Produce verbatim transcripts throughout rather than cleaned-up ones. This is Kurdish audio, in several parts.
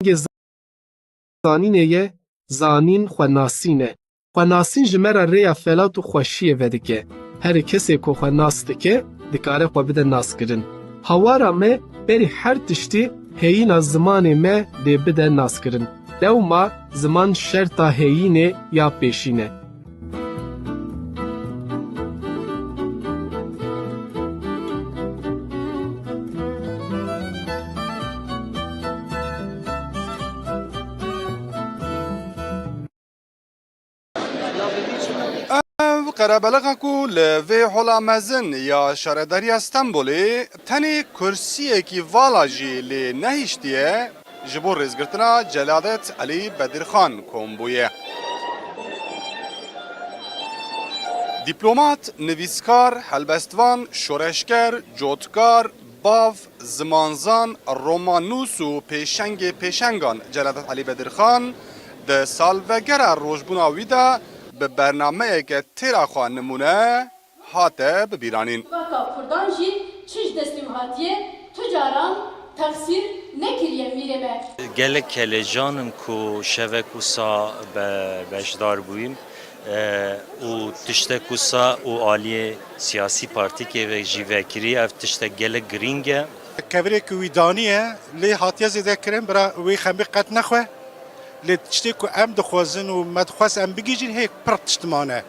Rengê zanînê ye, zanîn xwenasîn e. Xwenasîn ji me re rêya felat û xweşiyê vedike. Herî kesê ku xwe nas dike, dikare xwe bide naskirin. Hawara me berî her tiştî heyîna zimanê me dê bide naskirin. Lewma ziman şerta heyînê ya pêşîn e. Ev qerebelexa ku li vê hola mezin ya Şaredariya Stenbolê tenê kursiyekî vala jî lê nehiştiye, ji bo rêzgirtina Celadet Elî Bedirxan kom bûye. Dîplomat, nivîskar, helbestvan, şoreşger, cotkar, bav, zimanzan, romannûs û pêşengê pêşengan Celadet Elî Bedirxan di salvegera rojbûna wî de bi bernameyeke têra xwe nimûne hate bibîranîn. Civaka Kurdan jî çi ji destê wî hatiye, tu caran texsîr nekiriye mîrê me. Gelek kelecan im ku şevek wisa be-, beşdar bûyim, e, û tiştek wisa û aliyê siyasî partîkê ve jî vekirî, ev tiştek gelek girîng e. Kevirê ku wî daniye, lê hatiye zêdekirin, bira wê xemê qet nexwe. Lê tiştê ku em dixwazin û me dixwest em bigihîjin, hê pir tişt mane.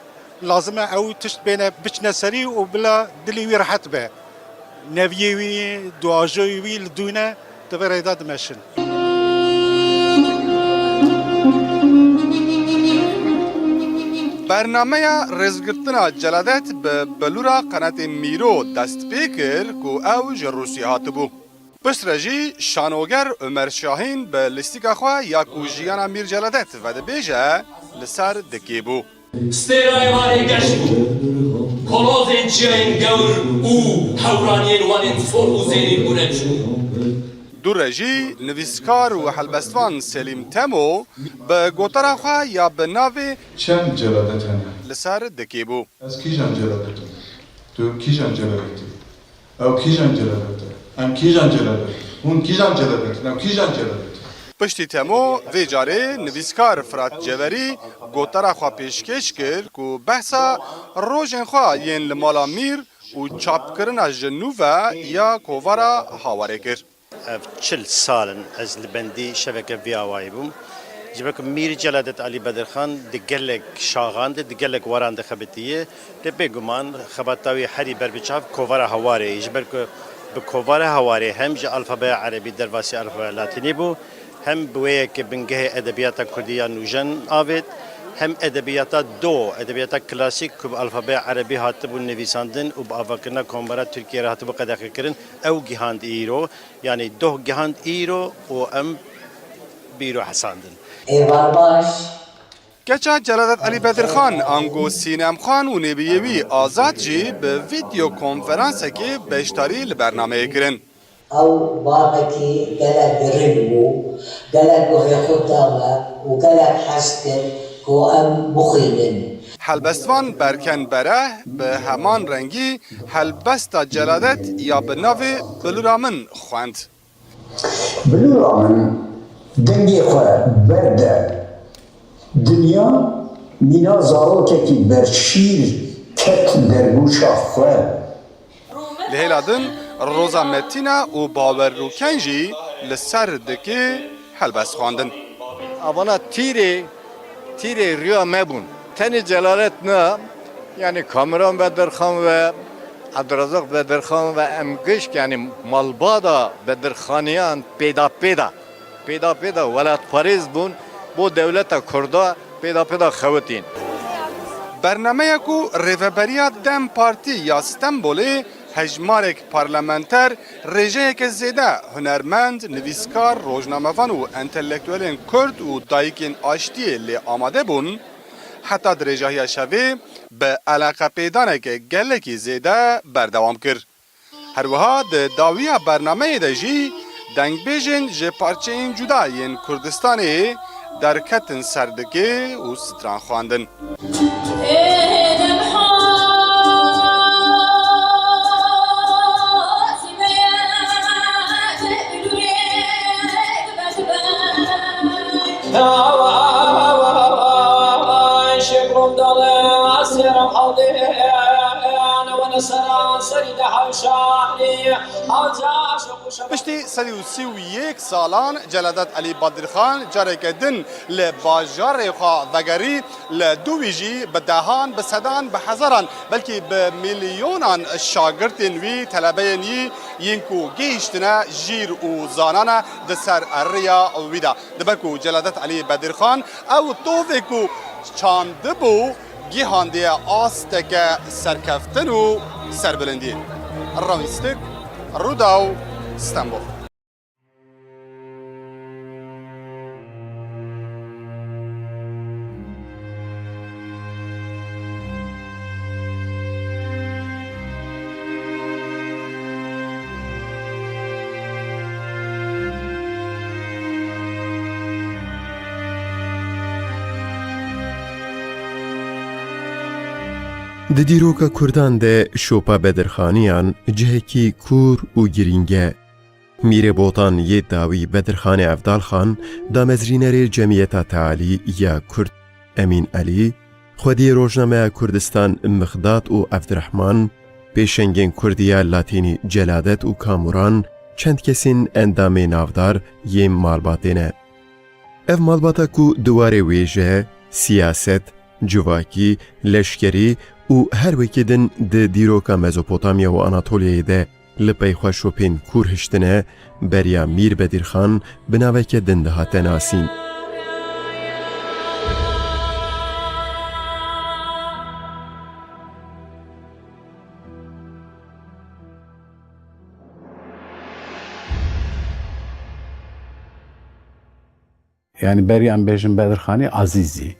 Lazim e ew tişt bêne biçine serî û bila dilê wî rehet be. Neviyê wî, duajoyê wî li dû ne, di vê rêda dimeşin. Bernameya rêzgirtina Celadet bi bilûra qenatê Mîro dest pê kir ku ew ji Rûsya hatibû. Piştre jî şanoger Omer Şahîn bi lîstika xwe ya ku jiyana Mîr Celadet vedibêje li ser dikê bû. Stêrayê warê geş bû, kolozên çiyayên gewr û hewraniyên wan ên sor û zêrîn bûne çû. Dû re jî nivîskar û helbestvan Selîm Temo bi gotara xwe ya bi navê Çend Celadet hene? Li ser dikê bû. Ez kîjan Celadet im? Tu kîjan Celadet î? Ew kîjan Celadet e? Em kîjan Celadet in? Hûn kîjan Celadet in? Ew kîjan Celadet e? Piştî Temo, vê carê nivîskar Firat Ceverî gotara xwe pêşkêş kir ku behsa rojên xwe yên li mala Mîr û çapkirina ji nû ve ya kovara Hawarê kir. Ev çil sal in ez li bendî şeveke vî awayî bûm. Ji ber ku Mîr Celadet Elî Bedirxan di gelek şaxan de, di gelek waran de xebitiye. Lê bêguman xebata wî herî ber bi çav kovara Hawarê ye. Ji ber ku bi kovara Hawarê hem ji alfabeya erebî derbasî alfabeya latînî bû, hem bi wê yekê bingehê edebiyata kurdî ya nûjen avêt, hem edebiyata do, edebiyata klasîk ku bi alfabeya erebî hatibû nivîsandin û bi avakirina Komara Tirkiyê re hatibû qedexekirin, ew gihand îro. Yanî doh gihand îro û em bîro hesandin. Êvar baş. Keça Celadet Elî Bedirxan, ango Sînem Xan û nêbiyê wî Azad jî bi vîdeo konferansekê beşdarî li bernameyê kirin. Ew bavekî gelek giring bû, gelek guhê xwe da me û gelek hez kir ku em bixwînin. Helbestvan Berken Bereh bi heman rengî helbesta Celadet ya bi navê Bilûra Min xwend. Bilûra min dengê xwe berde dinya, mîna zarokekî berşîr ket dergûşa xwe. Li hêla din Roza Metîna û Bawer Rûken jî li ser dikê helbest xwendin. Avana tîrê, tîrê riya me bûn. Tenê Celalet na, yanî Kamuran Bedirxan ve Ebdurazak Bedirxan ve em gişk, yanî malbada Bedirxaniyan pêda pêda, pêda pêda welatparêz bûn, bo dewleta Kurda pêda pêda xewitîn. Bernameya ku Rêveberiya DEM Partî ya Stenbolê hejmarek parlamenter, rêjeyeke zêde hunermend, nivîskar, rojnamevan û entelektuelên Kurd û dayikên aştiyê lê amade bûn, heta dirêjahiya şevê bi eleqepêdaneke gelekî zêde berdewam kir. Her wiha di dawiya bernameyê de jî dengbêjên ji parçeyên cuda yên Kurdistanê derketin ser dikê û stran xwendin. Piştî sed û sî û yek salan Celadet Elî Bedirxan careke din li bajarê xwe vegerî, li dû wî jî bi dehan, bi sedan, bi hezaran, belkî bi milyonan şagirtên wî, telebeyên wî yên ku gihîştine jîr û zanane di ser riya wî de. Dibe ku Celadet Elî Bedirxan ew tovê ku çandibû gihandiye asteke serkeftin û serbilindiyê. Rawîstik, Rûdaw, Stenbol. Di dîroka Kurdan de şopa Bedirxaniyan cihekî kûr û girîng e. Mîrê Botan yê dawî Bedirxanê Evdalxan, damezrînerê Cemiyeta Tealî ya Kurd Emîn Elî, xwediyê rojnameya Kurdistan Mixdat û Evdirehman, pêşengên Kurdî ya Latînî Celadet û Kamuran, çend kesên endamê navdar yên malbatê ne. Ev malbata ku di warê wêje, siyaset, civakî, leşkerî û her wekî din di dîroka Mezopotamya û Anatoliyayê de li pey xwe şopên kûr hiştine, beriya Mîr Bedirxan bi naveke din dihate nasîn. Yanî berî em bêjin Bedirxanî Azîzî.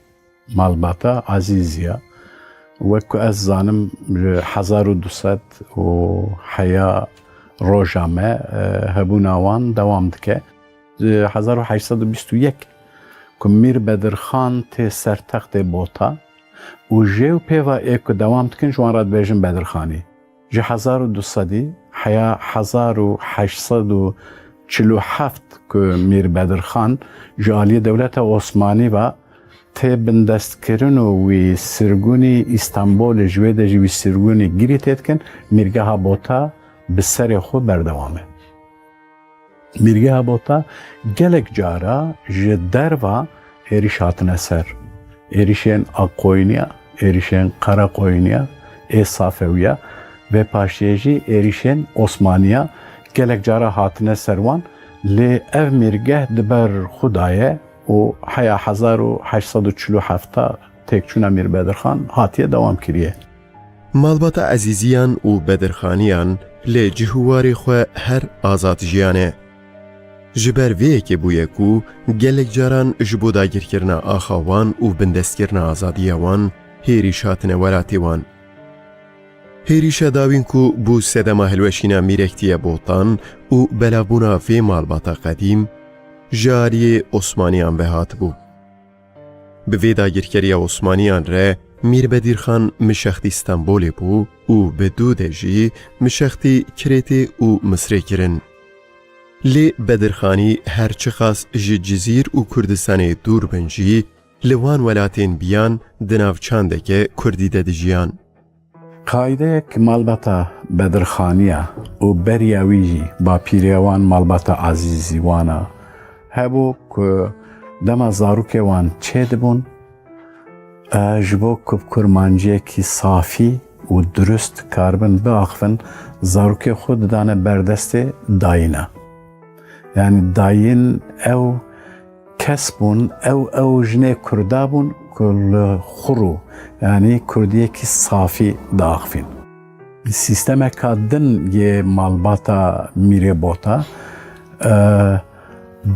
Malbata Azîzî ya. Wek ku ez zanim, ji hezar û du sed û heya roja me, e, hebûna wan dewam dike. Ji hezar û heşt sed û bîst û yek ku Mîr Bedirxan tê ser textê Bota û jê û pêva ê ku dewam dikin, ji wan re dibêjin Bedirxanî. Ji hezar û du sedî heya hezar û heşt sed û çil û heft ku Mîr Bedirxan ji aliyê dewleta Osmanî ve tê bindestkirin û wî sirgûnî Îstanbolê, ji wê de jî wî sirgûnî girî tê dikin, Mîrgeha Bota bi serê xwe berdewam e. Mîrgeha Bota gelek cara ji derva êrîş hatine ser. Êrîşên Aqoyniya, êrîşên Qereqoyniya, ê Safewiya, vê paşiyê jî êrîşên Osmaniya gelek cara hatine ser wan. Lê ev mîrgeh di ber xwe de ye û heya hezar û heşt sed û çil û heft têkçûna Mîr Bedirxan hatiye dewam kiriye. Malbata Ezîziyan û Bedirxaniyan li cih û warê xwe her azad jiyane. Ji ber vê yekê bûye ku gelek caran ji bo dagirkirina axa wan û bindestkirina azadiya wan hêrîş hatine welatê wan. Hêrîşa dawîn ku bû sedema hilweşîna mîrektiya Botan û belavbûna vê malbata qedîm, ji aliyê Osmaniyan ve hatibû. Bi vê dagirkeriya Osmaniyan re Mîr Bedîrxan mişextî Stenbolê bû û bi dû de jî mişextî Kirêtê û Misrê kirin. Lê Bedirxanî her çiqas ji Cizîr û Kurdistanê dûr bin jî, li wan welatên biyan di nav çandeke Kurdî de dijiyan. Qaydeyek malbata Bedirxaniya û beriya wî jî bapîrê wan malbata Azîzî wana hebû ku dema zarokê wan çêdibûn, e, ji bo ku bi kurmanciyekî safî û dirust karibin biaxivin, zarokê xwe didane ber destê dayîna. Yanî dayîn ew kes bûn, ew, ew jinê Kurda bûn ku li xwe rû, yanî Kurdiyekî safî diaxivîn. Sîstemeka din yê malbata Mîrê Bota, e,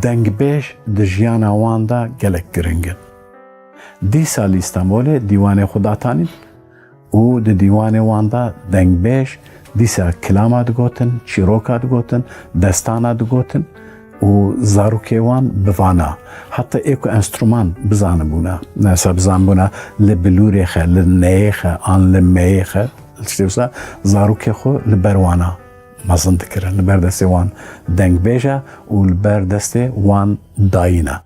dengbêj di jiyana wan de gelek giring in. Dîsa li Îstanbolê dîwanê xwe datanîn û di dîwanê wan de dengbêj dîsa kilama digotin, çîroka digotin, destana digotin û zarokê wan bi vana, heta ê ku enstrûman bizanibûna, mesela bizanibûna li bilûrê xe, li neyê xe, an li meyê xe, tiştê wisa, zarokê xwe li ber wana mezin dikirin, li ber destê wan dengbêja û li ber destê wan dayîna.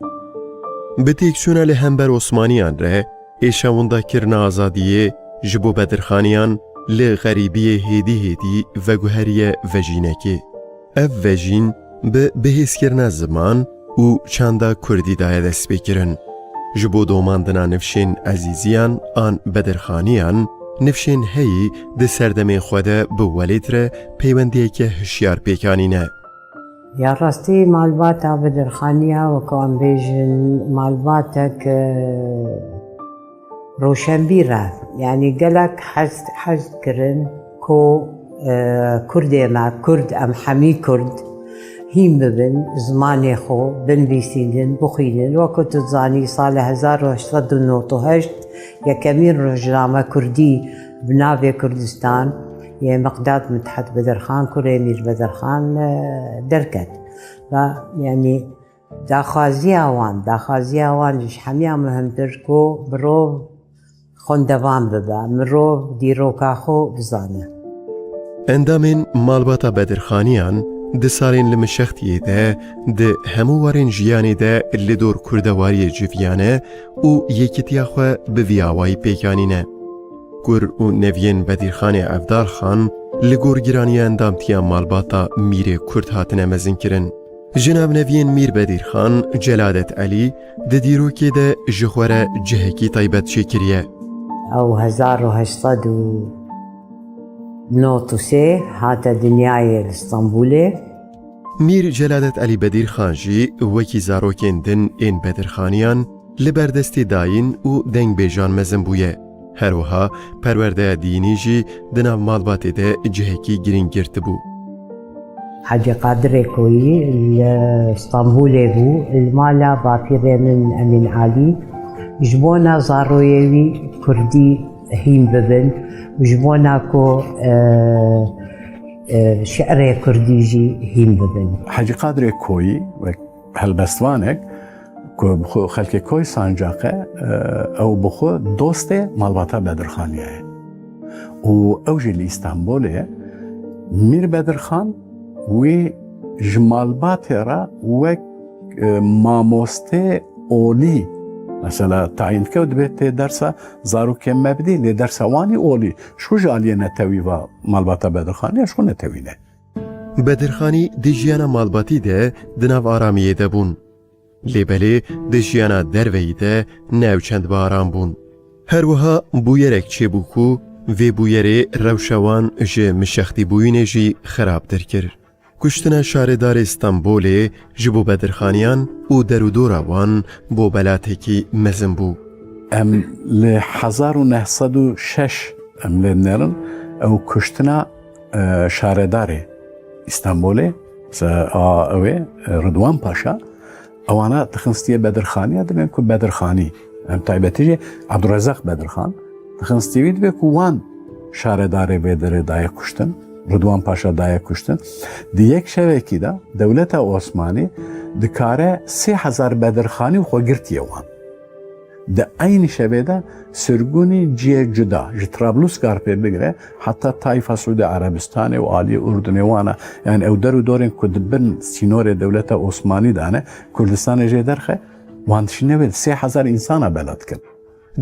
Bi têkçûna li hember Osmaniyan re êşa windakirina azadiyê ji bo Bedirxaniyan li xerîbiyê hêdî hêdî veguheriye vejînekê. Ev vejîn bi bihêzkirina ziman û çanda kurdî daye destpêkirin. Ji bo domandina nifşên ezîziyan an Bedirxaniyan, nifşên heyî di serdemên xwe de bi welêt re peywendiyeke hişyar pêk anîne. Ya rastî malbata Bedirxaniya, wek em bêjin, malbatek, e, roşenbîr e. Yanî gelek hez, hez kirin ku, e, Kurdê me, Kurd, em hemî Kurd, hîn bibin, zimanê xwe binivîsînin, bixwînin. Wek ku tu dizanî, salê hezar û heşt sed û nod û heşt yekemîn rojname Kurdî bi navê Kurdistan yê Miqdad Mithat Bedirxan, kurê Mîr Bedirxan, e, derket. Ve, yanî, daxwaziya wan, daxwaziya wan ji hemiya muhimtir ku mirov xwendevan bibe, mirov dîroka xwe bizane. Endamên malbata Bedirxaniyan di salên li mişextiyê de di hemû warên jiyanê de li dor kurdewariyê civiyane û yekitiya xwe bi vî awayî pêk anîne. Kur û neviyên Bedirxanê Evdalxan li gor giraniya endamtiya malbata Mîrê Kurd hatine mezinkirin. Ji navneviyên Mîr Bedirxan, Celadet Elî di dîrokê de ji xwe re cihekî taybet çêkiriye. Ew hezar û heşt sed û nod û sê hate dinyayê li Stenbolê. Mîr Celadet Elî Bedirxan jî wekî zarokên din ên Bedirxaniyan li ber destê dayîn û dengbêjan mezin bûye. Her wiha perwerdeya dînî jî di nav malbatê de cihekî girîng girtibû. Hecî Qadirê Koyî li Stenbolê bû, li mala bapîrê min Emîn Alî, ji bona zaroyê wî kurdî hîn bibin û ji bona ku, e, e, şi'rê kurdî jî hîn bibin. Hecî Qadirê Koyî wek helbestvanek ku bi xwe xelkê Koy Sancaq e, e, ew bi xwe dostê malbata Bedirxaniye ye. Û ew jî li Îstanbulê ye. Mîr Bedirxan wî ji malbatê re wek, e, mamostê olî, mesela, tayîn dike û dibê tê dersa zarokên me bidî, lê dersa wan î olî. Ji xwe ji aliyê netewî va malbata Bedirxaniye, ji xwe netewî ne. Bedirxanî di jiyana malbatî de di nav aramiyê de bûn. Lê belê di jiyana derveyî de ne ew çend bi aram bûn. Her wiha bûyerek çêbû ku vê bûyerê rewşa wan ji mişextîbûyînê jî xerabtir kir. Kuştina şaredarê Stenbolê ji bo Bedirxaniyan û derûdora wan bo belatekî mezin bû. Em li hezar û neh sed û şeş em lê dinerin, ew kuştina, e, şaredarê Stenbolê, se-, a, ew ê, e, Ridwan Paşa, ewana dixin stiyê Bedirxaniya, dibên ku Bedirxanî, em taybetî jî Abdurrezzaq Bedirxan, dixin stiyê wî, dibê ku wan şaredarê vê derê daye kuştin, Ridwan Paşa daye kuştin. Di yek şevekî de dewleta Osmanî dikare sê hezar Bedirxanî û xwe girtiye wan. Di eynî şevê de sirgûnî cihê cuda, ji Trablusgarpê bigire heta Tayfa Siûdî Erebistanê û aliyê Urdunê wana, yani ew der û dorên ku di bin sînorê dewleta Osmanî de ne, Kurdistanê jê derxe, wan dişîne wê sê hezar însana bela dikin.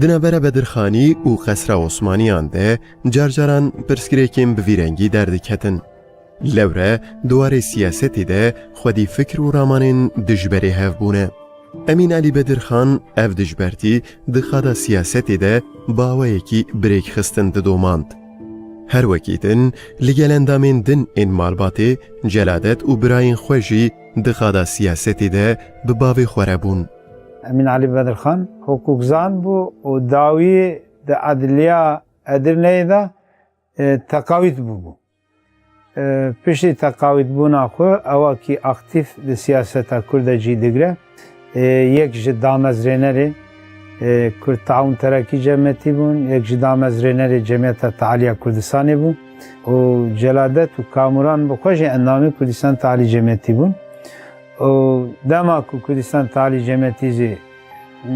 Di navbera Bedirxanî û Qesra Osmaniyan de car caran pirsgirêkên bi vî rengî derdiketin. Lewre di warê siyasetê de xwedî fikr û ramanên dijberê hev bûne. Emîn Elî Bedirxan ev dijbertî di qada siyasetê de bi awayekî bi rêk xistin didomand. Her wekî din li gel endamên din ên malbatê, Celadet û birayên xwe jî di qada siyasetê de bi bavê xwe re bûn. Emîn Elî Bedirxan hukûkzan bû û dawî di edliya Edirneyê de, e, teqawît bûbû. E, piştî teqawîtbûna xwe, ew wekî aktîf di siyaseta Kurd de cî digire. E, yek ji damezrênerê, e, Kurd Taûn Terakî Cemiyetî bûn, yek ji damezrênerê Cemiyeta Tealiya Kurdistanê bû û Celadet û Kamuran bi xwe jî endamê Kurdistan Tealî Cemiyetî bûn. Û dema ku Kurdistan Tealî Cemiyetî jî, m,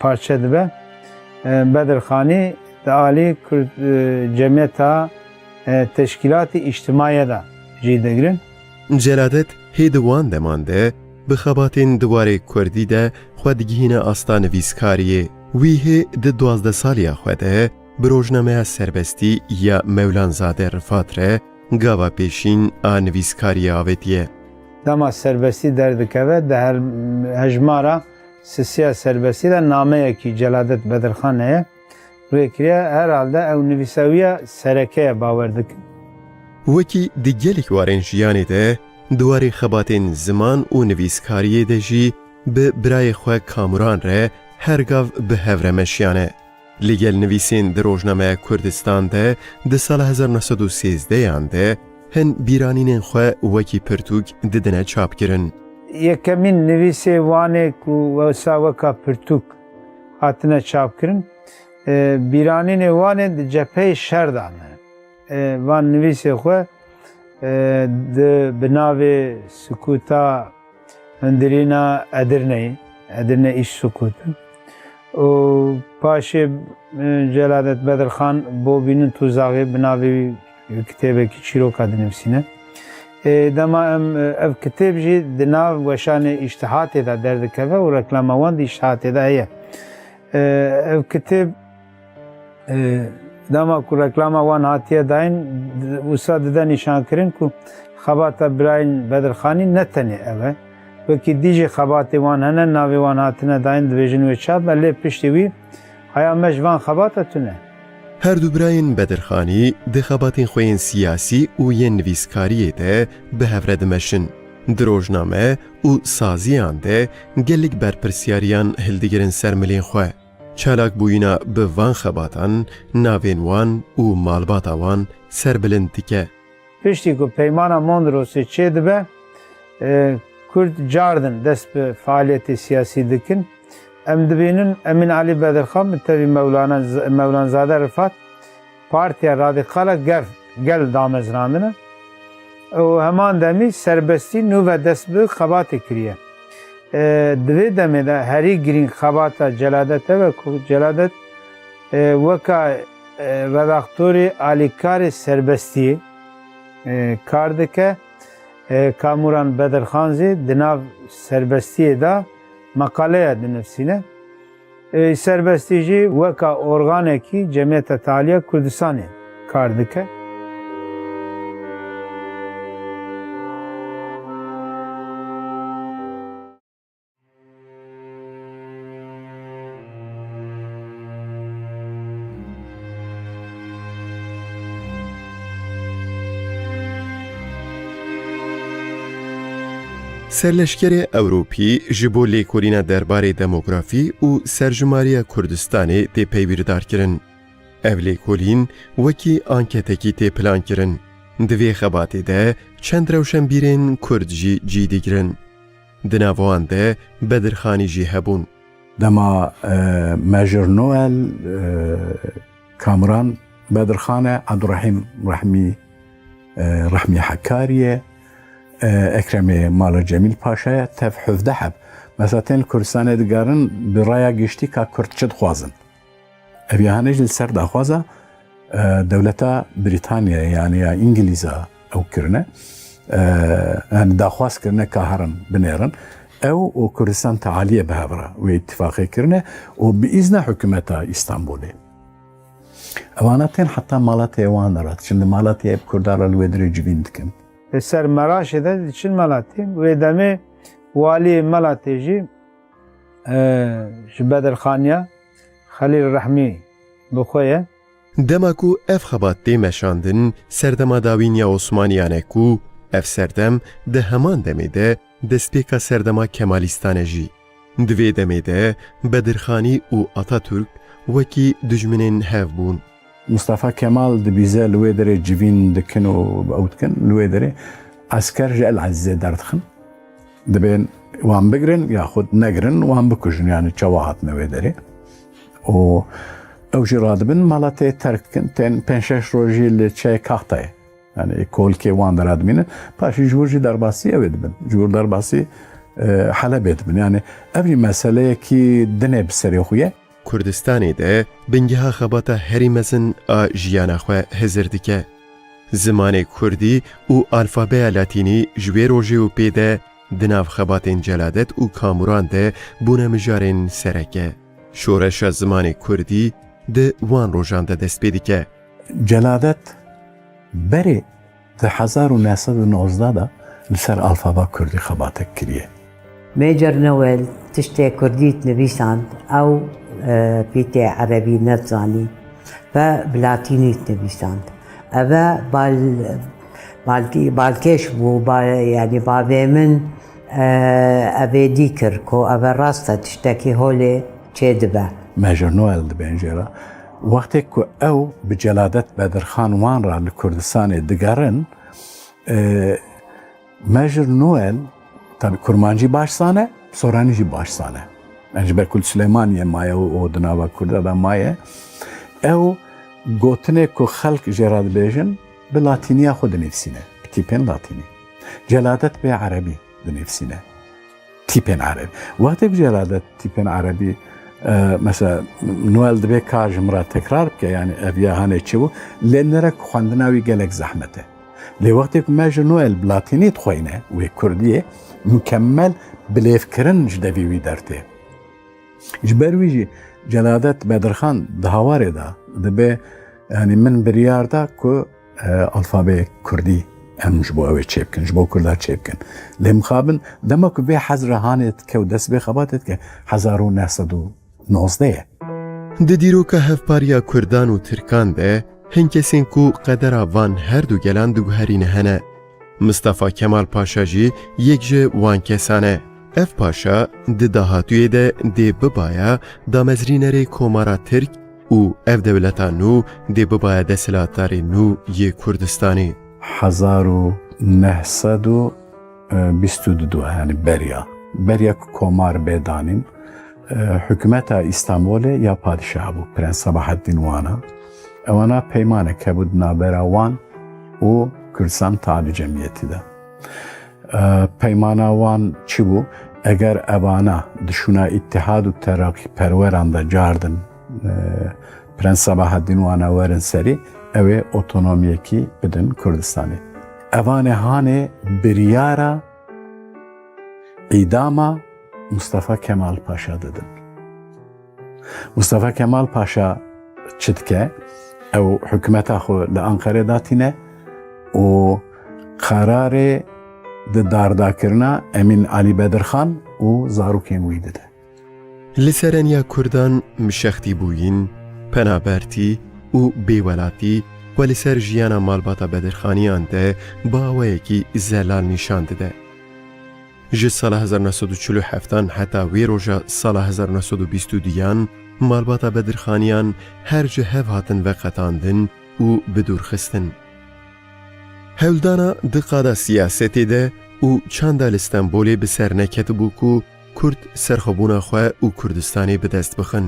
parçe dibe, e, Bedirxanî di alî Kurd, e, Cemiyeta, e, Teşkîlatî Îctimaiyê de cî digirin. Celadet hê di wan deman de Bi xebatên di warê kurdî de xwe digihîne asta nivîskariyê. Wî hê di duwazdeh saliya xwe de bi rojnameya Serbestî ya Mewlanzade Rifat re gava pêşîn a nivîskariyê avêtiye. Dema Serbestî derdikeve, di her-, hejmara sisiya Serbestî de nameyekî Celadet Bedirxan heye. Rêkiriye, herhalde ew nivîsawiya sereke ye, bawer dikim. Wekî di gelek warên jiyanê de, di warê xebatên ziman û nivîskariyê de jî bi birayê xwe Kamuran re her gav bi hev re meşiyane. Li gel nivîsên di rojnameya Kurdistan de di sala hezar neh sed û sêzdehan de hin bîranînên xwe wekî pirtûk didine çapkirin. Yekemîn nivîsê wan ê ku wesa weka pirtûk hatine çapkirin, e, bîranînê wan ê di cepheyê şer de ne. E, van nivîsê xwe, e, di, bi navê Sukûta Hundirîna Edirneyê, Edirne îş sukût. Û paşê, e, Celadet Bedirxan Bobînin Tuzaxê bi navê wî kitêbekî çîroka dinivîsîne. E, dema em, e, ev kitêb jî di nav weşanê Îştihatê de derdikeve û reklama wan di Îştihatê de heye. E, ev kitêb, e, dema ku reklama wan hatiye dayîn, di-, wisa dide nîşankirin ku xebata birayên Bedirxanî ne tenê ev e. Wekî dî jî xebatê wan hene, navê wan hatine dayîn, dibêjin wê çap e, lê piştî wî haya me ji van xebata tune. Her du birayên Bedirxanî di xebatên xwe yên siyasî û yên nivîskariyê de bi hev re dimeşin. Di rojname û saziyan de gelek berpirsyariyan hildigirin ser milên xwe. Çalakbûyîna bi van xebatan, navên wan û malbata wan serbilind dike. Piştî ku Peymana Mondrosê çêdibe, e, Kurd cardin dest bi faaliyetê siyasî dikin. Em dibînin Emîn Elî Bedirxan bi tevî Mewlana Z-, Mewlanzade Rifat Partiya Radîkal a Gev, gel damezrandine û heman demî Serbestî nû ve dest bi xebatê kiriye. E, di vê demê de herî girîng xebata Celadet ev e ku Celadet, e, weka, e, redaktorê alîkarê Serbestiyê, e, kar dike. E, Kamuran Bedirxan zî di nav Serbestiyê de meqaleya dinivîsîne. Ê, Serbestî jî weka organekî Cemiyeta Tealiya Kurdistanê kar dike. Serleşkerê Ewropî ji bo lêkolîna derbarê demografî û serjimariya Kurdistanê tê peywîrdarkirin. Ev lêkolîn wekî anketekî tê plankirin. Di vê xebatê de çend rewşenbîrên Kurd jî cî digirin. Di nav wan de Bedirxanî jî hebûn. Dema, e, Major Noel, e, Kamuran Bedirxan e, Abdurrahîm Rehmî, e, Rehmî Hekarî ye, e, Ekremê Mala Cemîl Paşa ye, tev hevdeh heb. Mesela tên Kurdistanê digerin bi raya giştî ka Kurd çi dixwazin. Ev ya hene jî li ser daxwaza, e, dewleta Brîtanyayê, yani ya Îngilîza ew kirine. E, yani daxwaz kirine ka herin binêrin. Ew û Kurdistan Tealiyê bi hev re wê îtîfaqê kirine û bi îzna hikûmeta Îstanbulê. Evana tên heta Malatya wan de re diçin, li Malatyayê bi Kurdan re li wê dirê civîn dikin. Li ser Meraşê de diçin Malatya. Wê demê waliyê Malatya jî, e, ji Bedirxaniya Xelîl Rehmî bi xwe ye. Dema ku ev xebat tê meşandin, serdema dawîn ya Osmaniyan e ku ev serdem di heman demê de destpêka serdema Kemalîstan e jî. Di vê demê de Bedirxanî û Atatürk wekî dijminên hev bûn. Mustafa Kemal dibîze li wê derê civîn dikin û ew dikin, li wê derê esker ji El Ezîzê derdixin. Dibên wan bigirin yaxud negirin, wan bikujin, yani çawa hatine wê derê. Û ew jî radibin, Malatê terk dikin, tên pênc şeş rojî li çiyayê Kaxtayê. Yani kolikê wan de radimînin. Paşî ji wir jî derbasî ew ê dibin. Ji wir derbasî, e, Helebê dibin. Yani ev jî meseleyekî dinê bi serê xwe ye. Kurdistanê de bingeha xebata herî mezin a jiyana xwe hizir dike. Zimanê kurdî û alfabeya latînî ji wê rojê û pê de di nav xebatên Celadet û Kamuran de bûne mijarên sereke. Şoreşa zimanê kurdî di wan rojan de dest pê dike. Celadet berê di hezar û neh sed û nozdeh de li ser alfaba kurdî xebatek kiriye. Major Noel tiştê kurdî dinivîsand, ew, e, pîtê erebî nedizanî ve bi latînî dinivîsand. Eve bal-, balkî-, balkêş bû, ba-, yanî bavê min, e, evê dî kir ku eve rast e, tiştekî holê çêdibe. Major Noel dibên jê re. Wextê ku ew bi Celadet Bedirxan wan re li Kurdistanê digerin, e, Major Noel, tabî kurmancî baş zane, soranî jî baş zane. Yani ji ber ku li Silêmaniyê maye û, û di nava Kurda de maye. Ew gotinê ku xelk jê re dibêjin, bi latîniya xwe dinivîsîne, bi tîpên latînî. Celadet bê erebî dinivîsîne. Tîpên erebî. Wextê ku Celadet tîpên erebî, e, mesela Noel dibê ka ji min re tekrar bike, yani ev ya hanê çi bû, lê nere ku xwendina wî gelek zehmet e. Lê wextê ku Major Noel bi latînî dixweyne wê kurdiyê, mukemmel bilêvkirin ji devê wî dertê. Ji ber wî jî Celadet Bedirxan di hawarê de dibe, yanî min biryar da ku, e, alfabeyê kurdî em ji bo ew ê çêbikin, ji bo kurda çêbikin. Lê mixabin dema ku vê hezra hanê dike û dest vê xebatê dike, hezar û neh sed û nozdeh ye. Di dîroka hevpariya kurdan û tirkan de hin kesên ku qedera van her du gelan diguherîne hene. Mistefa Kemal Paşa jî yek ji wan kesan e. Ev paşa di dahatûyê de dê bibaya damezrînerê Komara Tirk û ev dewleta nû dê bibaya desthilatdarê nû yê Kurdistanê. Hezar û neh sed û bîst û du, yani beriya. Beriya ku komar bê danîn, e, hikûmeta Îstanbulê ya padîşah bû, Prens Sabahaddin Wana. Ewana peymanek hebû di navbera wan û Kurdistan Tealû Cemiyetî de. E, peymana wan çi bû? Eger evana di şûna îtihad û tereqîperweran de cardin, e, Prens Sabahaddin Wana werin serî, ew ê otonomiyekî bidin Kurdistanê. Evanê hanê biryara îdama Mustafa Kemal Paşa didin. Mustafa Kemal Paşa çi dike? Ew hikûmeta xwe li Anqerê datîne û qerarê di dardakirina Emîn Alî Bedirxan û zarokên wî dide. Li sereniya Kurdan mişextîbûyîn, penabertî û bêwelatî we li ser jiyana malbata Bedirxaniyan de bi awayekî zelal nîşan dide. Ji sala hezar neh sed û çil û heftan heta wê roja sala hezar neh sed û bîst û duyan malbata Bedirxaniyan her ji hev hatin veqetandin û bi dûr xistin. Hewldana di qada siyasetê de û çanda li Stenbolê bi ser neketibû ku Kurd serxwebûna xwe û Kurdistanê bi dest bixin.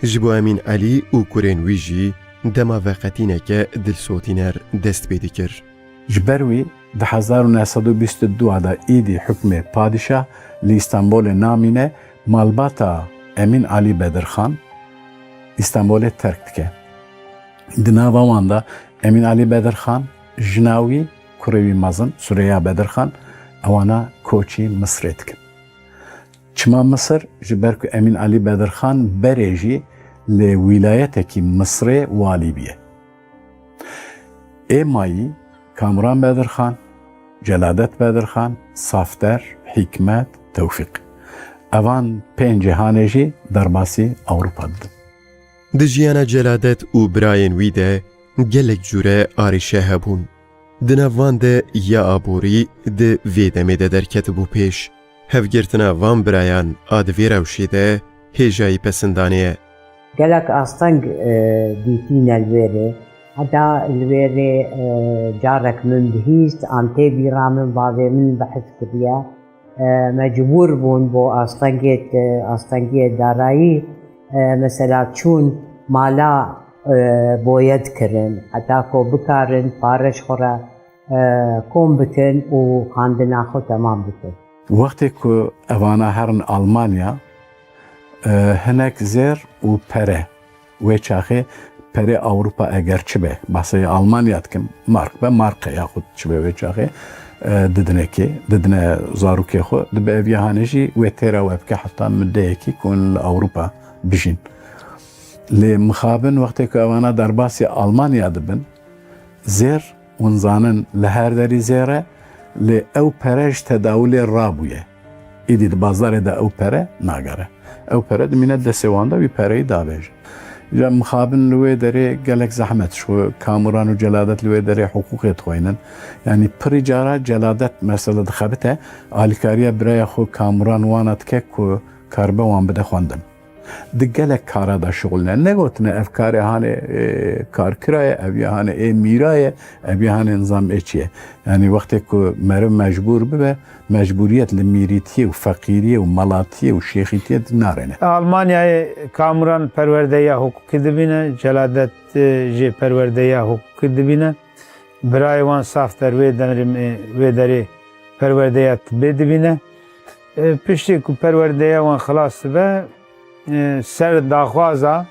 Ji bo Emîn Elî û kurên wî jî dema veqetîneke dilsotîner dest pê dikir. Ji ber wî di hezar û neh sed û bîst û du de îdî hukmê padîşah li Îstanbolê namîne, malbata Emîn Alî Bedirxan Îstanbolê terk dike. Di nava wan de Emîn Alî Bedirxan, jina wî, kurê wî mezin Sureya Bedirxan, ewana koçî Misrê dikin. Çima Misir? Ji ber ku Emîn Alî Bedirxan berê jî li wîlayetekî Misrê walî bûye. Ê mayî Kamuran Bedirxan, Celadet Bedirxan, Safder, Hîkmet, Tewfîq. Evan pêncê hanê jî derbasî Ewropa didin. Di jiyana Celadet û birayên wî de gelek cûre arîşe hebûn. Di nav van de ya aborî di vê demê de derketibû pêş. Hevgirtina van birayan a di vê rewşê de hêjayî pesindanê ye. Gelek asteng, e, dîtîne li wê rê. Heta li wê rê, e, carek min bihîst, an tê bîra min bavê min behs kiriye. E, mecbûr bûn bo astengê, e, astengiyê darayî, e, mesela çûn mala, e, boyed kirin, heta ku bikarin pare ji xwe re, e, kom bikin û xwendina xwe temam bikin. Wextê ku evana herin Almanya, e, hinek zêr û pere, wê çaxê perê Ewropa eger çi be, behsê Almanya dikim, mark be, mark e yaxud çi be wê çaxê, e, didine kê, didine zarokê xwe, dibe ev ya hanê jî wê têra we bike heta mideyekî ku hûn li Ewropa bijîn. Lê mixabin wextê ku evana derbasî Almanya dibin, zêr, hûn zanin li her derî zêr e, lê ew pere ji tedawulê rabûye. Îdî di bazarê de ew pere nagere. Ew pere dimîne destê wan de, wî pereyî davêje. Îja mixabin li wê derê gelek zehmet ji xwe, Kamuran û Celadet li wê derê hiqûqê dixwînin. Yanî pirî cara Celadet mesela dixebite, alîkariya biraya xwe Kamuran wana dike ku karibe wan bide xwendin. Di gelek kara de şixulne. Negotine ev karê hanê, e, karkira ye, ev ya hanê ê mîra ye, ev ya hanê nizam ê çi ye. Yanî wextê ku meriv mecbûr bibe, mecbûriyet li mîrîtiyê û feqîriyê û melatiyê û şêxîtiyê di narêne. Almanyayê Kamuran perwerdeya hukukî dibîne, Celadet, e, jî perwerdeya hukukî dibîne. Birayê wan saf der wê derê, wê derê perwerdeya tibê dibîne. E, piştî ku perwerdeya wan xilas dibe, e, ser daxwaza,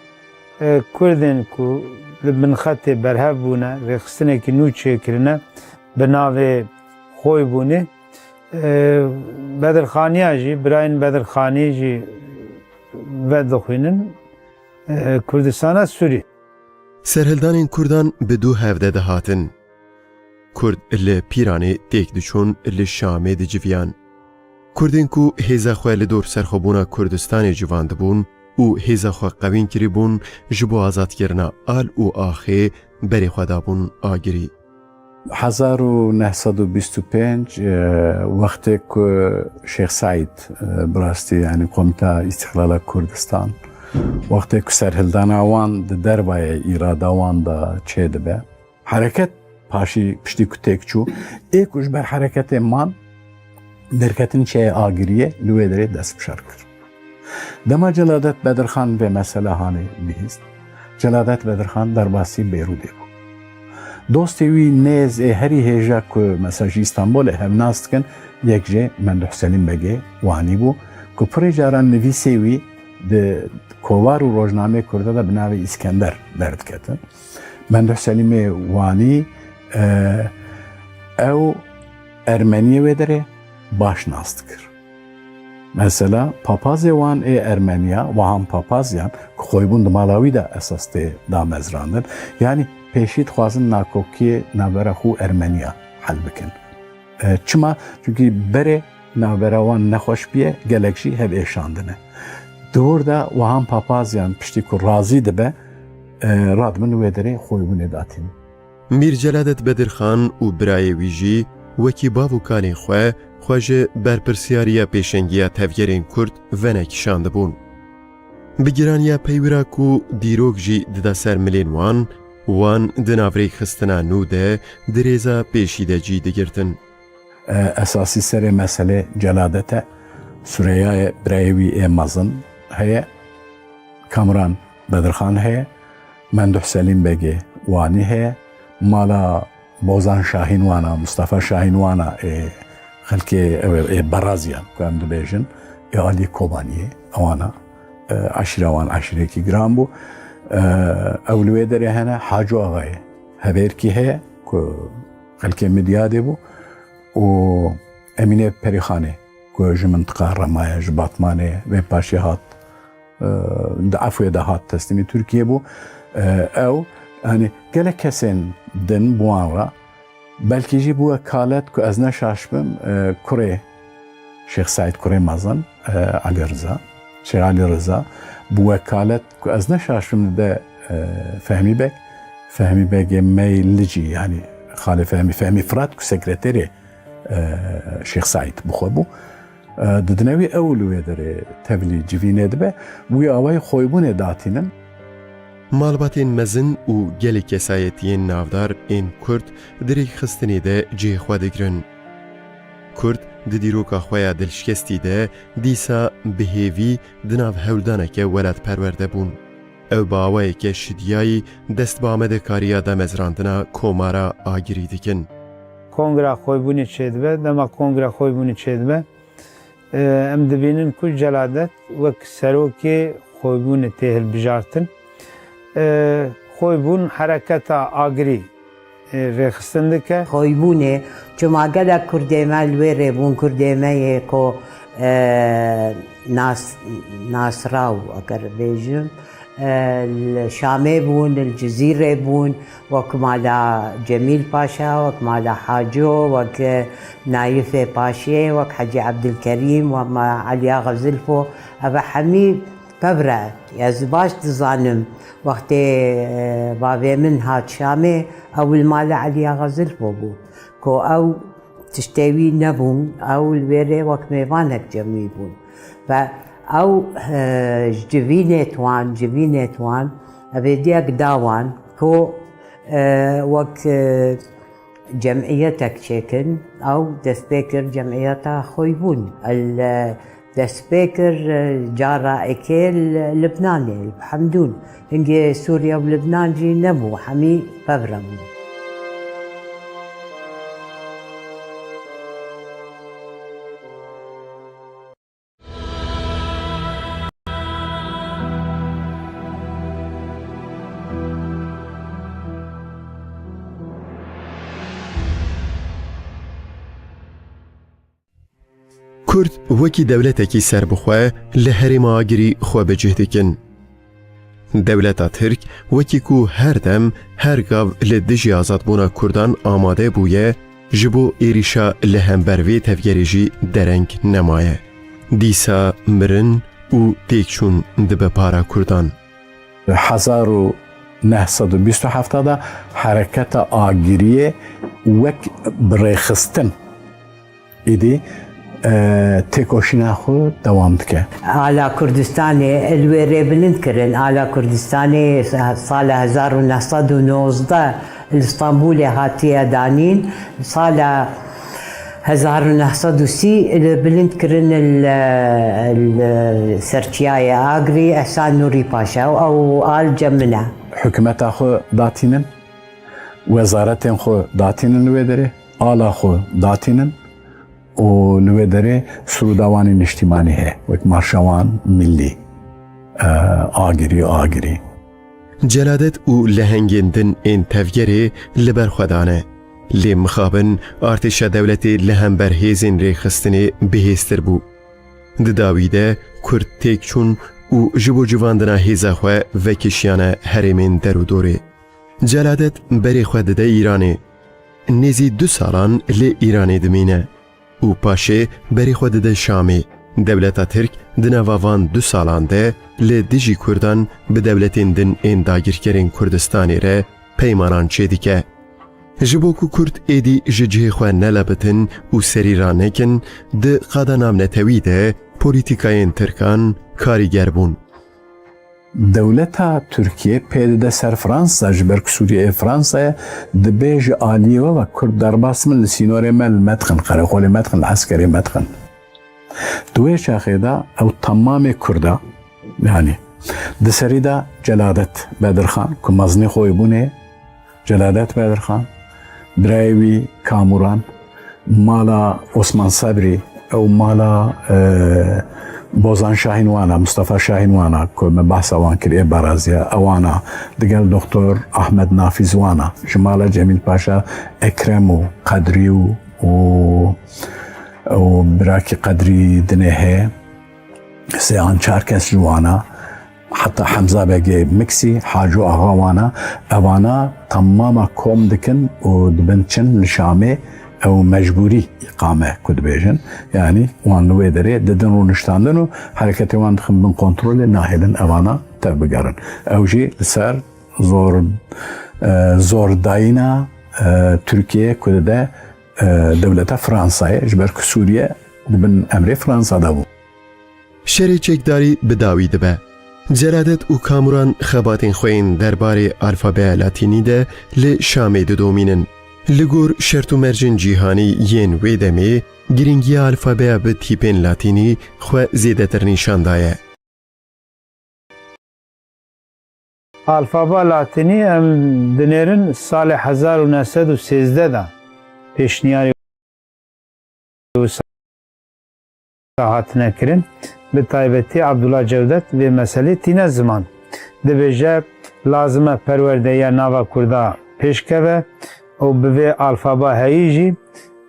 e, Kurdên ku li bin xetê berhev bûne, rêxistinekî nû çêkirine bi navê Xoybûnê. E, Bedirxaniya jî, birayên Bedirxanî jî vedixwînin, e, Kurdistana Sûrî. Serhildanên Kurdan bi du hev de dihatin. Kurd li Pîranê têk diçûn, li Şamê diciviyan. Kurdên ku hêza xwe li dor serxwebûna Kurdistanê civandibûn û hêza xwe qewîn kiribûn, ji bo azadkirina Al û Axê berê xwe dabûn agirî. Hezar û neh sed û bîst û pênc, e, wextê ku Şêx Seîd, e, bi rastî, yanî Komîta Îstîqlala Kurdistan, wextê ku serhildana wan di dervayê îrada wan de çêdibe, hereket paşî piştî ku têk çû, ê ku ji ber hereketê man, derketin çiyayê Agiriyê li wê derê dest bi şer kir. Dema Celadet Bedirxan vê mesela hanê bihîst, Celadet Bedirxan derbasî Beyrûdê bû. Dostê wî nêz ê herî hêja ku mesela ji Îstanbulê hev nas dikin, yek jê Menduh Selîm Begê Wanî bû, ku pirê caran nivîsê wî di kovar û rojnameyê Kurda de bi navê Îskender derdiketin. Menduh Selîmê Wanî, e, ew Ermeniyê wê derê baş nas dikir. Mesela papazê wan ê Ermeniya, Wahan Papazyan, ku Xoybûn di mala wî de esas tê damezrandin, yanî pêşî dixwazin nakokiyê navbera xwe û Ermeniya hel bikin. E, çima? Çunkî berê navbera wan nexweş bûye, gelek jî hev êşandine. Di wir de Wahan Papazyan piştî ku razî dibe, e, radibin wê derê Xoybûnê datînin. Mîr Celadet Bedirxan û birayê wî jî wekî bav û kalên xwe, xwe ji berpirsiyariya pêşengiya tevgerên Kurd venekişandibûn. Bi giraniya peywira ku dîrok jî dida ser milên wan, wan di nav rêkxistina nû de di rêza pêşî de cî digirtin. E, esasî serê meselê Celadet e, Sureyayê birayê wî ê mezin heye, Kamran Bedirxan heye, Menduh Selîm Begê Wanî heye, mala Bozan Şahîn wana, Mustafa Şahîn wana ê xelkê ew ê, ê Beraziyan ku em dibêjin, ê alî Kobaniyê, ewana, e, eşîra wan eşîrekî giran bû. E, ew li wê derê hene, Haco Axayê Hevêrkî heye ku xelkê Midyadê bû û Emînê Perîxanê ku ji mintiqa Rema ye, ji Batmanê ye, wê paşê hat, e, di efwê de hat teslîmî Tirkiyê bû. E, ew, yanî gelek kesên din bi wan re, belkî jî bi wekalet ku ez ne şaş bim, e, kurê Şêx Seîd, kurê mezin, e, Elî Riza, Şêx Elî Riza, bi wekalet ku ez ne şaş bim dibe, e, Fehmî Beg, Fehmî Begê Meylicî, yanî xalê Fehmî, Fehmî Firat ku sekreterê e, Şêx Seîd bi xwe bû. E, didine wî ew li wê derê tevlî civînê dibe, wî awayî Xoybûnê datînin. Malbatên mezin û gelek kesayetiyên navdar ên Kurd di rêkxistinê de cihê xwe digirin. Kurd di dîroka xwe ya dilşikestî de dîsa bi hêvî di nav hewldaneke welatperwer de bûn. Ew bi awayeke şidiyayî dest bi amadekariya damezrandina komara Agirî dikin. Kongra Xoybûnê çêdibe. Dema Kongra Xoybûnê çêdibe, e, em dibînin ku Celadet wek serokê Xoybûnê tê hilbijartin. E, Xoybûn hereketa Agirî, rêxistin dike. Xoybûnê, çima gelek Kurdê me li wê rê bûn, Kurdê me yê ku, e, nas-, nasraw, eger bêjim, e, li Şamê bûn, li Cizîrê bûn, wek mala Cemîl Paşa, wek mala Haco, wek, e, Nayifê Paşê, wek Hecî Ebdilkerîm, wek ma Eliya Xezilfo, ev hemî pevre. Ez baş dizanim, wextê, e, bavê min hat Şamê, ew li mala Eliya Xezilfo bû, ku ew tiştê wî nebûn, ew li wê rê wek mêvanek cem wî bûn. Ve ew, e, ji civînê wan, civînê wan, evêdiyek da wan, ku, e, wek, e, cem'iyetek çêkin, ew dest pê kir cem'iyeta Xoybûn. El, e, dest pê kir, e, cara êkê li Libnanê, li Hemdûn. Hingê Sûriye û Libnan jî nebû, hemî pevre bûn. Kurd wekî dewletekî serbixwe li herêma Agirî xwe bi cih dikin. Dewleta Tirk wekî ku her dem, her gav li dijî azadbûna Kurdan amade bûye, ji bo êrîşa li hember vê tevgerê jî dereng nemaye. Dîsa mirin û têkçûn dibe para Kurdan. Hezar û neh sed û bîst û heft de hereketa Agiriyê wek bi rêxistin êdî, e, têkoşîna xwe dewam dike. Ala Kurdistanê li wê rê bilind kirin. Ala Kurdistanê sala hezar û neh sed û nozdeh li Stenbolê hatiye danîn. Sala hezar û neh sed û sî li bilind kirin li, li serçiyayê Agirî Ehsan Nûrî Paşa û ew al cem min e. Hikûmeta xwe datînin, wezaretên xwe datînin li wê derê, ala xwe datînin û li wê derê sirûda wan ê niştîmanî heye, wek marşa wan millî, e, Agirî, Agirî. Celadet û lehengên din ên tevgerê li ber xwe dane. Lê mixabin artêşa dewletê li hember hêzên rêxistinê bihêztir bû. Di dawî de Kurd têk çûn û ji bo civandina hêza xwe vekişiyane herêmên derûdorê. Celadet berê xwe dide Îranê. Nêzî du salan li Îranê dimîne û paşê berê xwe dide Şamê. Dewleta Tirk di nava van du salan de li dijî Kurdan bi dewletên din ên dagirkerên Kurdistanê re peymanan çêdike. Ji bo ku Kurd êdî ji cihê xwe nelebitin û serî ranekin, di qada navnetewî de polîtîkayên Tirkan karîger bûn. Dewleta Tirkiyê pê dide ser Fransa, ji ber ku Sûriye ê Fransa ye, dibê ji aliyê we ve Kurd derbas bin, li sînorê me li me dixin, qereqolê me dixin, li eskerê me dixin. Di wê çaxê de ew temamê Kurda, yanî di serî de Celadet Bedirxan, ku mezinê Xoybûnê, Celadet Bedirxan, birayê wî Kamuran, mala Osman Sebrî, ew mala, e, Bozan Şahîn wana, Mustafa Şahîn wana, ku me behsa wan kir ê baraziya, ewana, digel Doktor Ahmed Nafîz wana, ji mala Cemîl Paşa Ekrem û Qedrî û, û, û birakî Qedrî dinê heye, sê an çar kes ji wana, heta Hemza Begê Miksî, Haco Axa wana, evana temama kom dikin û dibin çin li Şamê, ew mecbûrî îqame ku dibêjin. Yanî wan li wê derê didin rûniştandin û hereketê wan dixin bin kontrolê, nahêlin evana tevbigerin. Ew jî li ser zor, e, zordayîna, e, Tirkiyê ku dide, e, dewleta Fransayê, ji ber ku Sûriye di bin emrê Fransa de bû. Şerê çekdarî bi dawî dibe. Celadet û Kamuran xebatên xwe yên derbarê alfabeya latînî de li Şamê didomînin. Li gor şert û mercên cîhanî yên wê demê, girîngiya alfabeya bi tîpên latînî xwe zêdetir nîşan daye. Alfaba latînî em dinêrin salê hezar û neh sed û sêzdeh de pêşniyarê wisa hatine kirin. Bi taybetî Abdullah Cewdet vê meselê tîne ziman. Dibêje, lazim e perwerdeya nava Kurda pêş keve û bi vê alfaba heyî jî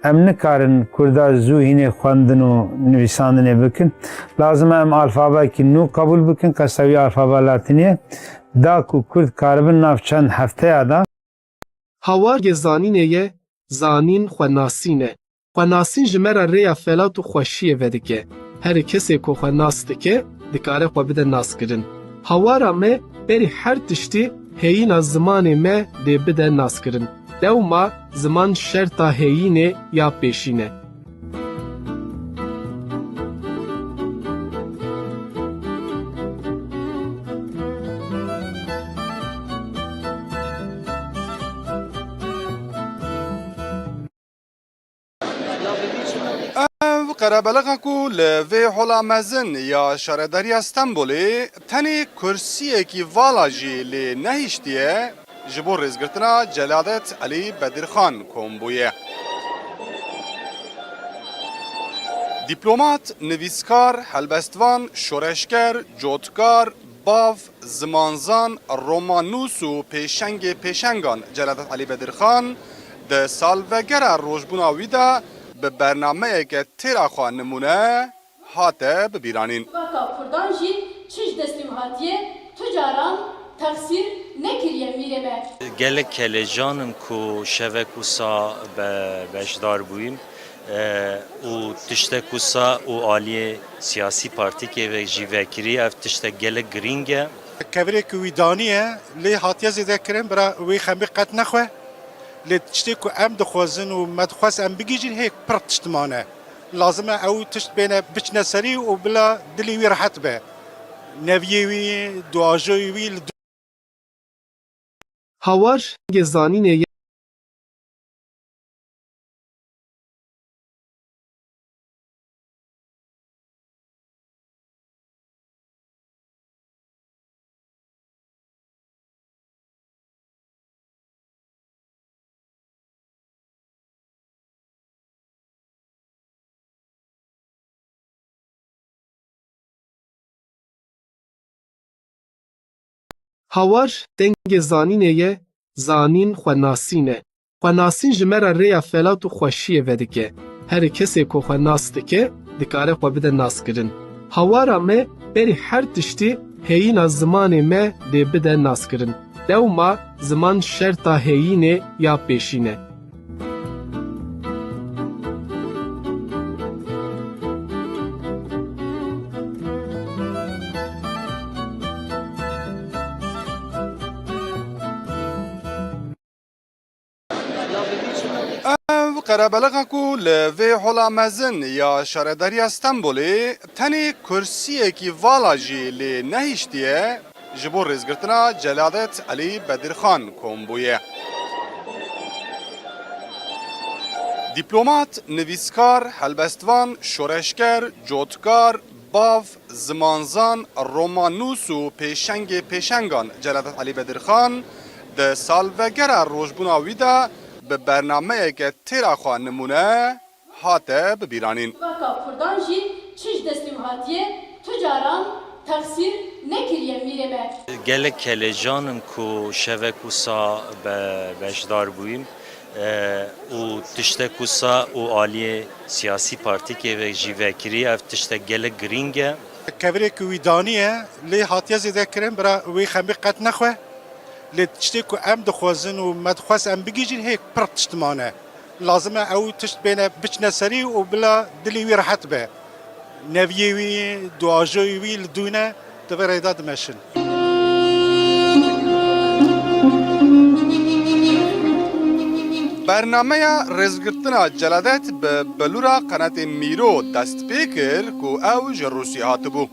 em nikarin kurda zû hînê xwendin û nivîsandinê bikin. Lazim e em alfabekî nû qebûl bikin, qesta wî alfaba latînî ye. Da ku kurd karibin nav çend hefteya de. Hawar yê zanînê ye, zanîn xwenasîn e. Xwenasîn ji me re rêya felat û xweşiyê vedike. Herî kesê ku xwe nas dike, dikare xwe bide naskirin. Hawara me berî her tiştî heyîna zimanê me dê bide naskirin. Dewma ziman şerta heyînê ya pêşîn e. Ev qerebelixek ku li vê hola mezin ya Şaredariya Stenbolê tenê kursiyekî vala jî lê nehiştiye, ji bo rêzgirtina Celadet Elî Bedirxan kom bûye. Dîplomat, nivîskar, helbestvan, şoreşger, cotkar, bav, zimanzan, romannûs û pêşengê pêşengan Celadet Elî Bedirxan di salvegera rojbûna wî de bi bernameyeke têra xwe nimûne hate bibîranîn. Civaka kurdan jî çi ji destê wî hatiye, tu caran texsîr nekiriye mîrê me. Gelek kelecan in ku şevek wisa be-, beşdar bûyîn, e, û tiştek wisa û aliyê siyasî partîkê ve jî vekirî, ev tiştek gelek girîng e. Kevirê ku wî daniye, lê hatiye zêdekirin, bira wê xemê qet nexwe. Lê tiştê ku em dixwazin û me dixwest em bigihîjin, hê pir tişt mane. Lazim e ew tişt bêne biçine serî û bila dilê wî rehet be. Neviyê wî, duajoyê wî li Hawar yê zanînê ye. Hawar dengê zanînê ye, zanîn xwenasîn e. Xwenasîn ji me re rêya felat û xweşiyê vedike. Herî kesê ku xwe nas dike, dikare xwe bide naskirin. Hawara me berî her tiştî heyîna zimanê me dê bide naskirin. Dewma ziman şerta heyînê ya pêşîn e. Ev qerebelixek ku li vê hola mezin ya Şaredariya Stenbolê tenê kursiyekî vala jî lê nehiştiye, ji bo rêzgirtina Celadet Elî Bedirxan kom bûye. Dîplomat, nivîskar, helbestvan, şoreşger, cotkar, bav, zimanzan, romannûs û pêşengê pêşengan Celadet Elî Bedirxan di salvegera rojbûna wî de bi bernameyeke têra xwe nimûne hate bibîranîn. Civaka kurdan jî çi ji destê wî hatiye, tu caran texsîr nekiriye mîrê me. Gelek kelecan in ku şevek wisa be-, beşdar bûyîn, e, û tiştek wisa û aliyê siyasî partîkê ve jî vekirî, ev tiştek gelek girîng e. Kevirê ku wî daniye, lê hatiye zêdekirin, bira wê xemê qet nexwe. Lê tiştê ku em dixwazin û me dixwest em bigihîjin, hê pir tişt mane. Lazim e ew tişt bêne biçine serî û bila dilê wî rehet be. Neviyê wî, duajoyê wî li dû ne, di vê rêda dimeşin. Bernameya rêzgirtina Celadet bi bilûra qenatê Mîro dest pê kir ku ew ji Rûsya hatibû.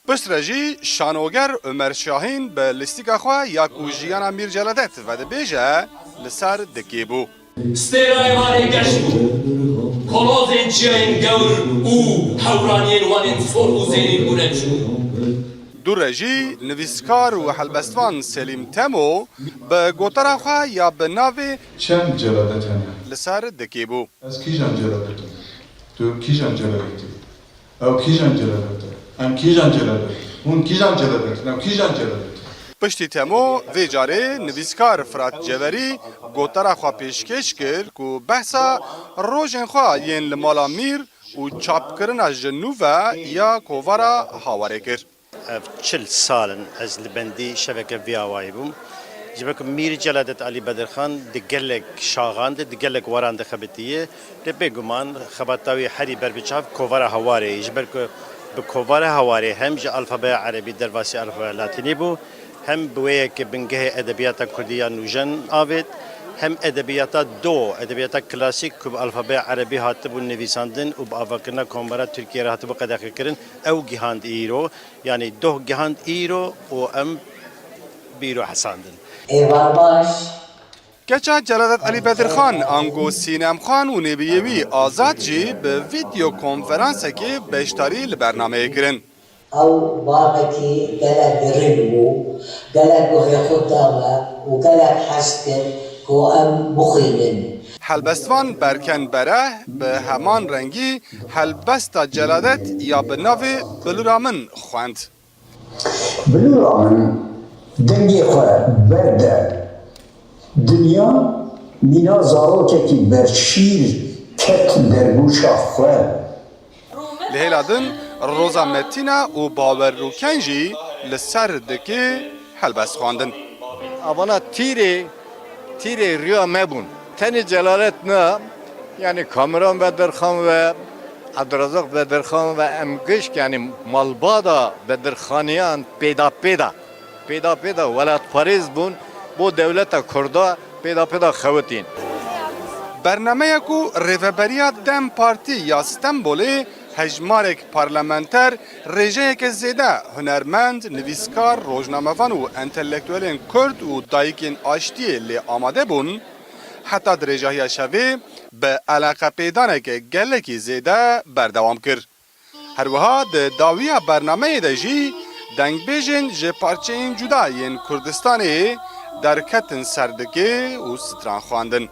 Piştre jî şanoger Omer Şahîn bi lîstika xwe ya ku jiyana Mîr Celadet vedibêje li ser dikê bû. Stêrayê Wanê geş bû. Kolozên çiyayên gewr û hewraniyên Wanên sor û zêrîn bûne çû. Dû re jî nivîskar û helbestvan Selîm Temo bi gotara xwe ya bi navê Çend Celadet hene? Li ser dikê bû. Ez kîjan Celadet im? Tu kîjan Celadet î? Ew kîjan Celadet e? Em kîjan Celadet in? Hûn kîjan Celadet in? Ew kîjan Celadet e? Piştî Temo, vê carê nivîskar Firat Ceverî gotara xwe pêşkêş kir ku behsa rojên xwe yên li mala Mîr û çapkirina ji nû ve ya kovara Hawarê kir. Ev çil sal in ez li bendî şeveke vî awayî bûm. Ji ber ku Mîr Celadet Alî Bedirxan di gelek şaxan de, di gelek waran de xebitiye. Lê bêguman xebata wî herî ber bi çav kovara Hawarê ye. Ji ber ku bi kovara Hawarê hem ji alfabeya erebî derbasî alfabeya latînî bû, hem bi wê yekê bingehê edebiyata kurdî ya nûjen avêt, hem edebiyata do, edebiyata klasîk ku bi alfabeya erebî hatibû nivîsandin û bi avakirina Komara Tirkiyê re hatibû qedexekirin, ew gihand îro. Yanî doh gihand îro û em bi îro hesandin. Êvar baş. Keça Celadet Alî Bedirxan, ango Sînem Xan û nêbiyê wî Azad jî bi vîdeo konferansekê beşdarî li bernameyê kirin. Ew bavekî gelek giring bû, gelek guhê xwe da me û gelek hez kir ku em bixwînin. Helbestvan Berken Bereh bi heman rengî helbesta Celadet ya bi navê Bilûra Min xwend. Bilûra min dengê xwe berde dinya, mîna zarokekî berşîr ket dergûşa xwe. Li hêla din Roza Metîna û Bawer Rûken jî li ser dikê helbest xwendin. Avana tîrê, tîrê riya me bûn. Tenê Celalet na, yanî Kamuran Bedirxan ve Ebdurazak Bedirxan ve em gişt, yanî malbata Bedirxaniyan pêda pêda, pêda pêda welatparêz bûn, bo dewleta Kurda pêda pêda xewitîn. Bernameya ku Rêveberiya DEM Partî ya Stenbolê hejmarek parlamenter, rêjeyeke zêde hunermend, nivîskar, rojnamevan û entelektuelên Kurd û dayikên aştiyê lê amade bûn, heta dirêjahiya şevê bi eleqepêdaneke gelekî zêde berdewam kir. Her wiha di dawiya bernameyê de jî dengbêjên ji parçeyên cuda yên Kurdistanê derketin ser dikê û stran xwendin.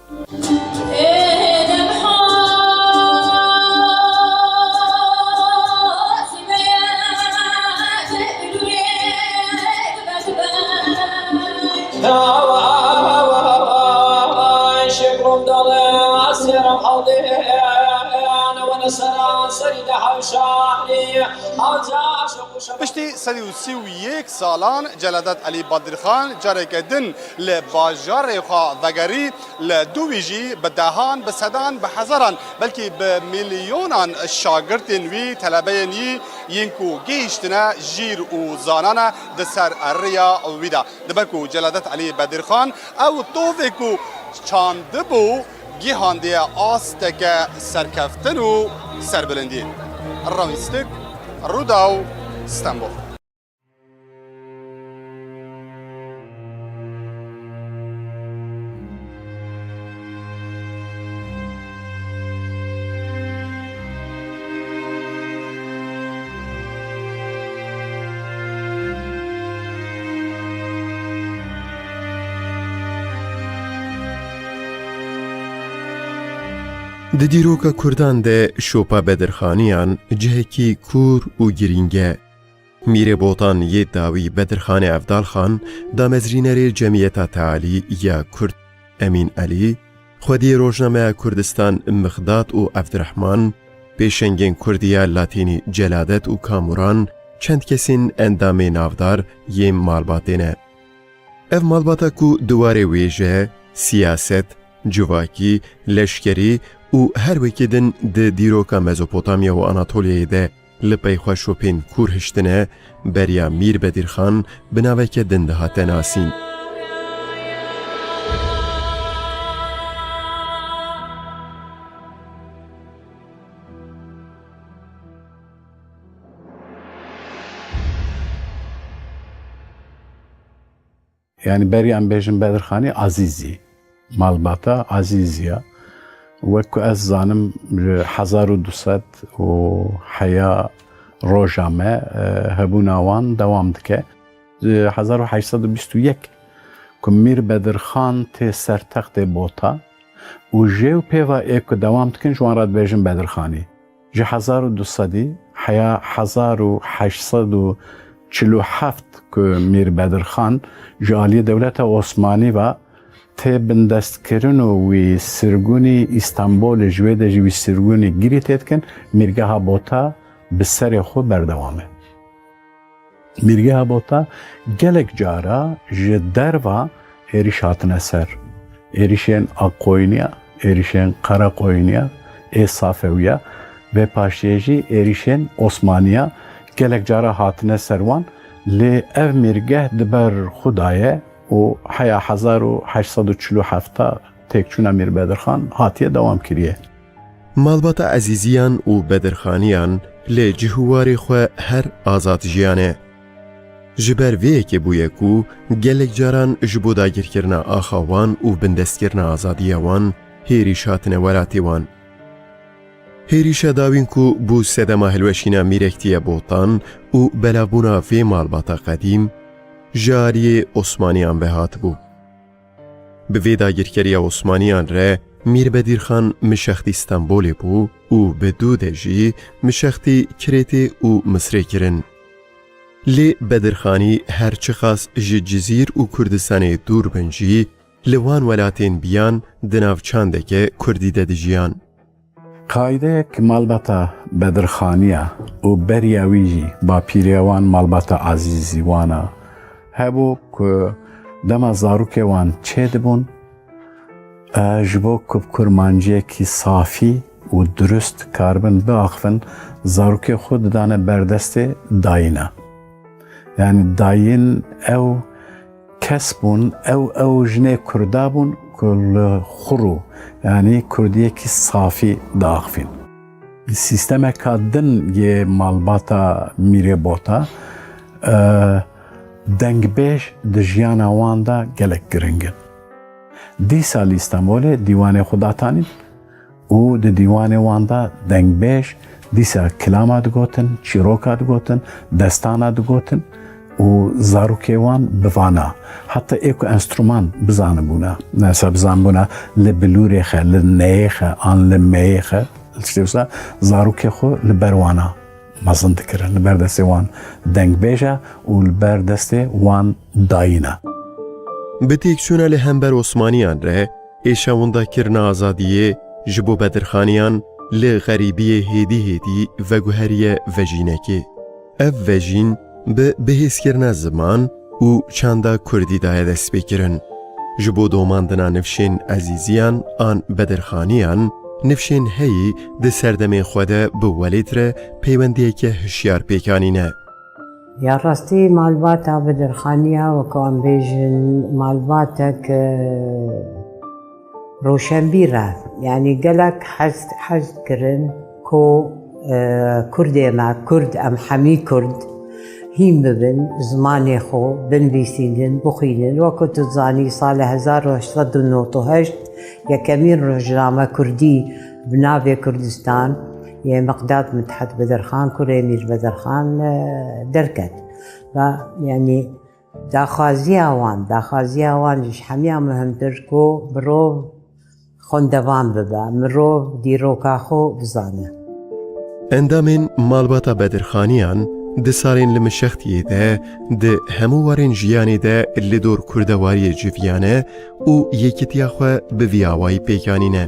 Piştî sed û sî û yek salan Celadet Elî Bedirxan careke din li bajarê xwe vegerî, li dû wî jî bi dehan, bi sedan, bi hezaran, belkî bi milyonan şagirtên wî, telebeyên wî yên ku gihîştine jîr û zanane di ser rêya wî de. Dibe ku Celadet Elî Bedirxan ew tovê ku çandibû, gihandiye asteke serkeftin û serbilindiyê. Rawîstik, Rûdaw, Stenbol. Di dîroka Kurdan de şopa Bedirxaniyan cihekî kûr û girîng e. Mîrê Botan yê dawî Bedirxanê Evdalxan, damezrînerê Cemiyeta Tealî ya Kurd Emîn Elî, xwediyê rojnameya Kurdistan Mixdat û Evdirehman, pêşengên Kurdî ya Latînî Celadet û Kamuran, çend kesên endamê navdar yên malbatê ne. Ev malbata ku di warê wêje, siyaset, civakî, leşkerî û her wekî din di dîroka Mezopotamya û Anatoliyayê de li pey xwe şopên kûr hiştine, beriya Mîr Bedirxan bi naveke din dihate nasîn. Yanî berî em bêjin Bedirxanî Azîzî. Malbata Azîzî ya. Wek ku ez zanim, ji hezar û du sed û heya roja me, e, hebûna wan dewam dike. Ji hezar û heşt sed û bîst û yek ku Mîr Bedirxan tê ser textê Bota û jê û pêva ê ku dewam dikin, ji wan re dibêjin Bedirxanî. Ji hezar û du sedî heya hezar û heşt sed û Çil û heft ku Mîr Bedirxan ji aliyê dewleta Osmanî ve tê bindestkirin û wî sirgûnî Îstanbolê, ji wê de jî wî sirgûnî girî tê dikin, Mîrgeha Bota bi serê xwe berdewam e. Mîrgeha Bota gelek cara ji derva êrîş hatine ser. Êrîşên Aqoyniya, êrîşên Qereqoyniya, ê Safewiya, vê paşiyê jî êrîşên Osmaniya gelek cara hatine ser wan, lê ev mîrgeh di ber xwe daye û heya hezar û heşt sed û çil û heft têkçûna Mîr Bedirxan hatiye dewam kiriye. Malbata Ezîziyan û Bedirxaniyan li cih û warê xwe her azad jiyane. Ji ber vê yekê bûye ku gelek caran ji bo dagirkirina axa wan û bindestkirina azadiya wan hêrîş hatine welatê wan. Hêrîşa dawîn ku bû sedema hilweşîna mîrektiya Botan û belavbûna vê malbata qedîm ji aliyê Osmaniyan ve hatibû. Bi vê dagirkeriya Osmaniyan re Mîr Bedirxan mişextî Stenbolê bû û bi dû de jî mişextî Kirêtê û Misrê kirin. Lê Bedirxanî her çiqas ji Cizîr û Kurdistanê dûr bin jî, li wan welatên biyan di nav çandeke Kurdî de dijiyan. Qaydeyek malbata Bedirxaniya û beriya wî jî bapîrê wan malbata Ezîzîwana hebû ku dema zarokê wan çêdibûn, e, ji bo ku bi kurmanciyekî safî û durust karibin biaxivin, zarokê xwe didane ber destê dayîna. Yanî dayîn ew kes bûn, ew, ew jinê Kurda bûn ku li xwe rû, yanî Kurdiyekî safî diaxivîn. Sîstemeka din yê malbata Mîrê Bota, e, dengbêj di jiyana wan de gelek giring in. Dîsa li Îstanbolê dîwanê xwe datanîn û di dîwanê wan de dengbêj dîsa kilama digotin, çîroka digotin, destana digotin û zarokê wan bi vana, heta ê ku enstrûman bizanibûna, mesela bizanibûna li bilûrê xe, li neyê xe an li meyê xe, tiştê wisa, zarokê xwe li ber wana mezin dikirin, li ber destê wan dengbêja û li ber destê wan dayîna. Bi têkçûna li hember Osmaniyan re êşa windakirina azadiyê ji bo Bedirxaniyan li xerîbiyê hêdî hêdî veguheriye vejînekê. Ev vejîn bi bihêzkirina ziman û çanda Kurdî daye destpêkirin. Ji bo domandina nifşên Ezîziyan an Bedirxaniyan, nifşên heyî di serdemên xwe de bi welêt re peywendiyeke hişyar pêk anîne. Ya rastî malbata Bedirxaniya, wek em bêjin, malbatek, e, roşenbîr e. Yanî gelek hez, hez dikirin ku, e, Kurdê me, Kurd, em hemî Kurd, hîn bibin, zimanê xwe binivîsînin, bixwînin. Wekî tu dizanî, salê hezar û heşt sed û nod û heşt yekemîn rojname Kurdî bi navê Kurdistan yê Miqdad Mithet Bedirxan, kurê Mîr Bedirxan, e, derket. Ve, yanî, daxwaziya wan, daxwaziya wan ji hemiya muhimtir ku mirov xwendevan bibe, mirov dîroka xwe bizane. Endamên malbata Bedirxaniyan di salên li mişextiyê de di hemû warên jiyanê de li dor kurdewariyê civiyane û yekîtiya xwe bi vî awayî pêk anîne.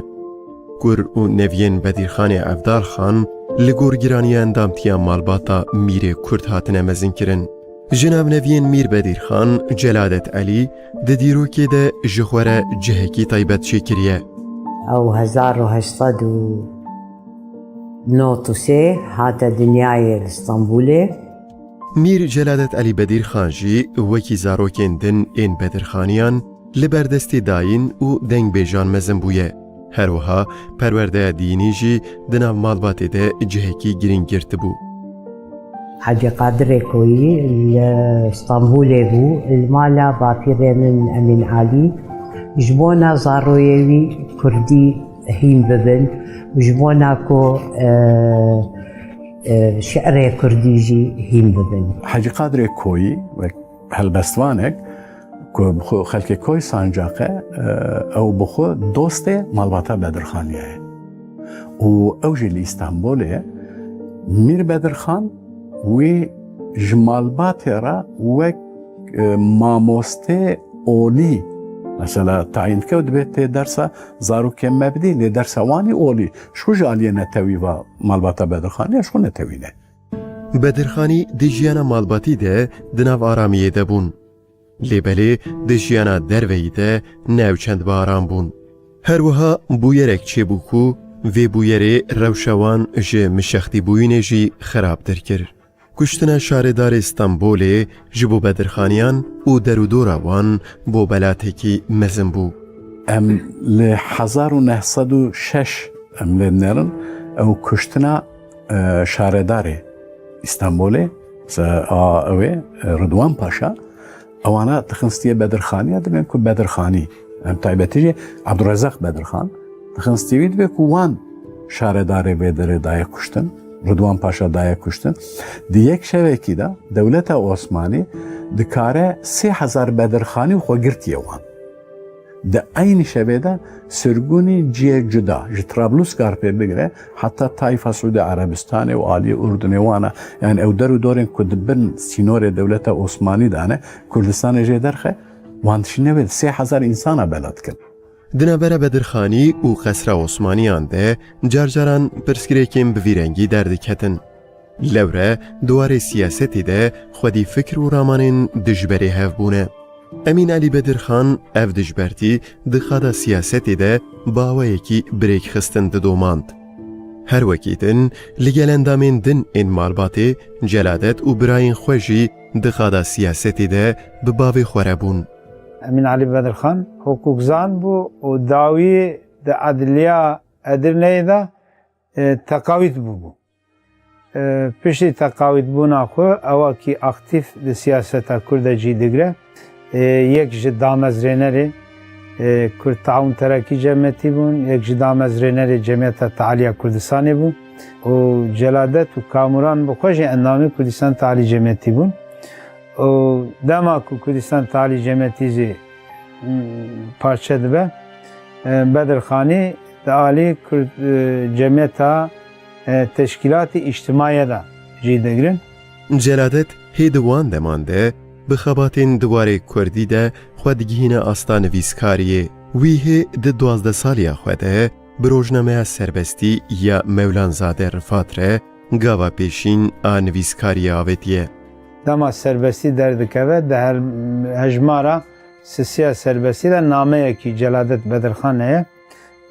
Kur û neviyên Bedirxanê Evdalxan li gor giraniya endamtiya malbata Mîrê Kurd hatine mezinkirin. Ji nav neviyên Mîr Bedirxan, Celadet Elî di dîrokê de ji xwe re cihekî taybet çêkiriye. Ew hezar û heşt sed û nod û sê hate dinyayê li Stenbolê. Mîr Celadet Elî Bedirxan jî wekî zarokên din ên Bedirxaniyan li ber destê dayîn û dengbêjan mezin bûye. Her wiha perwerdeya dînî jî di nav malbatê de cihekî girîng girtibû. Hecî Qadirê Koyî li Stenbolê bû, li mala bapîrê min Emîn Alî, ji bona zaroyê wî kurdî hîn bibin û ji bona ku, e, e, şi'rê kurdî jî hîn bibin. Hecî Qadirê Koyî wek helbestvanek ku bi xwe xelkê Koy Sancaq e, ew bi xwe dostê malbata Bedirxaniya ye. Û ew jî li Îstanbolê ye. Mîr Bedirxan wî Ji malbatê re wek, e, mamostê olî, mesela, tayîn dike û dibê tê dersa zarokên me bidî, lê dersa wan î olî. Ji xwe ji aliyê netewî ve malbata Bedirxanî ya ji xwe netewî ne. Bedirxanî di jiyana malbatî de di nav aramiyê de bûn. Lê belê di jiyana derveyî de ne ew çend bi aram bûn. Her wiha bûyerek çêbû ku vê bûyerê rewşa wan ji mişextîbûyînê jî xerabtir kir. Kuştina şaredarê Stenbolê ji bo Bedirxaniyan û derûdora wan bo belatekî mezin bû. Em li hezar û neh sed û şeş em lê dinêrin, ew kuştina, e, şaredarê Îstanbulê, se-, a, ew ê, e, Ridwan Paşa, ewana dixin stiyê Bedirxaniya, dibên ku Bedirxanî, em taybetî jî Abdurrezzaq Bedirxan, dixin stiyê wî, dibê ku wan şaredarê vê derê daye kuştin, Ridwan Paşa daye kuştin. Di yek şevekî de dewleta Osmanî dikare sê hezar Bedirxanî û xwe girtiye wan. Di eynî şevê de sirgûnî cihê cuda, ji Trabluskar pê bigire heta Tayfa Siûdî Erebistanê û aliyê Urdunê wana, yani ew der û dorên ku di bin sînorê dewleta Osmanî de ne, Kurdistanê jê derxe, wan dişîne wê sê hezar însana bela dikin. Di navbera Bedirxanî û Qesra Osmaniyan de car caran pirsgirêkên bi vî rengî derdiketin. Lewre di warê siyasetê de xwedî fikir û ramanên dijberê hev bûne. Emîn Elî Bedirxan ev dijbertî di qada siyasetê de bi awayekî bi rêk xistin didomand. Her wekî din li gel endamên din ên malbatê, Celadet û birayên xwe jî di qada siyasetê de bi bavê xwe re bûn. Emîn Elî Bedirxan hukukzan bû û dawî di edliya Edirneyê de, e, teqawît bûbû. E, piştî teqawîtbûna xwe, ew a kî aktîf di siyaseta Kurd de cî digre. E, yek ji damezrênerê, e, Kurd Taûn Terakî Cemiyetî bûn, yek ji damezrênerê Cemiyeta Tealiya Kurdistanê bû û Celadet û Kamuran bi xwe jî endamê Kurdistan Tealî Cemiyetî bûn. Û dema ku Kurdistan Tealî Cemiyetî jî, m, parçe dibe, e, Bedirxanî di alî Kurd, e, Cemiyeta, e, Teşkîlatî Îctimaiyê de cî digirin. Celadet hê di wan deman de bi xebatên di warê kurdî de xwe digihîne asta nivîskariyê. Wî hê di duwazdeh saliya xwe de bi rojnameya Serbestî ya Mewlanzade Rifat re gava pêşîn a nivîskariyê avêtiye. Dema Serbestî derdikeve, di her-, hejmara sisiya Serbestî de nameyekî Celadet Bedirxan heye.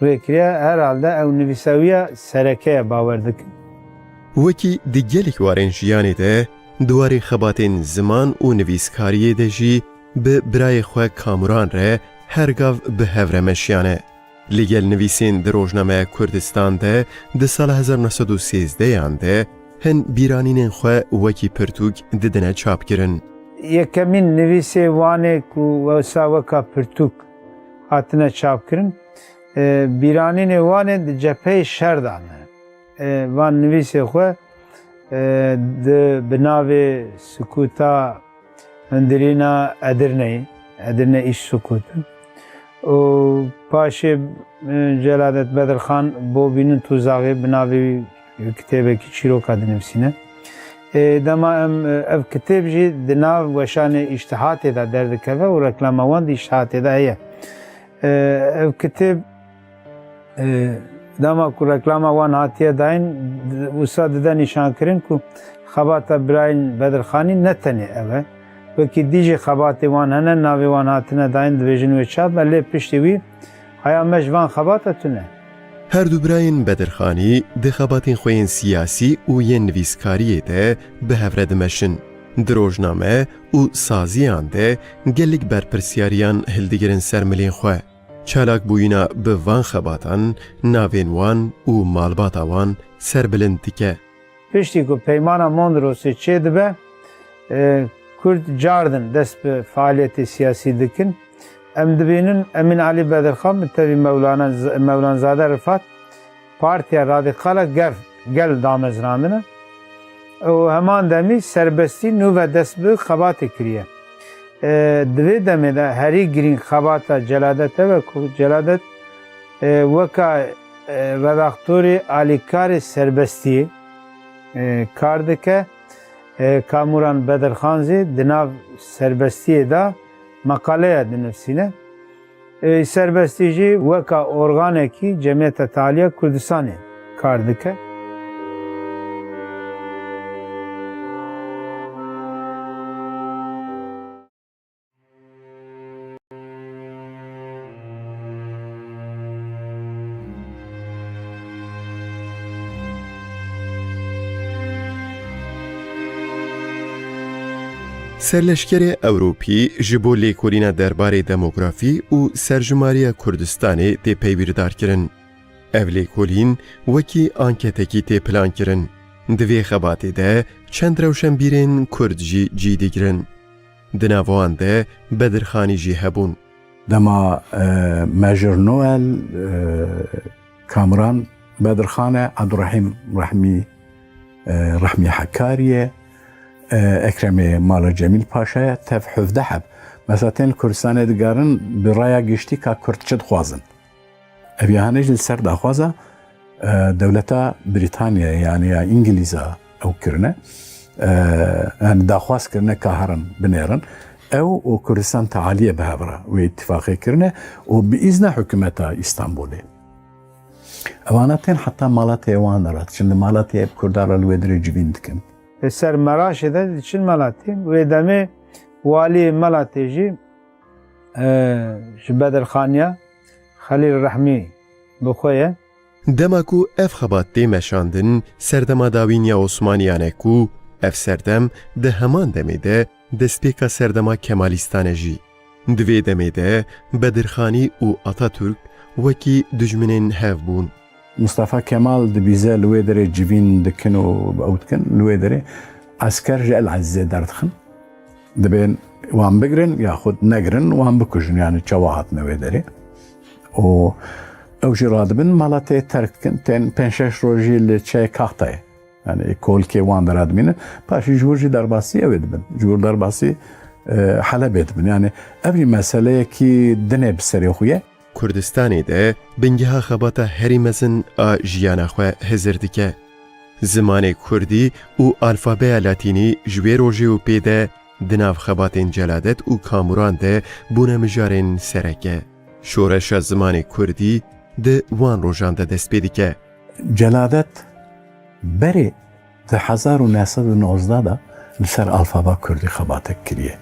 Rêkiriye, herhalde ew nivîsewiya sereke ye, bawer dikim. Wekî di gelek warên jiyanê de, di warê xebatên ziman û nivîskariyê de jî bi birayê xwe Kamuran re her gav bi hev re meşiyane. Li gel nivîsên di rojnameya Kurdistan de di sala hezar neh sed û sêzdeh yan de hin bîranînên xwe wekî pirtûk didine çapkirin. Yekemîn nivîsê wan ê ku wisa weka pirtûk hatine çapkirin, e, bîranînê wan ê di cepheyê şer de ne. E, van nivîsê xwe, e, di, bi navê Sukûta Hundirîna Edirneyê, Edirne iş sukutu. Û paşê, e, Celadet Bedirxan Bobînin Tuzaxê bi navê wî kitêbekî çîroka dinivîsîne. E, dema em, e, ev kitêb jî di nav weşanê Îştihatê de derdikeve û reklama wan di Îştihatê de heye. E, ev kitêb, e, dema ku reklama wan hatiye dayîn, di-, wisa dide nîşankirin ku xebata birayên Bedirxanî ne tenê ev e. Wekî dî jî xebatê wan hene, navê wan hatine dayîn, dibêjin wê çap e, lê piştî wî haya me ji van xebata tune. Her du birayên Bedirxanî di xebatên xwe yên siyasî û yên nivîskariyê de bi hev re dimeşin. Di rojname û saziyan de gelek berpirsiyariyan hildigirin ser milên xwe. Çalakbûyîna bi van xebatan navên wan û malbata wan serbilind dike. Piştî ku Peymana Mondrosê çêdibe, e, Kurd cardin dest bi faaliyetê siyasî dikin. Em dibînin Emîn Elî Bedirxan bi tevî Mewlana Z-, Mewlanzade Rifat Partiya Radîkal a Gel, Gel damezrandine û heman demî Serbestî nû ve dest bi xebatê kiriye. E, di vê demê de herî girîng xebata Celadet ev e ku Celadet, e, weka, e, redaktorê alîkarê Serbestiyê, e, kar dike. E, Kamuran Bedirxan jî di nav serbestiyê de meqaleya dinivîsîne. E, serbestî jî weka organekî Cemiyeta Tealiya Kurdistanê kar dike. Serleşkerê Ewropî ji bo lêkolîna derbarê demografî û serjimariya Kurdistanê tê peywîrdarkirin. Ev lêkolîn wekî anketekî tê plankirin. Di vê xebatê de çend rewşenbîrên Kurd jî cî digirin. Di nav wan de Bedirxanî jî hebûn. Dema, e, Mejir Noel, e, Kamran Bedirxan e, Abdurrahîm Rehmî, e, Rehmî Hekarî ye, e, Ekremê Mala Cemîl Paşa ye, tev hevdeh heb. Mesela tên Kurdistanê digerin bi raya giştî ka Kurd çi dixwazin. Ev ya hene jî li ser daxwaza, e, dewleta Brîtanyayê, yanî ya Îngilîza ew kirine. E, yanî daxwaz kirine ka herin binêrin. Ew û Kurdistan Tealiyê bi hev re wê îtîfaqê kirine û bi îzna hikûmeta Îstanbulê. Evana tên heta Malatya wan de re diçin. Li Malatyayê bi Kurdan re li wê dirê civîn dikin. Li ser Meraşê de diçin Malatya. Wê demê walî Malatya jî e, ji Bedirxaniya Xelîl Rehmî bi xwe ye. Dema ku ev xebat tê meşandin, serdema dawîn ya Osmaniyan e ku ev serdem di heman demê de destpêka serdema Kemalîstan e jî. Di vê demê de Bedirxanî û Atatürk wekî dijminên hev bûn. Mustafa Kemal dibîze li wê derê civîn dikin û ew dikin, li wê derê esker ji El Ezîzê derdixin. Dibên wan bigirin yaxud negirin, wan bikujin, yanî çawa hatine wê derê. Û ew jî radibin, mala tê terk dikin, tên pênc şeş rojî li çiyayê Kaxtayê. Yanî kolkê wan de radimînin. Paşî ji wir jî derbasî ew ê dibin. Ji wir derbasî, e, Helebê dibin. Yanî ev jî meseleyekî dinê bi serê xwe ye. Kurdistanê de bingeha xebata herî mezin a jiyana xwe hizir dike. Zimanê kurdî û alfabeya latînî ji wê rojê û pê de di nav xebatên Celadet û Kamuran de bûne mijarên sereke. Şoreşa zimanê kurdî di wan rojan de dest pê dike. Celadet berê di hezar û neh sed û nozdeh de li ser alfaba kurdî xebatek kiriye.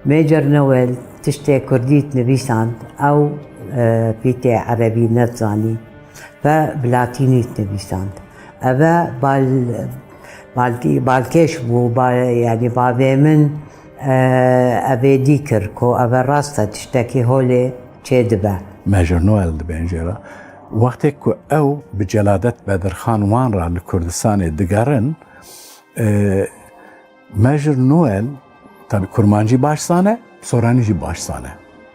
Major Noel tiştê kurdî dinivîsand, ew, e, pîtê erebî nedizanî ve bi latînî dinivîsand. Eve bal-, balkê-, balkêş bû, ba-, yanî bavê min, e, evê dî kir ku eve rast e, tiştekî holê çêdibe. Major Noel dibên jê re. Wextê ku ew bi Celadet Bedirxan wan re li Kurdistanê digerin, e, Major Noel, tabî kurmancî baş zane, soranî jî baş zane.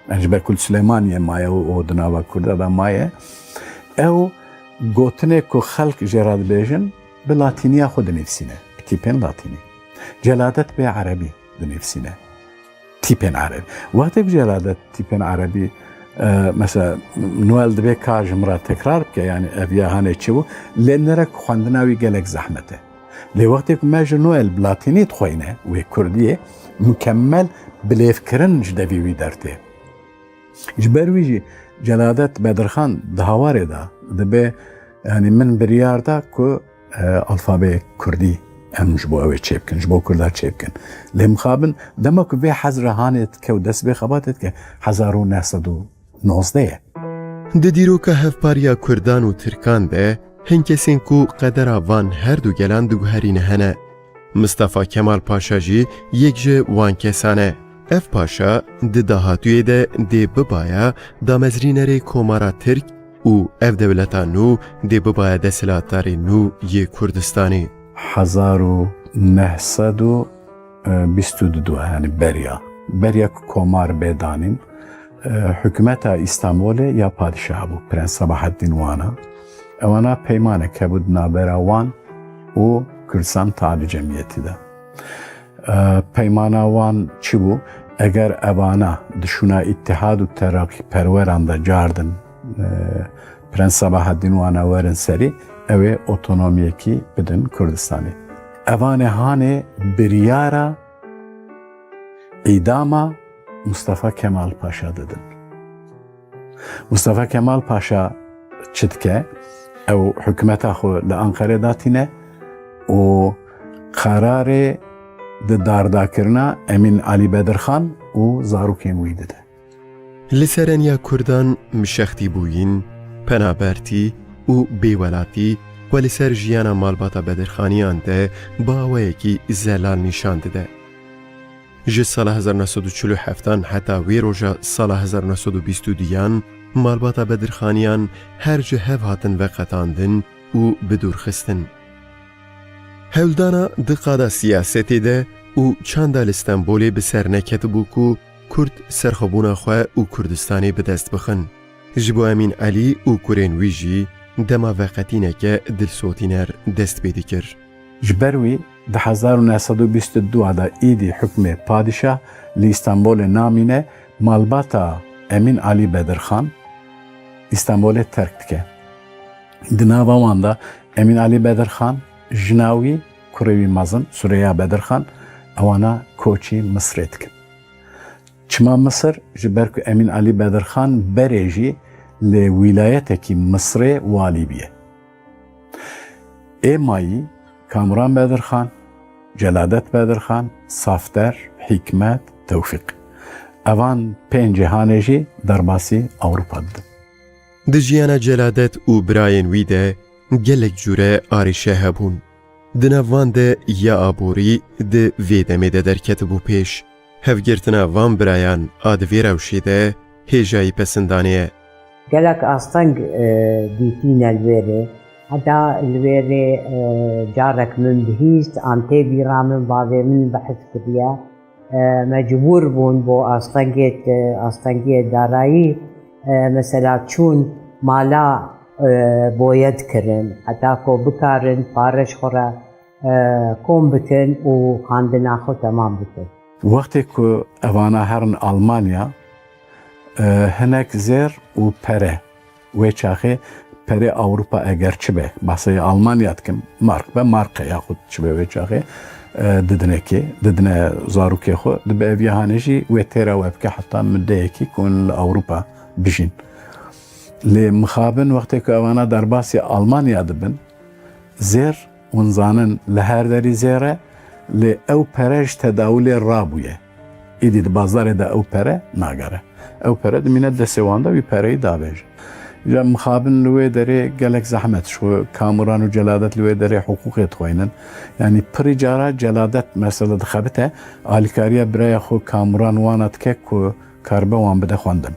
Yani ji ber ku li Silêmaniyê maye û, û di nava Kurda de maye. Ew gotinê ku xelk jê re dibêjin, bi latîniya xwe dinivîsîne, bi tîpên latînî. Celadet bê erebî dinivîsîne. Tîpên erebî. Wextê ku Celadet tîpên erebî, e, mesela Noel dibê ka ji min re tekrar bike, yani ev ya hanê çi bû, lê nirek xwendina wî gelek zehmet e. Lê wextê ku Major Noel bi latînî dixweyne, wê kurdiyê, mukemmel bilêvkirin ji devî wî dertê. Ji ber wî jî Celadet Bedirxan di hawarê de dibe, yanî min biryar da ku, e, alfabeyê kurdî em ji bo ew ê çêbikin, ji bo kurda çêbikin. Lê mixabin dema ku vê hezra hanê dike û dest vê xebatê dike, hezar û neh sed û nozdeh ye. Di dîroka hevpariya kurdan û tirkan de hin kesên ku qedera van her du gelan diguherîne hene. Mistefa Kemal Paşa jî yek ji wan kesan e. Ev paşa di dahatûyê de dê bibaya damezrînerê Komara Tirk û ev dewleta nû dê bibaya desthilatdarê nû yê Kurdistanê. Hezar û neh sed û bîst û du, yani beriya. Beriya ku komar bê danîn, e, hikûmeta Îstanbulê ya padişah bû, Prens Sabahaddîn wana. Ewana peymanek hebû di navbera wan û Kurdistan Tealî Cemiyetî de. E, peymana wan çi bû? Eger evana di şûna îtîhad û terakî perweran de cardin, e, Prens Sabahaddîn wana werin serî, ew ê otonomiyekî bidin Kurdistanê. Evanê hanê biryara îdama Mustafa Kemal Paşa didin. Mustafa Kemal Paşa çi dike? Ew hikûmeta xwe li Anqerê datîne û qerarê di dardakirina Emîn Alî Bedirxan û zarokên wî dide. Li sereniya Kurdan mişextîbûyîn, penabertî û bêwelatî xwe li ser jiyana malbata Bedirxaniyan de bi awayekî zelal nîşan dide. Ji sala hezar neh sed û çil û heftan heta wê roja sala hezar neh sed û bîst û duyan malbata Bedirxaniyan her ji hev hatin veqetandin û bi dûr xistin. Hewldana di qada siyasetê de û çanda li Stenbolê bi ser neketibû ku Kurd serxwebûna xwe û Kurdistanê bi dest bixin. Ji bo Emîn Elî û kurên wî jî dema veqetîneke dilsotîner dest pê dikir. Ji ber wî di hezar û neh sed û bîst û du de îdî hukmê padîşah li Îstanbolê namîne, malbata Emîn Alî Bedirxan Îstanbolê terk dike. Di nava wan de Emîn Alî Bedirxan, jina wî, kurê wî mezin Sureya Bedirxan, ewana koçî Misrê dikin. Çima Misir? Ji ber ku Emîn Alî Bedirxan berê jî li wîlayetekî Misrê walî bûye. Ê mayî Kamuran Bedirxan, Celadet Bedirxan, Safder, Hîkmet, Tewfîq. Evan pêncê hanê jî derbasî Ewropa didin. Di jiyana Celadet û birayên wî de gelek cûre arîşe hebûn. Di nav van de ya aborî di vê demê de derketibû pêş. Hevgirtina van birayan a di vê rewşê de hêjayî pesindanê ye. Gelek asteng, e, dîtîne li wê rê. Heta li wê rê, e, carek min bihîst, an tê bîra min bavê min behs kiriye. E, mecbûr bûn bo astengê, e, astengiyê darayî, e, mesela çûn mala, e, boyed kirin, heta ku bikarin pare ji xwe re, e, kom bikin û xandina xwe temam bikin. Wextê ku evana herin Almanya, e, hinek zêr û pere, wê çaxê perê Ewropa eger çi be, behsê Almanya dikim, mark be, mark e, yaxud çi be wê çaxê, e, didinekê, didine zarokê xwe, dibe ev ya hanê jî wê têra we bike heta mideyekî ku hûn li Ewropa bijîn. Lê mixabin wextê ku evana derbasî Almanya dibin, zêr, hûn zanin li her derî zêr e, lê ew pere ji tedawulê rabûye. Îdî di bazarê de ew pere nagere. Ew pere dimîne destê wan de, wî pereyî davêje. Îja mixabin li wê derê gelek zehmet, ji xwe Kamuran û Celadet li wê derê hiqûqê dixweynin. Yanî pirî cara Celadet mesela dixebite, alîkariya biraya xwe Kamuran wana dike ku karibe wan bide xwendin.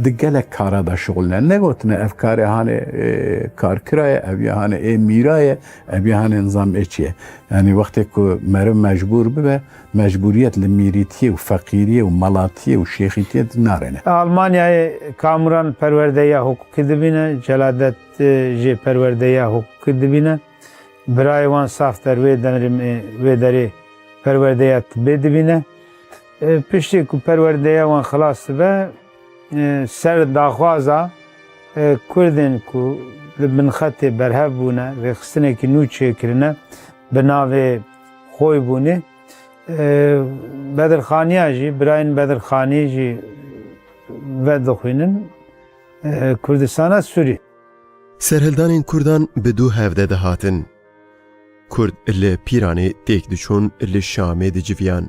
Di gelek kara de şixulne. Negotine ev karê hanê, e, karkira ye, ev ya hanê ê mîra ye, ev ya hanê nizam ê çi ye. Yanî wextê ku meriv mecbûr bibe, mecbûriyet li mîrîtiyê û feqîriyê û melatiyê û şêxîtiyê narêne. Almanyayê Kamuran perwerdeya hiqûqî dibîne, Celadet, e, jî perwerdeya hiqûqî dibîne. Birayê wan Safder wê demrê me-, wê derê perwerdeya tibê dibîne. E, piştî ku perwerdeya wan xilas dibe, e, ser daxwaza, e, Kurdên ku li bin xetê berhev bûne, rêxistinekî nû çêkirine, bi navê Xoybûnê, e, Bedirxaniya jî, birayên Bedirxanî jî vedixwînin, e, Kurdistana Sûrî. Serhildanên Kurdan bi du hevde dihatin. Kurd li Pîranê têk diçûn, li Şamê diciviyan.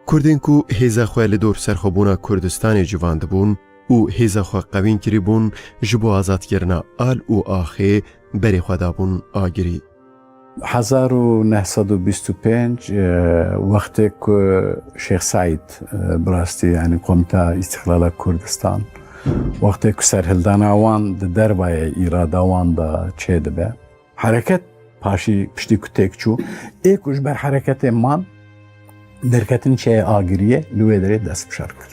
Kurdên ku hêza xwe li dor serxwebûna Kurdistanê civandibûn û hêza xwe qewîn kiribûn, ji bo azadkirina Al û Axê berê xwe dabûn agirî. Hezar û neh sed û bîst û pênc, e, wextê ku Şêx Seîd, e, bi rastî, yanî Komîta Îstîqlala Kurdistan, wextê ku serhildana wan di dervayê îrada wan de çêdibe, hereket paşî piştî ku têk çû, ê ku ji ber hereketê man, derketin çiyayê Agiriyê li wê derê dest bi şer kir.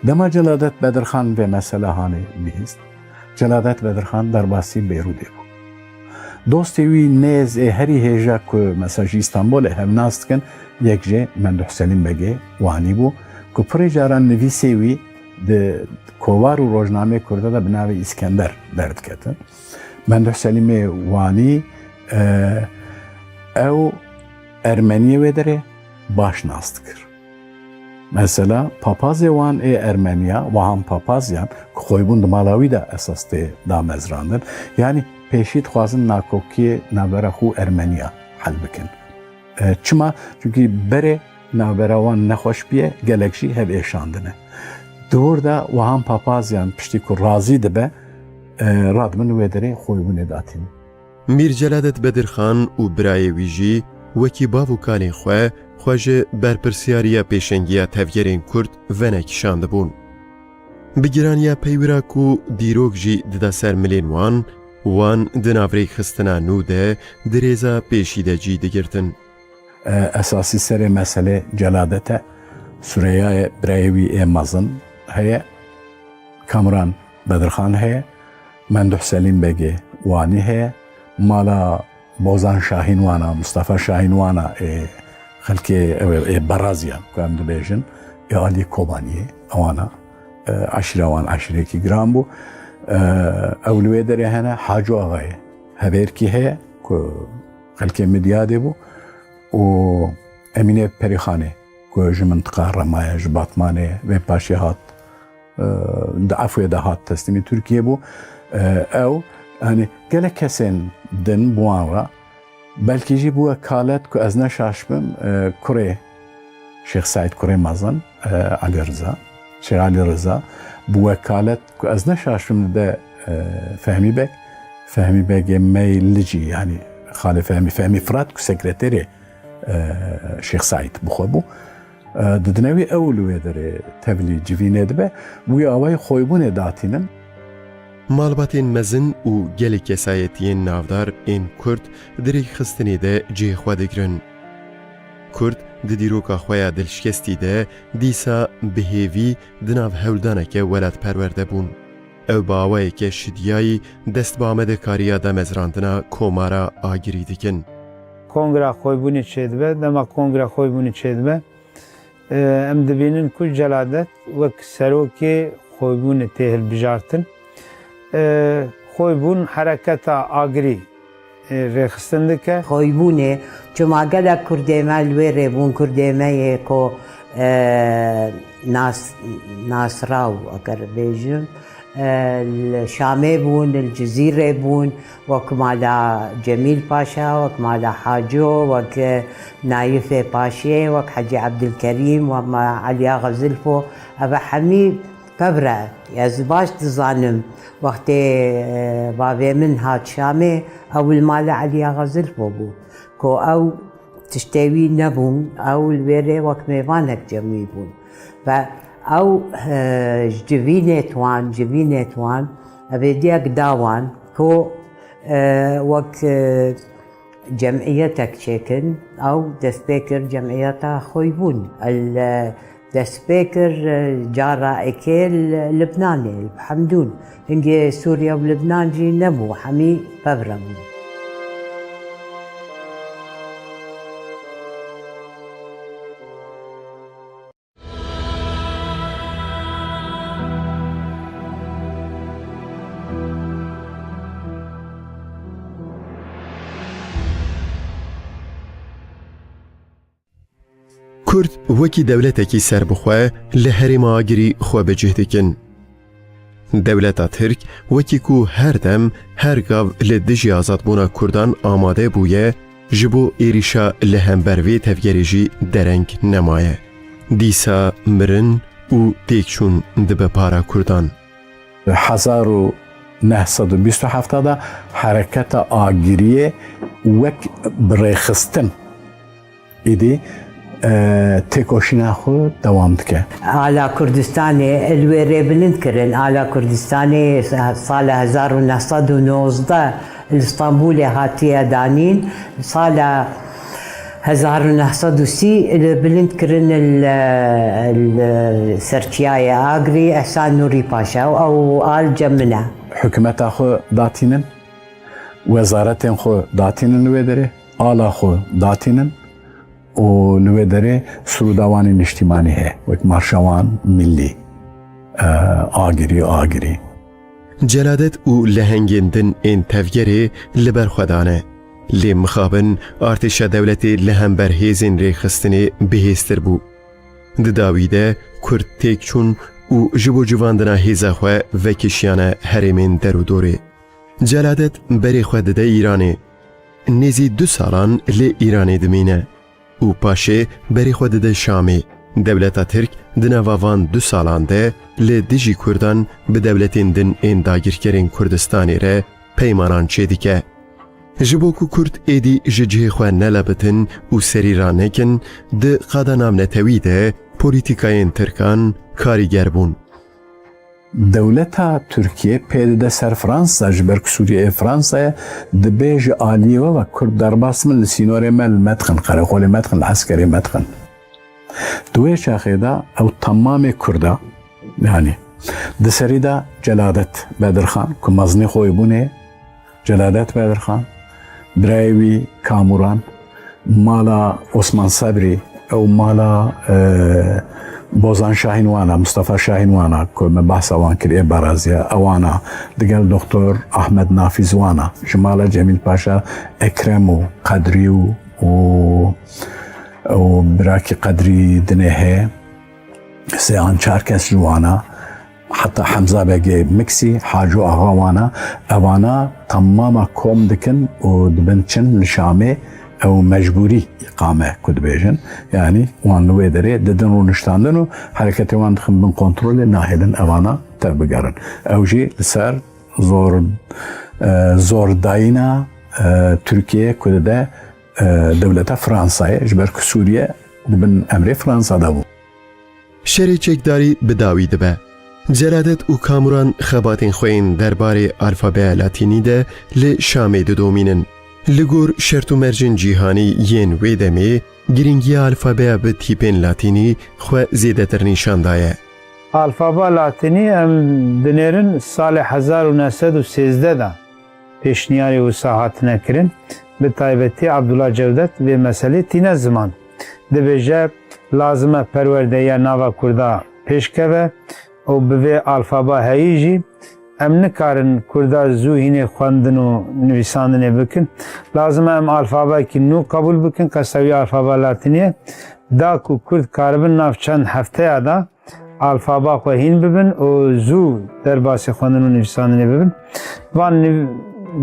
Dema Celadet Bedirxan vê mesela hanê bihîst, Celadet Bedirxan derbasî Beyrûdê bû. Dostê wî nêz ê herî hêja ku mesela ji Îstanbolê hev nas dikin, yek jê Menduh Selîm Begê Wanî bû ku pirê caran nivîsê wî di kovar û rojnameyê Kurda de bi navê Îskender derdiketin. Menduh Selîmê Wanî, e, Ew Ermeniyê wê derê baş nas dikir. Mesela papazê wan ê Ermeniya, Wahan Papazyan, ku xwe bûn di mala wî de esas tê damezrandin. Yanî pêşî dixwazin nakokiyê navbera xwe û Ermeniya hel bikin. E, çima? Çunkî berê navbera wan nexweş bûye, gelek jî hev êşandine. Di wir de Wahan Papazyan piştî ku razî dibe, e, radibin wê derê xwebûnê datînin. Mîr Celadet Bedirxan û birayê wî jî wekî bav û kalên xwe, xwe ji berpirsiyariya pêşengiya tevgerên Kurd venekişandibûn. Bi giraniya peywira ku dîrok jî dida ser milên wan, wan di nav rêkxistina nû de di rêza pêşî de cî digirtin. E, esasî serê meselê Celadet e. Sureyayê birayê wî ê mezin heye. Kamran Bedirxan heye. Menduh Selîm Begê Wanî heye. Mala Bozan Şahîn wana, Mustafa Şahîn wana, ê xelkê ew ê, ê Beraziyan ku em dibêjin, ê alî Kobaniyê, ewana, e, eşîra wan eşîrekî giran bû. E, ew li wê derê hene, Haco Axayê Hevêrkî heye ku xelkê Midyadê bû û Emînê Perîxanê ku ji mintiqa Remaye, ji Batmanê, vê paşê hat, e, di efwê de hat teslîmî Tirkiyê bû. E, ew, yanî gelek kesên din bi wan re, belkî jî bi wekalet ku ez ne şaş bim, e, kurê Şêx Seîd, kurê mezin, e, Elî Riza, Şêx Elî Riza, bi wekalet ku ez ne şaş bim de, e, Fehmî Beg, Fehmî Begê Meylicî, yanî xalê Fehmî, Fehmî Firat ku sekreterê, e, Şêx Seîd bi xwe bû. E, didine wî ew li wê derê tevlî civînê dibe, wî awayî xwebûnê datînin. Malbatên mezin û gelek kesayetiyên navdar ên Kurd di rêkxistinê de cihê xwe digirin. Kurd di dîroka xwe ya dilşikestî de dîsa bi hêvî di nav hewldaneke welatperwer de bûn. Ew bi awayeke şidiyayî dest bi amadekariya damezrandina Komara Agirî dikin. Kongra xwebûnê çêdibe, dema kongra xwebûnê çêdibe, e, em dibînin ku Celadet wek serokê xwebûnê tê hilbijartin. E, xwebûn hereketa Agirî, e, rêxistin dike. Xwebûnê, çima gelek Kurdê me li wê rê bûn, Kurdê me yê ku, e, nas-, nasraw, eger bêjim, e, li Şamê bûn, li Cizîrê bûn, wek mala Cemîl Paşa, wek mala Haco, wek, e, Nayifê Paşê, wek Hecî Ebdilkerîm, wek ma-, Eliya Xezilfo, ev hemî pev re. Ez baş dizanim, wextê, e, bavê min hat Şamê, ew li mala Eliya Xezilfo bû, ku ew tiştê wî nebûn, ew li wê rê wek mêvanek cem wî bûn. Ve ew, e, ji civînê wan, civînê wan, ev hêdiyek da wan ku, e, wek, e, cem'iyetek çêkin, ew dest pê kir cem'iyeta Xoybûn. El, e, dest pê kir, e, cara êkê li Libnanê, li Hemdûn. Hingê Sûriye û Libnan jî nebû, hemî pev re bû. Kurd wekî dewletekî serbixwe li herêma Agirî xwe bi cih dikin. Dewleta Tirk wekî ku her dem, her gav li dijî azadbûna Kurdan amade bûye, ji bo êrîşa li hember vê tevgerê jî dereng nemaye. Dîsa mirin û têkçûn dibe para Kurdan. Hezar û neh sed û bîst û heft de hereketa Agiriyê wek birêxistin êdî, e, têkoşîna xwe dewam dike. Ala Kurdistanê li wê rê bilind kirin. Ala Kurdistanê sala hezar û neh sed û nozdeh li Stenbolê hatiye danîn. Sala hezar û neh sed û sî li bilind kirin li, li serçiyayê Agirî Ehsan Nûrî Paşa û ew al cem min e. Hikûmeta xwe datînin, wezaretên xwe datînin li wê derê, ala xwe datînin û li wê derê sirûda wan ê niştîmanî heye, wek marşa wan milî, e, Agirî, Agirî. Celadet û lehengên din ên tevgerê li ber xwe dane. Lê mixabin artêşa dewletê li hember hêzên rêxistinê bihêztir bû. Di dawî de Kurd têk çûn û ji bo civandina hêza xwe vekişiyane herêmên derûdorê. Celadet berê xwe dide Îranê. Nêzî du salan li Îranê dimîne û paşê berê xwe dide Şamê. Dewleta Tirk di nava van du salan de li dijî Kurdan bi dewletên din ên dagirkerên Kurdistanê re peymanan çêdike. Ji bo ku Kurd êdî ji cihê xwe nelebitin û serî ranekin, di qada navnetewî de polîtîkayên Tirkan karîger bûn. Dewleta Tirkiyê pê dide ser Fransa, ji ber ku Sûriye ê Fransa ye, dibê ji aliyê we ve Kurd derbas bin, li sînorê me li me dixin, qereqolê me dixin, li eskerê me dixin. Di wê çaxê de ew temamê Kurda, yanî di serî de Celadet Bedirxan, ku mezinê xwe bûnê, Celadet Bedirxan, birayê wî Kamuran, mala Osman Sebrî, ew mala, e, Bozan Şahîn wana, Mustafa Şahîn wana, ku me behsa wan kir ê baraziya, ewana, digel Doktor Ahmed Nafîz wana, ji mala Cemîl Paşa Ekrem û Qedrî û, û, û birakî Qedrî dinê heye, sê an çar kes ji wana, heta Hemza Begê Miksî, Haco Axa wana, evana temama kom dikin û dibin çin li Şamê, ew mecbûrî îqame ku dibêjin. Yanî wan li wê derê didin rûniştandin û hereketê wan dixin bin kontrolê, nahêlin evana tev bigerin. Ew jî li ser zor, e, zordayîna, e, Tirkiyeyê ku dide, e, dewleta Fransayê, ji ber ku Sûriye di bin emrê Fransa de bû. Şerê çekdarî bi dawî dibe. Celadet û Kamuran xebatên xwe yên derbarê alfabeya latînî de li Şamê didomînin. Li gor şert û mercên cîhanî yên wê demê, girîngiya alfabeya bi tîpên latînî xwe zêdetir nîşan daye. Alfaba latînî em dinêrin salê hezar û neh sed û sêzdeh de pêşniyarê wisa hatine kirin. Bi taybetî Abdullah Cewdet vê meselê tîne ziman. Dibêje, lazim e perwerdeya nava Kurda pêşkeve û bi vê alfaba heyî jî em nikarin Kurda zû hînê xwendin û nivîsandinê bikin. Lazim e em alfabekî nû qebûl bikin, qesta wî alfaba latînî ye. Da ku Kurd karibin nav çend hefteya de alfaba xwe hîn bibin û zû derbasî xwendin û nivîsandinê bibin. Van niv-,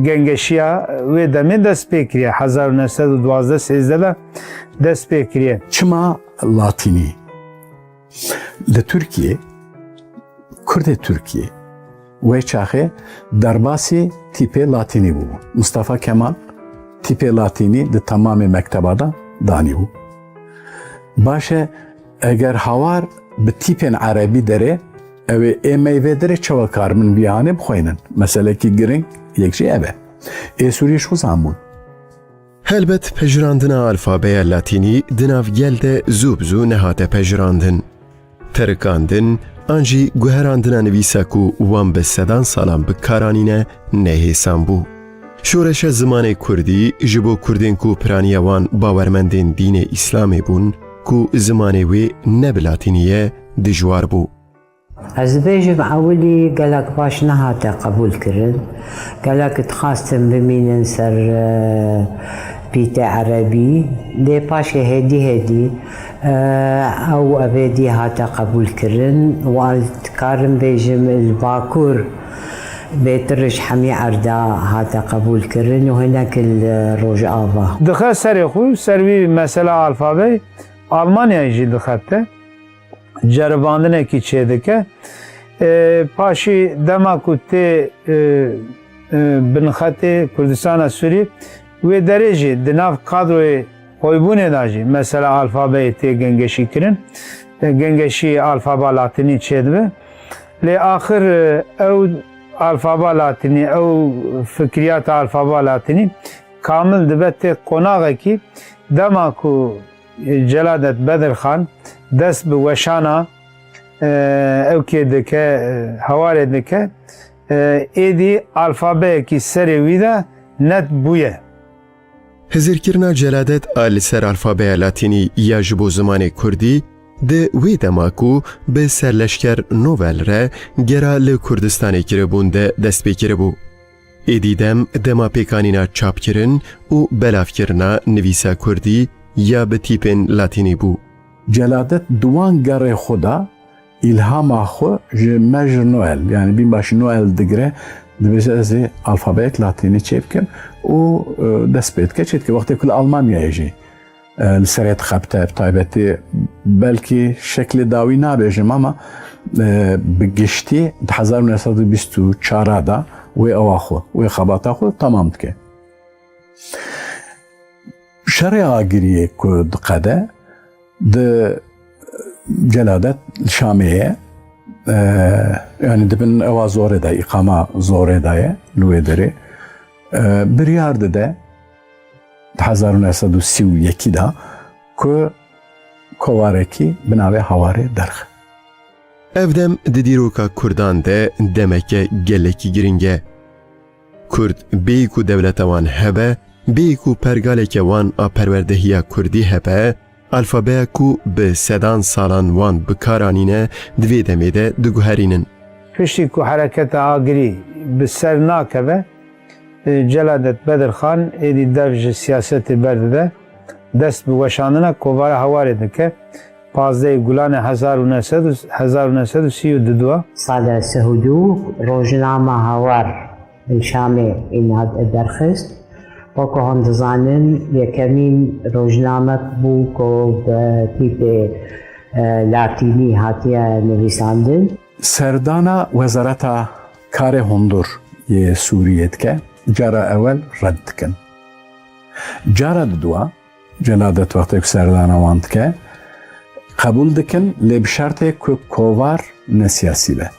gengeşiya wê demê dest pê kiriye. Hezar û neh sed û duwazdeh sêzdeh de dest pê kiriye. Çima latînî? Li Tirkiyê, Kurdê Tirkiyê wê çaxê derbasî tîpê latînî bûbû. Mustafa Kemal tîpê latînî di temamê mekteba de danîbû. Baş e, eger hawar bi tîpên erebî derê, ew ê ê me yê vê derê çawa karibin vî hanê bixweynin? Meselekî giring yek jî ev e. Ê Sûrî ji xwe zan bûn. Helbet pejirandina alfabeya latînî di nav gel de zû bi zû nehate pejirandin. Terikandin an jî guherandina nivîsa ku wan bi sedan salan bi kar anîne nehêsan bû. Şoreşa zimanê kurdî ji bo kurdên ku piraniya wan bawermendên dînê Îslamê bûn, ku zimanê wê ne bi latînî ye, dijwar bû. Ez dibêjim, ewilî gelek baş nehate qebûlkirin. Gelek dixwastin bimînin ser, e, pîtê erebî. Lê paşê hêdî hêdî, e, ew evêdî hate qebûlkirin. Û ez dikarim bêjim, li Bakur bêtir ji hemî erda hate qebûlkirin û hinek li Rojava. Dixe serê xwe, ser vî mesela alfabeyê Almanyayê jî dixebite. Ceribandinekî çêdike. E, paşî dema ku tê, e, e, binxetê Kurdistana Sûrî, wê derê jî di nav kadroyê qoybûnê de jî mesela alfabeyê tê gengeşîkirin. E, gengeşî alfaba latînî çêdibe. Lê axir, e, ew alfaba latînî, ew fikriyata alfaba latînî kamil dibe tê qonaxekî dema ku Celadet Bedirxan dest bi weşana, e, ewkê dike, e, hewarê dike, e, êdî alfabeyekî serê wî de net bûye. Hizirkirina Celadet a li ser alfabeya latînî ya ji bo zimanê kurdî di wê dema ku bi serleşker Novel re gera li Kurdistanê kiribûn de dest pê kiribû. Êdî dem dema pêkanîna çapkirin û belavkirina nivîsa kurdî ya bi tîpên latînî bû. Celadet di wan gerê xwe de îlhama xwe ji me ji Noel, yanî bînbaşî Noel digire, dibêje, "Ez ê alfabeyek latînî çêbikim" û, e, dest pê dike, çêdike. Wextê ku li Almanyayê jî, e, li serê dixebite, bi taybetî belkî şeklê dawî nabêjim ama, e, bi giştî di hezar û neh sed û bîst û çar de wê ewa xwe, wê xebata xwe temam dike. Şerê Agiriyê ku diqede, di Celadet li Şamê ye, e, yanî di bin ewa zorê de, îqama zorê de ye, li wê derê. E, biryar dide, di hezar û neh sed û sî û yekî de ku kovarekî bi navê Hawarê derxe. Ev dem di dîroka kurdan de demeke gelekî giring e. Kurd bêyî ku dewleta wan hebe, bêyî ku pergaleke wan a perwerdehiya kurdî hebe, alfabeya ku bi sedan salan wan bi kar anîne, di vê demê de diguherînin. Piştî ku hereketa Agirî bi ser nakeve, e, Celadet Bedirxan êdî dev ji siyasetê berdide, dest bi weşandina Kovara Hawarê dike, pazdehê Gulanê hezar û neh sed û, hezar û neh sed û sî û du de. Sala sih û du, rojnama Hawar li Şamê îna derxist. Weke hûn dizanin, yekemîn rojnamek bû ku bi tîpê, e, latînî hatiye nivîsandin. Serdana Wezareta Karê Hundir yê Sûriyê dike, cara ewel red dikin. Cara didua, Celadet wextê ku serdana wan dike, qebûl dikin, lê bi şertê ku kovar ne siyasî be.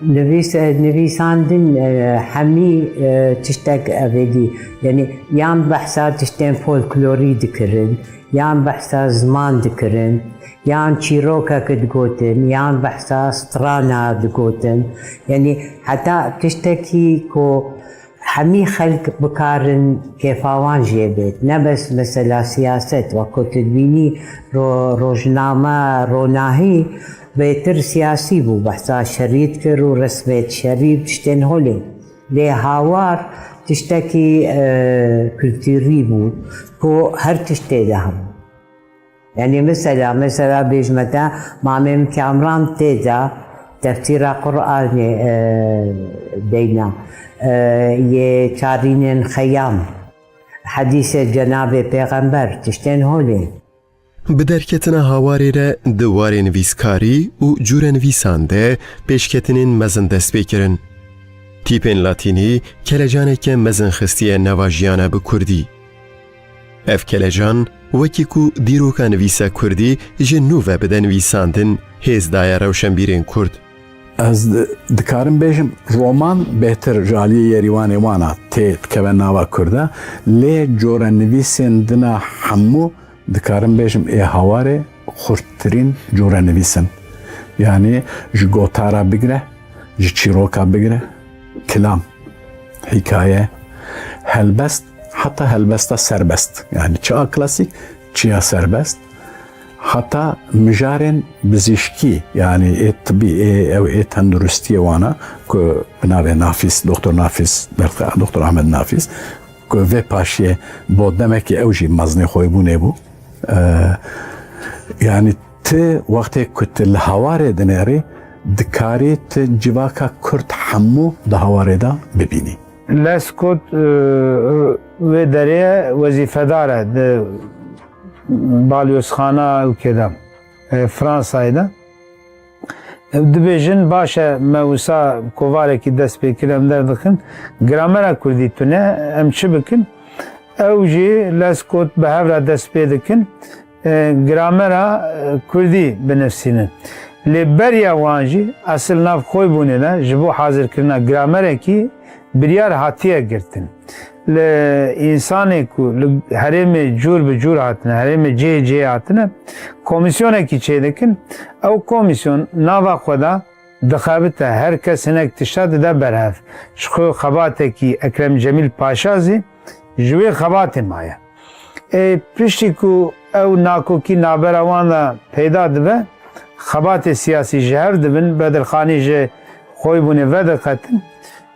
Nivîs-, e, nivîsandin, e, hemî, e, tiştek ev êdî, yanî yan behsa tiştên folklorî dikirin, yan behsa ziman dikirin, yan çîrokek digotin, yan behsa strana digotin. Yanî heta tiştekî ku hemî xelk bikarin kêfa wan jê bêt. Ne bes mesela siyaset, wek ku tu dibînî ro-, rojname Ronahî bêtir siyasî bû, behsa şerî dikir û resmêt şerî û tiştên holê. Lê Hawar tiştekî, e, kulturî bû ku her tişt tê de hebû. Yanî mesela, mesela bêjme te, Mamê min Kamran tê de, teftîra Qur'anê, e, deyna, e, yê çarînên Xeyam, hedîsê Cenabê Pêxember, tiştên holê. Bi derketina Hawarê re di warê nivîskarî û cûrenivîsan de pêşketinên mezin dest pê kirin. Tîpên latînî kelecaneke mezin xistiye nava jiyana bi kurdî. Ev kelecan, wekî ku dîroka nivîsa kurdî ji nû ve bide nivîsandin, hêz daye rewşenbîrên kurd. Ez di-, dikarim bêjim, roman bêhtir ji aliyê Yerîwanê wan a tê dikeve nava kurda, lê corenivîsên din a hemû dikarim bêjim ê Hawarê xurttirîn corenivîs in. Yanî ji gotara bigire, ji çîroka bigire, kilam, hîkaye, helbest, heta helbesta serbest. Yanî çi a klasîk, çi ya serbest. Heta mijarên bizîşkî, yanî ê tibî, ê, ew ê tenduristiyê wana ku bi navê Nafîs, Doktor Nafîs, Doktor Ahmed Nafîs, ku vê paşiyê bo demekî ew jî mezinê xwêbûnê bû. Ee, yanî ti wextê ku tu li Hawarê dinêrî, dikarî tu civaka Kurd hemû di Hawarê de bibînî. Lescot, e, wê derê wezîfedar e di balyozxana ûkê de, e, Fransayê de. Ew dibêjin, baş e, me wisa kovarekî dest pê kir, em derdixin. Gramera kurdî tune, em çi bikin? Ew jî Lescot bi hev re dest pê dikin, e, gramera, e, kurdî binivîsînin. Lê beriya wan jî esil nav xwêbûnê de ji bo hazirkirina gramerekî biryar hatiye girtin. Li însanê ku li herêmê cûr bi cûr hatine, herêmê cihê cihê hatine, komîsyonekî çêdikin. Ew komîsyon nava xwe de dixebite, her kes hinek tişta dide berhev. Ji xwe xebatekî Ekrem Cemîl Paşa zî ji wê xebatê maye. Ê, piştî ku ew nakokî navbera wan de peyda dibe, xebatê siyasî ji hev dibin, Bedirxanî ji xwêbûnê vediqetin.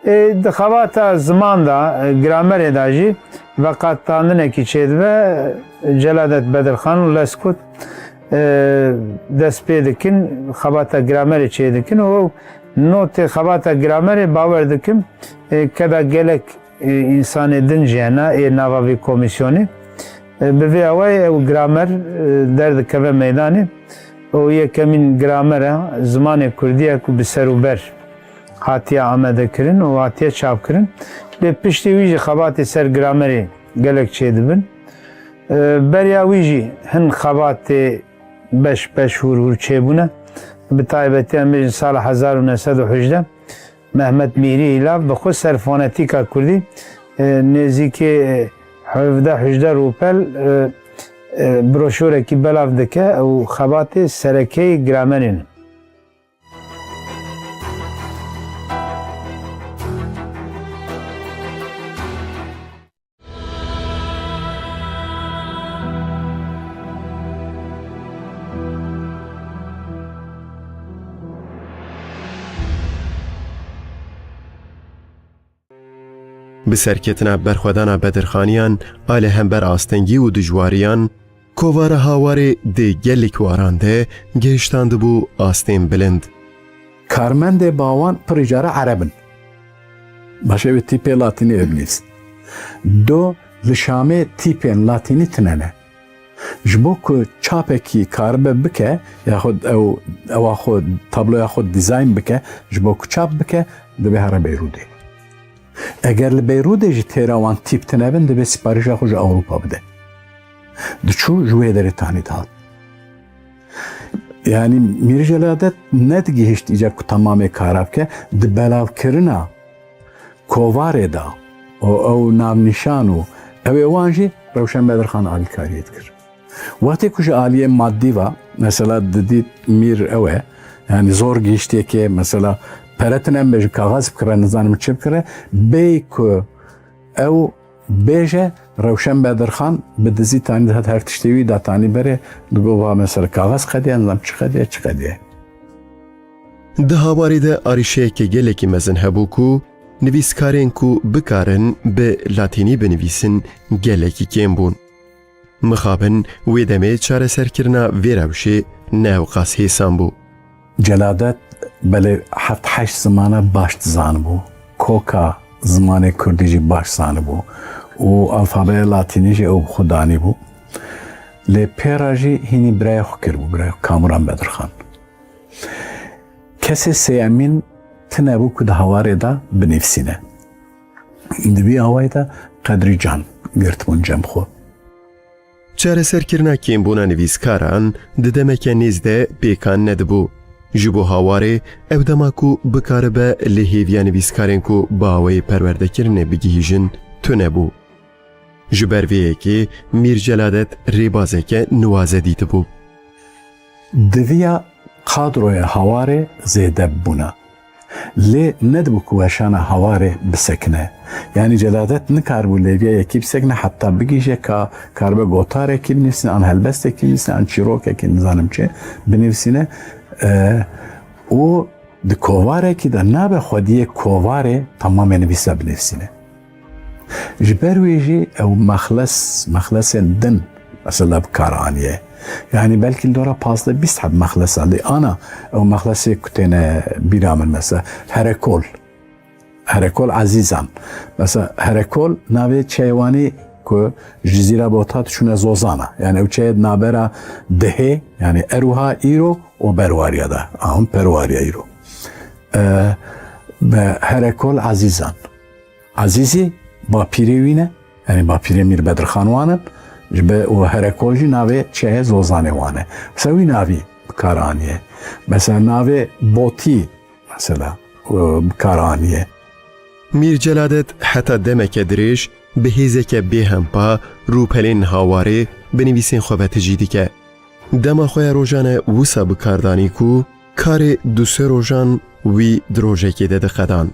Ê, di xebata ziman de, e, gramerê de jî veqetandinekî çêdibe. Celadet Bedirxan û Leskut, e, dest pê dikin, xebata gramerê çêdikin û ew notê xebata gramerê, bawer dikim, e, keda gelek, e, însanê din jî hene ê nava vî komîsyonê. E, bi vê awayî ew gramer, e, derdikeve meydanê. Ew yekemîn gramer e, zimanê kurdî ye ku bi ser û ber hatiye amadekirin û hatiye çapkirin. Lê piştî wî jî xebatê ser gramerê gelek çêdibin. E, beriya wî jî hin xebatê beş beş hûr hûr çêbûne. Bi taybetî em bêjin sala hezar û neh sed û hejdeh Mehmet Mîrî Îlav bi xwe ser fonetîka kurdî, e, nêzîkî, e, hevdeh hejdeh rûpel, e, e, broşûrekî belav dike û xebatê serekeyê gramerê ne. Bi serketina berxwedana Bedirxaniyan a li hember astengî û dijwariyan, kovara Hawarê di gelek waran de gihiştandibû astên bilind. Karmendê bawan pirî cara Ereb in. Baş, ew ê tîpê latînî binivîsin. Do, li Şamê tîpên latînî tine ne. Ji bo ku çapekî karibe bike, yaxud ew, ewa xwe, tabloya xwe dîzayn bike, ji bo ku çap bike, divê here Beyrûdê. Eger li Beyrûdê jî têra wan tîp tine bin, divê siparîşa xwe ji Ewropa bide. Diçû ji wê derê tanî dihat. Yanî Mîr Celadet nedigihişt îca ku temamê kara bike, di belavkirina kovarê de û ew navnîşan û ew ê wan jî Rewşen Bedirxan alîkariyê dikir. Wextê ku ji aliyê madî ve, mesela didît Mîr ew e, yanî zor gihiştiye ke mesela pere tine bêje, kaxez bikire, nizanim çi bikire, bêyî ku ew bêje, Rewşen Bedirxan bi dizî tanî dihat her tiştê wî da tanî berê, digot va mesela kaxez qediye, nizam çi qediye, çi qediye. Di Hawarê de arîşeyeke gelekî mezin hebû ku nivîskarên ku bikarin bi latînî binivîsin gelekî kêm bûn. Mixabin wê demê çareserkirina vê rewşê ne ewqas hêsan bû. Celadet belê heft heşt zimana baş dizanibû. Koka zimanê kurdî jî baş zanibû û alfabeya latînî jî ew bi xwe danîbû. Lê pê re jî hînî birayê xwe kiribû, birayê xwe Kamuran Bedirxan. Kesê sêyemîn tune bû ku di Hawarê de binivîsîne. Di vî awayî de Qedrî Can girtibûn cem xwe. Çareserkirina kêmbûna nivîskaran di demeke nêz de pêkan nedibû. Ji bo Hawarê ew dema ku bikaribe li hêviya nivîskarên ku bi awayê perwerdekirinê bigihîjin tune bû. Ji ber vê yekê Mîr Celadet rêbazeke nuwaze dîtibû. Diviya kadroya Hawarê zêde bibûna. Lê nedibû ku weşana Hawarê bisekine. Yanî Celadet nikaribû li hêviya yekî bisekine heta bigihîje ka karibe gotarekî binivîsîne, an helbestekî binivîsîne, an çîrokekî nizanim çi binivîsîne. E, û di kovarekî de nabe xwediyê kovarê temamê nivîsa binivîsîne. Ji ber wê jî ew mexles, mexlesên din mesela bi kar aniye. Yanî belkî li dora pazdeh bîst heb mexlesa lê ana ew mexlesê ku têne bîra min mesela Herekol. Herekol Ezîzan. Mesela Herekol navê çeyê wanî ku ji Cizîra Bota diçûne Zozana. Yanî ew çeyê di navbera dihê, yanî eroha îro û berwariya de. Ahûn perwariya îro. E, be Herekol Ezîzan. Ezîzî bapîrê wî ne, yanî bapîrê Mîr Bedirxan wan in, ji be û Herekol jî navê çeyê Zozanê wan e. Mesela wî navî bi kar aniye. Mesela navê Botî, mesela, e, bi kar aniye. Mîr Celadet heta demeke dirêj bi hêzeke bêhempa rûpelên Hawarê bi nivîsên xwe ve tijî dike. Dema xwe ya rojane wisa bi kar danî ku karê du sê rojan wî di rojekê de diqedand.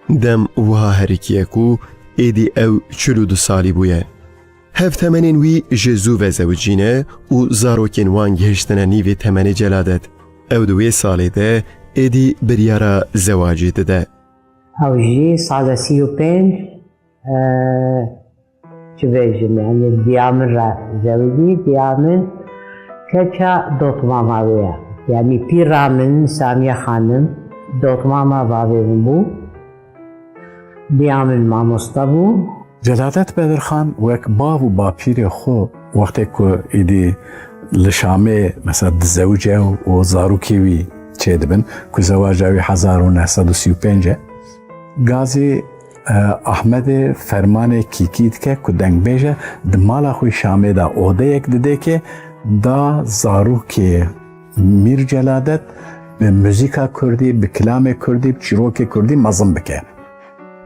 Dem wiha herikiye ku êdî ew çil û du salî bûye. Hev temenên wî ji zû ve zewicîne û zarokên wan gihiştine nîvê temenê Celadet. Ew di wê salê de êdî biryara zewacê dide. Ew jî sala sî û pênc, e, çi bêjim, yani diya min re zewicî, diya min keça dotmama wê ye. Yani pîra min Samiye Xanim dotmama bavê min bû. Diya min mamoste bû. Celadet Bedirxan wek bav û bapîrê xwe wextê ku êdî li Şamê mesela dizewice û, û zarokê wî çêdibin, ku zewaca wî hezar û neh sed û sî û pênc e, gazî, e, Ahmedê fermanê kîkî dike ku dengbêje di mala xwe Şamê de odeyek didêkê da zarokê Mîr Celadet bi muzîka kurdî, bi kilamê kurdî, bi çîrokê kurdî mezin bike.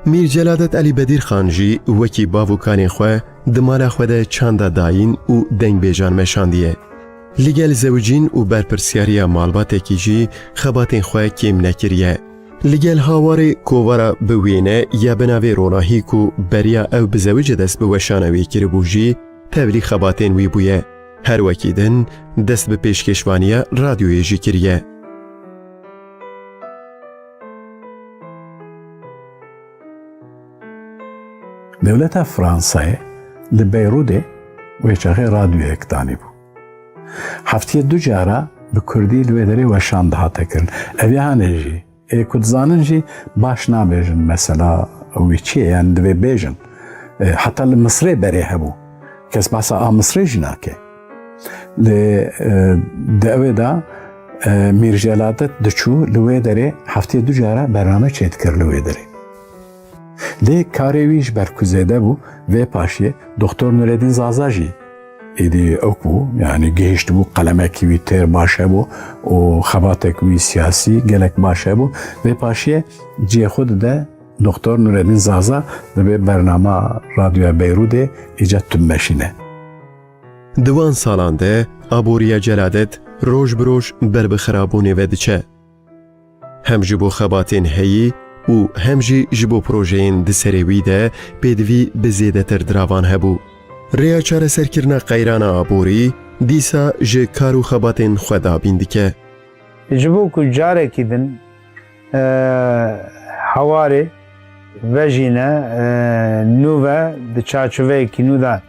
Mîr Celadet Elî Bedîrxan jî wekî bav û kalên xwe di mala xwe de çanda dayîn û dengbêjan meşandiye. Li gel zewicîn û berpirsyariya malbatekî jî xebatên xwe kêm nekiriye. Li gel hawarê kovara bi wêne ya bi navê Ronahî ku beriya ew bi zewice dest bi weşana wê kiribû jî tevlî xebatên wî bûye. Her wekî din dest bi pêşkêşvaniya radyoyê jî kiriye. Dewleta Fransayê li Beyrûdê wê çaxê radyoyek danîbû. Heftiyê du cara bi kurdî li wê derê weşan dihate kirin. Ev ya hane jî, ê ku dizanin jî baş nabêjin mesela wî çi ye, yani divê bêjin. E, heta li Misrê berê hebû. Kes behsa a Misrê jî nake. Lê, e, di ewê de, e, Mîr Celadet diçû li wê derê heftiyê du cara bername çêdikir li wê derê. Lê karê wî ji ber ku zêde bû, vê paşiyê Doktor Nureddin Zaza jî êdî ew bû, yani gihiştibû, qelemekî wî têr baş hebû û xebatek wî siyasî gelek baş hebû. Vê paşiyê cihê xwe dide Doktor Nureddin Zaza, dibê bernama Radyoya Beyrûdê îca tu meşîne. Di wan salan de aboriya Celadet roj bi roj ber bi xirabûnê ve diçe. Hem ji bo xebatên heyî û hem jî ji bo projeyên di serê wî de pêdivî bi zêdetir diravan hebû. Rêya çareserkirina qeyrana aborî dîsa ji kar û xebatên xwe dabîn dike. Ji bo ku carekî din, e, hewarê vejîne, e, nû ve di çarçoveyekî nû de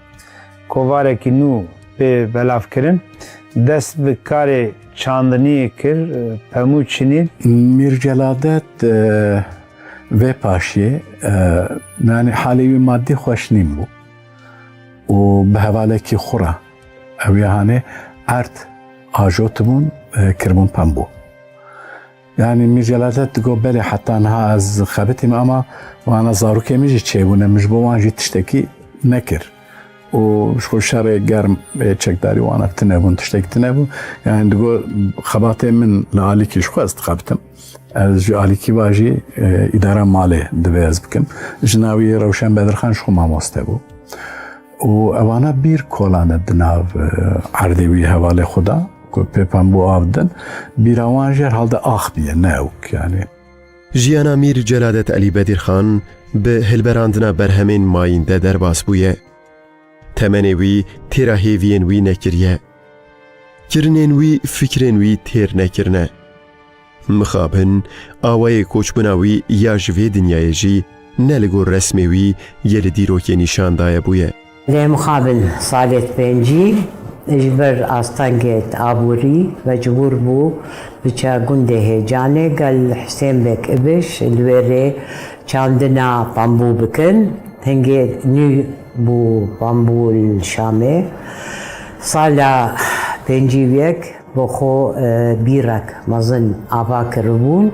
kovarekî nû pê belavkirin, dest bi karê çandiniyê kir, e, pemû çinîn. Mîr Celadet, e, vê paşiyê, e, yani halê wî madî xweş nîn bû û bi hevalekî xwe re ew ya hanê erd ajotibûn, e, kiribûn pembû. Yani Mîr Celadet digot, belê heta niha ez xebitîm ama wana zarokê min jî çêbûne, min ji bo wan jî tiştekî nekir. Û ji xwe şerê germ, ê, çekdarî wana tune bûn, tiştekî tune bû. Yani digot, xebatê min li alîkî ji xwe ez dixebitim. Ez ji alîkî va jî, e, îdara malê divê ez bikim. Jina wî Rewşen Bedirxan ji xwe mamoste bû. Û ewana bîr kolane di nav, e, erdê wî hevalê xwe de, ku pê pembû av din. Bîra wan jî herhalde ax bûye, ne ewk yani. Jiyana Mîr Celadet Elî Bedirxan bi hilberandina berhemên mayîn de derbas bûye. Temenê wî têra hêviyên wî nekiriye. Kirinên wî, fikrên wî têr nekirine. Mixabin, awayê koçbûna wî ya ji vê dinyayê jî ne li gor resmê wî yê li dîrokê nîşan daye bûye. Lê mixabin salê pêncî ji ber astengê aborî mecbûr bû biçe gundê Hêcanê gel Hisên Beg Ibiş li wê rê çandina pambû bikin. Hingê nû bû pambû li Şamê. Sala pêncî û yek bo xwe, e, bîrek mezin ava kiribûn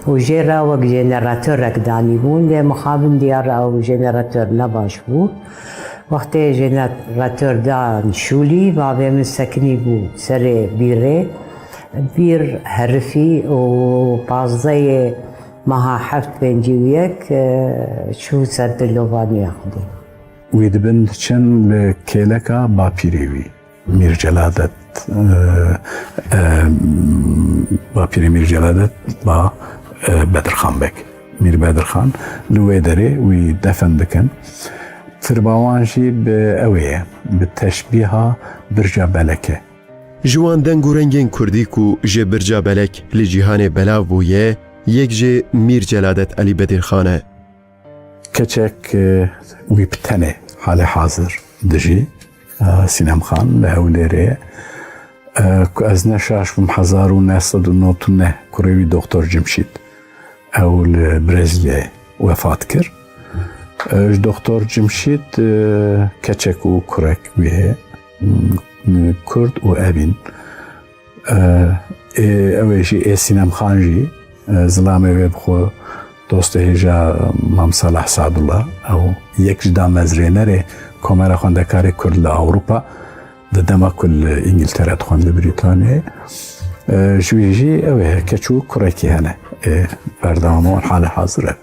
û jê re wek jeneratörek danîbûn. Lê mixabin diyar ew jenerator ne baş bû. Wextê jenerator dan şûlî, bavê min sekinî bû serê bîrê. Bîr herifî û pazdehê meha heft pêncî û yek, e, çû ser dilovanîya Xwedê. Wî dibin diçin li kêleka bapîrê wî, Mîr Celadet, e, e, bapîrê Mîr Celadet ba, e, Bedirxan Beg. Mîr Bedirxan li wê derê wî defen dikin. Tirba wan jî bi ewê ye, bi teşbîha Birca Belek e. Ji wan deng û rengên kurdî ku ji Birca Belek li cîhanê belav bûye, Yek jê Mîr Celadet Elî Bedirxan e. Keçek, e, wî bi tenê halê hazir dijî, e, Sînem Xan li Hewlêrê ye. E, ku ez ne şaş bim, hezar û neh sed û nod û neh kurê wî Doktor Cimşît, ew li Brezîlyayê wefat kir. E, ji Doktor Cimşît, e, keçek û kurek wî heye, m, Kurd û Evîn. E, ê, ew ê jî, ê Sînem Xan jî, e, zilamê wê bi xwe dostê hêja Mam Salah Sadullah, ew yek ji damezrênerê Komera Xwendekarê Kurd li Ewropa, di dema ku li Îngiltere dixwend, li Brîtanyayê. E, ji wî jî ew ê keç û kurekî hene. Ê, berdewam û halê hazir e.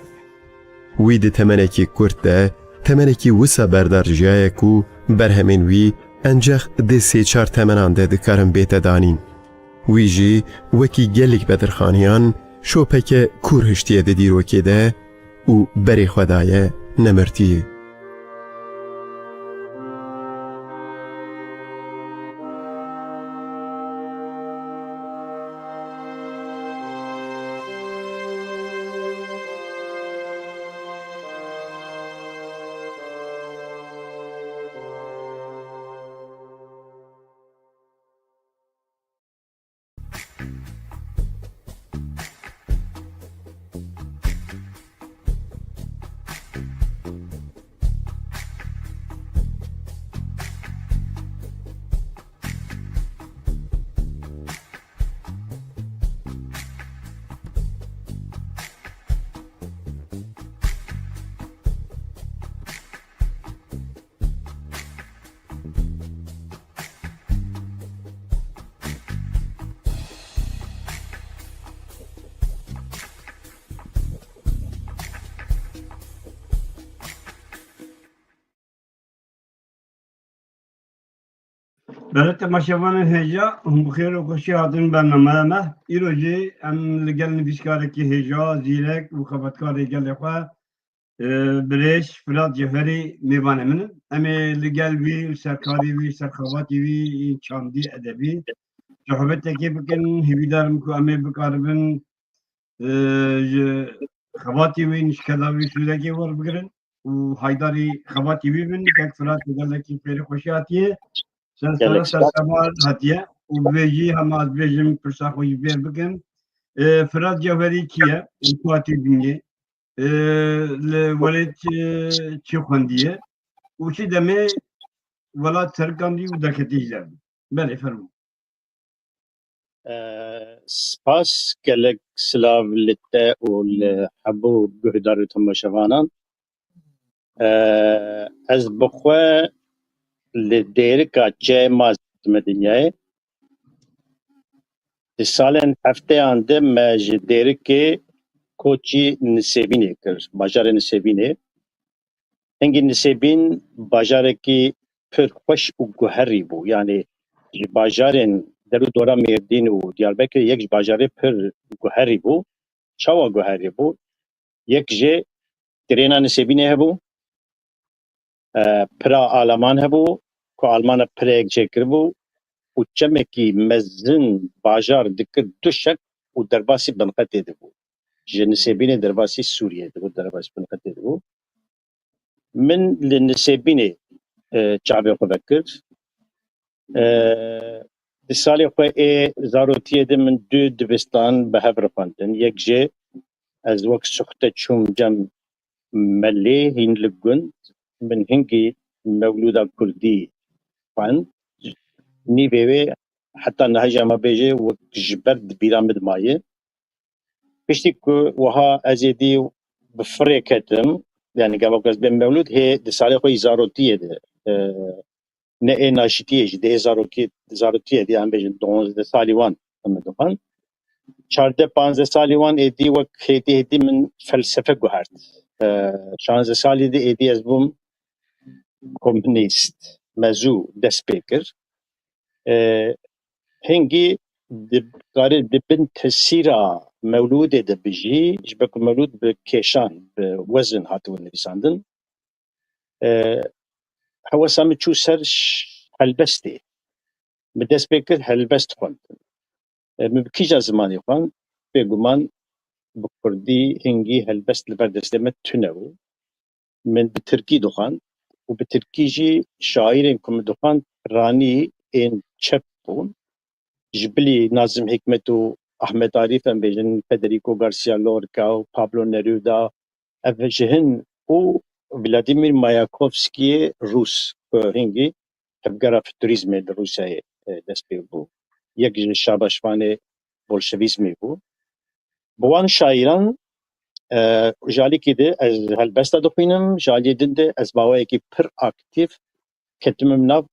Wî di temenekî kurt de, temenekî wisa berdar jiyaye ku berhemên wî encex di sê çar temenan de dikarin bête danîn. Wî jî wekî gelek Bedirxaniyan şopeke kûr hiştiye di dîrokê de û berê xwe daye nemirtiyê. Belê temaşevanên hêja, hûn bi xêr û xweşî hatin bernameya me. Îro jî em li gel nivîskarekî hêja, zîrek û xebatkarê gelê xwe, e, birêz Firat Cewherî mêvanê min in. Em ê li gel wî, li ser karê wî, li ser xebatê wî, yên çandî, edebî, sohbetekê bikin. Hêvîdar im ku em ê bikaribin, e, ji xebatê wî, nişkeda wî sûdekê werbigirin û haydarî xebatê wî bin. Kek Firat, gelekî xêrê xweşî hatiye. Ser sera, gelek ser spas. Semar hatiye û bi vê jî hema ez bêjim pirsa xwe jî fêr bikim. E, Firat Cewherî kî ye? Li ku hatiye dinyê? E, li welêt, e, çi xwendiye? Û çi demê welat serikandî û derketî ji derdî? Belê, fermo. E, spas, gelek silav li te û li hemû guhdar û temaşevanan. E, ez bi xwe li Dêrika çiyayê ma dime dinyayê. Di salên hefteyan de me ji Dêrikê koçî Nisêbînê kir, bajarê Nisêbînê. Hingî Nisêbîn bajarekî pir xweş û guherî bû. Yanî ji bajarên der û dora Mêrdîn û Diyarbekirê yek ji bajarê pir guherî bû. Çawa guherî bû? Yek jê trêna Nisêbînê hebû, e, pira Alaman hebû, ku Almana pireyek çêkiribû û çemekî mezin bajar dikir du şek û derbasî binqetê dibû. Ji Nisêbînê derbasî Sûriyê dibû, derbasî binqetê dibû. Min li Nisêbînê, e, çavê xwe vekir. E, di salê xwe ê zarotiyê de min du dibistan bi hev re xwendin. Yek jê ez wek suxte çûm cem melê hîn li gund. Min hingî mewlûda kurdî xwend. Nîvê wê heta niha jî ema bêje wek ji ber di bîra min de maye. Piştî ku wiha ez êdî bi firê ketim, yanî gava ku ez bêm mewlûd, hê di salê xwe yî zarotiyê de, e, ne ê naşitiyê jî, di ê zarokî, zarotiyê de, em bêjin duwazdeh salî wan, em dixwin. Çardeh panzdeh salî wan êdî wek hêdî hêdî min felsefe guhert. E, şanzdeh salî de êdî ez bûm komunîst, mezû dest pê kir. E, hingî dikarî di bin tesîra mewlûdê de bijî, ji ber ku mewlûd bi kêşan, bi wezin hatibû nivîsandin. E, hewasa min çû ser ş-, helbestê. Min dest pê kir helbest xwendin. E, min bi kîjan zimanê xwend? Bêguman bi kurdî hingî helbest li ber destê me tune bû. Min bi tirkî dixwend û bi tirkî jî şaîrên ku min dixwend piranî ên çep bûn. Ji bilî Nazim Hikmet û Ahmet Arîf, em bêjin Federico Garcia Lorca û Pablo Neruda, ev ji hin û Vladimir Mayakovskiyê Rûs, ku hingî tevgera futurîzmê li Rûsyayê, e, dest pê bû. Yek ji şabeşvanê bolşevîzmê bû. Bi wan şaîran, e, ji alîkî de ez helbesta dixwînim, ji aliyê din de ez bi awayekî pir aktîf ketime nav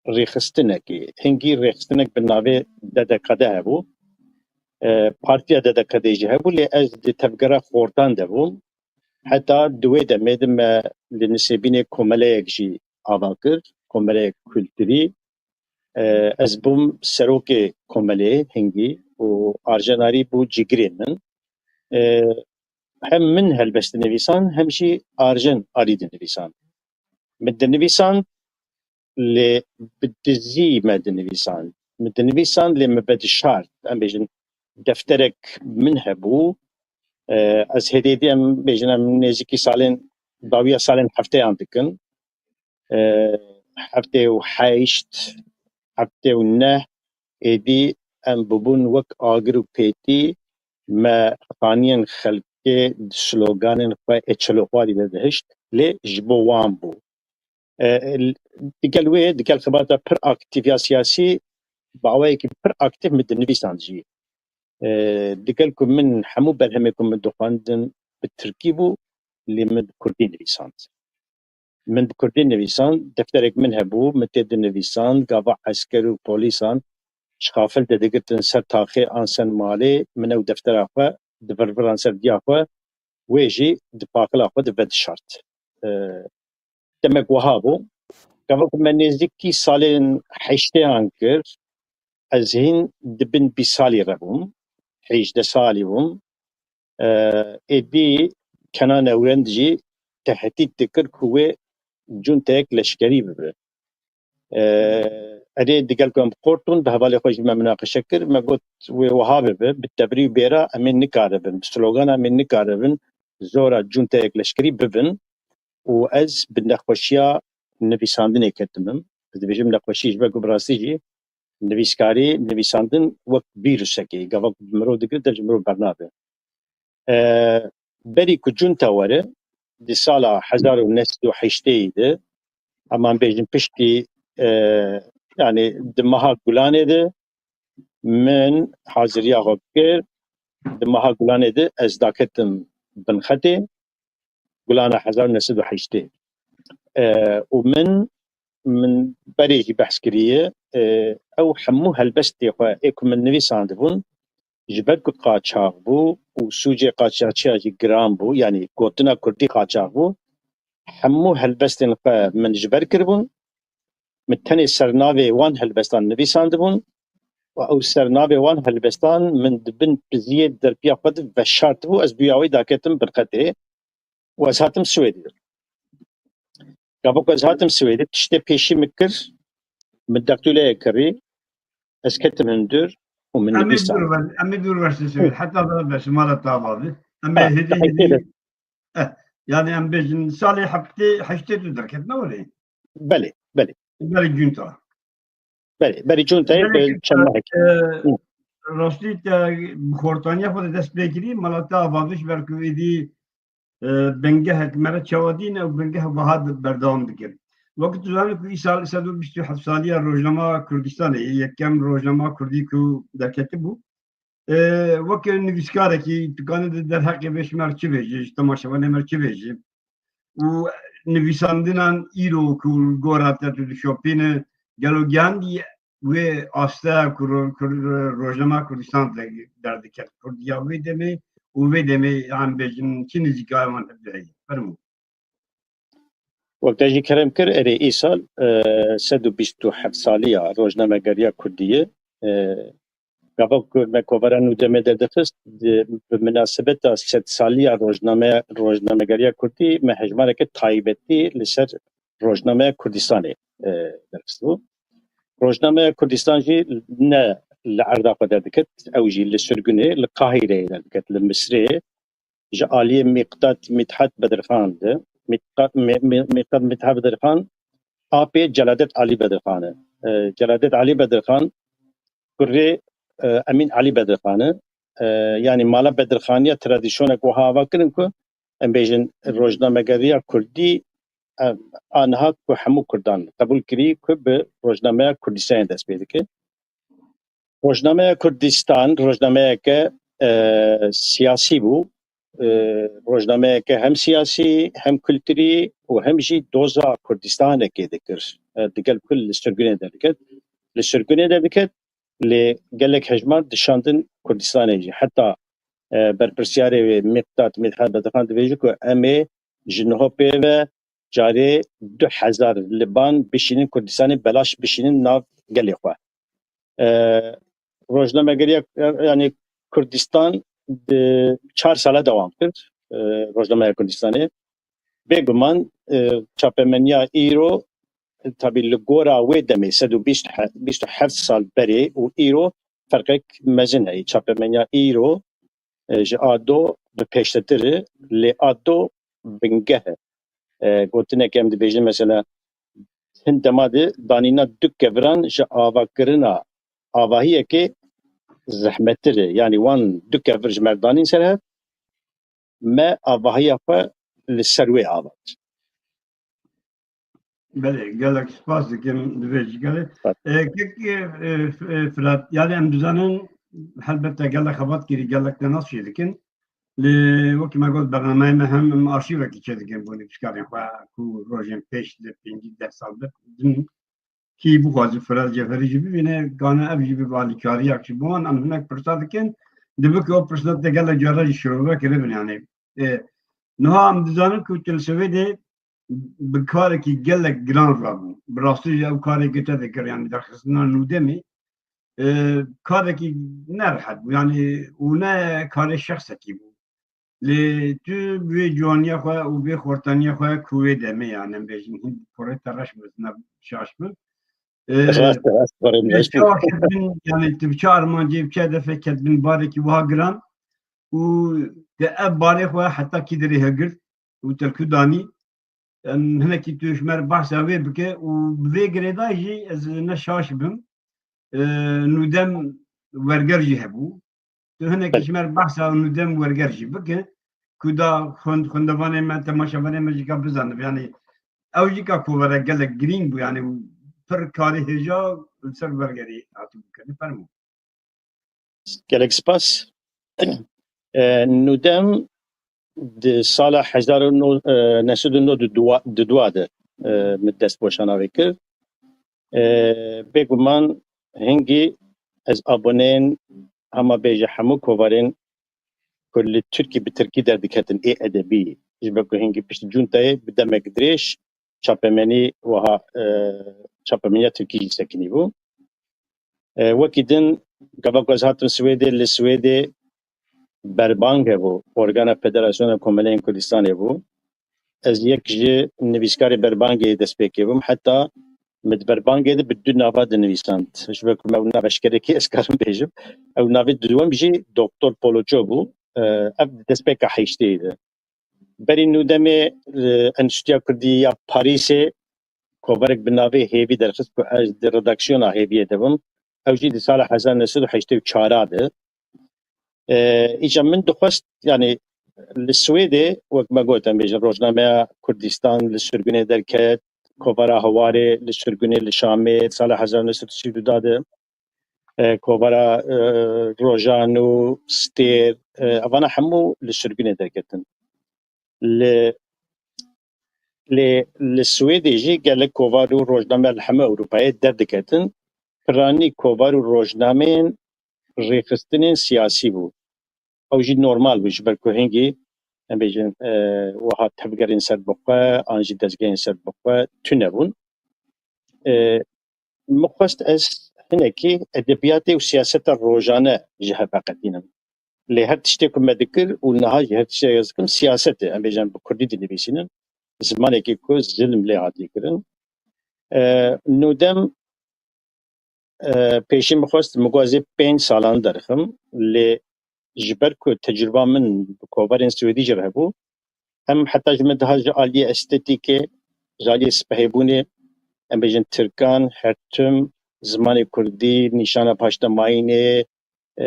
rêxistinekê. Hingî rêxistinek bi navê D D K D hebû. E, Partiya D D K D jî hebû, lê ez di tevgera xortan de bûm. Heta di wê demê de me li Nisêbînê komeleyek jî ava kir, komeleyek kulturî. E, ez bûm serokê komelê hingî û Arjen Arî bû cîgirê min. E, hem min helbest dinivîsand, hem jî Arjen Arî dinivîsand. Min dinivîsand, lê bi dizî me dinivîsand. Min dinivîsand, lê me vedişart. Em bêjin, defterek min hebû. E, ez hêdî hêdî, em bêjin, em nêzîkî salên, dawiya salên hefteyan dikin. E, heftê û heşt, heftê û neh, êdî em bûbûn wek agir û pêtî, me xaniyên xelkê di sloganên xwe ê çil û xwarî de dihişt, lê ji bo wan bû. E, digel wê, digel xebata pir aktîf ya siyasî, bi awayekî pir aktîf min dinivîsand jî. E, digel ku min hemû berhemê ku min dixwendin bi tirkî bû, lê min bi kurdî nivîsand. Min bi kurdî nivîsand, defterek min hebû, min tê dinivîsand, gava esker û polîsan ji xafil de digirtin ser taxê an ser malê, min ew deftera xwe divirviran ser diya xwe, wê jî di paxila xwe de vedişart. E, demek wiha bû. Gava ku me nêzîkî salên heştêyan kir, ez hîn di bin bîst salî re bûm, hêjdeh salî bûm. E, êdî Kenan Ewrend jî tehdît dikir ku wê cunteyek leşkerî bibe. E, erê, digel ku em bi xort bûn, bi hevalê xwe jî me minaqeşe kir. Me got, wê wiha bibe, bi tevrî û bêra em ê nikaribin, bi slogana em ê nikaribin zora cunteyek leşkerî bibin. Û ez bi nexweşiya nivîsandinê ketim. Ez dibêjim nexweşî ji ber ku bi rastî jî nivîskarî, nivîsandin wek vîrusekê, gava ku bi mirov digire, dev ji mirov bernabe. E, berî ku cunta were, di sala hezar û neh sed û heştê de, em bêjin piştî, e, yani di meha Gulanê de min haziriya xwe kir, di meha Gulanê de ez daketim binxetê, Gulana hezar û neh sed û heştê. E, û min, min berê jî behs kiriye, e, ew hemû helbestê xwe ê ku min nivîsandibûn, ji ber ku qaçax bû û sûcê qaçaxçiya jî giran bû, yanî gotina kurdî qaçax bû, hemû helbestên xwe min ji ber kiribûn. Min tenê sernavê wan helbestan nivîsandibûn û ew sernavê wan helbestan min di bin piziyê derpiya xwe de veşartibû, ez bi awayî daketim binxetê û ez hatim Swêdê. Gava ku ez hatim Swêdê, tiştê pêşî min kir, min deqtûleyê kirî, ez ketim hundir û min Em ê nivîsand. Dûr ver, em ê dûr ver Swêd, heta da beş mala tava bi. Em ê Ha, hêdî hêdî, eh, yani em bêjin salê heftê, heştê tu derket ne were? Belê, belê. Berê cunta. Belê, berî cuntayê Belê bi ki, çend mehek. E, Hı. Rastî te bi xortaniya xwe de dest pê kirî, mala te ava bi ji ber ku êdî, e, bingehek me re çawa dîn ew bingeh wiha di-, berdewam dikir. Wekî tu zanî ku îsal sed û bîst û heft saliya rojnama Kurdistanê ye, yekem rojnama Kurdî ku derketibû. E, weke nivîskarekî tu kanî di derheqê vê ji me re çi bêjî, ji temaşevanê me re çi bêjî? Û nivîsandinan îro ku li gora te tu dişopîne, gelo gihandiye wê asteya ku ro-, ku ro-, rojnama Kurdistan de-, derdiket, kurdiya wê demê û vê demê, em bêjin, çi nêzîkaya wan hevdû heye? Fermû. Wek te jî kerem kir, erê, îsal, e, sed û bîst û heft saliya rojnamegeriya Kurdî ye. E, gava ku me kovara nû demê derdixist, di, bi minasebeta sed saliya rojname-, rojnamegeriya Kurdî me hejmareke taybetî li ser rojnameya Kurdistanê, e, derxistibû. Rojnameya Kurdistan jî ne li erda xwe derdiket, ew jî li sirgunê, li Qahîreyê derdiket, li Misirê, ji aliyê Mîqdat Mîthat Bedirxan de. Mîqdat, Mî-, Mî-, Mîqdat Mîthat Bedirxan apê Celadet Alî Bedirxan e. E, Celadet Alî Bedirxan kurê, e, Emîn Alî Bedirxan e. E, yanî mala Bedirxaniya tradisyonek wiha ava kirin ku em bêjin rojnamegeriya kurdî, e, aniha ku hemû kurdan qebûl kirî ku bi rojnameya Kurdistanê dest pê dike. Rojnameya Kurdistan rojnameyeke, e, siyasî bû. E, rojnameyeke hem siyasî, hem kulturî û hem jî doza Kurdistanekê dikir. E, digel ku li sirgunê derdiket. Li sirgunê derdiket, lê gelek hejmar dişandin Kurdistanê jî. Heta, e, berpirsyarê wê Mîqdat Mîthat Bedirxan dibêje ku em ê ji niho pê ve carê du hezar liban bişînin Kurdistanê, belaş bişînin nav gelê xwe. E, rojnamegeriya, yanî Kurdistan di çar sala dewam kir, e, rojnameya Kurdistanê. Bêguman, e, çapemeniya îro, e, tabî li gora wê demê sed û bîst, bîst û heft sal berê û îro ferqek mezin heye. Çapemeniya îro, e, ji a do bi pêştetir e, lê a do bingeh e. E, gotinek em dibêjin mesela hin dema de danîna du keviran ji avakirina avahiyekê zehmettir e. Yanî wan du kevir ji me re danîn ser hev, me avahiya xwe li ser wê avart. Belê, gelek spas dikim, divê ji gelê. Spas. E, kek, e, e, Firat, yani em dizanin, helbet te gelek xebat kirî, gelek te nas jê dikin. Lê wekî me got, bernameyê me hem em arşîvekî çêdikin bo nivîskarên xwe ku rojên pêş li pêncî deh sal bi din kî bixwaze Firat Ceferî jî bibîne, gane ev jî bibe alîkariyak ji bo wan. Em hinek pirsa dikin, dibe ku ew pirsa te gelek cara jî şirove kiribin, yani. E, niha em dizanin ku tu li Swêdê bi karekî gelek giran rabû. Bi rastî jî ew karê ku te dikir, yani derxistina nûdemê, e, karekî ne rehet bû, yani û ne karê şexsekî bû. Lê tu bi wê ciwaniya xwe û bi wê xortaniya xwe ku wê demê, yani em bêjin hin porê te reş bi, ne şaş bi. E, Rast, rast, barê tu min, rast. Çawa ketbin, yani tu bi çi armancê, bi çi hedefê ketbin barekî wiha giran û te ev barê xwe heta kî derê hilgirt û te li ku danî? Em hinekî tu ji me re behsa wê bike û bi vê girêdayî jî ez ne şaş bim. E, nûdem werger jî hebû. Tu hinekî Belê. Ji me re behsa nûdem werger jî bike. Ku da xwend-, xwendevanê me, temaşevanê me jî ka bizanib. Yani ew jî ka kovara gelek girîng bû. Yani pir karê hêja li ser wergerî hatibû kirin. Fermo. Gelek spas. E, nûdem di sala hezar û neh sed û nod û dua de, e, min dest boşana wê kir. E, bêguman hingî ez aboneyên hema bêje hemû kovarên ku li Tirkî bi Tirkî derdiketin ê edebî, ji ber ku hingî piştî cuntayê bi demek dirêj çapemenî wiha, e, çapemeniya Tirkî jî sekinî bû. E, wekî din, gava ku ez hatim Swêdê, li Swêdê Berbang hebû, organa Federasyona Komeleyên Kurdistanê bû. Ez yek ji nivîskarê Berbangê destpêkê bûm. Heta min di Berbangê de bi du nava dinivîsand. Ji ber ku me ew nav eşkerekî ez karim bêjim. Ew navê duwem jî Doktor Poloço bû. E, ev di destpêka heştê de. Berî nûdemê, e, Enstitûya Kurdî ya Parîsê kovarek bi navê Hêvî derxist ku ez di redaksiyona Hêviyê de bim. Ew jî di sala hezar neh sed û heştê û çar de. E, îca min dixwest, yani li Swêdê, wek me got, em bêjin rojnameya Kurdistan li sirgunê derket, kovara Hewarê li sirgunê li Şamê, sala hezar neh sed û sî û du de, e, kovara, e, Rojan û Stêr, e, evana hemû li sirgunê derketin. Li, lê li Swêdê jî gelek kovar û rojname li hemû Ewropayê derdiketin. Piranî kovar û rojnameyên rêxistinên siyasî bû. Ew jî normal bû, ji ber ku hingî, em bêjin, e, wiha tevgerên serbixwe an jî dezgehên serbixwe tune bûn. E, min xwest ez hinekî edebiyatê û siyaseta rojane ji hev veqetînim. Lê her tiştê ku me dikir û niha jî her tiştê ez dikim siyaset e. Em bêjin bi kurdî dinivîsînin. Zimanekî ku zilm lê hatiye kirin. E, nûdem e, pêşî min xwest, min got ez ê pênc salan derxim, lê ji ber ku tecrûba min bi kovarên Swêdî jî re hebû, em heta ji min daha ji aliyê estetîkê, ji aliyê spehêbûnê, em bêjin tirkan, her tim zimanê kurdî, nîşana paştemayînê, e,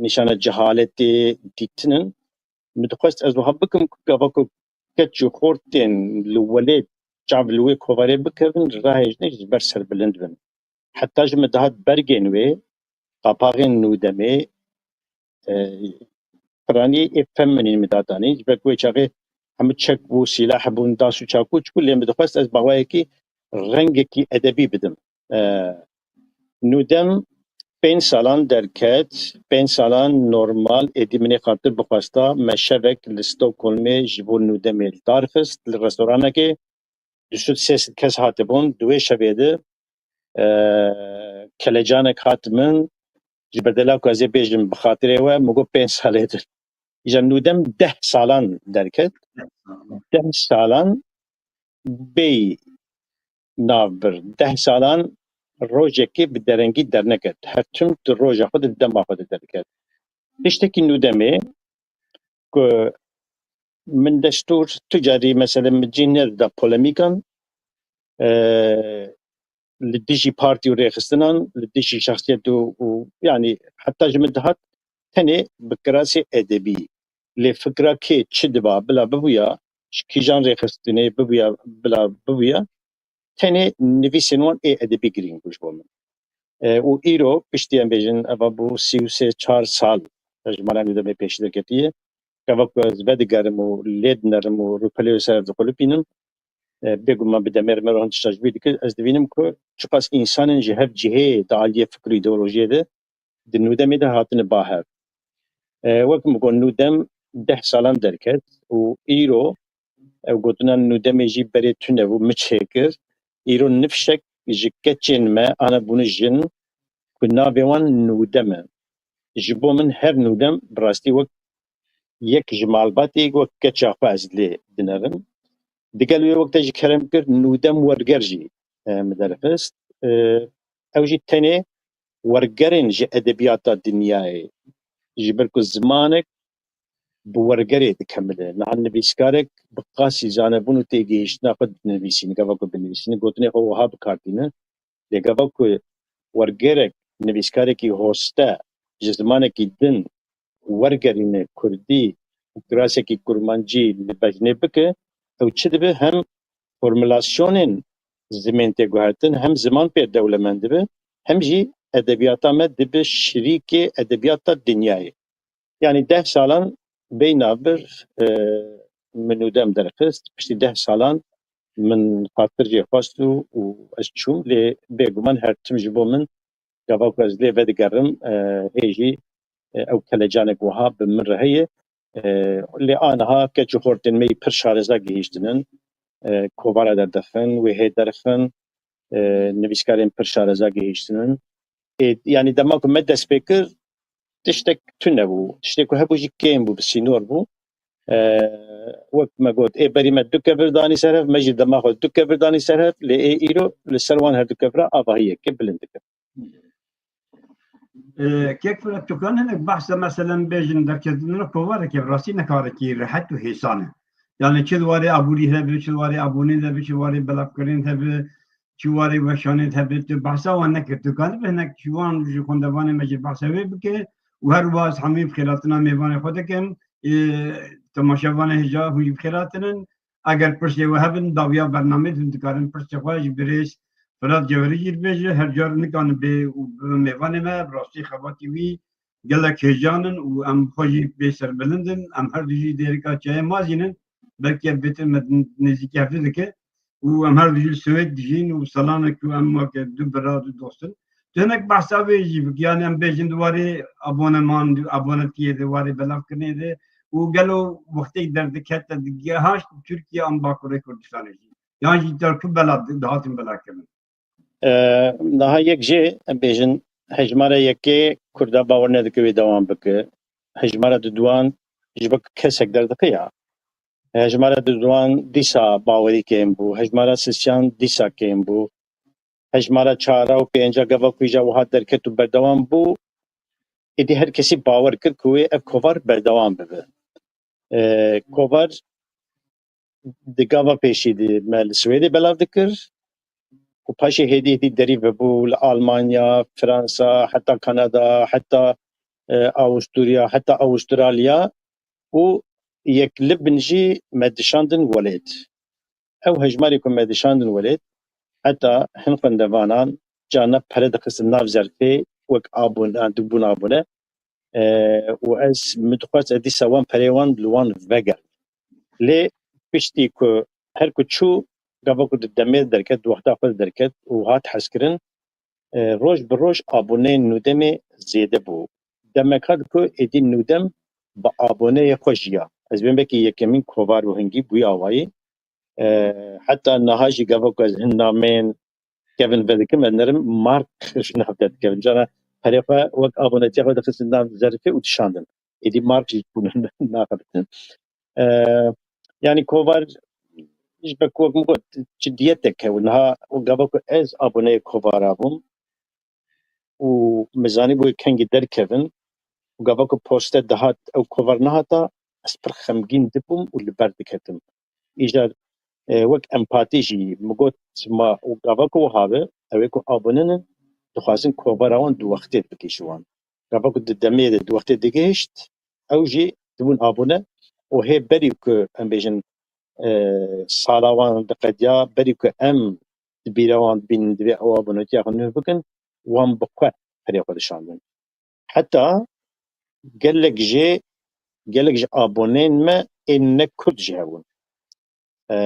nîşana cehaletê dîtin in. Min dixwest ez wiha bikim ku gava ku keç û xortên li welêt çav li wê kovarê bikevin, rahêjin ji ber serbilind bin. Heta ji min dihat bergên wê, qapaxên Nûdemê, e, piranî ê feminîn min dadanî. Ji ber ku wê çaxê hemû çek bû, sîlah bûn, das û çakûç bû, lê min dixwest ez bi awayekî rengekî edebî bidim. E, Nûdem pênc salan derket, pênc salan normal, êdî min ê xatir bixwesta, me şevek li Stockholmê ji bo Nûdemê li dar xist, li restoranekê, du sed sê sed kes hatibûn, di wê şevê de, e, kelecanek hat min, ji ber dela ku ez ê bêjim bi xatirê we, min got pênc salê din. Îja Nûdem deh salan derket. Deh salan bêyî navbir. Deh salan rojekê bi derengî derneket. Her tim di roja xwe de, di dema xwe de derket. Tiştekî Nûdemê ku min destûr tu carî, mesela, min cî nedida polemîkan, e, li dijî partî û rêxistinan, li dijî şexsiyet û, û, yanî heta ji min dihat tenê bi kirasê edebî. Lê fikra kê çi diba bila bibûya, ji kîjan rêxistinê bibûya, bila bibûya, tenê nivîsên wan ê edebî girîng bû ji bo min. E, û îro piştî em bêjin, eva bû sî û sê çar sal ji mala Nûdemê pêşî derketiye. Gava ku ez vedigerim û lê dinerim û rûpelê wê ser diqulipînim, e, bêguman bi demê re me re hûn tişta ji bîr dikir. Ez dibînim ku çiqas însanên ji hev cihê di aliyê fikr û îdeolojiyê de di Nûdemê de hatine ba hev. E, wek min got, Nûdem deh salan derket û îro ew gotina Nûdemê jî berê tune bû, min çêkir. Îro nifşek ji keçên me ana bûne jin ku navê wan Nûdem e. Ji bo min her Nûdem bi rastî wek yek ji malbatê, wek keça xwe ez lê dinerim. Digel wê wek te jî kerem kir, Nûdem Werger jî, e, min derxist. E, ew jî tenê wergerên ji edebiyata dinyayê, ji ber ku zimanek bi wergerê dikemile. Niha nivîskarek bi qasî zanebûn û têgihiştina xwe dinivîsîne, gava ku binivîsîne, gotinê xwe wiha bi kar tîne. Lê gava ku wergerek, nivîskarekî hoste ji zimanekî din wergerîne kurdî û kirasekî kurmancî li bejnê bike, ew çi dibe? Hem formulasyonên zimên tê guhertin, hem ziman pê dewlemend dibe, hem jî edebiyata me dibe şirîkê edebiyata dinyayê. Yanî deh salan bêyî navbir, e, min Nûdem derxist. Piştî deh salan min xatir jê xwest û, û ez çûm, lê bêguman her tim ji bo min gava ku ez lê vedigerim, e, hê jî, e, ew kelecanek wiha bi min re heye. E, lê aniha keç û xortên me yî pir şareza gihîştinin, e, kovara derdixin, wê hê derxin, e, nivîskarên pir şareza gihîştinin. Ê, yanî dema ku me dest pê kir, tiştek tune bû. Tiştê ku hebû jî kêm bû, bi sînor bû. E, wek me got, ê berî me du kevir danî ser hev, me jî dema xwe du kevir danî ser hev, lê ê îro li ser wan her du kevira avahiyeke bilind dike. Kek Firet, tu kan hinek behsa, meselen, bêjin derketinê kovareke bi rastî ne karekî rehet û hêsan e. Yani çi di warê aborî hebe, çi di warê abonê de be, çi di warê belavkirinê de be, çi warê weşanê de be, tu behsa wan nekir. Tu kanibî hinek ji wan ji xwendevanê me jî behsa wê bike û her wiha ez hemî bi xêratina mêvanê xwe dikim. Ê, temaşevanê hêja hûn jî bi xêr hatinin. Eger pirsê we hebin, dawiya bernameyê hûn dikarin pirsê xwe ji birêz Firat Cewherî jî bibêje. Her car nikane bê û bibe mêvanê me, bi rastî xebatî wî gelek hêjan in û em xwe jî bê serbilind in. Em her du jî dêrika çayê mazîn in. Belkî ev bêtir me nêzîkî hev dike. Û em her du jî li Swêd dijîn û selanek û em weke du bira, du dost in. Tu hinek behsa wê jî bik, yani em bêjin di warê aboneman, abonetiyê de, warê belavkirinê de û gelo wextê derdikete digehaşt Tirkiye an Bakurê Kurdistanê jî? Yan jî te ku bela dihatin belakirin? E, niha yek jê em bêjin hejmara yekê Kurda bawer nedike wê dewam bike. Hejmara duduwan ji bo kesek derdixe ya. Hejmara duduwan dîsa bawerî kêm bû. Hejmara sisiyan dîsa kêm bû. hejmara çara û pênca gava ku îja wiha derket û berdewam bû, êdî her kesî bawer kir ku wê ev kovar berdewam bibe. E, kovar di gava pêşî de me li Swêdê belav dikir û paşê hêdî hêdî derî vebû li Almanya, Fransa, heta Kanada, heta, e, Awusturya, heta Awustralya û yek li bin jî me dişandin welêt. Ew hejmarê ku me dişandin welêt, heta hin xwendevanan carna pere dixistin nav zerfê wek abûne, dibûn abûne. E, û ez min dixwest ez dîsa wan perê wan li wan vegerim. Lê piştî ku her ku çû, gava ku di demê derket, di wexta xwe derket û hat hezkirin, e, roj bi roj aboneyên nûdemê zêde bû. Demek hat ku êdî nûdem bi aboneyê xwe jiya. Ez bên belkî yekemîn kovar û hingî bûye awayî. E, heta niha jî gava ku ez hin nameyên kevin vedikim, ez nerim mark ji nav te dikevin. Cara perê xwe wek abonetiya xwe dixistin nav zerifê û dişandin. Êdî mark jî bûn naxebitin. E, yanî kovar ji ber ku wek min got, ciddiyetek hebû. Niha û gava ku ez aboneyê kovara bûm û min zanîbû kengî derkevin û gava ku poste dihat ew kovar nehata, ez pir xemgîn dibûm û li ber diketim. Îcar, e, wek empatî jî min got, ma û gava ku wiha be, ew ê ku abone ne, dixwazin kovara wan di wextê bigihîje wan. Gava ku di demê de di wextê digihişt, ew jî dibûn abone û hê berî ku em bêjin, e, sala wan diqediya, berî ku em di bîra wan bînin divê ew abonetiya xwe nû bikin, wan bi xwe perê xwe dişandin. Heta gelek jê, gelek ji aboneyên me ên ne kurd jî hebûn. E,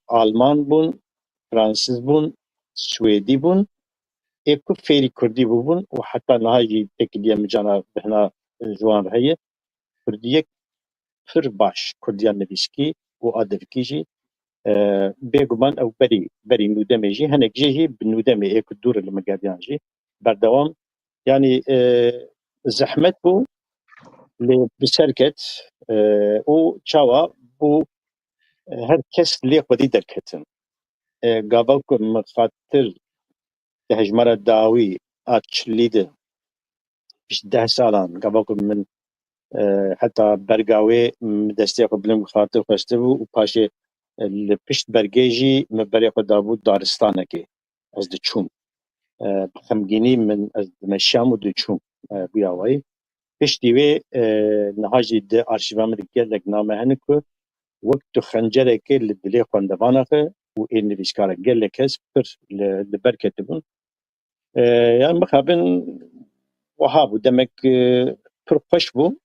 Alman bûn, Fransîz bûn, Swêdî bûn, ê ku fêrî kurdî bûbûn û heta niha jî têkiliya min cana bihna ji wan re heye. Kurdiyek pir baş, kurdiya nivîskî û adivkî jî. E, bêguman ew berî, berî nûdemê jî, hinek jê jî bi nûdemê ê ku dûr li min geriyan jî berdewam. Yanî, e, zehmet bû, lê bi ser ket, e, û çawa bû, e, her kes lê xwedî derketin. E, gava ku min xatir di hejmara dawî a çilî de, pişt deh salan, gava ku min, e, heta berga wê min destê xwe bilind xatir xwestibû û paşê, e, li pişt bergê jî min berê xwe dabû daristanekê. Ez diçûm. E, bi xemgînî min, ez dimeşiyam û diçûm. E, bûya wayî. Piştî wê, e, niha jî di arşîva min de gelek name hene ku wek tu xencerekê li dilê xwendevana xwe û ê nivîskara gelek kes pir li, li ber ketibûn. E, yan mixabin wiha bû. Demek, e, pir xweş bû.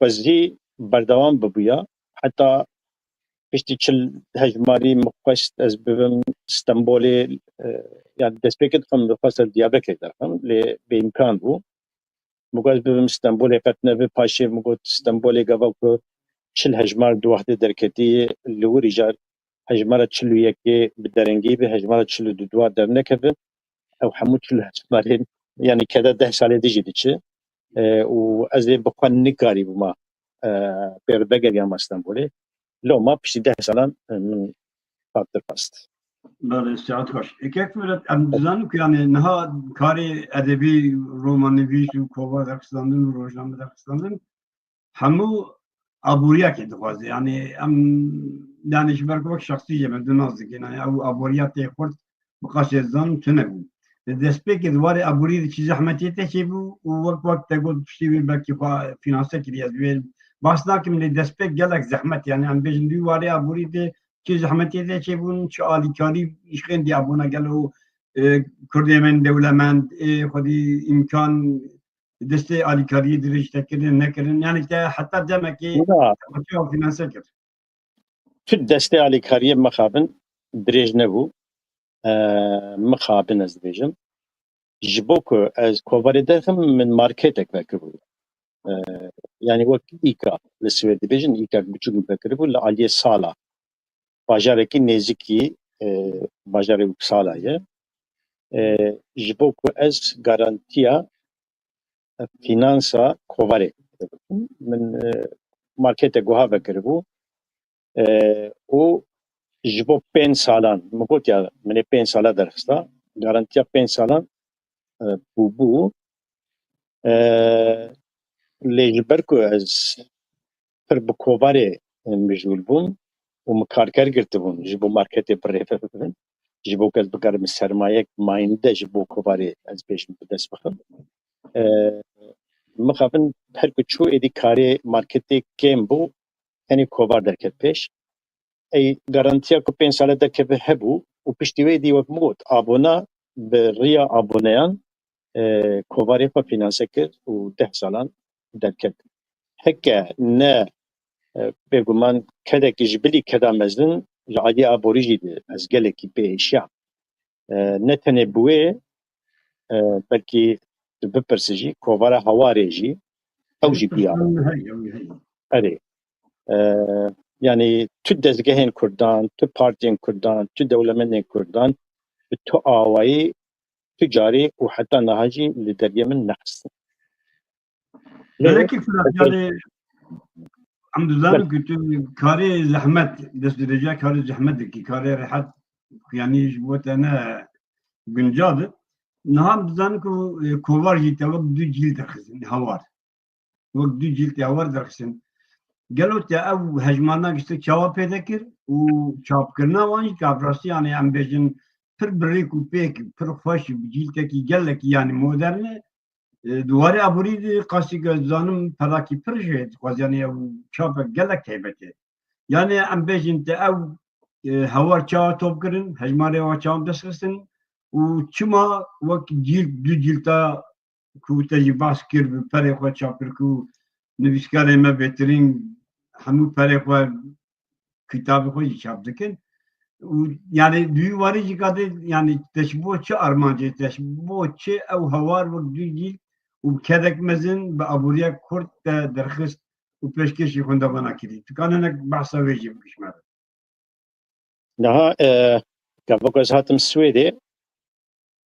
Xwezî berdewam bibûya. Heta piştî çil hejmarî min xwest ez bibim Stenbolê, e, yani destpêkê dixwim, dixwest ez Diyarbekirê derxim, lê bêîmkan bû. Min got ez bibim Stenbolê qet nebe, paşê min got Stenbolê gava ku çil hejmar di wextê derketî, li wir îcar hejmara çil û yekê bi derengî be, hejmara çil û du dua dernekeve. Ew hemû çil hejmarên, yani keda deh salê dijî diçe. E, û ez ê bi xwe nikarîbûma, e, pê re vegeriyama Stenbolê. Loma piştî deh salan, e, min xatir xwest. Belê, saet xweş. E, kek Firet, em dizanin ku yani niha karê edebî, romannivîs û kovar derxistandin û rojname derxistandin hemû aboriyekê dixwaze. Yani em, yani ji ber ku wek şexsî jê me du nas dikin. Yani ew aboriya tê xurt bi qasê zan tune bû. Di destpêkê di warê aboriyê de çi zehmetiyê te çêbû û wek, wek te got piştî wê belkî xwe fînanse kiriye. Ez wê bahs nakim lê destpêk gelek zehmet. Yani em bêjin di warê aboriyê de çi zehmetiyê te çêbûn, çi alîkarî ji xêndî abûna gelo, e, kurdê me dewlemend, ê xwedî îmkan destê alîkariyê dirêj te kirin, nekirin? Yani te heta demekê Na. xwe çawa fînanse kir? Tu destê alîkariyê mixabin dirêj nebû. E, mixabin ez dibêjim. Ji bo ku ez kovarê derxim, min marketek vekiribû. E, yani wek îka li Swêd dibêjin, îka biçûk min vekiribû li aliyê sala. Bajarekî nêzikî, e, bajarê Uppsala ye. E, ji bo ku ez garantiya fînansa kovarê min, e, marketek wiha vekiribû, e, û Ji bo pênc salan, min got ya, min ê pênc sala derxista, garantiya pênc salan, e, bûbû. E, lê ji ber ku ez pir bi kovarê, e, mijûl bûm û min karker girtibûn ji bo marketê bi rê bibin, ji bo ku ez bikarim sermayek mayînde ji bo kovarê ez bêjim bi dest bixim. E, mixabin her ku çû êdî karê marketê kêm bû, tenê kovar derket pêş. Ey garantiya ku pênc sale derkeve hebû û piştî wê dî wek min got, abona bi riya aboneyan, e, kovarê xwe fînanse kir û deh salan derket. Heke ne, e, bêguman kedekî ji bilî keda mezin ji aliyê aborî jî de ez gelekî pê êşiyam. E, ne tenê bi wê, e, belkî tu bipirsi jî, kovara Hawarê jî, ew jî bûya. Erê. E, yanî tu dezgehên Kurdan, tu partiyên Kurdan, tu dewlemendên Kurdan bi tu awayî, tu carî û heta niha jî li deriyê min nexistin. Lê Belekî Firat, belkî yanî, em dizanin Belkî. ku tu karê zehmet, destdirêja karê zehmet dikî, karê rehet, yanî ji bo te ne guncav e. Niha em dizanin ku, e, kovar jî te wek du cîl derxistin, Hawar. Wek du cîl te Hawar derxistin. Gelo te ew hejmarna giştek çawa pêde kir û çapkirina wan jî, ka bi rastî, yanî, em bêjin, pir bi rêk û pêk, pir xweş, bi cîltekî gelekî, yanî, modern e. E, di warê aborî de qasî ku ez dizanim pelakî pir jê dixwaz, yanî ew çapek gelek taybet e. Yanî em bêjin te ew, e, Hawar çawa top kirin, hejmarê wa çawa dest xistin û çima wek cîlt, du cîlta ku te jî behs kir bi perê xwe çap kir ku nivîskarê me bêtirîn hemû perê xwe kitabê xwe jî çap dikin. Û, yanî, di wî warî jî kadê, yanî, te ji bo çi armancê, te ji bo çi ew Hawar wek du cîl û bi kedek mezin bi aboriya Kurd te derxist û pêşkêşî xwendevana kirî? Tu kan hinek behsa wê jî bigiş me re. Niha, e, gava ku ez hatim Swêdê,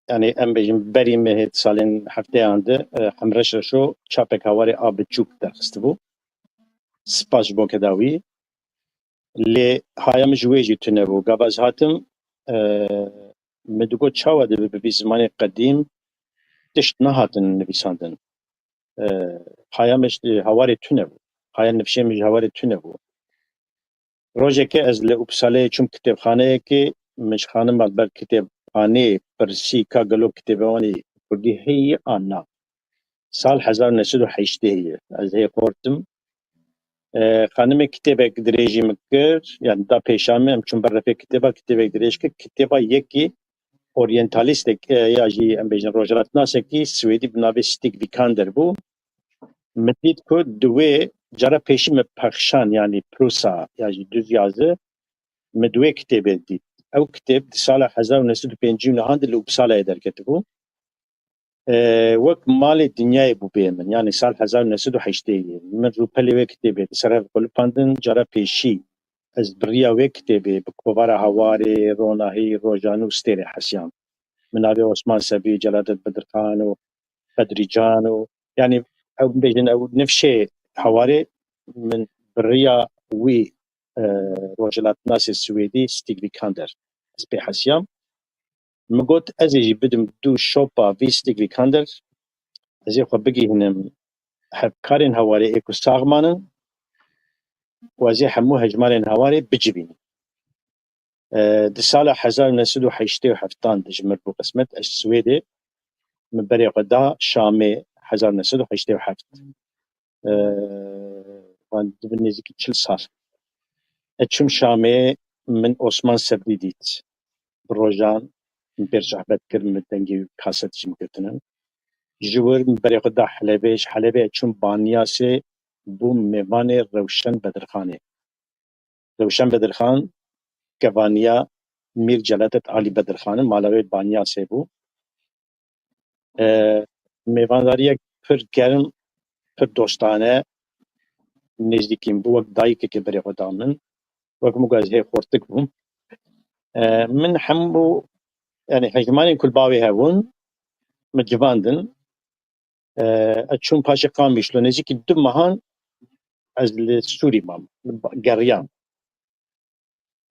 yanî em bêjin berî mehê di salên hefteyan de, e, Hemreş Reşo çapek Hawarê a biçûk derxistibû. Spas ji bo keda wî. Lê haya min ji wê jî tune bû. Gava ez hatim, e, min digot çawa dibe bi vî zimanê qedîm tişt nehatin nivîsandin. E, haya min ji Hawarê tune bû. Haya nifşê min ji Hawarê tune bû. Rojekê ez li Uppsaleyê çûm kitêbxaneyekê, min ji xanima li ber kitêbxaneyê pirsî ka gelo kitêbê wan ê kurdî heye an na. Sal hezar û neh sed û heştê ye. Ez hê xortim. E, xanimê kitêbek dirêjî min kir, yani da pêşa min, em çûn ber refê kitêba, kitêbek dirêj kir. Kitêba yekî oryentalîstek, e, ya jî em bêjin rojhilatnasekî Swêdî bi navê Stig Vikander bû. Min dît ku di wê cara pêşî min pexşan, yanî Prusa ya jî duz yazi, min di wê kitêbê dît. Ew kitêb di sala hezar û neh sed û pêncî û nehan de li Uppsalayê derketibû. E, wek malê dinyayê bû bê min, yanî sal hezar û neh sed û heştê ye. Min rûpelê wê kitêbê li ser hev xwe lipandin, cara pêşî ez bi riya wê kitêbê bi kovara Hawarê, Ronahî, Rojan û Stêrê hesiyam. Min navê Osman Sebî, Celadet Bedirxan û Bedrîcan û, yanî, ew bêjin, ew nifşê Hawarê min bi riya wî, e, rojhilatnasê Swêdî Stig Vikander ez pê hesiyam. Min got, ez ê jî bidim dû şopa vî Stig Vikander, ez ê xwe bigihînim hevkarên Hawarê ê ku sax manin û ez ê hemû hejmarên Hawarê bicivînim. E, di sala hezar û neh sed û heştê û heftan de ji min bû qismet, ez Swêdê, min berê xwe da Şamê hezar û neh sed û heştê û heft. E, van dibin nêzîkî çil sal. Ez çûm Şamê, min Osman Sebrî dît. Bi rojan min pê re sohbet kir, min dengê kaset jî min girtine. Ji wir min berê xwe da Helebê, ji Helebê ez çûm Banyasê, bûm mêvanê Rewşen Bedirxanê. Rewşen Bedirxan kevaniya Mîr Celadet Alî Bedirxan e, mala wê Banyasê bû. E, mêvandariyek pir germ, pir dostane, nêzdîkî min bû, wek dayikekê berê xwe da min. Wek min got, ez hê xortik bûm. E, min hemû, yani hejmarên ku li bavê hebûn, min civandin. E, ez çûm paşê Qamişlo, nêzîkî du mehan ez li Sûrî mam, geriyam.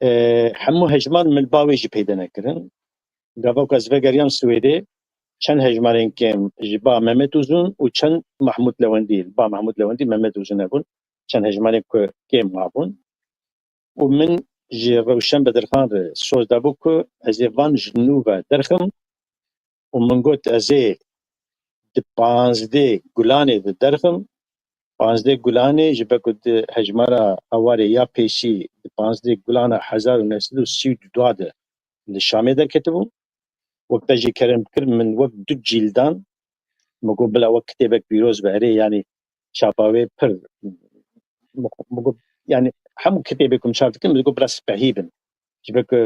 E, hemû hejmar min ba wê jî peyde nekirin. Gava ku ez vegeriyam Swêdê, çend hejmarên kêm ji ba Mehmet Uzun û çend Mahmud Lewendî, ba Mahmud Lewendî Mehmet Uzun hebûn, çend hejmarên ku kêm mabûn. Û min ji Rewşen Bedirxan re soz dabû ku ez ê van ji nû ve derxim û min got ez ê di panzdeh Gulanê de derxim. Panzdeh Gulanê ji ber ku di hejmara hewarê ya pêşî di panzdeh Gulana hezar û neh sed û sî û du de li Şamê derketibû. Wek te jî kerem kir, min wek du cîldan, min got bila wek kitêbek pîroz be, erê, yanî çapa wê pir, min got, yanî hemû kitêbê ku min çap dikin, min got bila spehî bin. Ji ber ku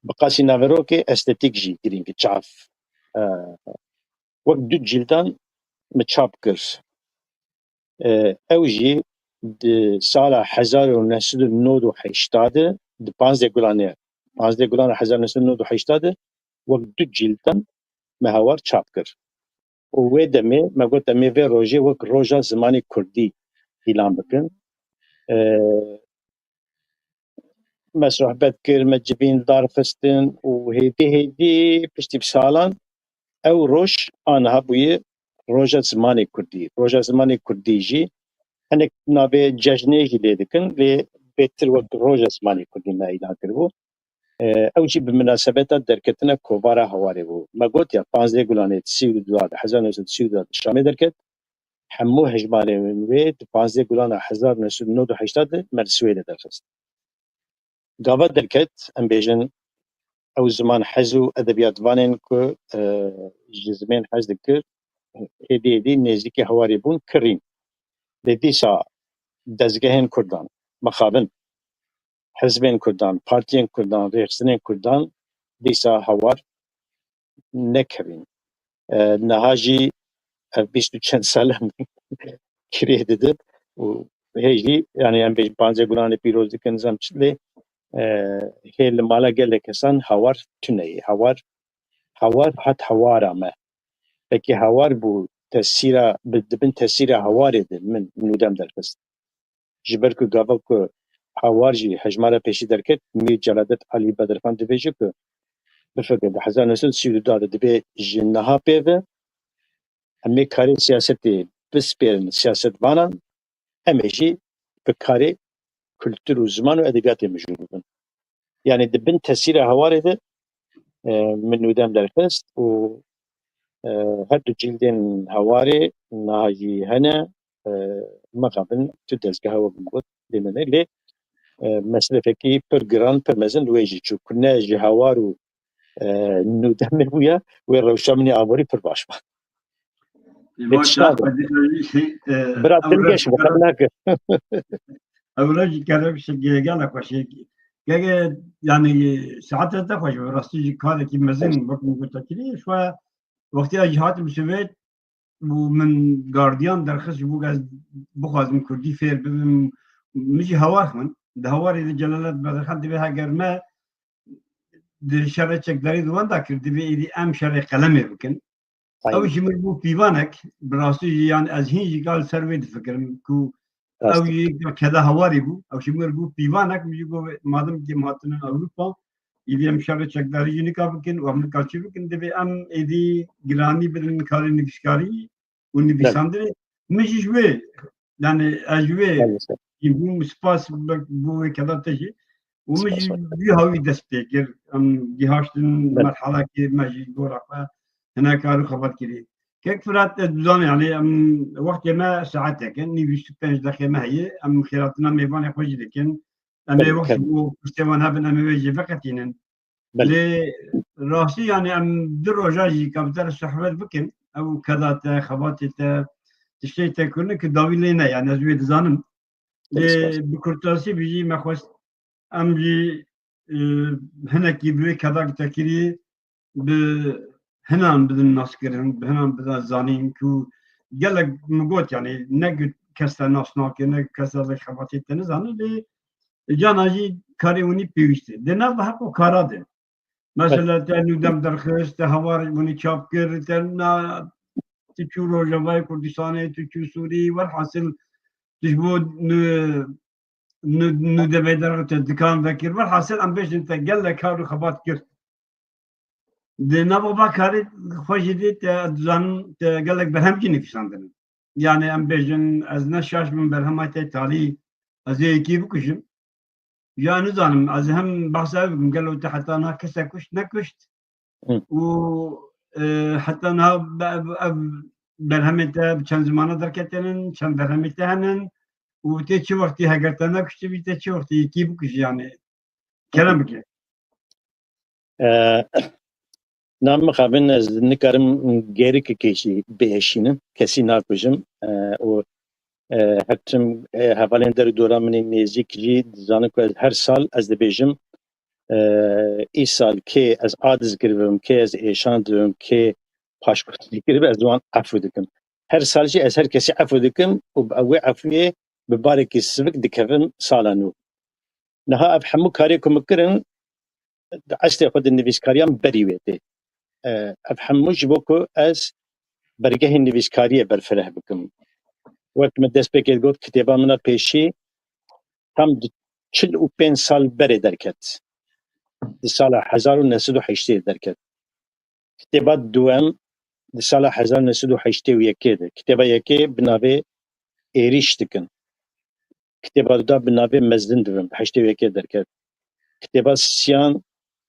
bi qasî naverokê estetîk jî girîng e, çav. E, wek du cîldan min çap kir. E, ew jî di sala hezar û neh sed û nod û heşta de, di panzdeh Gulanê, panzdeh Gulana hezar û neh sed û nod û heşta de wek du cîldan me hawar çap kir. Û wê demê me got, em ê vê rojê wek roja zimanê kurdî îlan bikin. E, me sohbet kir, me civîn darxistin û hêdî hêdî piştî bi salan ew roj aniha bûye roja zimanê kurdî. Roja zimanê kurdî jî hinek navê cejnê jî lê dikin, lê bêtir wek roja zimanê kurdî me îlan kiribû. E, ew jî bi minasebeta derketina kovara Hawarê bû. Me got ya, panzdeh Gulanê sî û du de, hezar neh sed sî û du de Şamê derket. Hemû hejmarên wê di panzdeh Gulana hezar neh sed û nod û heşta de me li Swêdê derxist. Gava derket, em bêjin, ew ziman hez û edebiyatvanên ku, e, ji zimên hez dikir, hêdî hêdî nêzîkî Hawarê bûn, kirîn. Lê dîsa dezgehên kurdan, mixabin, hizbên kurdan, partiyên kurdan, rêxistinên kurdan dîsa hawar nekirîn. E, niha jî ev bîst û çend sal em kirê didin û hê jî, yanî em bêjin panzdeh Gulanê pîroz dikin, nizam çi, lê, e, hê li mala gelek kesan hawar tune ye. Hawar, hawar hat hawara me. Pekî hawar bû tesîra, bi, di bin tesîra hawarê de min nûdem derxist. Ji ber ku gava ku hawar jî hejmara pêşî derket, Mîr Celadet Alî Bedirxan dibêje ku, bifikir, di hezar neh sed û sî û du de dibê ji niha pê ve em ê karê siyasetê bispêrin siyasetvanan, em ê jî bi karê kultur û ziman û edebiyatê mijûl bibin. Yanî di bin tesîra hawarê de, e, min nûdem derxist û, e, her du cîldên hawarê niha jî hene, e, mixabin tu dezgeha wek min got lê me ne. Lê, e, mesrefekî pir giran, pir mezin li wê jî çû ku ne ji hawar û, e, nûdemê bûye, wê rewşa min ê aborî pir baş ba. Lê çi nabe? Bira, tu geş bi xwe nake. Ew re jî kerem şikê gela xweşik. Gege, yanî, saete te xweş be, rastî jî karekî mezin wek min gote kirî. Şwa wextê ez jî hatim Swêd û min gardiyan derxist ji bo ez bixwazim kurdî fêr bibim. Min jî hawar xwin. Di hawarê de Celalet Bedirxan dibê heger me di şerê çekdarî di wenda kir, dibê êdî em şerê qelemê bikin. Ew jî min bû pîvanek, bi rastî jî, yan ez hîn jî gal ser wê difikirim ku ew jî keda hawarî bû. Ew jî min bû pîvanek, min jî got, madim kêm hatinin Ewropa, êdî em şerê çekdarî jî nika bikin û em nika çi bikin, divê em êdî giranî bidin karê nivîskarî û nivîsandinê. Min jî ji wê, yani ez ji wê jî bûm, spas bo wê keda te jî. Û min jî wî hawî dest pê kir. Em gihaştin merhalekê me jî gora xwe hinek kar û xebat kirî. Kek Firat, ez dizanî, yani em wextê me saetek e, nîv bîst û pênc deqê me heye. Em xêratina mêvanê xwe jî dikin. Em ê wek ji bo piştê wan hebin, em ê wê jî veqetînin. Lê rastî, yani em du roja jî ka bi te re sohbet bikin. Ew keda te, xebatê te, tiştê te kirine ki dawî lê ne, yani ez wê dizanim. Lê bi kurtasî bijî me xwest em jî, e, hinekî bi wê keda ki te kirî bi hinan bidin naskirin, bi hinan bidin zanîn ku gelek min got, yani ne ku kes te nas nake, ne ku kes te xebatê te nizane, lê cana jî karê winî pêwîst e. Di nav heq û kara de. Mesela te nûdem derxist, te hawar winî çap kir, te na, tu çû Rojavayê Kurdistanê, tu çû Sûrî, welhasil tu ji bo nû-, nû, nû demê de te dikan vekir. Welhasil em bêjin te gelek kar û xebat kir. Di nava va karê xwe jî dê te, dizanim te gelek berhem jî nivîsandin. Yani em bêjin ez ne şaş bim berhema te talî ez ê yekî bikujim. Ya nizanim, ez hem behsa ev bikim, gelo te heta niha kesek kuşt, nekuşt? Hı. Û, e, heta niha be-, ev, ev berhemê te bi çend zimana derketinin, çend berhemê te henin û tê çi wextî heger te nekuştibî, tê çi wextî yekî bikujî yani? Kerem bike. E, Na mixabin ez nikarim gêrikekê jî bihişînim, kesî nakujim, e, û, e, her tim, e, hevalên der û dora min ê nêzîk jî dizanin ku ez her sal ez dibêjim, e, îsal kê ez adiz kiribim, kê ez êşan dibim, kê paşkotî kirib, ez wan efû dikim. Her sal jî ez her kesî efû dikim û bi wê efûyê bi barekî sivik dikevim sala nû. Niha ev hemû karê ku min kirin, di eslê xwe di nivîskariya min berî wê tê. E, ev hemû ji bo ku ez bergehê nivîskariyê berfireh bikim. Wek min destpêkê got, kitêba min a pêşî tam di çil û pênc sal berê derket. Di sala hezar û neh sed û heştê derket. Kitêba duwem di sala hezar neh sed û heştê û yekê de. Kitêba yekê bi navê Êrîş dikin. Kitêba duda bi navê Mezin dibim, di heştê û yekê derket. Kitêba sisiyan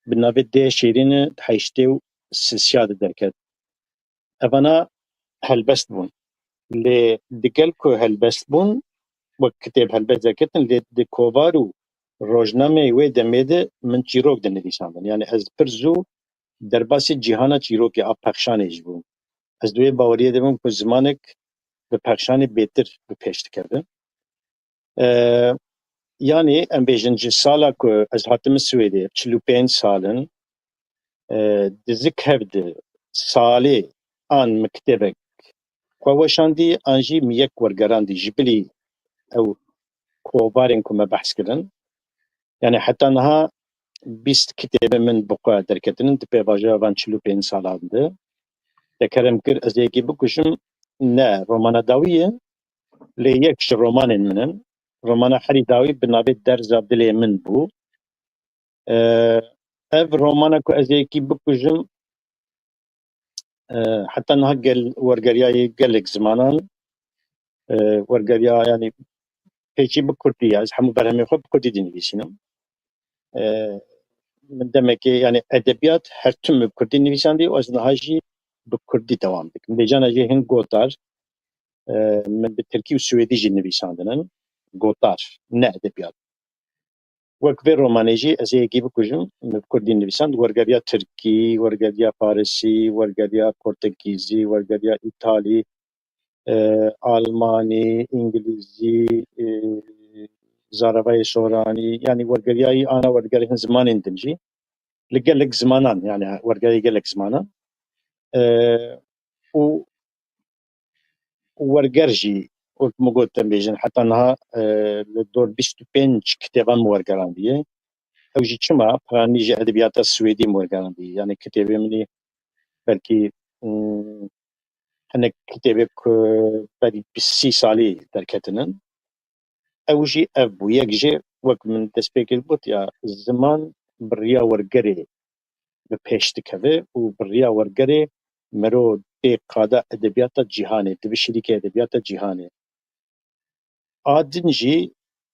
bi navê Dê Şêrîn e, di heştê û sisiya de derket. Evana helbest bûn. Lê digel ku helbest bûn, wek kitêb helbest derketin, lê di kovar û rojnameyê wê demê de min çîrok dinivîsandin. Yani ez pir zû derbasî cîhana çîrokê a pexşanê jî bûm. Ez di wê baweriyê de bûm ku zimanek bi pexşanê bêtir bi pêş dikeve. E, yanî em bêjin ji sala ku ez hatime Swêdê, çil û pênc sal in, e, di zik hev di salê an min kitêbek xwe weşandî, an jî min yek wergerandî ji bilî ew kovarên ku me behs kirin. Yani heta niha bîst kitêbê min bi xwe derketinin di pêvajoya van çil û pênc salan de. Te kerem kir, ez ê yekî bikujim, ne romana dawî ye, lê yek ji romanên min in. Romana herî dawî bi navê Derza Dilê Min bû. Ee, ev romana ku ez ê yekî bikujim, e, heta niha gel, wergeriyayê gelek zimanan, e, wergeriya, yani, pêşî bi kurdî ye. Ez hemû berhemên xwe bi kurdî dinivîsînim. E, min demekê, yani, edebiyat her tim min bi kurdî nivîsandî û ez niha jî bi kurdî dewam dikim. Lê cana jê hin gotar, e, min bi tirkî û swêdî jî nivîsandin in. Gotar, ne edebiyat. Wek vê romanê jî ez ê yekî bikujim, min bi kurdî nivîsand, wergeriya tirkî, wergeriya farisî, wergeriya portekîzî, wergeriya îtalî, e, almanî, îngilîzî, e, zaravayê soranî, yanî wergeriyayî ana wergerê hin zimanên din jî. Li gelek zimanan, yani wergerê gelek zimanan. E, û werger jî, wek min got, em bêjin, heta niha, e, li dor bîst û pênc kitêban min wergerandiye. Ew jî çima? Piranî ji edebiyata Swêdî min wergerandiye. Yani kitêbê min ê belkî, mm, hinek kitêbê ku berî bîst sî salî derketinin. Ew jî ev bû. Yek jê, wek min destpêkê gotiya, ziman bi riya wergerê bi pêş dikeve û bi riya wergerê mero tê qada edebiyata cîhanê, dibe şirîkê edebiyata cîhanê. A din jî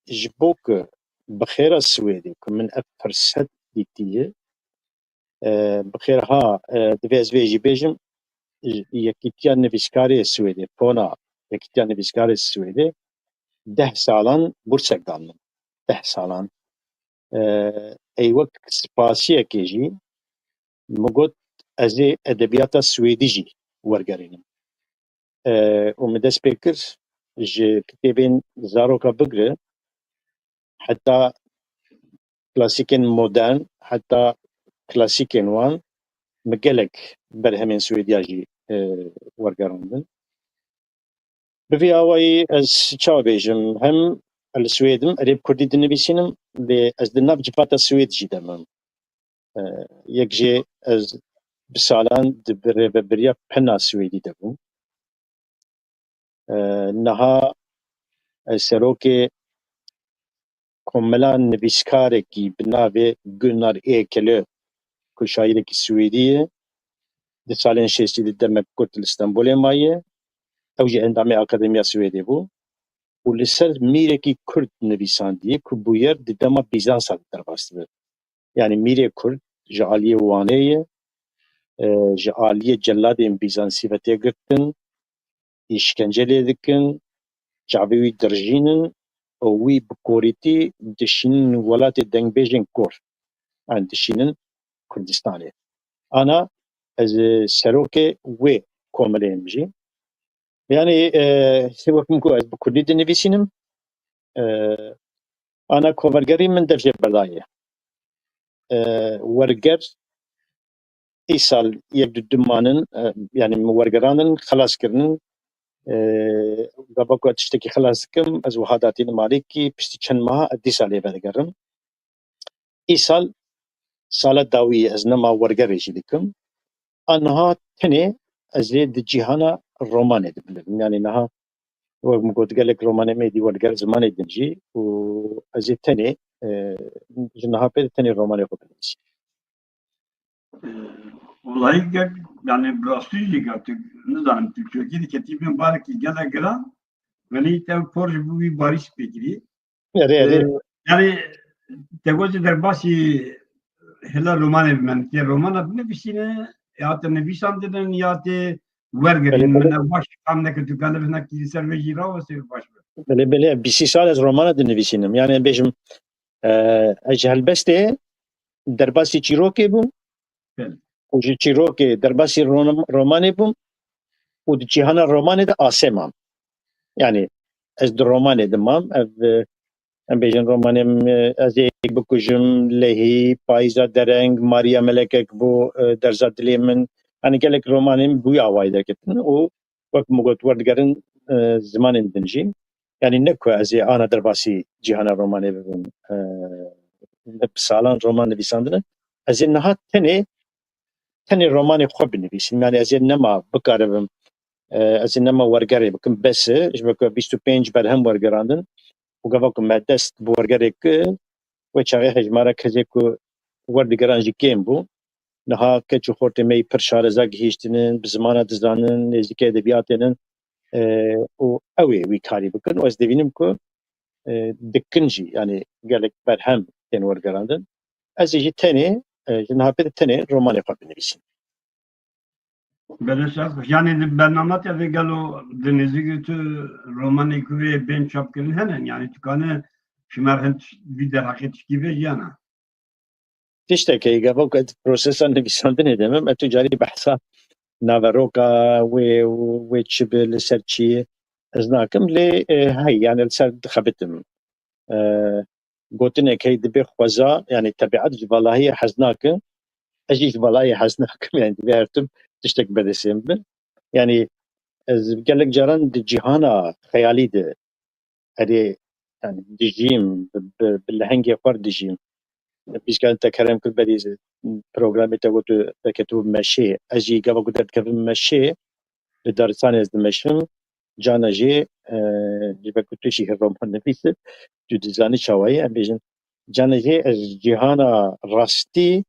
ji bo ku bi xêra Swêdê ku min ev firset dîtiye, e, bi xêr ha, e, divê ez vê jî bêjim, Yekîtiya Nivîskarê Swêdê, pona Yekîtiya Nivîskarê Swêdê deh salan bursek dan min. Deh salan. E, ey wek spasiyekê jî min got, ez ê edebiyata Swêdî jî wergerînim. E, û min dest pê kir, ji kitêbên zaroka bigire heta klasîkên modern, heta klasîkên wan, min gelek berhemên Swêdiya jî, e, wergerandin. Bi vî awayî ez çawa bêjim, hem li Swêd im, erê bi kurdî dinivîsînim, lê ez di nav civata Swêd jî de me. E, yek jê ez bi salan di bi rêvebiriya pena Swêdî de bûm. E, niha, e, serokê komela nivîskarekî bi navê Gunnar Ekeli, ku şairekî Swêdî ye, di salên şêstî di demek kurt li Stenbolê maye. Ew jî endamê Akademiya Swêdê bû û li ser mîrekî kurd nivîsandiye ku bûyer di dema Bîzansa de derbas dibe. Yanî mîrê kurd ji aliyê Wanê ye, e, ji aliyê celadên Bîzansî ve tê girtin, îşkence lê dikin, çavê wî dirijînin û wî bi korîtî dişînin welatê dengbêjên kor. Yanî dişînin Kurdistanê. Ana ez, e, serokê wê komelê yim jî. Yanî, e, wek min got, ez bi kurdî dinivîsînim. E, ana kovergerî min dev jê berdaye. E, werger îsal yek du dimanin, e, yanî min wergerandin, xelas kirinin. E, gava ku tiştekî xelas dikim, ez wiha datînim alîkî, piştî çend meha ez dîsa lê vedigerim. Îsal sala dawî ye, ez nema wergerê jî dikim. A niha tenê ez ê di cîhana romanê de binivîsim. Yanî niha, wek min got, gelek romanê me dî werger zimanê din jî û ez ê tenê, e, ji niha pê de tenê romanê xwe binivîsim. Ee, Wellahî gel, yani bi rastî jî gel tu, nizanim, tu çokî diketî bin barekî gelek giran, welî te por ji bo wî barî spêkirî. Erê, erê. Ee, yani te got derbasî hela romanê bi me, tê romana binivîsîne, ya te nivîsandinin, ya tê wergerîn. Belê, belê. Min ew baş fam neke, tu kanibî hinekî li ser vê jî rawestê baş be. Belê, belê. Bîst sal ez romana dinivîsînim. Yani bêjim, e, ez ji helbestê derbasî çîrokê bûm. Belê. Û ji çîrokê derbasî ron-, romanê bûm û di cîhana romanê de asê mam. Yanî ez di romanê de mam. Ev, e, em bêjin romanê min, e, Ez ê yek bikujim, Lehî, Payîza Dereng, Mariya Melekek bû, e, Derza Dilê Min. Yanî gelek romanên bi wî awayî derketin û wek min got, werdigerin, e, zimanên din jî. Yanî ne ku ez ê ana derbasî cîhana romanê bibim, e, bi salan roman nivîsandine. Ez ê niha tenê, tenê romanê xwe binivîsim. Yanî ez ê nema bikaribim, e, ez ê nema wergerê bikim. Bes e, ji ber ku bîst û pênc berhem wergerandin û gava ku me dest bi wergerê kir, wê çaxê hejmara kesê ku werdigeran jî kêm bû. Niha keç û xortê me yî pir şareza gihîştinin, bi zimana dizanin, nêzîkî edebiyatê nin, e, û ew ê wî karî bikin. Û ez dibînim ku, e, dikin jî, yanî gelek berhem tên wergerandin. Ez ê jî tenê, e, ji niha pê de tenê romanê xwe binivîsim. Belê, şev xweş. Yanî di bernama te de gelo di nêzîkî tu romanê ku vê bên çapkirin hene? Yanî tu kane ji me re hin vî derheqê tişkî vê jiyana? Tiştekê gava ku ez prosesa nivîsandinê de me, me tu carî behsa naveroka wê, wê çi bi, li ser çi ye, ez nakim, lê, e, hey, yani li ser dixebitim. E, gotinek hey dibe xweza, yani tebiat ji valahiyê hez nake, ez jî ji valahiyê hez nakim, yani divê her tim tiştek berdestê min be. Yani ez gelek caran di cîhana xeyalî de erê, yani dijîm, bi, bi, bi lehengê xwe re dijîm. Pîskan te kerem kir berî programê te got tu derketibû meşê. Ez jî gava ku derdikevim meşê, li daristanê ez dimeşim. Cana jê, e, ji ber ku tu jî roman nivîs, tu dizanî çawa ye, em bêjin. Cana jê ez cîhana rastî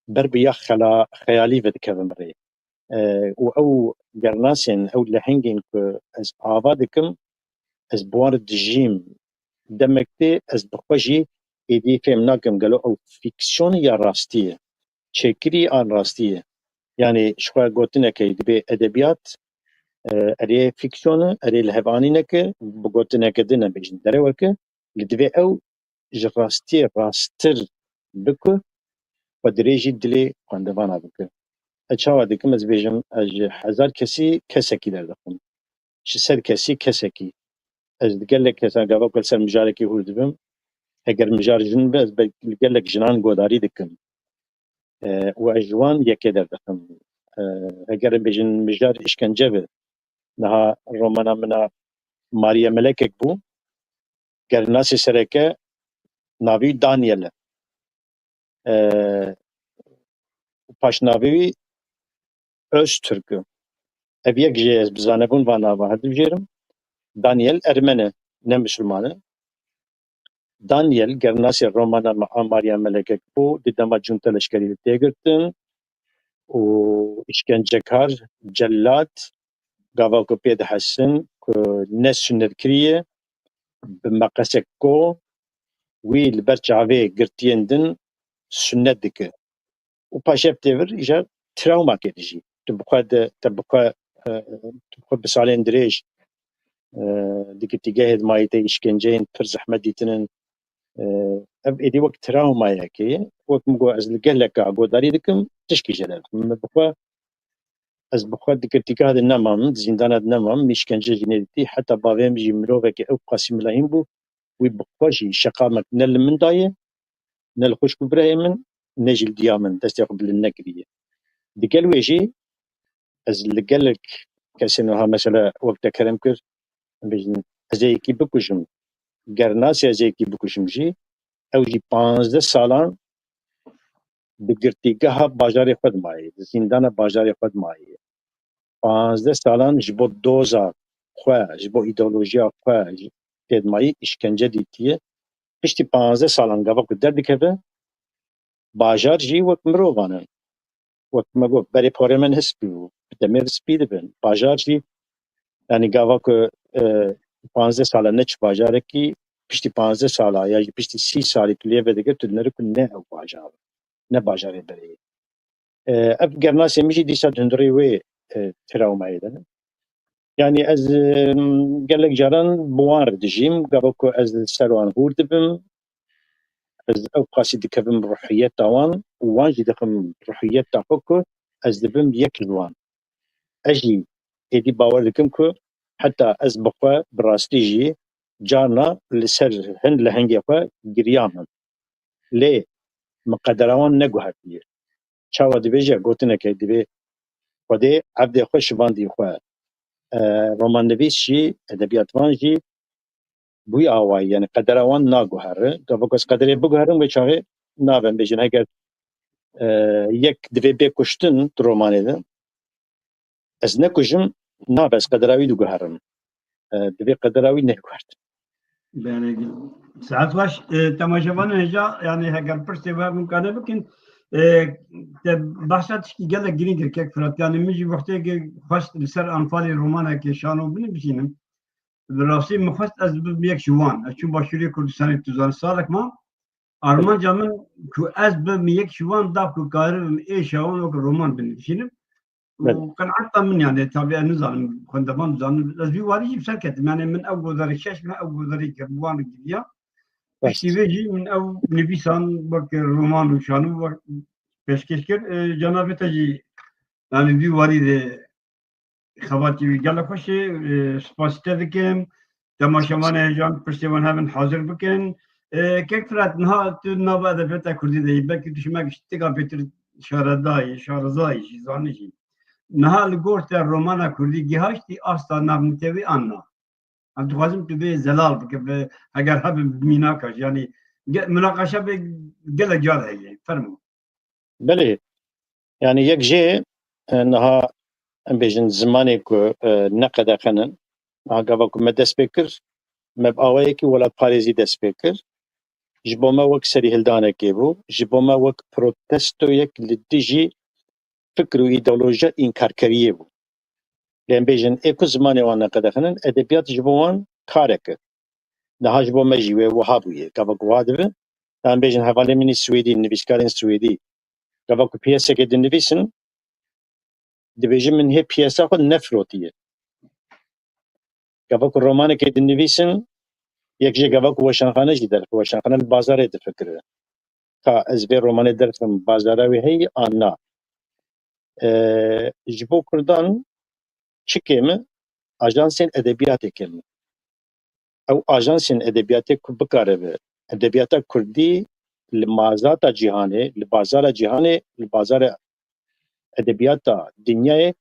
ber bi ya xela-, xeyalî vedikevim rê. E, û ew gernasên, ew lehengên ku ez ava dikim, ez bi wan re dijîm. Demek tê ez bi xwe jî êdî fêm nakim gelo ew fîksyon e ya rastî ye. Çêkirî an rastî ye. Yanî ji xwe gotineke dibê edebiyat, e, erê fîksyon e, erê lihevanîneke, bi gotineke din em bêjin dereweke, li divê ew ji rastiyê rasttir biku, xwe dirêjî dilê xwendevana bike. Ez çawa dikim? Ez bêjim, ez ji hezar kesî kesekî derdixim. Ji sed kesî kesekî. Ez di gelek kesan gava ku li ser mijarekî hûr dibim, eger mijar jin be, ez be-, li gelek jinan godarî dikim. E, û ez ji wan yekê derdixim. E, eger em bêjin mijar îşkence be, niha romana min a Mariye Melekek bû, gernasê sereke navî wî Daniel e. E, paşnavî wî Öztürk e. Ev yek jê ez bi zanebûn van nava hildibijêrim. Daniel Ermen e, ne Misilman e. Daniel, gernasê romana me a Mariya Melekek bû, di dema cûnte leşkerî de tê girtin û îşkencekar, cellat, gava ku pê dihesin ku ne sunnet kiriye, bi meqesek ko wî li ber çavê girtiyên din sunnet dike. Û paşê ev têvir îcar trawmakê dijî. Tu bi xwe de, te bi xwe, e, tu bi xwe bi salên dirêj, e, di girtîgehê de mayî te îşkenceyên pir zehmet dîtinin. E, ev êdî wek trawmayekê, wek min got, ez li geleka guhdarî dikim, tişkî jê derdikim. Min bi xwe, ez bi xwe di girtîgeha de nemam, di zîndana de nemam, min îşkence jî nedîtî. Heta bavê min jî mirovekî ew qasî milahîn bû, wî bi xwe jî şeqamek ne li min daye, ne li xwişk û birayê min, ne jî li diya min destê xwe bilind nekiriye. Digel wê jî ez li gelek kesên wiha mesela wek te kerem kir, em bêjin, ez ê yekî bikujim. Ger nasê ez ê yekî bikujim jî, ew jî panzdeh salan di girtîgeha bajarê xwe de mayî, di zîndana bajarê xwe de mayî. Panzdeh salan ji bo doza xwe, ji bo îdeolojiya xwe, ji tê de mayî îşkence dîtiye. Piştî panzdeh salan gava ku derdikeve, bajar jî wek mirovan in. Wek me got, berê porê me niha spî bû, bi demê re spî dibin. Bajar jî, yanî gava ku, e, panzdeh sala neçû bajarekî, piştî panzdeh sala ya jî piştî sî salî tu lê vedigir, tu dinêrî ku ne ew bajar e, ne bajarê berê ye. E, ev gernasê min jî dîsa di hundirê wê, e, trawmayê de ne. Yanî ez, e, gelek caran bi wan re dijîm, gava ku ez li ser wan hûr dibim, ez ew qasî dikevim ruhiyeta wan û wan jî dixim ruhiyeta xwe ku ez dibim yek ji wan. Ez jî êdî bawer dikim ku heta ez bi xwe bi rastî jî carna li ser hin lehengê xwe giriyam. Lê min qedera wan neguhertiye. Çawa dibêje, gotineke dibê Xwedê evdê xwe şivandî xwe. E, romannivîs jî, edebiyatvan jî bi wî awayî, yani qedera wan naguhere. Gava ku ez qederê biguherim, wê çaxê nabem bêjin. Heger, e, yek divê bê kuştin di romanê de, ez nekujim, nabe ez qedera wî diguherim. E, divê qedera wî neguhert. Belê, saet baş. E, temaşevanên hêja, yani heger pirsê we hemûkane bikin, e, te behsa tişkî gelek girîng kir, kek Firat. Yani min jî wextê ki xwest li ser Anfalê romanekê şano binivîsînim. Bi rastî min xwest ez bibim yek ji wan. Ez çûm Başûrê Kurdistanê, tu zanî salek ma. Armanca min ku ez bibim yek ji wan da ku karibim ê şawan wek roman binivîsînim. Û qenaeta min, yani, tabii ez nizanim, xwendevan dizanin. Ez vî warî jî bi ser ketim. Yani, min ew gozarî şeş meh, ew gozarî kir, bi wan re giriya. Piştî vê jî min ew nivîsan wek roman û şano wek pêşkêş kir. E, cenabê te jî, yani, vî warî de xebatî wî gelek xweş e. E, spasî te dikim. Temaşevanê hêja, pirsê wan hebin hazir bikin. E, kek Firat, niha tu nava edebiyata kurdî de yî. Belkî tu ji me ştika bêtir şaredayî, şarezayî jî, zanî jî. Niha li gor te romana kurdî gihaştî asta navnitewî an na? Em dixwazim tu vê zelal bike, bi, heger hebin bi mînaka jî. Yanî ge-, munaqeşa vê gelek car heye. Fermo. Belê. Yani yek jê, e, niha em bêjin zimanê ku, e, ne qedexenin. Niha gava ku me dest pê kir, me bi awayekî welatparêzî dest pê kir. Ji bo me wek serîhildanekê bû, ji bo me wek protestoyek li dijî fikr û îdeolojiya înkarkeriyê bû. Lê em bêjin, ê ku zimanê wan neqedexinin, edebiyat ji bo wan karek e. Niha ji bo me jî wê wiha bûye. Gava ku wiha dibe, em bêjin hevalên min ê Swêdî, nivîskarên Swêdî, gava ku piyeseke dinivîsin, dibêjin min hê piyesa xwe nefirotiye. Gava ku romanekê dinivîsin, yek jê gava ku weşanxane jî derxe, weşanxane li bazarê difikire. Ka ez vê romanê derxim, bazara wê heyî an na? E, ji bo Kurdan çi kêm e? Ajansên edebiyatê kêm e. Ew ajansên edebiyatê ku bikaribe edebiyata kurdî li mazata cîhanê, li bazara cîhanê, li bazara edebiyata dinyayê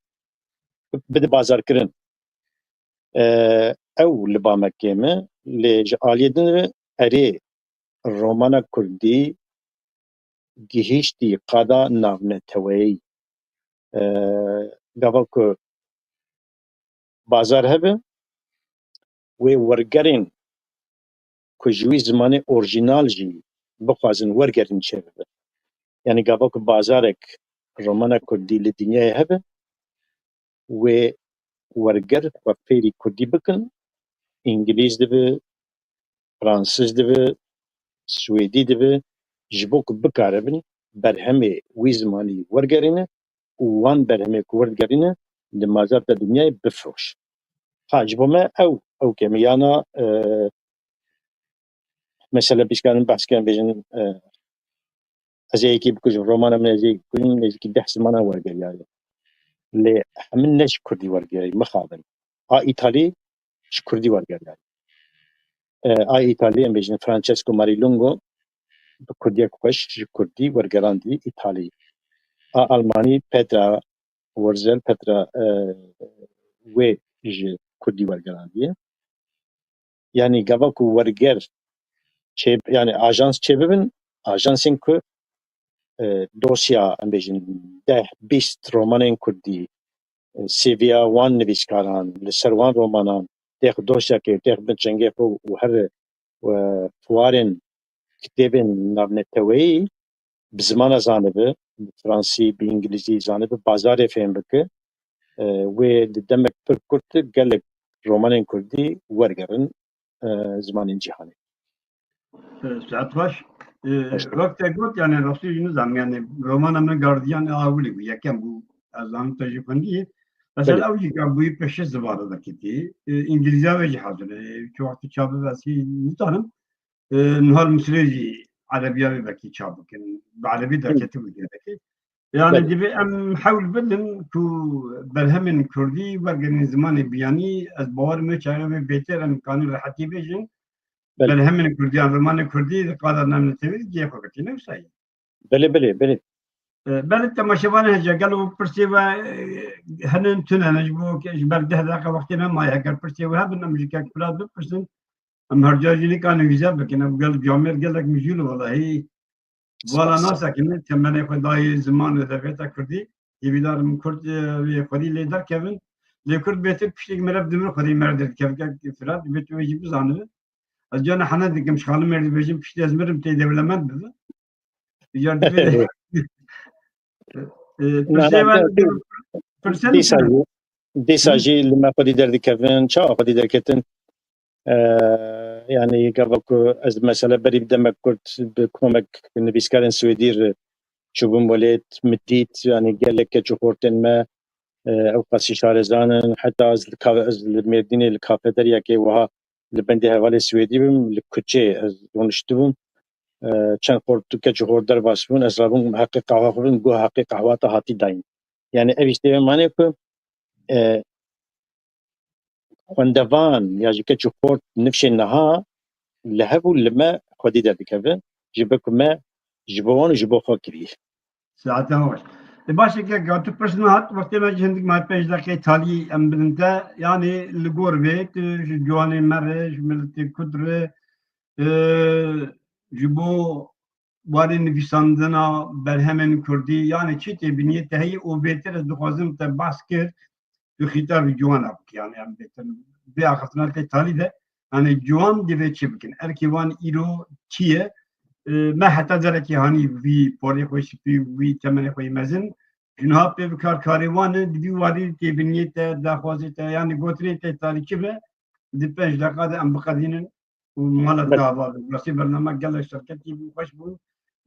bide bazarkirin. E, ew li ba me kêm e, lê ji aliyê din re erê romana kurdî gihîştî qada navneteweyî. E, gava ku bazar hebe, wê wergerên ku ji wî zimanê orjînal jî bixwazin wergerin çêbibe. Yanî gava ku bazarek romana kurdî li dinyayê hebe, wê werger xwe fêrî kurdî bikin, îngilîz dibe, fransiz dibe, swêdî dibe, ji bo ku bikaribin berhemê wî zimanî wergerîne û wan berhemê ku werdigerîne li mazarta dinyayê bifiroş. Ha, ji bo me ew, ew kemiyana, e, mesela, pîskarin behs kirin, bêjin, e, ez ê yekî bikujim, romana min ez ê yekî bikujim, nêzîkî deh zimanan wergeriyaye. Lê hemin ne ji kurdî wergeriyaye, mixabin. A îtalî ji kurdî wergeriyaye. E, a îtalî, em bêjin Francesco Marilungo, bi kurdiyek xweş ji kurdî wergerandî îtalî. A almanî Petra Wurzel, Petra, e, wê ji kurdî wergerandiye. Yanî gava ku werger çê, yanî ajans çêbibin, ajansên ku, e, dosya, em bêjin, deh bîst romanên kurdî, e, C V'ya wan nivîskaran, li ser wan romanan, têx dosyakê, têx bin çengê xwe û her, e, fuarên kitêbên navneteweyî bi zimana zanibe, bi fransî, bi îngilîzî zanibe, bazarê fêm bike, e, wê di demek pir kurt de gelek romanên kurdî wergerin, e, zimanên cîhanê. E, saet xweş. E, Hoş bulduk. Wek te got, yani rastî jî nizam, yani romana min Gardiyan a Ewilî bû, yekem bû, ez zanim te jî xwendiyê. Mesela Belê. Ew jî ka bûyî pêşî zivara derketî. E, îngilîziya wê jî hazir e. Çi wextî çape ez jî nizanim. E, niha li Misirê jî erebiya wê belkî çap bikin. Bi erebî Hı. Derketibû gereke. Yani Belê. Divê em hewl bidin ku berhemên kurdî wergerîn zimanê biyanî. Ez bawer me çaxê wê bêtir em kanî rehetî bêjin. Belê. Berhemên kurdî yan romanê kurdî di qada navnetewî de cihê xwe girtî, ne wisa ye? Belê, belê, belê. E, belê temaşevanê hece gelo pirsê we, e, hene tune ne ji bo ke ji ber deh deqe wextê me maye. Heger pirsê we hebin, em ji kek Firat bipirsin. Em her car jî nikarin wîza bikin. Ev gel camêr gelek mijûl e welahî. Vala Spas. Nasekine, temenê xwe dayê ziman û edebiyata kurdî. Hêvîdar im kurd, e, wê xwedî lê derkevin. Lê kurd bêtir piştî mere bi dimir xwedî mere derdikeve. Kek Firat, divê tu wê jî bizanibe. Ez cana hene dikim, ji xalim mêr dibêjim, piştî ez mirim, tê dewlemend bibe. Îcar divê. E, e, Na, pirsê na, wan, na, pirsê dîsa min jî, dîsa Hı. jî li me xwedî derdikevin, çawa xwedî derketin. E, yanî gava ku ez mesela berî bi demek kurt bi komek nivîskarên Swêdî re çûbûm welêt, min dît, yanî gelek keç û xortên me, e, ew qasî şarezan in. Heta ez li ka-, ez li Mêrdînê li kafeteryakê wiha li bendê hevalê Swêdî bim, li kuçê ez rûniştibûm. E, çend xort û keç û xort derbas bûn, ez rabûm heqê qehwa xwe bim, got heqê qehwa te hatî dayîn. Yani ev îşte manê ku, e, xwendevan ya ji keç û xort nifşên niha li hev û li me xwedî derdikeve, ji ber ku me ji bo wan û ji bo xwe kirî. Saete xweş. E, baş e, kek, tu pirs nehat, wextê me jî hindik me pênc deqê talî em bidin te. Yanî li gor vê, tu ji ciwanê me re, ji miletê Kurd re, e, ji bo warê nivîsandina berhemên Kurdî, yanî çi tê biniyê te heyî û bêtir ez dixwazim te behs kir, tu xîtabî ciwana bikî, yanî em bêtir vê axiftina tê talî de, yanî ciwan divê çi bikin? Erkê wan îro çi ye? E, me heta carekê hanî vî porê xwe şipî, vî temenê xwe yî mezin, ji niha pê bi kar karê wan e, di vî warî tê biniyê te, daxwazê te, yanî gotinê te talî çi be, di pênc deqa de em biqedînin û mala te ava bin. Rastî bername gelek serketî bû, xweş bû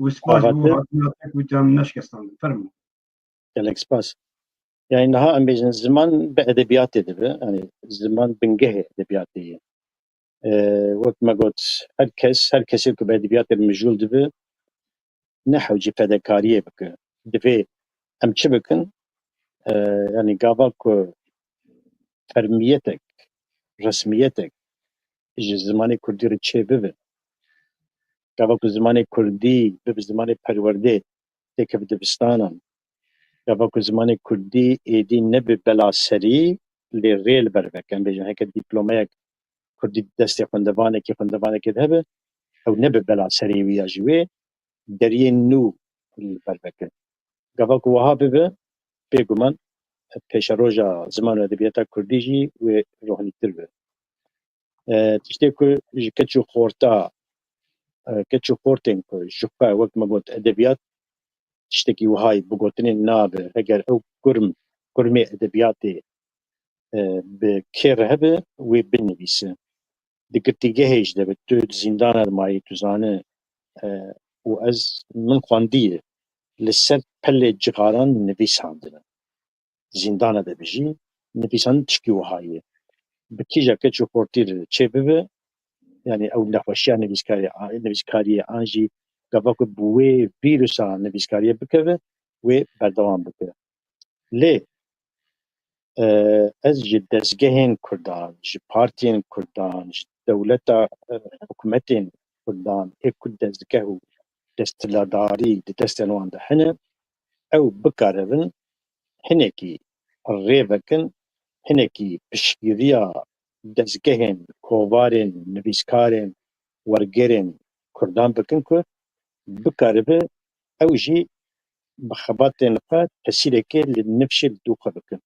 û spas bo hatina te ku te em neşkestandin. Fermo. Gelek spas. Yani niha em bêjin ziman bi edebiyatê dibe. Yani ziman bingehê edebiyatê ye. Ee, wek me got, her kes, her kesê ku bi edebiyatê mijûl dibe, ne hewcî fedekariyê bike. Divê em çi bikin? Ee, yani gava ku fermiyetek, resmiyetek ji zimanê kurdî re çêbibe, gava ku zimanê kurdî bibe zimanê perwerdê, têkeve dibistanan, gava ku zimanê kurdî êdî nebe bela serî, lê rê li ber veke. Em bêjin heke dîplomeyek kurdî di destê xwendevanekê, xwendevanekê de hebe, ew nebe bela serê wî ya ji wê deriyên nû li ber veke. Gava ku wiha bibe, bêguman pêşeroja ziman û edebiyata kurdî jî wê rohnîtir be. E, tiştê ku ji keç û xorta, e, keç û xortên ku ji xwe, wek me got, edebiyat tiştekî wihayî bi gotinên nabe, heger ew kurm, kurmê edebiyatê, e, bi kêr hebe, wê binivîse. Di girtîgehê jî de be, tu di zîndana de mayî, tu zane, e, û ez, min xwendiye, li ser pelê cixaran nivîsandine. Zîndana de bijî, nivîsandin tişkî wiha ye. Bi kîja keç û xortî re çê bibe, yanî ew nexweşiya nivîskarê, nivîskariyê an jî gava ku bi wê vîrusa nivîskariyê bikeve, wê berdewam bike. Lê, e, ez ji dezgehên Kurdan, ji partiyên Kurdan, ji dewleta, e, hikûmetên Kurdan, ê ku dezgeh û desthilatdarî di destên wan de hene, ew bikaribin hinekî rê vekin, hinekî piştgiriya dezgehên, kovarên, nivîskarên, wergerên Kurdan bikin ku bikaribe ew jî bi xebatên xwe tesîrekê li nifşê li dû xwe bikin.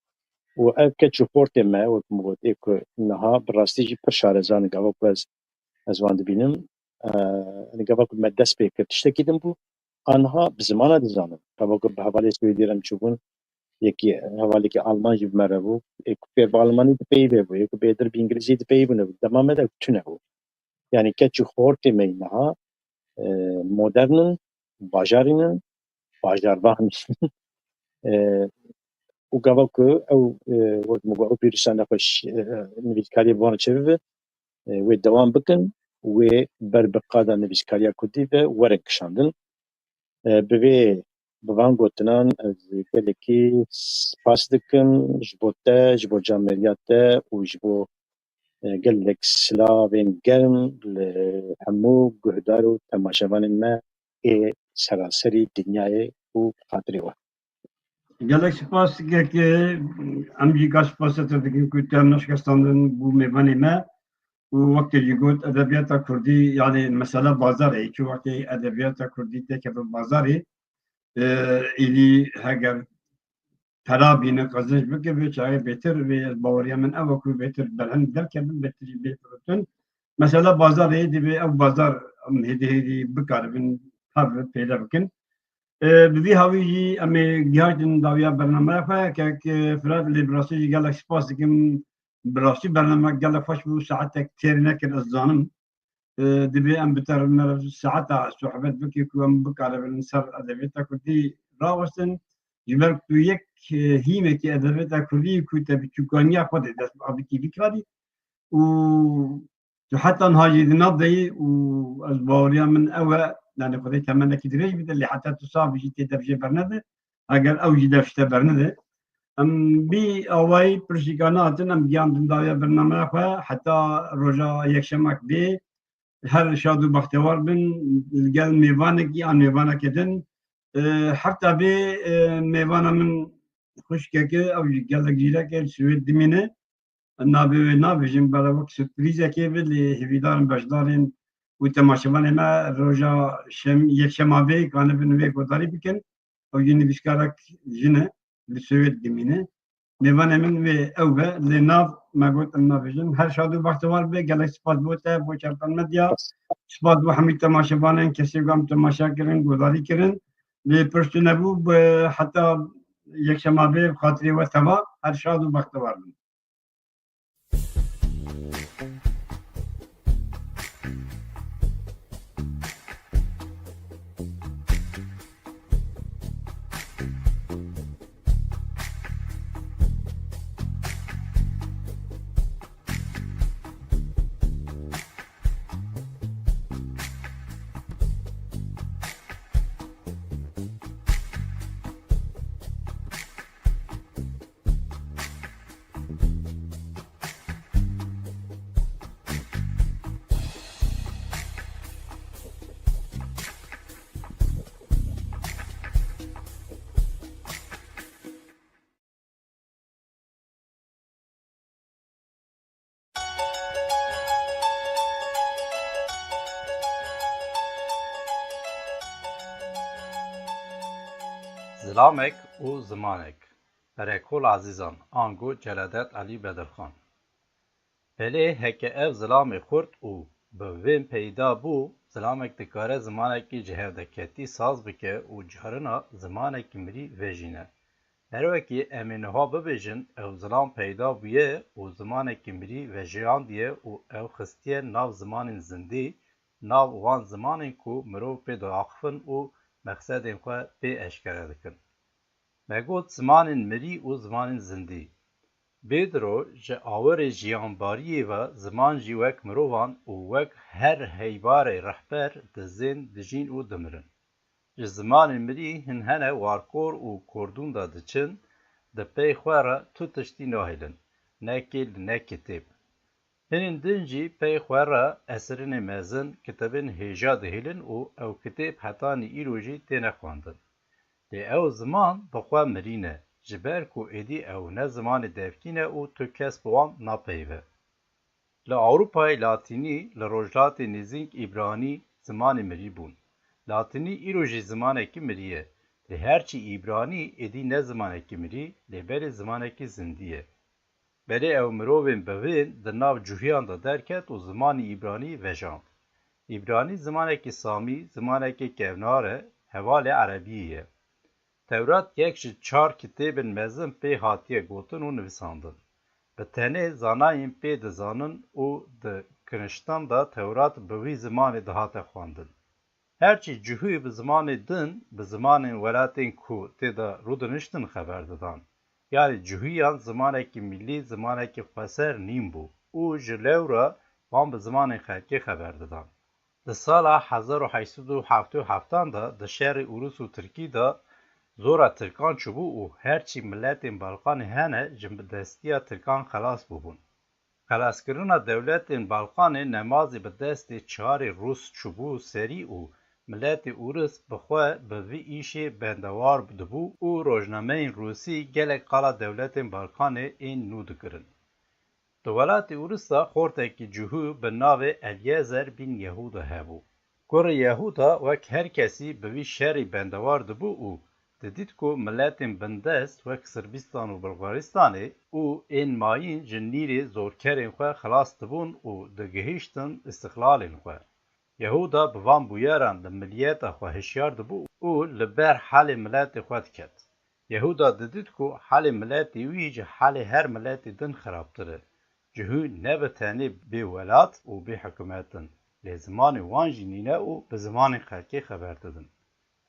Û ev keç û xortê me, wek min got, ê ku niha bi rastî jî pir şarezan in, gava ku ez, ez wan dibînim. E, gava ku me dest pê kir, tiştekî din bû. Aniha bi zimana dizanin. Gava ku bi hevalê Swêdî re em çûbûn, yekî hevalekî Alman jî bi me re bû. Ê ku fêr bi Almanî dipeyivê bû, ê ku bêtir bi Îngilîzî dipeyivîne bû. Dema me de ew tune bû. Yanî keç û xortê me yî niha, e, modern in, bajarî ne, bajarvan. E, û gava ku ew, e, wek min got, ew vîrusa nexweş, e, nivîskariyê bi wan çêbibe, e, wê dewam bikin, wê ber bi qada nivîskariya kurdî ve werin kişandin. E, bi vê, bi van gotinan ez gelekî spas dikim ji bo te, ji bo camêriya te û ji bo, e, gelek silavên germ li hemû guhdar û temaşevanên me ê seraserî dinyayê û xatirê we. Gelek spas dike, em jî ka spasê te dikin ku te em neşikestandin bû mêvanê me û wek te jî got edebiyata kurdî, yani mesela bazarê, çi wextê edebiyata kurdî têkeve bazarê, e, êdî heger pera bîne, qezenc bike, vê çaxê bêtir, vê ez baweriya min ew e ku bêtir berhem derkevin, bêtir jî bê firotin. Mesela bazarê divê ew bazar em hêdî hêdî bikaribin hev pêde bikin. E, bi vî hawî jî em ê gihîştin dawiya bernameya xwe, kek, e, Firat, lê bi rastî jî gelek spas dikim. Bi rastî bername gelek xweş bû, saetek têr nekir, ez zanim. E, divê em bi te re, me re saeta sohbet bike ku em bikaribin ser edebiyata kurdî rawestin. Ji ber ku tu yek, e, hîmekî edebiyata kurdî ku te bi çûkaniya xwe de dest bi avîtî bikarî û tu heta niha jî di nav de yî û ez baweriya min ew e, yani Xwedê temenekî dirêj bide, lê heta tu sax bijî tê dev jê bernede, eger ew jî dev ji te bernede. Em bî awayî pirşîka nehatin, em gihandin dawiya bernameya xwe heta roja yekşemek bê. Her şad û bextewar bin, li gel mêvanekî an mêvanekê din. E, hefta bê, e, mêvana min xwişkeke, ew jî gelek zîrek e, li Swêd dimîne. Navê wê nabêjim, bela wek surprîzekê be, lê hêvîdarim beşdarên û temaşevanê me roja şem-, yekşema vê kanibin wê guhdarî bikin. Ew jî nivîskarek jin e, li Swêd dimîne. Mêvanê min wê ew be, lê nav me got em nabêjin. Her şad û bextewar be, gelek spas bo te, bo Çerpan Medya. Spas bo hemî temaşevanên kesê ku em temaşe kirin, guhdarî kirin. Lê pir tune bû, bi heta yekşema vê bi xatirê we teva, her şad û bextewar bin. Zilamek û zimanek. Erekol Azîzan, ango Celadet Elî Bedirxan. Belê heke ev zilamê xurt û bi vên peyda bû, zilamek dikare zimanekî ji hevdeketî saz bike û carina zimanekî mirî vejîne. Her wekî em ê niha bibêjin, ew zilam peyda bûye û zimanekî mirî vejiyandiye û ew xistiye nav zimanên zindî, nav wan zimanên ku mirov pê diaxifin û mexsedên xwe pê eşkere dikin. Me got zimanên mirî û zimanên zindî. Bêdiro ji awirê jiyanbariyê ve ziman jî wek mirovan û wek her heybarê rehber dizên, dijîn û dimirin. Ji zimanên mirî hin hene warkor û kordûn de diçin, di pey xwe re tu tiştî nahêlin, ne kêl ne kitêb. Hinên din jî pey xwe re esirinê mezin, kitêbên hêja dihêlin û ew kitêb hetanî îro jî têne xwendin. Lê ew ziman bi xwe mirî ne, ji ber ku êdî ew ne zimanê devkî ne û tu kes bi wan napeyive. Li Ewropayê latînî, li rojhilatê nêzîk îbranî zimanê mirî bûn. Latînî îro jî zimanekî mirî ye, lê herçî îbranî êdî ne zimanekî mirî, lê belê zimanekî zindî ye. Belê ew mirovên bivên di nav cuhiyan de derket û zimanî îbranî vejand. Îbranî zimanekî samî, zimanekî kevnar e, hevalê erebiyê ye. Tewrat yek ji çar kitêbên mezin pê hatiye gotin û nivîsandin. Bi tenê zanayên pê dizanin û di kiniştan de Tewrat bi wî zimanê dihate xwendin. Herçî cihû bi zimanê din, bi zimanên welatên ku tê de rûdiniştin xeber didan. Yanî cihûyan zimanekî milî, zimanekî xweser nîn bû û ji lewra wan bi zimanên xelkê xeber didan. Di sala hezar û heşt sed û heftê û heftan de di şerê Ûrûs û Tirkî de zora Tirkan çûbû û herçî miletên Balkanê hene ji destiya Tirkan xelas bûbûn. Xelaskirina dewletên Balkanê nemazê bi destê çarê Rûs çûbû serî û miletê Ûris bi xwe bi vî îşê bendewar dibû û rojnameyên Rûsî gelek qala dewletên Balkanê ên nû dikirin. Di welatê Ûris de xortekî cihû bi navê Elyezer bîn Yehûda hebû. Kurê Yehûda wek her kesî bi vî şerî bendewar dibû û didît ku miletên bindest wek Sirbîstan û Bulgaristanê û ên mayîn ji nîrê zorkerên xwe xilas dibûn û digihîştin îstixlalên xwe. Yehûda bi van bûyeran li miliyeta xwe hişyar dibû û li ber halê miletê xwe diket. Yehûda didît ku halê miletê wî ji halê her miletê din xirabtir e. Cihû ne bi tenê bê welat û bê hikûmet in, lê zimanê wan jî nîne û bi zimanê xelkê xeber didin.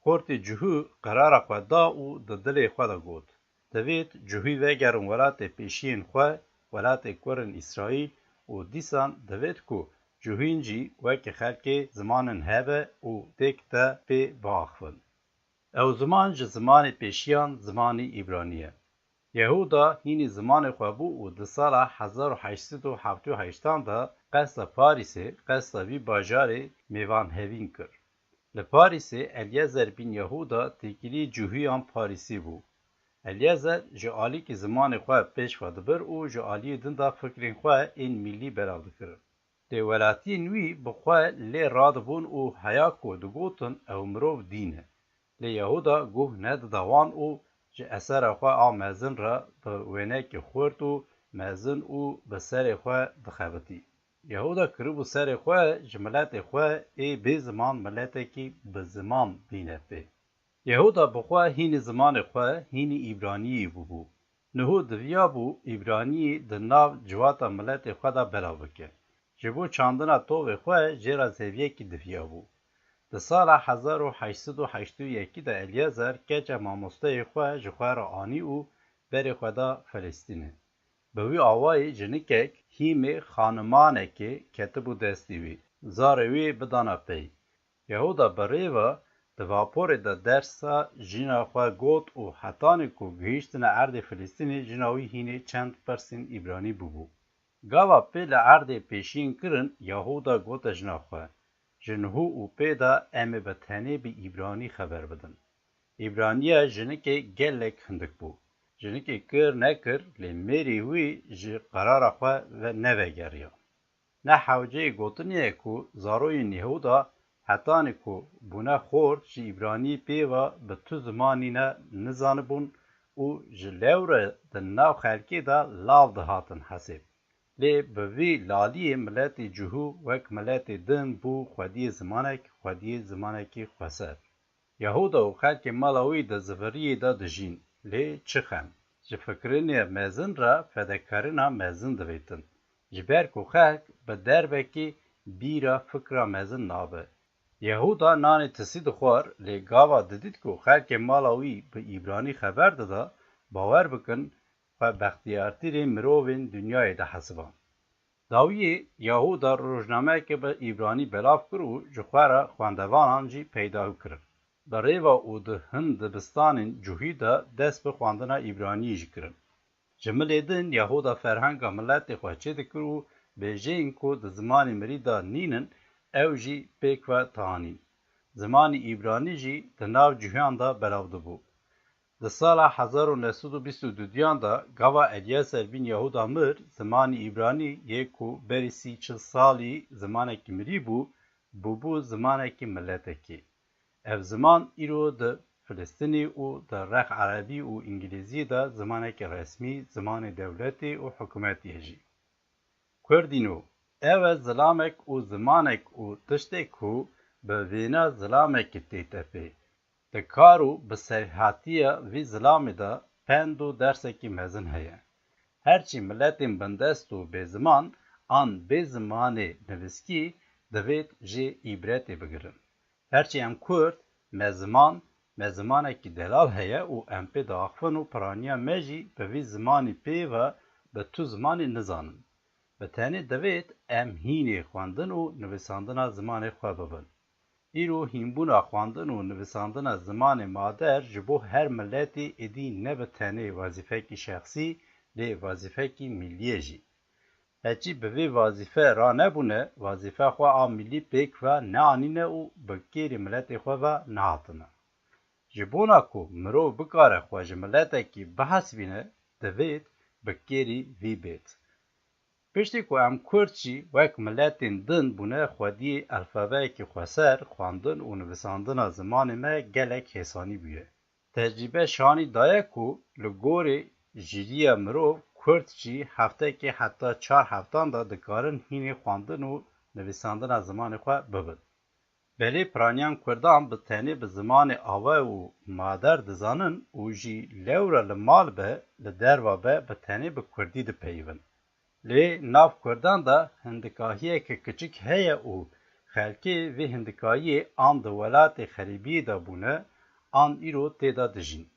Xortê cihû qerara xwe da û di dilê xwe de got, divêt cihû vegerin welatê pêşiyên xwe, welatê kurên Îsraîl û dîsan divêt ku cihûn jî wekî xelkê zimanin hebe û têk de pê biaxivin. Ew ziman ji zimanê pêşiyan zimanî îbranî ye. Yehûda hînî zimanê xwe bû û di sala hezar û heşt sed û heftê û heştan de qesta Parîsê, qesta vî bajarê mêvanhevîn kir. Li Parîsê Elyezer bîn Yehûda têkilî cihûyan Parîsî bû. Elyezer ji alîkî zimanê xwe pêş ve dibir û ji aliyê din de fikrên xwe ên mîlî belav dikirin. Lê welatiyên wî bi xwe lê radibûn û heya ku digotin ew mirov dîn e. Lê Yehûda guh nedida wan û ji esera xwe a mezin re bi wênekî xurt û mezin û bi serê xwe dixebitî. Yehûda kiribû serê xwe ji miletê xwe ê bê ziman miletekî bi ziman bîne pê. Yehûda bi xwe hînî zimanê xwe, hînî îbraniyî bûbû. Niho diviyabû îbraniyî di nav civata miletê xwe de belav bike. Ji bo çandina tovê xwe jê re zeviyekî diviyabû. Di sala hezar û heşt sed û heştê û yekî de Elyezer keça mamosteyê xwe ji xwe re anî û berê xwe da Filistînê. Bi wî awayî jinikek hîmê xanimanekê ketibû destê wî. Zarê wî bidana pey. Yehûda bi rê ve di vaporê de dersa jina xwe got û hetanî ku gihîştine erdê Filistînê, jina wî hînê çend pirsên îbranî bûbû. Gava pê li erdê pêşiyên kirin, Yehûda gote jina xwe, ji niho û pê de em ê bi tenê bi îbranî xeber bidin. Îbraniya jinikê gelek hindik bû. Jinikê kir nekir, lê mêrê wî ji qerara xwe ve nevegeriya. Ne hewceyê gotinê ye ku zaroyên Yehûda hetanî ku bûne xort ji îbranî pê ve bi tu zimanî ne nizanibûn û ji lewre di nav xelkê de lav dihatin hesêb. Lê bi vî laliyê miletê cihû wek miletê din bû xwediyê zimanek, xwediyê zimanekî xweser. Yehuda û xelkê mala wî di ziviriyê de dijîn, lê çi xem, ji fikirînê mezin re fedekarîna mezin divêtin. Ji ber ku xelk bi derbekî bîra fikra mezin nabe. Yehuda nanê tisî dixwar, lê gava didît ku xelkê mala wî bi îbranî xeber dida, bawer bikin, xwe bextiyartirê mirovên dinyayê dihesiba. Dawiyê Yehuda rojnameyeke bi îbranî belav kir û ji xwe re xwendevanan jî peyda kirin. Bi rêva û di hin dibistanên cihûyî de dest bi xwendina îbraniyê jî kirin. Ji milê din Yehuda ferhenga miletê xwe çêdikir û bêjeyên ku di zimanê mirî de nînin, ew jî pêk ve tanîn. Zimanê îbranî jî di nav cihûyan de belav dibû. Di sala hezar û neh sed û bîst û duduyan de gava Elyeser bîn Yehuda mir, zimanê îbranî yê ku berî sî çil salî zimanekî mirî bû, bûbû zimanekî miletekî. Ev ziman îro di Filistînê û di rex erebî û îngilîzî de zimanekî resmî, zimanê dewletê û hikûmetê ye jî. Kurdîno, ew e zilamek û zimanek û tiştê ku bi vêna zilamekî tête pê. Di kar û bi serhatiya vî zilamê de pend û dersekî mezin heye. Herçî miletên bindest û bêziman an bê zimanê nivîskî divêt jê îbretê bigirin. Herçî em Kurd, me ziman, me zimanekî delal heye û em pê diaxivin û piraniya me jî bi vî zimanî pê ve bi tu zimanê nizanin. Bi tenê divêt em hînê xwendin û nivîsandina zimanê xwe bibin. Îro hînbûna xwendin û nivîsandina zimanê mader ji bo her miletê êdî ne bi tenê wezîfekî şexsî, lê wezîfekî mîllî ye jî. Heçî bi vê wezîfe ranebûne, wezîfe xwe a mîllî pêk ve neanîne û bi kêrê miletê xwe ve nehatine. Ji bona ku mirov bikare xwe ji miletekî bihesibîne, divêt bi kêrî vî bêt. Piştî ku em Kurd jî wek miletên din bûne xwediyê elfabeyekî xweser, xwendin û nivîsandina zimanê me gelek hêsanî bûye. Tecrîbe şanî daye ku li gorî jîriya mirov Kurd jî heftekê heta çar heftan de dikarin hînê xwendin û nivîsandina zimanê xwe bibin. Belê piraniyan Kurdan bi tenê bi zimanê ava û mader dizanin û jî lewra li mal be, li derva be, bi tenê bi Kurdî dipeyivin. Lê nav Kurdan de hindikahiyeke kiçik heye û xelkê vê hindikahiyê an di welatê xerîbiyê de bûne, an îro tê de dijîn.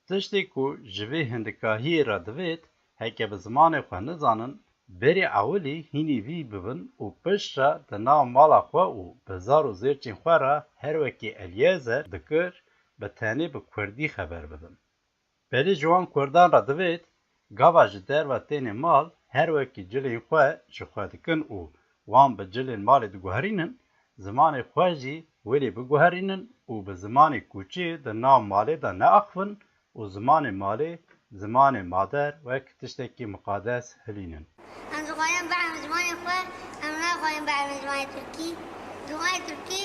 Tiştê ku ji vê hindikahiyê re divêt, heke bi zimanê xwe nizanin, berê ewilî hînî vî bibin û piştre di nav mala xwe û bi zar û zêrçên xwe re her wekî Elyezer dikir, bi tenê bi Kurdî xeber bidin. Belê ji wan Kurdan re divêt, gava ji derve têne mal, her wekî cilên xwe ji xwe dikin û wan bi cilên malê diguherînin, zimanê xwe jî welê biguherînin û bi zimanê koçê di nav malê de neaxivin û zimanê malê, zimanê mader wek tiştekî miqades hilînin. Em dixwazin bielîmin zimanê xwe, em naxwazin bielîmin zimanê tirkî. Zimanê tirkî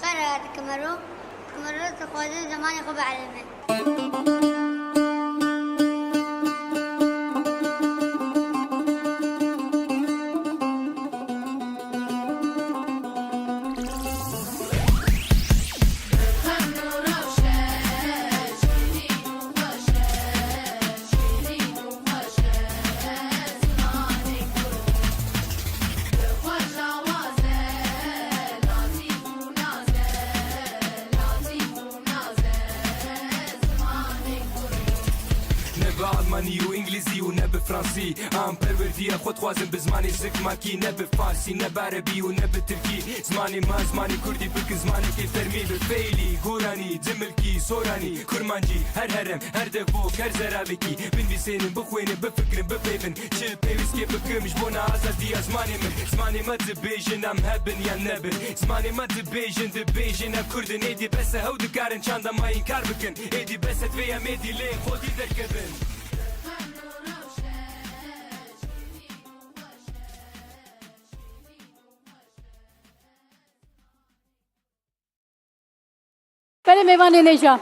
xera dike mero, mero dixwaze zimanê xwe bielîme. Ne bi Almanî û Îngilîzî û ne bi Fransî. Em perwerdiya xwe dixwazin bi zimanê zikmakî, ne bi Farsî, ne bi Erebî û ne bi Tirkî. Zimanê me, zimanê Kurdî bikin zimanekê fermî, bi Feylî, Goranî, Cimilkî, Soranî, Kurmancî, her herem, her devok, her zeravekî binivîsênin, bixwênin, bifikirin, bipeyvin. Çi pêwîstiyê bikim ji bona azadiya zimanê min? Zimanê me dibêjin, em hebin yan nebin. Zimanê me dibêjin, dibêjin, em Kurd in. Êdî bes e, hew dikarin çanda me înkar bikin. Êdî bes e, divê em êdî lê xwedî derkevin. Belê mêvanên hêja.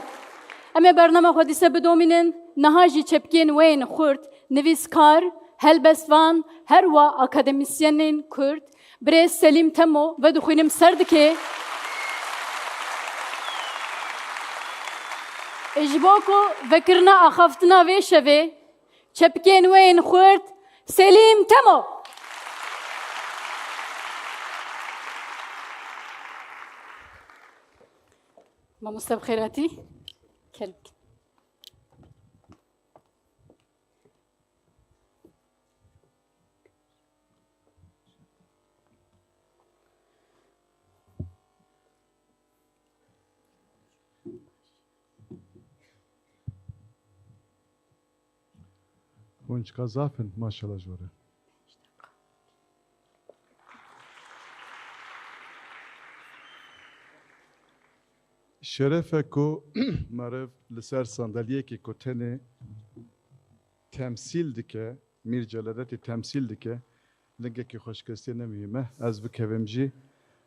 Em ê bernama xwe dîse bidomînin. Niha jî çepkên wê yên xurt, nivîskar, Helbestvan, her wa akademîsyenên Kurd, birêz Selîm Temo vedixwînim ser dikê. Ji bo ku vekirina axaftina vê şevê, çepikên we yên xurt, Selîm Temo. Mamoste bi xêr hatî. Kel bikin. Hûn çiqas zaf in, maşallah ji we re. Şeref e ku meriv li ser sandalyekê ku tenê temsîl dike, Mîr Celadetî temsîl dike, lingekî xweşkestiyê ne muhîm e. Ez bikevim jî,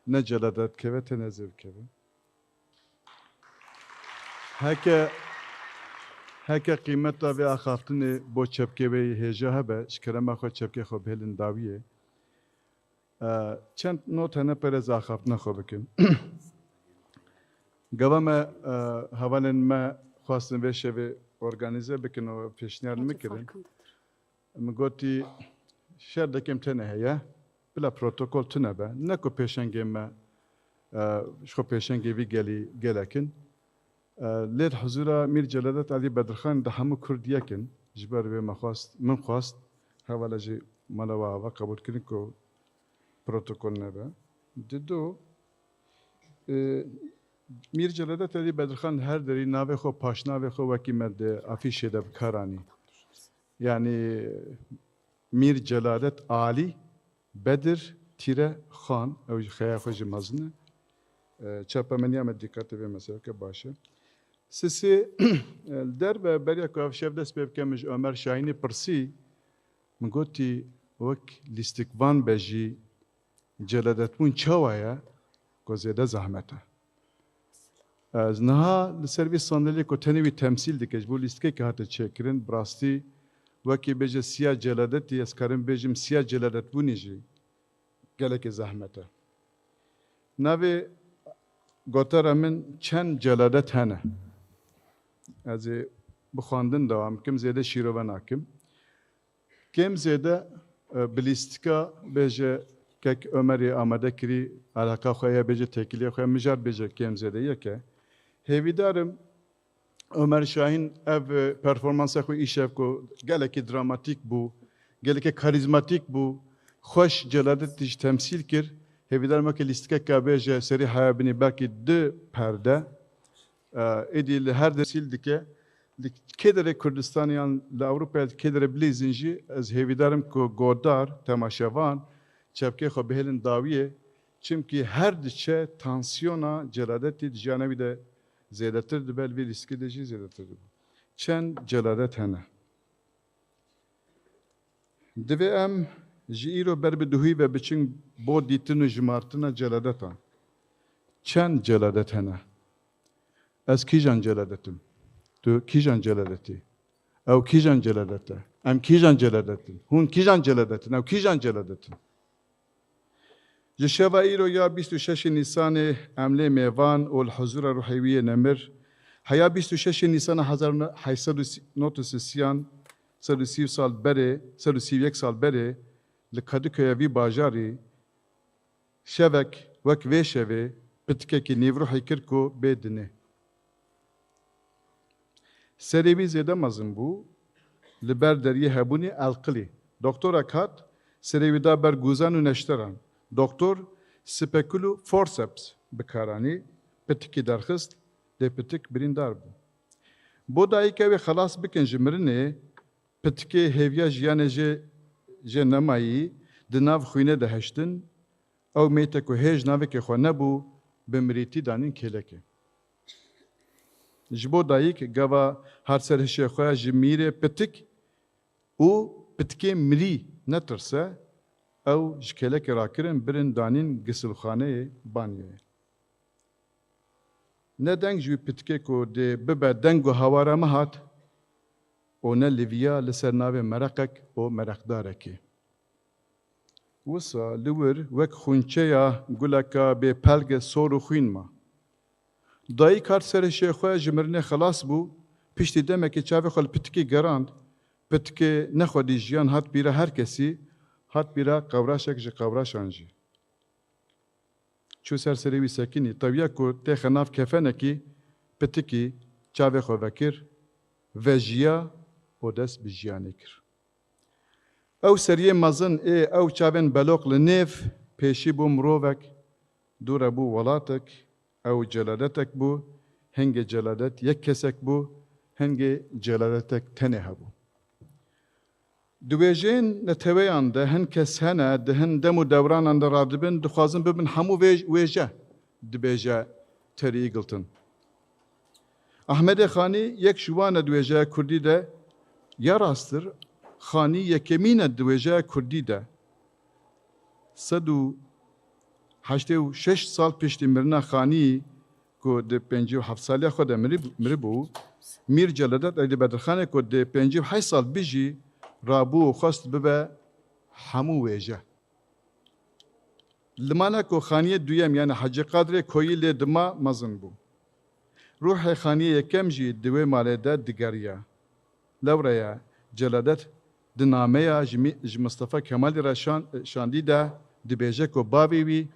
ne Celadet dikeve, tenê ez ê bikevim. Heke, heke qîmeta vê axaftinê bo çepkê wê yê hêja hebe, ji kerema xwe çepkê xwe bihêlin dawiyê. E, çend not hene pere ez axaftina xwe bikim. Gava me, e, hevalên me xwestin vê şevê organîze bikin û pêşniyar min kirin. Min gotî, şer dekem tenê heye, bila protokol tune be. Ne ku pêşengê me, e, ji xwe pêşengê vî gelî gelek in. E, lê di huzura Mîr Celadet Elî Bedirxan de hemû Kurd yek in. Ji ber vê me xwest, min xwest, hevala jî mala we ava qebûl kirin ku protokol nebe. Didu, e, Mîr Celadet Elî Bedirxan her derî navê xwe, paşnavê xwe wekî me di afîşê de bi kar anî. Yanî Mîr Celadet Alî Bedir tîre Xan, ew jî xeya xwe jî mezin e. E, çapemeniya me dîqetê vê meseleke baş e. Sisê, e, li derve beriya ku ev şev dest pê bike, min ji Omer Şahînê pirsî, min gotî, wek lîstikvan be jî, Celadetbûn çawa ye ku zêde zehmet e? Ez niha li ser vî sandalyê ku tenê wî temsîl dike, ji bo lîstikekê hate çêkirin, bi rastî wekî bêje siya celadetî, ez karim bêjim siya celadetbûnê jî gelekê zehmet e. Navê gotara min çend celadet hene? Ez ê bi xwendin dewam bikim, zêde şîrove nakim. Kêm zêde, e, bi lîstika bêje kek Omerê amade kirî, eleqa xwe ye bêje têkiliyê xwe ye, mijar bêje kêm zêde yek e. Hêvîdar im Omer Şahîn ev, e, performansa xwe îşev ku gelekî dramatîk bû, gelekî karîzmatîk bû, xweş Celadetî jî temsîl kir. Hêvîdar im weke lîstikeke bêje serî heya binî belkî du perde. E, êdî li her der sîl dike. Li kê derê Kurdistanê yan li Ewropayê, li kê derê bilîzin jî, ez hêvîdar im ku godar, temaşevan, çepkê xwe bihêlin dawiyê. Çimkî her diçe tansiyona celadetî di jiyana wî de zêdetir dibe, li vê lîstikê de jî zêdetir dibe. Çend celadet hene? Divê em ji îro ber bi duhî ve biçin bo dîtin û jimartina celadetan. Çend celadet hene? Ez kîjan celadet im? Tu kîjan celadet î? Ew kîjan celadet e? Em kîjan celadet in? Hûn kîjan celadet in? Ew kîjan celadet in? Ji şeva îro ya bîst û şeş Nîsanê em lê mêvan û li huzura ruhê wî yê nemir, heya bîst û şeş Nîsana hezar neh sed û nod û sisiyan, sed û sî sal berê, sed û sî û yek sal berê li Kadıköy'e vî bajarî şevek wek vê şevê pitikekî nîvruhî kir ku bê dinê. Serê wî zêde mezin bû, li ber deriyê hebûnê elqilî. Doktorek hat, serê wî da ber gûzan û neşteran. Doktor spekul û forseps bi kar anî, pitikî derxist, lê pitik birîndar bû. Bo dayika wê xelas bikin ji mirinê, pitikê hêviya jiyanê jê, jê nemayî, di nav xwînê de heştin, ew mête ku hêj navekê xwe nebû, bi mirîtî danîn kêlekê. Ji bo dayik gava hat ser hişê xwe ji mîrê pitik û pitikê mirî netirse, ew ji kêlekê rakirin, birin danîn gisilxaneyê banyoyê. Ne deng ji wî pitikê ku dê bibe deng û hawara me hat, û ne li viya li ser navê mereqek û mereqdarekê. Wisa li wir wek xûnçeya guleka bê pelge sor û xwîn ma. Dayîk hat serê şêxwe, ji mirinê xelas bû, piştî demekê çavê xwe li pitikê gerand. Pitikê nexwedî jiyan hat bîra her kesî, hat bîra qewraşek ji qewraşan jî. Çû ser serê wî sekinî, tewiya ku têxe nav kefenekî, pitikî çavê xwe vekir, vejiya û dest bi jiyanê kir. Ew seriyê mezin ê ew çavên beloq li nêv pêşî bû mirovek, dû re bû welatek, ew celadetek bû, hingê celadet yek kesek bû, hingê celadetek tenê hebû. Di wêjeyên neteweyan de hin kes hene, di hin dem û dewranan de radibin, dixwazin bibin hemû vê wêje, dibêje Terry Eagleton. Ahmedê Xanî yek ji wan e di wêjeya kurdî de, ya rasttir, Xanî yekemîn e di wêjeya kurdî de. Sed û heştê û şeş sal piştî mirina Xanî, ku di pêncî û heft saliya xwe de mirib-, miribû, Mîr Celadet Eydî Bedirxanê ku di pêncî û heşt sal bijî, rabû û xwest bibe hemû wêje. Limana ku Xaniyê duyem, yani Hecî Qadrê Koyî lê dima mezin bû. Ruhê Xaniyê yekem jî di wê malê de digeriya. Lewre ye, Celadet di nameya ji mî-, ji Mistefa Kemalî re şan-, şandî de dibêje ku bavê wî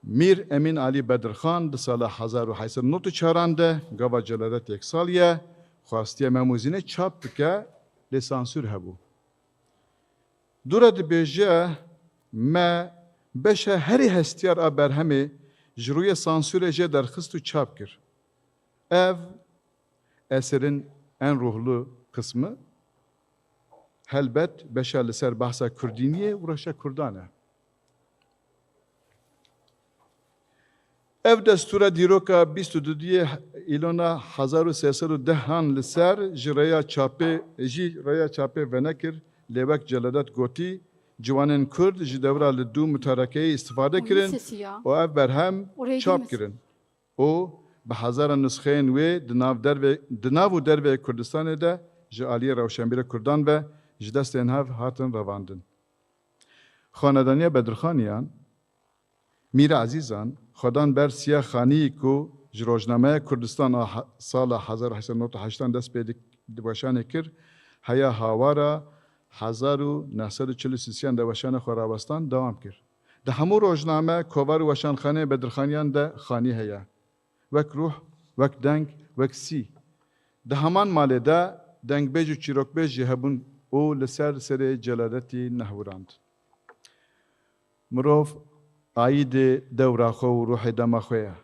Mîr Emîn Alî Bedirxan di sala hezar û heşt sed û nod û çaran de, gava Celadet yek sal ye, xwestiye Mem û Zînê çap bike, lê sansûr hebû. Dû re dibêje, me beşa herî hestiyar a berhemê ji rûyê sansûrê jê derxist û çap kir. Ev eserên en ruhlu qismi, helbet beşa li ser behsa kurdîniyê û reşa kurdan e. Ev destûra dîroka bîst û duyê Îlona hezar û sê sed û dehan li ser ji rêya çapê, jî rêya çapê venekir, lê wek Celadet gotî, ciwanên Kurd ji dewra li dû mutarekeyê îstifade kirin û ev berhem çap kirin û bi hezaran nusxeyên wê di nav dervê, di nav û dervê Kurdistanê de ji aliyê rewşenbîra Kurdan ve ji destên hev hatin revandin. Xanedaniya Bedirxaniyan, Mîr Ezîzan, xwe dan ber Siya Xanî ku ji rojnameya Kurdistan a he-, sala hezar û heşt sed û nod û heştan dest pê dik-, di weşanê kir, heya hawara hezar û neh sed û çil û sisiyan de weşana xwe rawestan dewam kir. Di hemû rojname, kovar û weşanxaneyê Bedirxaniyan de Xanî heye. Wek ruh, wek deng, wek sî. Di heman malê de dengbêj û çîrokbêj jî hebûn û li ser serê Celadetî nehwirand. Mirov aîdê dewra xwe û ruhê dema xwe ye.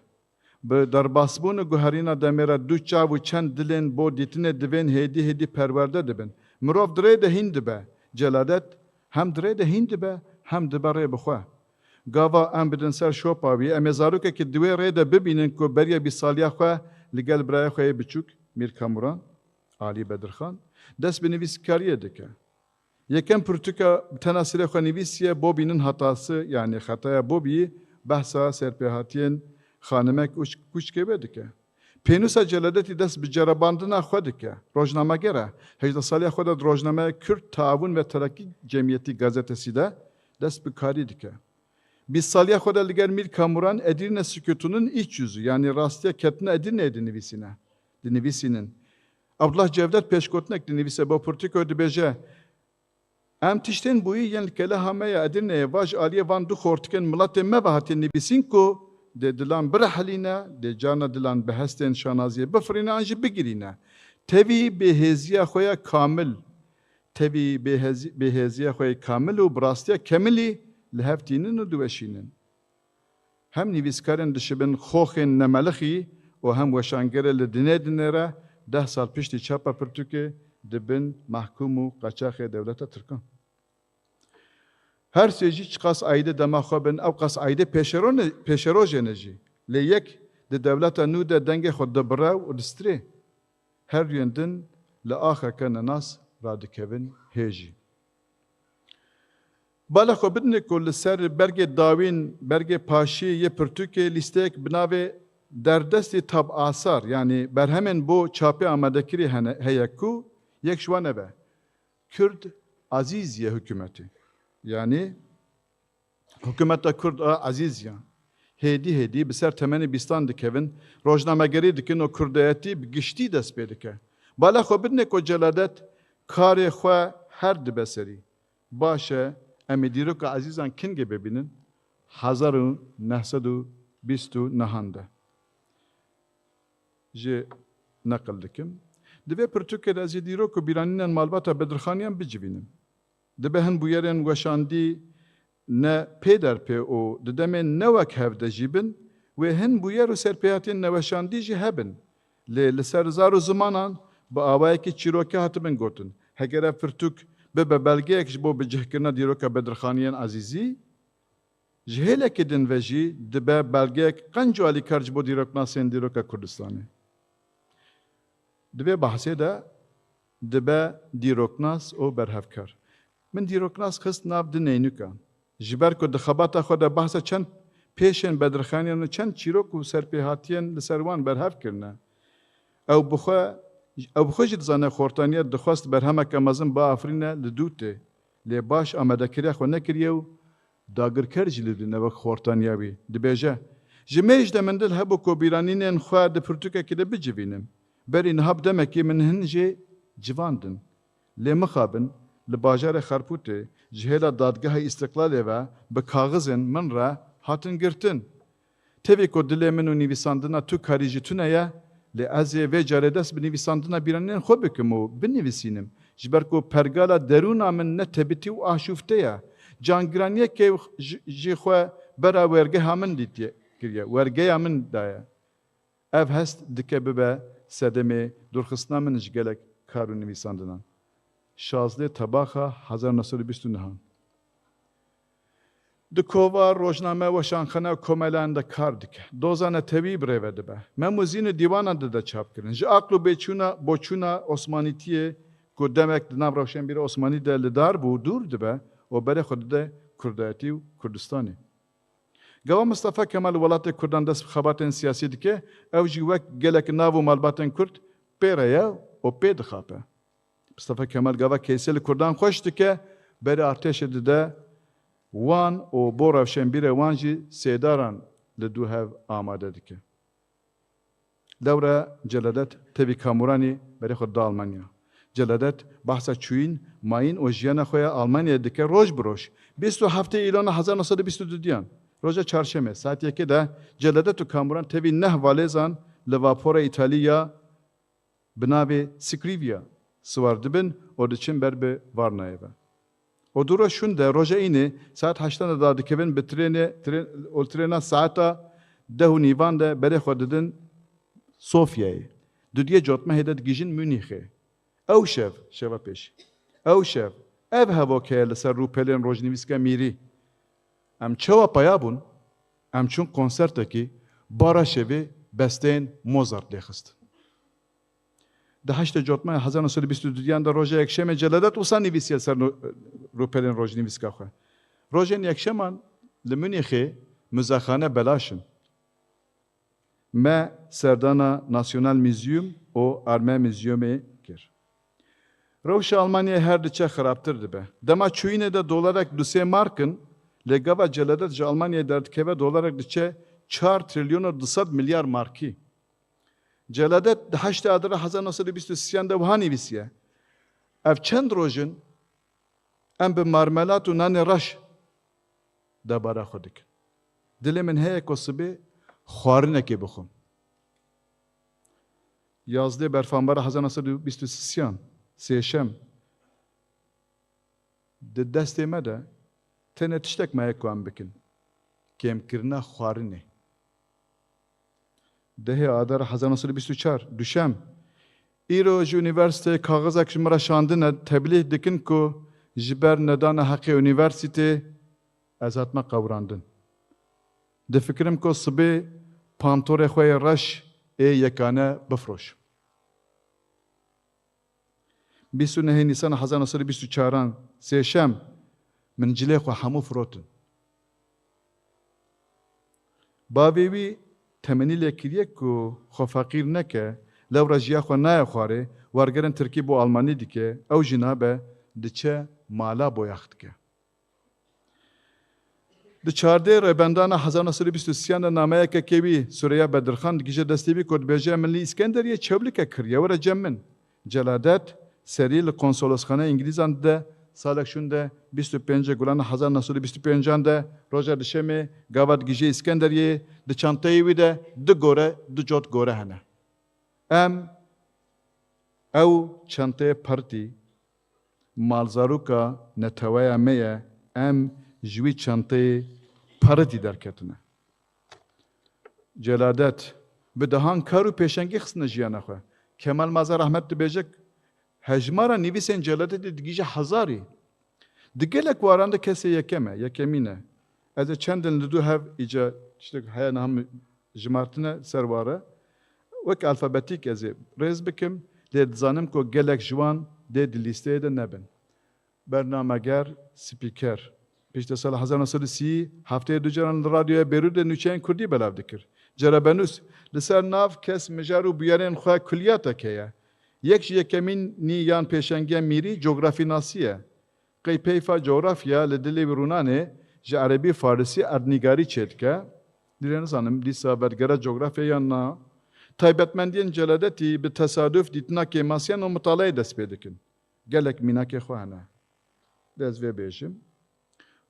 Bi derbasbûn û guherîna demê re du çav û çend dilên bo dîtinê divên hêdî hêdî perwerde dibin. Mirov di rê de hîn dibe. Celadet hem di rê de hîn dibe, hem dibe rê bi xwe. Gava em bidin ser şopa wî, em ê zarokekî di wê rê de bibînin ku beriya bîst saliya xwe li gel birayê xwe yê biçûk, Mîr Kamuran, Alî Bedirxan, dest bi nivîskariyê dike. Yekem pirtûka bi tena serê xwe nivîsiye, Bobînin hatası, yanî xetaya Bobî, behsa serpêhatiyên xanimek û kûçkê wê dike. Pênûsa Celadetî dest bi ceribandina xwe dike. Rojnameger e. Hejdeh saliya xwe de di rojnameya Kürt Taavun ve Terakki Cemiyeti gazetesî de dest bi karî dike. Bîst saliya xwe de li gel Mîr Kamuran Edirne Sükutu'nun iç yüzü, yanî rastiya ketina Edirneyê dinivîsîne. Dinivîsînin. Abdullah Cevdet pêşgotinek dinivîse bo pirtûko dibêje, Em tiştên bûyî yên li keleha me ya Edirneyê va ji aliyê van du xortikên miletê me ve hatiye nivîsîn ku dê dilan birehilîne, dê carna dilan bi hestên şanaziyê bifirîne an jî bigirîne. Tevî bêhêziya xwe ya kamil, tevî bêhezî-, bêhêziya xwe ya kamil û bi rastiya kemilî li hev tînin û diweşînin. Hem nivîskarên dişibin xoxên nemelixî û hem weşangerê li dinê dinê re deh sal piştî çapa pirtûkê dibin mehkûm û qaçaxê dewleta Tirkan. Her sê jî çiqas aîdê dema xwe bin, ew qas aîdê pêşero ne-, pêşerojê ne jî. Lê yek di dewleta nû de dengê xwe dibire û distirê. Her duyên din li axeke nenas radikevin hê jî. Bala xwe bidinê ku li ser bergê dawîn, bergê paşî yê pirtûkê lîsteyek bi navê Derdestî Tab Asar, yanî berhemên bo çapê amadekirî hene, heye ku Yek ji wan ev e. Kurd azîz ye hikûmetê. Yanî hikûmeta Kurd a ezîz ye. Hêdî hêdî bi ser temenê bîstan dikevin, rojnamegerî dikin û kurdayetî bi giştî dest pê dike. Bala xwe bidinê ku Celadet karê xwe her dibe serî. Baş e, em ê dîroka ezîzan kingê bibînin? Hezar û neh sed û bîst û nehan de. Jê neqil dikim. Di vê pirtûkê de ez ê dîrok û bîranînên malbata Bedirxaniyan bicivînim. Dibe hin bûyerên weşandî ne pê derpê û di demên ne wek hev de jî bin, wê hin bûyer û serpêhatiyên neweşandî jî hebin. Lê li ser zar û zimanan bi awayekî çîrokî hatibin gotin. Heger ev pirtûk bibe belgeyek ji bo bicihkirina dîroka Bedirxaniyên Ezîzî, ji hêlekê din ve jî dibe belgeyek qenc û alîkar ji bo dîroknasên dîroka Kurdistanê. Di vê behsê de dibe dîroknas û berhevkar. Min dîroknas xist nav du neynûkan. Ji ber ku di xebata xwe de behsa çend pêşên Bedirxaniyan û çend çîrok û serpêhatiyên li ser wan berhev kirine. Ew bi xwe, ew bi xwe jî dizane xortaniyê dixwest berhemeke mezin biafirîne li dû tê. Lê baş amadekiriya xwe nekiriye û dagirker jî li dû ne wek xortaniya wî. Dibêje, ji mêj de min dil hebû ku bîranînên xwe di pirtûkekî de bicivînim. Berî niha bi demekî min hin jê civandin. Lê mixabin, li bajarê Xerpûtê ji hêla Dadgeha Îstiqlalê ve bi kaxizên min re hatin girtin. Tevî ku dilê min û nivîsandina tu karî ji tune ye, lê ez ê vê carê dest bi nivîsandina bîranînên xwe bikim û binivîsînim, ji ber ku pergala derûna min ne tebitî û aşûfte ye. Cangiraniyekê ji, jî xwe bera wergeha min dîtiye kiriye, wergeya min daye. Ev hest dike bibe sedemê dûrxistina min ji gelek kar û nivîsandinan. Şazdeh Tebaxa hezar neh sed û bîst û neh. Di kova, rojname, weşanxane û komeleyan de kar dike. Doza netewî bi rê ve dibe. Mem û zîn û dîwanan dide çapkirin. Ji aql û bêçûna, boçûna Osmanîtiyê ku demek di nav rewşenbîra Osmanî de li dar bû, dûr dibe û berê xwe dide kurdayetî û Kurdistanê. Gava Mistefa Kemal li welatê Kurdan dest bi xebatên siyasî dike, ew jî wek gelek nav û malbatên Kurd pê re ye û pê dixape. Mistefa Kemal gava keysê li Kurdan xweş dike, berê artêşê dide wan û bo rewşenbîrê wan jî sêdaran li dû hev amade dike. Lewre Celadet tevî Kamuranî berê xwe dida Almanya. Celadet behsa çûyîn, mayîn û jiyana xwe ya Almanyayê dike roj bi roj. Bîst û heftê Îlona hezar neh sed û bîst û dudiyan, roja çarşemê, saet yekê de Celadet û Kamuran tevî neh valêzan li vapora Îtalî ya bi navê Scrivia siwar dibin û diçin ber bi Varnayê ve. Û du roj şûn de roja înê saet heştan de dadikevin bi trênê, trên, û trêna saeta deh û nîvan de berê xwe didin Sofyayê. Dudiyê cotmehê de digihîjin Munîxê. Ew şev, şeva pêşî. Ew şev, ev hevok heye li ser rûpelên rojnivîska mîrî. Em çawa peya bûn? Em çûn konsertekî, bara şevê besteyên Mozart lê xistin. Di heştê Cotmehê hezar neh sed û bîst û duyan de roja yekşemê Celadet wisa nivîsiye ser no-, rûpelên rojnivîska xwe. Rojên yekşeman li Munîxê muzexane belaş in. Me serdana National Museum û Arme Museumê kir. Rewşa Almanyayê her diçe xirabtir dibe. Dema çûyînê de dolarek du sê mark in, lê gava Celadet ji Almanyayê derdikeve dolarek diçe çar trilyon û du sed milyar markî. Celadet di heştê Adara hezar neh sed û bîst û sêyan de wiha nivîsiye, ev çend roj in em bi marmelat û nanê reş debara xwe dikin. Dilê min heye ku sibê xwarinekê bixwim. Yazdê Berfanbara hezar neh sed û bîst û sêyan, sêşem, Di destê me de tenê tiştek maye ku em bikin. Kêmkirina xwarinê. Dehê Adara hezar neh sed û bîst û çar, duşem. Îro ji unîversîteyê kaxizek ji min re şandine, teblîh dikin ku ji ber nedana heqê unîversîtê ez hatime qewirandin. Difikirim ku sibê pantorê xwe yê reş ê yekane bifroşim. Bîst û nehê Nîsana hezar neh sed û bîst û çaran, sêşem, min cilê xwe hemû firotin. Bavê wî temenî lê kiriye ku xwe feqîr neke, Lewra jiya xwe naye xwarê, wergerên tirkî bo almanî dike, ew jî nabe, diçe mala boyax dike. Di çardê Rêbendana hezar neh sed û bîst û sêyan de nameyeke kê wî Sureyya Bedirxan digihîje destê wî ku dibêje, "Min li Îskenderiyê çewlike kiriye, were cem min." Celadet serî li konsolosxaneya Îngilîzan dide, salek şûnde bîst û pêncê Gulana hezar neh sed û bîst û pêncan de, roja dişemê gava digihîje Îskenderiyê, di çanteyê wî de du gore, du cot gore hene. Em, ew çanteyê pirtî, malzaroka neteweya me ye, em ji wî çanteyê pirtî derketine. Celadet, bi dehan kar û pêşengî xistine jiyana xwe. Kemal Mazhar Ahmed dibêje, hejmara nivîsên Celadetê digihîje hezarî. Di gelek waran de kesê yekem e, yekemîn e. Ez ê çendin li dû hev îca tiştek heye niha min jimartine ser ware. Wek alfabetîk ez ê rêz bikim, lê dizanim ku gelek ji wan dê di lîsteyê de nebin. Bernameger, spîker. Piştî sala hezar neh sed û sî heftê du caran li radyoya Bêrûtê nûçeyên kurdî belav dikir. Cerebenûs, li ser nav, kes, mijar û bûyerên xwe kuliyatek heye. Yek ji yekemînî yan pêşengiya mîrî cografînasî ye. Qey peyva cografya li dilê wî rûnanê ji erebî û farisî erdnîgarî çêdike. Dilê nizanim dîsa vedgere cografya yan na. Taybetmendiyên Celadetî bi tesaduf dîtina kêmasiyan û mitaleya dest pê dikin. Gelek mînakê xwe hene. Lê ez vê bêjim.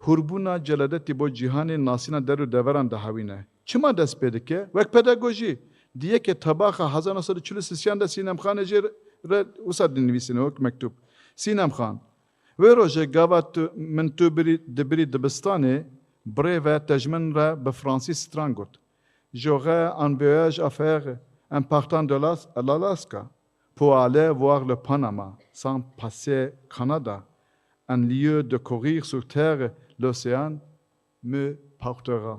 Hûrbûna Celadetî bo cîhanê nasîna der û deveran dihewîne. Çima dest pê dike? Wek pedagojî. Di yekê Tebaxa hezar neh sed û çil û sêyan de Sînem Xanê jê re wisa dinivîsîne wek mektûb. Sînem Xan, wê rojê gava tu, min tu birî, dibirî dibistanê, birê ve te ji min re bi fransî stran got. J'aurais un voyage à faire en partant de l'As-, l'Alaska pour aller voir le Panama, sans passer Canada, un lieu de courir sur terre, l'océan me portera.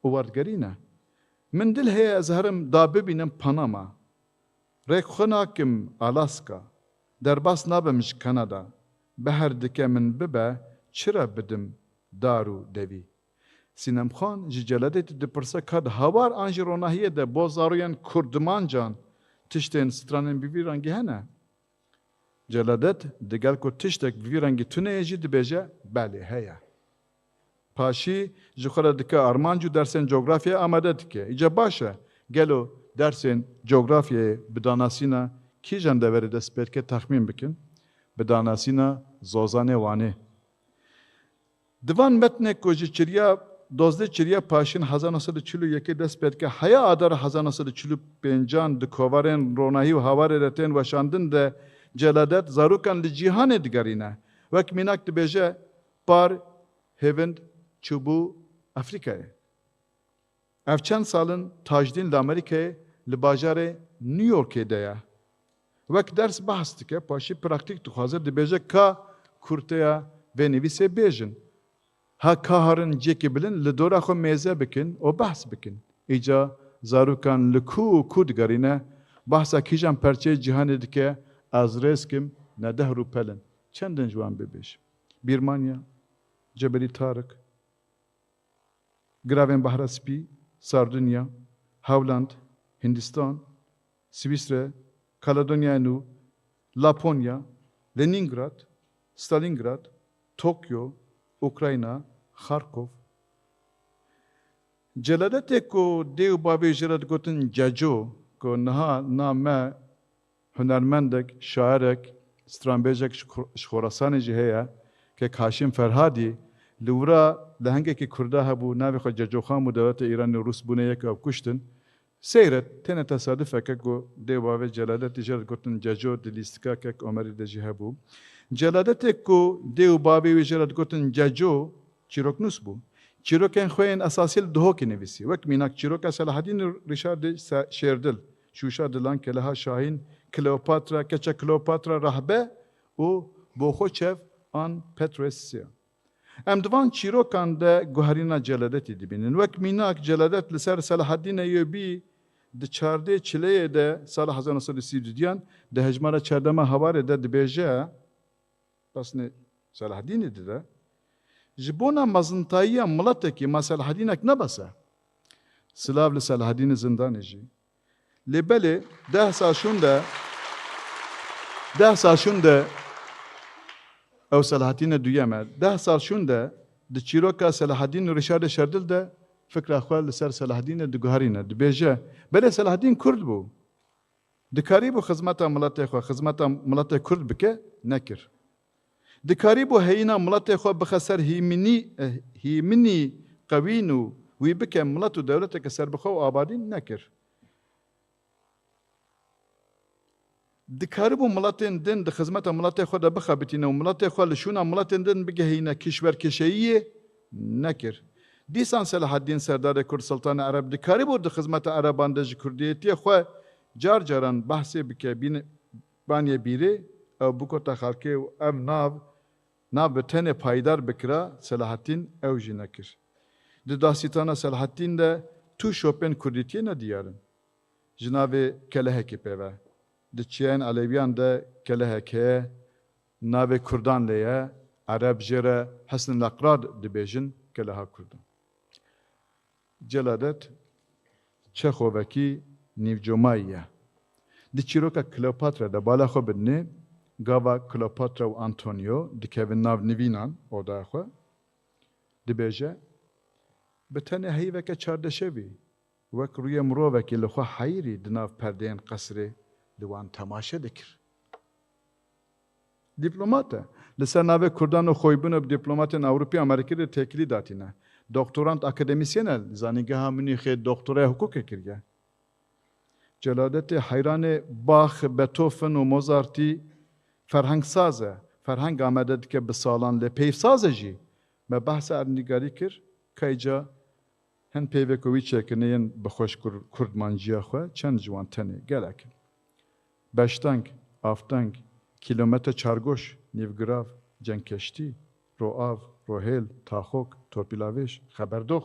Û werdigerîne. Min dil heye ez herim da bibînim Panama. Rêk xwe nakim Alaska. Derbas nabim ji Kanada. Beher dike min bibe, çira bidim dar û devî? Sînemxan ji Celadetî dipirse, ka di hawar an jî ronahiyê de bo zaroyên kurdimancan tiştên stranên bi vî rengî hene? Celadet, digel ku tiştek bi vî rengî tune ye jî dibêje, belê heye. Paşî ji xwe re dike armanc û dersên cografyayê amade dike. Îca baş e, gelo dersên cografyayê bi danasîna kîjan deverê dest pê dike, texmîn bikin. Bi danasîna Zozanê Wanê. Di van metnê ku ji çiriya, dozdeh çiriya Paşîn hezar neh sed û çil û yekê dest pê dike, heya Adara hezar neh sed û çil û pêncan di kovarên ronahî û hawarê de tên weşandin de Celadet zarokan li cîhanê digerîne. Wek mînak dibêje, Par, Hêvind, Çûbû, Afrîkayê. Ev çend sal in Tajdîn li Amerîkayê li bajarê New Yorkê de ye. Wek ders behs dike, paşî praktîk dixwaze, dibêje ka kurteya vê nivîsê bêjin. Ha ka herin ciyekî bilind li dora xwe mêze bikin û behs bikin. Îca zarokan li ku û ku digerîne, behsa kîjan perçeyê cîhanê dike, ez rêz kim, ne dehr û pel in. Çendin ji wan bibêjim. Bîrmanya, Cebelî Tarik, Giravên Behra Spî, Sardunya, Hawland, Hindistan, Swîsre, Kaledonyaya Nû, Laponya, Lenîngrad, Stalîngrad, Tokyo, Ukrayna, Xarkov. Celadetê ku dê û bavê jê re digotin Ceco, ku niha na me hunermendek, şairek, stranbêjek ji Xo-, ji Xorasanê jî heye, kek Haşim Ferhadî, li wira lehengekî Kurda hebû, navê xwe Cecoxan bû, dewleta Îranê û Rûs bûne yek, ew kuştin. Seyret, têne tesadufeke ku dê û bavê Celadetî jê re digotin Ceco, di lîstika kek Omerî de jî hebû. Celadetê ku dê û bavê wî jê re digotin Ceco, çîroknûs bû. Çîrokên xwe yên esasî li Duhokê nivîsî. Wek mînak çîroka Selahedîn û Rîşardê Se-, Şêrdil, Şûşa Dilan, Keleha Şahîn, Kleopatra, Keça Kleopatra, Rahbe û Boxoçev an Petroesya. Em di van çîrokan de guherîna Celadetî dibînin. Wek mînak, Celadet li ser Selahedînê yê bî di çardê çileyê de sala hezar neh sed û sî û duyan di hejmara çardema Hawarê de dibêje, pesnê Selahedînê dide, ji bona mezintayiya miletekî ma Selahedînek ne bes e. Silav li Selahedînê Zindanê jî. Lê belê deh sal şûnde, deh sal şûnde ew Selahaddîne duyem e. Deh sal şûnde di çîroka Selahaddîn û Rîşardê Şerdil de fikra xwe li ser Selahaddînê diguherîne. Dibêje, belê Selahaddîn Kurd bû. Dikarîbû xizmeta miletê xwe, xizmeta miletê Kurd bike, nekir. Dikarîbû heyîna miletê xwe bixe ser hîminî, eh, hîminî qewîn û wî bike milet û dewleteke serbixwe û abadî, nekir. Dikaribû miletên din di xizmeta miletê xwe de bixebitîne û miletê xwe li şûna miletên din bigehîne kişwerkêşeyiyê, nekir. Dîsan Selahaddîn Serdarê Kurd Siltanê Ereb dikaribû di xizmeta Ereban de ji kurdiyetiyê xwe car caran behsê bike bîne-, baniyê bîrê, ew bikota xelkê û ev nav, nav bi tenê payîdar bikira Selahaddîn ew jî nekir. Di dastîtana Selahaddîn de tu şopên kurdîtiyê nediyar in. Ji navê kelehekî pê ve. Di çiyayên Elewiyan de kelehek heye, navê Kurdan lê ye, Ereb jê re Hisn el-Eqrad dibêjin, keleha Kurdan. Celadet Çexovekî nîvcomayî ye. Di çîroka Kleopatra de bala xwe bidinê, gava Kleopatra û Antonio dikevin nav nivînan, odaya xwe, dibêje, bi tenê heyveke çardeşevî, wek rûyê mirovekî li xwe heyirî di nav perdeyên qesrê li wan temaşe dikir. Dîplomat e. Li ser navê Kurdan û xwebûnê bi dîplomatên Ewropî û Amerîkî re têkilî datîne. Doktorant akademîsyen e, li Zanîngeha Munîxê doktoraya hiqûqê kiriye. Celadetê heyranê Bach, Beethoven û Mozartî ferhengsaz e. Ferheng amade dike bi salan, lê peyvsaz e jî. Me behsa erdnîgarî kir, kayca hin peyvê ku wî çêkirine yên bi xweş kur-, kurdmanciya xwe, çend ji wan tenê, gelek in. Beşdeng, Avdeng, Kîlometre Çargoş, Nîvgirav, Cengkeştî, Roav, Rohêl, Taxok, Torpîlavêj, Xeberdox.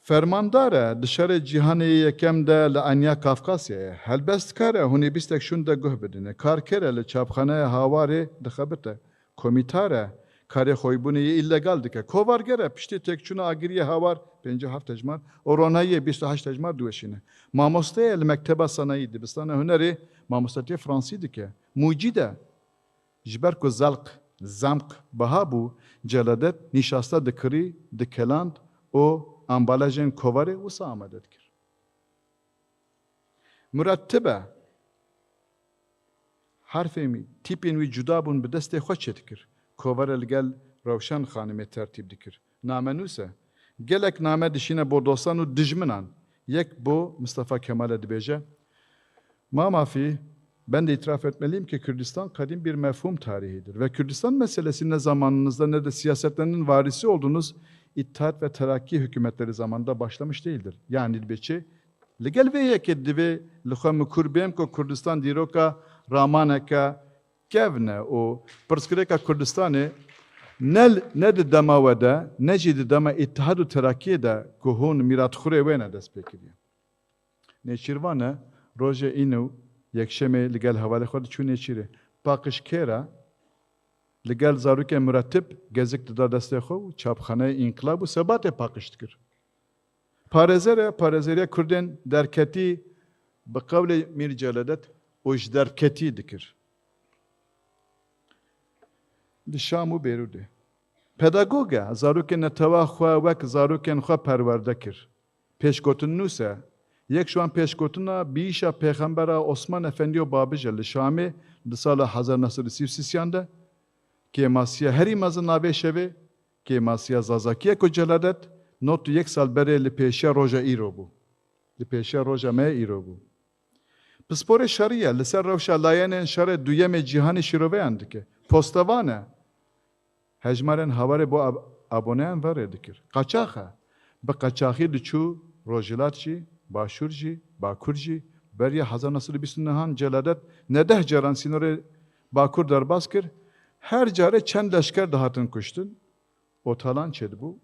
Fermandar e, di şerê cîhanê yê yekem de li Enya Kafkasyayê. Helbestkar e, hûn ê bîstek şûn de guh bidine. Karker e, li çapxaneya Hawarê dixebite. Komîtar e, karê xwebûnê yê îlegal dike. Kovarger e, piştî têkçûna agiriyê Hawar pêncî û heft hejmar û ronahiyê bîst û heşt hejmar diweşîne. Mamoste ye, li Mekteba Sanayî, Dibistana Hunerê mamostetiyê fransî dike. Mucîd e, ji ber ku zelq, zemq, biha bû, Celadet nîşasta dikirî, dikeland û ambalajên kovarê wisa amade dikir. Murettib e. Herfên wî, tîpên wî cuda bûn, bi destê xwe çêdikir. Kovare li gel Rewşen Xanimê tertîb dikir. Namenûs e. Gelek name dişîne bo dostan û dijminan. Yek bo Mistefa Kemal'e dibêje, Ma Mafî, ben de itiraf etmeliyim ki Kürdistan kadim bir mefhum tarihidir ve Kürdistan meselesi ne zamanınızda ne de siyasetlerinin varisi olduğunuz İttihat ve Terakki hükümetleri zamanında başlamış değildir. Yani dibê çi? Li gel vê yekê divê li xwe mikur bêm ku Kurdistan dîroka ramaneke kevn e û pirsgirêka Kurdistanê ne, ne di dema we de, ne jî di dema Îtihad û Terakkiyê de ku hûn mîratxurê wê ne dest pê kiriye. Nêçîrvan e, rojê În û Yekşemê li gel hevalê xwe diçû Nêçîrê. Paqij Kêra li gel zarokên Muretib gezik dida destê xwe û çapxaneyê Înqilab û Sebatê paqij dikir. Parêzer e, parêzeriya Kurdên derketî bi qewlê Mîr Celadet û ji derketî dikir. Li Şam û Bêrûdê. Pedagog e, zarokên netewa xwe wek zarokên xwe perwerde kir. Pêşgotinnûs e. Yek ji wan pêşgotina biyîşa Pêxembera Osman Efendî û Babij e li Şamê di sala hezar neh sed û sî û sî yan de. Kêmasiya herî mezin a vê şevê, kêmasiya Zazakî ye ku Celadet nod û yek sal berê li pêşiya roja îro bû. Li pêşiya roja me îro bû. Pisporê şerî ye, li ser rewşa layenên şerê duyemê cîhanê şîroveyan dike. Postevan e. Hejmarên Hawarê bo ab-, aboneyan ve rê dikir. Qaçax e. Bi qaçaxî diçû Rojhilat jî, Başûr jî, Bakur jî. Beriya hezar neh sed û bîst û nehan Celadet ne deh caran sînorê Bakur derbas kir. Her carê çend leşker dihatin kuştin û talan çêdibû.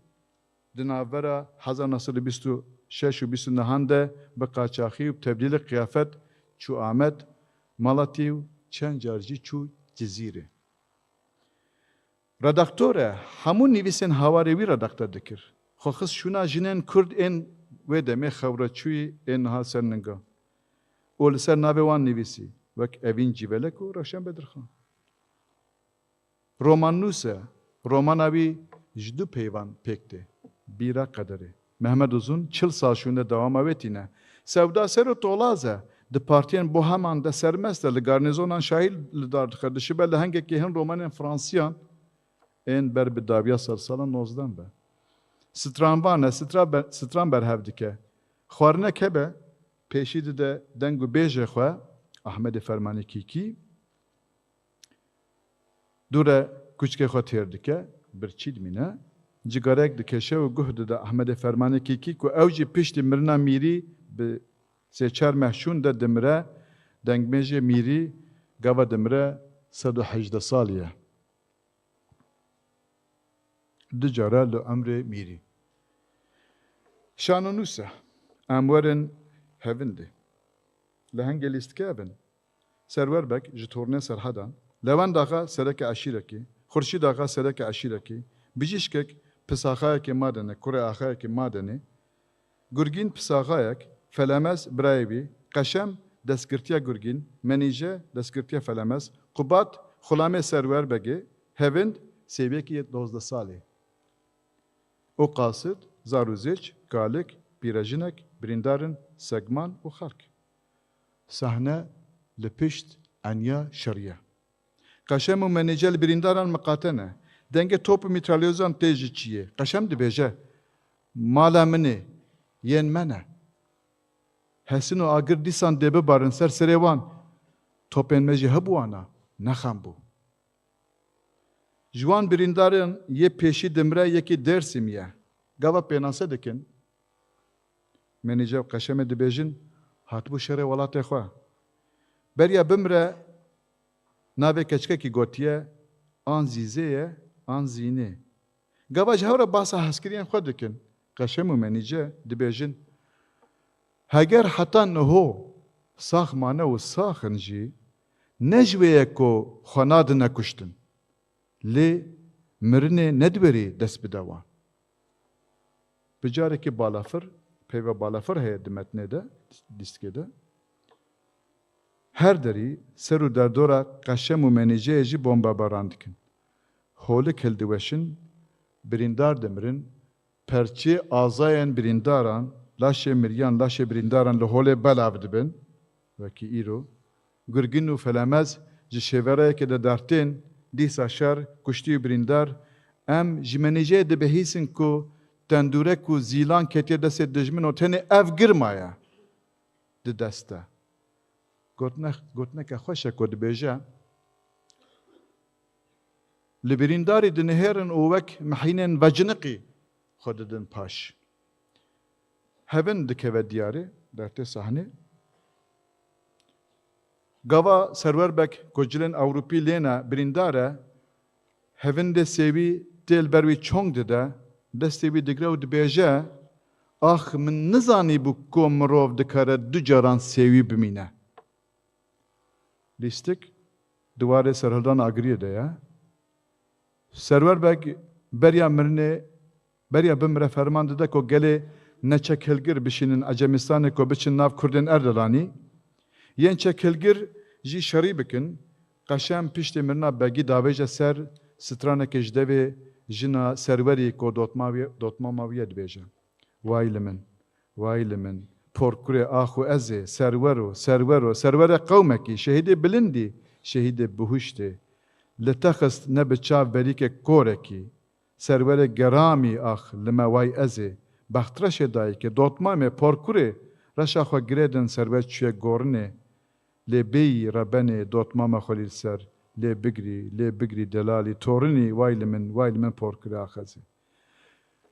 Di navbera hezar neh sed û bîst û şeş û bîst û nehan de bi qaçaxî û bi tebdîlê qiyafet çû Amed, Malatî û çend car jî çû Cizîrê. Redaktor e, hemû nivîsên Hawarê wî redakte dikir. Xwe xist şûna jinên Kurd ên wê demê xewreçûyî ê niha ser ninga û li ser navê wan nivîsî wek Evîn Cîvelek û Rewşen Bedirxan. Romannûs e, romana wî ji du peyvan pêk tê, Bîra Qederê. Mehmed Uzun çil sal şûnde dewama wê tîne. Sewda ser û tolaz e, di partiyên boheman de sermest e, li garnîzonan şahî li dar dixe, dişibe lehengekî hin romanên fransiyan ên ber bi dawiya sedsalan nozdeh be. Stranvan e, stra be-, stran berhev dike. Xwarinek hebe, pêşî dide deng û bêjê xwe, Ahmedê Fermanê Kîkî, dû re kuçkê xwe têr dike, birçî dimîne, cigarek dikeşe û guh dide Ahmedê Fermanê Kîkî ku ew jî piştî mirina Mîrî bi sê çar meh şûn de dimire, dengbêjê Mîrî gava dimire sed û hejdeh salî ye. Du cara li emrê Mîrî. Şanonûs e. Em werin Hevindê. Lehengê lîstikê ev in: Serwer Beg ji tornê Serhedan, Lewend Axa sereke eşîrekî, Xurşîd Axa sereke eşîrekî, Bijîşkek pisaxayekê Madenê, kurê axayekê Madenê, Gurgîn pisaxayek, Felemez birayê wî, Qeşem destgirtiya Gurgîn, Menîje destgirtiya Felemez, Qubat xulamê Serwer Begê, Hevind sêwiyekî yê dozdeh salî. Û qasid, zar û zêç, kalik, pîrejinek, birîndar in, segman û xelk. Sahne li pişt eniya şerî ye. Qeşem û Menîce li birîndaran miqate ne. Dengê top û mîtralyozan tê ji çiyê. Qeşem dibêje: Mala min ê, yên me ne. Hesin û agir dîsan dê bibarin ser serê wan. Topên me jî hebû wana, nexem bû. Ji wan birîndarên yê pêşî dimire yekî Dêrsimî ye. Gava pênase dikin. Menîce û Qeşemê dibêjin: Hatibû şerê welatê xwe. Beriya bimire navê keçikekî gotiye, an Zîzê ye, an Zînê. Gava ji hev re basa hezkiriyên xwe dikin. Qeşem û Menîce dibêjin: Heger heta niho sax mane û sax in jî, ne ji wê ye ku xwe nadine kuştin. Lê mirinê ne di wêrî dest bide wan. Bi carekî balafir, peyva balafir heye di metnê de, lîstikê de. Her derî ser û derdora Qeşem û Menîceyê jî bombebaran dikin. Holik hildiweşin, birîndar dimirin, perçê azayên birîndaran, laşê miriyan, laşê birîndaran li holê belav dibin, wekî îro. Gurgin û Felemez ji şêverayekê de dertên, dîsa şer, kuştî û birîndar. Em ji Menîceyê dibihîsin ku tendûrek û zîlan ketiye destê dijmin û tenê ev girma ye di dest de. Gotinek-, gotineke xweş e ku dibêje: Li birîndarî dinihêrin û wek mehînên veciniqî xwe didin paş. Hevin dikeve diyarê, dertê sahnê. Gava Serwer Beg ku cilên Ewropî lê ne, birîndar e, Hevindê sêwî tê li ber wî çong dide, destê wî digre û dibêje: Ax, min nizanîbû ku mirov dikare du caran sêwî bimîne. Lîstik di warê serhildan agiriyê de ye. Serwer Beg beriya mirinê, beriya bimire ferman dide ku gelê neçekhilgir bişînin Ecemistanê ku biçin nav Kurdên Erdelanî. Yên çekhilgir jî şerî bikin. Qeşem piştê mirina Begî davêje ser stranekê ji devê jina Serwerî ku dotma wî, dotmama wî ye dibêje: Way li min, way li min, porkurê ax û ez ê, serwer o, serwer o, serwerê qewmekî, şehîdê bilindî, şehîdê bihuştê. Li te xist ne bi çav berîkek korekî. Serwerê geramî ax li me way ez ê, bextreşê dayikê, dotmamê, porkurê, reşa xwe girêdin serwer çûye gorinê. Lê bêyî rebenê dotmama xwe lî li ser, lê bigirî, lê bigirî delalî, torinî, way li min, way li min porkurê ax ez ê.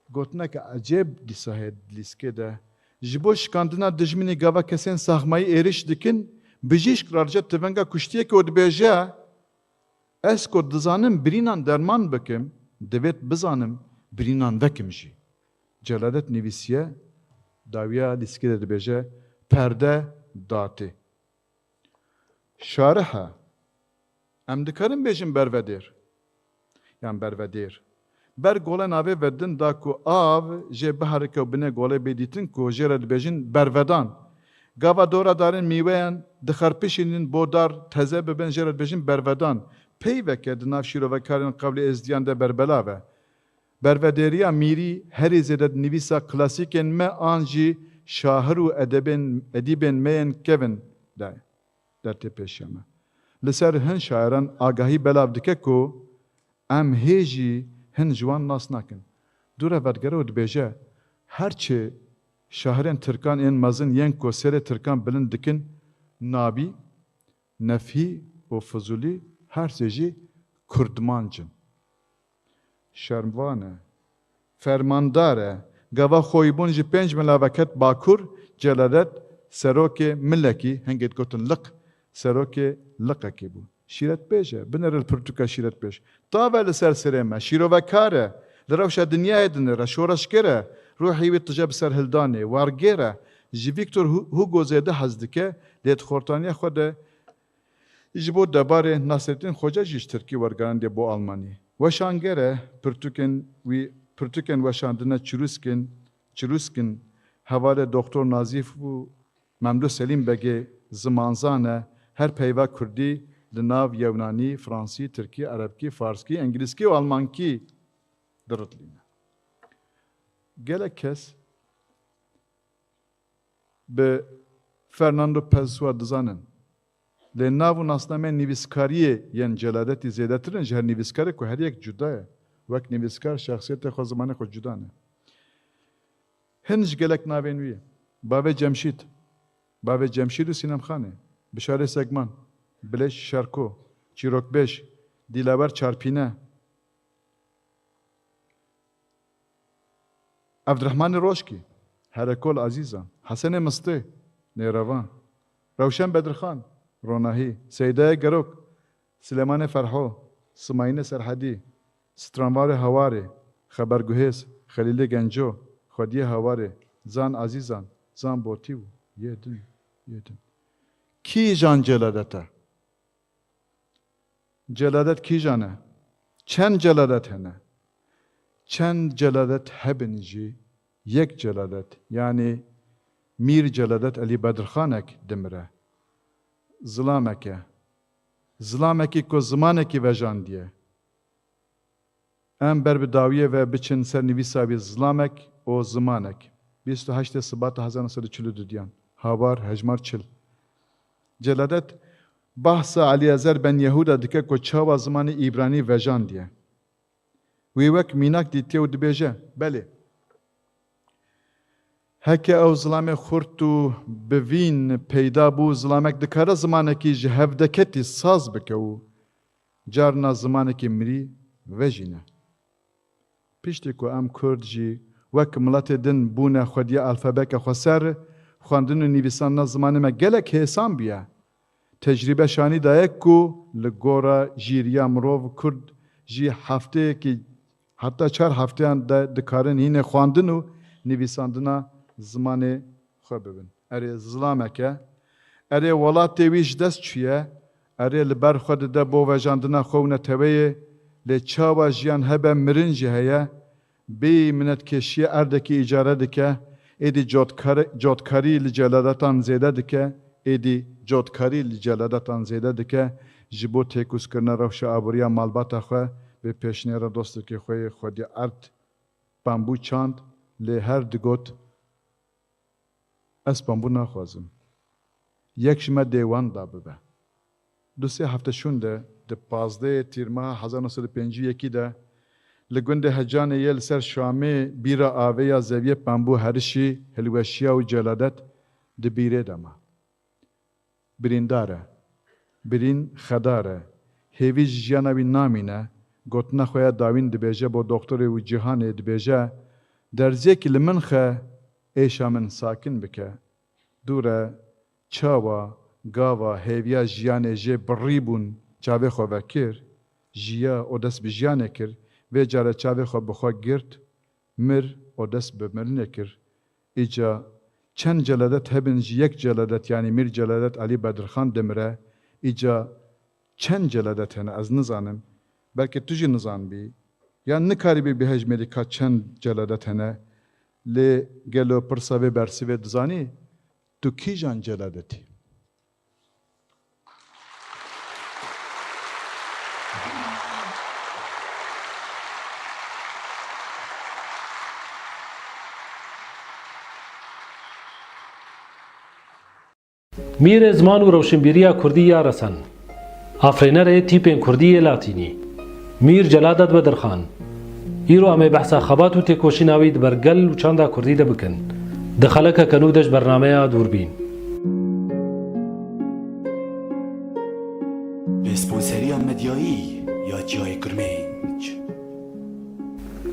Gotineke ecêb dîsa heye di lîstikê de. Ji bo şikandina dijminî gava kesên saxmayî êrîş dikin, bijîşk radiçe tivenga kuştiyekê û dibêje: Ez ku dizanim birînan derman bikim, divêt bizanim birînan vekim jî. Celadet nivîsiye, dawiya lîstikê de dibêje: Perde datê. Şarih e. Em dikarin bêjin bervedêr. Yan bervedêr. Ber gole navê ve din da ku av jê biherike û binê golê bê dîtin ku jê re dibêjin bervedan. Gava dora darên mîweyan dixerpişînin bo dar teze bibin, jê re dibêjin bervedan. Peyveke di nav şîrovekarên qewlê êzdiyan de berbelav e. Bervedêriya mîrî herî zêde di nivîsa klasîkên me an jî şahir û edebên, edîbên me yên kevin de ye. Der tê pêşiya me. Li ser hin şairan agahî belav dike ku em hê jî hin ji wan nas nakin. Dû re vedigere û dibêje, her çi şahirên tirkan ên mezin yên ku serê tirkan bilind dikin, Nabî, Nefhî û Fizûlî her sê jî kurdmanc in. Şervan e. Fermandar e. Gava xweyîbûn ji pênc milaveket bakur, Celadet serokê milekî, hingê digotin liq, serokê liqekî bû. Şîretbêj e. Binêre li pirtûka şîretbêj. Tav e li ser serê me. Şîrovekar e. Li rewşa dinyayê dinêre. Şoreşger e. Ruhê wî tije bi ser hildanê. Wargêr e. Ji Victor Hu-, Hugo zêde hez dike. Lê di xortaniya xwe de Ji bo debarê Nasrettin Xoca jî ji tirkî wergerandê bo almanî. Weşanger e, pirtûkên wî, pirtûkên weşandine çirûsk in, çirûsk in, hevalê Doktor Nazîf û Memdûh Selîm Begê zimanzan e, her peyva kurdî di nav yewnanî, fransî, tirkî, erebkî, farskî, îngilîzkî û almankî diritlîne. Gelek kes bi Fernando Pessoa dizanin. Lê nav û nasnameyên nivîskariyê yên Celadetî zêdetir in ji her nivîskarê ku her yek cuda ye. Wek nivîskar şexsiyetê xwe, zimanê xwe cuda ne. Hin ji gelek navên wî ye. Bavê Cemşîd, Bavê Cemşîd û Sînemxanê, Bişarê Segman, Bilêş Şerko, Çîrokbêj, Dîlawer Çarpîne, Evdirehmanê Roşkî, Herekol Azîzan, Hesenê Mistê, Nêrevan, Rewşen Bedirxan, Ronahî, Seydayê Gerok, Silêmanê Ferho, Simayînê Serhedî, Stranvarê Hawarê, Xeberguhêz, Xelîlê Genco, Xwediyê Hawarê, Zan Azîzan, Zan Botî û yê din, yê din. Kîjan celadet e? Celadet kîjan e? Çend celadet hene? Çend celadet hebin jî, yek celadet, yanî Mîr Celadet Elî Bedirxanek dimire. Zilamek e. Zilamekî ku zimanekî vejandiye. Em ber bi dawiyê ve biçin ser nivîsa wî Zilamek û Zimanek. Bîst û heştê Sibata hezar neh sed û çil û dudiyan. Hawar, hejmar çil. Celadet bahsa Elîezer ben Yehûda dike ku çawa zimanê îbranî vejandiye. Wî wek mînak dîtiye û dibêje, belê. Heke ew zilamê xurt û bivîn peyda bû, zilamek dikare zimanekî ji hevdeketî saz bike û carna zimanekî mirî vejîne. Piştî ku em Kurd jî wek miletê din bûne xwediyê alfabeyeke xweser, xwendin û nivîsandina zimanê me gelek hêsan bûye. Tecrîbe şanî daye ku li gora jîriya mirov Kurd jî hefteyekî, heta çar hefteyan de dikarin hînê xwendin û nivîsandina zimanê xwe bibin. Erê, zilamek e. Erê, welatê wî ji dest çûye. Erê, li ber xwe dide bo vejandina xwe û neteweyê. Lê çawa jiyan hebe, mirin jî heye. Bêyî minetkêşiyê erdekî îcare dike, êdî cotkare-, cotkarî li celadetan zêde dike, êdî cotkarî li celadetan zêde dike, ji bo têkûzkirina rewşa aboriya malbata xwe bi pêşniyara dostekî xwe yê xwedî erd bambû çand, lê her digot, Ez bambû naxwazim. Yek ji me dê wan da bibe. Du sê hefte şûnde, di pazdehê Tîrmeha hezar neh sed û pêncî û yekî de, li gundê Hecanê yê li ser Şamê bîra avê ya zeviyê pembû herişî, hilweşiya û celadet di bîrê de ma. Birîndar e. Birîn xedar e. Hêvî ji jiyana wî namîne. Gotina xwe ya dawîn dibêje bo doktorê û cîhanê, dibêje, Derziyekî li min xe, êşa min sakin bike. Dû re, çawa, gava, hêviya jiyanê jê birî bûn, çavê xwe vekir, jiya û dest bi jiyanê kir, vê care çavê xwe bi xwe girt, mir û dest bi mirinê kir. Îca çend celadet hebin ji yek celadet, yanî Mîr Celadet Elî Bedirxan dimire, îca çend celadet hene ez nizanim, belkî tu jî nizanbî. Yan nikarîbî bihejmêrî ka çend celadet hene, lê gelo pirsa vê bersivê dizanî, tu kîjan celadet î? Mîrê ziman û rewşenbîriya kurdî ya resen, afirênerê tîpên kurdî yê latînî, Mîr Celadet Bedirxan. Îro em ê behsa xebat û têkoşîna wî di ber gel û çanda kurdî de bikin, di xelekeke nû de ji bernameya Dûrbîn. Bi sponseriya medyayî ya Çiyayê Kurmênc.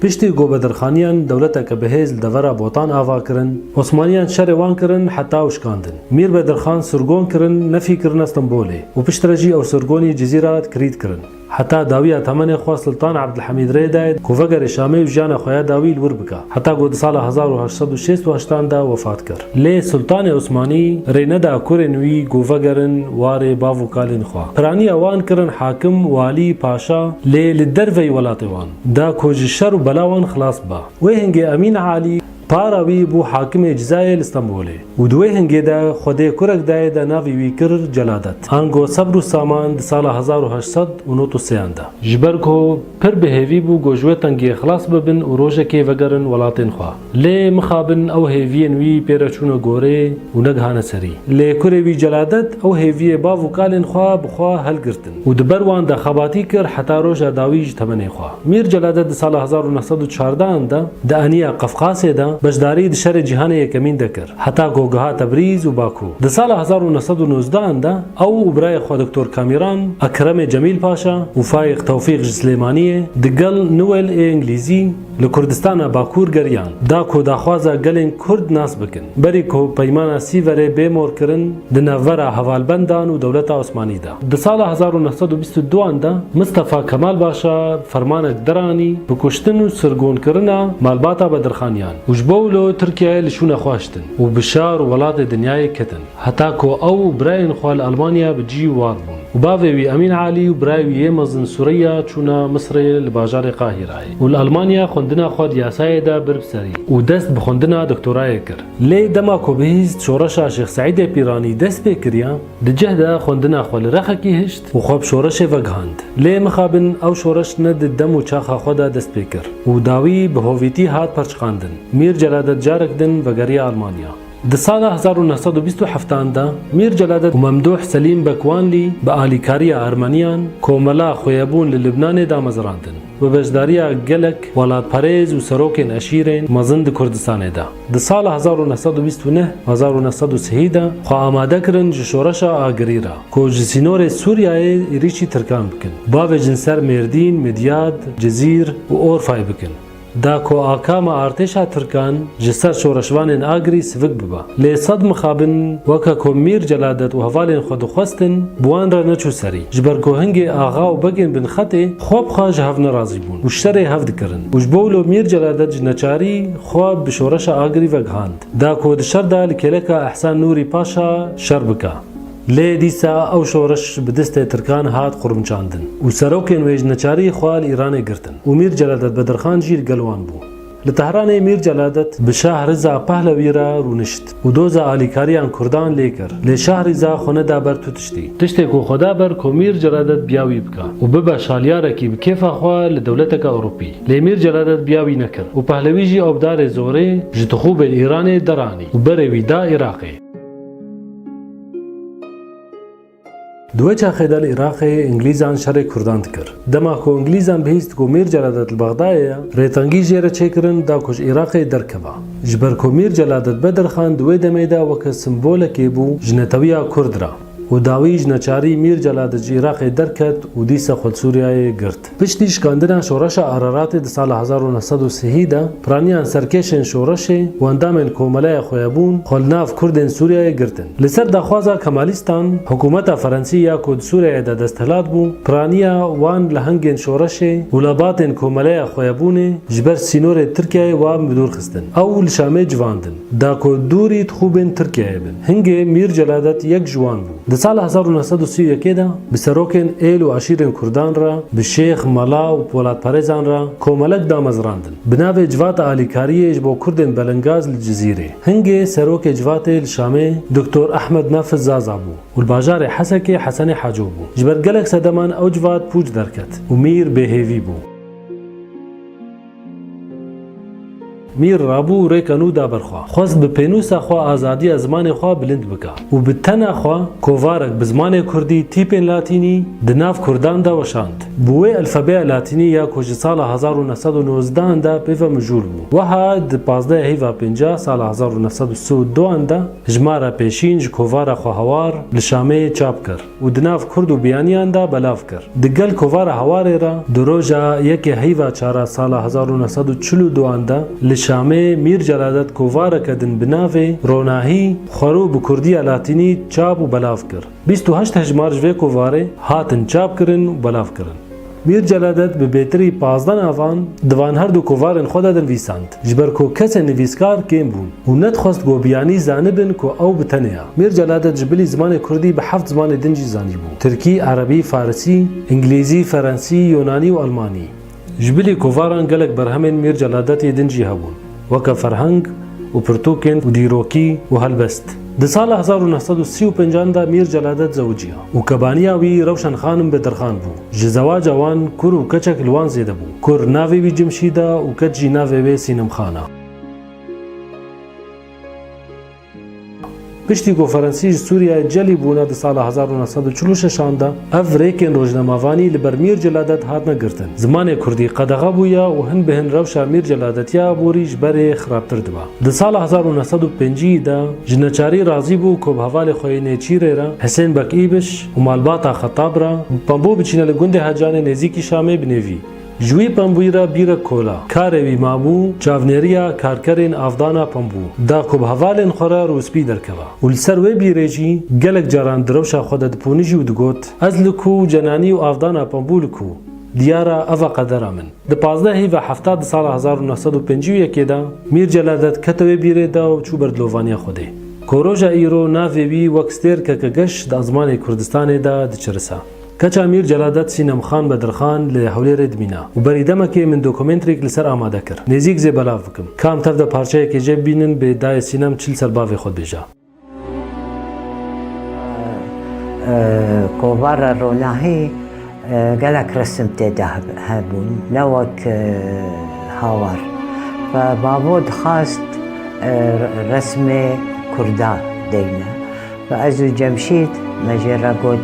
Piştî ku bedirxaniyan dewleteke bihêz li devera Botan ava kirin, Osmaniyan şerê wan kirin heta ew şikandin. Mîr Bedirxan sirgon kirin, nefî kirine Stenbolê û piştre jî ew sirgonî Cizîra kirît kirin. Heta dawiya temenê xwe Sultan Ebdulhemîd rê dayê ku vegerê Şamê û jiyana xwe ya dawî li wir bike. Heta ku di sala hezar û heşt sed û şêst û heştan de wefat kir. Lê Sultanê Osmanî rê neda kurên wî ku vegerin warê bav û kalên xwe. Piraniya wan kirin hakim, walî, paşa, lê li derveyî welatê wan da ku ji şer û bela wan xilas bibe. Wê hingê Emîn Alî para wî bû hakimê Cizayê li Stenbolê û di wê hingê de Xwedê kurek dayê de navê wî kir Celadet. Ango sebr û saman di sala hezar û heşt sed û nod û sêyan de. Ji ber ku pir bi hêvî bû ku ji wê tengiyê xilas bibin û rojekê vegerin welatên xwe. Lê mixabin ew hêviyên wî pê re çûne gorê û negihane serî. Lê kurê wî Celadet ew hêviyê bav û kalên xwe bi xwe helgirtin û di ber wan de xebatî kir heta roja dawî ji temenê xwe. Mîr Celadet di sala hezar û neh sed û çardehan de di eniya Qefqasê de beşdarî di şerê cîhanê yekemîn de kir, heta ku giha Tebrîz û Bakû. Di sala hezar û neh sed û nozdehan de ew û birayê xwe Doktor Kamîran, Ekremê Cemîl Paşa û Fayîq Tewfîq ji Silêmaniyê digel Newel ê Îngilîzî li Kurdistana Bakûr geriyan, da ku daxwaza gelên Kurd nas bikin, berî ku Peymana Sîverê bê morkirin di navbera hevalbendan û dewleta Osmanî de. Di sala hezar û neh sed û bîst û duan de Mistefa Kemal Paşa fermanek deranî bi kuştin û sirgonkirina malbata Bedirxaniyan û ji bo wilo Tirkiyeyê li şûna xwe hiştin û bi şar û welatê dinyayê ketin. Heta ku ew û birayên xwe li Almanya bi cî û war bûn û bavê wî Emîn Alî û birayê wî yê mezin Sureyya çûne Misirê li bajarê Qahîrayê û li Almanya xwendina xwe di yasayê de bir bi serî û dest bi xwendina doktorayê kir. Lê dema ku bihîst şoreşa Şêx Seîdê Pîranî dest pê kiriye, di cih de xwendina xwe li rexekî hişt û xwe bi şoreşê vegihand. Lê mixabin ew şoreş ne di dem û çaxa xwe de dest pê kir û dawî bi hovîtî hat perçiqandin. Mîr Celadet carek din vegeriya Almanya. Di sala hezar û neh sed û bîst û heftan de Mîr Celadet û Memdûh Selîm Bekwanlî bi alîkariya Ermeniyan komela xweyebûn li Libnanê damezrandin, bi beşdariya gelek welatperêz û serokên eşîrên mezin di Kurdistanê de. Di sala hezar û neh sed û bîst û neh, hezar û neh sed û sihî de xwe amade kirin ji şoreşa agirî re, ku ji sînorê Sûriyeyê êrîşî Tirkan bikin, bavêjin ser Mêrdîn, Midyad, Cizîr û Orfayê bikin. Da ku akama artêşa Tirkan ji ser şoreşvanên agirî sivik bibe. Lê sed mixabin weke ku Mîr Celadet û hevalên xwe dixwestin, bi wan re neçû serî. Ji ber ku hingê axa û begên binxetê xwe bi xwe ji hev nerazî bûn û şerê hev dikirin. Û ji bo wilo Mîr Celadet ji neçarî xwe bi şoreşa agirî vegihand. Da ku di şer de li kêleka Ehsan Nûrî Paşa şer bike. Lê dîsa ew şoreş bi destê Tirkan hat qurmçandin û serokên wê ji neçarî xwe li Îranê girtin û Mîr Celadet Bedirxan jî li gel wan bû. Li Tehranê Mîr Celadet bi Şah Riza Pehlewî re rûnişt û doza alîkariyan Kurdan lê kir. Lê Şah Riza xwe neda ber tu tiştî. Tiştê ku xwe da ber ku Mîr Celadet biya wî bike û bibe şalyarekî bi kêfa xwe li dewleteke Ewropî. Lê Mîr Celadet biya wî nekir û Pehlewî jî ew bi darê zorê ji tixûbên Îranê deranî û berê wî da Iraqê. Di wê çaxê de li Iraqê Îngilîzan şerê Kurdan dikir. Dema ku Îngilîzan bihîst ku Mîr Celadet li Bexdayê ye, rêtengî jê re çêkirin da ku ji Iraqê derkeve. Ji ber ku Mîr Celadet Bedirxan di wê demê de weke simbolekê bû ji netewiya Kurd re û dawî ji neçarî Mîr Celadet ji Iraqê derket û dîsa xwe li Sûriyeyê girt. Piştî şikandina şoreşa Araratê di sala hezar û neh sed û sihî de piraniyan serkêşên şoreşê û endamên komeleya xweyebûn xwe li nav Kurdên Sûriyeyê girtin. Li ser daxwaza Kemalîstan, hikûmeta Ferensî ya ku di Sûriyeyê de desthilat bû, piraniya wan li hengên şoreşê û lebatên komeleya xweyebûnê ji ber sînorê Tirkiyeyê wan bi dûr xistin. Ew li Şamê civandin. Da ku dûrî tixûbên Tirkiyeyê bin. Hingê Mîr Celadet yek ji wan bû. Di Sala hezar û neh sed û sî û yekê de bi serokên êl û eşîrên Kurdan re, bi şêx, mela û polatperêzan re komelek damezrandin. Bi navê Civata Alîkariyê ji bo Kurdên Belingaz li Cizîrê. Hingê serokê civatê li Şamê Doktor Ehmed Nafiz Zaza bû û li bajarê Hesekê Hesenê Haco bû. Ji ber gelek sedeman ew civat pûç derket û Mîr bêhêvî bû. Mîr rabû û rêka nû da ber xwe. Xwest bi pênûsa xwe azadiya zimanê xwe bilind bike û bi tena xwe kovarek bi zimanê kurdî, tîpên latînî, di nav kurdan de weşand. Bi wê elfebeya latînî ya ku ji sala hezar û neh sed û nozdehan de pê ve mijûl bû. Wiha di pazdeh heyva pêncî sala hezar û neh sed û sî û duan de ji me re pêşîn ji kovara xwe Hawar li Şamê çap kir û di nav kurd û biyaniyan de belav kir. Di gel kovara Hawarê re di roja yekê heyva çara sala hezar û neh sed û çil û duan de li Şamê Mîr Celadet kovareke din bi navê Ronahî xwerû bi kurdiya latînî çap û belav kir. Bîst û heşt hejmar ji vê kovarê hatin çap kirin û belav kirin. Mîr Celadet bi bêtirî pazdeh navan di van her du kovarên xwe de dinivîsand, ji ber ku kesên nivîskar kêm bûn û nedixwest ku biyanî zanibin ku ew bi tenê ye. Mîr Celadet ji bilî zimanê kurdî bi heft zimanê din jî zanîbû: tirkî, erebî, farisî, îngilîzî, ferensî, yonanî û elmanî. Ji bilî kovaran gelek berhemên Mîr Celadetê din jî hebûn, weke ferheng û pirtûkên û dîrokî û helbest. Di sala hezar û neh sed û sî û pêncan de Mîr Celadet zewiciya û kebaniya wî Rewşen Xanim Bedirxan bû. Ji zewaca wan kur û keçek li wan zêde bû. Kur navê wî Cimşîd e û keç jî navê wê Sînem Xan e. Piştî ku Ferensî ji Sûriyeyê celî bûne di sala hezar û neh sed û çil û şeşan de, ev rêkên rojnamevanî li ber Mîr Celadet hatine girtin. Zimanê kurdî qedexe bûye û hin bi hin rewşa Mîr Celadetî ya aborî ji berê xirabtir dibe. Di sala hezar û neh sed û pêncî de ji neçarî razî bû ku bi hevalê xwe yê nêçîrê re, Hisên Bek Îbiş û malbata Xetab re, pembû biçîne li gundê Hecanê nêzîkî Şamê binêvî. Ji wî pembûyî re bîrek kola, karê wî mabû çavnêriya karkerên avdana pembû da ku bi hevalên xwe re rûspî derkeve û li ser wê bîrê jî gelek caran di rewşa xwe de dipûnijî û digot, Ez li ku cenanî û avdana pembû li ku? Diyar e, ev e qedera min. Di pazdeh heyva hefta di sala hezar û neh sed û pêncî û yekê de Mîr Celadet kete wê bîrê de û çû ber dilovaniya Xwedê. Ku roja îro navê wî wek stêrkeke geş di ezmanê Kurdistanê de diçirise. Keça Mîr Celadet Sînem Xan Bedirxan li Hewlêrê dimîne û berî demekê min dokumenterîk li ser amade kir. Nêzîk zê belav bikim. Ka em tev de parçeyekê jê bibînin, bê dayê Sînem çi li ser bavê xwe dibêje. Kovara Ronahî, e, gelek resim tê de heb-, hebûn, ne wek, e, Hawar. Ve bavo dixwast, e, resmê Kurda deyne. Ve ez û Cemşîd me jê re got,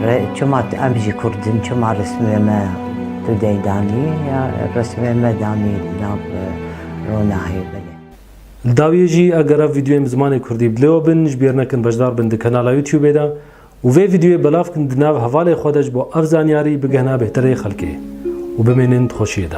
re-, çima t-, em jî Kurd in, çima resmê me tu dey danî, ya resmê me danî nav, e, Ronahî belê. Li dawiyê jî eger ev vîdeoyên bi zimanê kurdî bi dilê we bin, ji bîr nekin beşdar bin di kanala YouTubeê de û vê vîdeoyê belav kin di nav hevalê xwe de ji bo ev zanyarî bigihna bêhtirê xelkê û bimênin di xweşiyê de.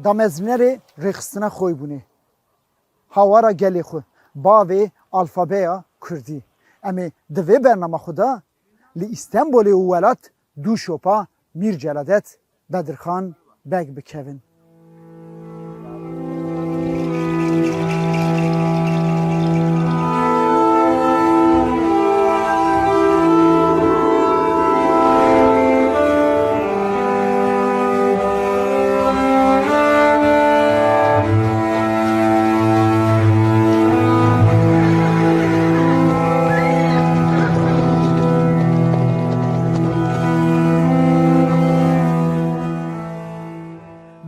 Damezrînerê rêxistina Xoybûnê, hawara gelê xwe, bavê alfabeya kurdî. Em ê di vê bernama xwe de li Îstenbolê û welat dû şopa Mîr Celadet Bedirxan Beg bikevin.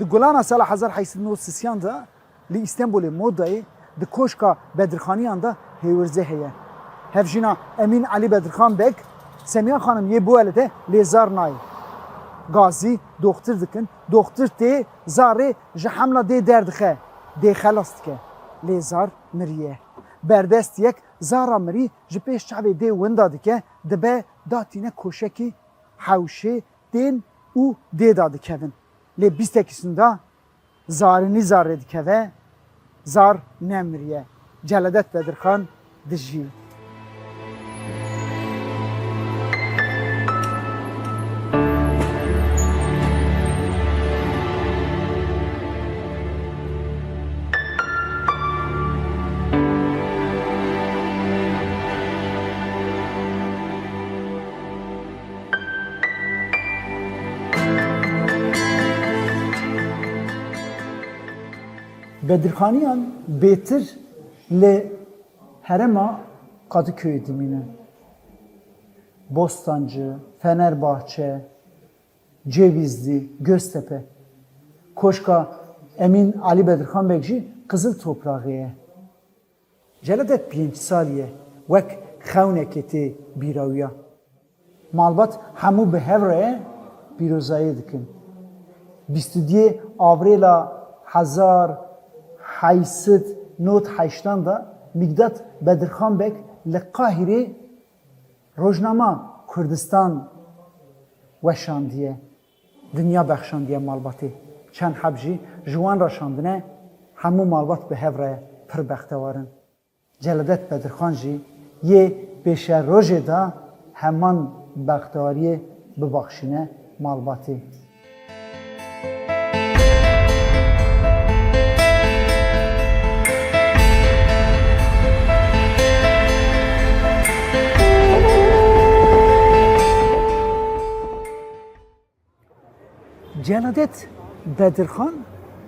Di gulana sala hezar heyşt sed û nod sisiyan de li Îstenbulê Modayê di Koşka Bedirxaniyan de hêwirzê heye. Hevjîna Emîn Elî Bedirxan Beg, Semiya Xanim yê biwelide lê zar nayê. Gazî doxtir dikin, doxtir tê zarê ji hemla dê derdixe, dê xelas dike. Lê zar miriye. Berdestiyek zara mirî ji pêş çavê dê winda dike, dibe datîne koşekî hewşê tên û dê da dikevin. Lê bîstekî sunda zarinî zarê dikeve, zar nemiriye. Celadet Bedirxan dijî. Bedirxaniyan bêtir li herêma Kadıköyê dimînin. Bostancı, Fenerbahçe, Cevizli, Göztepe. Koşka Emîn Elî Bedirxan Beg jî Qizil Topraxê ye. Celadet pênc salî ye, wek xewnekê tê bîra wî ya. Malbat hemû bi hev re pîrozayê dikin. Bîst û duyê Avrêla hezar heyşt sed nod heştan de Mîkdat Bedirxan Beg li Qahîrê rojnama Kurdistan weşandiye, dinya bexşandiye malbatê. Çend heb jî ji wan re şandine, hemû malbat bi hev re pir bextewar in. Celadet Bedirxan jî yê pêşerojê de heman bextewariyê bibaxşîne malbatê. Celadet Bedirxan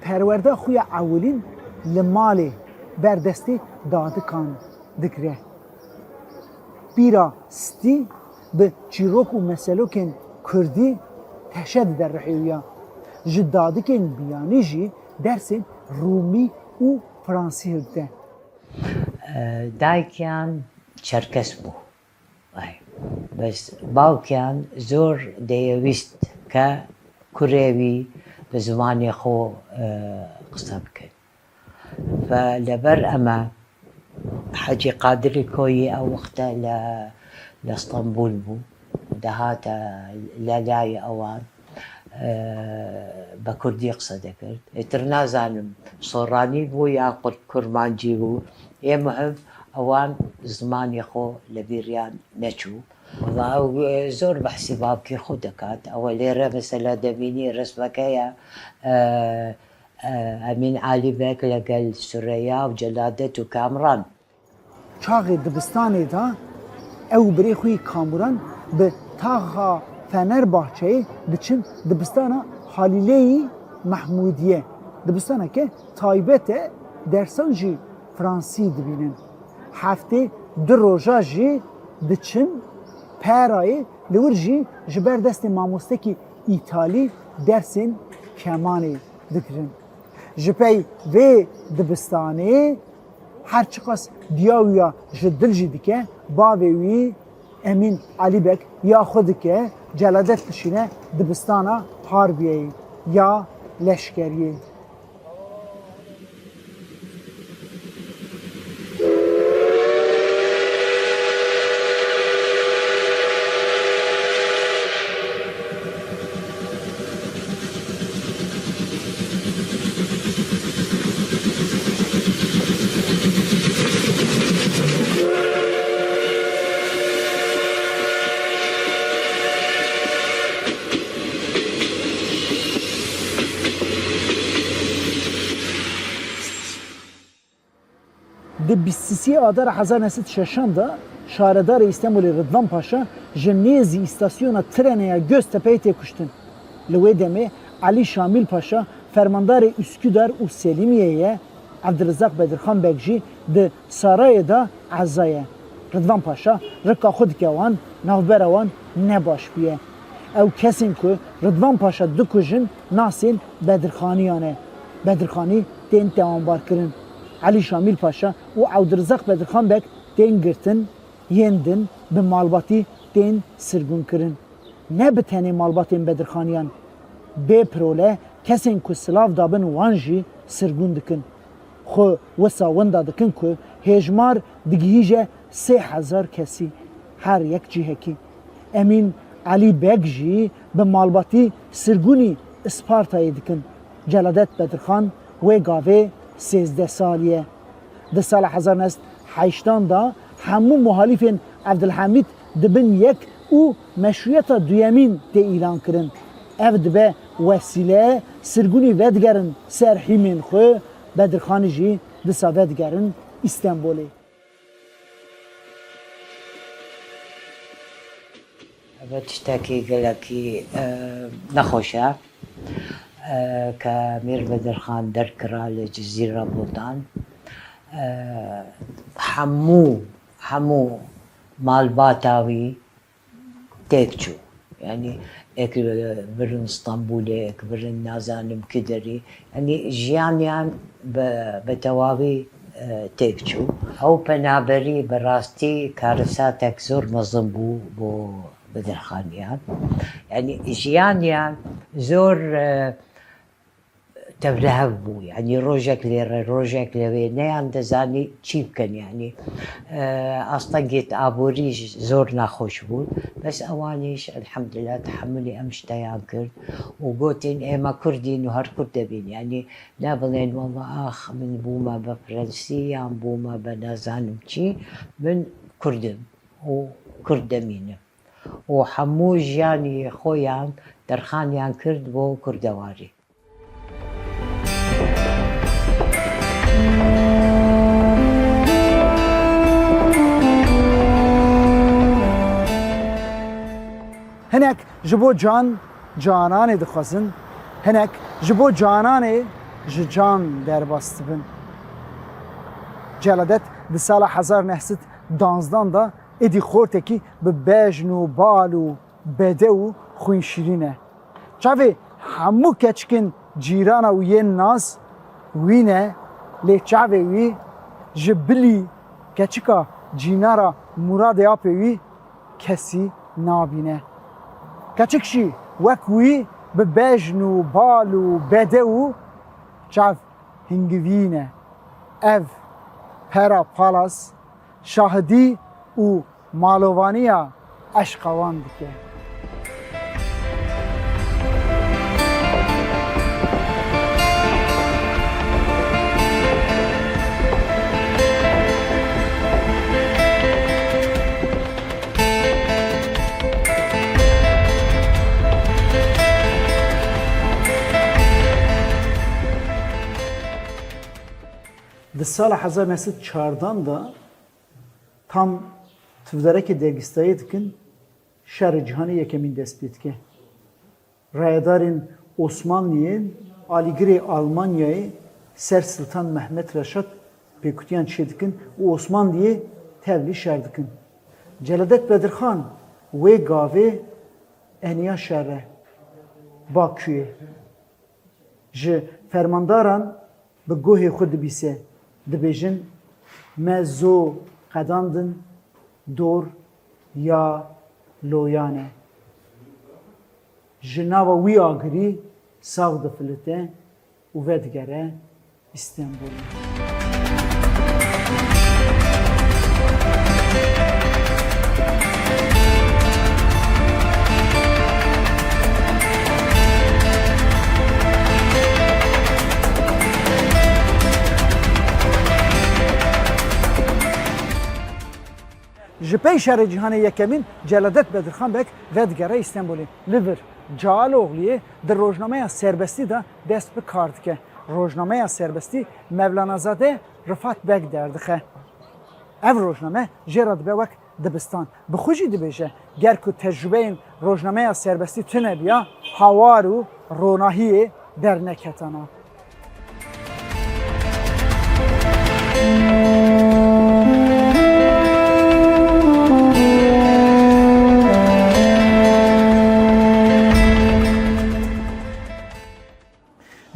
perwerda xwe ya ewilîn li malê ber destê dadikan digire. Pîra Stî bi çîrok û meselokên kurdî teşe dide rihê wî ya. Ji dadikên biyanî jî dersên rûmî û fransî hildide. Daykiyan çerkes bû. Ay, bes bawkiyan zor dêyewîst ke kurê wî bi zimanê xwe, e, qise bikin. Ve leber eme Hecî Qadirî Koyî ew wexte le, le Stenbul bû. Dehate lelayê ewan, e, bi kurdî qise dikir. Êtir nazanim soranî bû ya kur-, kurmancî bû. Yê muhim ewan zimanê xwe li bîriyan neçû. Wela ew, e, zor behsî bavkê xwe dikat. Ew lêre mesela demînî resmeke ye, e, e, Emîn Alî Beg legel Sureya û Celadet û Kamran. Çaxê dibistanê de ew û birê xwe yî Kamuran bi taxa Fenerbahçeyê diçin dibistana Halîleyî Mehmûdiyê. Dibistaneke taybet e, dersan jî fransî dibînin. Heftê du roja jî diçin Perayê, li wir jî ji ber destê mamostekî îtalî dersên kemanê digirin. Ji pey vê dibistanê her çiqas diya wî ya ji dil jî dike, bavê wî Emîn Elîbek ya xwe dike, Celadet dişîne dibistana harbiyeyê ya leşkeriyê. Di bîst û sisê Adara hezar neh sed şeşan de şaredarê Îstenbulê Ridvan Paşa ji nêzî îstasyona trene ya Göztepeyê tê kuştin. Li wê demê Elî Şamîl Paşa fermandarê Üsküdar û Selimiye ye, Evdirizaq Bedirxan Beg jî di sarayê de eza ye. Ridvan Paşa rika xwe dike wan, navbera wan ne baş bûye. Ew kesên ku Ridvan Paşa dikujin nasên Bedirxaniyan e. Bedirxanî tên tewanbarkirin. Elî Şamîl Paşa û Ewdirizaq Bedirxan Beg tên girtin, yên din bi malbatî tên sirgûnkirin. Ne bi tenê malbatên Bedirxaniyan, bê pirole kesên ku silav dabin wan jî sirgûn dikin. Xwe wisa winda dikin ku hêjmar digihîje sê hezar kesî, her yek cihekî. Emîn Elî Beg jî bi malbatî sirgûnî Ispartayê dikin. Celadet Bedirxan wê gavê sêzdeh salî ye. Di sala hezar neh sed heştan de hemû muhalîfên Evdilhemîd dibin yek û meşrûyeta duyemîn tê îlan kirin. Ev dibe wesîle sirgûnî vedigerin ser hîmên xwe, Bedirxanî jî disa vedigerin Îstenbolê. Ev tiştekî gelekî, e, nexweş e, e, ke Mîr Bedirxan derkira li Cizîra Botan. E, hemû, hemû malbata wî têk çû. Yanî êk birin Stenbolê, êk birin nazanim kiderî. Yanî jiyaniyan bi, bi tewavî, e, têk çû. Ew penaberî bi rastî karisatek zor mezin bû bo Bedirxaniyan. Yanî jiyaniyan zor, e, tevlihev bû. Yanî rojek lê re, rojek lê wê, neyan dizanî çî bikin yanî. E, astengê aborî jî zor nexweş bû. Bes ewanîş, elhemdulillah, tehemulê em ji te yan kir û gotin, "Ê me Kurd in û her Kurd dibin." Yanî ne bilên, "Wela ax, min bûme be Frensî yan bûme be nazanim çî, min Kurd im û Kurd demînim." Û hemû jiyanî xwe yan derxan yan kirt bo kurdewarî. Hinek ji bo can, cananê dixwazin, hinek ji bo cananê ji can derbas dibin. Celadet di sala hezar neh sed danzdan de êdî xortekî bi bejn û bal û bedew û xwînşîrîn e. Çavê hemû keçikên cîrana wî yên nas wî ne, lê çavê wî ji bilî keçika cînara Muradê apê wî kesî nabîne. Keçik jî wek wî bi bejn û bal û bedew û çav hingivî ne. Ev Pera Palas şahidî û malovaniya eşqa wan dike. Di sala hezar neh sed çardan de tam tivderekê dergîstayê dikin, Şerê Cîhanê Yekemîn dest pê dike. Rayedarên Osmanliyê alîgirê Almanyayê ser Siltan Mehmet Reşat pêkutiyan çêdikin û Osmanliyê tevlî şer dikin. Celadet Bedirxan wê gavê eniya şer e Bakuyê. Ji fermandaran bi guhê xwe dibîse, dibêjin, "Me zo qedandin dor ya loyan e." Ji nava wî agirî sax difilite û vedigere Îstenbulê. Ji pey Şerê Cîhanê Yekemîn Celadet Bedirxan Beg vedigere Îstenbulê. Li vir Calogliyê di rojnameya Serbestî de dest bi kar dike. Rojnameya Serbestî Mevlanazade Rifat Beg derdixe. Ev rojname jê re dibe wek dibistan. Bi xwe jî dibêje, ger ku tecrûbeyên rojnameya Serbestî tune biya, hawar û ronahiyê derneketana.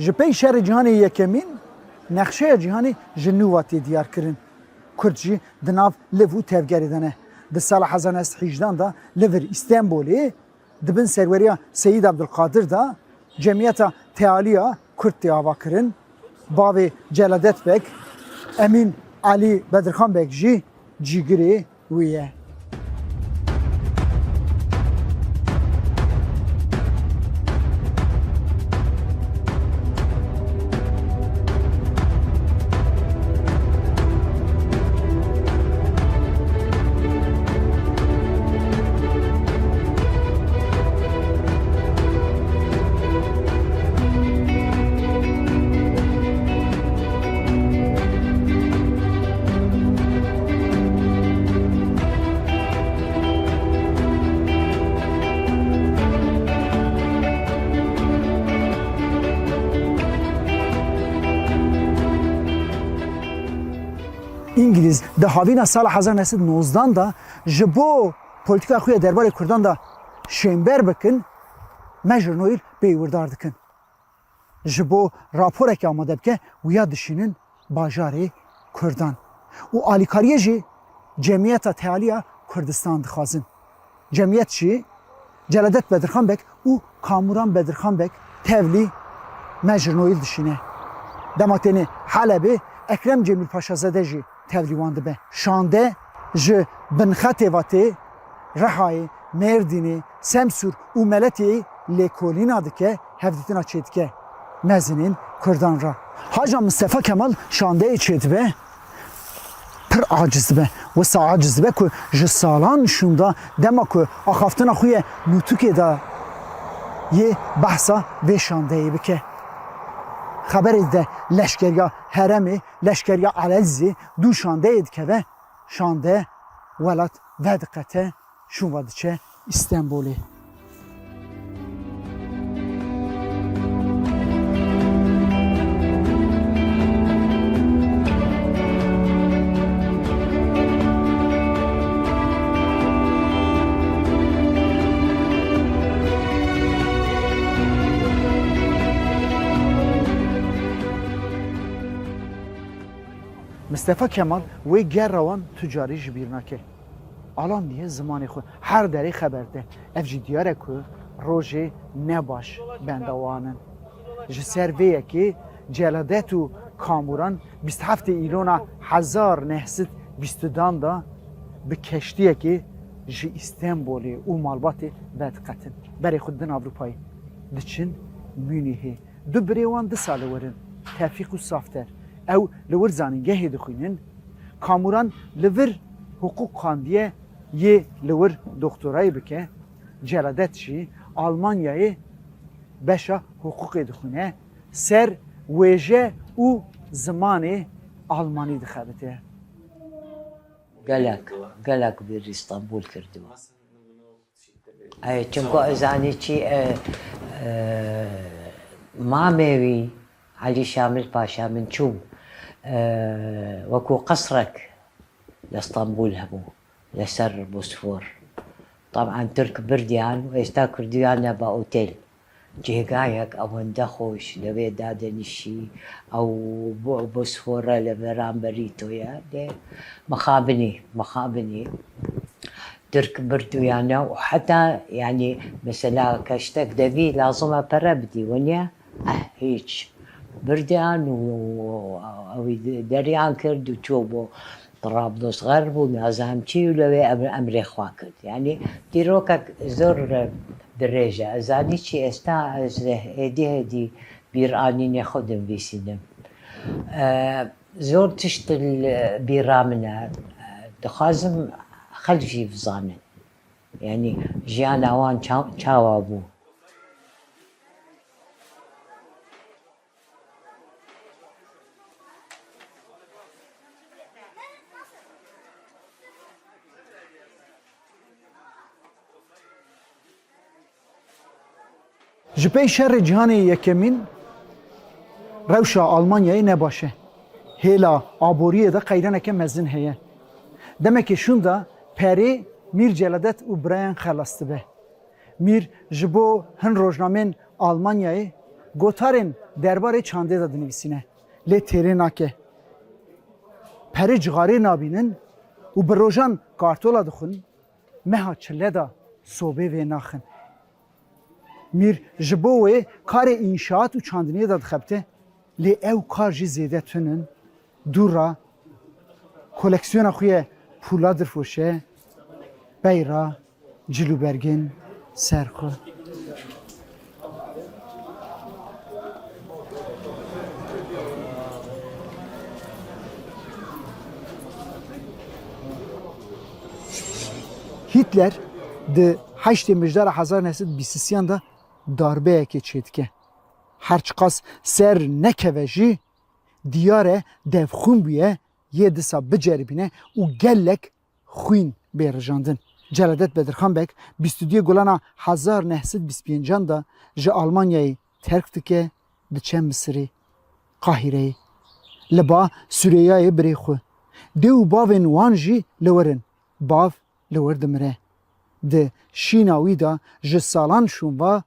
Ji pey Şerê Cîhanê Yekemîn, nexşeya cîhanê ji nû ve tê diyar kirin. Kurd jî di nav liv û tevgerê de ne. Di sala hezar neh sed hejdehan de li vir Îstenbolê, di bin serweriya Seyîd Ebdulqadir de Cemiyeta Tealiya Kurd tê avakirin. Bavê Celadet Beg, Emîn Elî Bedirxan Beg jî cîgirê wî ye. Îngilîz di havîna sala hezar neh sed nozdan de ji bo polîtîka xwe ya derbarê Kurdan de şênber bikin, Major Noel pê wirdar dikin. Ji bo raporekê amade bike, wiya dişînin bajarê Kurdan. Û alîkariyê jî Cemiyeta Tealiya Kurdistan dixwazin. Cemiyet jî Celadet Bedirxan Beg û Kamuran Bedirxan Beg tevlî Major Noel dişîne. Dema têne Helebê, Ekrem Cemîl Paşazade jî tevlî wan dibe. Şande ji Binxetê ve tê, Rihayê, Mêrdînê, Semsûr û Meletiyê lêkolîna dike, hevdîtina çêdike mezinên Kurdan re. Haca Mistefa Kemal şandeyê çêdibe, pir aciz dibe. Wisa aciz dibe ku ji salan şûnda dema ku axaftina xwe yê nûtûkê de yê behsa vê şandeyê bike. Xeberê dide leşkeriya herêmê, leşkeriya Elezîzê dû şandeyê dikeve, şande welat vediqete, şûn ve diçe Îstenbolê. Mistefa Kemal wê gera wan tu carî ji bîr nake. Alan diye zimanê xwe her derê xeber dide. Ev jî diyar e ku rojê ne baş benda wan in. Ji ser vê yekê Celadet û Kamuran bîst heftê Îlona hezar neh sed bîst û dan de bi keştiyekê ji Îstenbolê û malbatê vediqetin. Berê xwe didin Ewropayê. Diçin Münihê. Du birê wan di salê wir in, Tevfîq û Safter. Ew li wir zanîngehê dixwînin. Kamuran li vir hiqûq xandiye, yê li wir doktorayê bike. Celadet jî Almanyayê beşa hiqûqê dixwîne. Ser wêje û zimanê almanî dixebite. Gelek, gelek bêrî Stenbol kirdiwe. Ey, çimku ez zanî çi, e, e, mamê wî, Elî Şamil Paşa, min çû, e, wekû qesrek li Stenbol hebû, li ser Bosfor. Taban Tirk birdiyan û êsta kirdiyan nebe otel. Cêgayek ewende xweş, lewê dadenişî, ew bo-, Bosfora li beramberî to ye, lê mixabinî, mixabinî. Tirk birdiyan û heta, yanî, mesela, keştek devî lazim e pere bidî, weniye? Eh, hîç. Birdiyan û ew deriyan kir û çû bo Trablusgarp û nazam çi û lewê em-, emrê xwe kir. Yanî dîrokek zor dirêj e. Ez zanî çi êsta ez êdî hêdî bîranînê xwe dinivîsînim. E, zor tişt li bîra min e. Dixwazim xelk jî bizanin. Yanî jiyana wan ça-, çawa bû? Ji pey Şerê Cîhanê Yekemîn rewşa Almanyayê ne baş e. Hêla aboriyê de qeydaneke mezin heye. Demekê şûn de perê Mîr Celadet û birayan xelas dibe. Mîr ji bo hin rojnameyên Almanyayê gotarên Derbarê çandê de dinivîsîne, lê têrê nake. Perê cixarê nabînin û bi rojan kartola dixwin, meha çile de sobê vê naxin. Mîr ji bo wê karê înşaat û çandiniyê de dixebite, lê ew kar jî zêde tun in. Dû re koleksiyona xwe ye pûla dirfoşe, pey re cilûbergên ser xwe. Hitler di heştê Mijdara hezar neh sed bîst û sêyan de darbeyekê çêdike. Her çiqas ser nekeve jî, diyar e devxwîn bûye yê disa biceribîne û gelek xwîn bê rijandin. Celadet Bedirxan Beg bîst û duyê Gulana hezar neh sed bîst û pêncan de ji Almanyayê terk dike, diçe Misirê, Qahîreyê. Li ba Sureyayê birê xwe. Dê û bavên wan jî li wir in. Bav li wir dimire. Di şîna wî de ji salan şûnva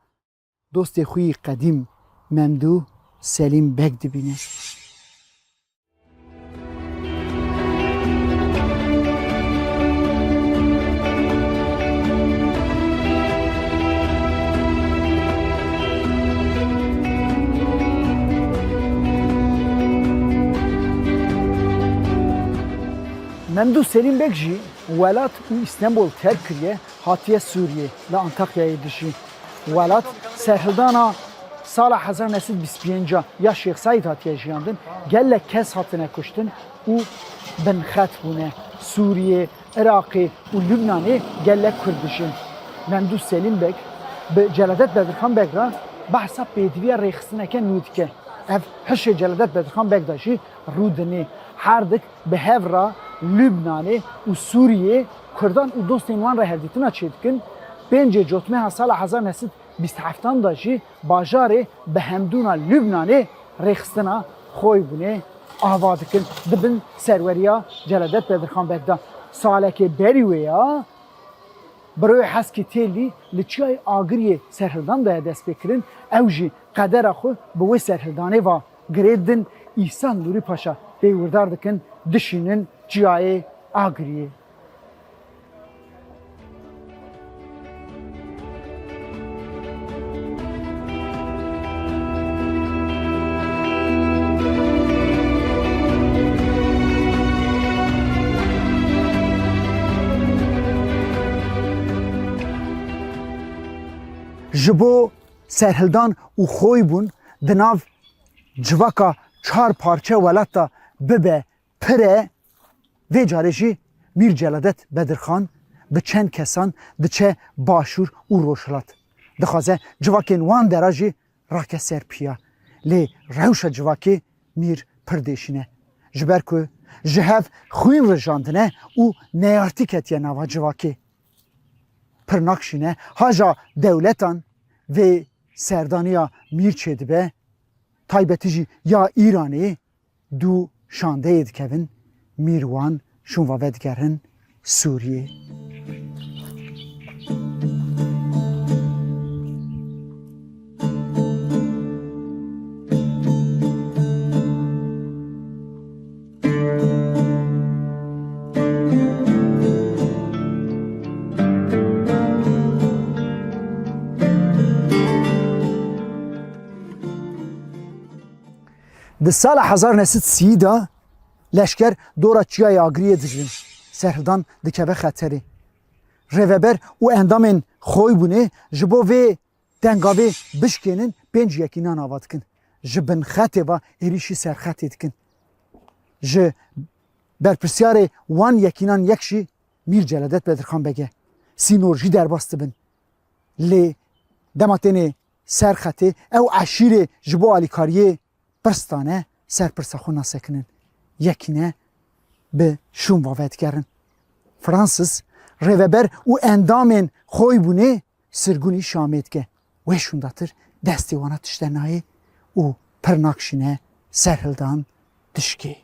dostê xwe yî qedîm Memdû Selîm Beg dibîne. Memdû Selîm Beg jî welat û Îstenbol terk kiriye, hatiye Sûriyê, li Antakyayê dijî. Welat serhildana sala hezar neh sed bîst û pênc ya Şêx Seîd hatiye jiyandin, gelek kes hatine kuştin û binxet bûne. Sûriyê, Iraqê û Lubnanê gelek Kurd dijîn. Memdû Selîm Beg bi Celadet Bedirxan Beg re behsa pêdiviya rêxistineke nû dike. Ev hişê Celadet Bedirxan Beg de jî rû dinê. Herdik bi hev re Lubnanê û Sûriyê Kurdan û dostên wan re hevdîtina çêdikin. Pêncê Cotmeha sala hezar neh sed bîst û heftan de jî bajarê bi hemdûna Lubnanê rêxistina Xoybûnê ava dikin, dibin serweriya Celadet Bedirxan Beg de. Salekê berî wê ya, Biroyê Heskî Têlî li Çiyayê Agiriyê serhildan daye destpêkirin, ew jî qedera xwe bi wê serhildanê ve girê didin, Îhsan Nûrî Paşa pê wirdar dikin, dişînin Çiyayê Agiriyê. Ji bo serhildan û Xoybûn di nav civaka çar parçe welat de bibe pir e, vê carê jî Mîr Celadet Bedirxan bi çend kesan diçe Başûr û Rojhilat. Dixwaze civakên wan dera jî rake ser piya. Lê rewşa civakê Mîr pir dêşîn e. Ji ber ku ji hev xwîn rijandine û neyartî ketiye nava civakê. Pir nakşîne, haja dewletan vê serdaniya Mîr çêdibe, taybetî jî ya Îranê, du şandeyê dikevin, Mîr wan şûnva vedigerin Sûriyê. Di sala hezar neh sed sî de leşker dora Çiyayê Agiriyê dijîn. Serhildan dikeve xeterê. Rêveber û endamên Xoybûnê ji bo vê dengavê bişkênin pênc yekînan ava dikin. Ji bin xetê ve êrîşî ser xetê dikin. Ji berpirsyarê wan yekînan yek jî Mîr Celadet Bedirxan Beg e. Sînor jî derbas dibin. Lê dema tênê ser xetê, ew eşîrê ji bo alîkariyê pirs dane, ser pirsa xwe nasekinin. Yekîne bi şûnva vedigerin. Francis, rêveber û endamên Xoybûnê sirgûnî Şamê dike. Wê şûndatir destê wana tişte nayê û pir nakşîne serhildan dişkê.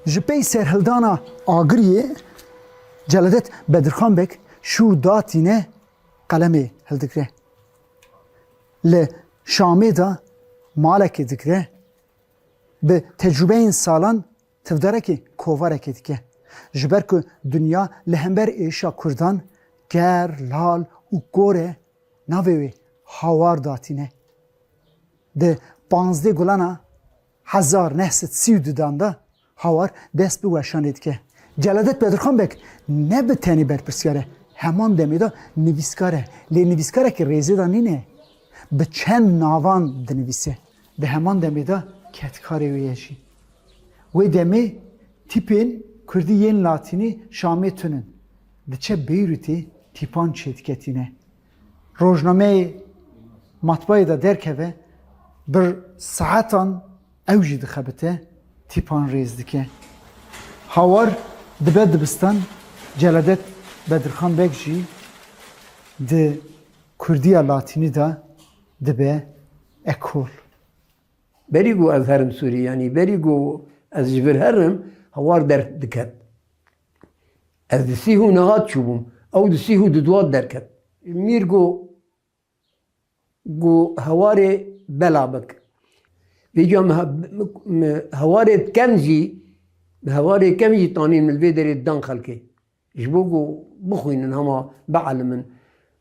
Ji pey serhildana Agiriyê Celadet Bedirxan Beg şûr datîne, qelemê hildigre. Li Şamê de malekê digre, bi tecrûbeyên salan tivdarekê kovarekê dike. Ji ber ku dinya li hember êşa Kurdan ger, lal û kor e, navê wê Hawar datîne. Di panzdeh Gulana hezar neh sed sî û dudan de Hawar dest bi weşanê dike. Celadet Bedirxan Beg ne bi tenê berpirsyar e, heman demê de nivîskar e. Lê nivîskarekî rêzê de nîne. Bi çend navan dinivîse. Di heman demê de kedkarê wê ye jî. Wê demê tîpên kurdî yên latînî Şamê tune. Diçe Beyrûtê tîpan çêdike tîne. Rojnameyê matbayê de derkeve, bi saetan ew jî dixebite, tîpan rêz dike. Hawar dibe dibistan, Celadet Bedirxan Beg jî di kurdiya latînî de dibe ekol. Berî ku ez herim Sûrî, yanî berî ku ez ji vir herim, Hawar derdiket. Ez di sîh û niha çûbûm, ew di sîh û duduwa derket. Mîr got, got, Hewarê bela bik. Vêca min he-, min hewarê kem jî, min hewarê kem jî tanîn min li vê derê dan xelkê. Ji bo ku bixwînin hema bielimin.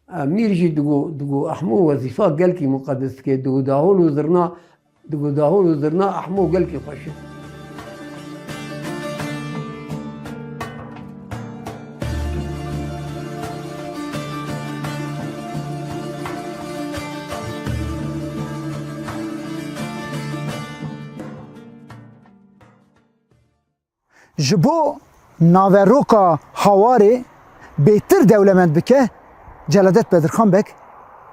E, Mîr jî digo, digo Ehmo wezîfa gelkî muqedes dike, digo dahol û zirna, digo dahol û zirna Ehmo gelkî xweş e. Ji bo naveroka Hawarê bêtir dewlemend bike, Celadet Bedirxan Beg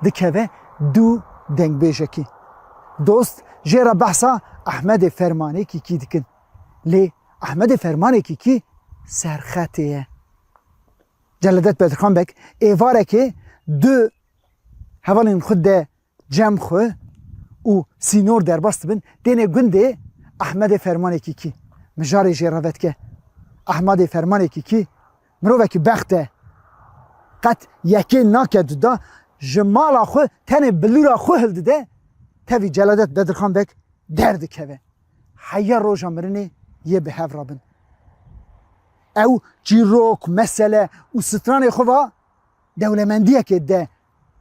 dikeve dû dengbêjekî. Dost jê re behsa Ehmedê Fermanê Kîkî dikin. Lê Ehmedê Fermanê Kîkî serxetê ye. Celadet Bedirxan Beg êvarekê du hevalên xwe de cem xwe û sînor derbas dibin, têne gundê Ehmedê Fermanê Kîkî. Mijarê jê re vedike. Ehmedê Fermanê Kîkî mirovekî bext e. Qet yekê nake duda, ji mala xwe tenê bilûra xwe hildide, tevî Celadet Bedirxan Beg derdikeve. Heya roja mirinê yê bi hev re bin. Ew çîrok, mesele û stranê xwe va dewlemendiyekê de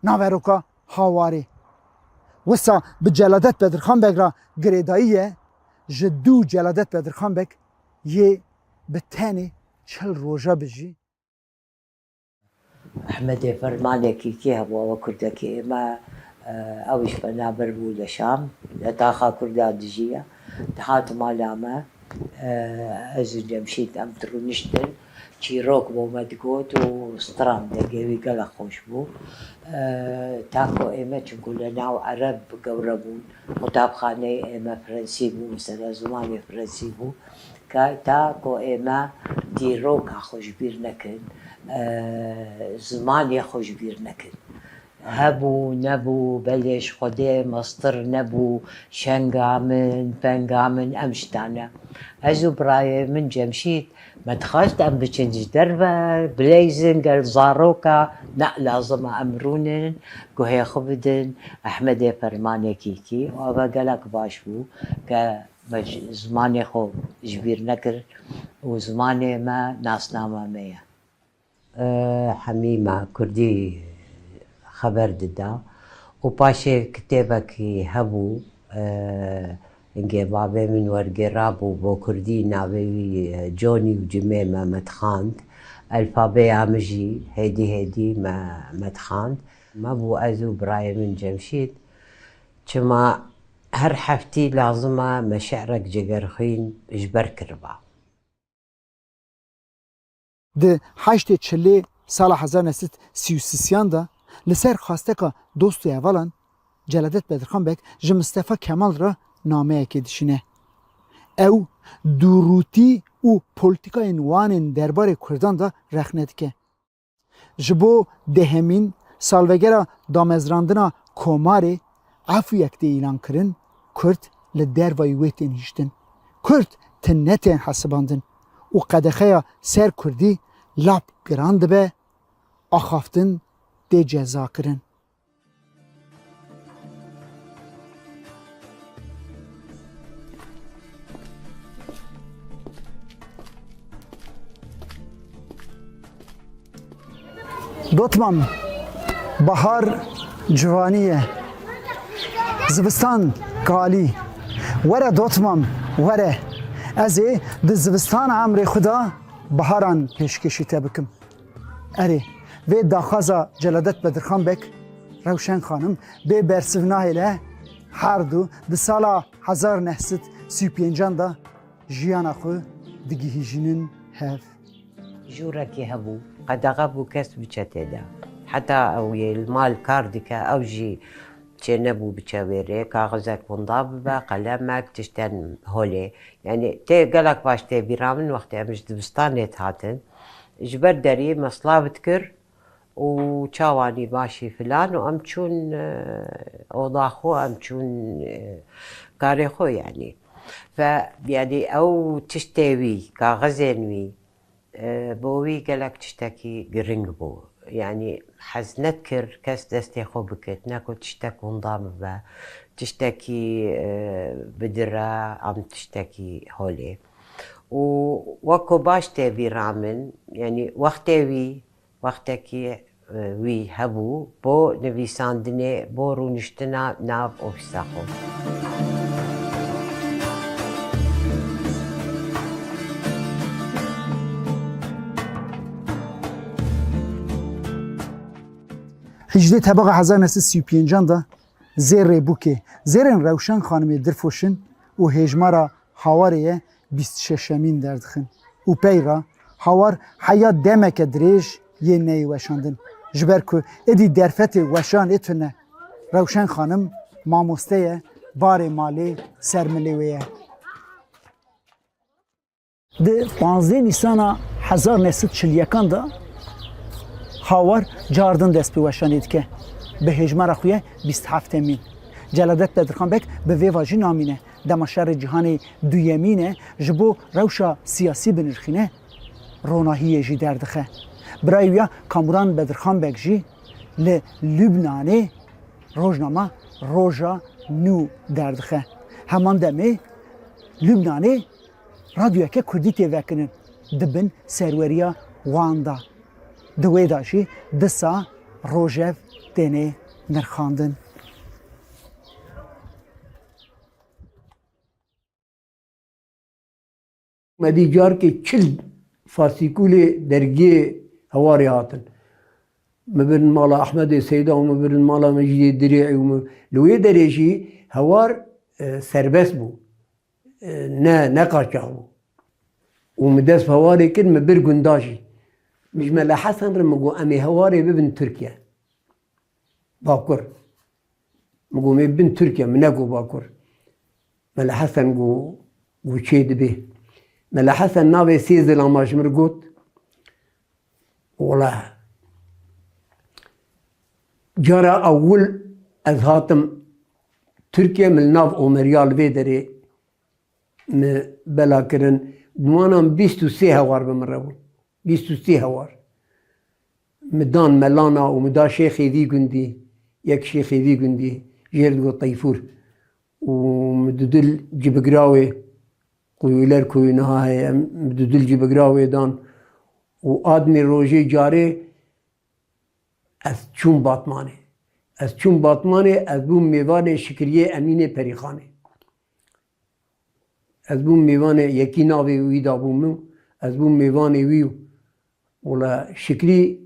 naveroka Hawarê. Wisa bi Celadet Bedirxan Beg re girêdayî ye, ji dû Celadet Bedirxan Beg yê bi tenê çil roja bijî. Ehmedê Fermanê Kîkî hebû, ew kurdekî ême, e, ew jî penaber bû li Şam, li taxa Kurdan dijiya. Dihat mala me, e, ez û Cemşîd em dirûniştin. Çîrok bo me digot û stran dengê wî gelek xweş bû. E, ta ku ême, çunku li nav Ereb gewre bûn, qutabxaneyê ême Frensî bû, mesela zimanê Frensî bû. Ka, ta ku ême dîroka xwe ji bîr nekin, e, zimanê xwe ji bîr nekin. Hebû, nebû, belê ji Xwedê mestir nebû, şenga min, penga min, em ji tane. Ez û birayê min Cemşîd, me dixwest em biçin ji derve, bileyzin gel zaroka, ne lazim e em rûnin, guhê xwe bidin Ehmedê Fermanê Kîkî, û eve gelek baş bû ke me ji, zimanê xwe ji bîr nekir û zimanê me nasnama me ye. E, hemî me kurdî xeber dida û paşê kitêbekî hebû, e, hingê bavê min wergêrabû bo kurdî, navê wî, e, Conî û cimê me me dixwend. Elfabeya min jî hêdî hêdî me, me dixwend. Me bû ez û birayê min Cemşîd, çima her heftî lazim e me şi'rek Cegerxwîn ji ber kiriba. Di heştê çilê sala hezar neh sed sî û sisiyan de li ser xwasteka dost û hevalan Celadet Bedirxan Beg ji Mistefa Kemal re nameyekê dişîne. Ew dûrûtî û polîtîkayên wan ên derbarê Kurdan de rexne dike. Ji bo dehemîn salvegera damezrandina Komarê efûyek tê îlankirin, Kurd li dervayî wê tên hiştin. Kurd ti netên hesibandin û qedexeya ser kurdî lap giran dibe, axaftin tê cezakirin. Dotmam, bahar civanî ye. Zivistan kalî. Were dotmam, were. Ez ê di zivistana emrê xwe de baharan pêşkêşî te bikim. Erê, vê daxwaza Celadet Bedirxan Beg, Rewşen Xanim, bê bersiv nahêle, her du di sala hezar neh sed sî û pêncan de jiyana xwe digihîjînin hev. Jûrekî hebû, qedexe bû kes biçe tê de. Heta ew yê li mal kar dike, ew jî çênebû biçe wê rê, kaxizek winda bibe, qelemek, tiştên holê. Yanî tê gelek baş tê bîra min, wextê em ji dibistanê dihatin, ji ber derî me silav dikir û çawanî başî filan û em çûn, e, oda xwe, em çûn, e, karê xwe yanî. Ve yanî ew tiştê wî, kaxizên wî, e, bo wî gelek tiştekî giring bû. Yanî hez nedikir kes destê xwe bikit, ne ku tiştek winda bibe, tiştekî, e, bidire, an tiştekî holê. Û wek ku baş tê bîra min, yanî wextê wî, wextekî, e, wî hebû bo nivîsandinê, bo rûniştina nav ofîsa xwe. Hejdê Tebaxa hezar neh sed sî û pêncan de zêrê bûkê, zêrên Rewşen Xanimê Dirfoşin û hêjmara Hawarê ye bîst şeşemîn derdixin û pey re Hawar heya demeke dirêj yê neyê weşandin. Ji ber ku êdî derfetê weşanê tune, Rewşen Xanim mamoste ye, barê malê ser milê wê ye. Di panzdeh Nîsana hezar neh sed çil yekan de Hawar cardin dest bi weşanê dike. Bi hêjmara xwe ye bîst heft emîn. Celadet Bedirxan Beg bi vê vajî namîne. Dema şerê cîhanê duyemîn e, ji bo rewşa siyasî binirxîne, ronahiyê jî derdixe. Birayê wî ya Kamuran Bedirxan Beg jî li Lubnanê rojnama Roja Nû derdixe. Heman demê Lubnanê radyoyeke kurdî tê vekirin di bin serweriya wan de. Di wê de jî disa rojev têne nirxandin. Me dî carkê çil fasîkûlê dergê Hewarê hatin. Min birin mala Ehmedê Seyda û min birin mala Mecîdê Dirê'î û min, li wê derê jî Hewar, e, serbest bû. E, ne, ne qaçax bû. Û min dest bi Hewarê kir, min bir gunda jî. Min ji Mele Hesen re min got, "Em ê Hewarê bibin Tirkiye." Bakur. Min got, "Em ê bibin Tirkiye, min negot Bakur." Mele Hesen got, got, "Çê dibe." Mele Hesen navê sê zilama ji min re got. Wela, cara ewil ez hatim Tirkiye, min li nav Omeriya li vê derê min bela kirin. Gumanan bîst û sê hewar bi min re bûn. Bîst û sê hewar. Min dan melana û min da şêxê vî gundî, yek şêxê vî gundî, jê re digot Teyfûr. Û min dudil cibigirawê, quyûler ku niha heye, min dudil cibigirawê dan. Û admê rojê carê ez çûm Batmanê. Ez çûm Batmanê, ez bûm mêvanê Şikriyê Emînê Perîxanê. Ez bûm mêvanê yekî navê wî dabû min, ez bûm mêvanê wî û wela Şikrî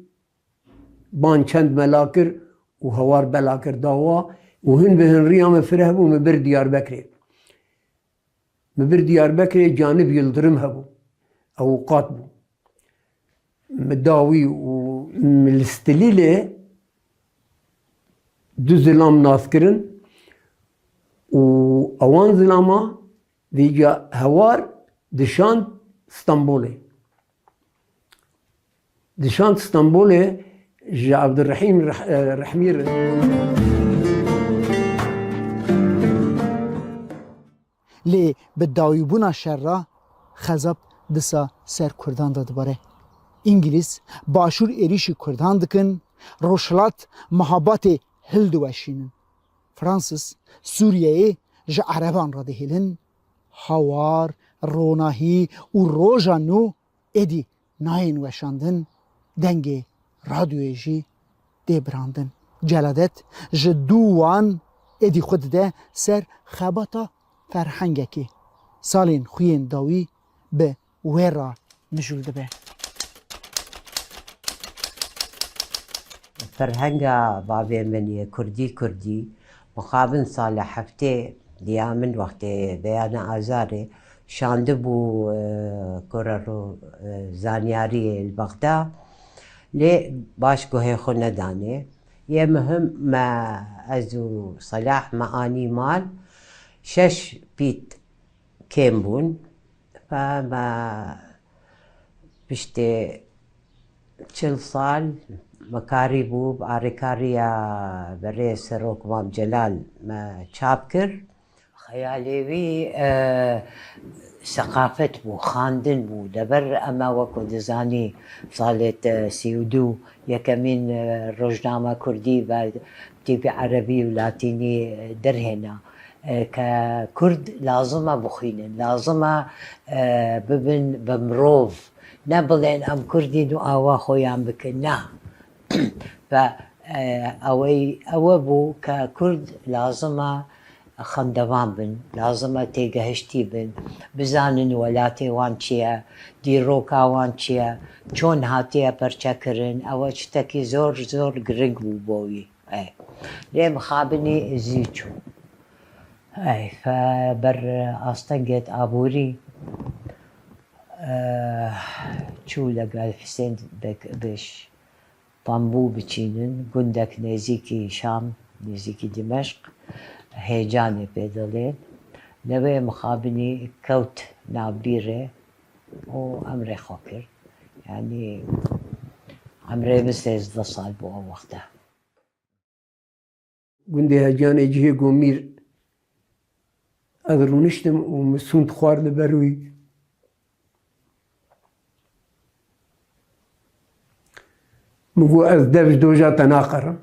ban çend mela kir û Hewar bela kir dawa û hin bi hin riya min fireh bû, min bir Diyarbekirê. Min bir Diyarbekirê Canib Yildirim hebû. Ewqat bû. Min da wî û min li Stilîlê du zilam nas kirin û ewan zilama vêca Hewar dişand Stenbolê. Dişand Stenbolê ji Abdurrahîm Reh-, e, Rehmî re. Lê bi dawîbûna şer re xezab disa ser Kurdan de dibare. Îngilîz başûr êrîşî Kurdan dikin, Rojhilat mihabatê hildiweşînin. Fransis Sûriyeyê ji Ereban re dihêlin. Hawar, ronahî û roja nû êdî nayên weşandin, dengê radyoyê jî tê birandin. Celadet ji dû wan êdî xwe dide ser xebata ferhengekê. Salên xwe yên dawî bi wê re mijûl dibe. Ferhenga bavê min yê kurdî kurdî, mixabin sala heftê diya min wextê beyana azarê şandibû, e, kore ro, e, zanyariyê li Bexda. Lê baş guhê xwe nedanê. Yê muhim me, ez û Selah me anî mal. Şeş pît kêm bûn. Fe me piştê çil sal me karîbû bi arêkariya berê Serok Mam Celal me çap kir. Xeyalê wî, e, seqafet bû, xandin bû. Dever eme wekû dizanî salê te sî û du yekemîn, e, rojname kurdî ve tîpî erebî û latînî, e, derhêna. E, ke kurd lazim e bixwînin, lazim e, e, bibin bi mirov. Ne bilên em kurdîn û awa xwe yan bikin, na. Ve, e, ewey, ewe bû ke kurd lazim e xendevan bin, lazim e têgehiştî bin, bizanin welatê wan çi ye, dîroka wan çi ye, çon hatiye perçekirin, ewe tiştekî zor, zor giring bû bo wî. Ey. Lê mixabinî zî çû. Ey, fe ber astengêt aborî, e, çû legel Hisên Bek-, Beş Tambû biçînin, gundek nêzîkî Şam, nêzîkî Dimeşq, hêcanê pê dilê. Lewê mixabinî kewt navbîrê û emrê xwe kir. Yanî emrê min sêzdeh sal bû ew wexte. Gundê Hecanê cihê ku mîr ez rûniştim û min sûnd xwar li ber wî. Min got ez dev ji doja te naqerim.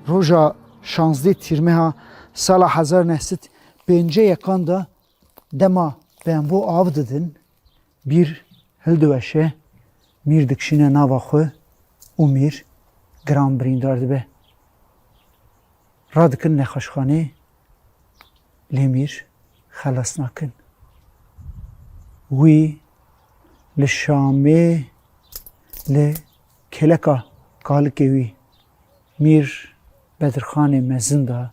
Roja şazdeh Tîrmeha sala hezar neh sed pêncî yekan de dema bembo av didin, bîr hildiweşe, mîr dikişîne nava xwe û mîr giran birîndar dibe. Radikin nexweşxanê, lê mîr xelas nakin. Wî li Şamê li kêleka kalikê wî Mîr Bedirxanê Mezin de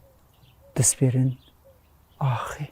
dispêrin axê.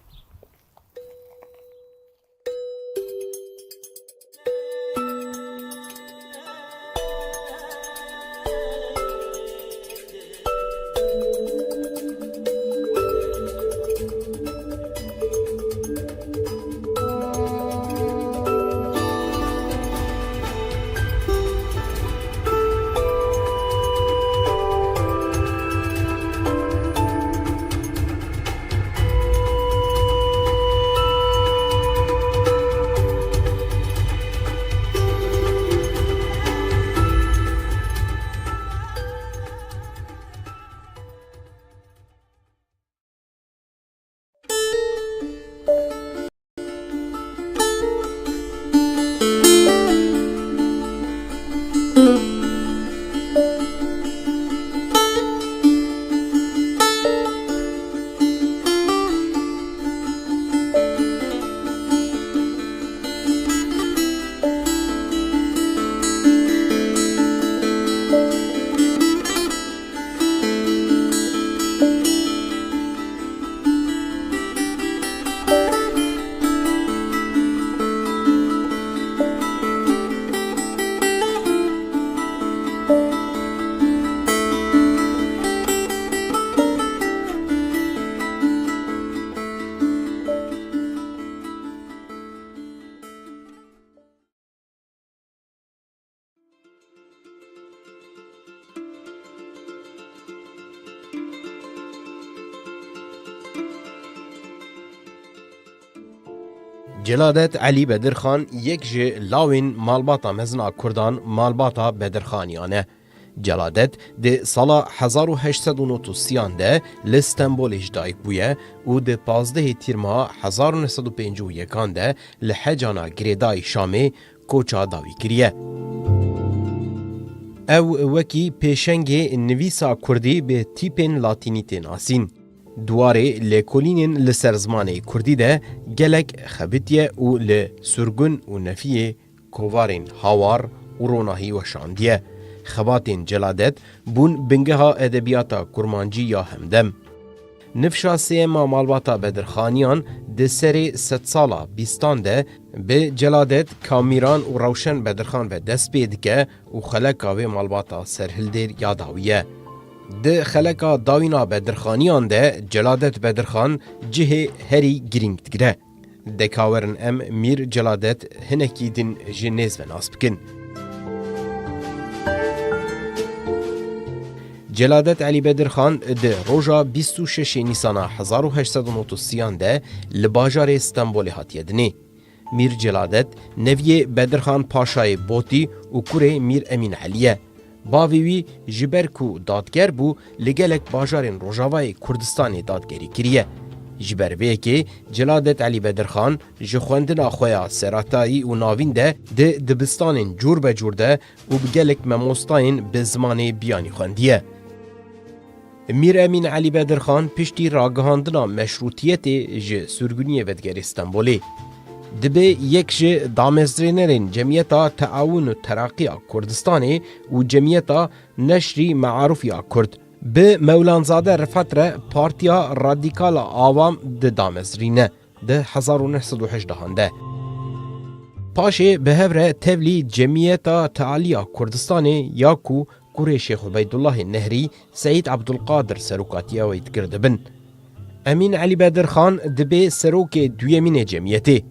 Celadet Elî Bedirxan yek ji lawên malbata mezin a Kurdan, malbata Bedirxaniyan e. Celadet di sala hezar û heşt sed û nod û sê de li Stenbolê ji dayik bûye û di pazdehê Tîrmeha hezar û neh sed û pêncî û yekan de li hecana girêdayî Şamê koça dawî kiriye. Ew wekî pêşengê nivîsa kurdî bi tîpên latînî tê nasîn. Di warê lêkolînên li ser zimanê kurdî de gelek xebitiye û li Surgun û Nefiyê kovarên Hawar û Ronahî weşandiye. Xebatên Celadet bûn bingeha edebiyata kurmancî ya hemdem. Nifşa sêyem a malbata Bedirxaniyan di serê sedsala bîstan de bi Celadet, Kamîran û Rewşen Bedirxan ve dest pê dike û xeleka wê malbata serhildêr ya dawî ye. Di xeleka dawîn a Bedirxaniyan de Celadet Bedirxan cihê herî girîng digire. Deka werin em Mîr Celadet hinekî din ji nêz ve nas bikin. Celadet Elî Bedirxan di roja bîst û şeşê Nîsana hezar û heşt sed û nod û sê de li bajarê Stenbolê hatiye dinê. Mîr Celadet neviyê Bedirxan Paşayê Botî û kurê Mîr Emîn Elî ye. Bavê wî ji ber ku dadger bû, li gelek bajarên Rojavayê Kurdistanê dadgerî kiriye. Ji ber vê yekê Celadet Elî Bedirxan ji xwendina xwe ya seretayî û navîn de di dibistanên cûr be cûr de û bi gelek memostayên bi zimanê biyanî xwendiye. Mîr Emîn Elî Bedirxan piştî ragihandina meşrûtiyetê ji sürgûniyê vedigere Stenbolê. Dibe yek ji damezrênerên Cemiyeta Teawun û Teraqî ya Kurdistanê û Cemiyeta Neşrî Mearûf ya Kurd bi Mewlanzade Rifat re Partiya Radîkal a Awam di damezrîne di hezar û neh sed û hejdehan de. Paşê bi hev re tevlî Cemiyeta Tealî ya Kurdistanê ya ku kurê Şêx Ubeydullahê Nehrî, Seîd Ebdulqadir serokatiya wê dikir dibin. Emîn Elî Bedirxan dibe serokê duyemîn ê cemiyetê.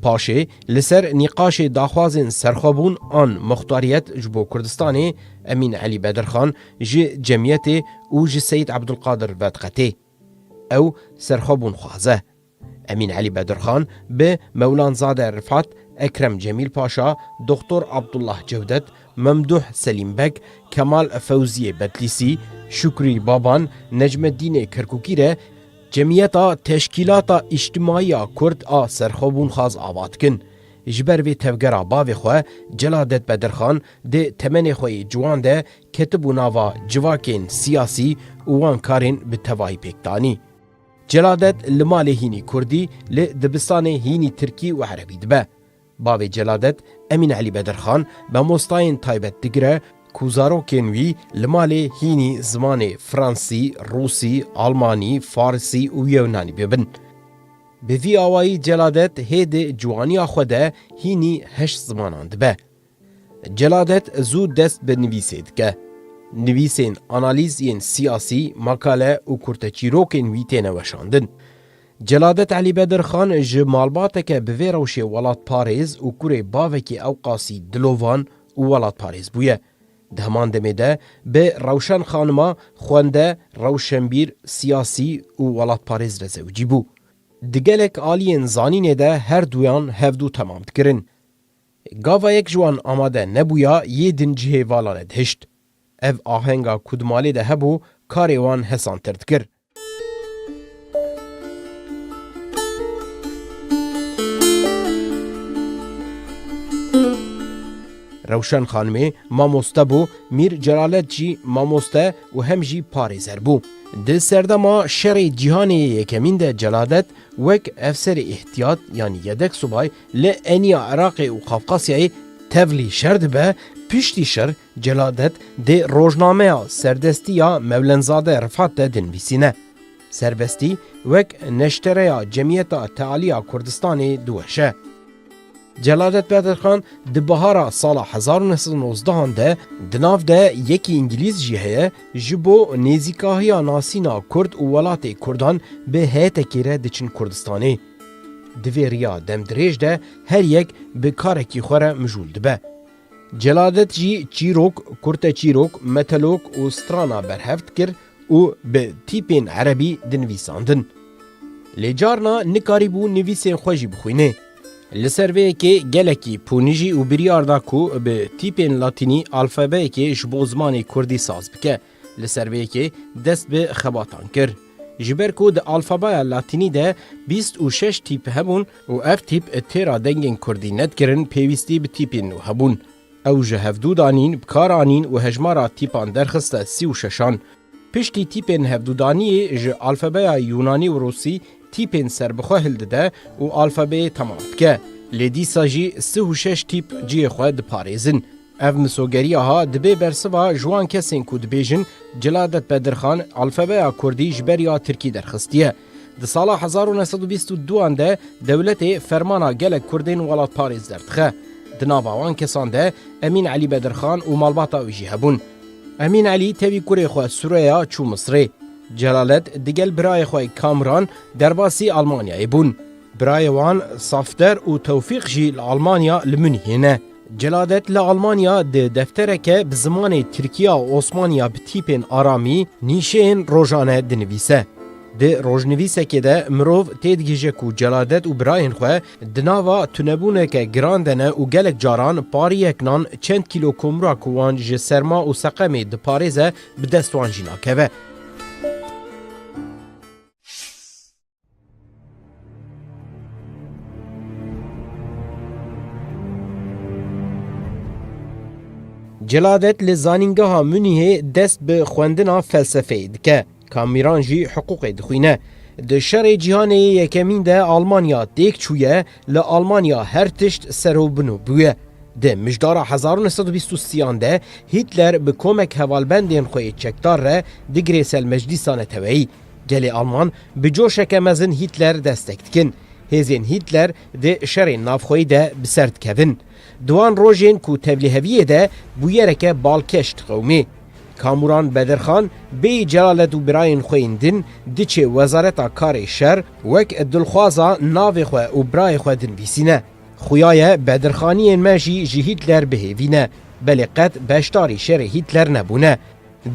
Paşê li ser nîqaşê daxwazên serxwebûn an muxtariyet ji bo Kurdistanê, Emîn Elî Bedirxan ji cemiyetê û ji Seîd Ebdulqadir vediqetê. Ew serxwebûn xwaze. Emîn Elî Bedirxan bi Mewlanzade Rifat, Ekrem Cemîl Paşa, Doktor Abdullah Cewdet, Memduh Selîm Beg, Kemal Fewziyê Betlîsî, Şukrî Baban, Necmeddînê Kerkûkî re Cemiyeta Teşkîlata Îctimaî ya Kurd a Serxwebûnxwaz ava dikin. Ji ber vê tevgera bavê xwe Celadet Bedirxan di temenê xwe yê ciwan de ketibû nava civakên siyasî û wan karên bi tevahî pêk danî. Celadet li malê hînî kurdî, li dibistanê hînî tirkî û erebî dibe. Bavê Celadet, Emîn Elî Bedirxan, mamostayên taybet digire ku zarokên wî li malê hînî zimanê fransî, rûsî, almanî, farsî û yewnanî bibin. Bi vî awayî Celadet hê di ciwaniya xwe de hînî heşt zimanan dibe. Celadet zû dest bi nivîsê dike. Nivîsên analîz yên siyasî, makale û kurteçîrokên wî têne weşandin. Celadet Elî Bedirxan ji malbateke bi vê rewşê welatparêz û kurê bavekî ewqasî dilovan û welatparêz bûye. Di heman demê de bi Rewşen Xanima xwende, rewşenbîr, siyasî û welatparêz re zewicî bû. Di gelek aliyên zanînê de her duyan hevdû temam dikirin. Gava yek ji wan amade nebûya, yê din cihê vala re dihişt. Ev ahenga ku di malê de hebû, karê wan hesantir dikir. Rewşen Xanimê mamoste bû, Mîr Celalet jî mamoste û hem jî parêzer bû. Di serdema şerê cîhanê yê yekemîn de Celadet wek efserê îhtiyat, yanî yedek subay, li eniya Iraqê û Qafqasyayê tevlî şer dibe, piştî şer Celadet di rojnameya Serdestî ya Mewlenzade Rifat de dinivîsîne. Serbestî wek neştereya Cemiyeta Tealî ya Kurdistanê diweşe. Celadet Bedirxan di bihara sala hezar û neh sed û nozdehan de di nav de yekî îngilîz jî heye, ji bo nêzîkahiya nasîna Kurd û welatê Kurdan bi heyetekê re diçin Kurdistanê. Di vê riya demdirêj de her yek bi karekî xwe re mijûl dibe. Celadet jî çîrok, kurteçîrok, metelok û strana berhev dikir û bi tîpên erebî dinivîsandin. Lê carna nikarîbû nivîsên xwe jî bixwîne. Li ser vê yekê gelekî ponijî û biryar da ku bi tîpên latînî alfabeyekê ji bo zimanê kurdî saz bike. Li ser vê yekê dest bi xebatan kir. Ji ber ku di alfabeya latînî de bîst û şeş tîp hebûn û ev tîp têra dengên kurdî nedikirin, pêwîstî bi tîpên nû hebûn. Ew ji hevdû danîn bi kar anîn û hejmara tîpan derxiste sî û şeşan. Piştî tîpên hevdûdaniyê ji alfabeya Yûnanî û Rûsî tîpên serbixwe hildide û alfabeyê temam dike. Lê dîsa jî sî û şeş tîp cihê xwe diparêzin. Ev misogeriya ha dibe bersiva ji wan kesên ku dibêjin Celadet Bedirxan alfabeya kurdî ji ber ya tirkî derxistiye. Di sala hezar û neh sed û bîst û duan de dewletê fermana gelek kurdên welatparêz derdixe. Di nava wan kesan de Emîn Elî Bedirxan û malbata wî jî hebûn. Emîn Elî tevî kurê xwe Sureya çû Misrê. Celadet digel birayê xwe Kamuran derbasî Almanyayê bûn. Birayê wan Safder û Tewfîq jî li Almanya li Munîhê ne. Celadet li Almanya di deftereke bi zimanê Tirkiya û Osmaniya bi tîpên aramî nîşeyên rojane dinivîse. Di rojnivîsekê de mirov têdigihîje ku Celadet û birayên xwe di nava tunebûneke giran de ne û gelek caran pariyek nan, çend kîlo komra ku wan ji serma û seqemê diparêze bi dest wan jî nakeve. Celadet li Zanîngeha Munîhê dest bi xwendina felsefeyê dike. Kamîran jî hiqûqê dixwîne. Di Şerê Cîhanê yê Yekemîn de Almanya têk çûye, li Almanya her tişt ser û bin û bûye. Di mijdara hezar û neh sed û bîst û sêyan de Hîtler bi komek hevalbendên xwe yê çekdar re digirê ser meclîsa neteweyî. Gelê Alman bi coşeke mezin Hîtler destek dikin. Hêzên Hîtler di şerên navxweyî de bi ser dikevin. Di wan rojên ku tevliheviyê de bûyereke balkêş diqewimê. Kamuran Bedirxan bêyî Celadet û birayên xwe yên din diçê Wezareta Karê Şer, wek dilxwaza navê xwe û birayê xwe dinivîsîne. Xuya ye Bedirxaniyên me jî ji Hîtler bihêvîne, belê qet beşdarî şerê Hîtler nebûne.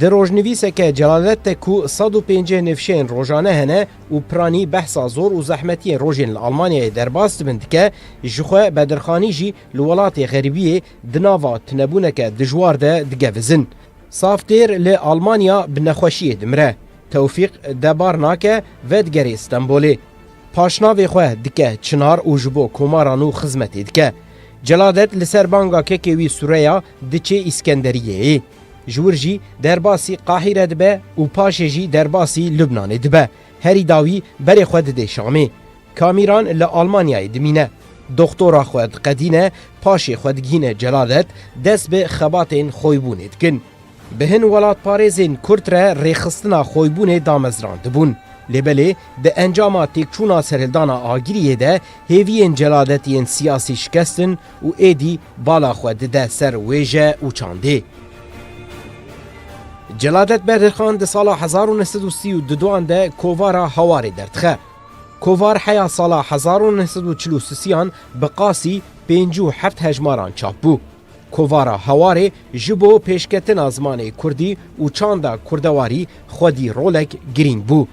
Di rojnivîseke Celadet de ku sed û pêncî nifşeyên rojane hene û piranî behsa zor û zehmetiyên rojên li Almanyayê derbas dibin dike, jixwe Bedirxanî jî li welatê xerîbiyê di nava tunebûneke dijwar de digevizin. Safdêr li Almanya bi nexweşiyê dimire. Tewfîq debar nake, vedigerê Stenbolê. Paşnavê xwe dike Çinar û ji bo komara nû xizmetê dike. Celadet li ser banga kekê wî Sureya diçê Îskenderiyeyê. Ji wir jî derbasî Qahîre dibe û paşê jî derbasî Lubnanê dibe. Herî dawî berê xwe didê Şamê. Kamîran li Almanyayê dimîne. Doxtora xwe diqedîne, paşê xwe digihîne Celadet, dest bi xebatên xoybûnê dikin. Bi hin welatparêzên Kurd re rêxistina xoybûnê damezrandibûn. Lê belê di encama têkçûna serhildana Agiriyê de hêviyên Celadetiyên siyasî şikestin û êdî bala xwe dide ser wêje û çandê. Celadet Bedirxan di sala hezar û neh sed û sî û duan de kovara Hawarê derdixe. Kovar heya sala hezar û neh sed û çil û sisiyan bi qasî pêncî û heft hejmaran çap bû. Kovara Hawarê ji bo pêşketina zimanê kurdî û çanda kurdewarî xwedî rolek girîng bû.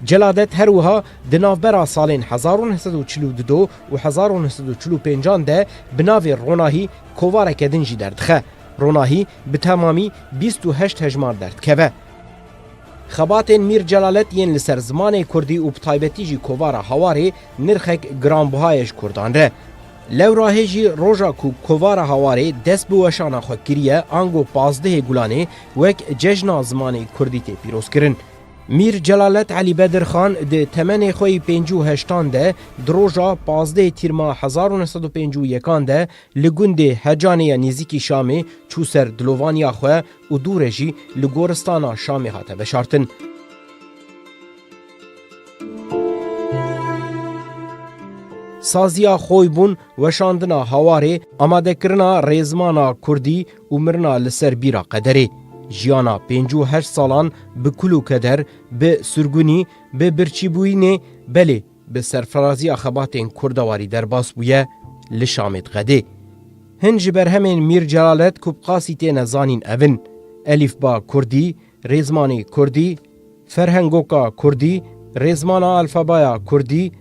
Celadet her wiha di navbera salên hezar û neh sed û çil û du û hezar û neh sed û çil û pêncan de bi navê Ronahî kovareke din jî derdixe. Ronahî bi temamî bîst û heşt hejmar derdikeve. Xebatên Mîr Celalet yên li ser zimanê kurdî û bi taybetî jî kovara Hawarê nirxek giranbuha ye ji kurdan re. Lewra hê jî roja ku kovara Hawarê dest bi weşana xwe kiriye, ango pazdehê Gulanê wek cejna zimanê kurdî tê pîrozkirin. Mîr Celalet Elî Bedirxan di temenê xwe yî pêncî û heştan de di roja pazdehê Tîrma hezar û neh sed û pêncî û yekan de li gundê Hecanê ya nêzîkî Şamê çû ser dilovaniya xwe û dû re jî li goristana Şamê hate veşartin. Saziya Xoybûn, weşandina Hawarê, amadekirina rêzimana kurdî û mirina li ser bîra qederê. Jiyana pêncî û heşt salan bi kul û keder, bi surgunî, bi birçîbûyînê, belê, bi serfiraziya xebatên kurdewarî derbas bûye, li Şamê diqedê. Hin ji berhemên Mîr Celalet ku bi qasî têne zanîn ev in: Elîfba Kurdî, Rêzmanê Kurdî, Ferhengoka Kurdî, Rêzmana Alfabaya Kurdî,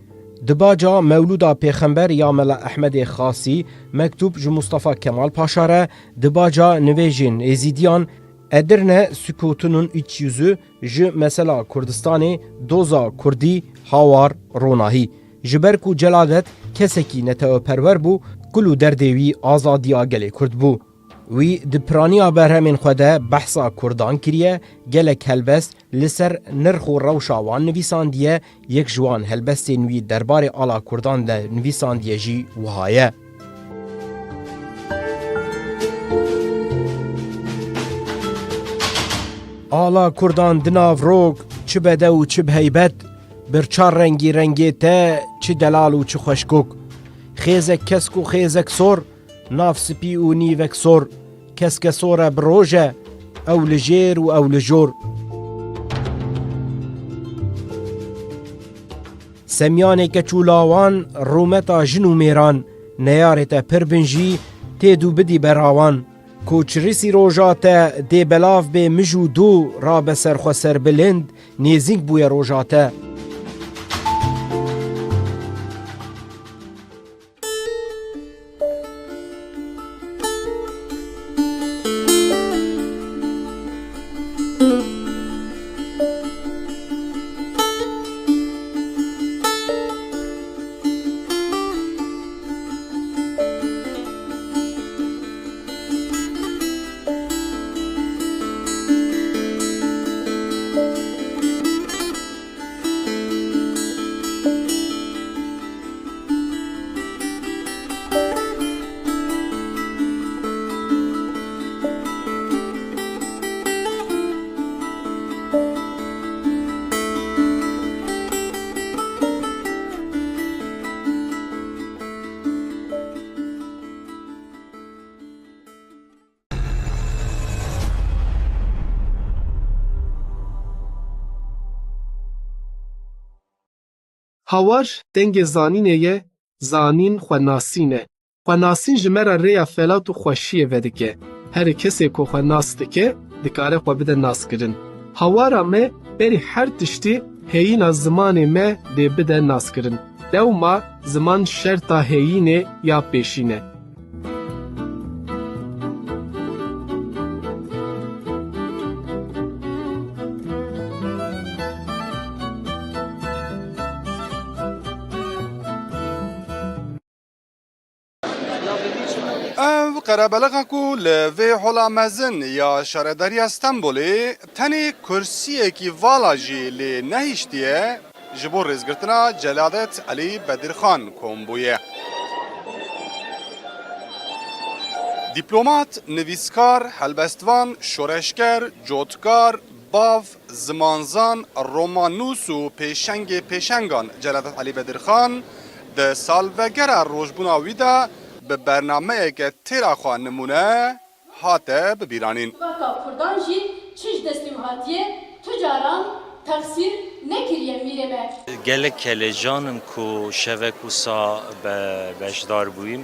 Di baca Mewlûda Pêxember ya Mela Ehmedê Xasî, mektûb ji Mustafa Kemal Paşa re, di baca nivêjên Êzîdiyan, Edirne Sükutunun Üç Yüzü, ji mesela Kurdistanê, doza Kurdî, Hawar, Ronahî. Ji ber ku Celadet kesekî neteweperwer bû, kul û derdê wî azadiya gelê Kurd bû. Wî di piraniya berhemên xwe de behsa Kurdan kiriye, gelek helbest li ser nirx û rewşa wan nivîsandiye, yek ji wan helbestên wî derbarê ala Kurdan de nivîsandiye jî wiha ye. Ala Kurdan di nav rok, çi bedew û çi bi heybet, bir çar rengî rengê te, çi delal û çi xweşkok. Xêzek kesk û xêzek sor, nav spî û nîvek sor, keske sor e bi roj e, ew li jêr û ew li jor. Semyanê keç û lawan, rûmeta jin û mêran, neyarê te pir bin jî, tê dû bidî berawan. Ku çirîsî roja te dê belav bê mij û dû, rabe ser xwe serbilind, nêzîk bûye roja te. Hawar dengê zanînê ye, zanîn xwenasîn e. Xwenasîn ji me re rêya felat û xweşiyê vedike. Herî kesê ku xwe nas dike, dikare xwe bide naskirin. Hawara me berî her tiştî heyîna zimanê me dê bide naskirin. Lewma ziman şerta heyînê ya pêşîn e. Ev qerebelixek û li vê hola mezin ya Şaredariya Stenbolê tenê kursiyekî vala jî lê nehiştiye, ji bo rêzgirtina Celadet Elî Bedirxan kom bûye. Dîplomat, nivîskar, helbestvan, şoreşger, cotkar, bav, zimanzan, romannûs û pêşengê pêşengan Celadet Elî Bedirxan di salvegera rojbûna wî de bi bernameyeke têra xwe nimûne hate bibîranîn. Civaka Kurdan jî çi ji destê wî hatiye, tu caran texsîr nekiriye mîrê me. Gelek kelecan in ku şevek wisa be-, beşdar bûyîn,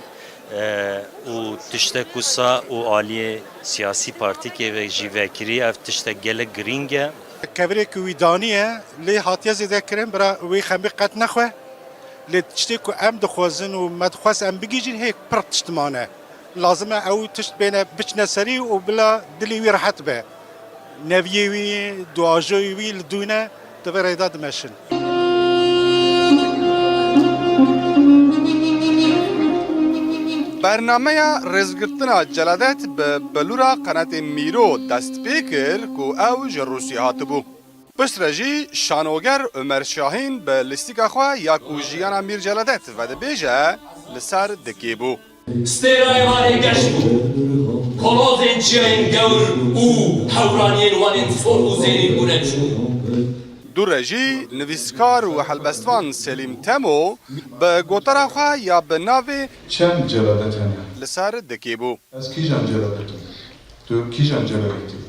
e, û tiştek wisa û aliyê siyasî partîkê ve jî vekirî, ev tiştek gelek girîng e. Kevirê ku wî daniye, lê hatiye zêdekirin, bira wê xemê qet nexwe. Lê tiştê ku em dixwazin û me dixwest em bigihîjin, hê pir tişt mane. Lazim e ew tişt bêne biçine serî û bila dilê wî rehet be. Neviyê wî, duajoyê wî li dû ne, di vê rêda dimeşin. Bernameya rêzgirtina Celadet bi bilûra qenatê Mîro dest pê kir ku ew ji Rûsya hatibû. Piştre jî şanoger Omer Şahîn bi lîstika xwe ya ku jiyana Mîr Celadet vedibêje li ser dikê bû. Stêrayê wan ê geş bû. Kolozên çiyayên gewr û hewraniyên wan ên sor û zêrîn bûne çû. Dû re jî nivîskar û helbestvan Selîm Temo bi gotara xwe ya bi navê Çend Celadet hene? Li ser dikê bû. Ez kîjan Celadet im? Tu kîjan Celadet î?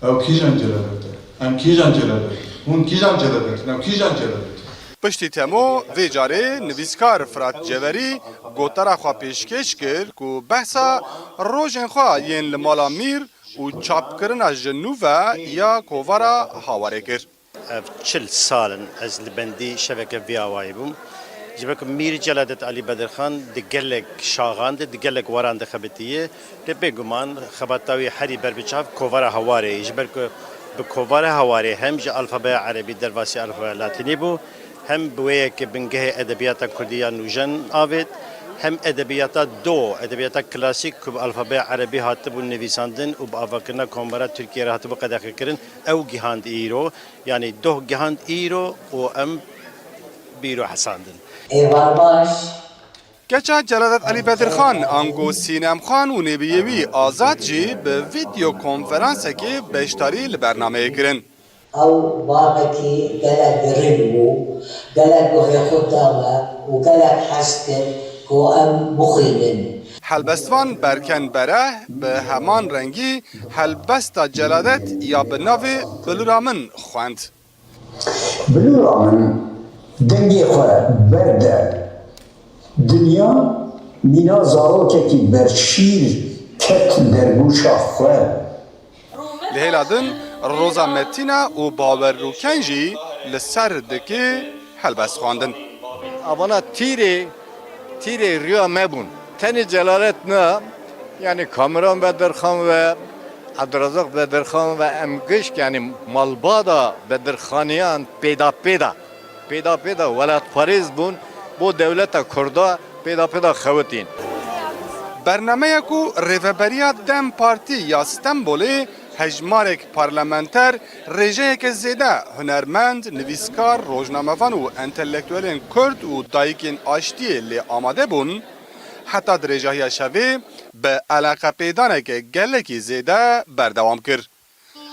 Ew kîjan Celadet e? Em kîjan Celadet in? Hûn kîjan Celadet in? Ew kîjan Celadet in? Piştî Temo, vê carê nivîskar Firat Ceverî gotara xwe pêşkêş kir ku behsa rojên xwe yên li mala Mîr û çapkirina ji nû ve ya kovara Hawarê kir. Ev çil sal in ez li bendî şeveke vî awayî bûm. Ji ber ku Mîr Celadet Alî Bedirxan di gelek şaxan de, di gelek waran de xebitiye, lê bêguman xebata wî herî berbiçav kovara Hewarê ye. Ji ber ku bi kovara Hewarê hem ji alfabeya erebî derbasî alfabeya latînî bû, hem bi wê yekê bingehê edebiyata kurdî ya nûjen avêt, hem edebiyata do, edebiyata klasîk ku bi alfabeya erebî hatibû nivîsandin û bi avakirina Komara Tirkiyê re hatibû qedexekirin, ew gihand îro. Yanî doh gihand îro û em bîro hesandin. Êvar baş. Keça Celadet Alî Bedirxan, ango Sînem Xan û nêbiyê wî Azad jî bi vîdeo konferansekê beşdarî li bernameyê kirin. Ew bavekî gelek giring bû, gelek guhê xwe da me û gelek hez kir ku em bixwînin. Helbestvan Berken Bereh bi heman rengî helbesta Celadet ya bi navê Bilûra Min xwend. Bilûra min dengê xwe berde dinya, mîna zarokekî berşîr ket dergûşa xwe. Li hêla din, Roza Metîna û Bawer Rûken jî li ser dikê helbest xwendin. Avana tîrê, tîrê riya me bûn. Tenê Celalet na, yanî Kamuran Bedirxan ve Ebdurazak Bedirxan ve em gişt, yanî malbata Bedirxaniyan pêda pêda, pêda pêda welatparêz bûn, bo dewleta Kurda pêda pêda xewitîn. Bernameya ku Rêveberiya DEM Partî ya Stenbolê hejmarek parlamenter, rêjeyeke zêde hunermend, nivîskar, rojnamevan û entelektuelên Kurd û dayikên aştiyê lê amade bûn, heta dirêjahiya şevê bi eleqepêdaneke gelekî zêde berdewam kir.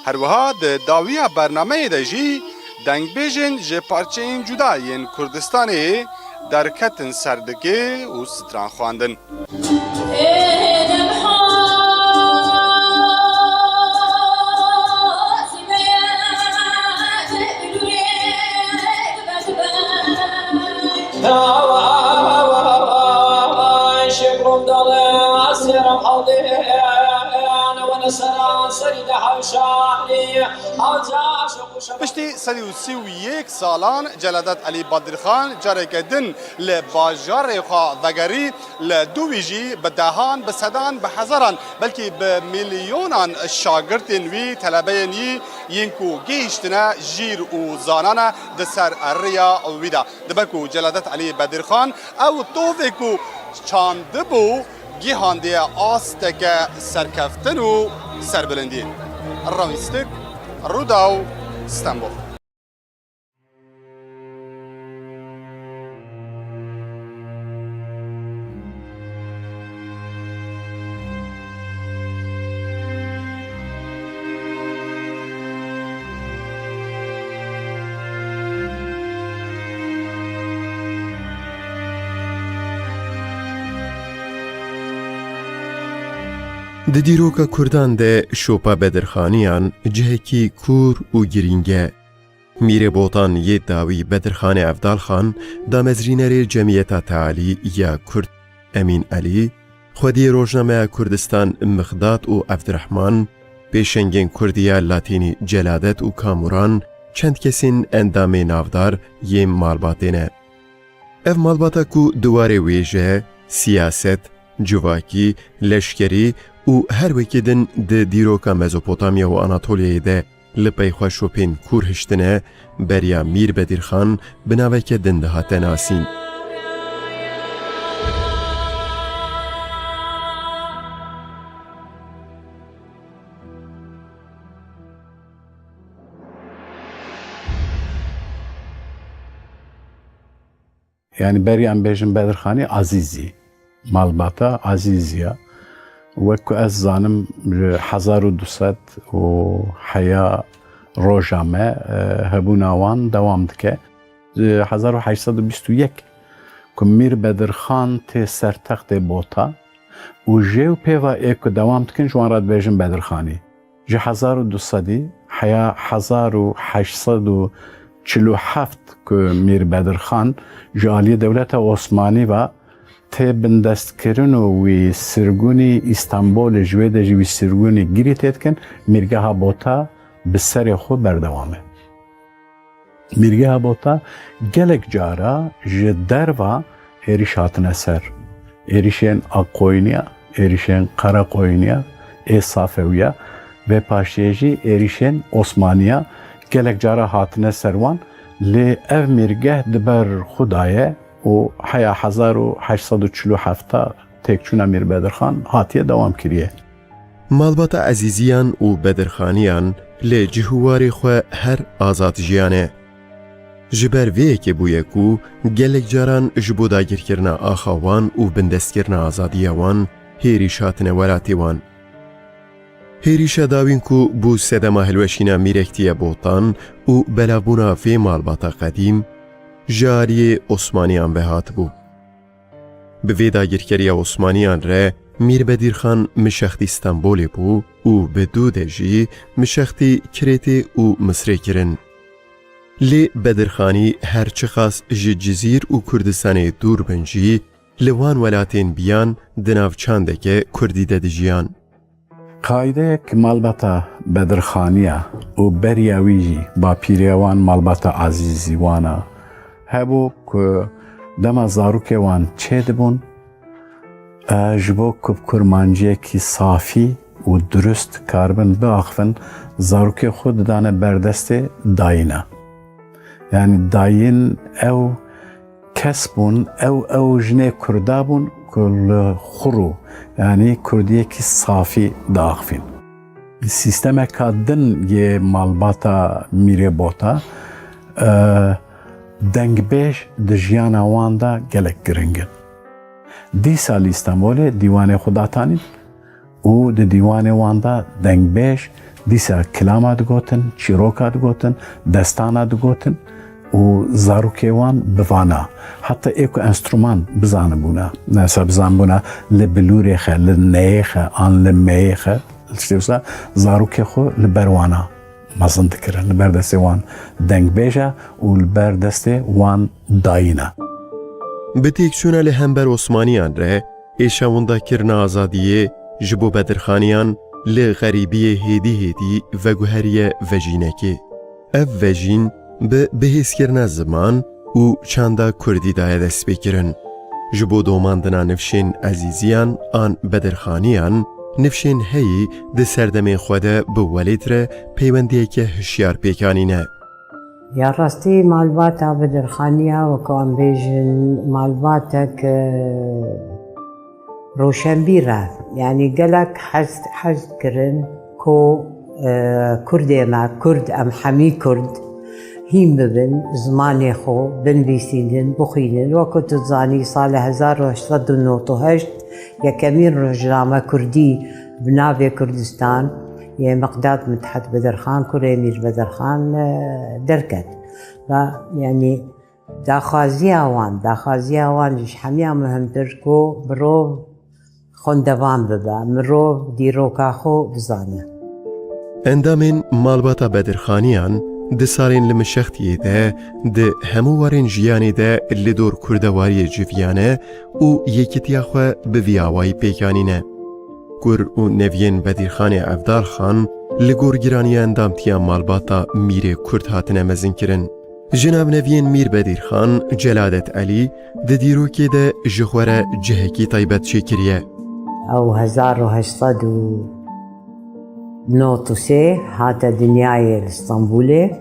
Her wiha di dawiya bernameyê de jî dengbêjên ji parçeyên cuda yên Kurdistanê derketin ser dikê û stran xwendin. Piştî sed û sî û yek salan Celadet Elî Bedirxan careke din li bajarê xwe vegerî, li dû wî jî bi dehan, bi sedan, bi hezaran, belkî bi milyonan şagirtên wî, telebeyên wî yên ku gihîştine jîr û zanane di ser riya wî de. Dibe ku Celadet Elî Bedirxan ew tovê ku çandibû, gihandiye asteke serkeftin û serbilindiyê. Rawîstik, Rûdaw, Stenbol. Di dîroka Kurdan de şopa Bedirxaniyan cihekî kûr û girîng e. Mîrê Botan yê dawî Bedirxanê Evdalxan, damezrînerê Cemiyeta Tealî ya Kurd Emîn Elî, xwediyê rojnameya Kurdistan Mixdat û Evdirehman, pêşengên Kurdî ya Latînî Celadet û Kamuran, çend kesên endamê navdar yên malbatê ne. Ev malbata ku di warê wêje, siyaset, civakî, leşkerî û her wekî din di dîroka Mezopotamya û Anatoliyayê de li pey xwe şopên kûr hiştine, beriya Mîr Bedirxan bi naveke din dihate nasîn. Yanî berî em bêjin Bedirxanî Azîzî, malbata Azîzî ya. Wek ku ez zanim, ji hezar û du sed û heya roja me, e, hebûna wan dewam dike. Ji hezar û heşt sed û bîst û yek ku Mîr Bedirxan tê ser textê Bota û jê û pêva ê ku dewam dikin, ji wan re dibêjin Bedirxanî. Ji hezar û du sedî heya hezar û heşt sed û çil û heft ku Mîr Bedirxan ji aliyê dewleta Osmanî ve tê bindestkirin û wî sirgûnî Îstanbolê, ji wê de jî wî sirgûnî girî tê dikin, Mîrgeha Bota bi serê xwe berdewam e. Mîrgeha Bota gelek cara ji derva êrîş hatine ser. Êrîşên Aqoyniya, êrîşên Qereqoyniya, ê Safewiya, vê paşiyê jî êrîşên Osmaniya gelek cara hatine ser wan, lê ev mîrgeh di ber xwe de ye û heya hezar û heşt sed û çil û heft têkçûna Mîr Bedirxan hatiye dewam kiriye. Malbata Ezîziyan û Bedirxaniyan li cih û warê xwe her azad jiyane. Ji ber vê yekê bûye ku gelek caran ji bo dagirkirina axa wan û bindestkirina azadiya wan hêrîş hatine welatê wan. Hêrîşa dawîn ku bû sedema hilweşîna mîrektiya Botan û belavbûna vê malbata qedîm, ji aliyê Osmaniyan ve hatibû. Bi vê dagirkeriya Osmaniyan re Mîr Bedîrxan mişextî Stenbolê bû û bi dû de jî mişextî Kirêtê û Misrê kirin. Lê Bedirxanî her çiqas ji Cizîr û Kurdistanê dûr bin jî, li wan welatên biyan di nav çandeke Kurdî de dijiyan. Qaîdeyek malbata Bedirxaniya û beriya wî jî bapîrê wan malbata Ezîzîwana hebû ku dema zarokê wan çêdibûn, e, ji bo ku bi kurmanciyekî safî û durust karibin biaxivin, zarokê xwe didane ber destê dayîna. Yanî dayîn ew kes bûn, ew, ew jinê Kurda bûn ku li xwe rû, yanî Kurdiyekî safî diaxivîn. Sîstemeka din yê malbata Mîrê Bota, e, dengbêj di jiyana wan de gelek giring in. Dîsa li Îstanbulê dîwanê xwe datanîn û di dîwanê wan de dengbêj dîsa kilama digotin, çîroka digotin, destana digotin û zarokê wan bi vana, heta ê ku enstrûman bizanibûna, mesela bizanibûna li bilûrê xe, li neyê xe an li meyê xe, tiştê wisa, zarokê xwe li ber wana mezin dikirin, li ber destê wan dengbêja û li ber destê wan dayîna. Bi têkçûna li hember Osmaniyan re êşa windakirina azadiyê ji bo Bedirxaniyan li xerîbiyê hêdî hêdî veguheriye vejînekê. Ev vejîn bi bihêzkirina ziman û çanda Kurdî daye destpêkirin. Ji bo domandina nifşên Ezîziyan an Bedirxaniyan, nifşên heyî di serdemên xwe de bi welêt re peywendiyeke hişyar pêk anîne. Ya rastî malbata Bedirxaniya, wek em bêjin, malbatek, e, roşenbîr e. Yanî gelek hez, hez kirin ku, e, Kurdê me, Kurd, em hemî Kurd, hîn bibin, zimanê xwe binivîsînin, bixwînin. Wek ku tu dizanî, salê hezar û heşt sed û nod û heşt yekemîn rojname Kurdî bi navê Kurdistan yê Miqdad Mithet Bedirxan, kurê Mîr Bedirxan, e, derket. Ve, yanî, daxwaziya wan, daxwaziya wan ji hemiya muhimtir ku mirov xwendevan bibe, mirov dîroka xwe bizane. Endamên malbata Bedirxaniyan di salên li mişextiyê de di hemû warên jiyanê de li dor kurdewariyê civiyane û yekitiya xwe bi vî awayî pêk anîne. Kur û neviyên Bedirxanê Evdalxan li gor giraniya endamtiya malbata Mîrê Kurd hatine mezinkirin. Ji nav neviyên Mîr Bedirxan, Celadet Elî di dîrokê de ji xwe re cihekî taybet çêkiriye. Ew hezar û heşt sed û nod û sê hate dinyayê li Stenbolê.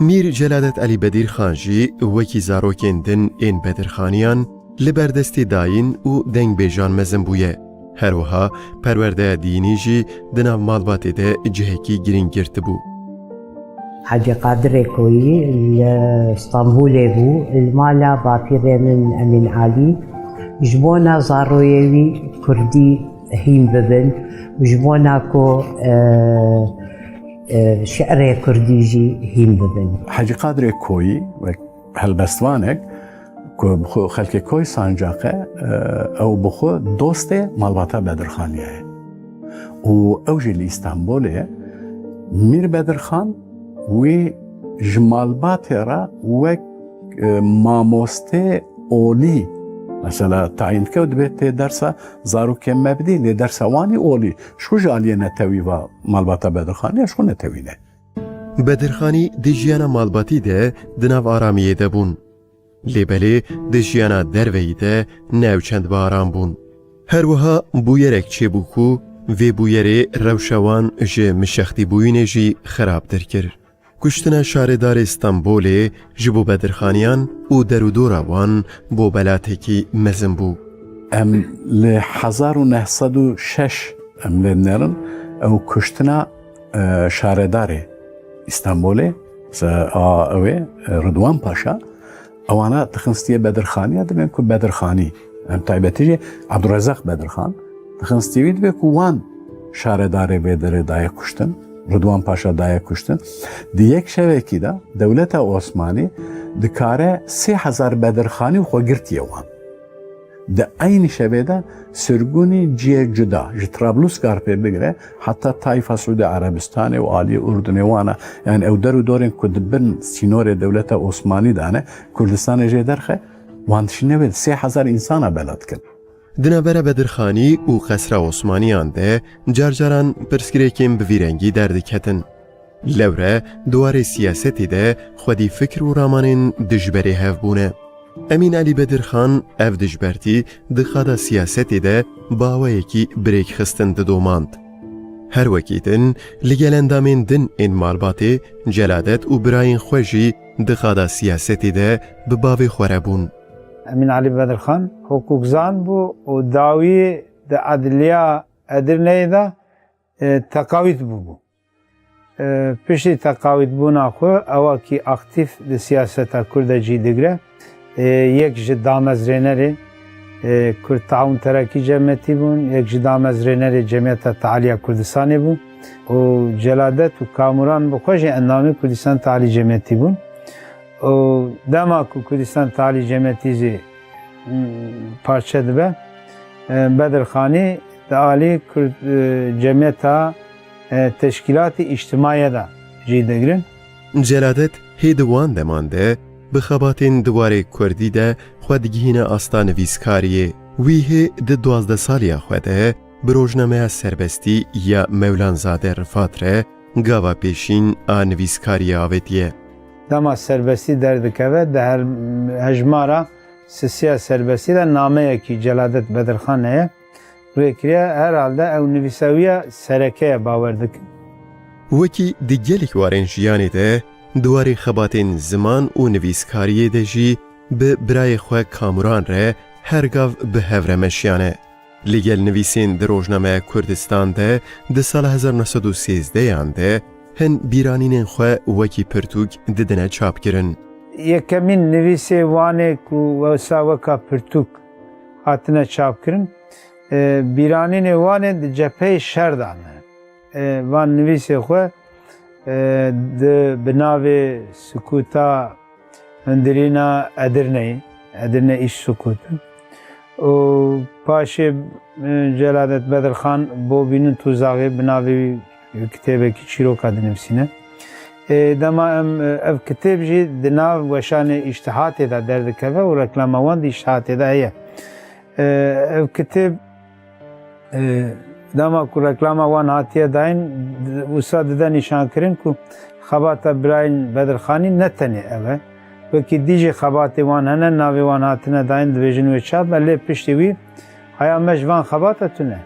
Mîr Celadet Elî Bedirxan jî wekî zarokên din ên Bedirxaniyan li ber destê dayîn û dengbêjan mezin bûye. Her wiha perwerdeya dînî jî di nav malbatê de cihekî girîng girtibû. Hecî Qadirê Koyî li Stenbolê bû, li mala bapîrê min Emîn Alî, ji bona zaroyê wî kurdî hîn bibin, ji bona ku, e, e, şi'rê kurdî jî hîn bibin. Hecî Qadirê Koyî wek helbestvanek ku bi xwe xelkê Koy Sancaqe, e, ew bi xwe dostê malbata Bedirxaniye ye. Û ew jî li Îstanbulê ye. Mîr Bedirxan wî ji malbatê re wek, e, mamostê olî, mesela, tayîn dike û dibê tê dersa zarokên me bidî, lê dersa wan î olî. Ji xwe ji aliyê netewî va malbata Bedirxaniye, ji xwe netewî ne. Bedirxanî di jiyana malbatî de di nav aramiyê de bûn. Lê belê di jiyana derveyî de ne ew çend bi aram bûn. Her wiha bûyerek çêbû ku vê bûyerê rewşa wan ji mişextîbûyînê jî xirabtir kir. Kuştina şaredarê Stenbolê ji bo Bedirxaniyan û derûdora wan bo belatekî mezin bû. Em li hezar û neh sed û şeş em lê dinerin, ew kuştina, e, şaredarê Îstanbulê, se-, a, ew ê, e, Ridwan Paşa, ewana dixin stiyê Bedirxaniya, dibên ku Bedirxanî, em taybetî jî Abdurrezak Bedirxan, dixin stiyê wî, dibê ku wan şaredarê vê derê daye kuştin, Ridwan Paşa daye kuştin. Di yek şevekî de dewleta Osmanî dikare sê hezar Bedirxanî xwe girtiye wan. Di eynî şevê de sirgûnî cihê cuda, ji Trablusgarpê bigire heta Tayfa Siûdî Erebistanê û aliyê Urdunê wana, yani ew der û dorên ku di bin sînorê dewleta Osmanî de ne, Kurdistanê jê derxe, wan dişîne wê sê hezar însana bela dikin. Di navbera Bedirxanî û Qesra Osmaniyan de car caran pirsgirêkên bi vî rengî derdiketin. Lewre di warê siyasetê de xwedî fikir û ramanên dijberê hev bûne. Emîn Elî Bedirxan ev dijbertî di qada siyasetê de bi awayekî bi rêkxistin didomand. Her wekî din, li gel endamên din ên malbatê, Celadet û birayên xwe jî di qada siyasetê de bi bavê xwe re bûn. Emîn Elî Bedirxan hukûkzan bû û dawî di Edliya Edirneyê de, e, teqawît bûbû. E, piştî teqawîtbûna xwe, ewa kî aktîf di siyaseta Kurd de cî digre. E, yek ji damezrênerê, e, Kurd Taûn Terakî Cemiyetî bûn, yek ji damezrênerê Cemiyeta Tealiya Kurdistanê bû û Celadet û Kamuran bi xwe jî endamê Kurdistan Tealî Cemiyetî bûn. Û dema ku Kurdistan Tealî Cemiyetî jî, m, parçe dibe, e, Bedirxanî di alî Kurd, e, Cemiyeta, e, Teşkîlatî Îctimaiye de cî digrin. Celadet hê di wan deman de bi xebatên di warê kurdî de xwe digihîne asta nivîskariyê. Wî hê di duwazdeh saliya xwe de bi rojnameya Serbestî ya Mewlanzade Rifat re gava pêşîn a nivîskariyê avêtiye. Dema Serbestî derdikeve, di her-, hejmara sisiya Serbestî de nameyekî Celadet Bedirxan heye. Rêkiriye, herhalde ew nivîsawiya sereke ye, bawer dikim. Wekî di gelek warên jiyanê de, di warê xebatên ziman û nivîskariyê de jî bi birayê xwe Kamuran re her gav bi hev re meşiyane. Li gel nivîsên di rojnameya Kurdistan de di sala hezar neh sed û sêzdeh yan de hin bîranînên xwe wekî pirtûk didine çapkirin. Yekemîn nivîsê wan ê ku wesa weka pirtûk hatine çapkirin, e, bîranînê wan ê di cepheyê şer de ne. E, van nivîsê xwe, e, di, bi navê Sukûta Hundirîna Edirneyî, Edirne iş sukutu. Û paşê, e, Celadet Bedirxan Bobînin Tuzaxê bi navê wî kitêbekî çîroka dinivîsîne. E, dema em, e, ev kitêb jî di nav weşanê Îştihatê de derdikeve û reklama wan di Îştihatê de heye. E, ev kitêb, e, dema ku reklama wan hatiye dayîn, di-, wisa dide nîşankirin ku xebata birayên Bedirxanî ne tenê ev e. Wekî dî jî xebatê wan hene, navê wan hatine dayîn, dibêjin wê çap be, lê piştî wî haya me ji van xebata tune.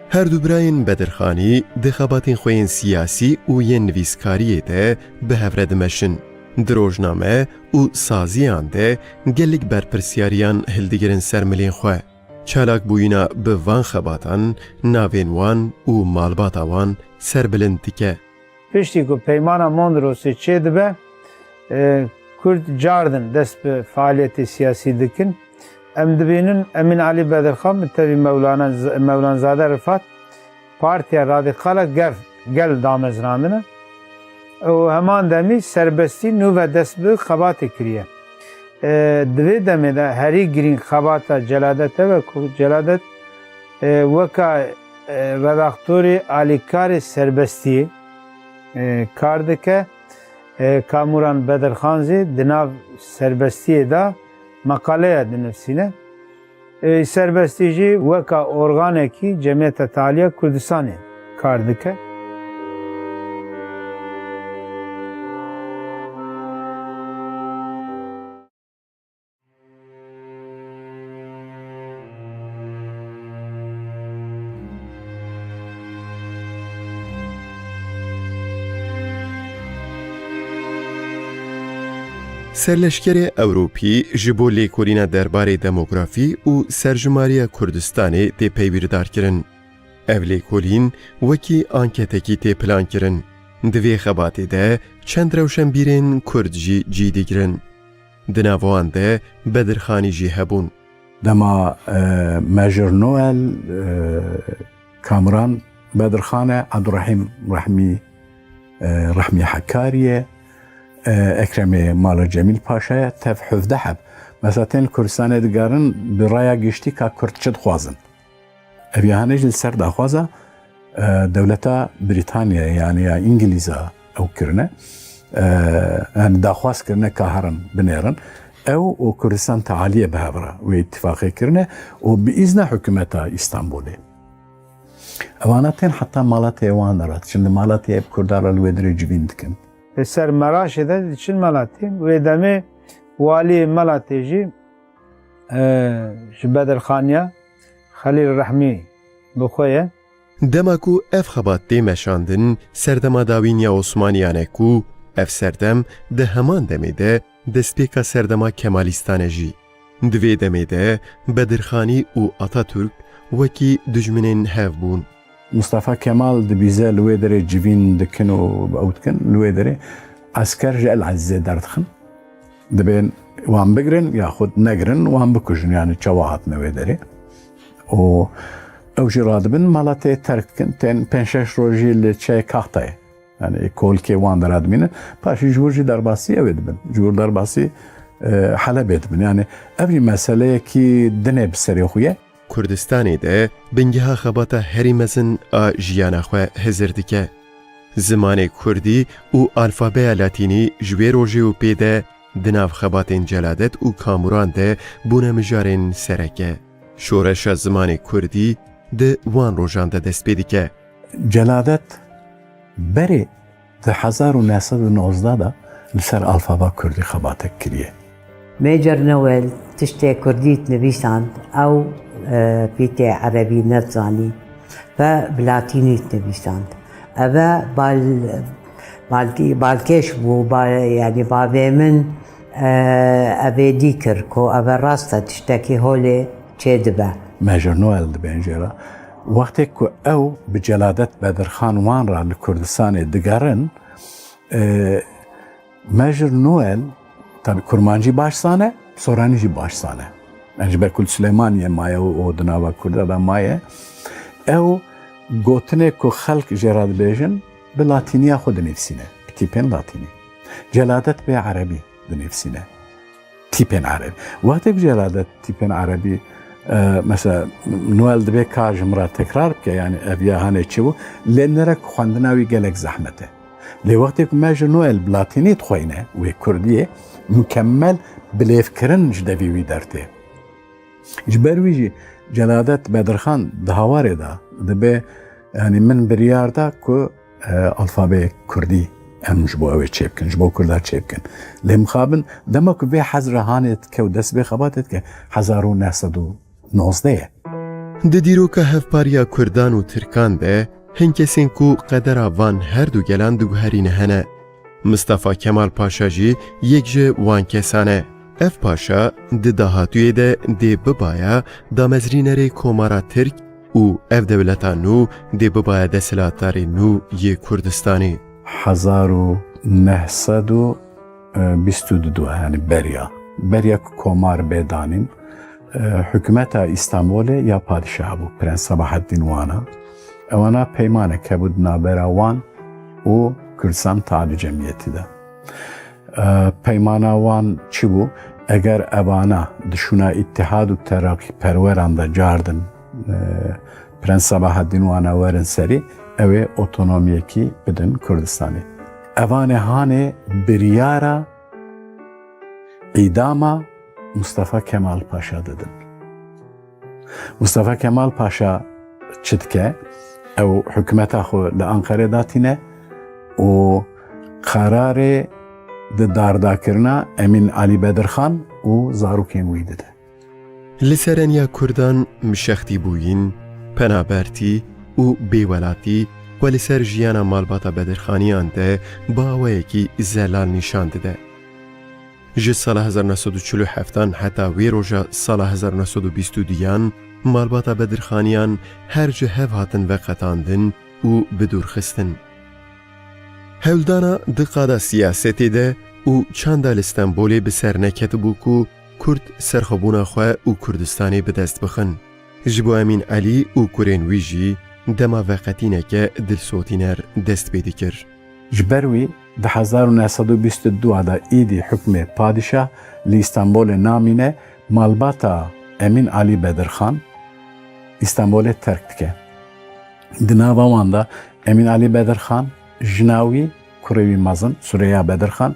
Her du birayên Bedirxanî di xebatên xwe yên siyasî û yên nivîskariyê de bi hev re dimeşin. Di rojname û saziyan de gelek berpirsiyariyan hildigirin ser milên xwe. Çalakbûyîna bi van xebatan navên wan û malbata wan serbilind dike. Piştî ku Peymana Mondrosê çêdibe, e, Kurd cardin dest bi faaliyetê siyasî dikin. Em dibînin Emîn Elî Bedirxan bi tevî Mewlana Z-, Mewlanzade Rifat Partiya Radîkal a Gev-, Gel damezrandine û heman demî Serbestî nû ve dest bi xebatê kiriye. E, di vê demê de herî girîng xebata Celadet ev e ku Celadet, e, weka, e, redaktorê alîkarê Serbestiyê, e, kar dike. E, Kamuran Bedirxan jî di nav Serbestiyê de meqaleya dinivîsîne. Ê Serbestî jî weka organekî Cemiyeta Tealiya Kurdistanê kar dike. Serleşkerê Ewropî ji bo lêkolîna derbarê demografî û serjimariya Kurdistanê tê peywîrdarkirin. Ev lêkolîn wekî anketekî tê plankirin. Di vê xebatê de çend rewşenbîrên Kurd jî cî digirin. Di nav wan de Bedirxanî jî hebûn. Dema, e, Major Noel, e, Kamuran Bedirxan e, Abdurrahîm Rehmî, e, Rehmî Hekarî ye, e, Ekremê Mala Cemîl Paşa ye, tev hevdeh heb. Mesela tên li Kurdistanê digerin, bi raya giştî ka Kurd çi dixwazin. Ev yahanê jî li ser daxwaza, e, dewleta Brîtanyayê, yani ya Îngilîza ew kirine. E, yani daxwaz kirine ka herin binêrin. Ew û Kurdistan Tealiyê bi hev re wê îtîfaqê kirine û bi îzna hikûmeta Îstanbulê. Evana tên heta Malatya wan de re diçin. Li Malatyayê bi Kurdan re li wê dirê civîn dikin. Li ser Meraşê de diçin Malatya. Wê demê walî Malatyayê jî, e, ji Bedirxaniya Xelîl Rehmî bi xwe ye. Dema ku ev xebat tê meşandin, serdema dawîn ya Osmaniyan e ku ev serdem di heman demê de destpêka serdema Kemalîstan e jî. Di vê demê de Bedirxanî û Atatürk wekî dijminên hev bûn. Mustafa Kemal dibîze li wê derê civîn dikin û ew dikin, li wê derê esker ji El Ezîzê derdixin. Dibên wan bigirin yaxud negirin, wan bikujin, yani çawa hatine wê derê. Û ew jî radibin, Malatê terk dikin, tên pênc şeş rojî li çiyê Kaxtayê. Yani kolkê wan de radimînin. Paşî ji wir jî derbasî ew ê dibin. Ji wir derbasî, e, Helebê dibin. Yani ev jî meseleyekî din e bi serê xwe ye. Kurdistanê de bingeha xebata herî mezin a jiyana xwe hizir dike. Zimanê kurdî û alfabeya latînî ji wê rojê û pê de di nav xebatên Celadet û Kamuran de bûne mijarên sereke. Şoreşa zimanê kurdî di wan rojan de dest pê dike. Celadet berê di hezar û neh sed û nozdeh de li ser alfaba kurdî xebatek kiriye. Major Noel tiştê kurdî dinivîsand, ew, e, pîtê erebî nedizanî ve bi latînî dinivîsand. Ev e bal-, balkî-, balkêş bû, ba-, yani bavê min, e, ev ê dî kir ku ev e rast e, tiştekî holê çêdibe. Major Noel dibên jê re. Wextê ku ew bi Celadet Bedirxan wan re li Kurdistanê digerin, e, Major Noel, tabi kurmancî baş zane, soranî jî baş zane. Yani ji ber ku li Silêmaniyê maye û, û di nava Kurda de maye. Ew gotinê ku xelk jê re dibêjin, bi latîniya xwe dinivîsîne, bi tîpên latînî. Celadet bê erebî dinivîsîne. Tîpên erebî. Wextê ku Celadet tîpên erebî, e, mesela Noel dibê ka ji min re tekrar bike, yani ev ya hanê çi bû, lê nere ku xwendina wî gelek zehmet e. Lê wextê ku Major Noel bi latînî dixweyne wê kurdiyê, mukemmel bilêvkirin ji devî wî dertê. Ji ber wî jî Celadet Bedirxan di hawarê de dibe, yani min biryar da ku, e, alfabeyê kurdî em ji bo ew ê çêbikin, ji bo kurda çêbikin. Lê mixabin dema ku vê hezra hanê dike û dest vê xebatê dike, hezar û neh sed û nozdeh ye. Di dîroka hevpariya kurdan û tirkan de hin kesên ku qedera van her du gelan diguherîne hene. Mistefa Kemal Paşa jî yek ji wan kesan e. Ev paşa di dahatûyê de dê bibaya damezrînerê Komara Tirk û ev dewleta nû dê bibaya desthilatdarê nû yê Kurdistanê. Hezar û neh sed û bîst û du, yani beriya. Beriya ku komar bê danîn, e, hikûmeta Îstanbulê ya padîşah bû, Prens Sabahaddîn wan a. Ewana peymanek hebû di navbera wan û Kurdistan Tealî Cemiyetî de. E, peymana wan çi bû? Eger evana di şûna îtihad û tereqîperweran de cardin, e, Prens Sabahaddîn wana werin serî, ew ê otonomiyekî bidin Kurdistanê. Evanê hanê biryara îdama Mustafa Kemal Paşa didin. Mustafa Kemal Paşa çi dike? Ew hikûmeta xwe li Anqerê datîne û qerarê di dardakirina Emîn Alî Bedirxan û zarokên wî dide. Li sereniya Kurdan mişextîbûyîn, penabertî û bêwelatî xwe li ser jiyana malbata Bedirxaniyan de bi awayekî zelal nîşan dide. Ji sala hezar neh sed û çil û heftan heta wê roja sala hezar neh sed û bîst û duyan malbata Bedirxaniyan her ji hev hatin veqetandin û bi dûr xistin. Hewldana di qada siyasetê de û çanda li Stenbolê bi ser neketibû ku Kurd serxwebûna xwe û Kurdistanê bi dest bixin. Ji bo Emîn Elî û kurên wî jî dema veqetîneke dilsotîner dest pê dikir. Ji ber wî di hezar û neh sed û bîst û du de êdî hukmê padîşah li Îstanbolê namîne, malbata Emîn Elî Bedirxan Îstanbolê terk dike. Di nava wan de Emîn Elî Bedirxan, jina wî, kurê wî mezin Sureya Bedirxan,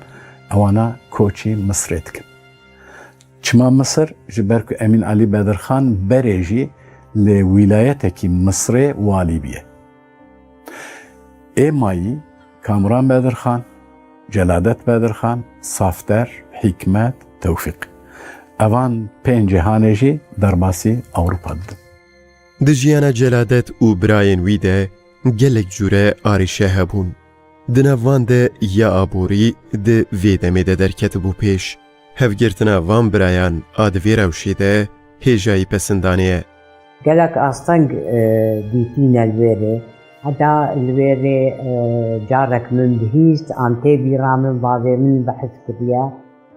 ewana koçî Misrê dikin. Çima Misir? Ji ber ku Emîn Elî Bedirxan berê jî li wîlayetekî Misrê walî bûye. Ê mayî Kamuran Bedirxan, Celadet Bedirxan, Safder, Hîkmet, Tewfîq. Evan pêncê hanê jî derbasî Ewropa didin. Di jiyana Celadet û birayên wî de gelek cûre arîşe hebûn. Di nav van de ya aborî di vê demê de derketibû pêş. Hevgirtina van birayan a di vê rewşê de hêjayî pesindanê ye. Gelek asteng, e, dîtîne li wê rê. Heta li wê rê, e, carek min bihîst, an tê bîra min bavê min behs kiriye.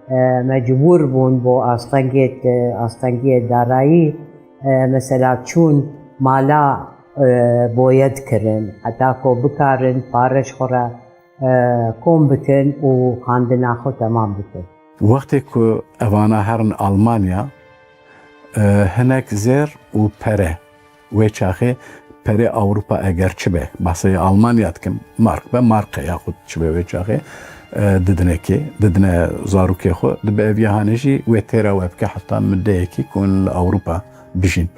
E, mecbûr bûn bo astengê, e, astengiyê darayî, e, mesela çûn mala, e, boyet kirin, heta ku bikarin pare ji xwe re, e, kom bikin û xandina xwe temam bikin. Wextê ku evana herin Almanya, e, hinek zêr û pere. Wê çaxê perê Ewropa eger çi be, behsê Almanya dikim, mark be, marke yaxud çi be wê çaxê, e, didinekê, didine zarokê xwe, dibe ev yahanê jî wê têra we bike heta mudeyekî ku hûn li Ewropa bijîn.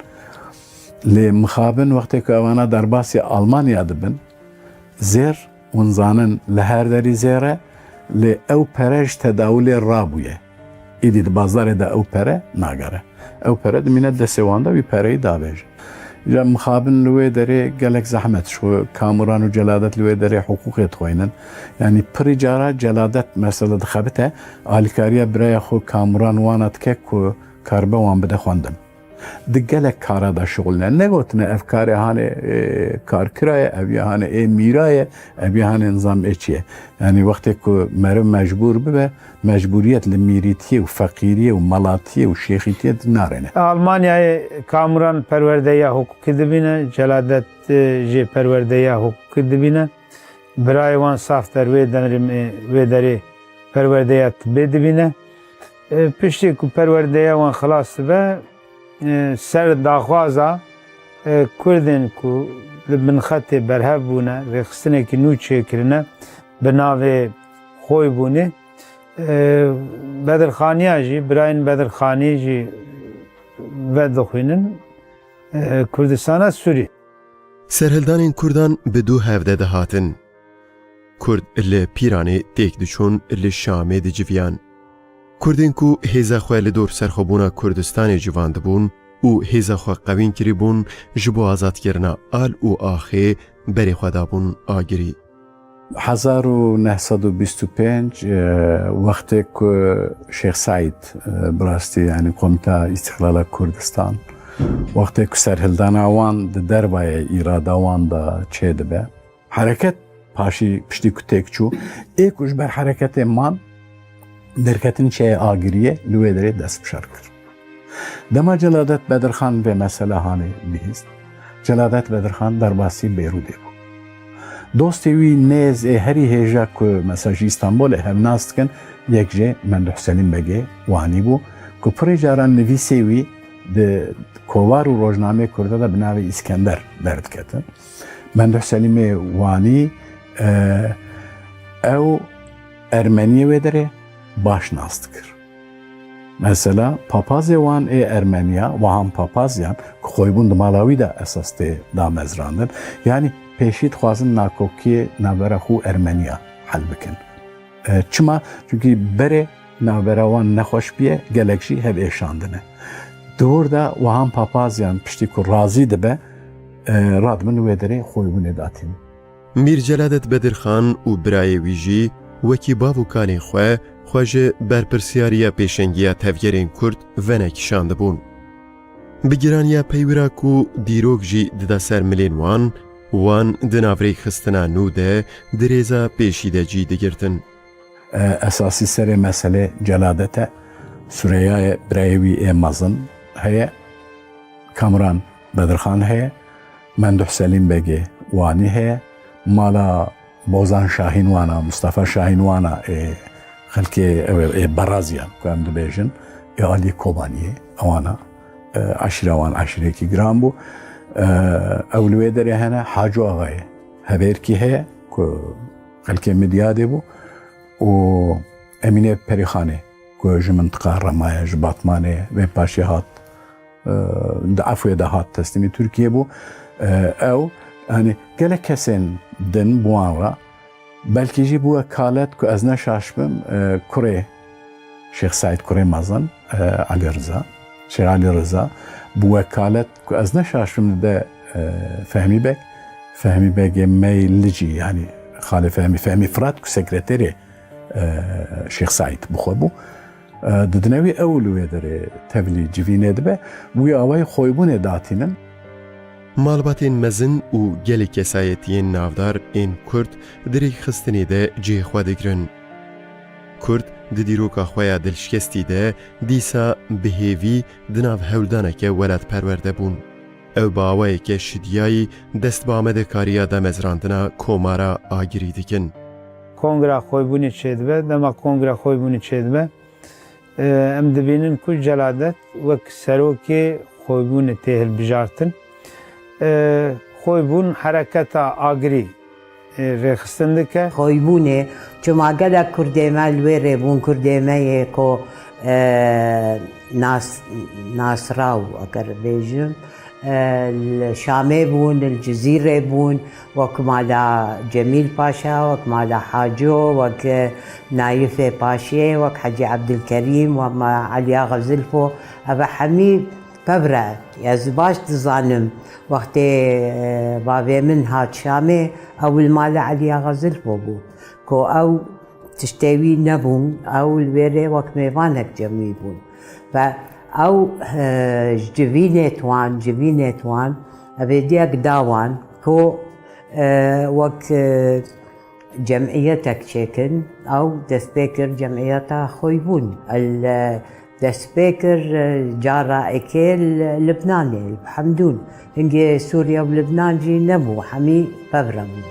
Lê mixabin wextê ku evana derbasî Almanya dibin, zêr, hûn zanin li her derî zêr e, lê ew pere ji tedawulê rabûye. Îdî di bazarê de ew pere nagere. Ew pere dimîne destê wan de, wî pereyî davêje. Îja mixabin li wê derê gelek zehmet, ji xwe Kamuran û Celadet li wê derê hiqûqê dixweynin. Yanî pirî cara Celadet mesela dixebite, alîkariya biraya xwe Kamuran wana dike ku karibe wan bide xwendin. Di gelek kara de şixulne. Negotine ev karê hanê, e, karkira ye, ev ya hanê ê mîra ye, ev ya hanê nizam ê çi ye. Yanî wextê ku meriv mecbûr bibe, mecbûriyet li mîrîtiyê û feqîriyê û melatiyê û şêxîtiyê di narêne. Almanyayê Kamuran perwerdeya hukukî dibîne, Celadet, e, jî perwerdeya hukukî dibîne. Birayê wan Safder wê derê, wê derê perwerdeya tibbê dibîne. E, piştî ku perwerdeya wan xilas dibe, e, ser daxwaza, e, Kurdên ku li bin xetê berhev bûne, rêxistinekî nû çêkirine bi navê Xoybûnê. E, Bedirxaniya jî, birayên Bedirxanî jî vedixwînin, e, Kurdistana Sûrî. Serhildanên Kurdan bi du hev de dihatin. Kurd li Pîranê têk diçûn, li Şamê diciviyan. Kurdên ku hêza xwe li dor serxwebûna Kurdistanê civandibûn û hêza xwe qewîn kiribûn, ji bo azadkirina Al û Axê berê xwe dabûn agirî. Hezar û neh sed û bîst û pênc, e, wextê ku Şêx Seîd, e, bi rastî, yanî Komîta Îstîqlala Kurdistan, wextê ku serhildana wan di dervayê îrada wan de çêdibe, hereket paşî piştî ku têk çû, ê ku ji ber hereketê man, derketin çiyayê Agiriyê li wê derê dest bi şer kir. Dema Celadet Bedirxan vê mesela hanê bihîst, Celadet Bedirxan derbasî Beyrûdê bû. Dostê wî nêz ê herî hêja ku mesela ji Îstanbolê hev nas dikin, yek jê Menduh Selîm Begê Wanî bû, ku pirê caran nivîsê wî di kovar û rojnameyê Kurda de bi navê Îskender derdiketin. Menduh Selîmê Wanî, e, ew Ermeniyê wê derê baş nas dikir. Mesela papazê wan ê Ermeniya, Wahan Papazyan, ku Xoybûn di mala wî de esas tê damezrandin, yanî pêşî dixwazin nakokiyê navbera xwe û Ermeniya hel bikin. E, çima? Çimkî berê navbera wan nexweş bûye, gelek jî hev êşandine. Di wir de Wahan Papazyan piştî ku razî dibe, e, radibin wê derê Xoybûnê datînin. Mîr Celadet Bedirxan û birayê wî jî wekî bav û kalên xwe xwe ji berpirsiyariya pêşengiya tevgerên Kurd venekişandibûn. Bi giraniya peywira ku dîrok jî dida ser milên wan, wan di nav rêkxistina nû de di rêza pêşî de cî digirtin. Esasî serê meselê Celadet e, Sureyayê birayê wî ê mezin heye, Kamran Bedirxan heye, Menduh Selîm Begê Wanî heye, mala Bozan Şahîn wana, Mustafa Şahîn wana ê xelkê ew ê Beraziyan ku em dibêjin, ê alî Kobaniyê, ewana, e, eşîra wan eşîrekî giran bû. E, ew li wê derê hene, Haco Axayê Hevêrkî heye ku xelkê Midyadê bû û Emînê Perîxanê ku ji mintiqa Rema ye, ji Batmanê ye, wê paşê hat, e, di efwê de hat teslîmî Tirkiyê bû. E, ew, yanî gelek kesên din bi wan re, belkî jî bi wekalet ku ez ne şaş bim, e, kurê Şêx Seîd, kurê mezin, e, Elî Riza, Şêx Elî Riza, bi wekalet ku ez ne şaş bim dide, e, Fehmî Beg, Fehmî Begê Meylicî, yanî xalê Fehmî, Fehmî Firat ku sekreterê e, Şêx Seîd bi xwe bû. E, didine wî ew li wê derê tevlî civînê dibe. Wî awayî xoybûnê datînin. Malbatên mezin û gelek kesayetiyên navdar ên Kurd di rêkxistinê de cihê xwe digirin. Kurd di dîroka xwe ya dilşikestî de dîsa bi hêvî di nav hewldaneke welatperwer de bûn. Ew bi awayeke şidiyayî dest bi amadekariya damezrandina Komara Agirî dikin. Kongra Xoybûnê çêdibe. Dema Kongra Xoybûnê çêdibe, e, em dibînin ku Celadet wek serokê Xoybûnê tê hilbijartin. E, Xoybûn hereketa Agirî, e, rêxistin dike. Xoybûnê, çima gelek Kurdê me li wê rê bûn, Kurdê me yê ku, e, nas-, nasraw, eger bêjim, e, li Şamê bûn, li Cizîrê bûn, wek mala Cemîl Paşa, wek mala Haco, wek Nayifê Paşê, wek Hecî Ebdilkerîm, wek ma-, Eliya Xezilfo, ev hemî pev re. Ez baş dizanim, wextê, e, bavê min hat Şamê, ew li mala Eliya Xezilfo bû, ku ew tiştê wî nebûn, ew li wê rê wek mêvanek cem wî bûn. Ve ew, e, ji civînê wan, civînê wan, evêdiyek da wan ku, e, wek, e, cem'iyetek çêkin, ew dest pê kir cem'iyeta Xoybûn. El, e, dest pê kir, e, cara êkê li Libnanê, li Hemdûn. Hingê Sûriye û Libnan jî nebû, hemî pev re bûn.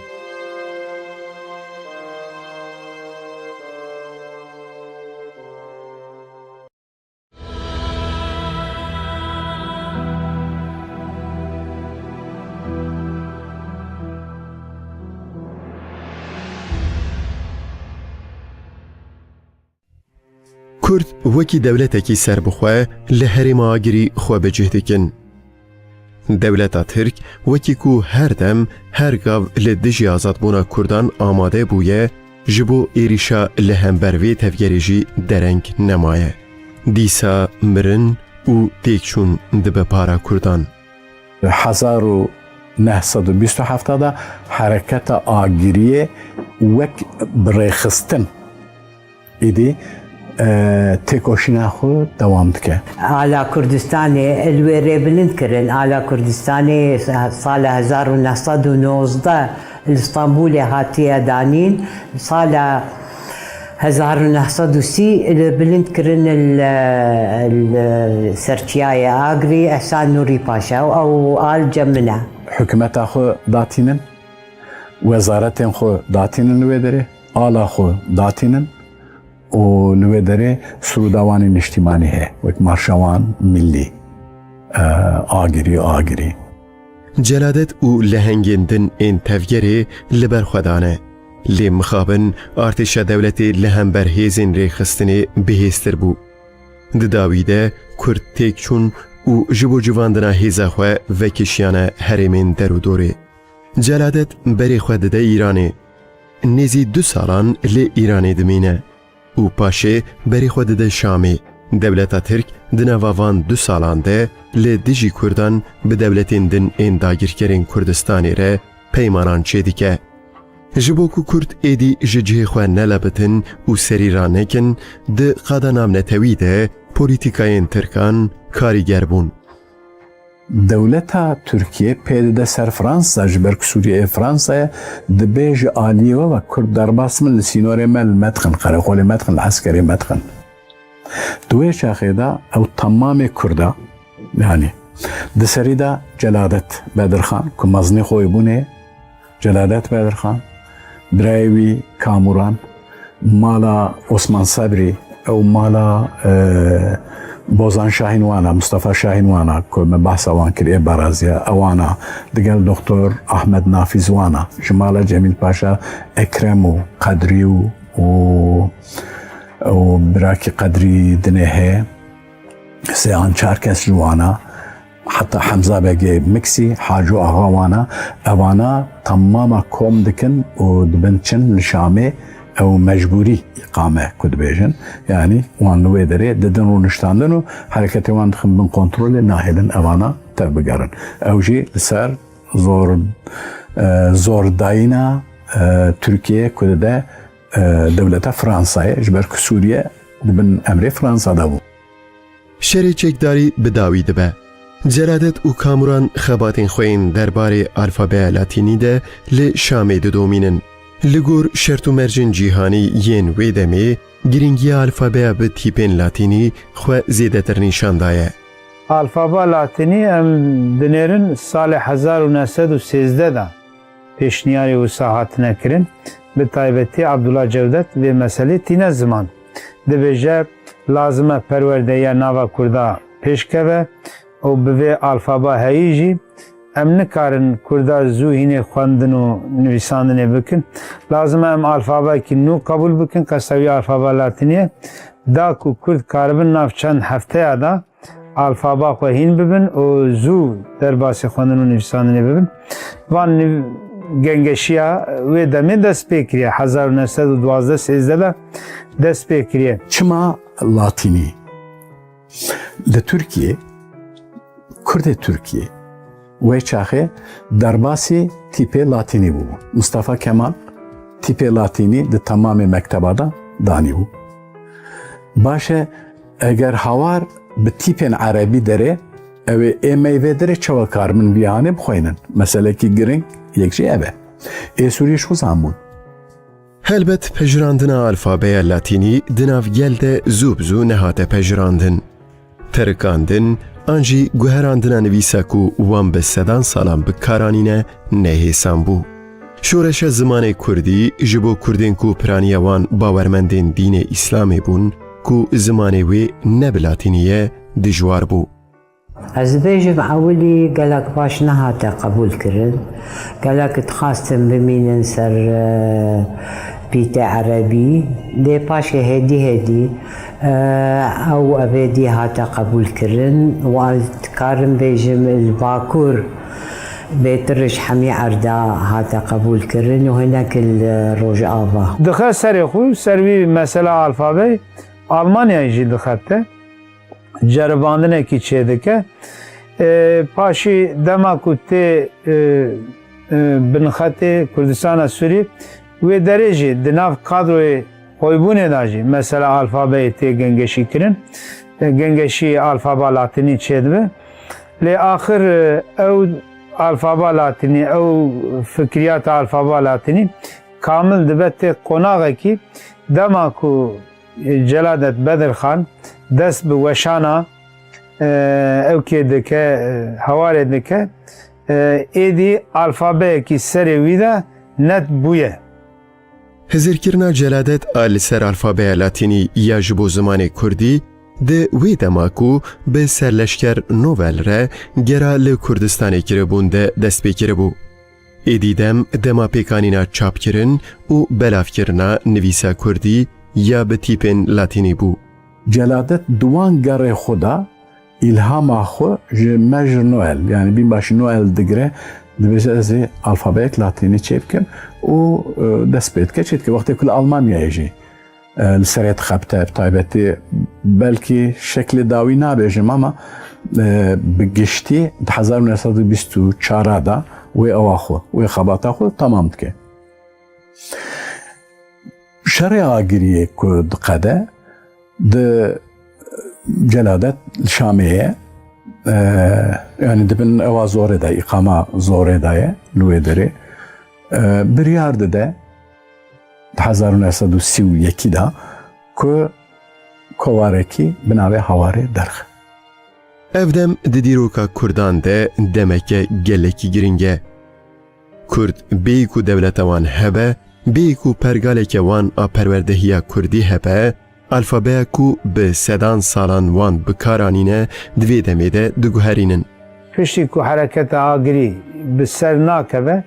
Kurd wekî dewletekî serbixwe li herêma Agirî xwe bi cih dikin. Dewleta Tirk wekî ku her dem, her gav li dijî azadbûna Kurdan amade bûye, ji bo êrîşa li hember vê tevgerê jî dereng nemaye. Dîsa mirin û têkçûn dibe para Kurdan. Hezar û neh sed û bîst û heft de hereketa Agiriyê wek bi rêxistin êdî, e, têkoşîna xwe dewam dike. Ala Kurdistanê li wê rê bilind kirin. Ala Kurdistanê sala hezar û neh sed û nozdeh li Stenbolê hatiye danîn. Sala hezar û neh sed û sî li bilind kirin li, li ser çiyayê Agirî, Ehsan Nûrî Paşa û ew al cem min e. Hikûmeta xwe datînin, wezaretên xwe datînin li wê derê, ala xwe datînin û li wê derê sirûda wan ê niştîmanî heye, wek marşa wan millî, e, Agirî, Agirî. Celadet û lehengên din ên tevgerê li ber xwe dane. Lê mixabin artêşa dewletê li hember hêzên rêxistinê bihêztir bû. Di dawî de Kurd têk çûn û ji bo civandina hêza xwe vekişiyane herêmên derûdorê. Celadet berê xwe dide Îranê. Nêzî du salan li Îranê dimîne û paşê berê xwe dide Şamê. Dewleta Tirk di nava van du salan de li dijî Kurdan bi dewletên din ên dagirkerên Kurdistanê re peymanan çêdike. Ji bo ku Kurd êdî ji cihê xwe nelebitin û serî ranekin, di qada navnetewî de polîtîkayên Tirkan karîger bûn. Dewleta Tirkiye pê dide ser Fransa, ji ber ku Sûriye ê Fransa ye, dibê ji aliyê we ve Kurd derbas bin, li sînorê me li me dixin, qereqolê me dixin, li eskerê me dixin. Di wê çaxê de ew temamê Kurda, yanî di serî de Celadet Bedirxan, ku mezinê xwe bûnê, Celadet Bedirxan, birayê wî Kamuran, mala Osman Sebrî, ew mala, e, Bozan Şahîn wana, Mustafa Şahîn wana, ku me behsa wan kiriye, Baraziya, ewana, digel Doktor Ahmed Nafiz wana, ji mala Cemîl Paşa Ekrem û Qedrî û, û, û birakî Qedrî dinê heye, sê an çar kes ji wana, heta Hemza Begê Miksî, Haco Axa wana, evana temama kom dikin û dibin çin li Şamê, ew mecbûrî îqame ku dibêjin. Yanî wan li wê derê didin rûniştandin û hereketê wan dixin bin kontrolê, nahêlin evana tevbigerin. Ew jî li ser zor, e, zordayîna, e, Tirkiye ku dide, e, dewleta Fransayê, ji ber ku Sûriye di bin emrê Fransa de bû. Şerê çekdarî bi dawî dibe. Celadet û Kamuran xebatên xwe yên derbarê alfabeya latînî de li Şamê didomînin. Li gor şert û mercên cîhanî yên wê demê, girîngiya alfabeya bi tîpên latînî xwe zêdetir nîşan daye. Alfaba latînî, em dinêrin salê hezar û neh sed û sêzdeh de pêşniyarê wisa hatine kirin. Bi taybetî Abdullah Cewdet vê meselê tîne ziman. Dibêje, lazim e perwerdeya nava Kurda pêşkeve û bi vê alfaba heyî jî em nikarin Kurda zû hînê xwendin û nivîsandinê bikin. Lazim e em alfabekî nû qebûl bikin, qesta wî alfaba latînî ye. Da ku Kurd karibin nav çend hefteya de alfaba xwe hîn bibin û zû derbasî xwendin û nivîsandinê bibin. Van niv-, gengeşiya wê demê dest pê kiriye. Hezar û neh sed û duwazdeh sêzdeh de dest pê kiriye. Çima latînî? Li Tirkiyê, Kurdê Tirkiyê wê çaxê derbasî tîpê latînî bûbû. Mustafa Kemal tîpê latînî di temamê mekteba de danîbû. Baş e, eger hawar bi tîpên erebî derê, ew ê ê me yê vê derê çawa karibin vî anê bixweynin? Meselekî giring yek jî ev e. Ê Sûriyê ji xwe zan bûn. Helbet pejirandina alfabeya latînî di nav gel de zû bi zû nehate pejirandin. Terikandin an jî guherandina nivîsa ku wan bi sedan salan bi kar anîne nehêsan bû. Şoreşa zimanê kurdî ji bo kurdên ku piraniya wan bawermendên dînê îslamê bûn, ku zimanê wê ne bi latînî ye, dijwar bû. Ez dibêjim, ewilî gelek baş nehate qebûlkirin. Gelek dixwastin bimînin ser, e, pîtê erebî. Lê paşê hêdî hêdî, e, ew evêdî hate qebûlkirin. Û ez dikarim bêjim, li Bakur bêtir ji hemî erda hate qebûlkirin û hinek li Rojava. Dixe serê xwe, ser vî mesela alfabeyê Almanyayê jî dixebite. Ceribandinekî çêdike. E, paşî dema ku tê, e, e, binxetê Kurdistana Sûrî, wê derê jî di nav kadroyê xweybûnê de jî mesela alfabeyê tê gengeşî kirin. E, gengeşî alfaba latînî çêdibe. Lê axir, e, ew alfaba latînî, ew fikriyata alfaba latînî kamil dibe tê qonaxekî dema ku Celadet Bedirxan dest bi weşana, e, ewkê dike, e, hewarê dike, e, êdî alfabeyekî serê wî de net bûye. Hizirkirina Celadet a li ser alfabeya latînî ya ji bo zimanê kurdî di wê dema ku bi serleşker Nobel re gera li Kurdistanê kiribûn de dest pê kiribû. Êdî dem dema pêkanîna çapkirin û belavkirina nivîsa kurdî ya bi tîpên latînî bû. Celadet di wan gerê xwe de îlhama xwe ji me ji Noel, yanî bîn başî Noel digire, dibêje, ez ê alfabeyek latînî çêbikim û, e, dest pê dike, çêdike. Wextê ku li Almanyayê jî e, li serê dixebite, bi taybetî belkî şeklê dawî nabêjim ama, e, bi giştî di hezar û neh sed û bîst û çar de wê ewa xwe, wê xebata xwe temam dike. Şerê Agiriyê ku diqede, di Celadet li Şamê ye. E, yanî dibin ewa zorê de, îqama zorê de ye li wê derê. E, biryar dide di hezar û neh sed û sî û yekî de ku kovarekî bi navê Hawarê derxe. Ev dem di dîroka Kurdan de demeke gelekî girîng e. Kurd bêyî ku dewleta wan hebe, bêyî ku pergaleke wan a perwerdehiya kurdî hebe, alfabeya ku bi sedan salan wan bi kar anîne, di vê demê de diguherînin. Piştî ku hereketa Agirî bi ser nakeve,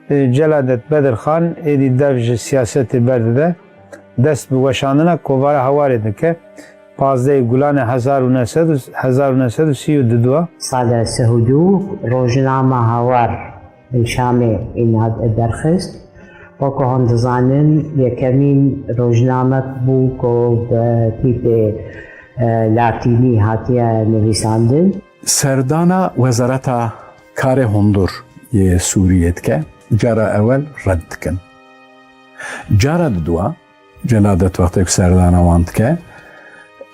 Celadet Bedirxan êdî dev ji siyasetê berdide, dest bi weşandina kovara Hawarê dike. Pazdehê Gulanê hezar û neh sed û, hezar û neh sed û sî û du de. Sala sih û du rojnama Hawar li Şamê îna derxist. Weke hûn dizanin, yekemîn rojnamek bû ku bi tîpê, e, latînî hatiye nivîsandin. Serdana Wezareta Karê Hundur yê Sûriyê dike, cara ewel red dikin. Cara didua, Celadet wextê ku serdana wan dike,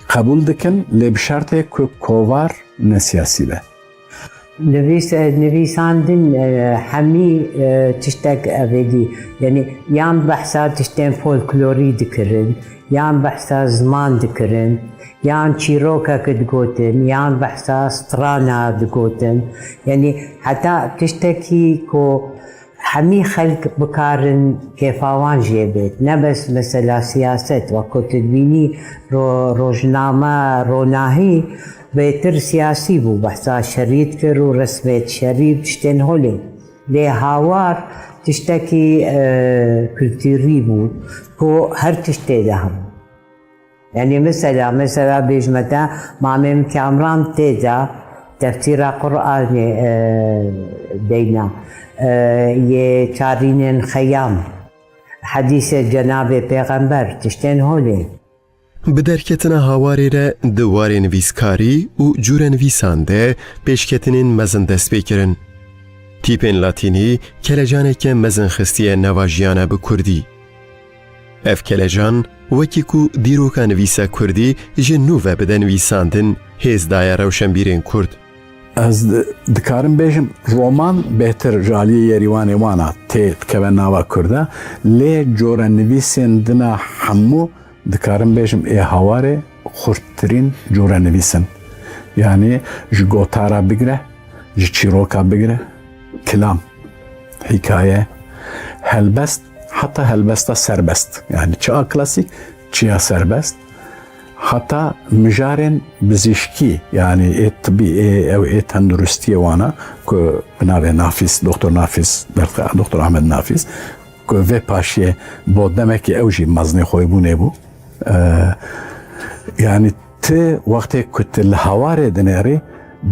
qebûl dikin, lê bi şertê ku kovar ne siyasî be. Nivîs-, e, nivîsandin, e, hemî, e, tiştek ev êdî, yanî yan behsa tiştên folklorî dikirin, yan behsa ziman dikirin, yan çîrokek digotin, yan behsa strana digotin. Yanî heta tiştekî ku hemî xelk bikarin kêfa wan jê bêt. Ne bes mesela siyaset, wek ku tu dibînî ro-, rojname ronahî bêtir siyasî bû. Behsa şerî dikir û resmêt şerî û tiştên holê. Lê Hawar tiştekî, e, kulturî bû ku her tişt tê de hebû. Yanî mesela, mesela bêjme te, Mamê Kamran tê de, tefsîra Qur'anê, e, deyna, e, yê çarînên xeyam, hedîsê Cenabê Pêxember, tiştên holê. Bi derketina Hawarê re di warê nivîskarî û cûrenivîsan de pêşketinên mezin dest pê kirin. Tîpên latînî kelecaneke mezin xistiye nava jiyana bi kurdî. Ev kelecan, wekî ku dîroka nivîsa kurdî ji nû ve bide nivîsandin, hêz daye rewşenbîrên kurd. Ez di-, dikarim bêjim, roman bêhtir ji aliyê Yerîwanê wan a tê dikeve nava kurda, lê corenivîsên din a hemû dikarim bêjim ê Hawarê xurttirîn corenivîs in. Yanî ji gotara bigire, ji çîroka bigire, kilam, hîkaye, helbest, heta helbesta serbest. Yanî çi a klasîk, çi ya serbest. Heta mijarên bizîşkî, yanî ê tibî, ê, ew ê tenduristiyê wana ku bi navê Nafîs, Doktor Nafîs, Doktor Ahmed Nafîs, ku vê paşiyê bo demekî ew jî mezinê xwebûnê bû. Ee, yanî ti wextê ku tu li Hawarê dinêrî,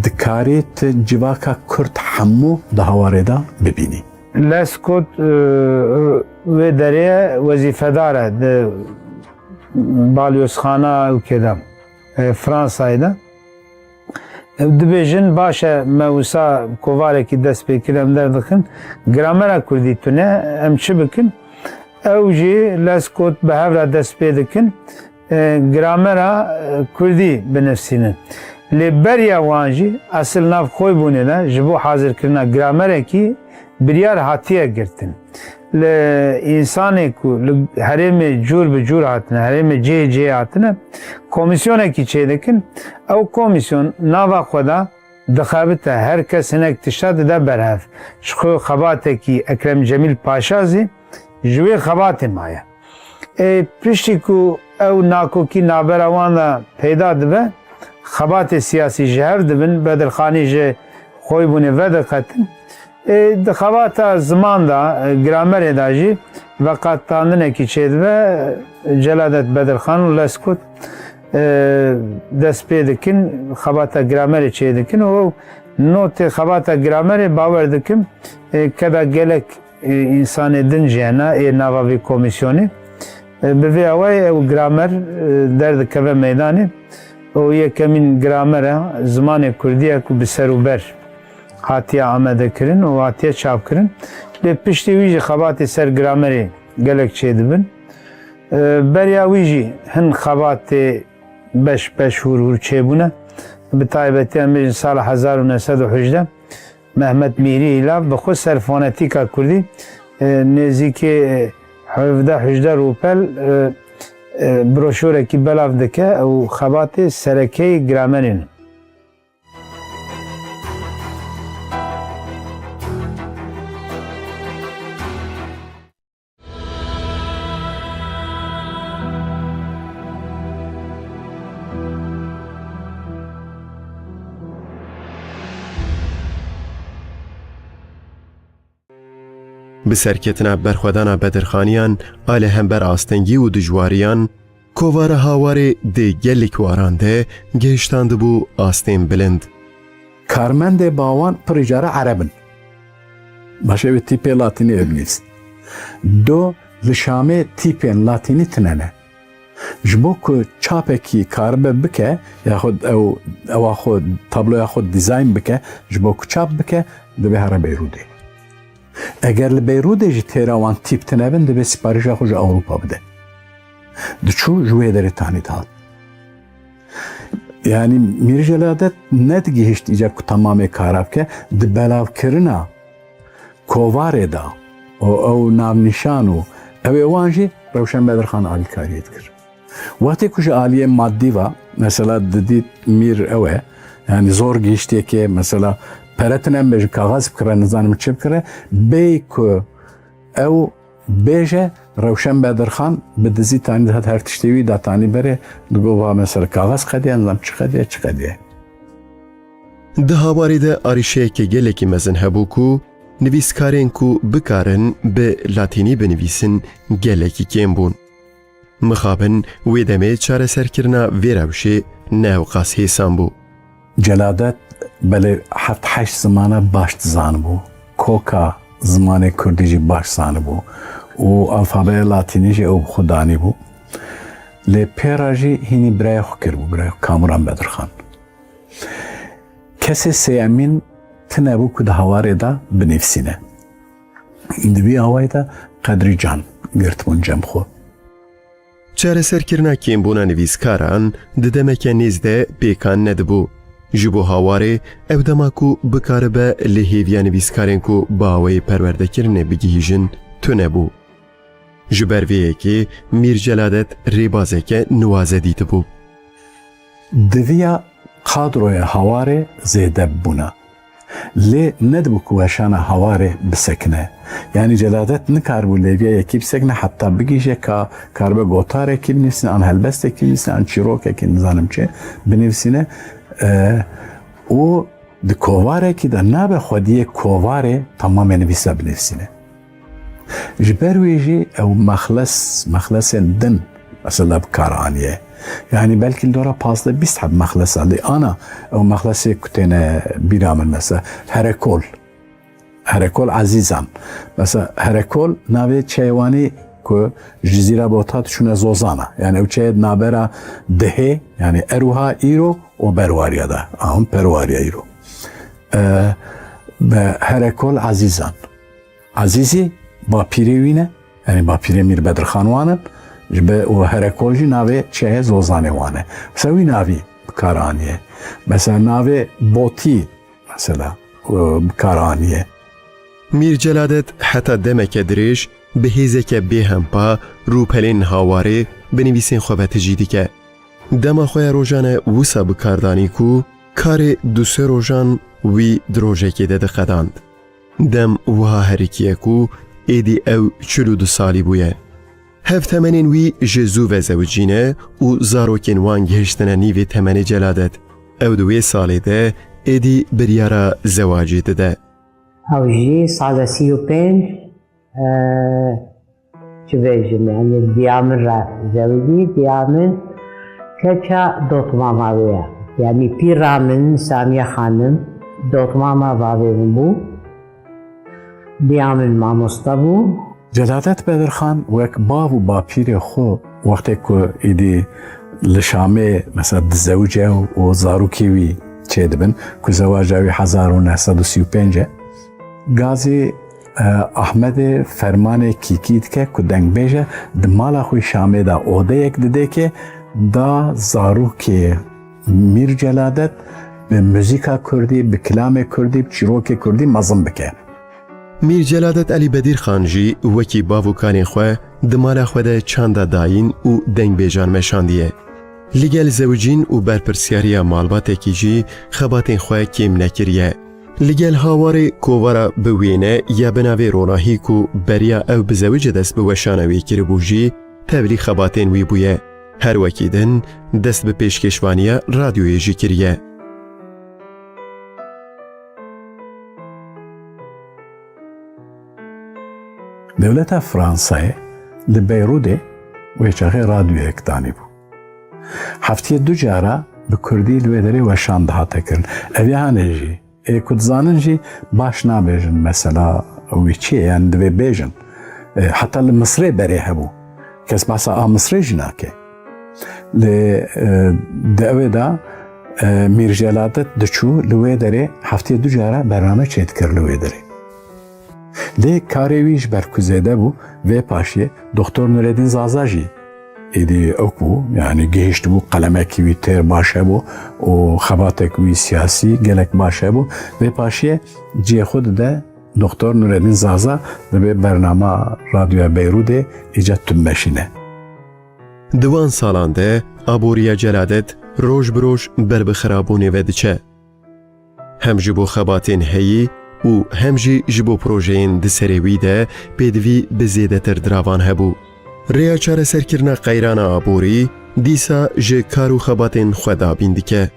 dikarî tu civaka Kurd hemû di Hawarê de bibînî. Lescot, e, wê derê wezîfedar e di balyozxana û kê de, e, Fransayê de. Ew dibêjin, baş e, me wisa kovarekî dest pê kir, em derdixin. Gramera kurdî tune, em çi bikin? Ew jî Lescot bi hev re dest pê dikin, e, gramera, e, kurdî binivîsînin. Lê beriya wan jî esil nav xwebûnê de ji bo hazirkirina gramerekî biryar hatiye girtin. Li însanê ku li herêmê cûr bi cûr hatine, herêmê cihê cihê hatine, komîsyonekî çêdikin. Ew komîsyon nava xwe de dixebite, her kes hinek tişta dide berhev. Ji xwe xebatekî Ekrem Cemîl Paşa zî ji wê xebatê maye. Ê, piştî ku ew nakokî navbera wan de peyda dibe, xebatê siyasî ji hev dibin, Bedirxanî ji xwebûnê vediqetin. Ê, di xebata ziman de, e, gramerê de jî veqetandinekî çêdibe, Celadet Bedirxan û Lescot, e, dest pê dikin, xebata gramerê çêdikin û notê xebata gramerê bawer dikim, e, keda gelek e, însanê din jî hene ê nava vî komîsyonê. E, bi vê awayê ew gramer, e, derdikeve meydanê û yekemîn gramer e, zimanê kurdî ye ku bi ser û ber hatiye amadekirin û hatiye çapkirin. Lê piştî wî jî xebatê ser gramerê gelek çêdibin. E, beriya wî jî hin xebatê beş beş hûr hûr çêbûne. Bi taybetî em bêjin sala hezar û neh sed û hejdeh Mehmet Mîrî Îlav bi xwe ser fonetîka kurdî, e, nêzîkê, e, hevdeh hejdeh rûpel, e, e, broşûrekî belav dike û xebatê serekeyê gramerê ne. Bi serketina berxwedana Bedirxaniyan a li hember astengî û dijwariyan, kovara Hawarê dê gelek waran de gihiştandibû astên bilind. Karmendê bawan pirî cara Ereb in. Başê wê tîpê latînî de binivîsin. Do, li Şamê tîpên latînî tine ne. Ji bo ku çapekî karibe bike, yaxud ew, ewa xwe, tabloya xwe dîzayn bike, ji bo ku çap bike, divê here Beyrûdê. Eger li Beyrûdê jî têra wan tîp tine bin, divê siparîşa xwe ji Ewropa bide. Diçû ji wê derê tanî dihat. Yanî Mîr Celadet nedigihişt îca ku temamê kara bike, di belavkirina kovarê de û ew navnîşan û ew ê wan jî Rewşen Bedirxan alîkariyê dikir. Wextê ku ji aliyê madî ve, mesela didît Mîr ew e, yanî zor gihiştiyekê, mesela pere tine em bêjin kaxez bikire, nizanim çi bikire, bêyî ku ew bêje, Rewşen Bedirxan bi dizî tanî dihat her tiştê wî da tanî berê, digot va mesela kaxez qediye, nizanim çi qediye, çi qediye. Di Hawarê de arîşeyeke gelekî mezin hebû ku nivîskarên ku bikarin bi latînî binivîsin gelekî kêm bûn. Mixabin wê demê çareserkirina vê rewşê ne ewqas hêsan bû. Celadet belê heft heşt zimana baş dizanibû. Koka zimanê kurdî jî baş zanibû û alfabeya latînî jî ew bi xwe danîbû. Lê pê re jî hînî birayê xwe kiribû, birayê xwe Kamuran Bedirxan. Kesê sêyemîn tune bû ku di Hawarê de binivîsîne. Di vî awayî de Qedrî Can girtibûn cem xwe. Çareserkirina kêmbûna nivîskaran di demeke nêz de pêkan nedibû. Ji bo Hawarê ew dema ku bikaribe li hêviya nivîskarên ku bi awayê perwerdekirinê bigihîjin tune bû. Ji ber vê yekê Mîr Celadet rêbazeke nuwaze dîtibû. Diviya kadroya Hawarê zêde bibûna. Lê nedibû ku weşana Hawarê bisekine. Yanî Celadet nikaribû lêviya yekî bisekine heta bigihîje ka karibe gotarekî binivîsîne, an helbestekî binivîsîne, an çîrokekî nizanim çi binivîsîne. E, û di kovarekî de nabe xwediyê kovarê temamê nivîsa binivîsîne. Ji ber wê jî ew mexles, mexlesên din mesela bi kar aniye. Yanî belkî li dora pazdeh bîst heb mexlesa lê ana ew mexlesê ku têne bîra min mesela Herekol. Herekol Ezîzan. Mesela Herekol navê çiyayê Wanê ku ji Cizîra Bota diçûne Zozana. Yanî ew çiyayê di navbera dihê, yanî eroha îro û berwariya de. Ahûn perwariya îro. E, be Herekol Ezîzan. Ezîzî bapîrê wî ne, yanî bapîrê Mîr Bedirxan wan in, ji be û Herekol jî navê çiyayê Zozanê wan e. Mesela wî navî bi kar aniye. Mesela navê Botî, mesela, e, bi kar aniye. Mîr Celadet heta demeke dirêj bi hêzeke bêhempa rûpelên Hawarê binivîsên xwe ve tijî dike. Dema xwe ya rojane wisa bi kar danî ku karê du sê rojan wî di rojekê de diqedand. Dem wiha herikiye ku êdî ew çil û du salî bûye. Hevtemenên wî ji zû ve zewicîne û zarokên wan gihiştine nîvê temenê Celadet. Ew di wê salê de êdî biryara zewacê dide. Ew jî sala sî û pênc, e, çi bêjim, yanî diya min re zewicî, diya min keça dotmama wê ye. Yanî pîra min, Samiye Xanim, dotmama bavê min bû. Diya min mamoste bû. Celadet Bedirxan wek bav û bapîrê xwe wextê ku êdî li Şamê mesela dizewice û, û zarokê wî çêdibin, ku zewaca wî hezar û neh sed û sî û pênc e, gazî Ehmedê fermanê kîkî dike ku dengbêj e, di mala xwe Şamê de odeyek didêke da zarokê Mîr Celadet bi muzîka kurdî, bi kilamê kurdî, bi çîrokê kurdî mezin bike. Mîr Celadet Elî Bedirxan jî wekî bav û kalên xwe di mala xwe de çanda dayîn û dengbêjan meşandiye. Li gel zewicîn û berpirsyariya malbatekî jî xebatên xwe kêm nekiriye. Li gel hawarê kovara bi wêne ya bi navê Ronahî ku beriya ew bizewice dest bi weşana wî kiribû jî tevlî xebatên wî bûye. Her wekî din dest bi pêşkêşvaniya radyoyê jî kiriye. Dewleta Fransayê li Beyrûdê wê çaxê radyoyek danîbû. Heftiyê du cara bi kurdî li wê derê weşan dihate kirin. Ev ya hane jî, ê ku dizanin jî baş nabêjin mesela wî çi ye, yani divê bêjin. E, heta li Misrê berê hebû. Kes behsa a Misrê jî nake. Lê, e, di ewê de, e, Mîr Celadet diçû li wê derê heftiyê du cara bername çêdikir li wê derê. Lê karê wî ji ber ku zêde bû, vê paşiyê Doktor Nureddin Zaza jî êdî ew bû, yani gihiştibû, qelemekî wî têr baş hebû û xebatek wî siyasî gelek baş hebû. Vê paşiyê cihê xwe dide Doktor Nureddin Zaza, dibê bernama Radyoya Beyrûdê îca tu meşîne. Di wan salan de aboriya Celadet roj bi roj ber bi xirabûnê ve diçe. Hem ji bo xebatên heyî û hem jî ji bo projeyên di serê wî de pêdivî bi zêdetir diravan hebû. Rêya çareserkirina qeyrana aborî dîsa ji kar û xebatên xwe dabîn dike.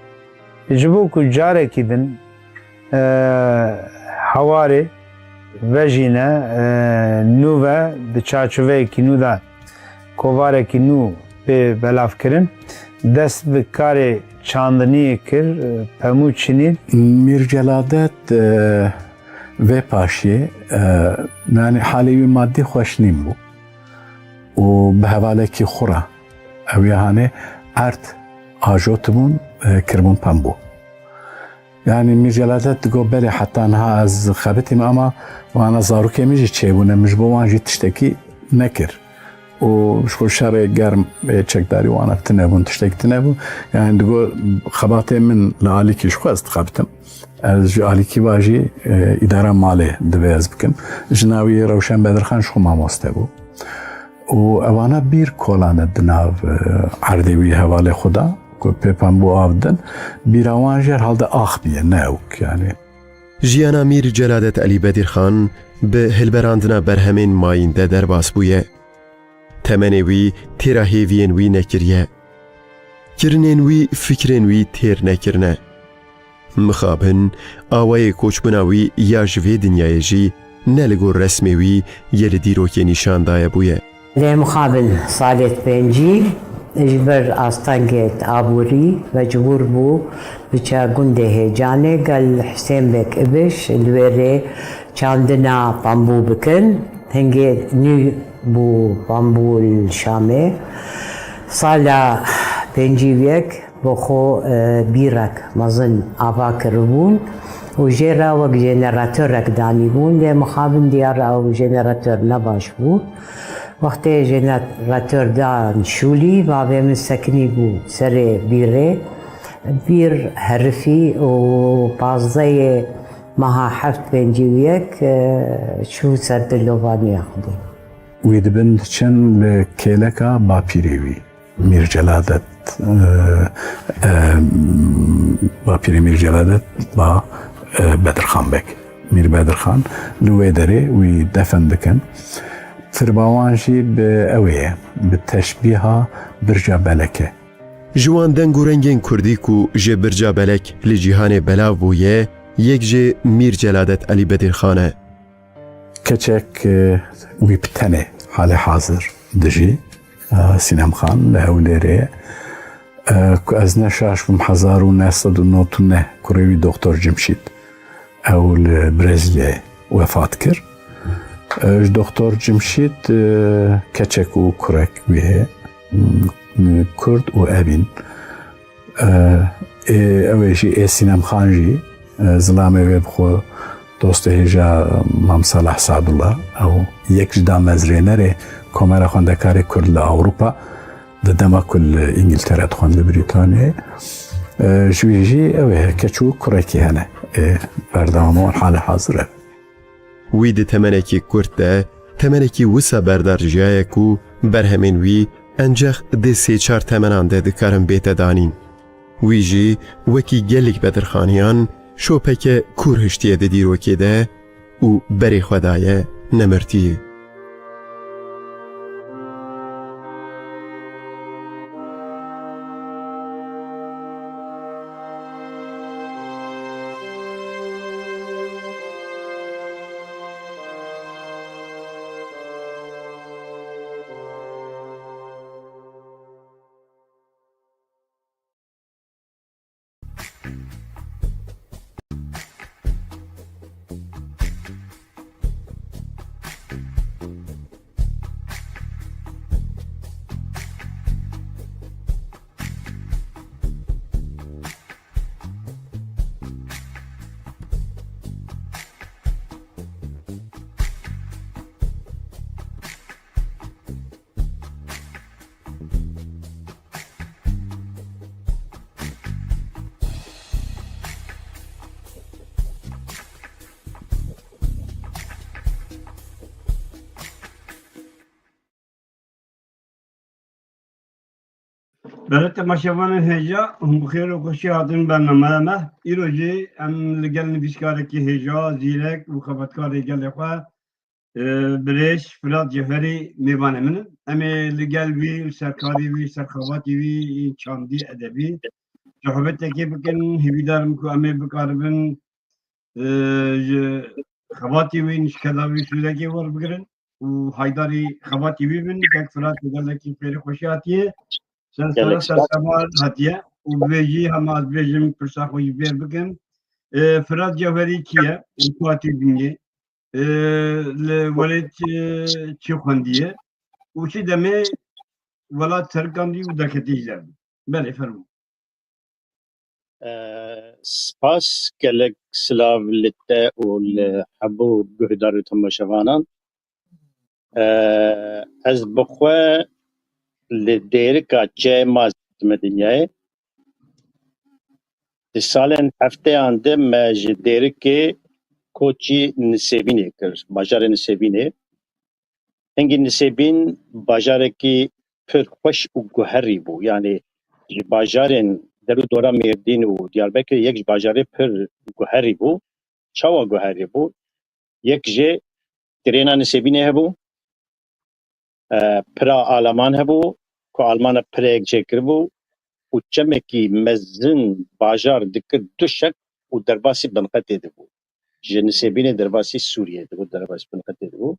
Ji bo ku carekî din, e, hewarê vejîne, e, nû ve di çarçoveyekî nû de kovarekî nû pê belavkirin, dest bi karê çandiniyê kir, e, pemû çinîn. Mîr Celadet, e, vê paşiyê, e, yani halê wî madî xweş nîn bû û bi hevalekî xwe re ew ya hanê erd ajotibûn, e, kiribûn pembû. Yani Mîr Celadet digot, belê heta niha ez xebitîm, ama wana zarokê min jî çêbûne, min ji bo wan jî tiştekî nekir. Û ji xwe şerê germ ê çekdarî wana tune bûn, tiştek tune bû. Yani digot, xebatê min li alîkî ji xwe ez dixebitim. Ez ji alîkî va jî, e, îdara malê divê ez bikim. Jina wî Rewşen Bedirxan ji xwe mamoste bû. Û ewana bîr kolane di nav, e, erdê wî hevalê xwe de, ku pê pembû av din, bîra wan jî herhalde ax bûye, ne ewk yani. Jiyana Mîr Celadet Elî Bedirxan bi hilberandina berhemên mayîn de derbas bûye. Temenê wî têra hêviyên wî nekiriye. Kirinên wî fikrên wî têr nekirine. Mixabin, awayê koçbûna wî ya ji vê dinyayê jî ne li gor resmê wî yê li dîrokê nîşan daye bûye. Lê mixabin salê pêncî ji ber astengê aborî mecbûr bû biçe gundê Hêcanê gel Hisên Beg Ibiş li wê rê çandina pambû bikin. Hingê nû bû pambû li Şamê. Sala pêncî û yek bo xwe, e, bîrek mezin ava kiribûn û jê re wek jeneratorek danîbûn, lê mixabin diyar ew jenerator ne baş bû. Wextê jenerator dan şûlî, bavê min sekinî bû serê bîrê. Bîr herifî û pazdehê meha heft pêncî û yek, e, çû ser dilovaniya Xwedê. Wî dibin diçin li kêleka bapîrê wî, Mîr Celadet, e, e, bapîrê Mîr Celadet ba, e, Bedirxan Beg. Mîr Bedirxan li wê derê wî defin dikin. Tirba wan jî bi ewê ye, bi teşbîha Birca Belek e. Ji wan deng û rengên kurdî ku ji Birca Belek li cîhanê belav bûye, yek jî Mîr Celadet Elî Bedirxan e. Keçek, e, wî bi tenê halê hazir dijî, e, Sînem Xan li Hewlêrê ye. E, ku ez ne şaş bim, hezar û neh sed û nod û neh kurê wî Doktor Cimşît, ew li Brezîlyayê wefat kir. E, ji Doktor Cimşît, e, keçek û kurek wî heye, m-, kurd û evîn. E, ê, ew ê jî, ê Sînem Xan jî, e, zilamê wê bi xwe Dostê hêja Mam Salah Sadullah, ew yek ji damezrênerê Komera Xwendekarê Kurd li Ewropa, di dema ku li Îngiltere dixwend, li Brîtaniyê. E, ji wî jî ew ê keç û kurekî hene. Ê, berdewam wan hale hazir e. Wî di temenekî kurt de, temenekî wisa berdar jiyaye ku berhemên wî encex di sê çar temenan de dikarin bête danîn. Wî jî wekî gelek bedirxaniyan şopeke kûr hiştiye di dîrokê de û berê xwe daye nemirtiyê. Belê temaşevanên hêja, hûn bi xêr û xweşî hatin bernameya me. Îro jî em li gel nivîskarekî hêja, zîrek û xebatkarê gelê xwe, e, birêz Firat Cewherî mêvanê min in. Em ê li gel wî, li ser karê wî, li ser xebatê wî yên çandî edebî sohbetekê bikin. Hêvîdar im ku em ê bikaribin, e, ji xebatê wî, nişkeda wî sûdekê werbigirin û haydarî xebatê wî bin. Kek Firat gelekî fêrî xweşî hatiye. Çend sala Gelek ser spas. Semal hatiye û bi vê jî hema ez bêjim pirsa xwe jî fêr bikim. E, Firat Cewherî kî ye? Li ku hatiye dinyê? E, li welêt, e, çi xwendiye? Û çi demê welat terikandî û derketî ji derbê? Belê, fermo. E, spas, gelek silav li te û li hemû guhdar û temaşevanan. E, ez bi xwe li Dêrika çiyayê ma dime dinyayê. Di salên hefteyan de me ji Dêrikê koçî Nisêbînê kir, bajarê Nisêbînê. Hingî Nisêbîn bajarekî pir xweş û guherî bû. Yanî ji bajarên derûdora Mêrdîn û Diyarbekirê yek ji bajarê pir guherî bû. Çawa guherî bû? Yek jê trêna Nisêbînê hebû, e, pira Alaman hebû, ku Almana pireyek çêkiribû û çemekî mezin bajar dikir du şek û derbasî Binqetê dibû. Ji Nisêbînê derbasî Sûriyê dibû, derbasî Binqetê dibû.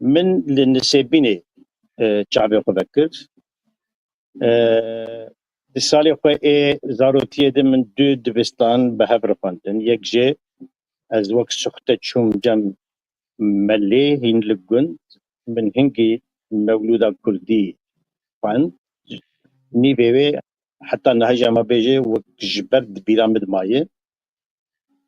Min li Nisêbînê, e, çavê xwe vekir. E, di salê xwe ê zarotiyê de min du dibistan bi hev re xwendin. Yek jê ez wek suxte çûm cem melê hîn li gund. Min hingî mewlûda kurdî xwend. Nîvê wê heta niha jî ema bêje wek ji ber di bîra min de maye.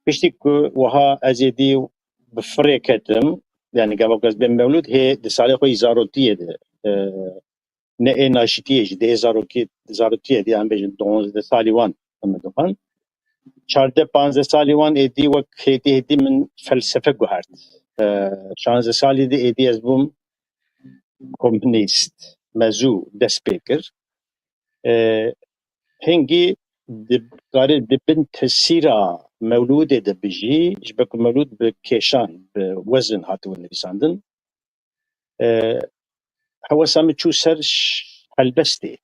Piştî ku wiha ez êdî bi firê ketim, yanî gava ku ez bêm mewlûd, hê di salê xwe yî zarotiyê de, e, ne ê naşitiyê jî, di ê zarokî, zarotiyê de, em bêjin duwazdeh salî wan em dixwin. Çardeh panzdeh salî wan êdî wek hêdî hêdî min felsefe guhert. E, şanzdeh salî de êdî ez bûm komunîst, me zû dest pê kir. E, hingî dikarî di bin tesîra mewlûdê de bijî, ji ber ku mewlûd bi kêşan, bi wezin hatibû nivîsandin. E, hewesa min çû ser ş-, helbestê.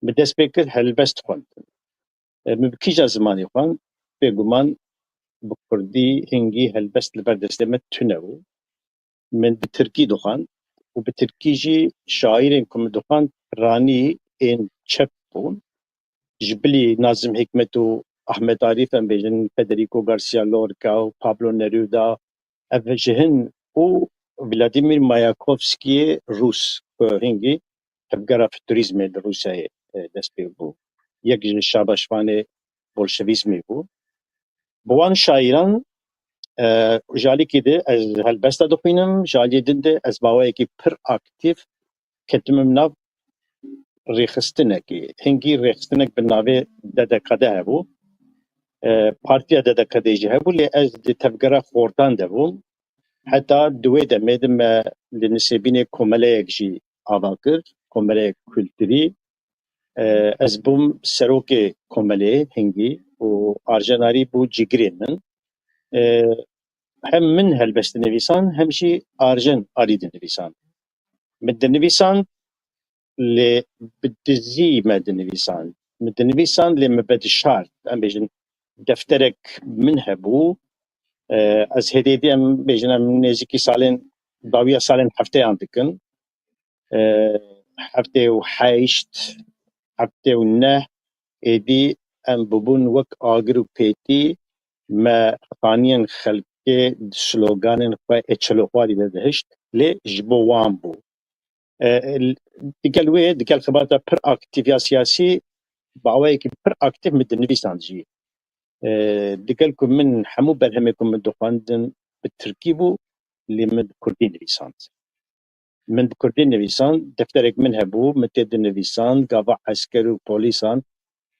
Min dest pê kir helbest xwendin. E, min bi kîjan zimanê xwend? Bêguman bi kurdî hingî helbest li ber destê me tune bû. Min bi tirkî dixwend û bi tirkî jî şaîrên ku min dixwend piranî ên çep bûn. Ji bilî Nazim Hikmet û Ahmet Arîf, em bêjin Federico Garcia Lorca û Pablo Neruda, ev ji hin û Vladimir Mayakovskiyê Rûs, ku hingî tevgera futurîzmê li Rûsyayê, e, dest pê bû. Yek ji şabeşvanê bolşevîzmê bû. Bi wan şaîran E, ji alîkî de ez helbesta dixwînim, ji aliyê din de ez bi awayekî pir aktîf ketimim nav rêxistinekê. Hingî rêxistinek bi navê D D K D hebû. E, partiya D D K D jî hebû, lê ez di tevgera xortan de bûm. Heta di wê demê de me li Nisêbînê komeleyek jî ava kir, komeleyek kulturî. E, ez bûm serokê komelê hingî û Arjen Arî bû cîgirê min. E, hem min helbest dinivîsand, hem jî Arjen Arî dinivîsand. Min dinivîsand, lê bi dizî me dinivîsand. Min dinivîsand, lê me vedişart. Em bêjin, defterek min hebû. E, ez hêdî hêdî em bêjin, em nêzîkî salên, dawiya salên hefteyan dikin. E, heftê û heşt, heftê û neh, êdî em bibûn wek agir û pêtî, me xaniyên xelkê di sloganên xwe ê çil û xwarî de dihişt, lê ji bo wan bû. E, digel wê, digel xebata pir aktîf ya siyasî, bi awayekî pir aktîf min dinivîsand jî. E, digel ku min hemû berhemê ku min dixwendin bi tirkî bû, lê min bi kurdî nivîsand. Min bi kurdî nivîsand, defterek min hebû, min tê dinivîsand, gava esker û polîsan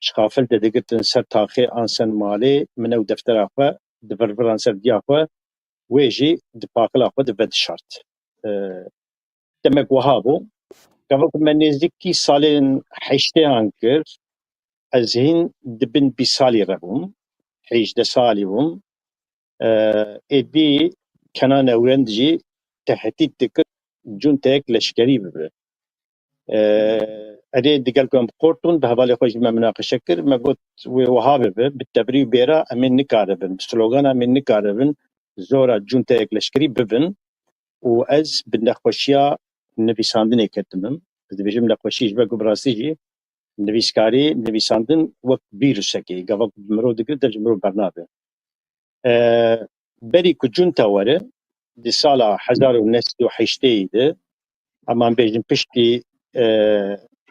ji xafil de digirtin ser taxê an ser malê, min ew deftera xwe di virviran ser diya xwe, wê jî di paqila xwe de vedişart. E, demek wiha bû. Gava ku me nêzîkî salên heştêyan kir, ez hîn di bin bîst salî re bûm, hejdeh salî bûm. E, êdî Kenan Ewrend jî tehdît dikir, cunteyek leşkerî bibe. E, erê digel ku em bi qort bûn, bi hevalê xwe jî me minaqeşe kir, me got wê wiha bibe, bi tebrî û bêra em ê nikaribin, bi slogana em ê nikaribin zora cunteyek leşkerî bibin. Û ez bi nexweşiya nivîsandinê ketim im. Ez dibêjim nexweşî ji ber ku bi rastî jî nivîskarî, nivîsandin wek vîrusekê, gava ku bi mirov digire, dev ji mirov bernabe. E, berî ku cunta were, di sala hezar û neh sed û heştê de, em an bêjin piştî, e,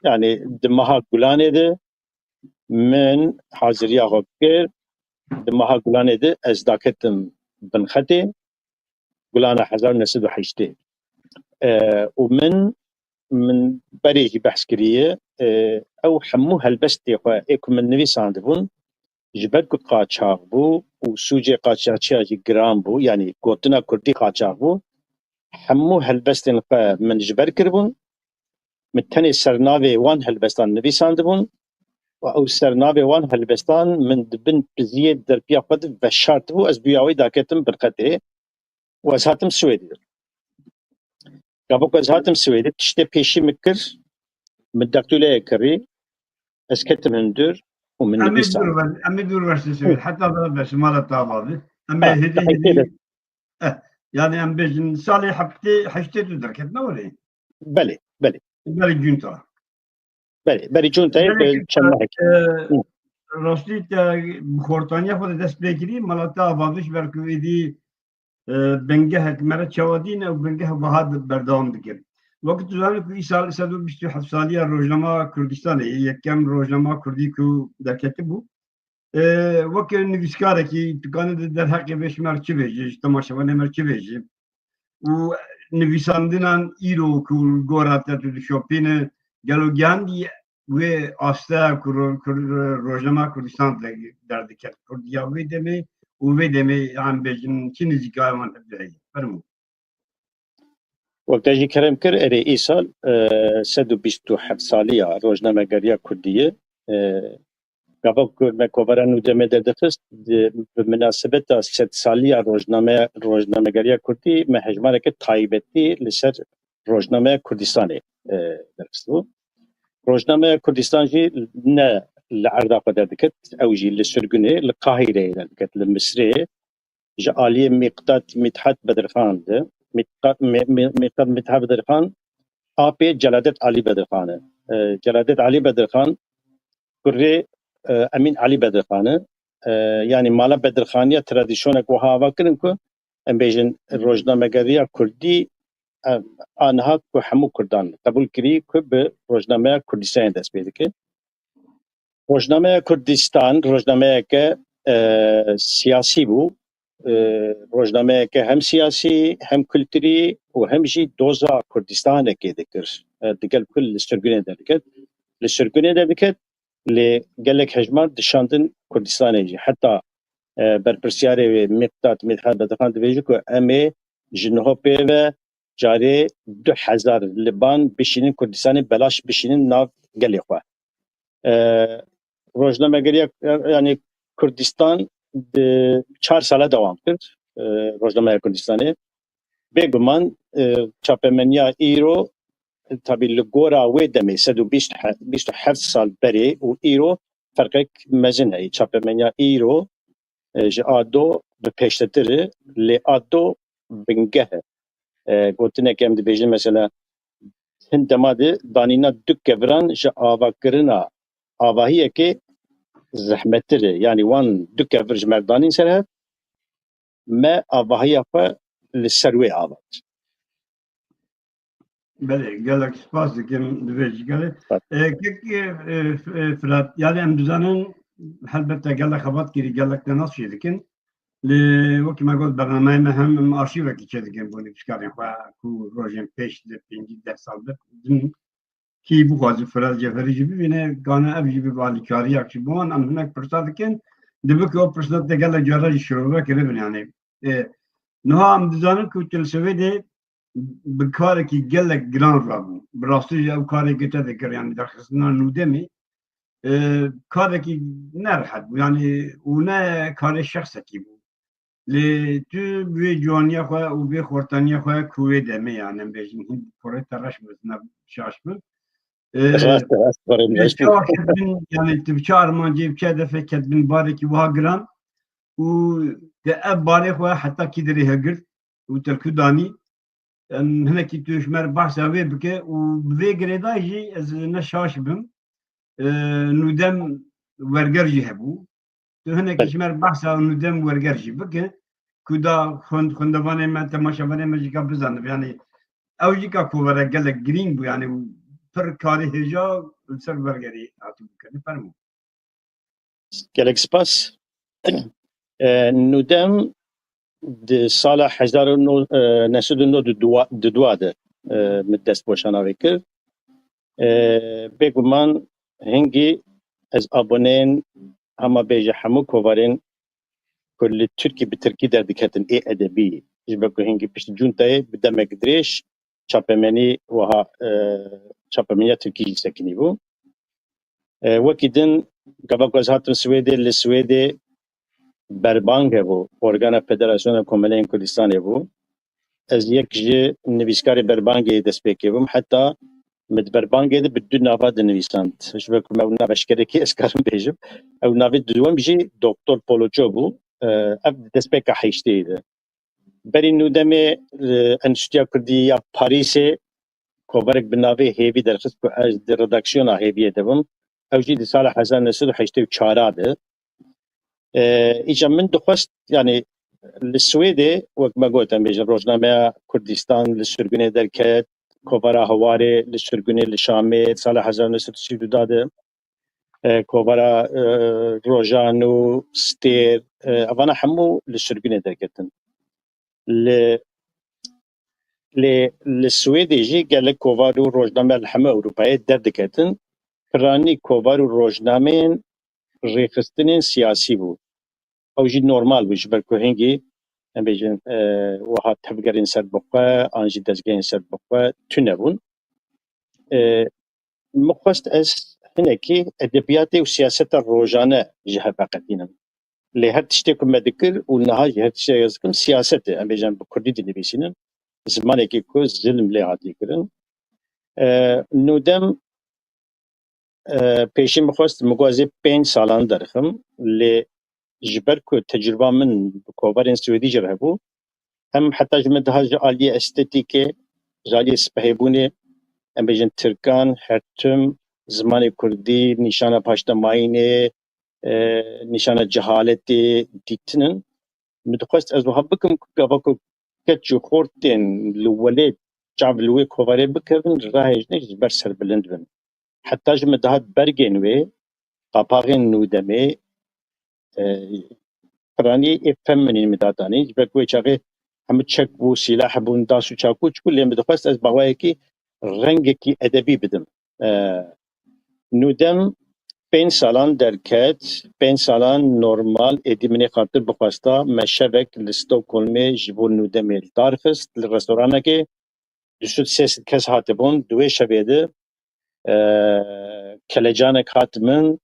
yani di meha Gulanê de min haziriya xwe kir, di meha Gulanê de ez daketim binxetê, Gulana hezar neh sed û heştê. E, û min, min berê jî behs kiriye, e, ew hemû helbestê xwe ê ku min nivîsandibûn, ji ber ku qaçax bû û sûcê qaçaxçiya jî giran bû, yanî gotina kurdî qaçax bû, hemû helbestên xwe min ji ber kiribûn. Min tenê sernavê wan helbestan nivîsandibûn û ew sernavê wan helbestan min di bin piziyê derpiya xwe de veşartibû, ez bi awayî daketim binxetê û ez hatim Swêdê. Gava ku ez hatim Swêdê, tiştê pêşî min kir, min deqtûleyê kirî, ez ketim hundir û min Em ê nivîsand. Dûr ver, em ê dûr ver Swêdê, heta vere beş mala te ava bi. Em ê Ha, hêdî hêdî, eh, yani em bêjin salê heftê heştê tu derket ne were? Belê, belê. Berî cunta. Belê, berî cuntayê Belê bi ki, çend mehek. e, Hı. Rastî te bi xortaniya xwe de dest pê kirî, mala te ava bi ji ber ku êdî, e, bingehek me re çawa dîn ew bingeh wiha de berdewam dike. Wekî tu zanî ku îsal sed û bîst û heft saliya rojnama Kurdistanê, yekem rojnama Kurdî ku derketibû. E, weke nivîskarekî tu kanî di derheqê vê ji me re çi bêjî, ji temaşevanê me re çi bêjî? Û nivîsandinan îro ku li gora te tu dişopîne, gelo gihandî wê asteya ku ro-, ku ro-, rojnama Kurdistan de-, derdiket, kurdiya wê demê û vê demê, em bêjin çi nêzîkaya wan hevdû heye? Fermû. Wek te jî kerem kir, erê îsal, e, sed û bîst û heft saliya rojnamegeriya kurdî ye. E, gava ku me kovara nû demê derdixist, di, bi minasebeta sed saliya rojname-, rojnamegeriya kurdî me hejmareke taybetî li ser rojnameya Kurdistanê, e, derxistibû. Rojnameya Kurdistan jî ne li erda xwe derdiket, ew jî li sirgunê, li Qahîreyê derdiket, li Misirê. Ji aliyê Mîqdat Mîthat Bedirxan de, Mîqdat, Mî-, Mî-, Mîqdat Mîthat Bedirxan apê Celadet Alî Bedirxan e. E, Celadet Alî Bedirxan kurê, e, Emîn Alî Bedirxan e. E, yanî mala Bedirxaniya tradisyonek wiha ava kirin ku em bêjin rojnamegeriya kurdî, e, aniha ku hemû kurdan qebûl kirî ku bi rojnameya Kurdistanê dest pê dike. Rojnameya Kurdistan rojnameyeke, e, siyasî bû. e, rojnameyeke hem siyasî, hem kulturî û hem jî doza Kurdistanekê dikir. E, digel ku li sirgunê derdiket. Li sirgunê derdiket, lê gelek hejmar dişandin Kurdistanê jî. Heta, e, berpirsiyarê wê Miqdad Midhat Bedirxan dibêje ku em ê ji niho pê ve carê du hezar liban bişînin Kurdistanê, belaş bişînin nav gelê xwe. E, rojnamegeriya, yanî Kurdistan di çar sala dewam kir, e, rojnameya Kurdistanê. Bêguman, e, çapemeniya îro, tabî li gora wê demê sed û bîst, bîst û heft sal berê û îro ferqek mezin heye. Çapemeniya îro, e, ji a do bi pêştetir e, lê a do bingeh e. E, gotinek em dibêjin mesela hin dema de danîna du keviran ji avakirina avahiyekê zehmettir e. Yanî wan du kevir ji me re danîn ser hev, me avahiya xwe li ser wê avand. Belê, gelek spas dikim di vê jî gelê. E, kek, e, e, Firat, yani em dizanin helbet te gelek xebat kirî, gelek te nas çê dikin. Lê wekî me got bernameyê me hem em arşîvekî çê dikin bo nivîskarên xwe ku rojên pêş di pêncî deh sal bi din kî bixwaze Firat Ceferî jî bibîne, gane ev jî bibe alîkariyak jî bo wan. Em hinek pirsa dikin, dibe ku ew pirsa te gelek cara jî şirove kiribin yani. E, niha em dizanin ku tu li Swêdê bi karekî gelek giran rabû. Bi rastî jî ew karê ku te dikir, yani derxistina Nûdemê, e, karekî nerehet bû, yani û ne karê şexsekî bû. Lê tu bi vê ciwaniya xwe û vê xortaniya xwe ku wê demê, yani em bêjin hin kurê te reş bi, ne şaş bi. E, Rast e, rast, barê min Lê reş bû. çawa ketbin, yani tu bi çi armancê, bi çi hedefê ketbin barekî wiha giran û te ev barê xwe heta kî derê hilgirt û te li ku danî? Em hinekî tu ji me re behsa wê bike û bi vê girêdayî jî ez ne şaş bim. E, Nûdem werger jî hebû. Tu hinekî Belê. ji me re behsa Nûdem werger jî bike ku da xwend-, xwendevanê me, temaşevanê me jî ka bizanib. Yani ew jî ka kovara gelek girîng bû, yani pir karê hêja li ser wergerî hatibû kirin. Fermo. Gelek spas. E, Nûdem di sala hezar û neh sed û nod û dua de, e, min dest boşana wê kir. E, bêguman hingî ez aboneyên hema bêje hemû kovarên ku li Tirkî bi Tirkî derdiketin ê edebî, ji ber ku hingî piştî cuntayê bi demek dirêj çapemenî wiha, e, çapemeniya Tirkî jî sekinî bû. E, wekî din, gava ku ez hatim Swêdê, li Swêdê Berbang hebû, organa Federasyona Komeleyên Kurdistanê bû. Ez yek ji nivîskarê Berbangê destpêkê bûm. Heta min di Berbangê de bi du nava dinivîsand. Ji ber ku me nav eşkerekî ez karim bêjim. Ew navê duyem jî Doktor Poloço bû. E, ev destpêka heyştê de. Berî Nûdemê, e, Enstitûya Kurdî ya Parîsê kovarek bi navê Hêvî derxist ku ez di redaksiyona Hêviyê de bim. Ew jî di sala hezar neh sed û heştê û çar de. E, îca min dixwest, yani li Swêdê, wek me got, em bêjin, Rojnameya Kurdistan li sirgunê derket, Kovara Hewarê li sirgunê li Şamê, sala hezar neh sed û sî û du de, e, Kovara, e, Rojan û Stêr, e, evana hemû li sirgunê derketin. Li, lê li Swêdê jî gelek kovar û rojname li hemû Ewropayê derdiketin. Piranî kovar û rojnameyên rêxistinên siyasî bû. Ew jî normal bû, ji ber ku hingî, em bêjin, e, wiha tevgerên serbixwe an jî dezgehên serbixwe tune bûn. E, min xwest ez hinekî edebiyatê û siyaseta rojane ji hev veqetînim. Lê her tiştê ku me dikir û niha jî her tiştê ez dikim siyaset e. Em bêjin bi kurdî dinivîsînin. Zimanekî ku zilm lê hatiye kirin. E, Nûdem, e, pêşî min xwest, min got ez ê pênc salan derxim. Lê ji ber ku tecrûba min bi kovarên Swêdî jî re hebû, em heta ji min daha ji aliyê estetîkê, ji aliyê spehêbûnê, em bêjin tirkan, her tim, zimanê kurdî, nîşana paştemayînê, e, nîşana cehaletê dîtin in. Min dixwest ez wiha bikim ku gava ku keç û xort tên li welêt çav li wê kovarê bikevin, rahêjin ji ber serbilind bin. Heta ji min dihat bergên wê, qapaxên Nûdemê, e, piranî ê feminîn min datanî. Ji ber ku wê çaxê hemû çek bû, sîlah bûn, das û çakû çi bû, lê min dixwest ez bi awayekî rengekî edebî bidim. E, Nûdem pênc salan derket, pênc salan normal, êdî min ê xatir bixwesta, me şevek li Stockholmê ji bo Nûdemê li dar xist, li restoranekê du sed sê sed kes hatibûn, di wê şevê de, e, kelecanek hat min,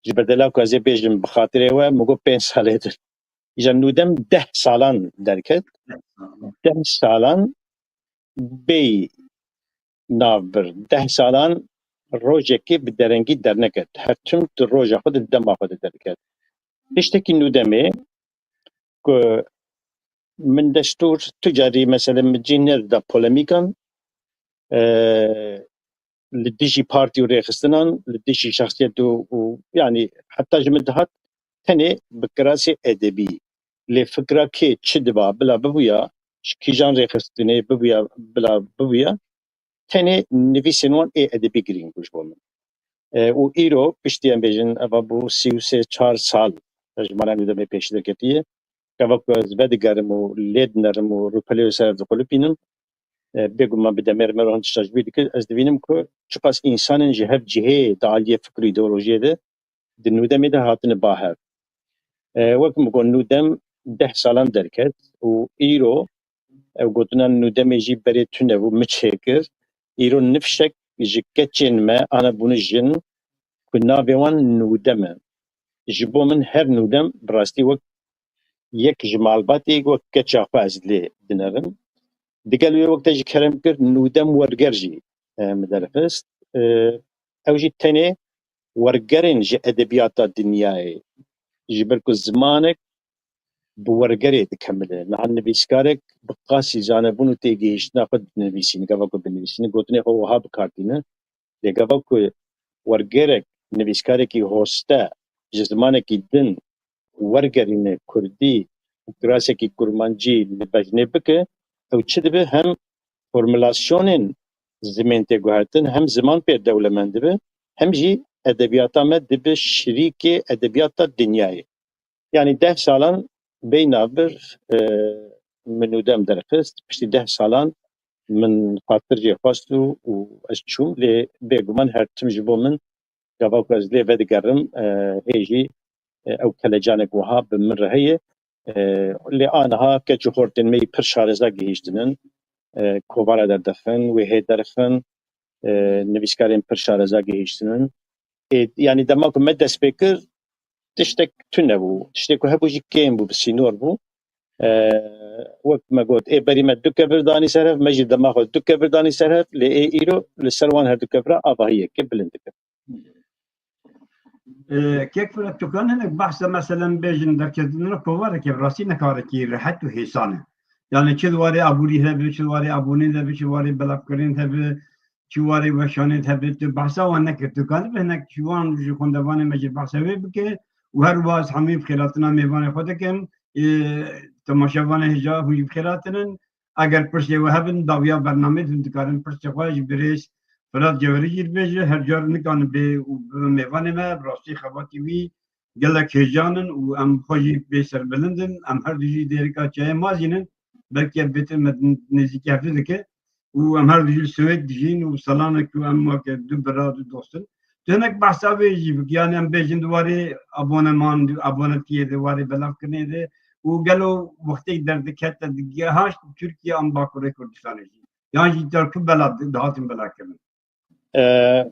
ji bedela ku ez ê bêjim bi xatirê we, min got pênc salê din. Îja Nûdem deh salan derket, deh salan bêyî navbir, deh salan rojekê bi derengî derneket. Her tim di roja xwe de, di dema xwe de derket. Tiştekî Nûdemê ku min destûr tu carî, mesela, min cî nedida polemîkan, e, li dijî partî û rêxistinan, li dijî şexsiyet û, û, yanî heta ji min dihat tenê bi kirasê edebî. Lê fikra kê çi diba bila bibûya, ji kîjan rêxistinê bibûya, bila bibûya, tenê nivîsên wan ê edebî girîng bû ji bo min. E, û îro piştî em bêjin, eva bû sî û sê çar sal ji mala Nûdemê pêşî derketiye. Gava ku ez vedigerim û lê dinerim û rûpelê wê ser ev diqulipînim, e, bêguman bi demê re me re hin tişta ji bîr dikir, ez dibînim ku çiqas însanên ji hev cihê di aliyê fikr û îdeolojiyê de di Nûdemê de hatine ba hev. E, wek min got, Nûdem deh salan derket û îro ew gotina Nûdemê jî berê tune bû, min çêkir. Îro nifşek ji keçên me, ana bûne jin, ku navê wan Nûdem e. Ji bo min her Nûdem bi rastî wek yek ji malbatê, wek keça xwe ez lê dinerim. Digel wê wek te ji kerem kir, Nûdem Werger jî, e, min derxist. E, ew jî tenê wergerên ji edebiyata dinyayê, ji ber ku zimanek bi wergerê dikemile. Niha nivîskarek bi qasî zanebûn û têgihiştina xwe dinivîsîne, gava ku binivîsîne, gotinê xwe wiha bi kar tîne. Lê gava ku wergerek, nivîskarekî hoste ji zimanekî din wergerîne kurdî û kirasekî kurmancî li bejnê bike, ew çi dibe? Hem formulasyonên zimên tê guhertin, hem ziman pê dewlemend dibe, hem jî edebiyata me dibe şirîkê edebiyata dinyayê. Yanî deh salan bêyî navbir, e, min Nûdem derxist. Piştî deh salan min xatir jê xwest û, û ez çûm. Lê bêguman her tim ji bo min, gava ku ez lê vedigerim, e, hê jî, e, ew kelecanek wiha bi min re heye. E, lê aniha keç û xortên me yî pir şareza gihîştinin. E, kovara derdixin, wê hê derxin. E, nivîskarên pir şareza gihîştinin. Ê, yanî dema ku me dest pê kir, tiştek tune bû. Tiştê ku hebû jî kêm bû, bi sînor bû. E, wek me got, ê berî me du kevir danî ser hev, me jî dema xwe du kevir danî ser hev, lê ê îro li ser wan her du kevira avahiyeke bilind dike. E, Kek Firat, tu kan hinek behsa, meselen, bêjin derketina kovareke bi rastî ne karekî rehet û hêsan e. Yani çi di warê aborî hebe, çi di warê abonê de be, çi di warê belavkirinê de be, çi warê weşanê de be, tu behsa wan nekir. Tu kanibî hinek ji wan, ji xwendevanê me jî behsa wê bike û her wiha ez hemî bi xêratina mêvanê xwe dikim. Ê, temaşevanê hêja hûn jî bi xêratinin. Eger pirsê we hebin, dawiya bernameyê de hûn dikarin pirsê xwe ji birêz Firat Cewherî jî bibêje, her car nikanin bê û bibe mêvanê me, bi rastî xebatî wî gelek hêjan in û em xwe jî bê serbilind in. Em her du jî dêrika çayê mazîn in. Belkî ev bêtir me nêzîkî hev dike û em her du jî li Swêd dijîn û selanek û em weke du bira, du dost in. Tu hinek behsa vê jî bik, yani em bêjin di warê aboneman, abonetiyê de, warê belavkirinê de û gelo wextê derdikete digehaşt Tirkiye an Bakurê Kurdistanê jî? Yan jî ter ku bela di-, dihatin belakirin? E,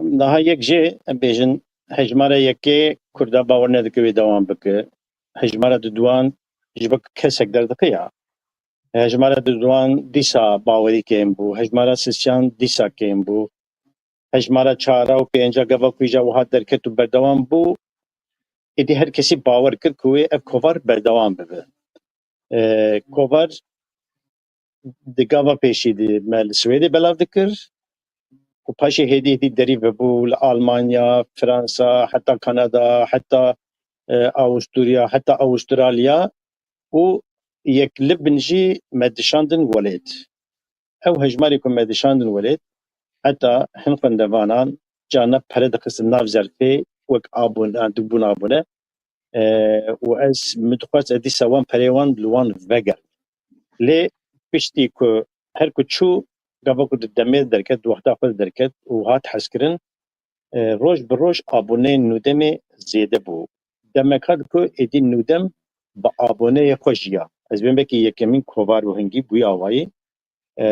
niha yek jê em bêjin, hejmara yekê Kurda bawer nedike wê dewam bike. Hejmara duduwan ji bo kesek derdixe ya. Hejmara duduwan dîsa bawerî kêm bû. Hejmara sisiyan dîsa kêm bû. Hejmara çara û pênca gava ku îja wiha derket û berdewam bû, êdî her kesî bawer kir ku wê ev kovar berdewam bibe. E, kovar di gava pêşî de me li Swêdê belav dikir û paşê hêdî hêdî derî vebû li Almanya, Fransa, heta Kanada, heta, e, Awusturya, heta Awustralya û yek li bin jî me dişandin welêt. Ew hejmarê ku me dişandin welêt, heta hin xwendevanan carna pere dixistin nav zerfê wek abone, dibûn abone. E, û ez min dixwest ez dîsa wan perê wan li wan vegerim. Lê piştî ku her ku çû, gava ku di demê derket, di wexta xwe de derket û hat hezkirin, e, roj bi roj aboneyên Nûdemê zêde bû. Demeka di ku êdî Nûdem bi aboneyê xwe jiya. Ez bên belkî yekemîn kovar û hingî bûye awayî. E,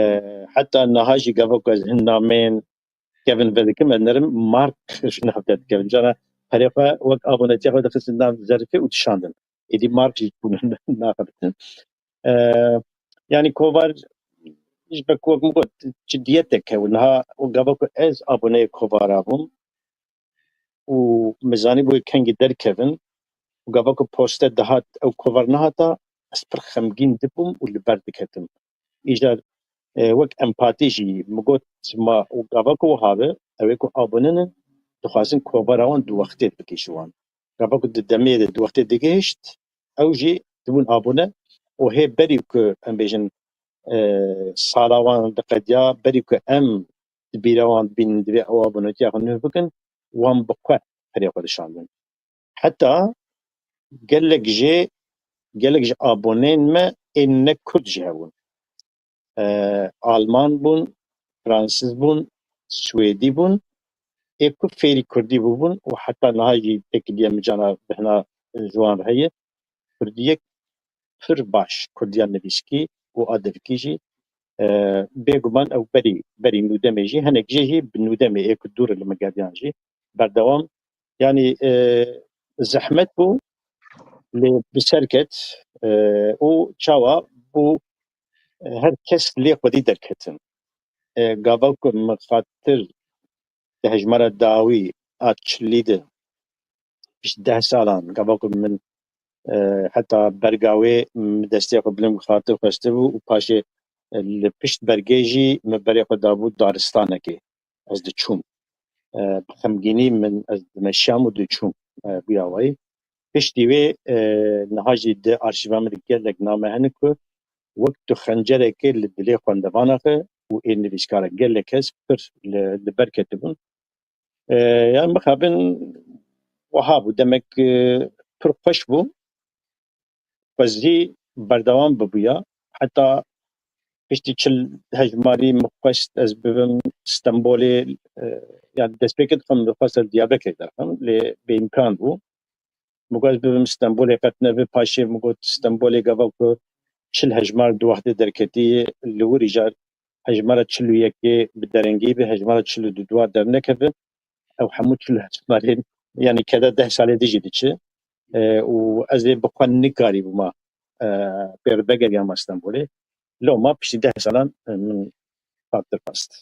heta niha jî gava ku ez hin nameyên kevin vedikim, ez nerim mark ji nav te dikevin. Cara perê xwe wek abonetiya xwe dixistin nav zerifê û dişandin. Êdî mark jî bûn naxebitin. E, yanî kovar ji ber ku wek min got, ciddiyetek hebû. Niha û gava ku ez aboneyê kovara bûm û min zanîbû kengî derkevin û gava ku poste dihat ew kovar nehata, ez pir xemgîn dibûm û li ber diketim. Îcar, e, wek empatî jî min got, ma û gava ku wiha be, ew ê ku abone ne, dixwazin kovara wan di wextê bike ji wan. Gava ku di demê de di wextê digihişt, ew jî dibûn abone û hê berî ku em bêjin, e, sala wan diqediya, berî ku em di bîra wan dibînin divê ew abonetiya xwe nû bikin, wan bi xwe perê xwe dişandin. Heta gelek jê, gelek ji aboneyên me ên ne kurd jî hebûn. E, Alman bûn, Fransız bûn, Swêdî bûn, ê ku fêrî kurdî bûbûn û heta niha jî têkiliye min cana bihna ji wan re heye. Kurdiyek pir baş, kurdiya nivîskî û adivkî jî, e, bêguman ew berî, berî Nûdemê jî, hinek jê jî bi Nûdemê ê ku dûr li min geriyan jî berdewam. Yanî, e, zehmet bû, lê bi ser ket, e, û çawa bû, e, her kes lê xwedî derketin. E, gava ku min xatir di hejmara dawî a çilî de, pişt deh salan, gava ku min, e, heta berga wê min destê xwe bilind xatir xwestibû û paşê, e, li pişt bergê jî min berê xwe dabû daristanekê. Ez diçûm. E, bi xemgînî min ez dimeşiyam û diçûm. E, bûya wayî. Piştî wê, e, niha jî di arşîva min de gelek name hene ku wek tu xencerekê li dilê xwendevana xwe û ê nivîskara gelek kes pir li, li ber ketibûn. E, yani mixabin wiha bû. Demek, e, pir xweş bû. Xwezî berdewam bibûya. Heta piştî çil hejmarî min xwest ez bibim Stenbolê, e, yani destpêkê dixwim, dixwest ez Diyarbekirê derxim, lê bêîmkan bû. Min got ez bibim Stenbolê, qet nebi, paşê min got Stenbolê gava ku çil hejmar di wextê derketî, li wir îcar hejmara çil û yekê bi derengî be, hejmara çil û du derdinekeve. Ew hemû çil hejmarên, yani keda deh salê dijî diçe. E, û ez ê bi xwe nikarîbûma, e, pê re vegeriyama Stenbolê. Loma piştî deh salan, e, min xatir xwest.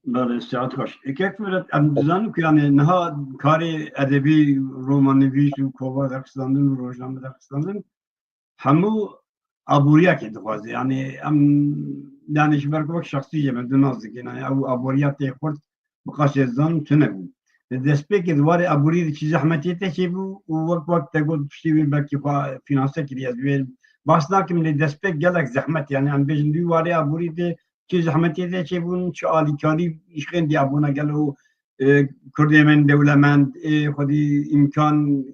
Belê, sihat xweş. E, kek Firet, em dizanin ku yani niha karê edebî, romanivîs û kovar derxistandin û rojname derxistandin hemû aboriyekê dixwaze. Yani em, yani ji ber ku wek şexsî jê me du nas dikin. Yani ew aboriya tê xurt bi qasê zan tune bû. Di destpêkê di warê aboriyê de çi zehmetiyê te çêbû û wek, wek te got piştî wê belkî xwe fînanse kiriye. Ez wê bahs nakim lê destpêk gelek zehmet, yani em bêjin di warê aboriyê de çi zehmetiyê te çêbûn, çi alîkarî ji xêndî abûna gelo, e, kurdê me dewlemend, ê xwedî îmkan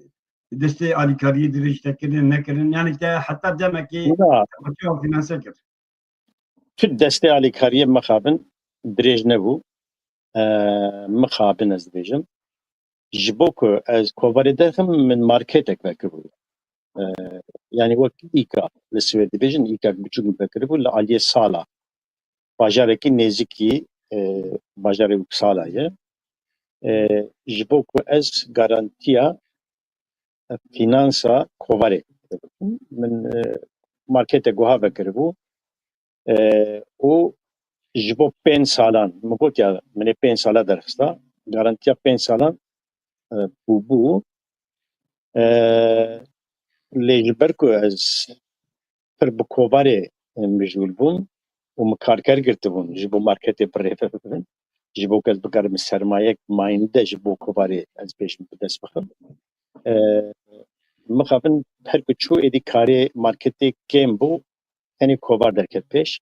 destê alîkariyê dirêj te kirin, nekirin. Yani te heta demekê Na. xwe çawa fînanse kir? Tu destê alîkariyê mixabin dirêj nebû. E, mixabin ez dibêjim. Ji bo ku ez kovarê derxim, min marketek vekiribû. E, yani wek Îka li Swêd dibêjin, Îka biçûk min vekiribû li aliyê Sala. Bajarekî nêzîkî, e, bajarê Uppsala ye. E, ji bo ku ez garantiya, e, fînansa kovarê min, e, marketek wiha vekiribû. E, û ji bo pênc salan, min got ya, min ê pênc sala derxista, garantiya pênc salan, e, bûbû. E, lê ji ber ku ez pir bi kovarê, e, mijûl bûm û min karker girtibûn ji bo marketê bi rê ve bibin, ji bo ku ez bikarim sermayek mayînde ji bo kovarê ez bêjim bi dest bixim. E, mixabin her ku çû êdî karê marketê kêm bû, tenê kovar derket pêş.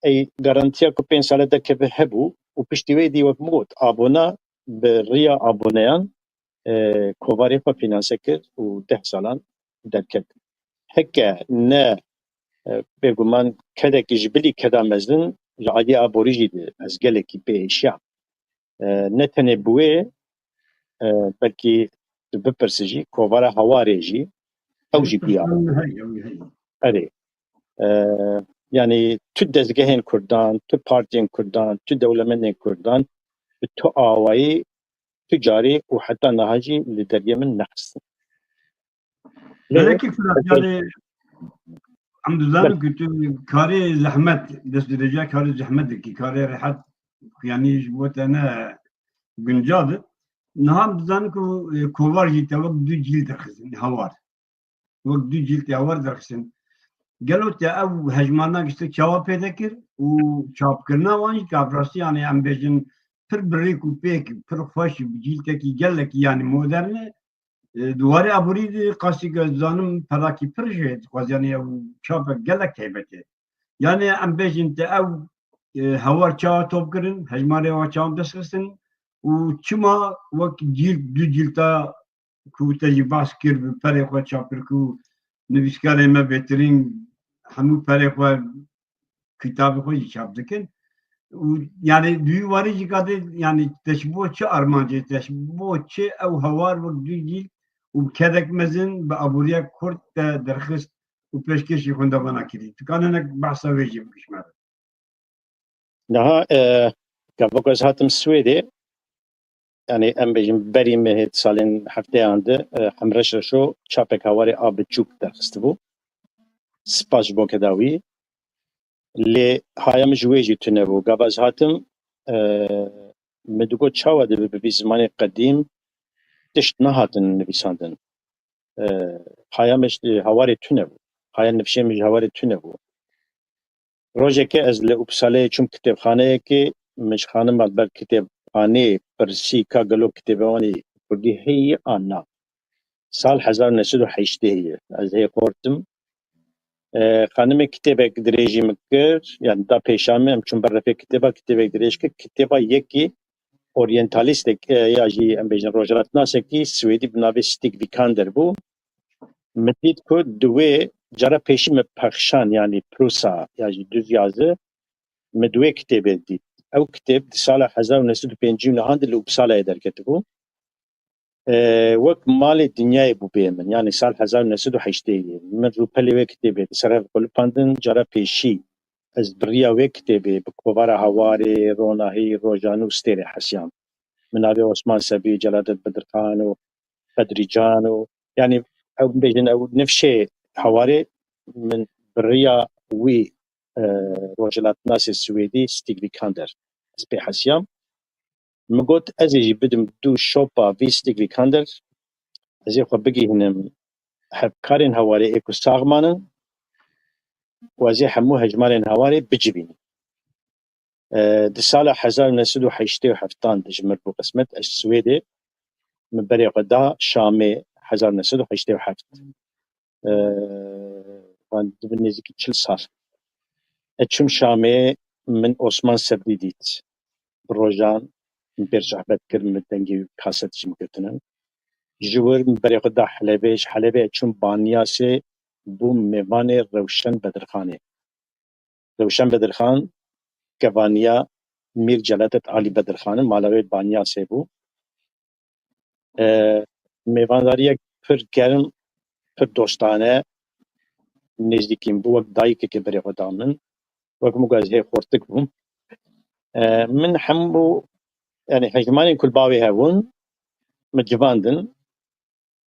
Ey garantiya ku pênc sale derkeve hebû û piştî wê dî wek min got, abona bi riya aboneyan, e, kovarê xwe fînanse kir û deh salan derket. Heke ne, e, bêguman kedekî ji bilî keda mezin ji aliyê aborî jî di ez gelekî pê êşiyam. E, ne tenê bi wê, e, belkî tu bipirsi jî, kovara Hawarê jî, ew jî bûya. Erê. E, yanî tu dezgehên Kurdan, tu partiyên Kurdan, tu dewlemendên Kurdan bi tu awayî, tu carî û heta niha jî li deriyê min nexistin. Lê Belekî Firat, yanî, em dizanin ku tu karê zehmet, destdirêja karê zehmet dikî, karê rehet, yanî ji bo te ne guncav e. Niha em dizanin ku, e, kovar jî te wek du cîl derxistin, Hawar. Wek du cîl te Hawar derxistin. Gelo te ev hejmarna giştek çawa pêde kir û çapkirina wan jî, ka rastî, yanî, em bêjin, pir bi rêk û pêk, pir xweş, bi cîltekî gelekî, yanî, modern e. E, di warê aborî de qasî ku ez dizanim perakî pir jê dixwaz, yanî ew çapek gelek taybet e. Yanî em bêjin te ew, e, Hawar çawa top kirin, hejmarê wa çawa dest xistin û çima wek cîlt, du cîlta ku te jî behs kir, bi perê xwe çap kir ku nivîskarê me bêtirîn hemû perê xwe, kitabê xwe jî çap dikin. Û, yanî, di wî warî jî kadê, yanî, te ji bo çi armancê, te ji bo çi ew Hawar wek du cîl û bi kedek mezin bi aboriya Kurd te derxist û pêşkêşî xwendevana kirî? Tu kan hinek behsa wê jî bikî ji me re. Niha, e, gava ku ez hatim Swêdê, yanî em bêjin berî mehê di salên hefteyan de, e, Hemreş Reşo çapek Hawarê a biçûk derxistibû. Spas ji bo keda wî. Lê haya min ji wê jî tune bû. Gava ez hatim, e, min digot çawa dibe bi vî zimanê qedîm tişt nehatin nivîsandin. E, haya min ji Hawarê tune bû. Haya nifşê min ji Hawarê tune bû. Rojekê ez li Uppsaleyê çûm kitêbxaneyekê, min ji xanima li ber kitêbxaneyê pirsî ka gelo kitêba wan ê kurdî heye an na. Sal hezar û neh sed û heştê ye. Ez hê xortim. E, xanimê kitêbek dirêjî min kir, yanî da pêşa min, em çûn ber refê kitêba, kitêbek dirêj kir. Kitêba yekî oryentalîstek, e, ya jî em bêjin rojhilatnasekî Swêdî bi navê Stig Vikander bû. Min dît ku di wê cara pêşî min pexşan, yanî Prusa ya jî Duzyazi, min di wê kitêbê dît. Ew kitêb di sala hezar û neh sed û pêncî û nehan de li Uppsalayê derketibû. E, wek malê dinyayê bû bê min. Yanî sal hezar û neh sed û heştê ye. Min rûpelê wê kitêbê li ser hev qulipandin. Cara pêşî ez bi riya wê kitêbê bi kovara Hawarê, Ronahî, Rojan û Stêrê hesiyam. Min navê Osman Sebrî, Celadet Bedirxan û Bedrîcan û, yanî, ew bêjin ew nifşê Hawarê min bi riya wî, e, rojhilatnasê Swêdî Stig Vikander ez pê hesiyam. Min got ez ê jî bidim du şopa vî Stig Vikander, ez ê xwe bigihînim hevkarên Hawarê ê ku sax manin û ez ê hemû hejmarên Hawarê bicivînim. E, di sala hezar û neh sed û heştê û heftan de ji min bû qismet, ez Swêdê, min berê xwe da Şamê hezar û neh sed û heştê û heft. E, van dibin nêzîkî çil sal. Ez çûm Şamê, min Osman Sebrî dît. Bi rojan min pê re sohbet kir, min dengê kaset jî min girtine. Ji wir min berê xwe da Helebê, ji Helebê ez çûm Banyasê, bûm mêvanê Rewşen Bedirxanê. Rewşen Bedirxan kevaniya Mîr Celadet Alî Bedirxan in, mala wê Banyasê bû. E, mêvandariyek pir germ, pir dostane, nêzdîkî min bû, wek dayikekê berê xwe da min. Wek min got ez hê xortik bûm. E, min hemû, yanî hejmarên ku li bavê hebûn, min civandin.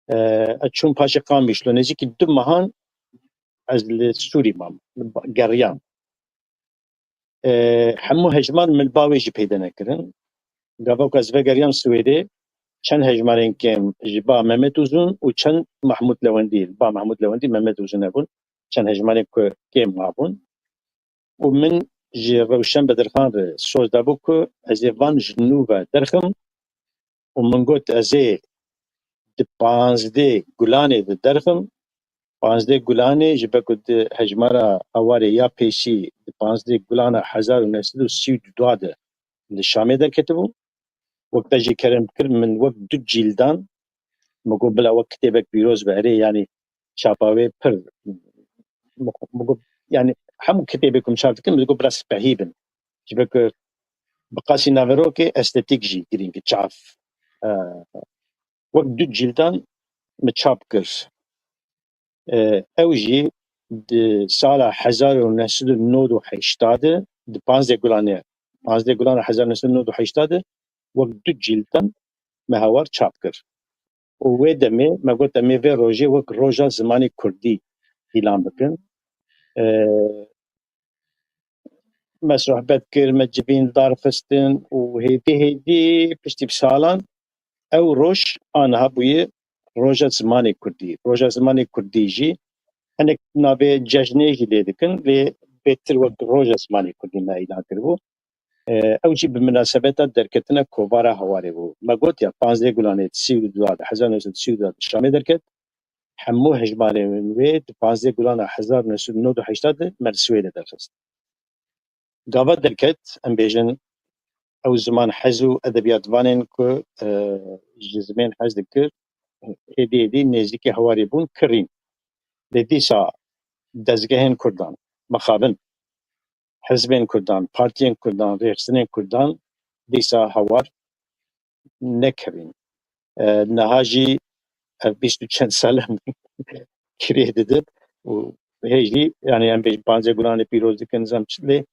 E, ez çûm paşê Qamişlo, nêzîkî du mehan ez li Sûrî mam, li ba-, geriyam. E, hemû hejmar min li ba wê jî peyde nekirin. Gava ku ez vegeriyam Swêdê, çend hejmarên kêm ji ba Mehmet Uzun û çend Mahmud Lewendî, li ba Mahmud Lewendî Mehmet Uzun hebûn, çend hejmarên ku kêm mabûn. Û min ji Rewşen Bedirxan re soz dabû ku ez ê van ji nû ve derxim û min got ez ê di panzdeh Gulanê de derxim. Panzdeh Gulanê ji ber ku di hejmara Hawarê ya pêşî di panzdeh Gulana hezar û neh sed û sî û du de li Şamê derketibû. Wek te jî kerem kir, min wek du cîldan Min got bila wek kitêbek pîroz be, erê, yanî çapa wê pir, min got, yanî hemû kitêbê ku min çap dikin, min got bila spehî bin. Ji ber ku bi qasî naverokê estetîk jî girîng e, çav. E, wek du cîldan min çap kir. E, ew jî di sala hezar û neh sed û nod û heşta de, di panzdeh Gulanê, panzdeh Gulana hezar û neh sed û nod û heşta de wek du cîldan me hawar çap kir. Û wê demê me got, em ê vê rojê wek roja zimanê kurdî îlan bikin. E, me sohbet kir, me civîn darxistin û hêdî hêdî piştî bi salan ew roj aniha bûye roja zimanê kurdî. Roja zimanê kurdî jî hinek navê cejnê jî lê dikin, lê bêtir wek roja zimanê kurdî me îlan kiribû. E, ew jî bi minasebeta derketina kovara Hawarê bû. Me got ya, panzdeh Gulanê sî û du de, hezar neh sed û sî û du de Şamê derket. Hemû hejmarên wê di panzdeh Gulana hezar neh sed û nod û heşta de me li Swêdê derxist. Gava derket, em bêjin, ew ziman hez û edebiyatvanên ku, e, ji zimên hez dikir, êdî êdî nêzîkî Hawarê bûn, kirîn. Lê dîsa dezgehên kurdan, mixabin, hizbên kurdan, partiyên kurdan, rêxistinên kurdan dîsa Hawar nekirîn. E, niha jî ev bîst û çend sal em kirê didin û hê jî, yanî em bêjin panzdeh Gulanê pîroz dikin, nizam çi lê,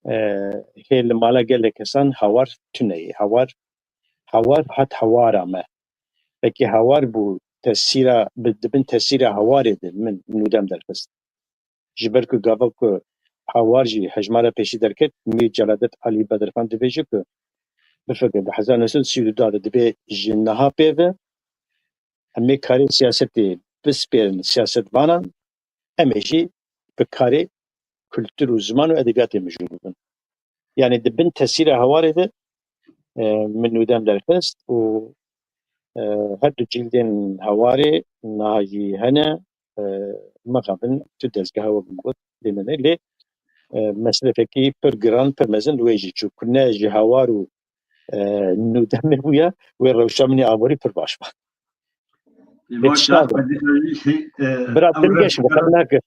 e, hê li mala gelek kesan Hawar tune ye. Hawar, Hawar hat Hawara me. Pekî Hawar bû tesîra, bi, di bin tesîra Hawarê de min nûdem derxist. Ji ber ku gava ku Hawar jî hejmara pêşî derket, Mîr Celadet Alî Bedirxan dibêje ku, bifikir, di hezar neh sed û sî û du de dibê ji niha pê ve em ê karê siyasetê bispêrin siyasetvanan, em ê jî bi karê kultur û ziman û edebiyatê mijûl bibin. Yanî di bin tesîra Hawarê de, e, min nûdem derxist û, e, her du cîldên Hawarê niha jî hene, e, mixabin tu dezgeha wek min got lê nene. Lê, e, mesrefekî pir giran, pir mezin li wê jî çû. Ku ne ji Hawar û, e, nûdemê bûya, wê rewşa min ê aborî pir baş ba. Lê tişta be. Bira dilgeş bi qet nake.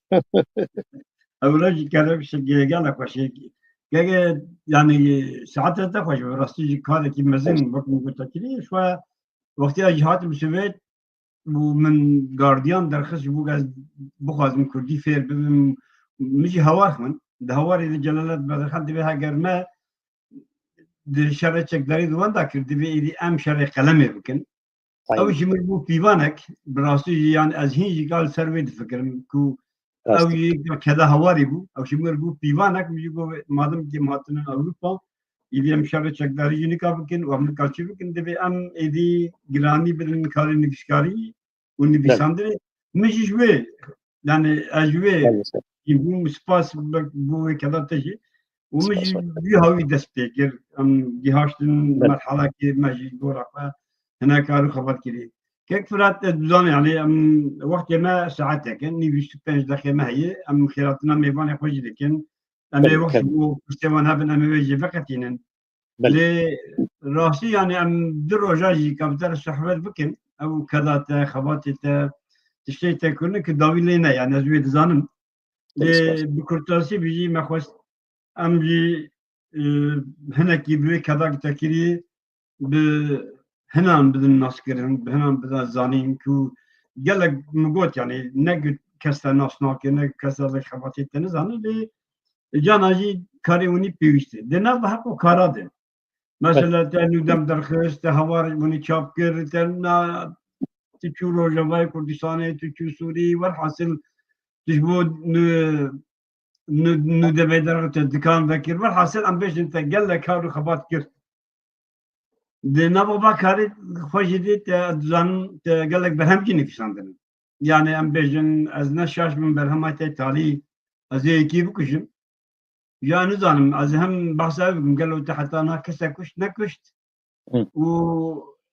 Ew re jî kerem şikê gela xweşê. Gege, yanî, saete te xweş be, rastî jî karekî mezin wek min gote kirî. Şwa wextî ez jî hatim Swêd û min gardiyan derxist ji bo ez bixwazim kurdî fêr bibim. Min jî Hawar xwend. Di Hawarê de Celadet Bedirxan dibê heger me di şerê çekdarî di wenda kir, dibê êdî em şerê qelemê bikin. Ew ji min bû pîvanek, bi rastî jî, yan ez hîn jî kal ser wê difikirim ku ew jî keda Hawarê bû. Ew ji min bû pîvanek, min jî got, madem ki em hatine Ewropa, êdî em şerê çekdarî jî nika bikin û em nika çi bikin, divê em êdî giranî bidin karê nivîskarî û nivîsandinê. Min jî ji wê, yani ez ji wê jî bûm, spas bo wê keda te jî. Û min jî wî hawî dest pê kir. Em gihaştin merhalekê, me jî gora xwe hinek kar û xebat kirî. Kek Firat, ez dizanî, yani em wextê me saetek e, nîv bîst û pênc deqê me heye. Em xêratina mêvanê xwe jî dikin. Em ê wext ji bo piştê wan hebin, em ê wê jî veqetînin. Lê rastî, yani em du roja jî ka bi te re sohbet bikin, ew keda te, xebatê te, tiştê te kirine ki dawî lê ne, yani ez wê dizanim. Lê bi kurtasî bi jî me xwest em jî, e, hinekî bi wê keda ki te kirî bi hinan bidin naskirin, bi hinan bidin zanîn ku gelek min got, yani ne ku kes te nas nake, ne ku kes te xebatê te nizane, lê cana jî karê winî pêwîst e. Di nav heq û kara de. Mesela te nûdem derxist, te Hawar winî çap kir, te na, tu çû Rojavayê Kurdistanê, tu çû Sûrî, werhasil tu ji bo nû-, nû-, nûdemê derxist, te dikan vekir. Werhasil em bêjin te gelek kar û xebat kir. Di nava va karê xwe jî dê te dizanin te gelek berhem jî nivîsandin. Yani em bêjin ez ne şaş bim berhema te talî ez ê yekî bikujim. Ya nizanim, ez hem behsa ev bikim, gelo te heta niha kesek kuşt, nekuşt? Hı. Û,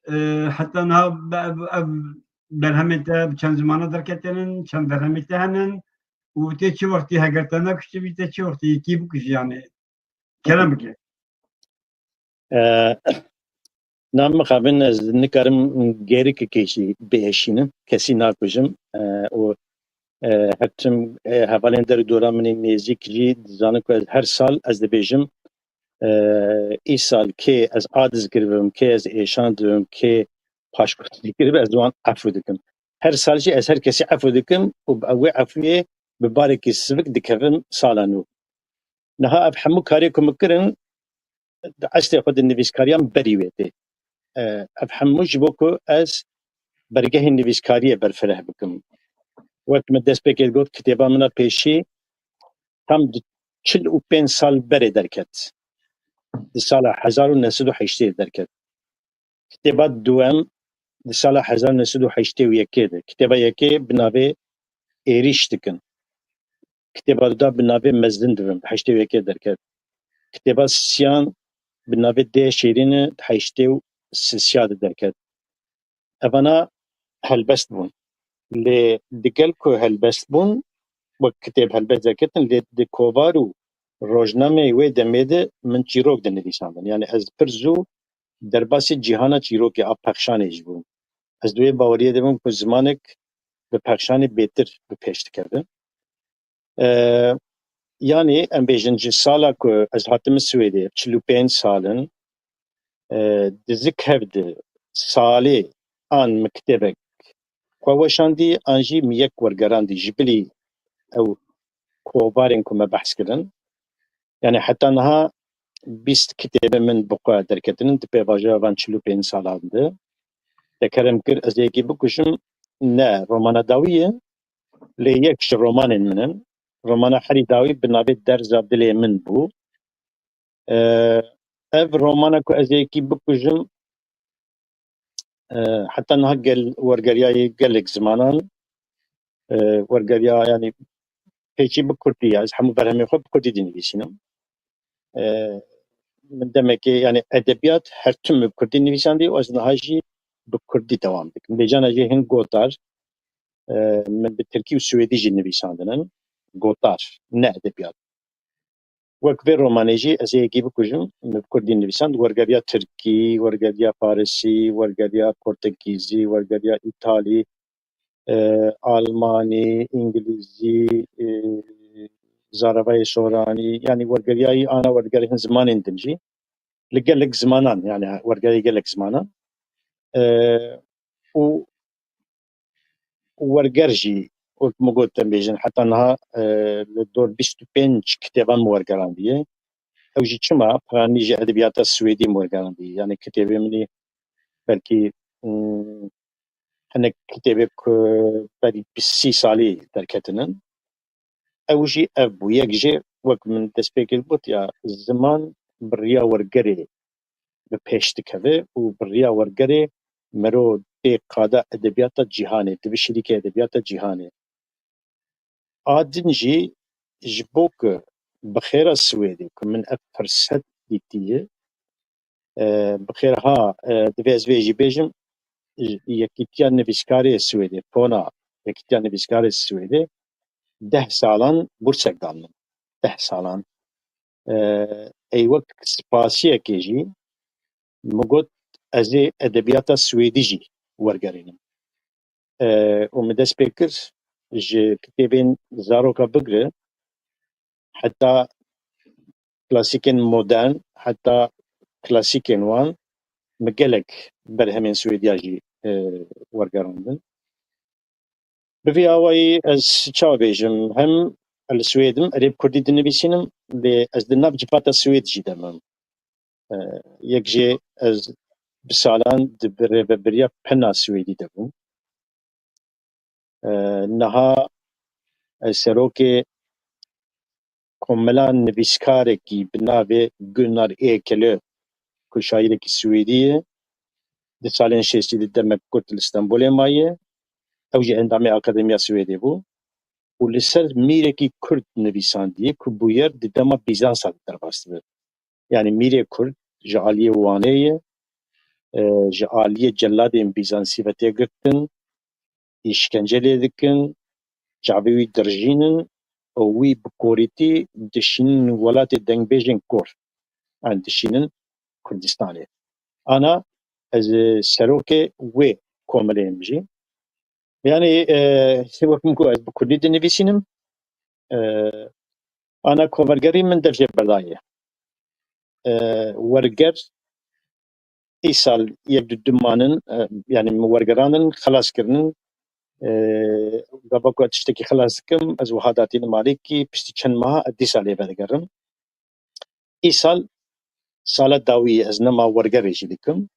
e, heta niha be-, ev, ev berhemê te bi çend zimana derketinin, çend berhemê te henin û tê çi wextî heger te nekuştibî, tê çi wextî yekî bikujî yani? Kerem bike. E, Na mixabin ez nikarim gêrikekê jî bihişînim, kesî nakujim, e, û, e, her tim, e, hevalên der û dora min ê nêzîk jî dizanin ku ez her sal ez dibêjim, e, îsal kê ez a dizgir bibim, kê ez êşan dibim, kê paşkotî dikir be, ez wan efû dikim. Her sal jî ez her kesî efû dikim û bi wê efûyê bi barekî sivik dikevim sala nû. Niha ev hemû karê ku min kirin, di eslê xwe di nivîskariya min berî wê tê. E, ev hemû ji bo ku ez bergehên nivîskariyê berfireh bikim. Wek min destpêkê got, kitêba min a pêşî tam di çil û pênc sal berê derket. Di sala hezar û neh sed û heştê derket. Kitêba duwem di sala hezar neh sed û heştê û yekê de. Kitêba yekê bi navê Êrîş dikin. Kitêba duda bi navê Mezin dibim, di heştê û yekê derket. Kitêba siyan bi navê Dê Şêrîn e, di heştê û sisiya de derket. Evana helbest bûn. Lê digel ku helbest bûn, wek kitêb helbest derketin, lê di kovar û rojnameyê wê demê de min çîrok dinivîsandin. Yani ez pir zû derbasî cîhana çîrokê a pexşanê jî bûm. Ez di wê baweriyê de bûm ku zimanek bi pexşanê bêtir bi pêş dikeve. E, yani em bêjin ji sala ku ez hatime Swêdê, çil û pênc sal in, e, di zikev de salê an min kitêbek xwe weşandî, an jî min yek wergerandî ji bilî ew kovarên ku me behs kirin. Yani heta niha bîst kitêbê min bi xwe derketinin di pêvajoya van çil û pênc salan de. Te kerem kir ez ê yekî bikujim, ne romana dawî ye, lê yek ji romanên min in. Romana herî dawî bi navê Derza Dilê Min bû. E, ev romana ku ez ê yekî bikujim, e, heta niha gel, wergeriyayê gelek zimanan, e, wergeriya, yani pêşî bi kurdî, yani ez hemû berhemên xwe bi kurdî dinivîsînim. E, min demekê, yani edebiyat her tim bi kurdî nivîsandî û ez niha jî bi kurdî dewam dikim. Lê cana jî hin gotar, e, min bi tirkî û swêdî jî nivîsandin in. Gotar, ne edebiyat. Wek vê romanê jî ez ê yekî bikujim, min bi kurdî nivîsand, wergeriya tirkî, wergeriya farisî, wergeriya portekîzî, wergeriya îtalî, e, almanî, îngilîzî, e, zaravayê soranî, yani wergeriyayî ana wergerê hin zimanên din jî. Li gelek zimanan, yani wergerê gelek zimanan. E, û werger jî, wek min got, em bêjin, heta niha, e, li dor bîst û pênc kitêban min wergerandiye. Ew jî çima? Piranî ji edebiyata Swêdî min wergerandiye. Yani kitêbê min ê belkî, mm, hinek kitêbê ku berî bîst sî salî derketinin. Ew jî ev bû. Yek jê, wek min destpêkê got, ya ziman bi riya wergerê bi pêş dikeve û bi riya wergerê mero tê qada edebiyata cîhanê, dibişirîke edebiyata cîhanê. A din jî ji bo ku bi xêra Swêdê ku min ev firset dîtiye, e, bi xêr ha, e, divê ez vê jî bêjim, Yekîtiya Nivîskarê Swêdê, pona Yekîtiya Nivîskarê Swêdê deh salan bursek dan min. Deh salan. E, ey wek spasiyekê jî min got, ez ê edebiyata Swêdî jî wergerînim. E, û min dest pê kir, ji kitêbên zaroka bigire heta klasîkên modern, heta klasîkên wan, min gelek berhemên Swêdiya jî, e, wergerandin. Bi vî awayî ez çawa bêjim, hem li Swêd im, erê bi kurdî dinivîsînim, lê ez di nav civata Swêd jî de me. E, yek jê ez bi salan di bi rêvebiriya pena Swêdî de bûm. E, niha ez serokê komela nivîskarekî bi navê Gunnar Ekelöf, ku şairekî Swêdî ye, di salên şêstî de demek kurt li Stenbolê maye. Ew jî endamê Akademiya Swêdê bû û li ser mîrekî kurd nivîsandiye ku bûyer di dema Bîzansa de derbas dibe. Yani mîrê kurd ji aliyê Wanê ye, e, ji aliyê celadên Bîzansî ve tê girtin, îşkence lê dikin, çavê wî dirjînin û wî bi korîtî dişînin welatê dengbêjên kor, yani dişînin Kurdistanê. Ana Ez, e, serokê wê komelê im jî. Yanî, e, wek min ku ez bi kurdî dinivîsînim, e, ana kovergerî min dev jê berdaye. E, werger îsal yek du dimanin, e, yanî min wergerandin, xelas kirinin. E, gava ku ez tiştekî xelas dikim, ez wiha datînim alîkî, piştî çend meha ez dîsa lê vedigerim. Îsal sala dawî ez nema wergerê jî dikim.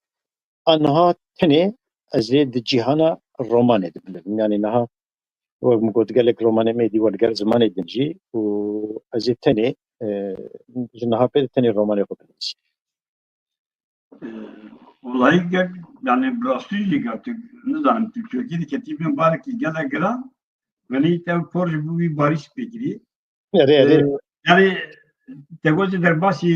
A niha tenê ez ê di cîhana romanê de binivim. Yanî niha wek min got, gelek romanê me êdî werger zimanê din jî û ez ê tenê, e, ji niha pê de tenê romanê xwe binivîsim. Ee, Olayî gel, yani bi rastî jî gel tu, nizanim, tu çokî diketî bin barekî gelek giran, wenî te por ji bo wî barî spêkirî. Erê, erê. Ee, yani te got derbasî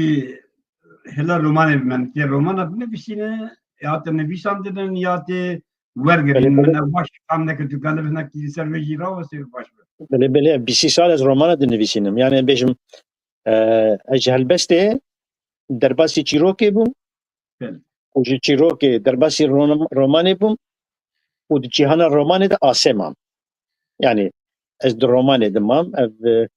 hela romanê bi men, ke romana binivîsîne, ya te nivîsandinin, ya te wergirîn. Belê, belê. Min ev baş fam neke, tu gelê hinekî li ser vê jî rawestê, baş be. Belê, belê, bîst sal ez romana dinivîsînim. Yani em bêjim, e, ez ji helbestê derbasî çîrokê bûm. Belê. Û ji çîrokê derbasî rom-, romanê bûm. Û di cîhana romanê de asê mam. Yani ez di romanê de mam. Ev, e,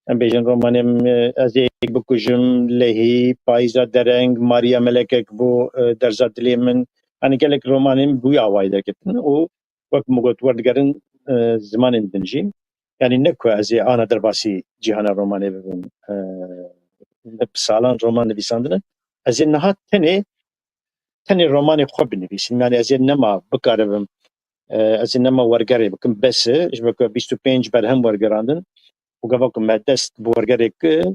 em bêjin romanê min, e, Ez ê yek bikujim, Lehî, Payîza dereng, Mariya Melekek bû, e, Derza dilê min. Yani gelek romanên bi wî awayî derketin û wek min got, werdigerin, e, zimanên din jî. Yanî ne ku ez ê ana derbasî cîhana romanê bibim, e, bi salan roman nivîsandine. Ez ê niha tenê, tenê romanê xwe binivîsim. Yanî ez ê nema bikaribim, e, ez ê nema wergerê bikim. Bes e, ji ber ku bîst û pênc berhem wergerandin û gava ku me dest bi wergerê kir,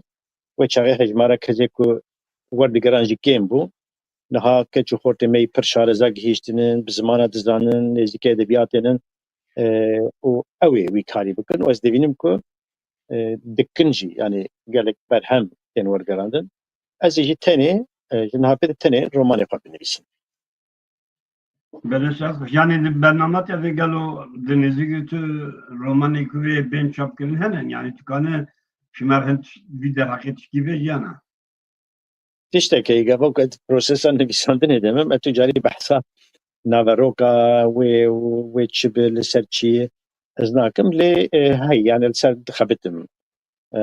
wê çaxê hejmara kesê ku werdigeran jî kêm bû. Niha keç û xortê me yî pir şareza gihîştinin, bi zimana dizanin, nêzîkê edebiyatê nin, e, û ew ê wî karî bikin. Û ez dibînim ku, e, dikin jî, yani gelek berhem tên wergerandin. Ez ê jî tenê, e, ji niha pê de tenê romanê xwe binivîsim. Belê, şev xweş. Yani di bernama te de gelo di nêzîkî tu romanê ku vê bên çapkirin hene? Yani tu kane ji me re hin tiş-, vî derheqê tişkî vê jiyana? Tiştekê gava ku ez prosesa nivîsandinê de me, me tu carî behsa naveroka wê, wê çi bi, li ser çi ye, ez nakim. Lê, e, hey, yani li ser dixebitim. E,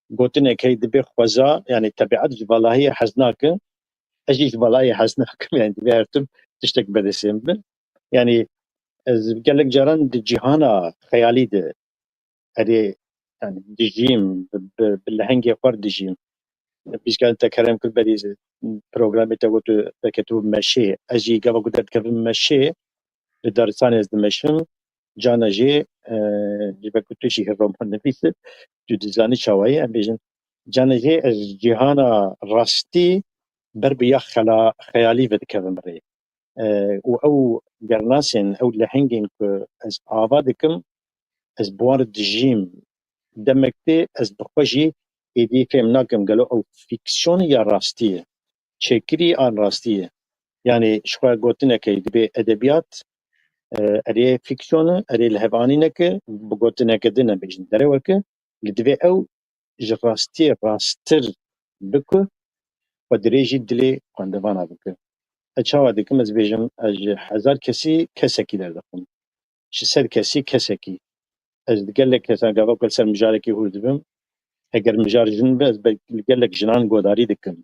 gotinek heye dibê xweza, yani tebiat ji valahiyê hez nake, ez jî ji valahiyê hez nakim, yani divê her tim tiştek bi destê min be. Yani ez gelek caran di cîhana xeyalî de erê, yani dijîm, bi, bi, bi lehengê xwe re dijîm. Pîskan te kerem kir berî programê te got tu derketibû meşê. Ez jî gava ku derdikevim meşê, li daristanê ez dimeşim. Cana jê, e, ji ber ku tu jî roman nivîs î, tu dizanî çawa ye, em bêjin. Cana jê ez cîhana rastî ber bi ya xela-, xeyalî vedikevim rê. E, û ew gernasên, ew lehengên ku ez ava dikim, ez bi wan re dijîm. Demek tê ez bi xwe jî êdî fêm nakim gelo ew fîksyon ya rastî ye. Çêkirî an rastî ye. Yani ji xwe gotineke dibê edebiyat, e, erê fîksyon e, erê lihevanîneke, bi gotineke din em bêjin dereweke, li divê ew ji rastiyê rasttir biku xwe dirêjî dilê xwendevana bike. Ez çawa dikim? Ez bêjim, ez ji hezar kesî kesekî derdixim. Ji sed kesî kesekî. Ez li gelek kesan gava ku li ser mijarekî hûr dibim. Heger mijar jin be, ez be-, li gelek jinan godarî dikim.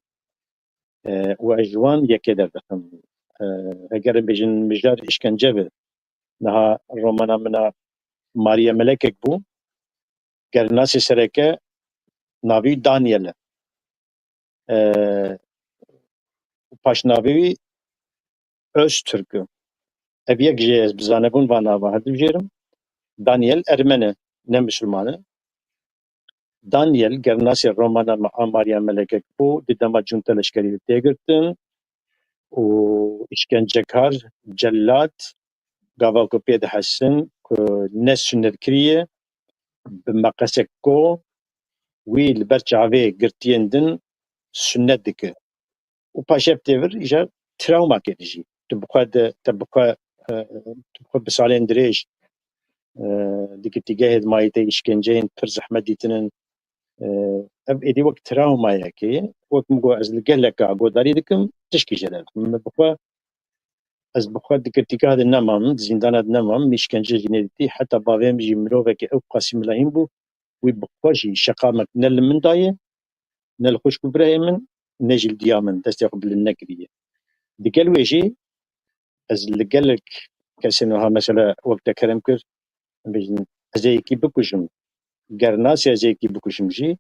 E, û ez ji wan yekê derdixim. E, heger em bêjin mijar îşkence be. Niha romana min a Mariye Melekek bû. Gernasê sereke navî Daniel e. E, û paşnavî wî Öztürk e. Ev yek jê ez bi zanebûn van nava hildibijêrim. Daniel Ermen e, ne Misilman e. Daniel, gernasê romana me a Mariya Melekek bû, di dema cunta leşkerî de tê girtin û îşkencekar, cellat, gava ku pê dihesin ku ne sunnetkirî ye, bi meqesek ku wî li ber çavê girtiyên din sunnet dike. Û paşev tê vir îcar trawmakê dijî. Tu bi xwe de, te bi xwe, e, tu bi xwe bi salên dirêj, e, di girtîgehê de mayî te îşkenceyên pir zehmet dîtinin. E, ev êdî wek trawmayekê ye. Wek min got, ez li geleka godarî dikim, tişkî jê derdixim. Min bi xwe Ez bi xwe di girtîgeha de nemam, di zîndana de nemam, min îşkence jî nedîtî. Heta bavê min jî mirovekî ew qasî milahîn bû, wî bi xwe jî şeqamek ne li min daye, ne li xwişk û birayê min, ne jî li diya min destê xwe bilind nekiriye. Digel wê jî ez li gelek kesên wiha, mesela wek te kerem kir, em bêjin, ez ê yekî bikujim, gernasê ez ê yekî bikujim jî,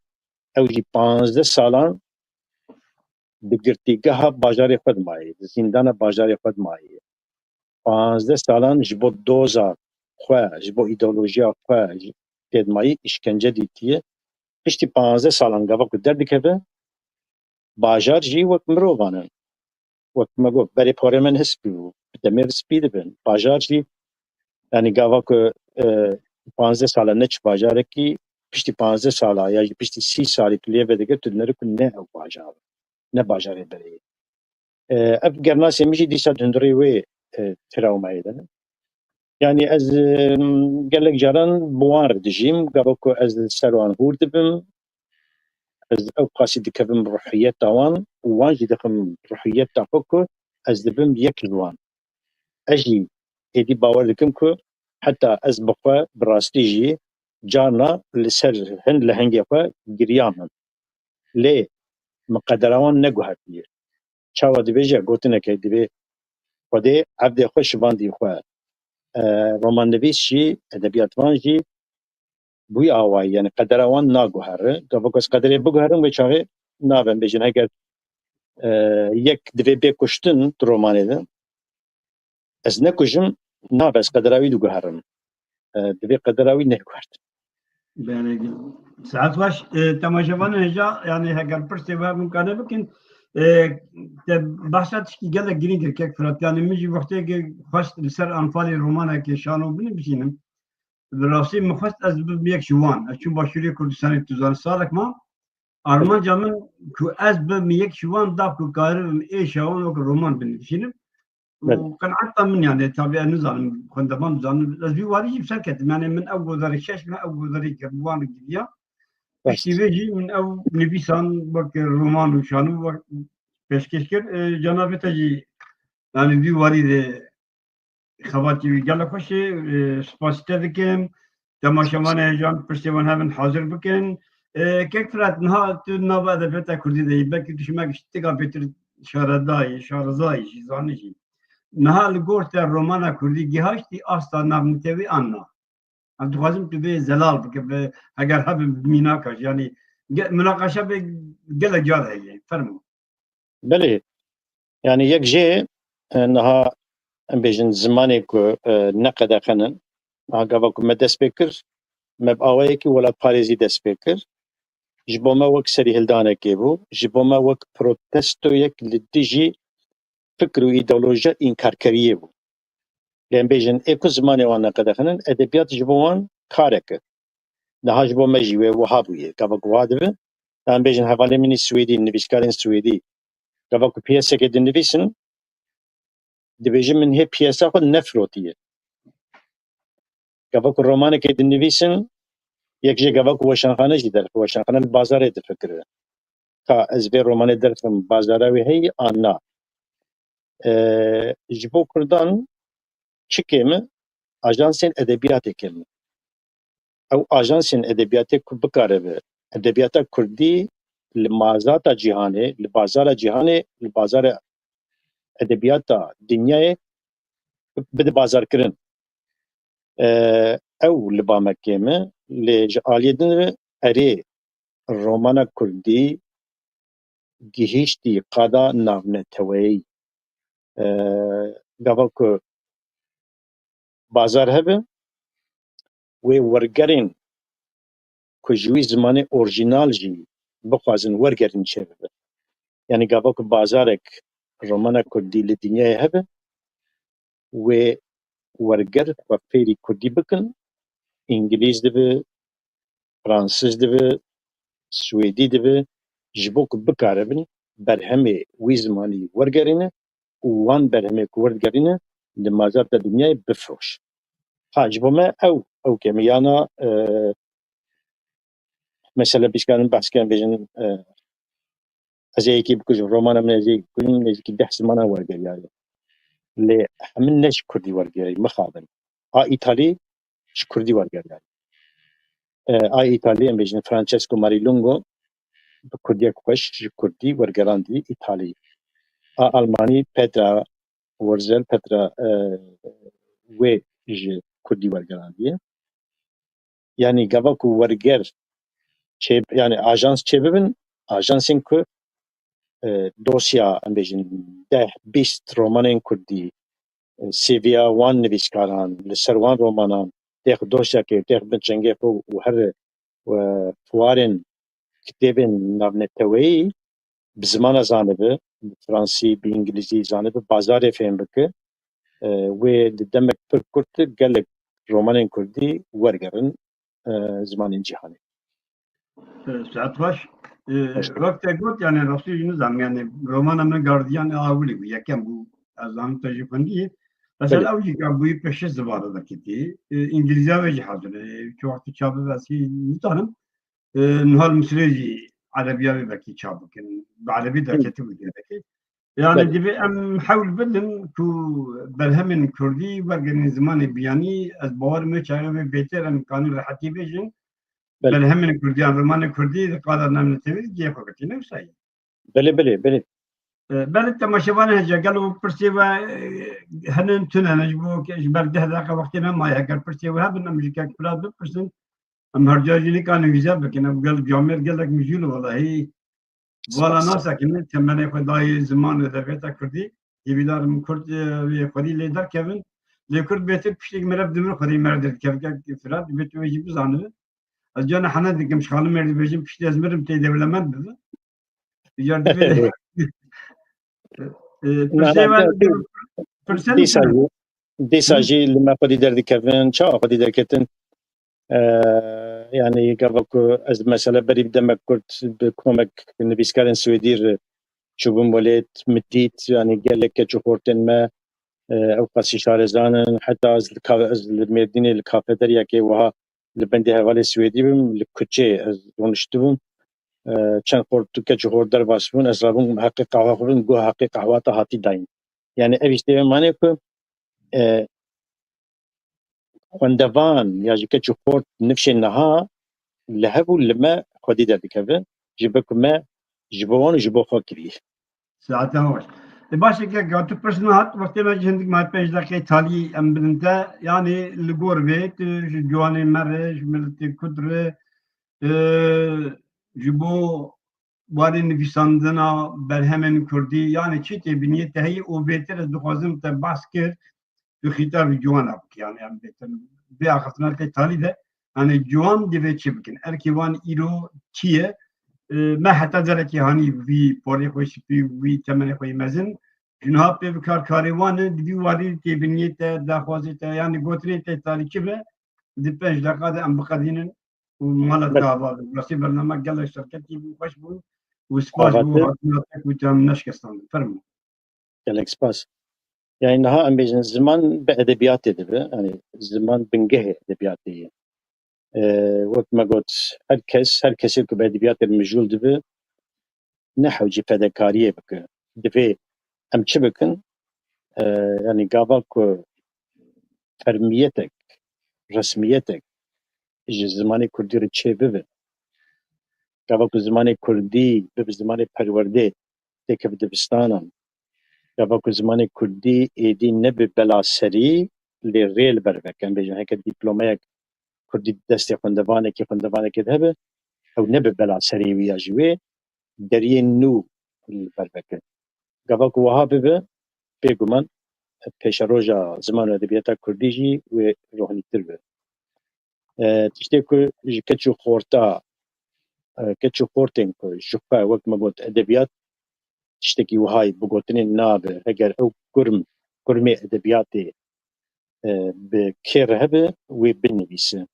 ew jî panzdeh salan di girtîgeha bajarê xwe de mayî, di zîndana bajarê xwe de mayî. Panzdeh salan ji bo doza xwe, ji bo îdeolojiya xwe jî tê de mayî, îşkence dîtiye. Piştî panzdeh salan gava ku derdikeve, bajar jî wek mirovan in. Wek me got, berê porê me niha spî bû, bi demê ve spî dibin. Bajar jî, yanî gava ku, e, panzdeh sala neçû bajarekî, piştî panzdeh sala ya jî piştî sî salî tu lê vedigir, tu dinêrî ku ne ew bajar e, ne bajarê berê ye. E, ev gernasê min jî dîsa di hundirê wê, e, trawmayê de ne. Yanî ez, e, gelek caran bi wan re dijîm, gava ku ez li ser wan hûr dibim, ez ew qasî dikevim ruhiyeta wan û wan jî dixim ruhiyeta xwe ku ez dibim yek ji wan. Ez jî êdî bawer dikim ku heta ez bi xwe bi rastî jî carna li ser hin lehengê xwe giriya min. Lê min qedera wan neguhertiye. Çawa dibêje, gotineke dibê Xwedê evdê xwe şivandî xwe. E, romannivîs jî, edebiyatvan jî bi wî awayî, yani qedera wan naguhere. Gava ku ez qederê biguherim, wê çaxê nabem bêjin, heger, e, yek divê bê kuştin di romanê de, ez nekujim, nabe ez qedera wî diguherim. E, divê qedera wî neguhertin. Belê, saet baş. E, temaşevanên hêja, yani heger pirsê we bimkane bikin, e, te behsa tişkî gelek girîng kir, kek Firat. Yani min jî wextê ke xwest li ser Anfalê romanekê şano binivîsînim. Bi rastî min xwest ez bibim yek ji wan. Ez çûm Başûrê Kurdistanê, tu zanî, salek ma. Armanca min ku ez bim yek ji wan da ku karibim êşa wan wek roman binivîsînim. Belê. Û qenaeta min, yani, tabii ez nizanim, xwendevan dizanin. Ez vî warî jî bi ser ketim. Yani, min ew gozarî şeş meh, ew gozarî kir, bi wan re giriya. Piştî vê jî min ew nivîsan wek roman û şano wek pêşkêş kir. E, cenabê te jî, yani, vî warî de xebatî wî gelek xweş e. E, spasî te dikim. Temaşevanê hêja, pirsê wan hebin hazir bikin. E, kek Firat, niha tu nava edebiyata kurdî de yî, belkî tu ji me giştika bêtir şaredayî, şarezayî jî, zanî jî. Niha li gor te romana kurdî gihaştî asta navnetewî an na? Em dixwazim tu vê zelal bike, bi, heger hebe bi mînaka jî, yanî ge-, minaqeşa vê gelek car heye. Fermo. Belê. Yani yek jê, e, niha em bêjin zimanê ku, e, ne qedexenin. Niha gava ku me dest pê kir, me bi awayekî welatparêzî dest pê kir. Ji bo me wek serîhildanekê bû, ji bo me wek protestoyek li dijî fikr û îdeolojiya înkarkeriyê bû. Lê em bêjin, ê ku zimanê wan neqedexinin, edebiyat ji bo wan karek e. Niha ji bo me jî wê wiha bûye. Gava ku wiha dibe, em bêjin, hevalên min ê Swêdî, nivîskarên Swêdî, gava ku piyeseke dinivîsin, dibêjin, min hê piyesa xwe nefirotiye. Gava ku romanekê dinivîsin, yek jê gava ku weşanxane jî derxe, weşanxane li bazarê difikire. Ka ez vê romanê derxim, bazara wê heye an na? E, ji bo Kurdan çi kêm e? Ajansên edebiyatê kêm e. Ew ajansên edebiyatê ku bikaribe edebiyata kurdî li mazata cîhanê, li bazara cîhanê, li bazara edebiyata dinyayê bide bazarkirin. E, ew li ba me kêm e, lê ji aliyê din re erê romana kurdî gihîştî qada navneteweyî. E, gava ku bazar hebe, wê wergerên ku ji wî zimanê orjînal jî bixwazin wergerin çêbibe. Yanî gava ku bazarek romana kurdî li dinyayê hebe, wê werger xwe fêrî kurdî bikin, îngilîz dibe, fransiz dibe, swêdî dibe, ji bo ku bikaribin berhemê wî zimanî wergerîne û wan berhemê ku werdigerîne li mazarta dinyayê bifiroş. Ha, ji bo me ew, ew kêm e. Yana, e, mesela bîskarin behs kirin bêjin, e, ez ê yekî bikujim, romana min ez ê yekî bikujim, nêzîkî deh zimanan wergeriyaye. Lê hemin ne ji kurdî wergerî, mixabin. A Îtalî ji kurdî wergeriyaye. E, a Îtalî, em bêjin Francesco Marilungo, bi kurdiyek xweş ji kurdî wergerandî Îtalî. A Almanî Petra Wurzel, Petra, e, wê ji kurdî wergerandiye. Yanî gava ku werger çê, yanî ajans çêbibin, ajansên ku, e, dosya, em bêjin, deh bîst romanên kurdî, e, C V'ya wan nivîskaran, li ser wan romanan, têx dosyakê, têx bin çengê xwe û her, e, fuarên kitêbên navneteweyî bi zimana zanibi, bi fransî, bi îngilîzî zanibi, bazarê fêm bike, e, wê di demek pir kurt de gelek romanên kurdî wergerin, e, zimanên cîhanê. E, saet xweş. E, Hoş bulduk. Wek te got, yani rastî jî nizam, yani romana min Gardiyan a ewilî bû, yekem bû. Ez zanim te jî xwendî. Mesela Belê. Ew jî ka bûyî pêşe zivara de kitî. E, îngilîziya ve jî hazir. E, çi wextî çape ve ez hî nizanim. E, niha li Misirê jî erebiya wê belkî çap bikin. Bi erebî Hı. derketibû gelekî. Yani Belê. Divê em hewl bidin ku berhemên kurdî wergerin zimanê biyanî. Ez bawer me çaxê wê bêtir em kanî rehetî bêjin. Belê. Berhemên kurdî yan romanê kurdî di qada navnetewî cihê xwe girtî, ne wisa ye? Belê, belê, belê. E, belê temaşevanê hece gelo pirsê we, e, hene tune ne ji bo ke ji ber deh deqa wextê me maye. Heger pirsê we hebin, em ji kek Firat bipirsin. Em her ca jî nikarin wîze bikin. Ev gel camêr gelek mijûl e welahî. Vala Spas. Nasekin, temenê xwe dayê ziman û edebiyata kurdî. Hêvîdar im kurd, e, wê xwedî lê derkevin. Lê kurd bêtir piştî merev dimir xwedî merev derdikeve. Kek Firat, divê tu wê jî bizanibe. Ez cana hene dikim, ji xalim mêr dibêjim, piştî ez mirim, tê dewlemend bibe. Îcar divê, e, Na, pirsê na, wan, te, te, pirsên dîsa tune. Jî, dîsa Hı. jî li me xwedî derdikevin, çawa xwedî derketin? E, yanî gava ku ez mesela berî bi demek kurt bi komek nivîskarên Swêdî re çûbûm welêt, min dît, yanî gelek keç û xortên me, e, ew qasî şarezan in. Heta ez li ka-, ez li Mêrdînê li kafeteryakê wiha li bendê hevalê Swêdî bim, li kuçê ez rûniştibûm. E, çend xort û keç û xort derbas bûn, ez rabûm heqê qehwa xwe bim, got heqê qehwa te hatî dayîn. Yani ev işte manê ku, e, xwendevan ya ji keç û xort nifşên niha li hev û li me xwedî derdikeve, ji ber ku me ji bo wan û ji bo xwe kirî. Saetan xweş. E, baş e, kek, tu pirs nehat, wextê me jî hindik me pênc deqê talî em bidin te. Yanî li gor vê, tu ji ciwanê me re, ji miletê Kurd re, e, ji bo warê nivîsandina berhemên Kurdî, yanî çi tê biniyê te heyî û bêtir ez dixwazim te behs kir, tu xîtabî ciwana bikî, yanî em bêtir vê axiftina tê talî de, yanî ciwan divê çi bikin? Erkê wan îro çi ye? E, me heta derekê hanî vî porê xwe spî, vî temenê xwe yê mezin, ji niha pê bi kar karê wan e, di vî warî tê biniyê te, daxwazê te, yanî gotinê te talî çi be, di pênc deqa de em biqedînin û mala te ava bin. Rastî bername gelek serketî bû, xweş bû û spas bû hatina te ku te em neşkestandin. Fermo. Gelek spas. Yani niha em bêjin ziman bi edebiyatê dibe. Yani ziman bingehê edebiyatê ye. E, wek me got, her kes, her kesê ku bi edebiyatê mijûl dibe, ne hewcî fedekariyê bike. Divê em çi bikin? E, yani gava ku fermiyetek, resmiyetek ji zimanê kurdî re çê bibe, gava ku zimanê kurdî bibe zimanê perwerdê, têkeve dibistanan, gava ku zimanê kurdî êdî nebe bela serî, lê rê li ber veke. Em bêjin heke dîplomeyek kurdî di destê xwendevanekê, xwendevanekê de hebe, ew nebe bela serê wî ya ji wê deriyên nû li ber veke. Gava ku wiha bibe, bêguman pêşeroja ziman û edebiyata kurdî jî wê rohnîtir be. E, tiştê ku ji keç û xorta, e, keç û xortên ku ji xwe, wek me got, edebiyat tiştekî wihayî bi gotinê nabe. Heger ew kurm, kurmê edebiyatê, e, bi kê re hebe, wê binivîse.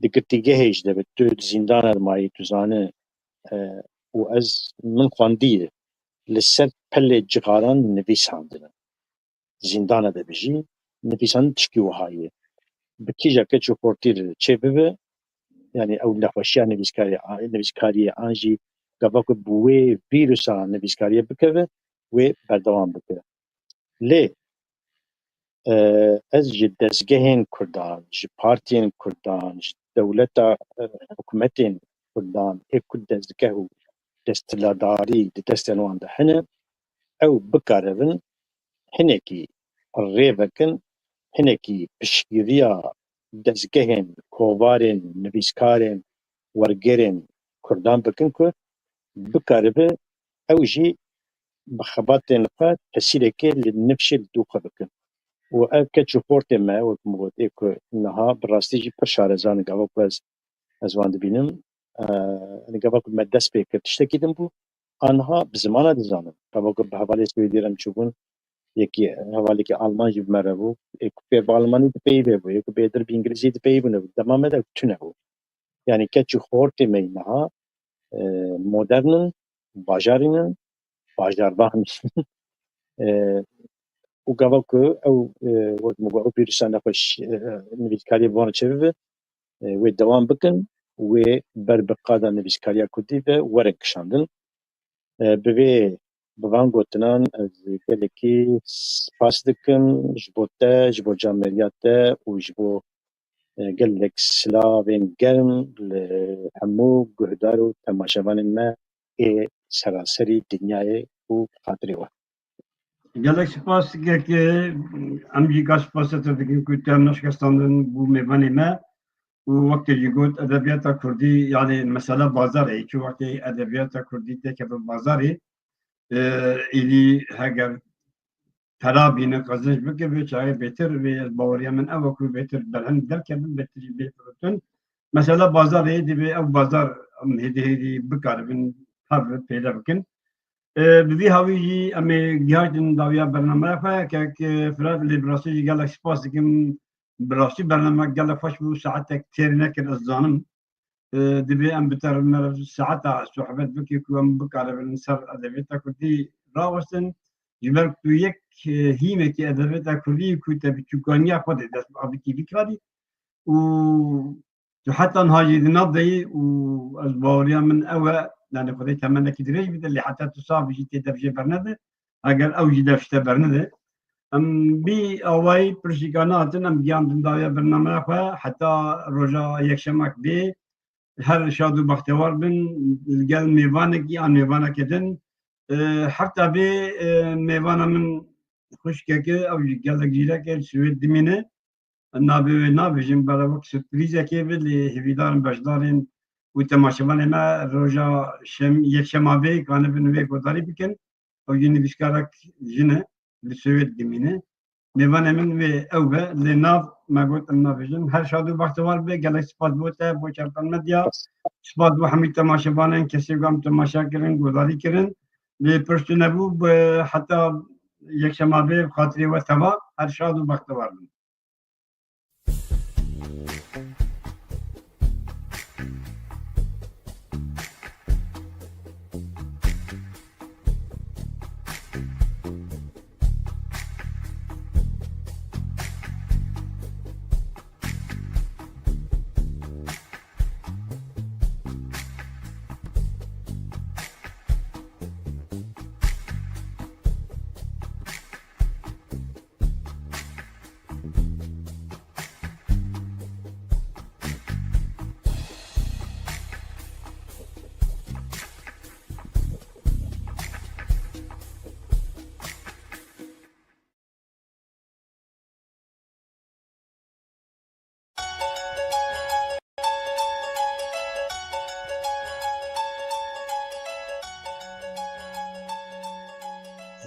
Di girtîgehê jî de be, tu di zîndana de mayî, tu zane, e, û ez, min xwendiye, li ser pelê cixaran nivîsandine. Zîndana de bijî, nivîsandin tişkî wiha ye. Bi kîja keç û xortî re çê bibe, yani ew nexweşiya nivîskarê, nivîskariyê an jî gava ku bi wê vîrusa nivîskariyê bikeve, wê berdewam bike. Lê E, ez ji dezgehên Kurdan, ji partiyên Kurdan, ji dewleta, e, hikûmetên Kurdan ê ku dezgeh û desthilatdarî di destên wan de hene, ew bikaribin hinekî rê vekin, hinekî piştgiriya dezgehên, kovarên, nivîskarên, wergerên Kurdan bikin ku bikaribe ew jî bi xebatên xwe tesîrekê li nifşê li dû xwe bikin. Û ev keç û xortê me, wek min got, ê ku niha bi rastî jî pir şarezan in, gava ku ez, ez wan dibînim. E, gava ku me dest pê kir, tiştekî din bû. Aniha bi ziman re dizanin. Gava ku bi hevalê Swêdî re em çûbûn, yekî hevalekî Alman jî bi me re bû. Ê ku pê bi Almanî dipeyivê bû, ê ku bêtir bi Îngilîzî dipeyivîne bû. Dema me de tune bû. Yanî keç û xortê me yî niha, e, modern in, bajarî ne, bajarvan. E, û gava ku ew, e, wek min got, ew vîrusa nexweş, e, nivîskariyê bi wan re çêbibe, e, wê dewam bikin, wê ber bi qada nivîskariya kurdî ve werin kişandin. E, bi vê, bi van gotinan ez gelekî spas dikim ji bo te, ji bo camêriya te û ji bo, e, gelek silavên germ li hemû guhdar û temaşevanên me ê seraserî dinyayê û bi xatirê we. Gelek spas dike ke em jî ka spasê te dikin ku tu em neşkestandin bû mêvanê me û wek te jî got edebiyata kurdî, yani mesela bazarê, çi wextê edebiyata kurdî têkeve bazarê, e, êdî heger pera bîne, qezenc bike, vê çaxê bêtir, vê ez baweriya min ew e ku bêtir berhem derkevin, bêtir jî bê firotin. Mesela bazarê divê ew bazar em hêdî hêdî bikaribin hev pêde bikin. E, bi vî hawî jî em ê gihîştin dawiya bernameya xwe, kek Firat lê bi rastî jî gelek spas dikim. Bi rastî bernamek gelek xweş bû, saetek têr nekir, ez zanim. E, divê em bi te re saeta sohbet bikin ku em bikaribin ser edebiyata kurdî rawestin. Ji ber ku tu yek, e, hîmekî edebiyata kurdî ku te bi çûkaniya xwe de dest bi avîtî bikarî û tu heta niha jî di nav de yî û ez baweriya min ew e, yani Xwedê temenekî dirêj bide, lê heta tu sax bî jî tê dev jê bernede, heger ew jî dev ji te bernede. Em bî awayî pirsîka nehatin, em giyandin dawiya bernameya xwe heta roja yekşemek bê. Her şad û bextewar bin, li gel mêvanekî an mêvanekê din. E, hefta bê, e, mêvana min xwişkeke, ew jî gelek zîrek e, li Swêd dimîne. Navê wê nabêjim, bela wek surprîzekê be, lê hêvîdarim beşdarên û temaşevanê me roja şem-, yekşema vê kanibin wê guhdarî bikin. Ew jî nivîskarek jin e, li Swêd dimîne. Mêvanê min wê ew be, lê nav me got em nabêjin. Her şad û bextewar be, gelek spas bo te, bo Çerpen Medya. Spas bo hemî temaşevanên kesê ku em temaşe kirin, guhdarî kirin. Lê pir tune bû, bi heta yekşema vê bi xatirê we teva, her şad û bextewar bin.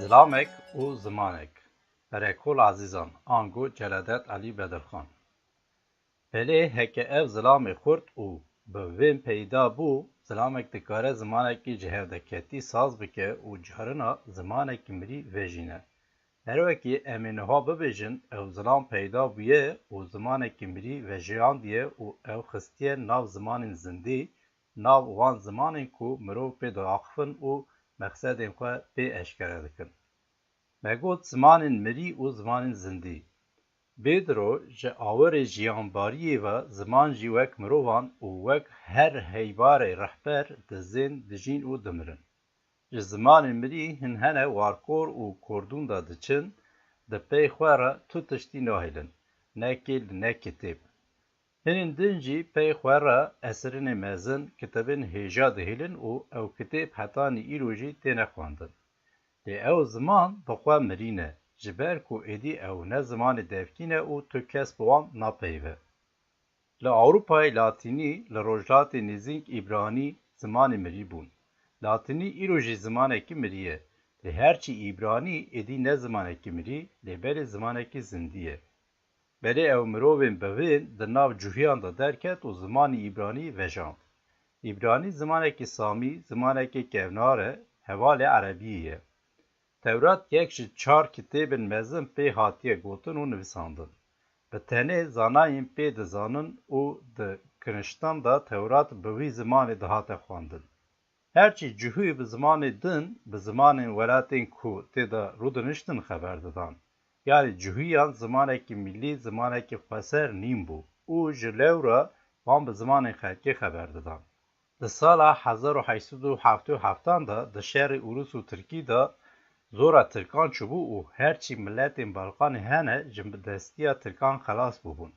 Zilamek û zimanek. Berekol Ezîzan, ango Celadet Elî Bedirxan. Belê heke ev zilamê xurt û bi vên peyda bû, zilamek dikare zimanekî ji hevdeketî saz bike û carina zimanekî mirî vejîne. Her wekî em ê niha bibêjin, ew zilam peyda bûye û zimanekî mirî vejiyandiye û ew xistiye nav zimanên zindî, nav wan zimanên ku mirov pê diaxifin û mexsedên xwe pê eşkere dikin. Me got zimanên mirî û zimanên zindî. Bê diro ji awirê jiyanbariyê ve ziman jî wek mirovan û wek her heybarê rehber dizên, dijîn û dimirin. Ji zimanên mirî hin hene warkor û kordûn de diçin, Di pey xwe re tu tiştî nahêlin, nekê li ne kitêb. Hinên din jî pey xwe re esirinê mezin, kitêbên hêja dihêlin û ew kitêb hetanî îro jî têne xwendin. Lê ew ziman bi xwe mirî ne, ji ber ku êdî ew ne zimanê devkî ne û tu kes bi wan napeyive. Li Ewropayê latînî, li rojhilatê nêzîk îbranî zimanê mirî bûn. Latînî îro jî zimanekî mirî ye. Lê herçî îbranî êdî ne zimanekî mirî, lê belê zimanekî zindî ye. Belê ew mirovên bivîn di nav cuhiyan de derket û zimanî îbranî vejand. Îbranî zimanekî samî, zimanekî kevnar e, hevalê erebiyê ye. Tewrat yek ji çar kitêbên mezin pê hatiye gotin û nivîsandin. Bi tenê zanayên pê dizanin û di kiniştan de Tewrat bi wî zimanê dihate xwendin. Herçî cihûyê bi zimanê din, bi zimanên welatên ku tê de rûdiniştin xeber didan. Yanî cihûyan zimanekî milî, zimanekî xweser nîn bû û ji lewra wan bi zimanên xelkê xeber didan. Di sala hezar û heşt sed û heftê û heftan de di şerê Ûrûs û Tirkî de zora Tirkan çûbû û herçî miletên Balkanê hene ji destiya Tirkan xelas bûbûn.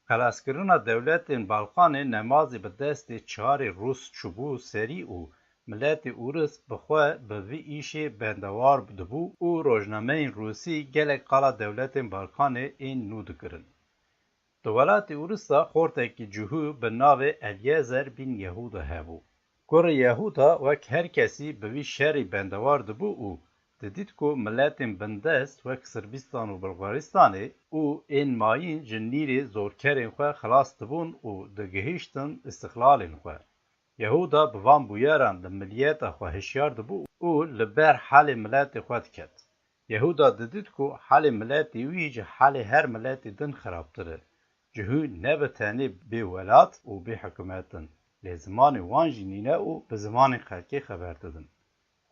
Xelaskirina dewletên Balkanê nemazî bi destê çarê Rûs çûbû serî û miletê Ûris bi xwe bi vî îşê bendewar dibû û rojnameyên Rûsî gelek qala dewletên Balkanê ên nû dikirin. Di welatê Ûris de xortekî cihû bi navê Elyezer bîn Yehûda hebû. Kurê Yehûda wek her kesî bi vî şerî bendewar dibû û didît ku miletên bindest wek Sirbîstan û Bulgaristanê û ên mayîn ji nîrê zorkerên xwe xilas dibûn û digihîştin îstixlalên xwe. Yehûda bi van bûyeran li miliyeta xwe hişyar dibû û li ber halê miletê xwe diket. Yehûda didît ku halê miletê wî ji halê her miletê din xirabtir e. Cihû ne bi tenê bê welat û bê hikûmet in, lê zimanê wan jî nîne û bi zimanên xelkê xeber didin.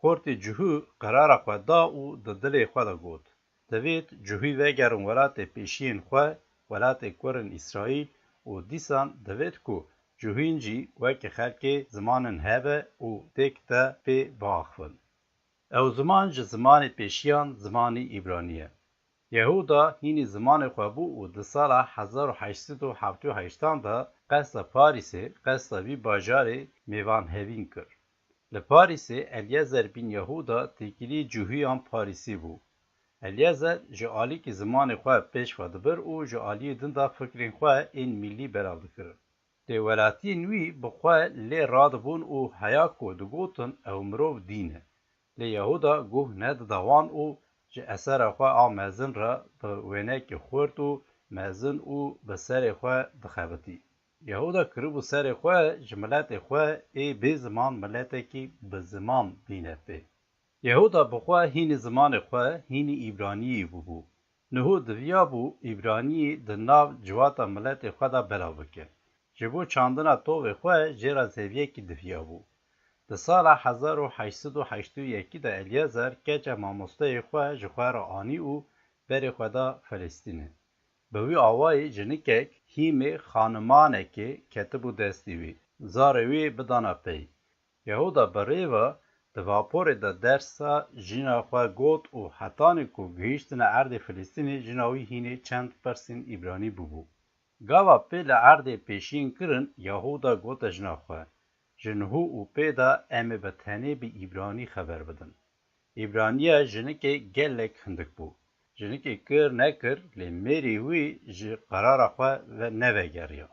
Xortê cihû qerara xwe da û di dilê xwe de got, divêt cihû vegerin welatê pêşiyên xwe, welatê kurên Îsraîl û dîsan divêt ku cihûn jî wekî xelkê zimanin hebe û têk de pê biaxivin. Ew ziman ji zimanê pêşiyan zimanî îbranî ye. Yehûda hînî zimanê xwe bû û di sala hezar û heşt sed û heftê û heştan de qesta Parîsê, qesta vî bajarê mêvanhevîn kir. Li Parîsê Elyezer bîn Yehûda têkilî cihûyan Parîsî bû. Elyezer ji alîkî zimanê xwe pêş ve dibir û ji aliyê din de fikrên xwe ên mîlî belav dikirin. Lê welatiyên wî bi xwe lê radibûn û heya ku digotin ew mirov dîn e. Lê Yehûda guh nedida wan û ji esera xwe a mezin re bi wênekê xurt û mezin û bi serê xwe dixebitî. Yehûda kiribû serê xwe ji miletê xwe ê bê ziman miletekî bi ziman bîne pê. Yehûda bi xwe hînî zimanê xwe, hînî îbraniyî bûbû. Niho diviyabû îbraniyî di nav civata miletê xwe de belav bike. Ji bo çandina tovê xwe jê re zeviyekî diviyabû. Di sala hezar û heşt sed û heştê û yekî de Elyezer keça mamosteyê xwe ji xwe re anî û berê xwe da Filistînê. Bi wî awayî jinikek hîmê xanimanekê ketibû destê wî. Zarê wî bidana pey. Yehûda bi rê ve di vaporê de dersa jina xwe got û hetanî ku gihîştine erdê Filistînê, jina wî hînê çend pirsên îbranî bûbû. Gava pê li erdê pêşiyên kirin, Yehûda gote jina xwe, ji niho û pê de em ê bi tenê bi îbranî xeber bidin. Îbraniya jinikê gelek hindik bû. Jinikê kir nekir, lê mêrê wî ji qerara xwe ve nevegeriya.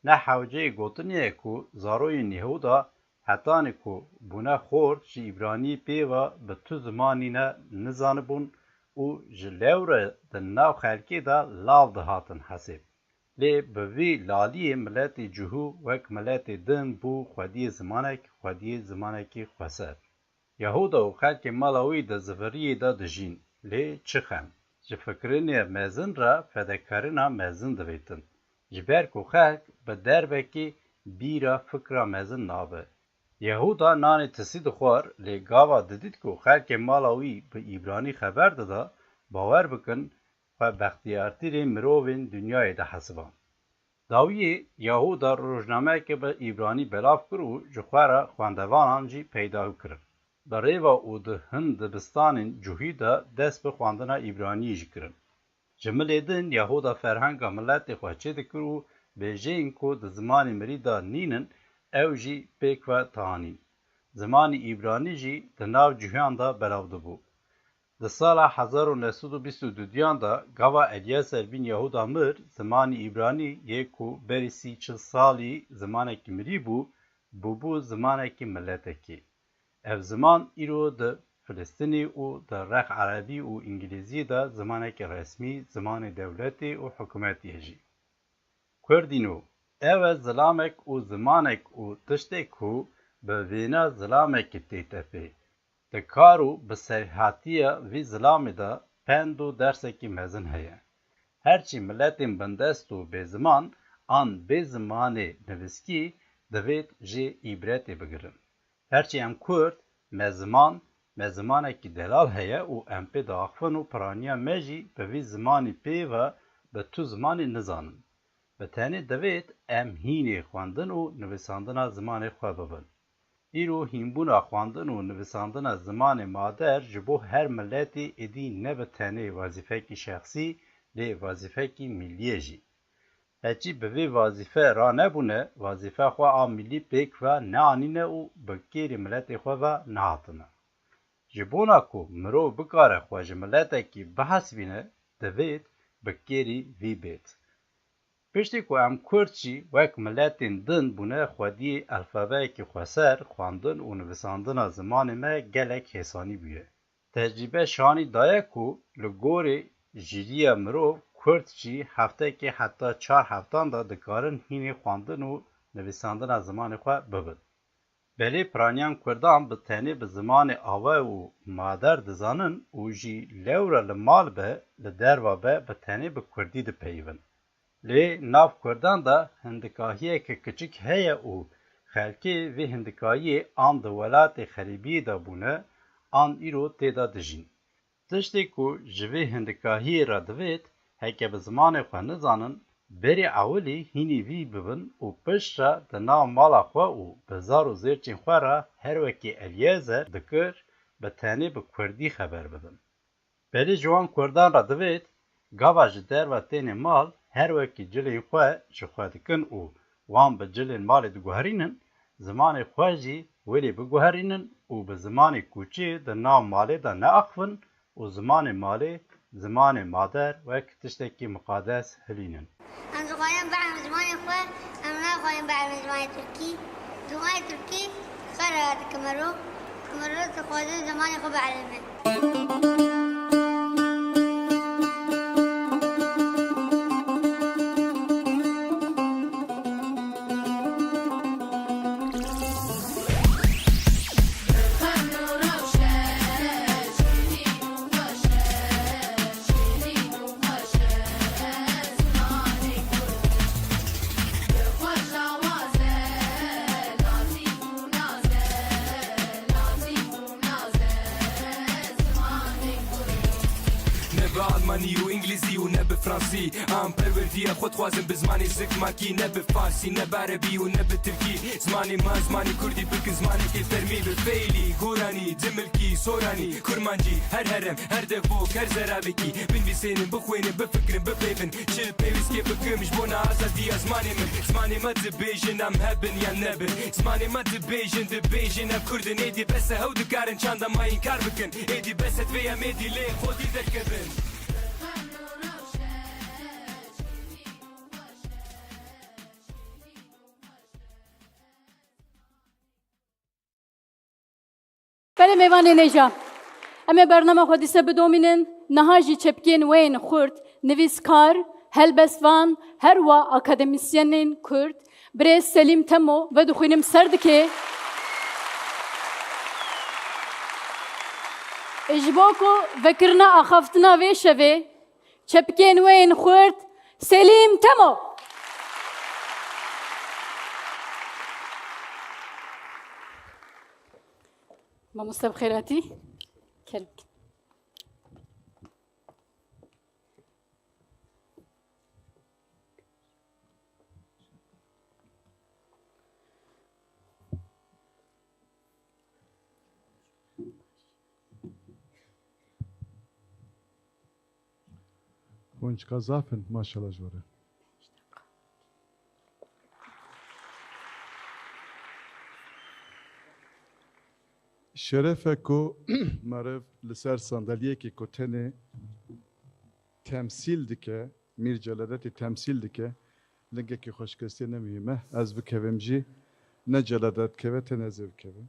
Ne hewceyê gotinê ye ku zaroyên Yehûda hetanî ku bûne xort ji îbraniyî pê ve bi tu zimanî ne nizanibûn û ji lewre di nav xelkê de lav dihatin hesêb. Lê bi vî laliyê miletê cihû wek miletê din bû xwediyê zimanek, xwediyê zimanekî xweser. Yehûda û xelkê mala wî di ziviriyê de dijîn, lê çi xem, ji fikirînê mezin re fedekarîna mezin divêtin, ji ber ku xelk bi derbekî bîra fikra mezin nabe. Yehûda nanê tisî dixwar, lê gava didît ku xelkê mala wî bi îbranî xeber dida, bawer bikin, xwe bextiyartirê mirovên dinyayê dihesiband. Dawiyê Yahûda rojnameyeke bi îbranî belav kir û ji xwe re xwendevanan jî peyda kirin. Bi rê ve û di hin dibistanên cuhî de dest bi xwendina îbraniyê jî kirin. Ji milê din Yehuda ferhenga miletê xwe çêdikir û bêjeyên ku di zimanê mirî de nînin, ew jî pêk ve dianîn. Zimanê îbranî jî di nav cuhiyan de belav dibû. Di sala hezar û neh sed û bîst û duyan de gava Elyezer bîn Yehuda mir, zimanê îbranî yê ku berî sî çil salî zimanekî mirî bû, bûbû zimanekî miletekî. Ev ziman îro di Filistînê û di rex erebî û îngilîzî de zimanekî resmî, zimanê dewletê û hikûmetê ye jî. Kurdîno, ew e zilamek û zimanek û tiştê ku bi vêna zilamekî tête pê. Di kar û bi serhatiya vî zilamê de pend û dersekî mezin heye. Herçî miletên bindest û bêziman an bê zimanê nivîskî divêt jê îbretê bigirin. Herçî em Kurd, me ziman, me zimanekî delal heye û em pê diaxivin û piraniya me jî bi vî zimanî pê ve bi tu zimanê nizanin. Bi tenê divêt em hînê xwendin û nivîsandina zimanê xwe bibin. Îro hînbûna xwendin û nivîsandina zimanê mader ji bo her miletê êdî ne bi tenê wezîfekî şexsî, lê wezîfekî mîlî ye jî. Heçî bi vê wezîfe ranebûne, wezîfe xwe a mîlî pêk ve neanîne û bi kêrê miletê xwe ve nehatine. Ji bona ku mirov bikare xwe ji miletekî bihesibîne, divêt bi kêrî vî bêt. Piştî ku em Kurd jî wek miletên din bûne, xwediyê elfabeyekî xweser, xwendin û nivîsandina zimanê me gelek hêsanî bûye. Tecrîbe şanî daye ku li gorî jîriya mirov, Kurd jî heftekê heta çar heftan de dikarin hînê xwendin û nivîsandina zimanê xwe bibin. Belê piraniyan Kurdan bi tenê bi zimanê ava û mader dizanin û jî lewra li mal be, li derva be, bi tenê bi Kurdî dipeyivin. Lê nav Kurdan de hindikahiyeke kiçik heye û xelkê vê hindikahiyê an di welatê xerîbiyê de bûne, an îro tê de dijîn. Tiştê ku ji vê hindikahiyê re divêt, heke bi zimanê xwe nizanin, berê ewilî hînî vî bibin û piştre di nav mala xwe û bi zar û zêrçên xwe re her wekî Elyezer dikir, bi tenê bi Kurdî xeber bidin. Belê ji wan Kurdan re divêt, gava ji derve têne mal, her wekî cilên xwe ji xwe dikin û wan bi cilên malê diguherînin, zimanê xwe jî welê biguherînin û bi zimanê kûçê di nav malê de neaxivin û zimanê malê, zimanê mader wek tiştekî miqades hilînin. Em dixwazin bielin zimanê xwe, em naxwazin bielin zimanê tirkî. Zimanê tirkî xera dike mero, mero dixwaze zimanê xwe bielime. Ne bi almanî û îngilîzî û ne bi fransî. Em perwerdiya xwe dixwazin bi zimanê zikmakî, ne bi farsî, ne bi erebî û ne bi tirkî. Zimanê me, zimanê kurdî bikin zimanekê fermî, bi feylî, goranî, cimilkî, soranî, kurmancî, her herem, her devok, her zeravekî binivîsênin, bixwînin, bifikirin, bipeyvin. Çi pêwîstiyê bikim ji bona azadiya zimanê min? Zimanê me dibêjin, em hebin yan nebin. Zimanê me dibêjin, dibêjin, em Kurd in, êdî bes e, hew dikarin çanda me înkar bikin. Êdî bes e, divê em êdî lê xwedî derkevin. Belê mêvanên hêja. Em ê bernama xwe dîse bidomînin. Niha jî çepkên we yên xurt, nivîskar, helbestvan, her wa akademîsyenên Kurd, birêz Selîm Temo vedixwînim ser dikê. Ê ji bo ku vekirina axaftina vê şevê, çepkên we yên xurt, Selîm Temo. Mamoste bi xêr hatî. Kerem. Çika zaf in, maşallah ji we re. Şeref e ku meriv li ser sandalyekê ku tenê temsîl dike, Mîr Celadetî temsîl dike, lingekî xweşikestiyê ne muhîm e. Ez bikevim jî, ne Celadet dikeve, tenê ez ê bikevim.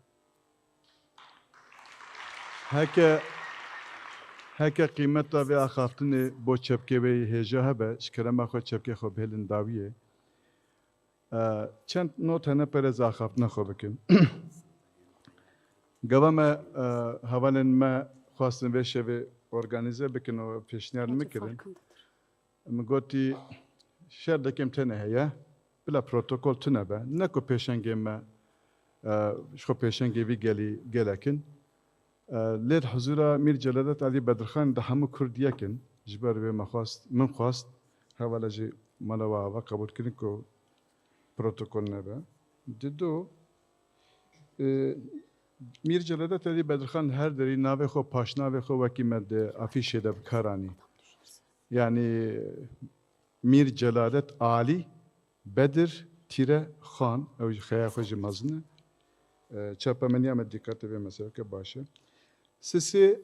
Heke, heke qîmeta vê axaftinê bo çepkê wê yê hêja hebe, ji kerema xwe çepkê xwe bihêlin dawiyê. E, çend not hene pere ez axaftina xwe bikim. Gava me, e, hevalên me xwestin vê şevê organîze bikin û pêşniyar min kirin. Min gotî, şer dekem tenê heye, bila protokol tune be. Ne ku pêşengê me, e, ji xwe pêşengê vî gelî gelek in. E, lê di huzura Mîr Celadet Elî Bedirxan de hemû Kurd yek in. Ji ber vê me xwest, min xwest, hevala jî mala we ava qebûl kirin ku protokol nebe. Dido, e, Mîr Celadet Elî Bedirxan her derî navê xwe, paşnavê xwe wekî me di afîşê de bi kar anî. Yanî Mîr Celadet Alî Bedir Tîre Xan, ew jî xeya xwe jî mezin e. E, çapemeniya me dîqetê vê meseleke baş e. Sisê,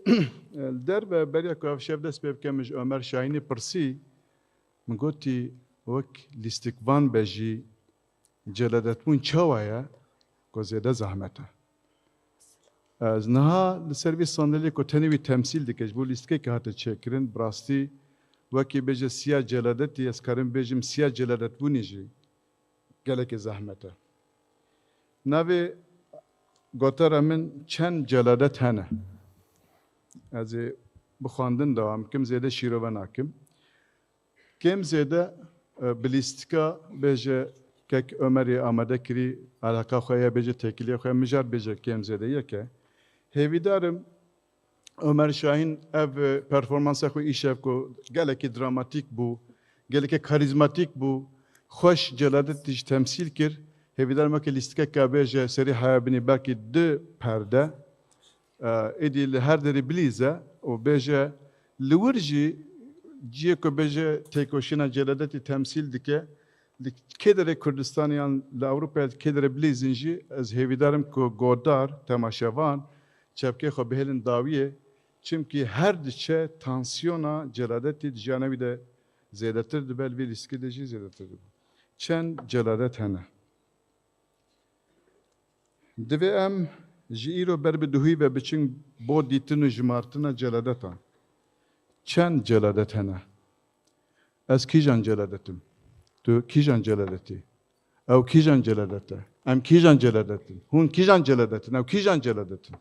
e, li derve beriya ku ev şev dest pê bike, min ji Omer Şahînî pirsî, min gotî, wek lîstikvan be jî celadetbûn çawa ye, ku zêde zehmet e. Ez niha li ser vî sandalyê ku tenê wî temsîl dike, ji bo lîstikekê hate çêkirin, bi rastî wekî bêje siya celadetî, ez karim bêjim siya celadetbûnê jî gelekî zehmet e. Navê gotara min çend celadet hene. Ez ê bi xwendin dewam bikim, zêde şîrove nakim. Kêm zêde, e, bi lîstika bêje kek Omerê amade kirî, eleqa xwe ye bêje têkiliyê xwe, mijar bêje kêm zêde yek e. Hêvîdar im Omer Şahîn ev, e, performansa xwe îşev ku gelekî dramatîk bû, gelekî karîzmatîk bû, xweş celadetî jî temsîl kir. Hêvîdar me ke lîstikeke bêje serî heya binî belkî du perde, e, êdî li her derî bilîze û bêje li wir jî cihê ku bêje têkoşîna celadetî temsîl dike, li kê derê Kurdistanê yan li Ewropayê kê derê bilîzin jî, ez hêvîdar im ku godar, temaşevan, çepkê xwe bihêlin dawiyê, çimkî her diçe tansiyona celadetî di jiyana wî de zêdetir dibe, li vê lîstikê de jî zêdetir dibe. Çend celadet hene. Divê em ji îro ber bi duhî ve biçin bo dîtin û jimartina celadetan. Çend celadet hene? Ez kîjan celadet im? Tu kîjan celadet î? Ew kîjan celadet e? Em kîjan celadet in? Hûn kîjan celadet in? Ew kîjan celadet in?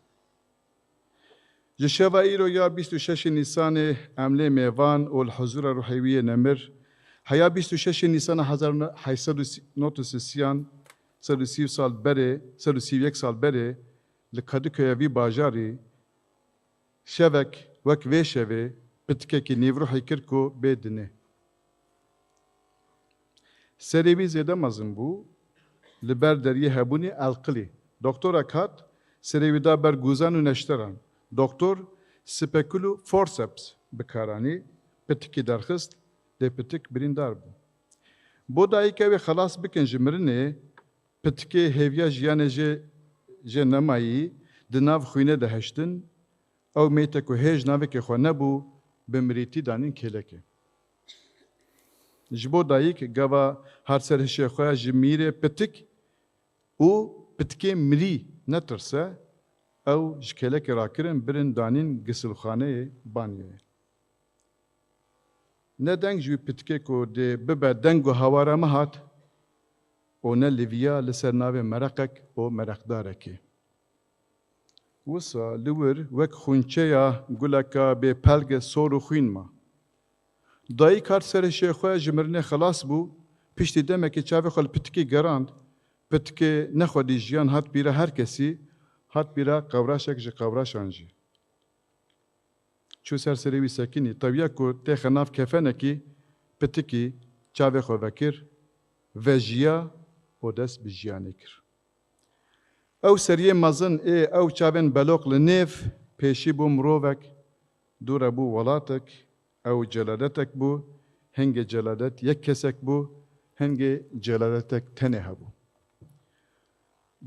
Ji şeva îro ya bîst û şeşê Nîsanê em lê mêvan û li huzura ruhê wî yê nemir, heya bîst û şeşê Nîsana hezar neh sed û nod û sisiyan, sed û sî sal berê, sed û sî û yek sal berê li Kadıköy'e vî bajarî şevek wek vê şevê pitikekî nîvruhî kir ku bê dinê. Serê wî zêde mezin bû, li ber deriyê hebûnê elqilî. Doktorek hat, serê wî da ber gûzan û neşteran. Doktor spekul û forseps bi kar anî, pitikî derxist, lê pitik birîndar bû. Bo dayika wê xelas bikin ji mirinê, pitikê hêviya jiyanê jê, jê nemayî, di nav xwînê de heştin, ew mête ku hêj navekê xwe nebû, bi mirîtî danîn kêlekê. Ji bo dayik gava hat ser hişê xwe ji mîrê pitik û pitikê mirî netirse, ew ji kêlekê rakirin, birin danîn gisilxaneyê banyoyê. Ne deng ji wî pitikê ku dê bibe deng û hawara me hat û ne li viya li ser navê mereqek û mereqdarekê. Wisa li wir wek xwînçeya guleka bê pelge sor û xwîn ma. Dayik hat serê şêxwe ji mirinê xelas bû, piştî demekê çavê xwe li pitikî gerand, pitikê nexwedî jiyan hat bîra her kesî, hat bîra qewraşek ji qewraşan jî. Çû ser serê wî sekinî, tewiya ku têxe nav kefenekî, pitikî çavê xwe vekir, vejiya û dest bi jiyanê kir. Ew seriyê mezin ê ew çavên beloq li nêv pêşî bû mirovek, dûre bû welatek, ew celadetek bû, Hingê Celadet yek kesek bû, hingê Celadetek tenê hebû.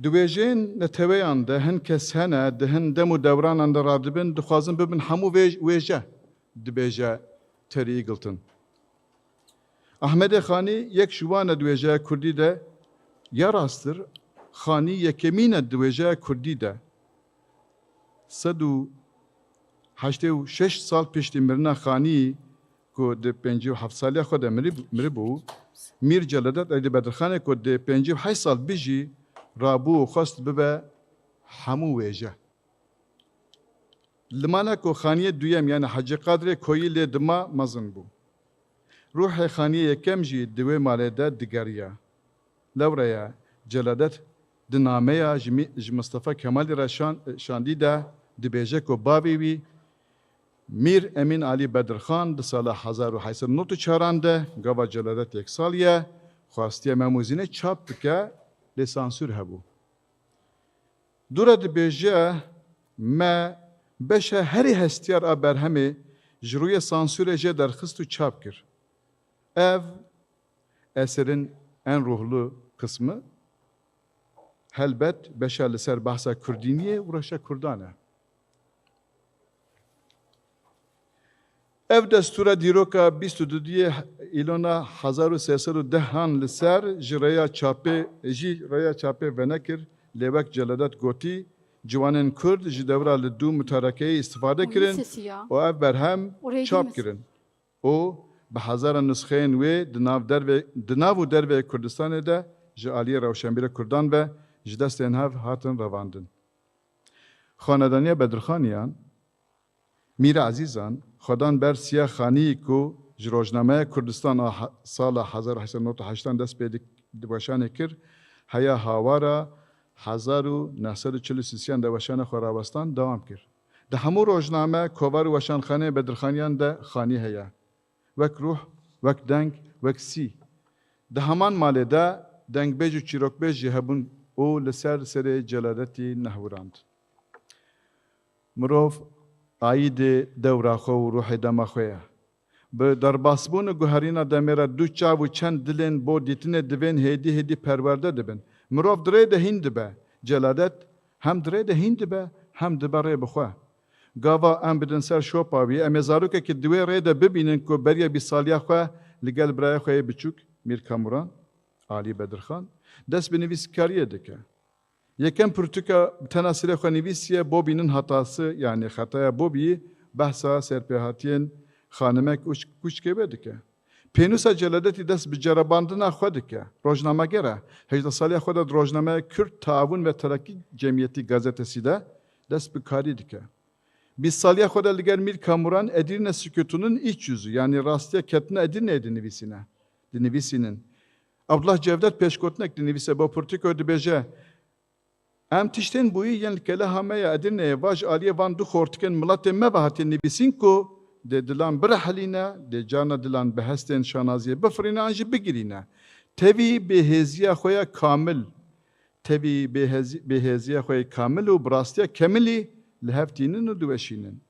Di wêjeyên neteweyan de hin kes hene, di hin dem û dewranan de radibin, dixwazin bibin hemû vê-, wêje, dibêje Terry Eagleton. Ahmedê Xanî yek ji wan e di wêjeya kurdî de, ya rasttir, Xanî yekemîn e di wêjeya kurdî de. Sed û heştê û şeş sal piştî mirina Xanî, ku di pêncî û heft saliya xwe de mirib-, miribû, Mîr Celadet Eydî Bedirxanê ku di pêncî û heşt sal bijî, rabû û xwest bibe hemû wêje. Limana ku Xaniyê duyem, yani Hecî Qadirê Koyî lê dima mezin bû. Ruhê Xaniyê yekem jî di wê malê de digeriya. Lewre ye, Celadet di nameya ji Mî-, ji Mistefa Kemalî re şan-, şandî de dibêje ku bavê wî Mîr Emîn Alî Bedirxan di sala hezar û heşt sed û nod û çaran de, gava Celadet yek sal ye, xwestiye Mem û Zînê çap bike, lê sansûr hebû. Dû re dibêje, me beşa herî hestiyar a berhemê ji rûyê sansûrê jê derxist û çap kir. Ev eserên en ruhlu qismi, helbet beşa li ser behsa kurdîniyê û reşa kurdan e. Ev destûra dîroka bîst û duyê Îlona hezar û sê sed û dehan li ser ji rêya çapê, jî rêya çapê venekir, lê wek Celadet gotî, ciwanên Kurd ji dewra li dû mutarekeyê îstifade kirin û ev berhem çap kirin û bi hezaran nusxeyên wê di nav dervê, di nav û dervê Kurdistanê de ji aliyê rewşenbîra Kurdan ve ji destên hev hatin revandin. Xanedaniya Bedirxaniyan, Mîr Ezîzan, xwe dan ber Siya Xanî ku ji rojnameya Kurdistan a he-, sala hezar û heşt sed û nod û heştan dest pê dik-, di weşanê kir, heya hawara hezar û neh sed û çil û sisiyan de weşana xwe rawestan dewam kir. Di hemû rojname, kovar û weşanxaneyê Bedirxaniyan de Xanî heye. Wek ruh, wek deng, wek sî. Di heman malê de dengbêj û çîrokbêj jî hebûn û li ser serê Celadetî nehwirand. Mirov aîdê dewra xwe û ruhê dema xwe ye. Bi derbasbûn û guherîna demê re du çav û çend dilên bo dîtinê divên hêdî hêdî perwerde dibin. Mirov di rê de hîn dibe. Celadet hem di rê de hîn dibe, hem dibe rê bi xwe. Gava em bidin ser şopa wî, em ê zarokekî di wê rê de bibînin ku beriya bîst saliya xwe li gel birayê xwe yê biçûk, Mîr Kamuran, Alî Bedirxan, dest bi nivîskariyê dike. Yekem pirtûka bi tena serê xwe nivîsiye, Bobînin hatası, yanî xetaya Bobî, behsa serpêhatiyên xanimek û kûçkê wê dike. Pênûsa Celadetî dest bi ceribandina xwe dike. Rojnameger e. Hejdeh saliya xwe de di rojnameya Kürt Taavun ve Terakki Cemiyeti gazetesî de dest bi karî dike. Bîst saliya xwe de li gel Mîr Kamuran Edirne Sükutu'nun iç yüzü, yanî rastiya ketina Edirneyê dinivîsîne. Dinivîsînin. Abdullah Cevdet pêşgotinek dinivîse bo pirtûko dibêje, Em tiştên bûyî yên li keleha me ya Edirneyê va ji aliyê van du xortikên miletê me ve hatiye nivîsîn ku dê dilan birehilîne, dê carna dilan bi hestên şanaziyê bifirîne an jî bigirîne. Tevî bêhêziya xwe ya kamil, tevî bêhezî-, bêhêziya xwe ya kamil û bi rastiya kemilî li hev tînin û diweşînin.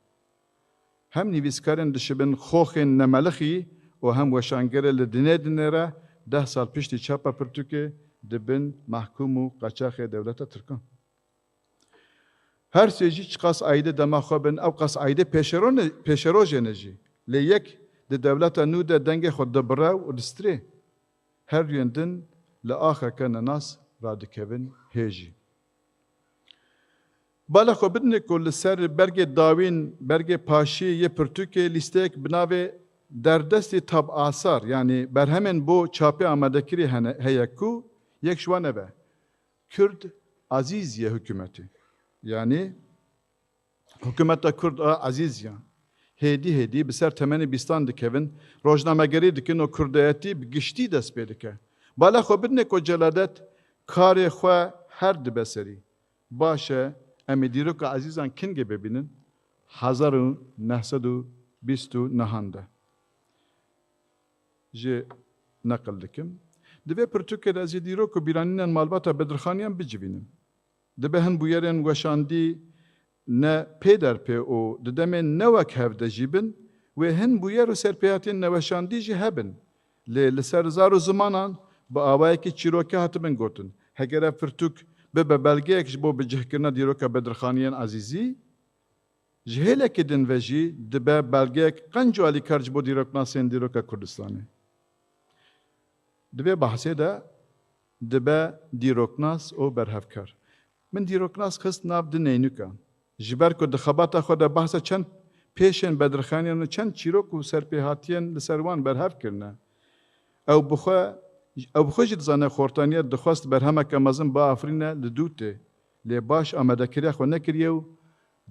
Hem nivîskarên dişibin xoxên nemelixî û hem weşangerê li dinê dinê re deh sal piştî çapa pirtûkê dibin mehkûm û qaçaxê dewleta Tirkan. Her sê jî çiqas aîdê dema xwe bin, ew qas aîdê pêşero ne-, pêşerojê ne jî. Lê yek di dewleta nû de dengê xwe dibire û distirê. Her duyên din li axeke nenas radikevin hê jî. Bala xwe bidinê ku li ser bergê dawîn, bergê paşî yê pirtûkê lîsteyek bi navê Derdestî Tab Asar, yanî berhemên bo çapê amadekirî hene, heye ku yek ji wan ev e. Kurd Azîziye Hikûmetî. Yanî Hikûmeta Kurd a Ezîziyan. Hêdî hêdî bi ser temenê bîstan dikevin, rojnamegerî dikin û kurdayetî bi giştî dest pê dike. Bala xwe bidinê ku Celadet karê xwe her dibe serî. Baş e, em ê dîroka Ezîzan kingê bibînin? Hezar û neh sed û bîst û nehan de. Jê neqil dikim. Di vê pirtûkê de ez ê dîrok û bîranînên malbata Bedirxaniyan bicivînim. Dibe hin bûyerên weşandî ne pê derpê û di demên ne wek hev de jî bin, Wê hin bûyer û serpêhatiyên neweşandî jî hebin. Lê li ser zar û zimanan bi awayekî çîrokî hatibin gotin. Heger ev pirtûk bibe belgeyek ji bo bicihkirina dîroka Bedirxaniyên Ezîzî, ji hêlekî din ve jî dibe belgeyek qenc û alîkar ji bo dîroknasên dîroka Kurdistanê. Di vê behsê de dibe dîroknas û berhevkar. Min dîroknas xist nav du neynukan. Ji ber ku di xebata xwe de behsa çend pêşên Bedirxaniyan û çend çîrok û serpêhatiyên li ser wan berhev kirine. Ew bi xwe, ew bi xwe jî dizane xortaniya dixwest berhemeke mezin biafirîne li dû tê. Lê baş amadekiriya xwe nekiriye û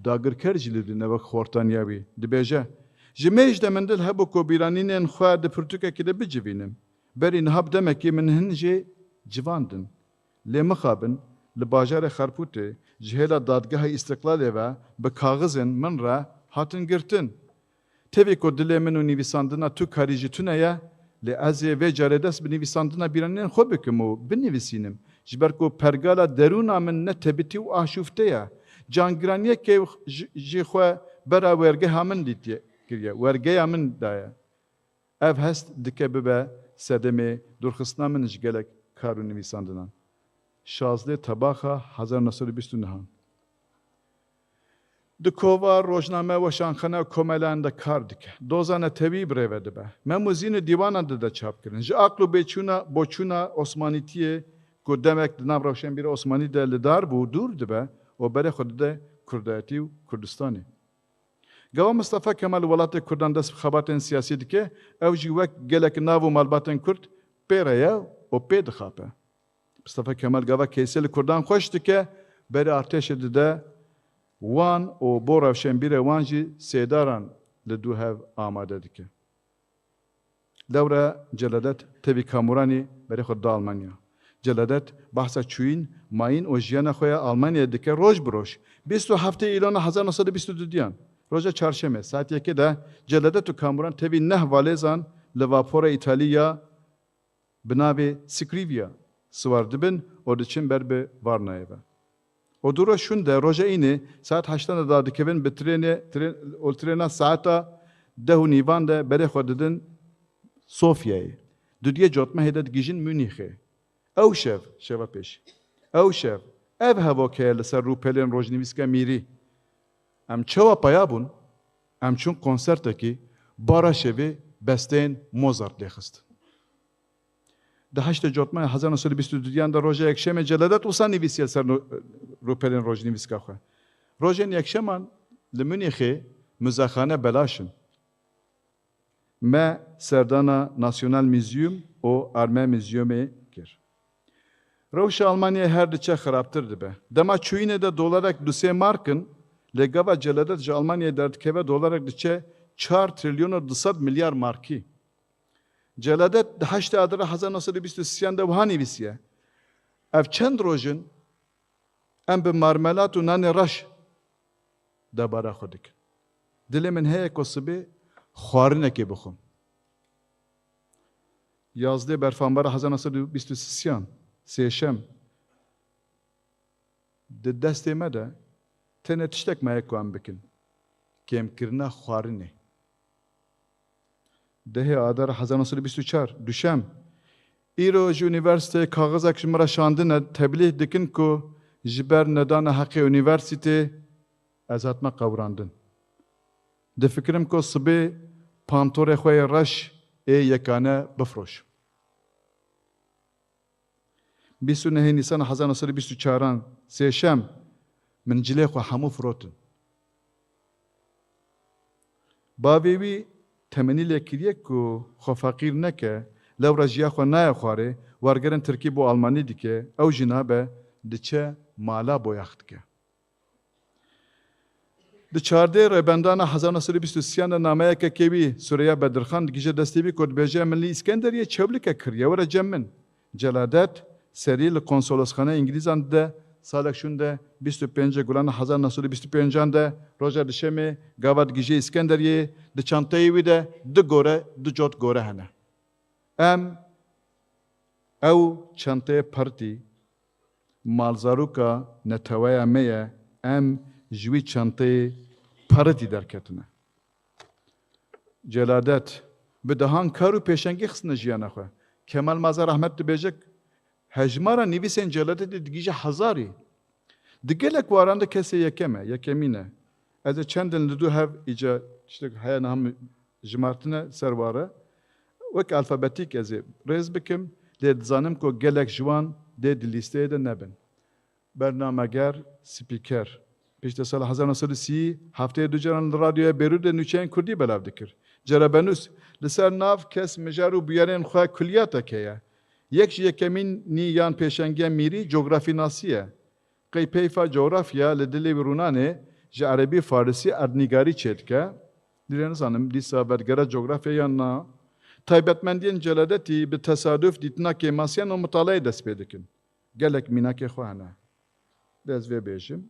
dagirker jî li dîne wek xortaniya wî. Dibêje, ji mêj de min dil hebû ku bîranînên xwe di pirtûkekê de bicivînim. Berî niha bi demekî min hin jê civandin. Lê mixabin, li bajarê Xerpûtê ji hêla Dadgeha Îstiqlalê ve bi kaxizên min re hatin girtin. Tevî ku dilê min û nivîsandina tu karî ji tune ye, lê ez ê vê carê dest bi nivîsandina bîranînên xwe bikim û binivîsînim, ji ber ku pergala derûna min ne tebitî û aşûfte ye. Cangiraniyekê ji, jî xwe bera wergeha min dîtiye, kiriye, wergeya min daye. Ev hest dike bibe sedemê dûrxistina min ji gelek kar û nivîsandinan. Şazdeh Tebaxa hezar neh sed û bîst û neh. Di kova, rojname, weşanxane û komeleyan de kar dike. Doza netewî bi rê ve dibe. Mem û zîn û dîwanan dide çapkirin. Ji aql û bêçûna, boçûna Osmanîtiyê ku demek di nav rewşenbîra Osmanî de li dar bû, dûr dibe û berê xwe dide Kurdayetî û Kurdistanê. Gava Mistefa Kemal li welatê Kurdan dest bi xebatên siyasî dike, ew jî wek gelek nav û malbatên Kurd pê re ye û pê dixape. Mistefa Kemal gava keysê li Kurdan xweş dike, berê artêşê dide wan û bo rewşenbîrê wan jî sêdaran li dû hev amade dike. Lewre Celadet tevî Kamuranî berê xwe dida Almanya. Celadet behsa çûyîn, mayîn û jiyana xwe ya Almanyayê dike roj bi roj. Bîst û heftê Îlona hezar neh sed û bîst û dudiyan, roja çarşemê, saet yekê de Celadet û Kamuran tevî neh valêzan li vapora Îtalî ya bi navê Scrivia siwar dibin û diçin ber bi Varnayê ve. Û du roj şûn de, roja înê, saet heştan de dadikevin bi trênê, trên, û trêna saeta deh û nîvan de berê xwe didin Sofyayê. Dudiyê cotmehê de digihîjin Munîxê. Ew şev, şeva pêşî, ew şev, ev hevok heye li ser rûpelên rojnivîska mîrî. Em çawa peya bûn? Em çûn konsertekî, bara şevê besteyên Mozart lê xistin. Di heştê Cotmehê hezar neh sed û bîst û dudiyan de roja yekşemê Celadet wisa nivîsiye ser no-, rûpelên rojnivîska xwe. Rojên yekşeman li Munîxê muzexane belaş in. Me serdana National Museum û Arme Museumê kir. Rewşa Almanyayê her diçe xirabtir dibe. Dema çûyînê de dolarek du sê mark in, lê gava Celadet ji Almanyayê derdikeve dolarek diçe çar trilyon û du sed milyar markî. Celadet di heştê Adara hezar neh sed û bîst û sêyan de wiha nivîsiye, ev çend roj in em bi marmelat û nanê reş debara xwe dikin. Dilê min heye ku sibê xwarinekê bixwim. Yazdê Berfanbara hezar neh sed û bîst û sêyan, sêşem. Di destê me de tenê tiştek maye ku em bikin. Kêmkirina xwarinê. Dehê Adara hezar neh sed û bîst û çar, duşem. Îro ji unîversîteyê kaxizek ji min re şandine, teblîh dikin ku ji ber nedana heqê unîversîtê ez hatime qewirandin. Difikirim ku sibê pantorê xwe yê reş ê yekane bifroşim. Bîst û nehê Nîsana hezar neh sed û bîst û çaran, sêşem, min cilê xwe hemû firotin. Bavê wî temenî lê kiriye ku xwe feqîr neke, lewra jiya xwe naye xwarê, wergerên tirkî bo almanî dike, ew jî nabe, diçe mala boyax dike. Di çardê Rêbendana hezar neh sed û bîst û sêyan de nameyeke kê wî Sureyya Bedirxan digihîje destê wî ku dibêje, min li Îskenderiyê çewlike kiriye, were cem min. Celadet serî li konsolosxaneya Îngilîzan dide, salek şûn de bîst û pêncê Gulana hezar neh sed û bîst û pêncan de, roja duşemê, gava digihîje Îskenderiyê, di çanteyê wî de du gore, du cot gore hene. Em, ew çanteyê pertî, malzaroka neteweya me ye, em ji wî çanteyê peritî derketine. Celadet bi dehan kar û pêşengî xistine jiyana xwe. Kemal Maza rehmet dibêje, hejmara nivîsên Celadetê digihîje hezarî. Di gelek waran de kesê yekem e, yekemîn e. Ez ê çendin li dû hev îca tiştek heye niha min jimartine ser ware. Wek alfabetîk ez ê rêz bikim, lê dizanim ku gelek ji wan dê di lîsteyê de nebin. Bernameger, spîker. Piştî sala hezar neh sed û sî heftê du caran li radyoya Bêrût de nûçeyên kurdî belav dikir. Cerebenûs, li ser nav, kes, mijar û bûyerên xwe kulliyatek heye. Yek ji yekemînî yan pêşengiya mîrî cografînasî ye. Qey peyva cografya li dilê wî rûnanê ji erebî farisî erdnîgarî çêdike. Dilê nizanim dîsa vedgere cografya yan na. Taybetmendiyên Celadetî bi tesaduf dîtina kêmasiyan û mitalayê dest pê dikin. Gelek mînakê xwe hene. Lê ez vê bêjim.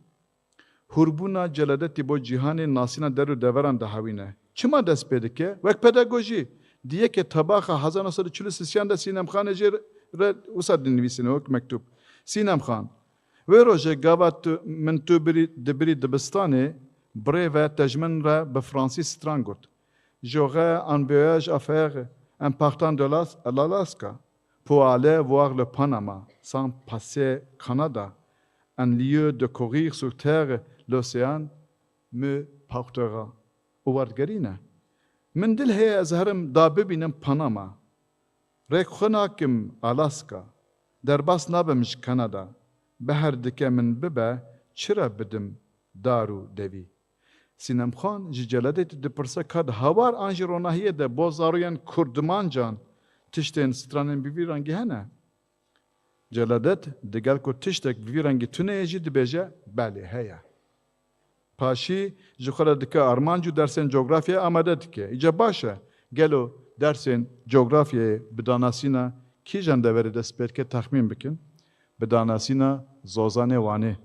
Hûrbûna Celadetî bo cîhanê nasîna der û deveran dihewîne. Çima dest pê dike? Wek pedagojî. Di yekê Tebaxa hezar neh sed û çil û sisiyan de Sînem Xanê jê re wisa dinivîsîne wek mektûb. Sînem Xan, wê rojê gava tu, min tu birî, dibirî dibistanê, birêve te ji min re bi fransî stran got. J'aurais un voyage à faire en partant de l'As-, l'Alaska, pour aller voir le Panama, sans passer Canada, un lieu de courir sur terre, l'océan me portera. Û werdigerîne. Min dil heye ez herim da bibînim Panama. Rêk xwe nakim Alaska. Derbas nabim ji Kanada. Beher dike min bibe, çira bidim dar û devî. Sînemxan ji Celadetî dipirse ka di hawar an jî ronahiyê de bo zaroyên kurdimancan tiştên stranên bi vî rengî hene? Celadet digel ku tiştek bi vî rengî tune ye jî dibêje, belê heye. Paşî ji xwe re dike armanc û dersên cografyayê amade dike. Îca baş e, gelo dersên cografyayê bi danasîna kîjan deverê dest pê dike texmîn bikin? Bi danasîna Zozanê Wanê.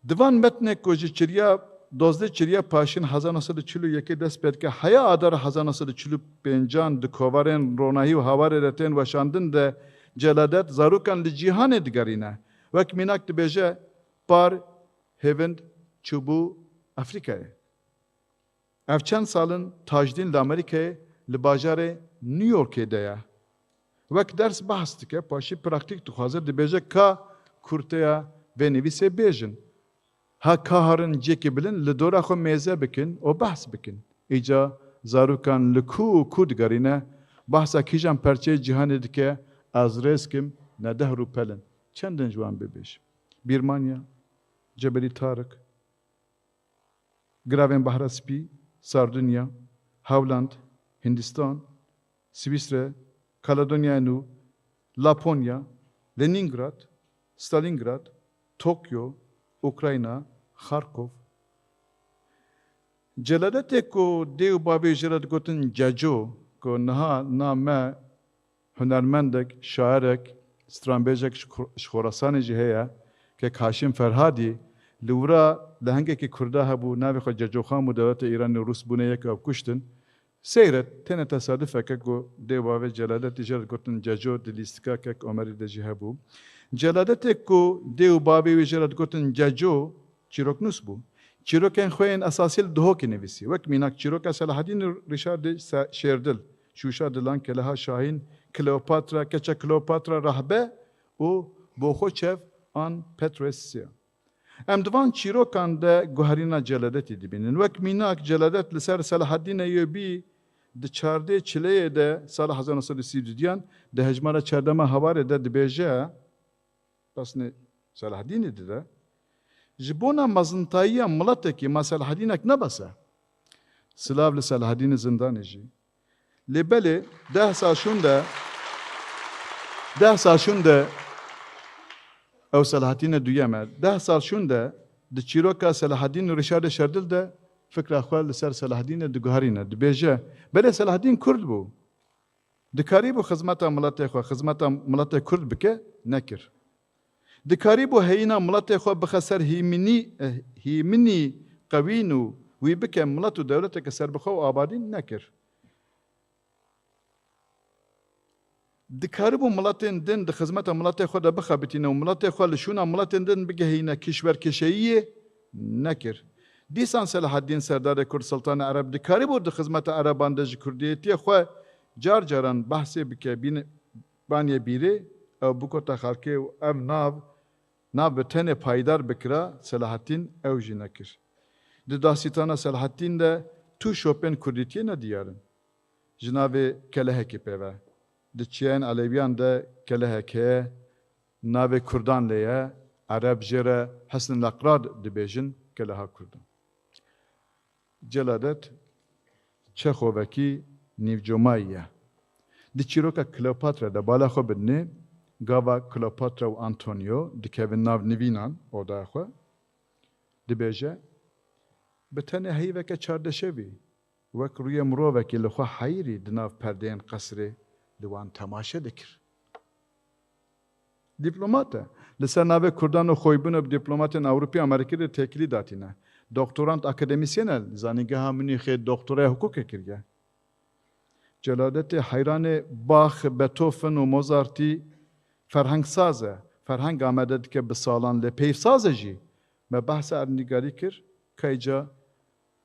Di van metnek ku ji çiriya dozdeh çiriya paşîn hezar neh sed û çil û yekê dest pê dike, heya adara hezar neh sed û çil û pêncan di kovarên ronahî û hawarê de tên weşandin de Celadet zarokan li cîhanê digerîne. Wek mînak dibêje, par, hêvind, çûbû Afrîkayê. Ev çend sal in Tajdîn li Amerîkayê li bajarê New Yorkê de ye. Wek ders behs dike, paşî praktîk dixwaze, dibêje ka kurteya vê nivîsê bêjin. Ha karin cihekî bilind li dora xwe mêze bikin û behs bikin. Îca zarokan li ku û ku digerîne, behsa kîjan perçeyê cîhanê dike, ez rêz kim, ne dehr û pel in. Çendin ji wan bibêjim. Bîrmanya, Cebelî Tarik, Giravên Behra Spî, Sardunya, Hawland, Hindistan, Swîsre, Kaledonyaya Nû, Laponya, Lenîngrad, Stalîngrad, Tokyo, Ukrayna, Xarkov. Celadetê ku dê û bavê jê re digotin Ceco, ku niha na me hunermendek, şairek, stranbêjek ji Xo-, ji Xorasanê jî heye, kek Haşim Ferhadî, li wira lehengekî Kurda hebû, navê xwe Cecoxan bû, dewleta Îranê û Rûs bûne yek ew kuştin. Seyret, têne tesadufeke ku dê û bavê Celadetî jê re digotin Ceco, di lîstika kek Omerî de jî hebû. Celadetê ku dê û bavê wî jê re digotin Ceco, çîroknûs bû. Çîrokên xwe yên esasî li Duhokê nivîsî. Wek mînak çîroka Selahedîn û Rîşardê Se-, Şêrdil, Şûşa Dilan, Keleha Şahîn, Kleopatra, Keça Kleopatra, Rahbe û Boxoçev an Petroesya. Em di van çîrokan de guherîna Celadetî dibînin. Wek mînak, Celadet li ser Selahedîn Eyûbî di çardê çileyê de sala hezar neh sed û sî û duyan di hejmara çardema Hawarê de dibêje, pesnê Selahedînê dide, ji bona mezintayiya miletekî ma Selahedînek ne bes e. Silav li Selahedînê Zindanê jî. Lê belê deh sal şûnde, deh sal şûnde ew Selahedînê duyem e. Deh sal şûnde di çîroka Selahedîn û Rîşardê Şerdil de fikra xwe li ser Selahedînê diguherîne. Dibêje, belê Selahedîn Kurd bû. Dikarîbû xizmeta miletê xwe, xizmeta miletê Kurd bike, nekir. Dikarîbû heyîna miletê xwe bixe ser hîminî, eh, hîminî qewîn û wî bike milet û dewleteke serbixwe û abadî, nekir. Dikaribû miletên din di xizmeta miletê xwe de bixebitîne û miletê xwe li şûna miletên din bigehîne kişwerkêşeyiyê, nekir. Dîsan Selahaddîn serdarê Kurd Siltanê Ereb dikarîbû di xizmeta Ereban de ji kurdiyetiyê xwe car caran behsê bike bîn-, baniyê bîrê, ew bikota xelkê û ev nav, nav bi tenê payîdar bikira, Selahaddîn ew jî nekir. Di dastîtana Selahaddîn de tu şopên kurdîtiyê nediyar in. Ji navê kelehekî pê ve. Di çiyayên Elewiyan de kelehek heye, navê Kurdan lê ye, Ereb jê re Hisn el-Eqrad dibêjin, keleha Kurdan. Celadet Çexovekî nîvcomayî ye. Di çîroka Kleopatra de bala xwe bidinê, gava Kleopatra û Antonio dikevin nav nivînan, odaya xwe, dibêje, bi tenê heyveke çardeşevî, wek rûyê mirovekî li xwe heyirî di nav perdeyên qesrê li wan temaşe dikir. Dîplomat e. Li ser navê Kurdan û xwebûnê bi dîplomatên Ewropî û Amerîkî de têkilî datîne. Doktorant akademîsyen e, li Zanîngeha Munîxê doktoraya hiqûqê kiriye. Celadetê heyranê Bach, Beethoven û Mozartî ferhengsaz e. Ferheng amade dike bi salan, lê peyvsaz e jî. Me behsa erdnîgarî kir, kayca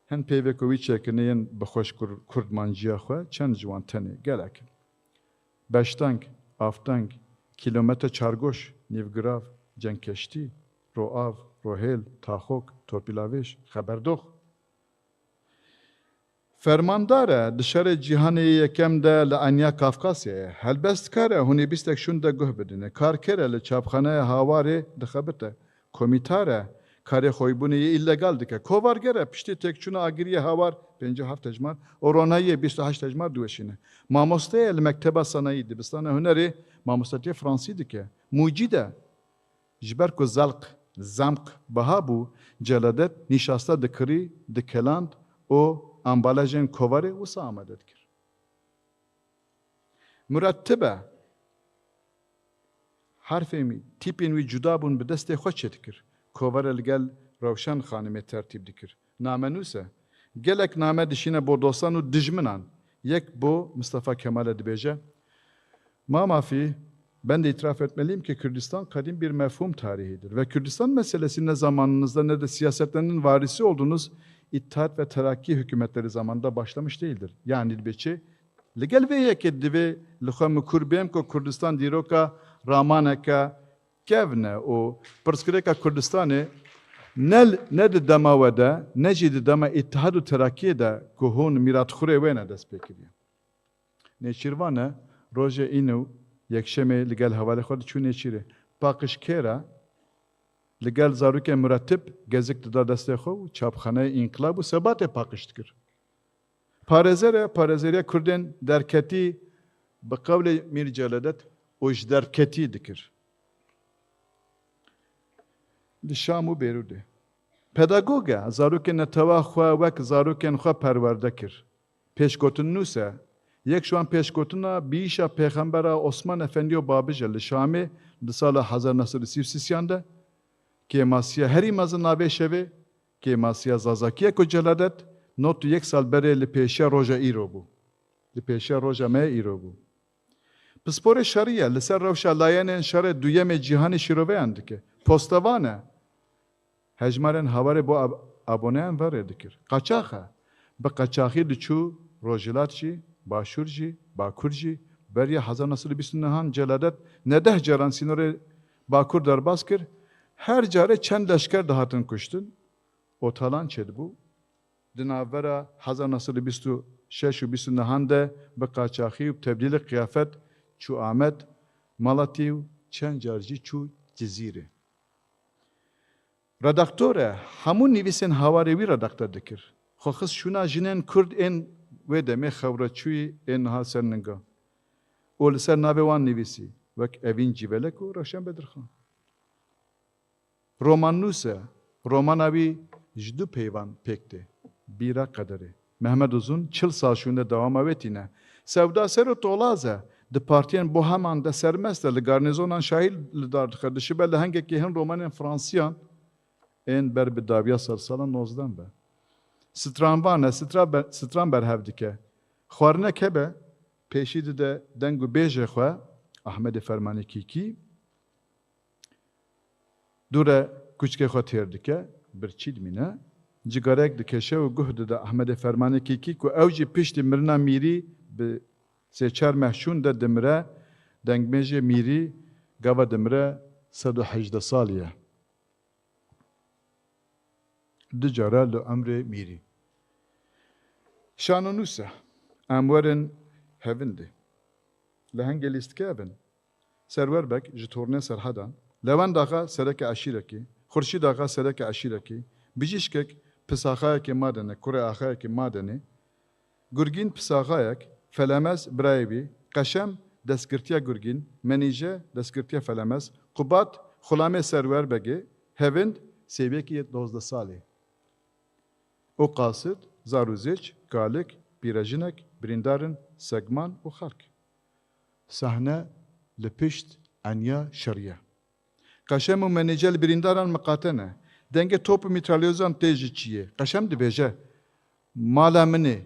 hin peyvê ku wî çêkirine yên bi xweş kur-, kurdmanciya xwe, çend ji wan tenê, gelek in. Beşdeng, Avdeng, Kîlometre Çargoş, Nîvgirav, Cengkeştî, Roav, Rohêl, Taxok, Torpîlavêj, Xeberdox. Fermandar e, di şerê cîhanê yê yekem de li Enya Kafkasyayê ye. Helbestkar e, hûn ê bîstek şûn de guh bidine. Karker e, li çapxaneya Hawarê dixebite. Komîtar e, karê xwebûnê yê îlegal dike. Kovarger e, piştî têkçûna agiriyê Hawar pêncî û heft hejmar û ronahiyê bîst û heşt hejmar diweşîne. Mamoste ye, li Mekteba Sanayî, Dibistana Hunerê mamostetiyê fransî dike. Mucîd e, ji ber ku zelq, zemq, biha bû, Celadet nîşasta dikirî, dikeland û ambalajên kovarê wisa amade dikir. Murettib e. Herfên wî, tîpên wî cuda bûn, bi destê xwe çêdikir. Kovare li gel Rewşen Xanimê tertîb dikir. Namenûs e. Gelek name dişîne bo dostan û dijminan. Yek bo Mustafa Kemal e, dibêje, Ma Mafî, ben de itiraf etmeliyim ki Kürdistan kadim bir mefhum tarihidir ve Kürdistan meselesi ne zamanınızda ne de siyasetlerinin varisi olduğunuz İttihat ve Terakki hükümetleri zamanında başlamış değildir. Yani dibê çi? Li gel vê yekê divê li xwe mikur bêm ku Kurdistan dîroka ramaneke kevn e û pirsgirêka Kurdistanê ne, ne di dema we de, ne jî di dema Îtihad û Terakkiyê de ku hûn mîratxurê wê ne dest pê kiriye. Nêçîrvan e, rojê Îne û Yekşemê li gel hevalê xwe diçû Nêçîrê. Paqij Kêra li gel zarokên Muretib gezik dida destê xwe û çapxaneyê Înqilab û Sebatê paqij dikir. Parêzer e, parêzeriya Kurdên derketî bi qewlê Mîr Celadet û ji derketî dikir. Li Şam û Bêrûdê. Pedagog e, zarokên netewa xwe wek zarokên xwe perwerde kir. Pêşgotinnûs e. Yek ji wan pêşgotina biyîşa Pêxembera Osman Efendî û Babij e li Şamê di sala hezar neh sed û sî û sî yan de. Kêmasiya herî mezin a vê şevê, kêmasiya Zazakî ye ku Celadet nod û yek sal berê li pêşiya roja îro bû. Li pêşiya roja me îro bû. Pisporê şerî ye, li ser rewşa layenên şerê duyemê cîhanê şîroveyan dike. Postevan e. Hejmarên Hawarê bo ab-, aboneyan ve rê dikir. Qaçax e. Bi qaçaxî diçû Rojhilat jî, Başûr jî, Bakur jî. Beriya hezar neh sed û bîst û nehan Celadet ne deh caran sînorê Bakur derbas kir. Her carê çend leşker dihatin kuştin. Otalan çêdibû. Di navbera hezar neh sed û bîst û şeş û bîst û nehan de bi qaçaxî û bi tebdîlê qiyafet çû Amed, Malatî û çend car jî çû Cizîrê. Redaktor e, hemû nivîsên Hawarê wî redakte dikir. Xwe xist şûna jinên Kurd ên wê demê xewreçûyî ên niha ser ninga. Û li ser navê wan nivîsî, wek Evîn Cîvelek û Rewşen Bedirxan. Romannûs e. Romana wî ji du peyvan pêk tê. Bîra qederê. Mehmed Uzun çil sal şûnde dewama wê tîne. Sewda ser û tolaz e. Di partiyên boheman de sermest e. Li garnîzonan şahî li dar dixe. Dişibe lehengekî hin romanên fransiyan ên ber bi dawiya sedsala nozdeh ve. Stranvan e. Stra be-, stran berhev dike. Xwarinek hebe. Pêşî dide deng û bêjê xwe Ahmedê Fermanê Kîkî. Dû re kuçkê xwe têr dike, birçî dimîne. cigareyek dikeşe û guh dide Ehmedê Fermanê Kîkî ku ew jî piştî mirina Mîrî bi sê çar meh şûn de dimire, dengmêjê Mîrî gava dimire sed û hejdeh salî ye. Du cara li emrê Mîrî. Şanonûs e. Em werin Hevindê. Lehengê lîstikê ev in. Serwer Beg ji tornê Serhedan, Lewend Axa sereke eşîrekî, Xurşîd Axa sereke eşîrekî, Bijîşkek pisaxayekê Madenê, kurê axayekê Madenê, Gurgîn pisaxayek, Felemez birayê wî, Qeşem destgirtiya Gurgîn, Menîje destgirtiya Felemez, Qubat xulamê Serwer Begê, Hevind sêwiyekî yê dozdeh salî. Û qasid, zar û zêç, kalik, pîrejinek, birîndar in, segman û xelk. Sahne li pişt eniya şerî ye. Qeşem û Menîce li birîndaran miqate ne. Dengê top û mîtralyozan tê ji çiyê. Qeşem dibêje, mala min ê,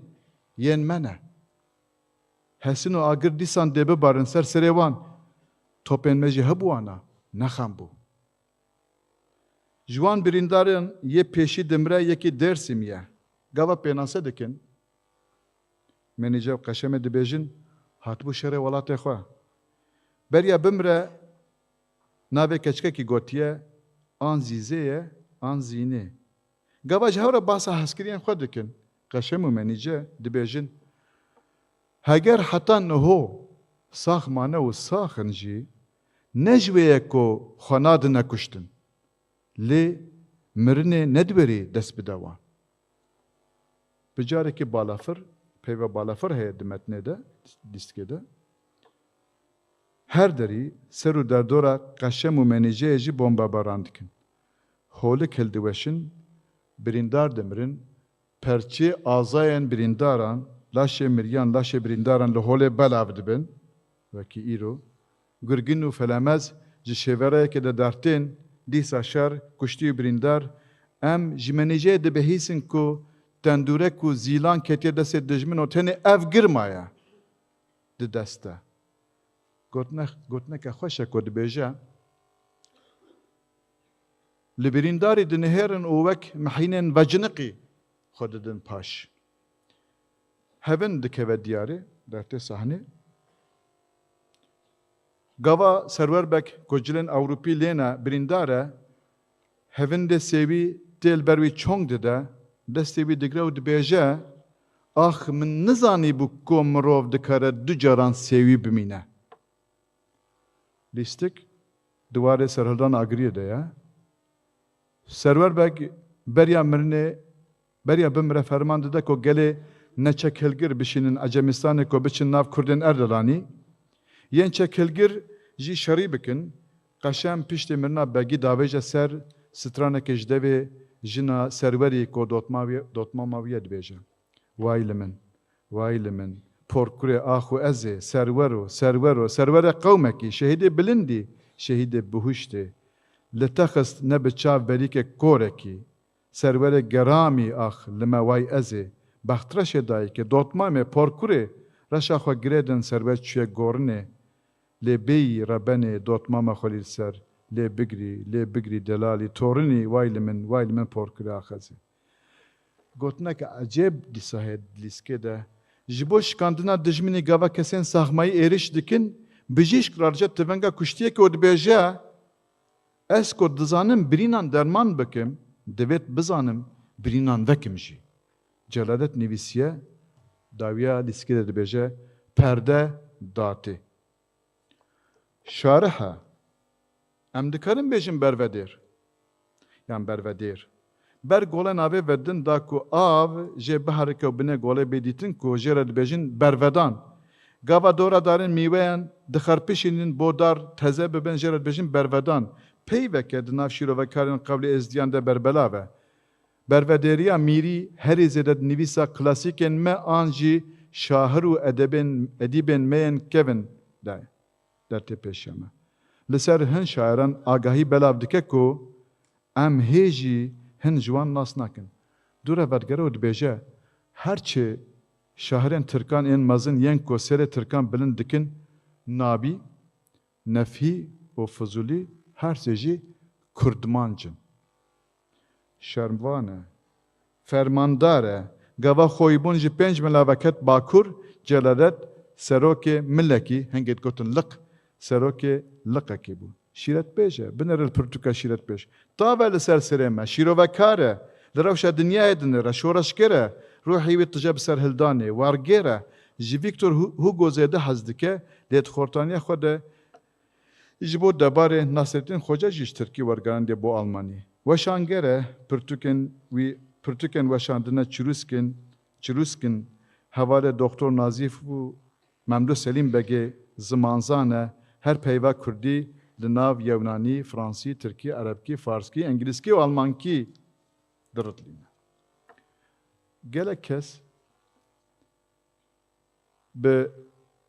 yên me ne. Hesin û agir dîsan dê bibarin ser serê wan. Topên me jî hebûana, nexam bû. Ji wan birîndarên yê pêşî dimire yekî Dêrsimî ye. Gava pênase dikin. Menîce û Qeşemê dibêjin, hatibû şerê welatê xwe. Beriya bimire navê keçikekî gotiye, an Zîzê ye, an Zînê. Gava ji hev re bahsa hezkiriyên xwe dikin. Qeşem û Menîce dibêjin, heger heta niho sax mane û sax in jî, ne ji wê ye ku xwe nadine kuştin. Lê mirinê ne di werî dest bide wan. Bi carekî balafir, peyva balafir heye di metnê de, lîstikê de. Her derî ser û derdora Qeşem û Menîceyê jî bombebaran dikin. Holik hildiweşin, birîndar dimirin, perçê azayên birîndaran, laşê miriyan, laşê birîndaran li holê belav dibin, wekî îro. Gurgin û Felemez ji şêverayekê de dertên, dîsa şer, kuştî û birîndar. Em ji Menîceyê dibihîsin ku tendûrek û zîlan ketiye destê dijmin û tenê ev girma ye. Di dest de. Gotine-, gotineke xweş e ku dibêje, li birîndarî dinihêrin û wek mihînên veciniqî xwe didin paş. Hevin dikeve diyarê, dertê sahnê. Gava Serwer Beg ku cilên Ewropî lêne birîndar e, hevindê sêwî tê li ber wî çong dide, destê wî digre û dibêje, ax, min nizanîbû ku mirov dikare du caran sêwî bimîne. Lîstik di warê serhildan agiriyê de ye. Serwer Beg beriya mirinê, beriya bimire ferman dide ku gelê neçekhilgir bişînin Ecemistanê ku biçin nav Kurdên Erdelanî. Yên çekhilgir jî şerî bikin. Qeşem piştê mirina Begî davêje ser stranekê ji devê jina Serwerî ku dotma wî, dotmama wî ye dibêje. Way li min, way li min, porkurê ax û ez ê, serwer o, serwer o, serwerê qewmekî, şehîdê bilindî, şehîdê bihuştê. Li te xist ne bi çav berîkek korekî, serwerê geramî ax li me way ez ê, bextreşê dayikê, dotmamê, porkurê, reşa xwe girêdin serwer çûye gorinê. Lê bêyî rebenê dotmama xwe lî ser, lê bigirî, lê bigirî delalî, torinî, way li min, way li min porkurê ax ez ê. Gotineke ecêb dîsa heye di lîstikê de. Ji bo şikandina dijminî gava kesên saxmayî êrîş dikin, Bijîşk radiçe tivenga kuştiyekê û dibêje, ez ku dizanim birînan derman bikim, divêt bizanim birînan vekim jî. Celadet nivîsiye, dawiya lîstikê de dibêje, perde datê. Şarih e. Em dikarin bêjin bervedêr. Yan bervedêr. Ber gole navê vedin da ku av jê biherike û binê golê bê dîtin ku jê re dibêjin bervedan. Gava dora darên mîweyan dixerpişînin bo dar teze bibin jê re dibêjin bervedan. Peyveke di nav şîrovekarên qewlê êzdiyan de berbelav e. Bervedêriya mîrî herî zêde di nivîsa klasîkên me an jî şahir û edebên, edîbên me yên kevin de ye. Dertê pêşiya me. Li ser hin şairan agahî belav dike ku em hê jî hin ji wan nas nakin. Dû re vedigere û dibêje, her çi şahirên tirkan ên mezin yên ku serê tirkan bilind dikin, Nabî, Nefhî û Fizûlî her sê jî kurdmanc in. Şermvan e. fermandar e. Gava xweyîbûn ji pênc milaveket bakur, Celadet serokê milekî, hingê digotin liq, serokê liqekî bû. Şîretbêj e, binêre li pirtûka şîretbêj. Tav e li ser serê me, şîrovekar e, li rewşa dinyayê dinêre, şoreşger e, ruhê wî tije bi ser hildanê, wargêr e. Ji Victor Hu-, Hugo zêde hez dike, lê di xortaniya xwe de ji bo debarê Nasrettin Xoca jî ji tirkî wergerandiye bo almanî. Weşanger e, pirtûkên wî, pirtûkên weşandine çirûskên, çirûsk in, hevalê Doktor Nazîf û Memdûh Selîm Begê zimanzan e, her peyva kurdî li nav yewnanî, fransî, tirkî, erebkî, farskî, îngilîzkî û almankî diritlîne. Gelek kes bi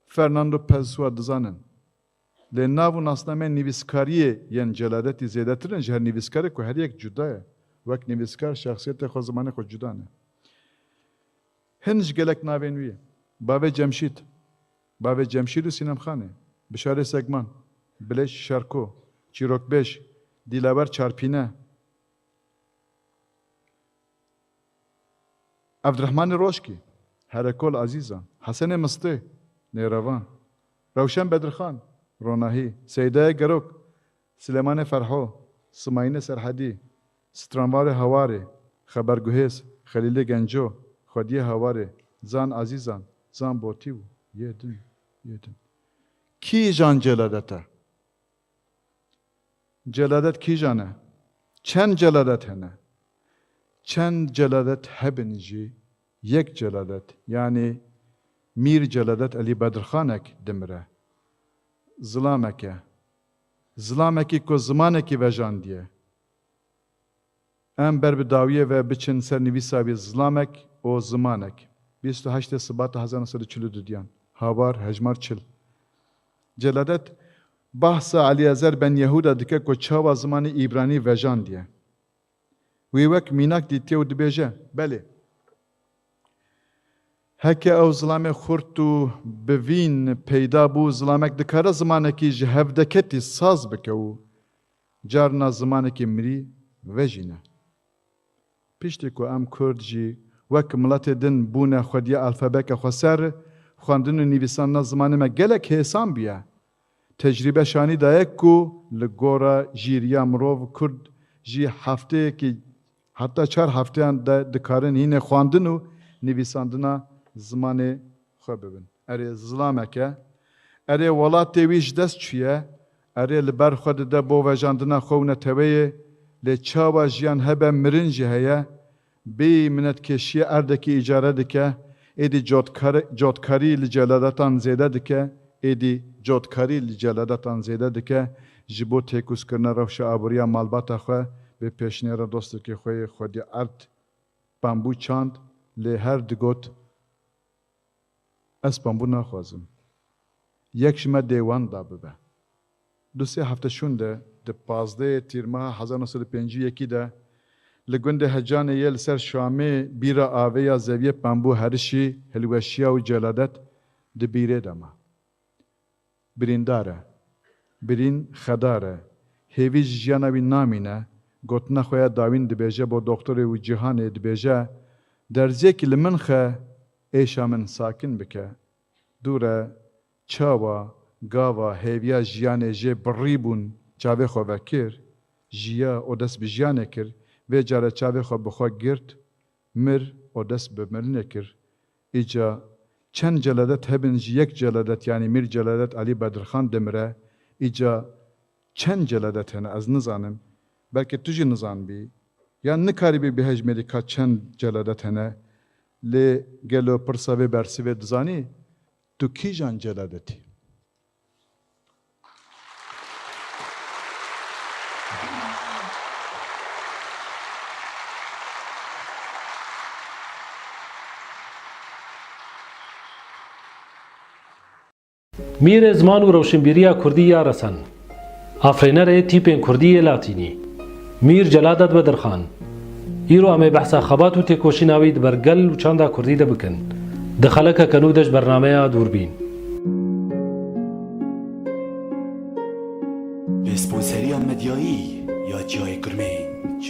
Fernando Pessoa dizanin. Lê nav û nasnameyên nivîskariyê yên Celadetî zêdetir in ji her nivîskarê ku her yek cuda ye. Wek nivîskar şexsiyetê xwe, zimanê xwe cuda ne. Hin ji gelek navên wî ye. Bavê Cemşîd, Bavê Cemşîd û Sînemxanê, Bişarê Segman, Bilêş Şerko, Çîrokbêj, Dîlawer Çarpîne, Evdirehmanê Roşkî, Herekol Azîzan, Hesenê Mistê, Nêrevan, Rewşen Bedirxan, Ronahî, Seydayê Gerok, Silêmanê Ferho, Simayînê Serhedî, Stranvarê Hawarê, Xeberguhêz, Xelîlê Genco, Xwediyê Hawarê, Zan Azîzan, Zan Botî û yê din, yê din. Kîjan Celadet e? Celadet kîjan e? Çend Celadet hene? Çend Celadet hebin jî, yek Celadet, yanî Mîr Celadet Elî Bedirxanek dimire. Zilamek e. Zilamekî ku zimanekî vejandiye. Em ber bi dawiyê ve biçin ser nivîsa wî, Zilamek û Zimanek. Bîst û heştê Sibata hezar neh sed û çil û dudiyan. Hawar, hejmar çil. Celadet bahsa Elîezer ben Yehûda dike ku çawa zimanê îbranî vejandiye. Wî wek mînak dîtiye û dibêje, belê, heke ew zilamê xurt û bivîn peyda bû, zilamek dikare zimanekî ji hevdeketî saz bike û carna zimanekî mirî vejîne. Piştî ku em Kurd jî wek miletê din bûne xwediyê alfabeke xweser, xwendin û nivîsandina zimanê me gelek hêsan bûye. Tecrîbe şanî daye ku li gora jîriya mirov Kurd jî hefteyekî heta çar hefteyan de dikarin hînê xwendin û nivîsandina zimanê xwe bibin. Erê zilamek e. Erê welatê wî ji dest çûye. Erê li ber xwe dide bo vejandina xwe û neteweyê. Lê çawa jiyan hebe, mirin jî heye. Bêyî minetkêşiyê erdekî îcare dike. Êdî cotkar-, cotkarî li celadetan zêde dike. Êdî cotkarî li celadetan zêde dike. Ji bo têkûzkirina rewşa aboriya malbata xwe, bi pêşniyara dostekî xwe yê xwedî erd bambû çand, lê her digot, Ez bambû naxwazim. Yek ji me dê wan da bibe. Du sê hefte şûnde, di pazdehê Tîrmeha hezar neh sed û pêncî û yekî de, li gundê Hecanê yê li ser Şamê bîra avê ya zeviyê pembû herişî, hilweşiya û celadet di bîrê de ma. Birîndar e. Birîn xedar e. Hêvî ji jiyana wî namîne. Gotina xwe ya dawîn dibêje bo doxtorê û cîhanê, dibêje, Derziyekî li min xe, êşa min sakin bike. Dûr e, çawa, gava, hêviya jiyanê jê birî bûn, çavê xwe vekir, jiya û dest bi jiyanê kir, vê care çavê xwe bi xwe girt, mir û dest bi mirinê kir. Îca çend celadet hebin, ji yek celadet, yanî Mîr Celadet Elî Bedirxan dimire. Îca çend celadet hene, ez nizanim. Belkî tu jî nizanbî. Yan nikaribî bihejmêrî ka çend celadet hene. Lê gelo pirsa vê bersivê dizanî? Tu kîjan celadet î? Mîrê ziman û rewşinbîriya kurdî ya resen. Afirênerê tîpên kurdî yê latînî, Mîr Celadet Bedirxan. Îro em ê behsa xebat û têkoşîna wî di ber gel û çanda kurdî de bikin. Di xelekeke nû de ji bernameya Dûrbîn. Bi sponseriya medyayî ya Çiyayê Kurmênc.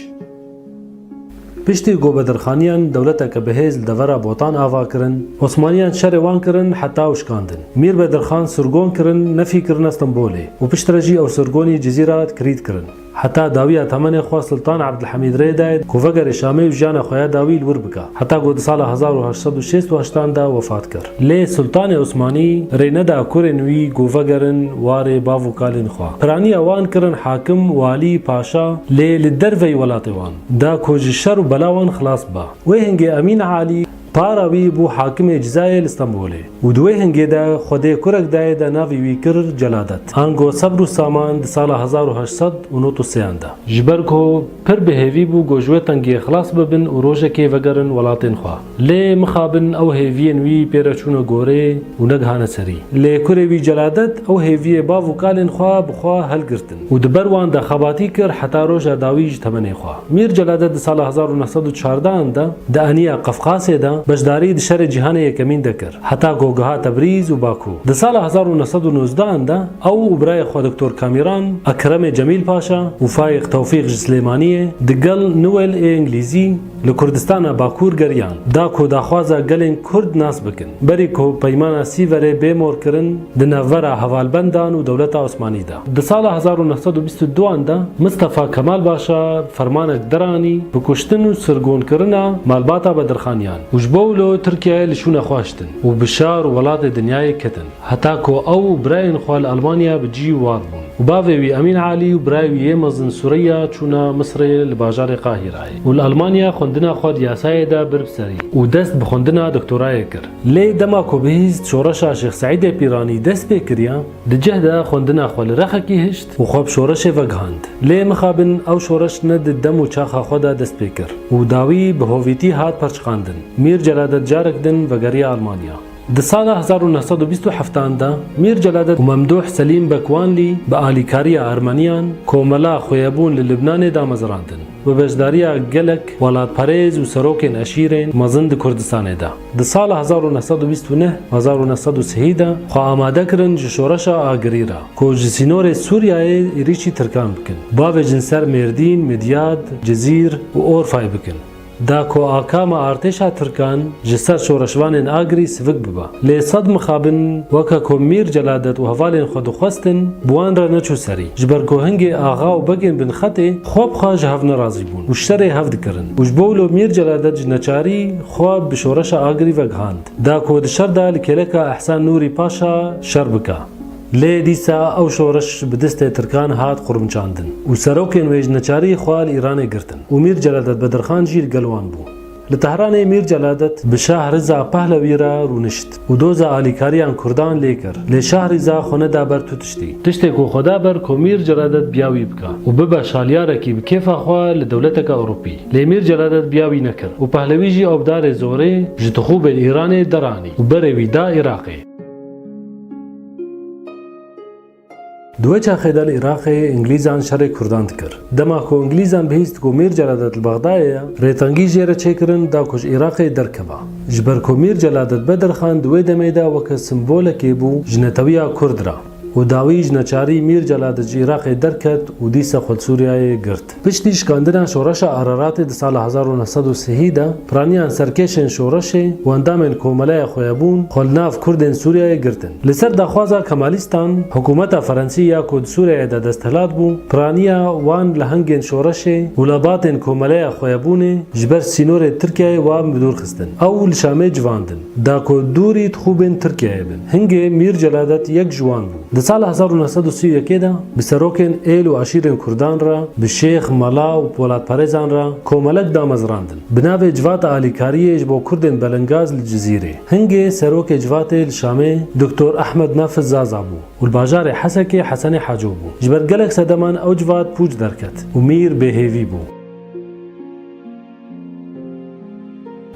Piştî ku bedirxaniyan dewleteke bihêz li devera Botan ava kirin, Osmaniyan şerê wan kirin heta ew şikandin. Mîr Bedirxan sirgon kirin, nefî kirine Stenbolê û piştre jî ew sirgonî Cizîra Krît kirin. Heta dawiya temenê xwe Sultan Ebdilhemîd rê dayê ku vegerê Şamê û jiyana xwe ya dawî li wir bike, heta ku di sala hezar û heşt sed û şêst û heştan de wefat kir. Lê Sultanê Osmanî rê neda kurên wî ku vegerin warê bav û kalên xwe. Piraniya wan kirin hakim, walî, paşa, lê li derveyî welatê wan da ku ji şer û bela wan xilas bibe. Wê hingê Emîn Alî para wî bû hakimê Cizayê li Stenbolê û di wê hingê de Xwedê kurek dayê de navê wî kir Celadet. Ango sebr û saman di sala hezar û heşt sed û nod û sêyan de. Ji ber ku pir bi hêvî bû ku ji wê tengiyê xilas bibin û rojekê vegerin welatên xwe. Lê mixabin ew hêviyên wî pê re çûne gorê û negihane serî. Lê kurê wî Celadet ew hêviyê bav û kalên xwe bi xwe helgirtin û di ber wan de xebatî kir heta roja dawî ji temenê xwe. Mîr Celadet di sala hezar û neh sed û çardehan de di aniya Qefqasê de beşdarî di şerê cîhanê yekemîn de kir, heta ku giha Tebrîz û Bakû. Di sala hezar û neh sed û nozdehan de ew û birayê xwe Doktor Kamîran, Ekremê Cemîl Paşa û Fayîq Tewfîq ji Silêmaniyê digel Newel ê Îngilîzî li Kurdistana Bakûr geriyan, da ku daxwaza gelên Kurd nas bikin, berî ku Peymana Sîverê bê morkirin di navbera hevalbendan û dewleta Osmanî de. Di sala hezar û neh sed û bîst û duan de Mistefa Kemal Paşa fermanek deranî bi kuştin û sirgonkirina malbata Bedirxaniyan û ji bo wilo Tirkiyeyê li şûna xwe hiştin û bi şar û welatê dinyayê ketin. Heta ku ew û birayên xwe li Almanya bi cî û war bûn û bavê wî Emîn Alî û birayê wî yê mezin Sureyya çûne Misirê li bajarê Qahîrayê û li Almanya xwendina xwe di yasayê de bir bi serî û dest bi xwendina doktorayê kir. Lê dema ku bihîst şoreşa Şêx Seîdê Pîranî dest pê kiriye, di cih de xwendina xwe li rexekî hişt û xwe bi şoreşê vegihand. Lê mixabin ew şoreş ne di dem û çaxa xwe de dest pê kir û dawî bi hovîtî hat perçiqandin. Mîr Celadet carek din vegeriya Almanya. Di sala hezar û neh sed û bîst û heftan de Mîr Celadet û Memdûh Selîm Bekwanlî bi alîkariya Ermeniyan komela xweyebûn li Libnanê damezrandin, bi beşdariya gelek welatperêz û serokên eşîrên mezin di Kurdistanê de. Di sala hezar û neh sed û bîst û neh, hezar û neh sed û sihî de xwe amade kirin ji şoreşa Agirî re, ku ji sînorê Sûriyeyê êrîşî Tirkan bikin, bavêjin ser Mêrdîn, Midyad, Cizîr û Orfayê bikin. Da ku akama artêşa Tirkan ji ser şoreşvanên Agirî sivik bibe. Lê sed mixabin weke ku Mîr Celadet û hevalên xwe dixwestin, bi wan re neçû serî. Ji ber ku hingê axa û begên binxetê xwe bi xwe ji hev nerazî bûn û şerê hev dikirin û ji bo wilo Mîr Celadet ji neçarî xwe bi şoreşa Agirî vegihand. Da ku di şer de li kêleka Ehsen Nûrî Paşa şer bike. Lê dîsa ew şoreş bi destê Tirkan hat qurmçandin û serokên wê ji neçarî xwe li Îranê girtin û Mîr Celadet Bedirxan jî li gel wan bû. Li Tehranê Mîr Celadet bi Şah Riza Pahlewî re rûnişt û doza alîkariyan Kurdan lê kir. Lê Şah Riza xwe neda ber tu tiştî. Tiştê ku xwe da ber ku Mîr Celadet biya wî bike û bibe şalyarekî bi kêfa xwe li dewleteke Ewropî. Lê Mîr Celadet biya wî nekir û Pahlewî jî ew bi darê zorê ji tixûbên Îranê deranî û berê wî da Iraqê. Di wê çaxê de li Iraqê Îngilîzan şerê Kurdan dikir. Dema ku Îngilîzan bihîst ku Mîr Celadet li Bexdayê ye, rêtengî jê re çêkirin da ku ji Iraqê derkeve. Ji ber ku Mîr Celadet Bedirxan di wê demê de weke simbolekê bû ji netewiya Kurd re û dawî ji neçarî Mîr Celadet ji Iraqê derket û dîsa xwe li Sûriyeyê girt. Piştî şikandina şoreşa Araratê di sala hezar û neh sed û sihî de, piraniyan serkêşên şoreşê û endamên komeleya xwe ye bûn, xwe li nav Kurdên Sûriyeyê girtin. Li ser daxwaza Kemalîstan, hikûmeta Ferensî ya ku di Sûriyeyê de desthilat bû, piraniya wan lehengên şoreşê û lebatên komeleya xwe ye bûnê ji ber sînorê Tirkiyeyê wan bi dûr xistin. Ew li Şamê civandin. Da ku dûrî dixûbên Tirkiyeyê bin. Hingê Mîr Celadet yek ji wan bû. Di sala hezar û neh sed û sî û yekê de bi serokên êl û eşîrên Kurdan re, bi şêx, mela û welatparêzan re komelek damezrandin. Bi navê Civata Alîkariyê ji bo Kurdên Belengaz li Cizîrê. Hingê serokê civatê li Şamê Doktor Ehmed Nafiz Zaza bû û li bajarê Hesekê Hesenê Haco bû. Ji ber gelek sedeman ew civat pûç derket û Mîr bêhêvî bû.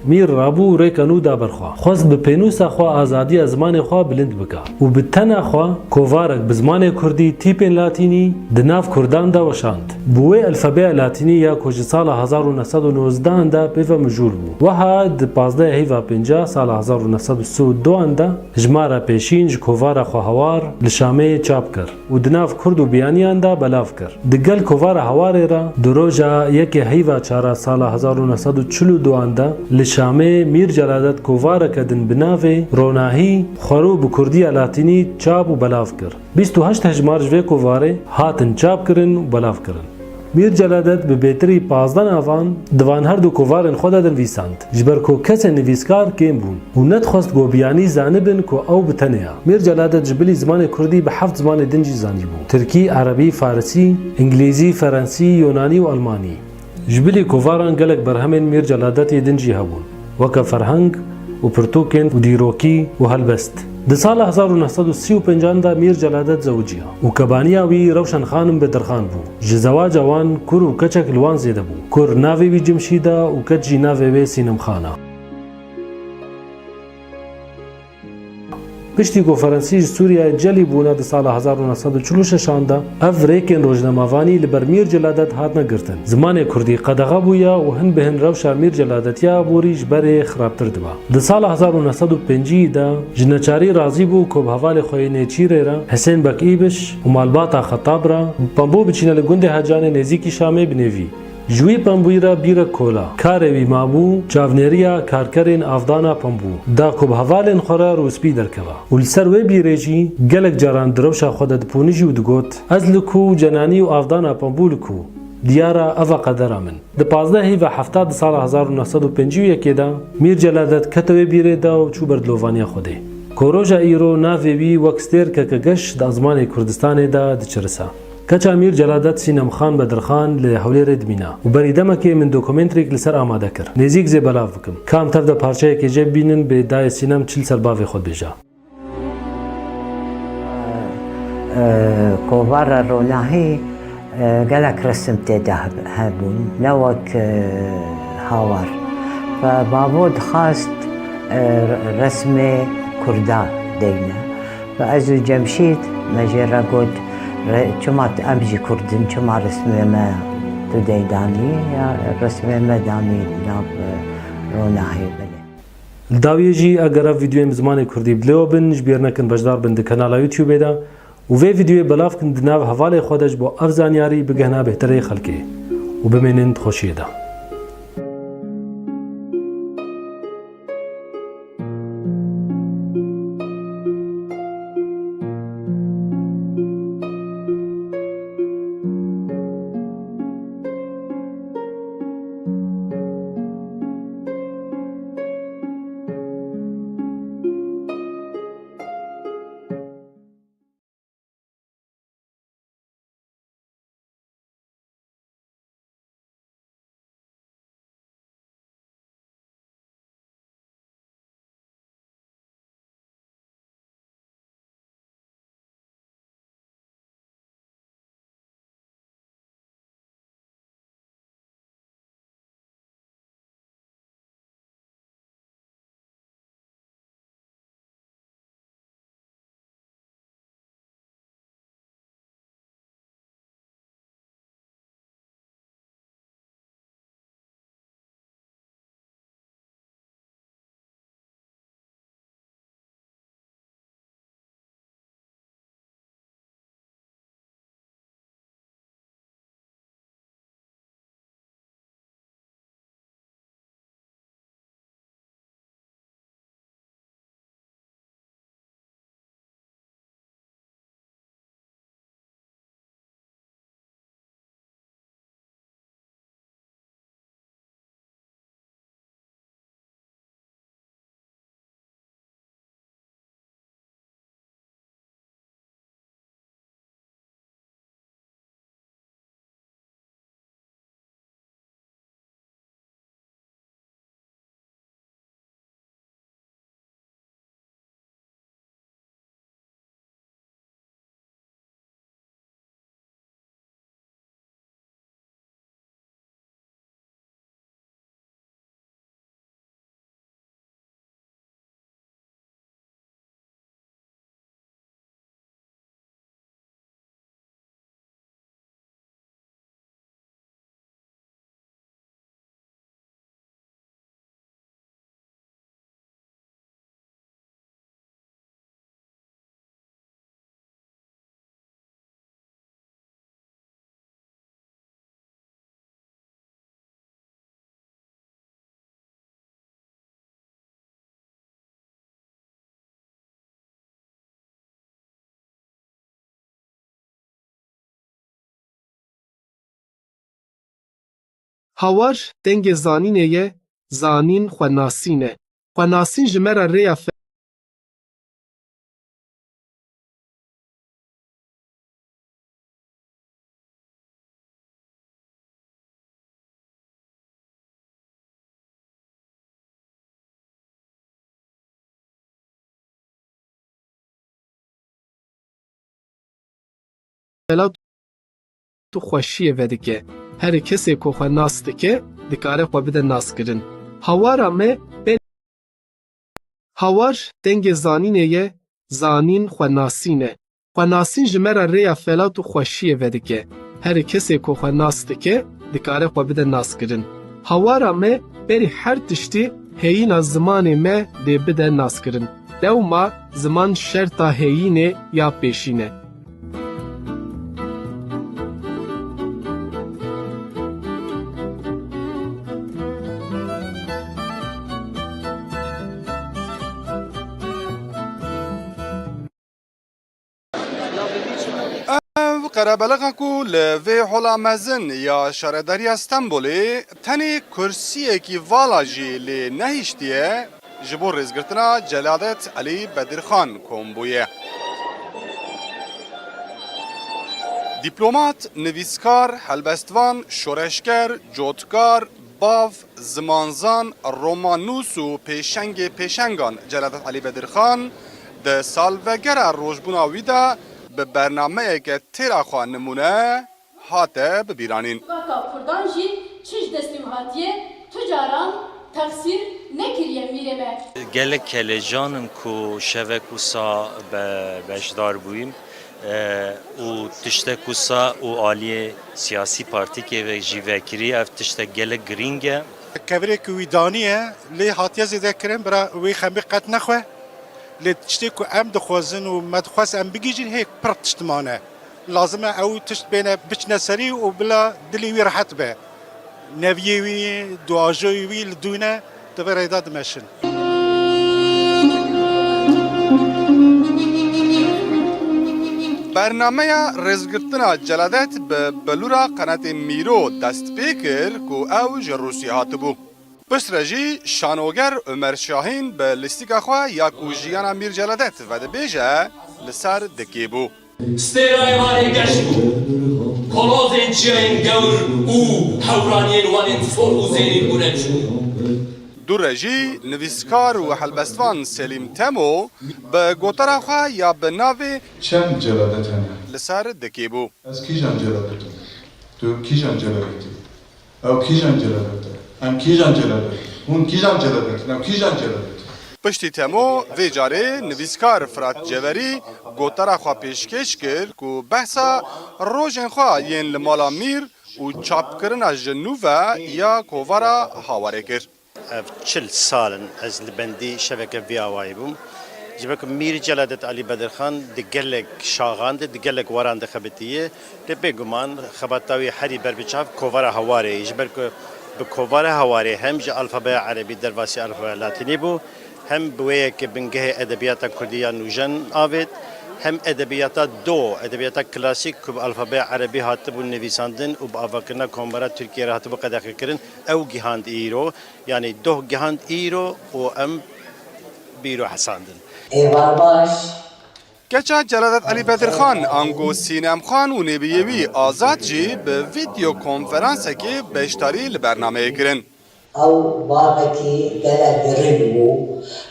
Mîr rabû û rêka nû da ber xwe. Xwest bi pênûsa xwe azadiya zimanê xwe bilind bike û bi tena xwe kovarek bi zimanê kurdî, tîpên latînî, di nav kurdan de weşand. Bi wê elfebeya latînî ya ku ji sala hezar û neh sed û nozdeh de pê ve mijûl bû. Weha di pazdeh heyva pênca sala hezar û neh sed û sî û du de jimara pêşîn ji kovara xwe Hawar li Şamê çap kir û di nav kurd û biyaniyan de belav kir. Di gel kovara Hawarê re di roja yekê heyva çara sala hezar û neh sed û çil û du de li Şamê Mîr Celadet kovareke din bi navê Ronahî Xwerû bi kurdiya latînî çap û belav kir. Bîst û heşt hejmar ji vê kovarê hatin çap kirin û belav kirin. Mîr Celadet bi bêtirî pazdeh navan di van her du kovarên xwe de dinivîsand, ji ber ku kesên nivîskar kêm bûn û nedixwest ku biyanî zanibin ku ew bi tenê ye. Mîr Celadet ji bilî zimanê kurdî bi heft zimanê din jî zanîbû: tirkî, erebî, farisî, îngilîzî, ferensî, yonanî û elmanî. Ji bilî kovaran gelek berhemên Mîr Celadetê din jî hebûn, weke ferheng û pirtûkên û dîrokî û helbest. Di sala hezar û neh sed û sî û pêncan de Mîr Celadet zewiciya û kebaniya wî Rewşen Xanim Bedirxan bû. Ji zewaca wan kur û keçek li wan zêde bû. Kur navê wî Cimşîd e û keç jî navê wê Sînem Xan e. Piştî ku Ferensî ji Sûriyeyê celî bûne di sala hezar û neh sed û çil û şeşan de, ev rêkên rojnamevanî li ber Mîr Celadet hatine girtin. Zimanê kurdî qedexe bûye û hin bi hin rewşa Mîr Celadetiya aborî ji berê xirabtir dibe. Di sala hezar û neh sed û pêncî de ji neçarî razî bû ku bi hevalê xwe yê nêçîrê re, Hisên Bek Îbiş û malbata Xetab re, pembû biçîne li gundê Hecanê nêzîkî Şamê binêvî. Ji wî pembûyî re bîrek kola, karê wî mabû çavnêriya karkerên avdana pembû da ku bi hevalên xwe re rûspî derkeve û li ser wê bîrê jî gelek caran di rewşa xwe de dipûnijî û digot, Ez li ku cenanî û avdana pembû li ku? Diyar e, ev e qedera min. Di pazdeh heyva hefta di sala hezar û neh sed û pêncî û yekê de Mîr Celadet kete wê bîrê de û çû ber dilovaniya Xwedê. Ku roja îro navê wî wek stêrkeke geş di ezmanê Kurdistanê de diçirise. Keça Mîr Celadet Sînem Xan Bedirxan li Hewlêrê dimîne û berî demekê min dokumenterêk li ser amade kir. Nêzîk zê belav bikim. Ka em tev de parçeyekê jê bibînin, bê dayê Sînem çi li ser bavê xwe dibêje. Kovara Ronahî, e, gelek resim tê de heb-, hebûn, ne wek, e, Hawar. Ve bavo dixwast, e, resmê Kurda deyne. Ve ez û Cemşîd me jê re got, re-, çima t-, em jî Kurd in, çima resmê me tu dey danî, ya resmê me danî nav, e, Ronahî belê. Li dawiyê jî eger ev vîdeoyên bi zimanê kurdî bi dilê we bin, ji bîr nekin beşdar bin di kanala YouTubeê de û vê vîdeoyê belav kin di nav hevalê xwe de ji bo ev zanyarî bigihina bêhtirê xelkê û bimênin di xweşiyê de. Hawar dengê zanînê ye, zanîn xwenasîn e. Xwenasîn ji me re rêya fe- Felat û xweşiyê vedike. Herî kesê ku xwe nas dike, dikare xwe bide naskirin. Hawara me ber- Hawar dengê zanînê ye, zanîn xwenasîn e. Xwenasîn ji me re rêya felat û xweşiyê vedike. Herî kesê ku xwe nas dike, dikare xwe bide naskirin. Hawara me berî her tiştî heyîna zimanê me dê bide naskirin. Lewma ziman şerta heyînê ya pêşîn e. Ev qerebelixa ku li vê hola mezin ya Şaredariya Stenbolê tenê kursiyekî vala jî lê nehiştiye, ji bo rêzgirtina Celadet Elî Bedirxan kom bûye. Dîplomat, nivîskar, helbestvan, şoreşger, cotkar, bav, zimanzan, romannûs û pêşengê pêşengan Celadet Elî Bedirxan di salvegera rojbûna wî de bi bernameyeke têra xwe nimûne hate bibîranîn. Civaka Kurdan jî çi ji dest wî hatiye, tu caran texsîr nekiriye mîrê me. Gelek kelecan in ku şevek wisa be-, beşdar bûyîm, e, û tiştek wisa û aliyê siyasî partîkê ve jî vekirî, ev tiştek gelek girîng e. Kevirê ku wî daniye, lê hatiye zêdekirin, bira wê xemê qet nexwe. Lê tiştê ku em dixwazin û me dixwest em bigihîjin, hê pir tişt mane. Lazim e ew tişt bêne biçine serî û bila dilê wî rehet be. Neviyê wî, duajoyê wî li dû ne, di vê rê de dimeşin. Bernameya rêzgirtina Celadet bi bilûra qenatê Mîro dest pê kir ku ew ji Rûsya hatibû. Piştre jî şanoger Omer Şahîn bi lîstika xwe ya ku jiyana Mîr Celadet vedibêje li ser dikê bû. Stêrayê Wanê geş bû. Kolozên çiyayên gewr û hewraniyên Wanê sor û zêrîn bûne çû. Dû re jî nivîskar û helbestvan Selîm Temo bi gotara xwe ya bi navê Çend Celadet hene? Li ser dikê bû. Ez kîjan Celadet im? Tu kîjan Celadet î? Ew kîjan Celadet e? Em kîjan Celadet in? Hûn kîjan Celadet in? Ew kîjan Celadet in? Piştî Temo, vê carê nivîskar Firat Ceverî gotara xwe pêşkêş kir ku behsa rojên xwe yên li mala Mîr û çapkirina ji nû ve ya kovara Hawarê kir. Ev çil sal in ez li bendî şeveke vî awayî bûm. Ji ber ku Mîr Celadet Elî Bedirxan di gelek şaxan de, di gelek waran de xebitiye. Lê bêguman xebata wî herî berbiçav kovara Hawarê ye. Ji ber ku bi kovara Hawarê hem ji alfabeya erebî derbasî alfabeya latînî bû, hem bi wê yekê bingehê edebiyata kurdî ya nûjen avêt, hem edebiyata do, edebiyata klasîk ku bi alfabeya erebî hatibû nivîsandin û bi avakirina Komara Tirkiyê re hatibû qedexekirin, ew gihand îro. Yanî doh gihand îro û em bîro hesandin. Êvar baş. Keça Celadet Elî Bedirxan, ango Sînem Xan û nêbiyê wî Azad jî bi vîdeo konferansekê beşdarî li bernameyê kirin. Ew bavekî gelek giring bû,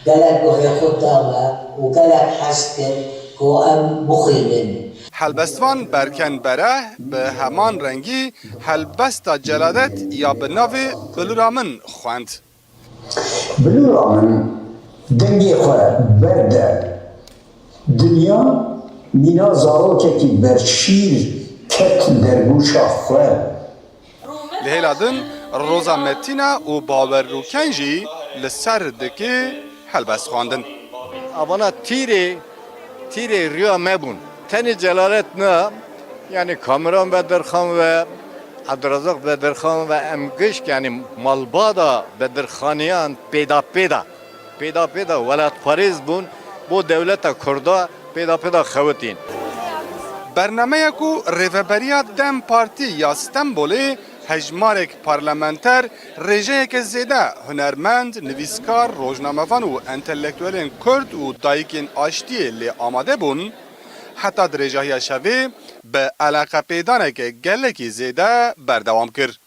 gelek guhê xwe da me û gelek hez kir ku em bixwînin. Helbestvan Berken Bereh bi heman rengî helbesta Celadet ya bi navê Bilûra Min xwend. Bilûra min dengê xwe berde dinya, mîna zarokekî berşîr ket dergûşa xwe. Li hêla din Roza Metîna û Bawer Rûken jî li ser dikê helbest xwendin. Avana tîrê, tîrê riya me bûn. Tenê Celalet na, yanî Kamuran Bedirxan ve Ebdurezaq Bedirxan ve em gişk, yanî malbada Bedirxaniyan pêda pêda, pêda pêda welatparêz bûn, bo dewleta Kurda pêda pêda xewitîn. Bernameya ku Rêveberiya dem Partî ya Stenbolê Hejmarek parlamenter, rêjeyeke zêde hunermend, nivîskar, rojnamevan û entelektuelên Kurd û dayikên aştiyê lê amade bûn, heta dirêjahiya şevê bi eleqepêdaneke gelekî zêde berdewam kir.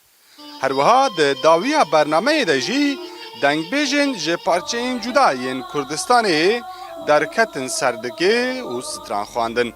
Her wiha di dawiya bernameyê de jî dengbêjên ji parçeyên cuda yên Kurdistanê derketin ser dikê û stran xwendin.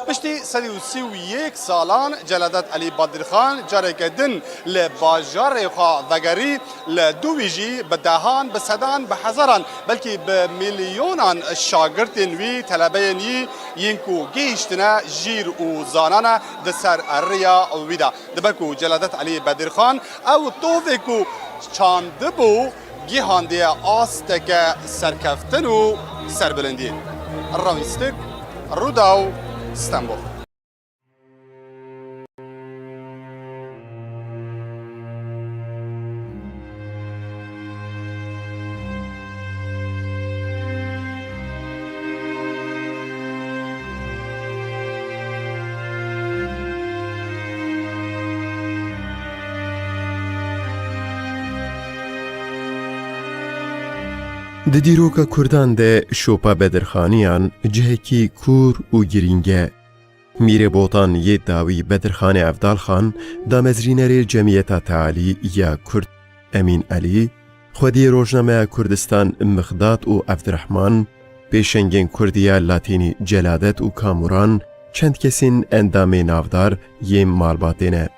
Piştî sedî û sî û yek salan Celadet Elî Bedirxan careke din li bajarê xwe vegerî, li dû wî jî bi dehan, bi sedan, bi hezaran, belkî bi milyonan şagirtên wî, telebeyên wî yên ku gihîştine jîr û zanane di ser riya wî de. Dibe ku Celadet Elî Bedirxan ew tovê ku çandibû, gihandiye asteke serkeftin û serbilindiyê. Ravîstik, Rûdaw, Stenbol. Di dîroka Kurdan de şopa Bedirxaniyan cihekî kûr û girîng e. Mîrê Botan yê dawî Bedirxanê Evdalxan, damezrînerê Cemiyeta Tealî ya Kurd Emîn Elî, xwediyê rojnameya Kurdistan Mixdat û Evdirehman, pêşengên Kurdiya Latînî Celadet û Kamuran, çend kesên endamê navdar yên malbatê ne.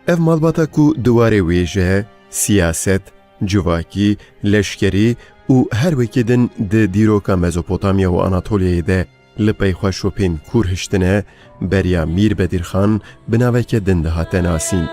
Ev malbata ku di warê wêje, siyaset, civakî, leşkerî û her wekî din di dîroka Mezopotamya û Anatoliyayê de li pey xwe şopên kûr hiştine, beriya Mîr Bedirxan bi naveke din dihate nasîn.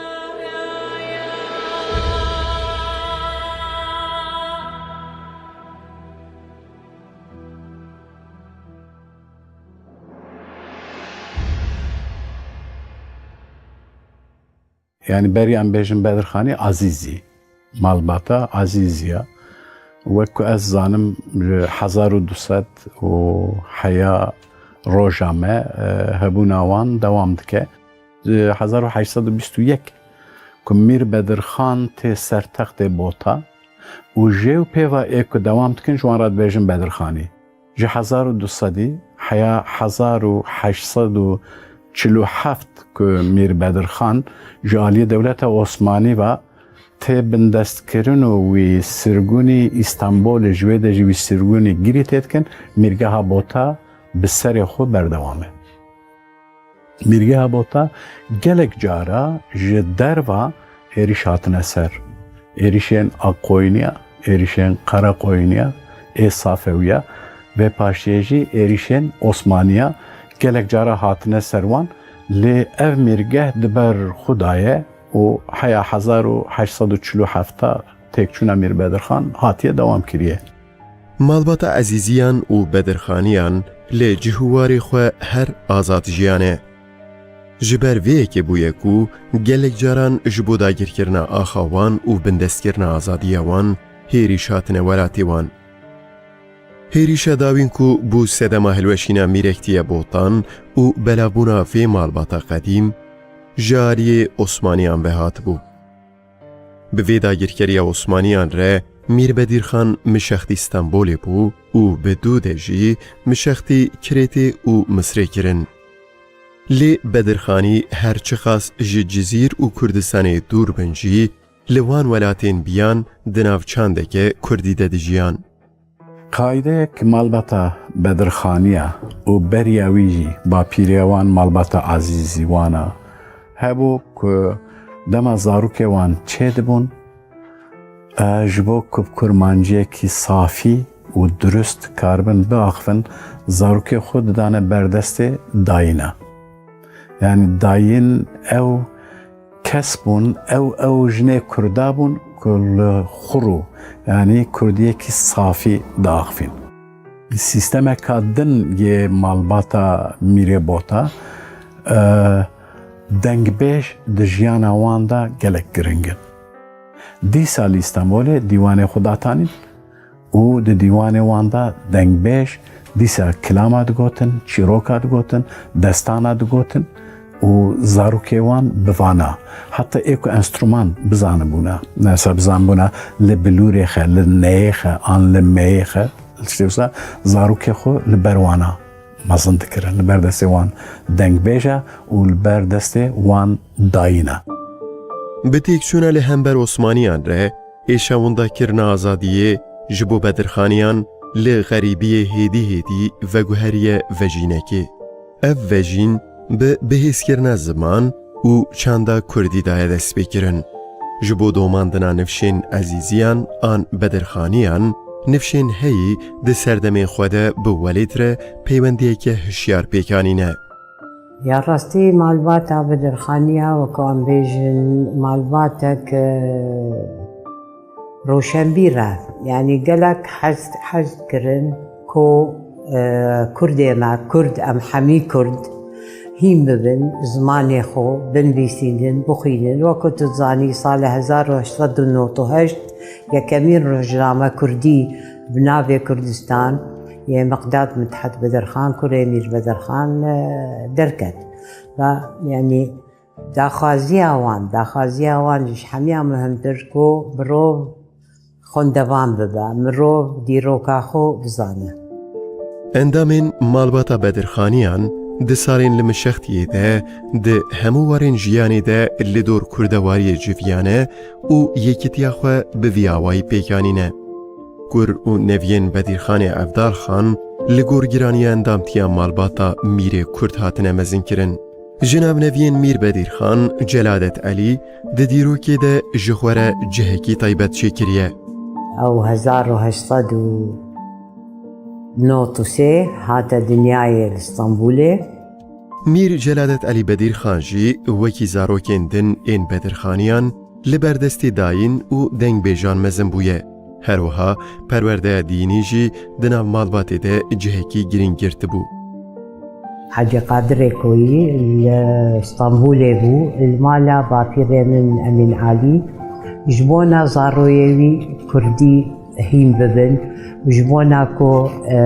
Yanî berî em bêjin Bedirxanî Azîzî, malbata Azîzî ya. Wek ku ez zanim, ji hezar û du sed û heya roja me, e, hebûna wan dewam dike. Ji hezar û heşt sed û bîst û yek ku Mîr Bedirxan tê ser textê Bota û jê û pêva ê ku dewam dikin, ji wan re dibêjin Bedirxanî. Ji hezar û du sedî heya hezar û heşt sed û çil û heft ku Mîr Bedirxan ji aliyê dewleta Osmanî ve tê bindestkirin û wî sirgûnî Îstanbolê, ji wê de jî wî sirgûnî girî tê dikin, Mîrgeha Bota bi serê xwe berdewam e. Mîrgeha Bota gelek cara ji derva êrîş hatine ser. Êrîşên Aqoyniya, êrîşên Qereqoyniya, ê Safewiya, vê paştiyê jî êrîşên Osmaniya gelek cara hatine ser wan. Lê ev mîrgeh di ber xwe daye û heya hezar û heşt sed û çil û heft têkçûna Mîr Bedirxan hatiye dewam kiriye. Malbata Ezîziyan û Bedirxaniyan li cih û warê xwe her azad jiyane. Ji ber vê yekê bûye ku gelek caran ji bo dagirkirina axa wan û bindestkirina azadiya wan hêrîş hatine welatê wan. Hêrîşa dawîn ku bû sedema hilweşîna mîrektiya Botan û belavbûna vê malbata qedîm, ji aliyê Osmaniyan ve hatibû. Bi vê dagirkeriya Osmaniyan re Mîr Bedirxan mişextî Stenbolê bû û bi dû de jî mişextî Kirêtê û Misrê kirin. Lê Bedirxanî her çiqas ji Cizîr û Kurdistanê dûr bin jî, li wan welatên biyan di nav çandeke Kurdî de dijiyan. Qaydeyek malbata Bedirxaniya û beriya wî jî bapîrê wan malbata Azîzî wana hebû ku dema zarokê wan çêdibûn, e, ji bo ku bi kurmanciyekî safî û durust karibin biaxivin, zarokê xwe didane ber destê dayîna. Yanî dayîn ew kes bûn, ew, ew jinê Kurda bûn ku li xwe rû, yanî Kurdiyekî safî diaxivîn. Sîstemeka din yê malbata Mîrê Bota, e, dengbêj di jiyana wan de gelek giring in. Dîsa li Îstanbulê dîwanê xwe datanîn û di dîwanê wan de dengbêj dîsa kilama digotin, çîroka digotin, destana digotin û zarokê wan bi vana, heta ê ku enstrûman bizanibûna, mesela bizanibûna li bilûrê xe, li neyê xe an li meyê xe, li tiştê wisa zarokê xwe li ber wana mezin dikirin, li ber destê wan dengbêja û li ber destê wan dayîna. Bi têkçûna li hember Osmaniyan re, êşa windakirina azadiyê ji bo Bedirxaniyan li xerîbiyê hêdî hêdî veguheriye vejînekê. Ev vejîn bi bihêzkirina ziman û çanda kurdî daye destpêkirin. Ji bo domandina nifşên Ezîziyan an Bedirxaniyan, nifşên heyî di serdemên xwe de bi welêt re peywendiyeke hişyar pêk anîne. Ya rastî malbata Bedirxaniya, wek em bêjin, malbatek, e, roşenbîr e. Yanî gelek hez, hez kirin ku, e, Kurdê me, Kurd, em hemî Kurd, hîn bibin, zimanê xwe binivîsînin, bixwînin. Wekî tu dizanî, salê hezar û heşt sed û nod û heşt yekemîn rojname Kurdî bi navê Kurdistan yê Miqdad Mithat Bedirxan, kurê Mîr Bedirxan, e, derket. Ve, yanî, daxwaziya wan, daxwaziya wan ji hemiya muhimtir ku mirov xwendevan bibe, mirov dîroka xwe bizane. Endamên malbata Bedirxaniyan di salên li Mişextiyê de di hemû warên jiyanê de li dor kurdewariyê civiyane û yekîtiya xwe bi vî awayî pêk anîne. Kur û neviyên Bedîrxanê Evdalxan li gor giraniya endamtiya malbata Mîrê Kurd hatine mezinkirin. Ji nav neviyên Mîr Bedîrxan, Celadet Elî di dîrokê de ji xwe re cihekî taybet çêkiriye. Ew hezar û heşt sed û nod û sê hate dinyayê li Stenbolê. Mîr Celadet Elî Bedîrxan jî wekî zarokên din ên Bedirxaniyan li ber destê dayîn û dengbêjan mezin bûye. Her wiha perwerdeya dînî jî di nav malbatê de cihekî girîng girtibû. Hecî Qadirê Koyî li Stenbolê bû, li mala bapîrê min Emîn Alî, ji bona zaroyê wî kurdî hîn bibin, ji bona ku, e,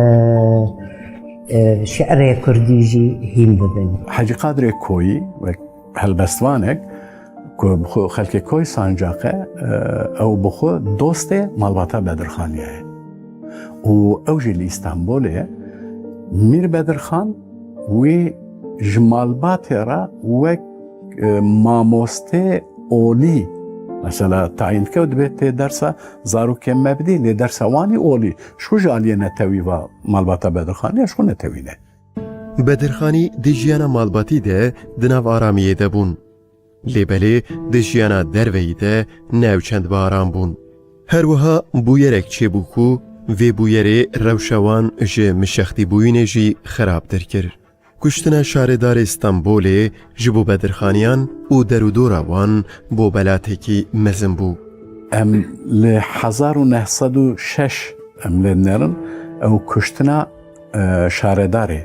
e, şi'rê kurdî jî hîn bibin. Hecî Qadirê Koyî wek helbestvanek ku bi xwe xelkê Koy Sancaqe, e, ew bi xwe dostê malbata Bedirxaniye ye. Û ew jî li Îstanbulê ye. Mîr Bedirxan wî ji malbatê re wek, e, mamostê olî, mesela tayîn dike û dibê tê dersa zarokên me bidî, lê dersa wan î olî. Ji xwe jî aliyê netewî va malbata Bedirxanî ya, ji xwe netewî ne. Bedirxanî di jiyana malbatî de di nav aramiyê de bûn. Lê belê di jiyana derveyî de ne ew çend bi aram bûn. Her wiha bûyerek çêbû ku vê bûyerê rewşa wan ji mişextîbûyînê jî xerabtir kir. Kuştina şaredarê Stenbolê ji bo Bedirxaniyan û derûdora wan bo belatekî mezin bû. Em li hezar û neh sed û şeş em lê dinerin, ew kuştina, e, şaredarê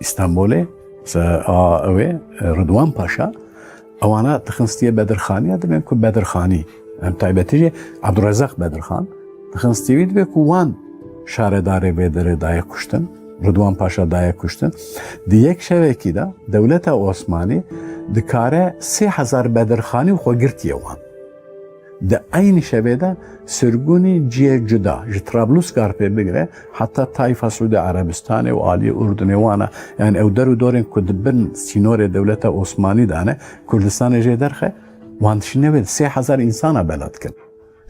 Stenbolê, se-, a, ew ê, e, Ridwan Paşa, ewana dixin stiyê Bedirxaniya, dibên ku Bedirxanî, em taybetî jî Abdurrezaq Bedirxan, dixin stiyê wî, dibê ku wan şaredarê vê derê daye kuştin, Ridwan Paşa daye kuştin. Di yek şevekî de dewleta Osmanî dikare sê hezar Bedirxanî û xwe girtiye wan. Di eynî şevê de sirgûnî cihê cuda, ji Trablusgarpê bigire heta Tayfa Siûdî Erebistanê û aliyê Urdunê wana, yani ew der û dorên ku di bin sînorê dewleta Osmanî de ne, Kurdistanê jê derxe, wan dişîne wê sê hezar însana bela dikin.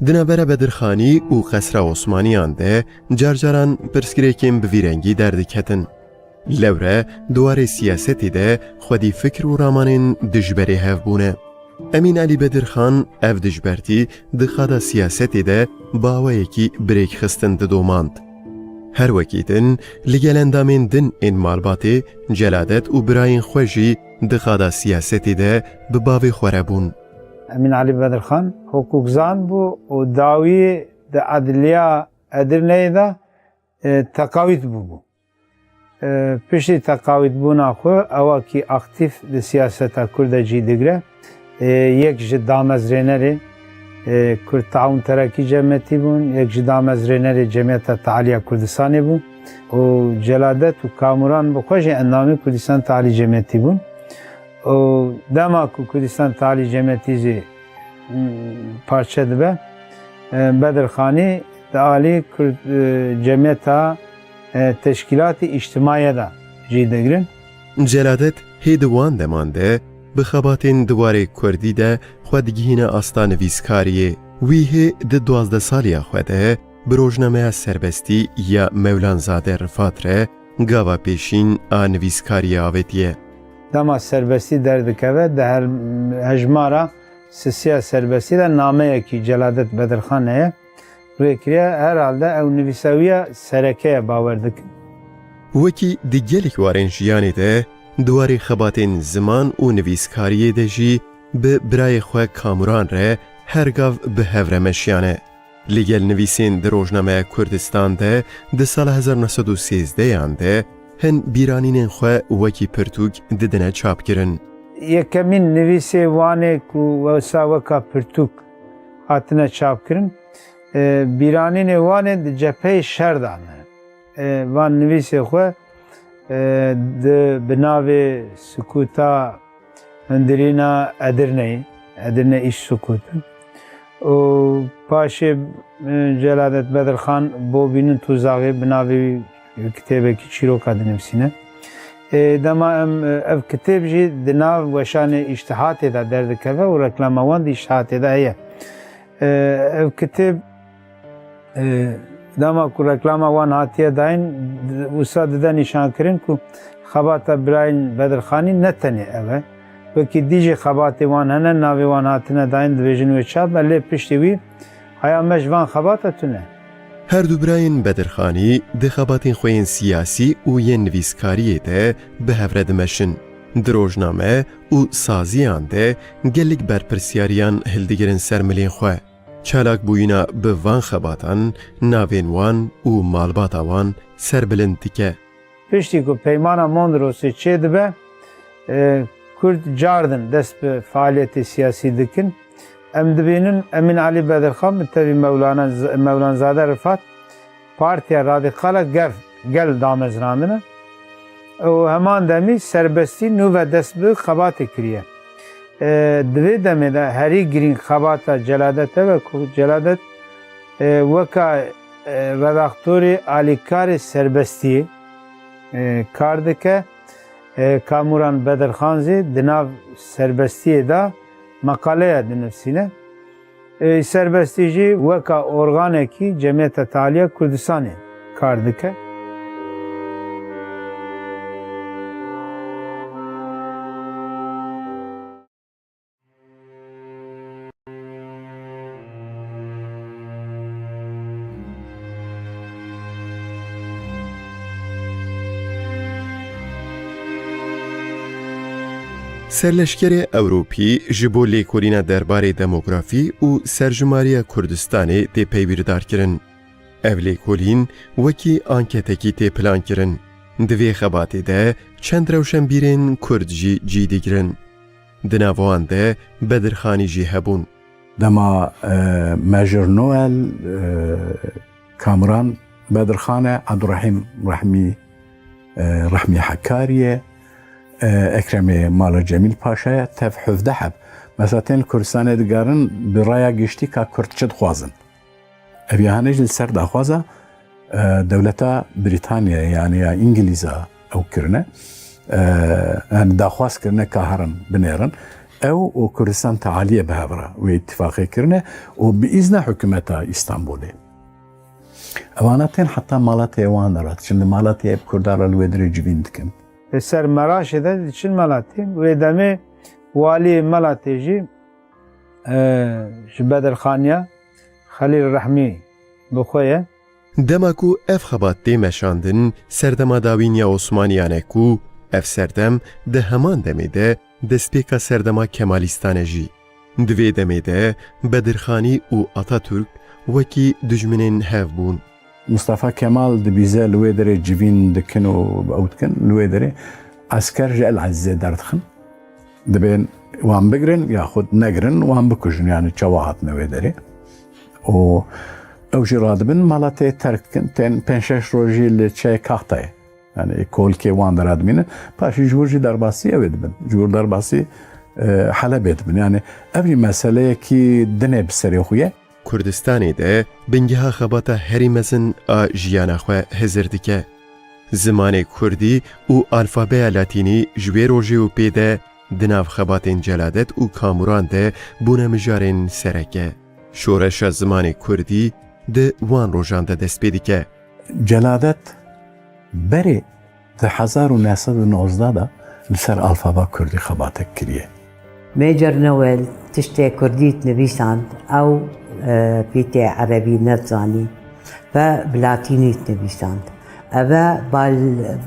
Di navbera Bedirxanî û Qesra Osmaniyan de car caran pirsgirêkên bi vî rengî derdiketin. Lewre di warê siyasetê de xwedî fikir û ramanên dijberê hev bûne. Emîn Elî Bedirxan ev dijbertî di qada siyasetê de bi awayekî bi rêk xistin didomand. Her wekî din li gel endamên din ên malbatê, celadet û birayên xwe jî di qada siyasetê de bi bavê xwe re bûn. Emîn Elî Bedirxan hukûkzan bû û dawî di edliya Edirneyê de e, teqawît bûbû. E, piştî teqawîtbûna xwe, ewa kî aktîf di siyaseta Kurd de cî digre. E, yek ji damezrênerê, e, Kurd Taawun Terakî Cemiyetî bûn, yek ji damezrênerê Cemiyeta Tealiya Kurdistanê bû û Celadet û Kamuran bi xwe jî endamê Kurdistan Tealî Cemiyetî bûn. Û dema ku Kurdistan Tealî Cemiyetî jî, m, parçe dibe, e, Bedirxanî di alî Kurd, e, Cemiyeta, e, Teşkîlatî Îctimaiyê de cî digrin. Celadet hê di wan deman de bi xebatên di warê kurdî de xwe digihîne asta nivîskariyê. Wî hê di duwazdeh saliya xwe de bi rojnameya Serbestî ya Mewlanzade Rifat re gava pêşîn a nivîskariyê avêtiye. Dema Serbestî derdikeve, di her-, hejmara sisiya Serbestî de nameyekî Celadet Bedirxan heye. Rêkiriye, herhalde ew nivîsawiya sereke ye, bawer dikim. Wekî di gelek warên jiyanê de, di warê xebatên ziman û nivîskariyê de jî bi birayê xwe Kamuran re her gav bi hev re meşiyane. Li gel nivîsên di rojnameya Kurdistan de di sala hezar neh sed û sêzdeh yan de hin bîranînên xwe wekî pirtûk didine çapkirin. Yekemîn nivîsê Wanê ku wesa weka pirtûk hatine çapkirin, e, bîranînê Wanê di cepheyê şer de ne. E, van nivîsê xwe, e, di bi navê Sukûta Hundirîna Edirneyê, Edirne îş sukutu. Û paşê, e, Celadet Bedirxan Bobînin Tuzaxê bi navê wî kitêbekî çîroka dinivîsîne. E, dema em, e, ev kitêb jî di nav weşanê Îştihatê de derdikeve û reklama wan di Îştihatê de heye. E, ev kitêb, e, dema ku reklama wan hatiye dayîn, di-, wisa dide nîşankirin ku xebata birayên Bedirxanî ne tenê ev e. Wekî dî jî xebatê wan hene, navê wan hatine dayîn, dibêjin wê çap e, lê piştî wî haya me ji van xebata tune. Her du birayên Bedirxanî di xebatên xwe yên siyasî û yên nivîskariyê de bi hev re dimeşin. Di rojname û saziyan de gelek berpirsyariyan hildigirin ser milên xwe. Çalakbûyîna bi van xebatan navên wan û malbata wan serbilind dike. Piştî ku Peymana Mondrosê çêdibe, e, Kurd cardin dest bi faaliyetê siyasî dikin. Em dibînin Emîn Elî Bedirxan bi tevî Mewlana Z-, Mewlanzade Rifat Partiya Radîkal a Gel, Gel damezrandine û heman demî Serbestî nû ve dest bi xebatê kiriye. E, di vê demê de herî girîng xebata Celadet ev e ku Celadet, e, weka, e, redaktorê alîkarê Serbestiyê, e, kar dike. E, Kamuran Bedirxan jî di nav Serbestiyê de meqaleya dinivîsîne. E, Serbestî jî weka organekî Cemiyeta Tealiya Kurdistanê kar dike. Serleşkerê Ewropî ji bo lêkolîna derbarê demografî û serjimariya Kurdistanê tê peywîrdarkirin. Ev lêkolîn wekî anketekî tê plankirin. Di vê xebatê de çend rewşenbîrên Kurd jî cî digirin. Di nav wan de Bedirxanî jî hebûn. Dema, e, Major Noel, e, Kamuran Bedirxan e, Abdurrahîm Rehmî, e, Rehmî Hekarî ye, e, Ekremê Mala Cemîl Paşa ye, tev hevdeh heb. Mesela tên li Kurdistanê digerin, bi raya giştî ka Kurd çi dixwazin. Ev ya hene jî li ser daxwaza, e, dewleta Brîtanyayê, yani ya Îngilîza ew kirine. E, yani daxwaz kirine ka herin binêrin. Ew û Kurdistan Tealiyê bi hev re wê îtîfaqê kirine û bi îzna hikûmeta Îstanbulê. Evana tên heta Malatya wan de re diçin. Li Malatya ev Kurdan re li wê dirê civîn dikin. Li ser Meraşê de diçin Malatya. Wê demê waliyê Malatya jî, e, ji Bedirxaniya Xelîl Rehmî bi xwe ye. Dema ku ev xebat tê meşandin, serdema dawîn ya Osmaniyan e ku ev serdem di heman demê de destpêka serdema Kemalîstan e jî. Di vê demê de Bedirxanî û Ataturk wekî dijminên hev bûn. Mustafa Kemal dibîze li wê derê civîn dikin û ew dikin, li wê derê esker ji El Ezîzê derdixin. Dibên wan bigirin yaxud negirin, wan bikujin, yani çawa hatine wê derê. Û ew jî radibin, mala tê terk dikin, tên pênc şeş rojî li çiyê Kaxtayê. Yani kolikê wan de radimînin. Paşî ji wir jî derbasî ew ê dibin. Ji wir derbasî, e, Helebê dibin. Yani ev jî meseleyekî dinê bi serê xwe ye. Kurdistanê de bingeha xebata herî mezin a jiyana xwe hizir dike. Zimanê kurdî û alfabeya latînî ji wê rojê û pê de di nav xebatên Celadet û Kamuran de bûne mijarên sereke. Şoreşa zimanê kurdî di wan rojan de dest pê dike. Celadet berê di hezar û neh sed û nozdeh de li ser alfaba kurdî xebatek kiriye. Major Noel tiştê kurdî dinivîsand, ew, e, pîtê erebî nedizanî ve bi latînî dinivîsand. Ev e bal-,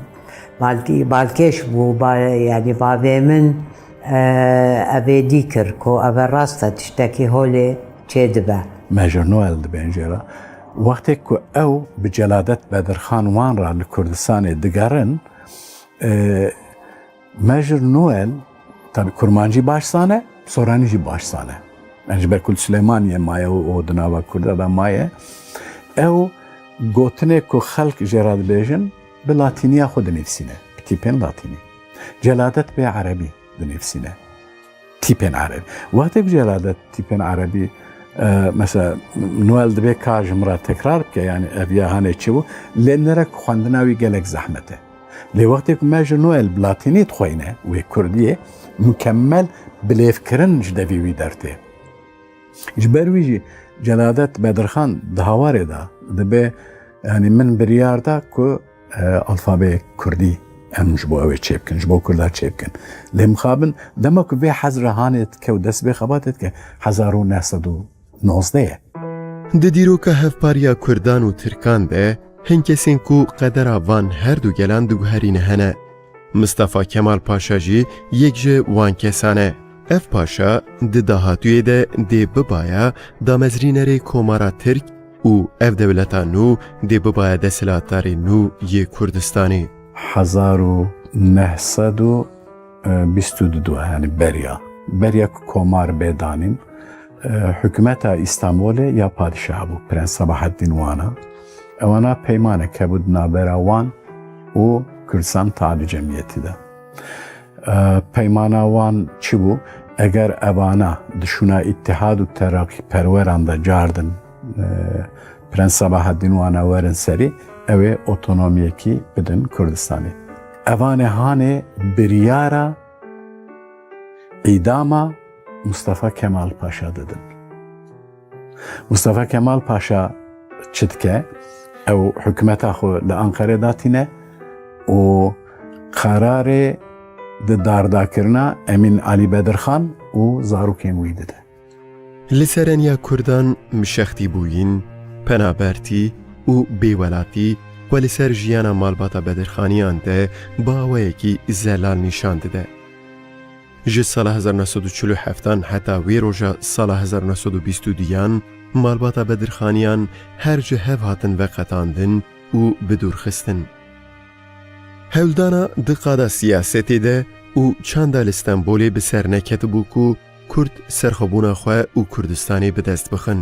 balkê-, balkêş bû, ba-, yani bavê min, e, evê dî kir ku ev e rast e, tiştekî holê çêdibe. Major Noel dibên jê re. Wextê ku ew bi Celadet Bedirxan wan re li Kurdistanê digerin, e, Major Noel, tabi kurmancî baş zane, soranî jî baş zane. Yani ji ber ku li Silêmaniyê maye û, û di nava Kurda de maye. Ew gotinê ku xelk jê re dibêjin, bi latîniya xwe dinivîsîne, bi tîpên latînî. Celadet bê erebî dinivîsîne. Tîpên erebî. Wextê ku Celadet tîpên erebî, e, mesela Noel dibê ka ji min re tekrar bike, yani ev ya hanê çi bû, lê nere ku xwendina wî gelek zehmet e. Lê wextê ku Major Noel bi latînî dixweyne wê kurdiyê, mukemmel bilêvkirin ji devê wî dertê. Ji ber wî jî Celadet Bedirxan di hawarê de dibe, yani min biryar da ku, e, alfabeyê kurdî em ji bo ew ê çêbikin, ji bo kurda çêbikin. Lê mixabin dema ku vê hezra hanê dike û dest bê xebatê dike, hezar û neh sed û nozdeh ye. Di dîroka hevpariya kurdan û tirkan de hin kesên ku qedera van her du gelan diguherîne hene. Mistefa Kemal Paşa jî yek ji wan kesan e. Ev paşa di dahatûyê de dê bibaya damezrînerê Komara Tirk û ev dewleta nû dê bibaya desthilatdarê nû yê Kurdistanê. Hezar û neh sed û bîst û du, yani beriya. Beriya ku Komar bê danîn, e, hikûmeta Îstanbulê ya padîşah bû, Prens Sabaheddîn Wana. Ewana peymanek hebû di navbera wan û Kurdistan Tealû Cemiyetî de. E, peymana wan çi bû? Eger evana di şûna îtihad û terakîperweran de cardin, e, Prens Sabaheddîn Wana werin serî, ew ê otonomiyekî bidin Kurdistanê. Evanê hanê biryara îdama Mustafa Kemal Paşa didin. Mustafa Kemal Paşa çi dike? Ew hikûmeta xwe li Anqerê datîne û qerarê di dardakirina Emîn Alî Bedirxan û zarokên wî dide. Li sereniya Kurdan mişextîbûyîn, penabertî û bêwelatî xwe li ser jiyana malbata Bedirxaniyan de bi awayekî zelal nîşan dide. Ji sala hezar neh sed û çil û heftan heta wê roja sala hezar neh sed û bîst û duyan malbata Bedirxaniyan her ji hev hatin veqetandin û bi dûr xistin. Hewldana di qada siyasetê de û çanda li Stenbolê bi ser neketibû ku Kurd serxwebûna xwe û Kurdistanê bi dest bixin.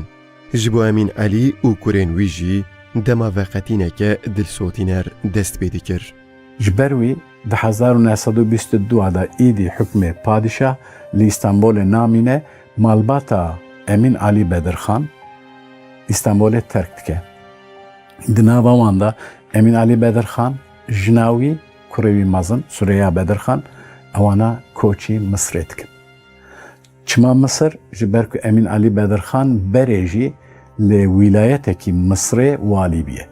Ji bo Emîn Elî û kurên wî jî dema veqetîneke dilsotîner dest pê dikir. Ji ber wî di hezar û neh sed û bîst û du de îdî hukmê padîşah li Îstanbolê namîne, malbata Emîn Alî Bedirxan Îstanbolê terk dike. Di nava wan de Emîn Alî Bedirxan, jina wî, kurê wî mezin Sureya Bedirxan, ewana koçî Misrê dikin. Çima Misir? Ji ber ku Emîn Alî Bedirxan berê jî li wîlayetekî Misrê walî bûye.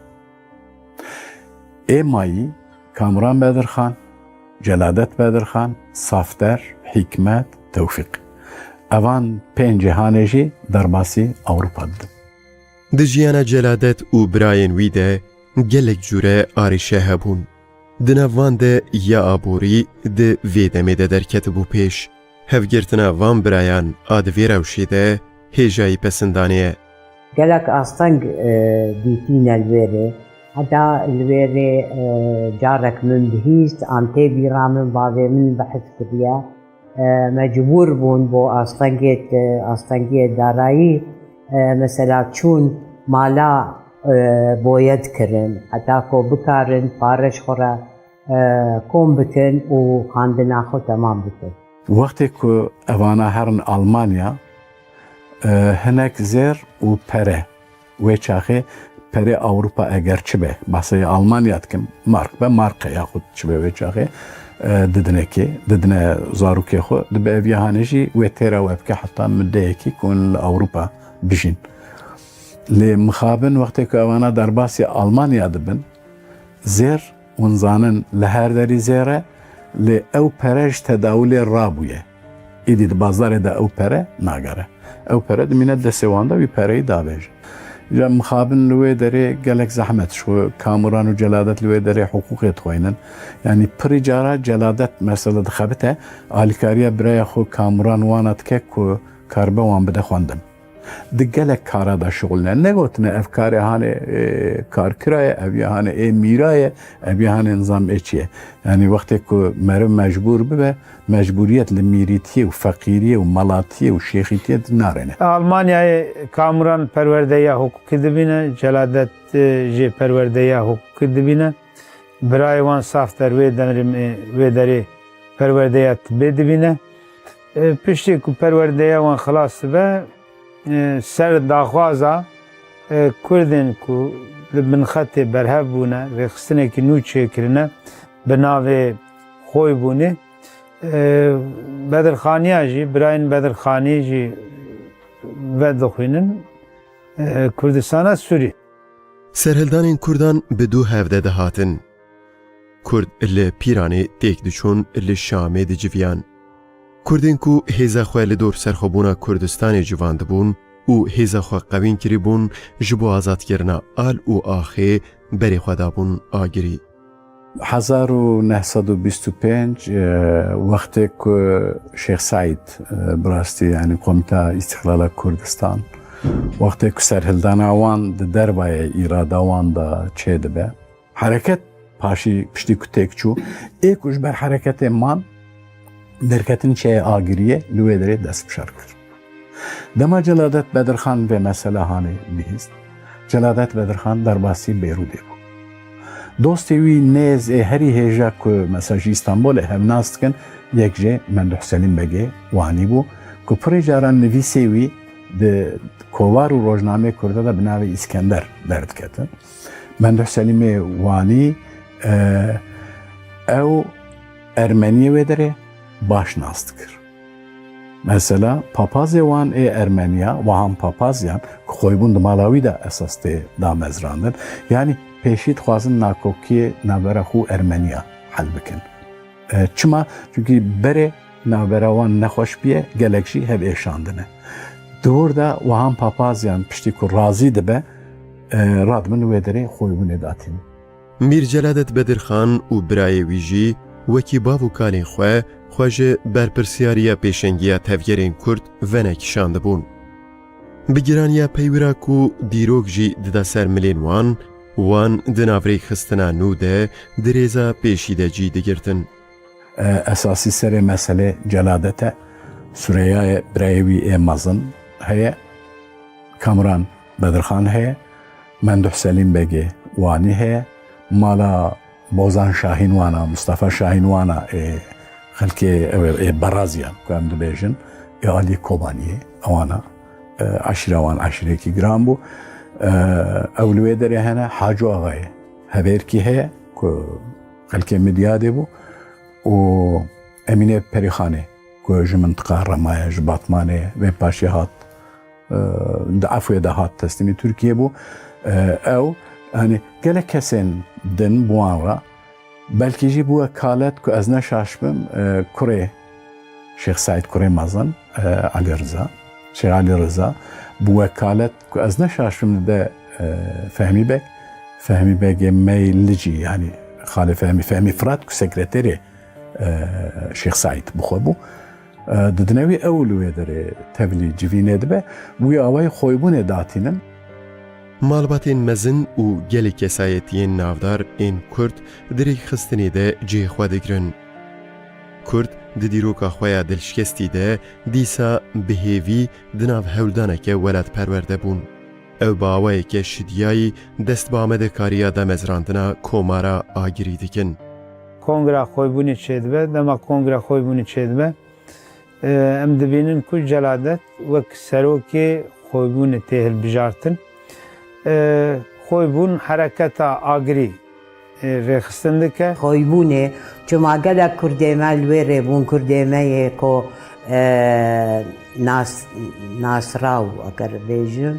Ê mayî Kamuran Bedirxan, Celadet Bedirxan, Safder, Hîkmet, Tewfîq. Evan pêncê hanê jî derbasî Ewropa didin. Di jiyana Celadet û birayên wî de gelek cûre arîşe hebûn. Di nav van de ya aborî di vê demê de derketibû pêş. Hevgirtina van birayan a di vê rewşê de hêjayî pesindanê ye. Gelek asteng, e, dîtîne li wê rê. Heta li wê rê, e, carek min bihîst, an tê bîra min, bavê min behs kiriye. E, mecbûr bûn bo astengê, e, astengiyê darayî, e, mesela çûn mala, e, boyê dikirin, heta ku bikarin pare ji xwe re, e, kom bikin û xandina xwe temam bikin. Wextê ku evana herin Almanya, e, hinek zêr û pere, wê çaxê perê Ewropa eger çi be, behsê Almanya dikim, mark be, marke yaxud çi be wê çaxê, e, didinekê, didine zarokê xwe, dibe ev ya hanê jî wê têra we bike heta mideyekî ku hûn li Ewropa bijîn. Lê mixabin wextê ku evana derbasî Almanya dibin, zêr, hûn zanin li her derî zêr e, lê ew pere ji tedawulê rabûye. Îdî di bazarê de ew pere nagere. Ew pere dimîne destê wan de, wî pereyî dabêje. Îja mixabin li wê derê gelek zehmet, ji xwe Kamuran û Celadet li wê derê hiqûqê dixweynin. Yanî pirî cara Celadet mesela dixebite, alîkariya biraya xwe Kamuran wana dike ku karibe wan bide xwendin. Di gelek kara de şixulne. Negotine ev karê hanê, e, karkira ye, ev ya hanê ê mîra ye, ev ya hanê nizam ê çi ye. Yanî wextê ku meriv mecbûr bibe, mecbûriyet li mîrîtiyê û feqîriyê û melatiyê û şêxîtiyê di narêne. Almanyayê Kamuran perwerdeya hukukî dibîne, Celadet, e, jê perwerdeya hukukî dibîne. Birayê wan saf der wê derê, wê derê perwerdeya tibê dibîne. E, piştî ku perwerdeya wan xilas dibe, e, ser daxwaza, e, Kurdên ku li bin xetê berhev bûne, rêxistinekî nû çêkirine, bi navê Xoybûnê, e, Bedirxaniya jî, birayên Bedirxanî jî vedixwînin, e, Kurdistana Sûrî. Serhildanên Kurdan bi du hevde dihatin. Kurd li Pîranê têk diçûn, li Şamê diciviyan. Kurdên ku hêza xwe li dor serxwebûna Kurdistanê civandibûn û hêza xwe qewîn kiribûn, ji bo azadkirina Al û Axê berê xwe dabûn agirî. Hezar û neh sed û bîst û pênc, e, wextê ku Şêx Seîd, e, bi rastî, yanî Komîta Îstîqlala Kurdistan, wextê ku serhildana wan di dervayê îrada wan de çêdibe, hereket paşî piştî ku têk çû, ê ku ji ber hereketê man, derketin çiyayê Agiriyê, li wê derê dest bi şer kir. Dema Celadet Bedirxan vê mesela hanê bihîst, Celadet Bedirxan derbasî Beyrûdê bû. Dostê wî nêz ê herî hêja ku mesela ji Îstanbulê hev nas dikin, yek jê Menduh Selîm Begê Wanî bû ku pirê caran nivîsê wî di kovar û rojnameyê Kurda de bi navê Îskender derdiketin. Menduh Selîmê Wanî, e, ew Ermeniyê wê derê baş nas dikir. Mesela papazê wan ê Ermeniya, Wahan Papazyan, ku Xoybûn di mala wî de esas tê damezrandin, yanî pêşî dixwazin nakokiyê navbera xwe û Ermeniya hel bikin. E, çima? Çunkî berê navbera wan nexweş bûye, gelek jî hev êşandine. Di wir de Wahan Papazyan piştî ku razî dibe, e, radibin wê derê Xoybûnê datînin. Mîr Celadet Bedirxan û birayê wî jî wekî bav û kalên xwe, xwe ji berpirsiyariya pêşengiya tevgerên Kurd venekişandibûn. Bi giraniya peywira ku dîrok jî dida ser milên wan, wan di nav rêkxistina nû de di rêza pêşî de cî digirtin. E, esasî serê meselê Celadet e, Sureyayê birayê wî ê mezin heye, Kamuran Bedirxan heye, Menduh Selîm Begê Wanî heye, mala Bozan Şahîn wana, Mustafa Şahîn wana, ê xelkê ew ê, ê Beraziyan ku em dibêjin, ê alî Kobaniyê, ewana, e, eşîra wan eşîrekî giran bû. E, ew li wê derê hene, Haco Axayê Hevêrkî heye ku xelkê Midyadê bû û Emînê Perîxanê ku ji mintiqa Remayê, ji Batmanê, vê paşê hat, e, di efwê de hat teslîmî Tirkiyê bû. E, ew, yanî gelek kesên din bi wan re, belkî jî bi wekalet ku ez neşaş bim, e, kurê Şêx Seîd, kurê mezin, e, Elî Riza, Şêx Elî Riza, bi wekalet ku ez neşaş bim dide, e, Fehmî Beg, Fehmî Begê Meylicî, yanî Xalê Fehmî, Fehmî Firat ku sekreterê e, Şêx Seîd bi xwe bû. E, didine wî ew li wê derê tevlî civînê dibe. Wî awayî Xoybûnê datînin. Malbatên mezin û gelek kesayetiyên navdar ên Kurd di rêkxistinê de cihê xwe digirin. Kurd di dîroka xwe ya dilşikestî de dîsa bi hêvî di nav hewldaneke welatperwer de bûn. Ew bi awayeke şidiyayî dest bi amadekariya damezrandina Komara Agirî dikin. Kongra Xoybûnê çêdibe, dema Kongra Xoybûnê çêdibe, e, em dibînin ku Celadet wek serokê Xoybûnê tê hilbijartin. E, Xoybûn hereketa Agirî, e, rêxistin dike. Xoybûnê, çima gelek Kurdê me li wê rê bûn, Kurdê me yê ku, e, nas-, nasraw, eger bêjim,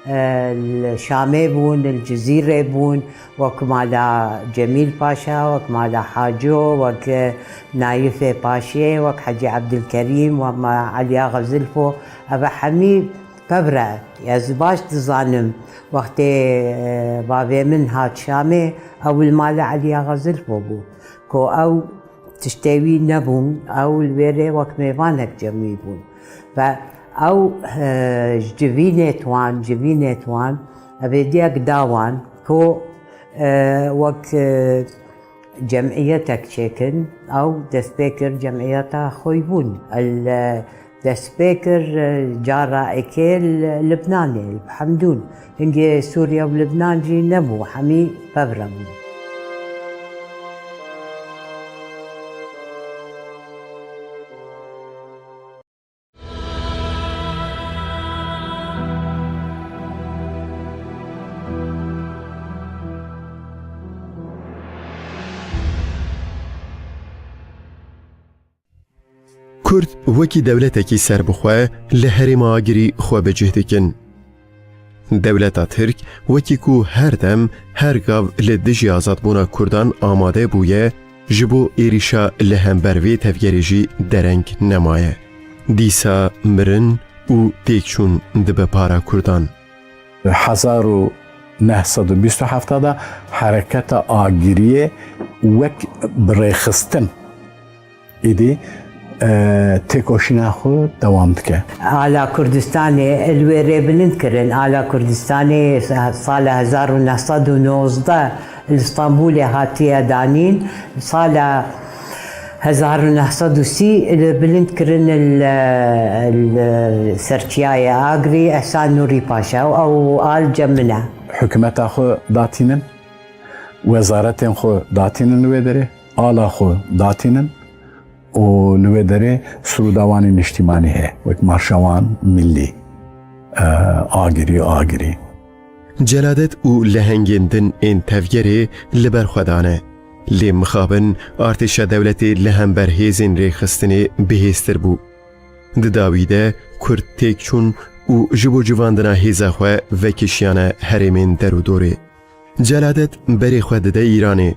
e, li Şamê bûn, li Cizîrê bûn, wek mala Cemîl Paşa, wek mala Haco, wek, e, Nayifê Paşê, wek Hecî Ebdilkerîm, wek ma Eliya Xezilfo, ev hemî pevre. Ez baş dizanim, wextê, e, bavê min hat Şamê, ew li mala Eliya Xezilfo bû, ku ew tiştê wî nebûn, ew li wê rê wek mêvanek cem wî bûn. Ve ew, e, ji civînê wan, civînê wan, evêdiyek da wan ku, e, wek, e, cem'iyetek çêkin, ew dest pê kir cem'iyeta Xoybûn. El, e, dest pê kir, e, cara êkê li Libnanê, li Hemdûn. Hingê Sûriye û Libnan jî nebû, hemî pevre bûn. Kurd wekî dewletekî serbixwe li herêma Agirî xwe bi cih dikin. Dewleta Tirk wekî ku her dem, her gav li dijî azadbûna Kurdan amade bûye, ji bo êrîşa li hember vê tevgerê jî dereng nemaye. Dîsa mirin û têkçûn dibe para Kurdan. Hezar û neh sed û bîst û heft de hereketa Agiriyê wek bi rêxistin êdî, e, têkoşîna xwe dewam dike. Ala Kurdistanê li wê rê bilind kirin. Ala Kurdistanê sala hezar û neh sed û nozdeh li Stenbolê hatiye danîn. Sala hezar û neh sed û sî li bilind kirin li, li serçiyayê Agirî, Ehsan Nûrî Paşa û ew al cem min e. Hikûmeta xwe datînin, wezaretên xwe datînin li wê derê, ala xwe datînin û li wê derê sirûda wan ê niştîmanî heye, wek marşa wan millî, e, Agirî, Agirî. Celadet û lehengên din ên tevgerê li ber xwe dane. Lê mixabin artêşa dewletê li hember hêzên rêxistinê bihêztir bû. Di dawî de Kurd têk çûn û ji bo civandina hêza xwe vekişiyane herêmên derûdorê. Celadet berê xwe dide Îranê.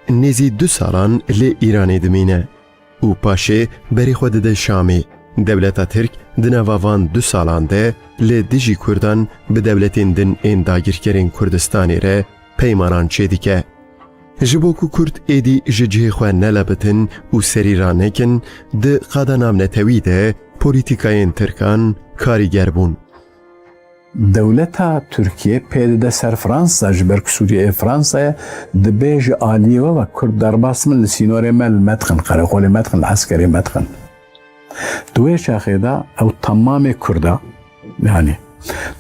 Nêzî du salan li Îranê dimîne û paşê berê xwe dide Şamê. Dewleta Tirk di nava van du salan de li dijî Kurdan bi dewletên din ên dagirkerên Kurdistanê re peymanan çêdike. Ji bo ku Kurd êdî ji cihê xwe nelebitin û serî ranekin, di qada navnetewî de polîtîkayên Tirkan karîger bûn. Dewleta Tirkiyê pê dide ser Fransa, ji ber ku Sûriye ê Fransa ye, dibê ji aliyê we ve Kurd derbas bin, li sînorê me li me dixin, qereqolê me dixin, li eskerê me dixin. Di wê çaxê de ew temamê Kurda, yanî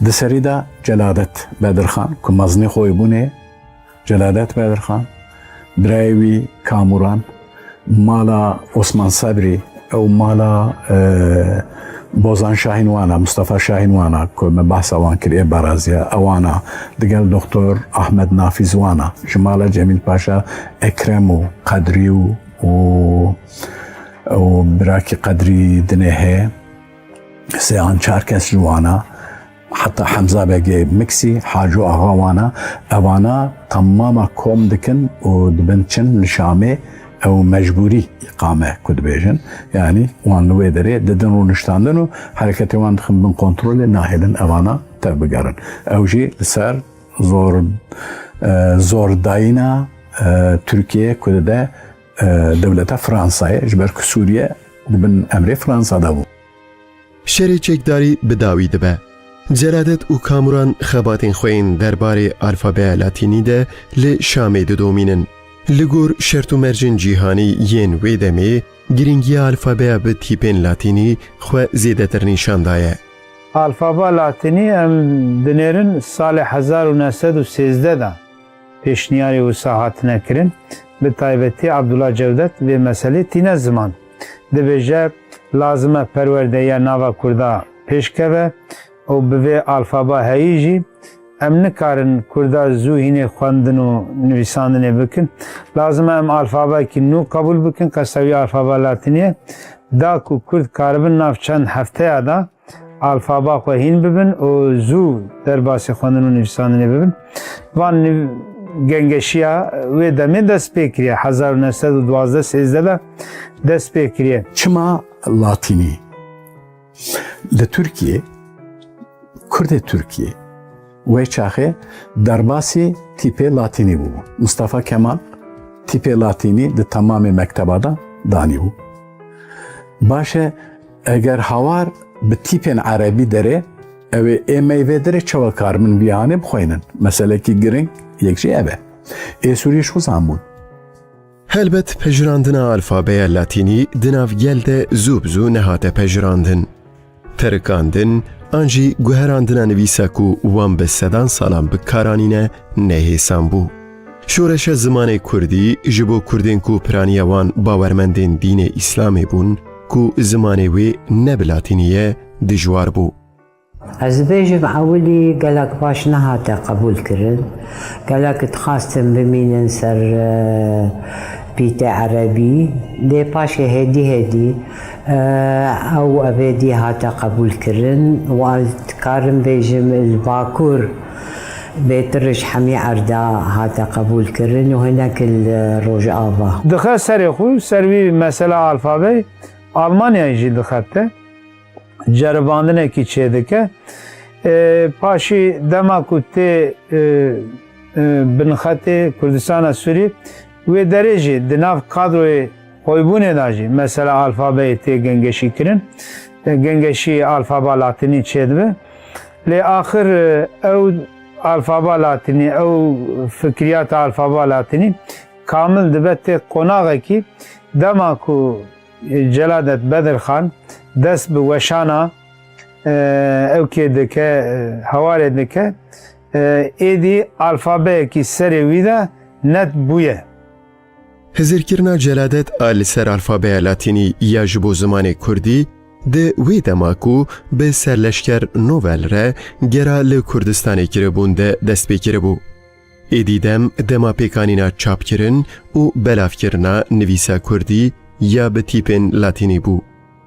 di serî de Celadet Bedirxan, ku mezinê Xoybûnê, Celadet Bedirxan, birayê wî Kamuran, mala Osman Sebrî, ew mala, e, Bozan Şahîn wana, Mustafa Şahîn wana, ku me behsa wan kir ê baraziya, ewana, digel Doktor Ahmed Nafîz wana, ji mala Cemîl Paşa Ekrem û Qedrî û, û, û birakî Qedrî dinê heye, sê an çar kes ji wana, heta Hemza Begê Miksî, Haco Axa wana, evana temama kom dikin û dibin çin li Şamê, ew mecbûrî îqame ku dibêjin. Yanî wan li wê derê didin rûniştandin û hereketê wan dixin bin kontrolê, nahêlin evana tev bigerin. Ew jî li ser zor, e, zordayîna, e, Tirkiyê ku dide, e, dewleta Fransayê, ji ber ku Sûriye di bin emrê Fransa de bû. Şerê çekdarî bi dawî dibe. Celadet û Kamuran xebatên xwe yên derbarê alfabeya latînî de li Şamê didomînin. Li gor şert û mercên cîhanî yên wê demê, girîngiya alfabeya bi tîpên latînî xwe zêdetir nîşan daye. Alfaba latînî em dinêrin salê hezar û neh sed û sêzdeh de pêşniyarê wisa hatine kirin. Bi taybetî Abdullah Cewdet vê meselê tîne ziman. Dibêje, lazim e perwerdeya nava Kurda pêşkeve û bi vê alfaba heyî jî em nikarin Kurda zû hînê xwendin û nivîsandinê bikin. Lazim e em alfabekî nû qebûl bikin, qesta wî alfaba latînî ye. Da ku Kurd karibin nav çend hefteya de alfaba xwe hîn bibin û zû derbasî xwendin û nivîsandinê bibin. Van niv-, gengeşiya wê demê dest pê kiriye. Hezar û neh sed û duwazdeh sêzdeh de dest pê kiriye. Çima latînî? Li Tirkiyê, Kurdê Tirkiyê wê çaxê derbasî tîpê latînî bûbû. Mustafa Kemal tîpê latînî di temamê mekteba de danîbû. Baş e, eger hawar bi tîpên erebî derê, ew ê ê me yê vê derê çawa karibin vî anê bixweynin? Meselekî giring yek jî ev e. Ê Sûriyê ji xwe zan bûn. Helbet pejirandina alfabeya latînî di nav gel de zû bi zû nehate pejirandin. Terikandin an jî guherandina nivîsa ku wan bi sedan salan bi kar anîne nehêsan bû. Şoreşa zimanê kurdî ji bo kurdên ku piraniya wan bawermendên dînê Îslamê bûn ku zimanê wê ne bi latînî ye, dijwar bû. Ez dibêjim, ewilî gelek baş nehate qebûlkirin. Gelek dixwastin bimînin ser, e, pîtê erebî. Lê paşê hêdî hêdî, e, ew evêdî hate qebûlkirin. Wan dikarim bêjim, li Bakur bêtir ji hemî erda hate qebûlkirin û hinek li Rojava. Dixe serê xwe, ser wî mesela alfabeyê Almanyayê jî dixebite. Ceribandinekî çêdike. E, paşî dema ku tê, e, e, binxetê Kurdistana Sûrî, wê derê jî di nav kadroyê qoybûnê de jî mesela alfabeyê tê gengeşî kirin. E, gengeşî alfaba latînî çêdibe. Lê axir, e, ew alfaba latînî, ew fikriyata alfaba latînî kamil dibe tê qonaxekî dema ku Celadet Bedirxan dest bi weşana, e, ewkê dike, e, hewarê dike, e, êdî alfabeyekî serê wî de net bûye. Hizirkirina Celadet a li ser alfabeya latînî ya ji bo zimanê kurdî di wê dema ku bi serleşker Novel re gera li Kurdistanê kiribûn de dest pê kiribû. Êdî dem dema pêkanîna çapkirin û belavkirina nivîsa kurdî ya bi tîpên latînî bû.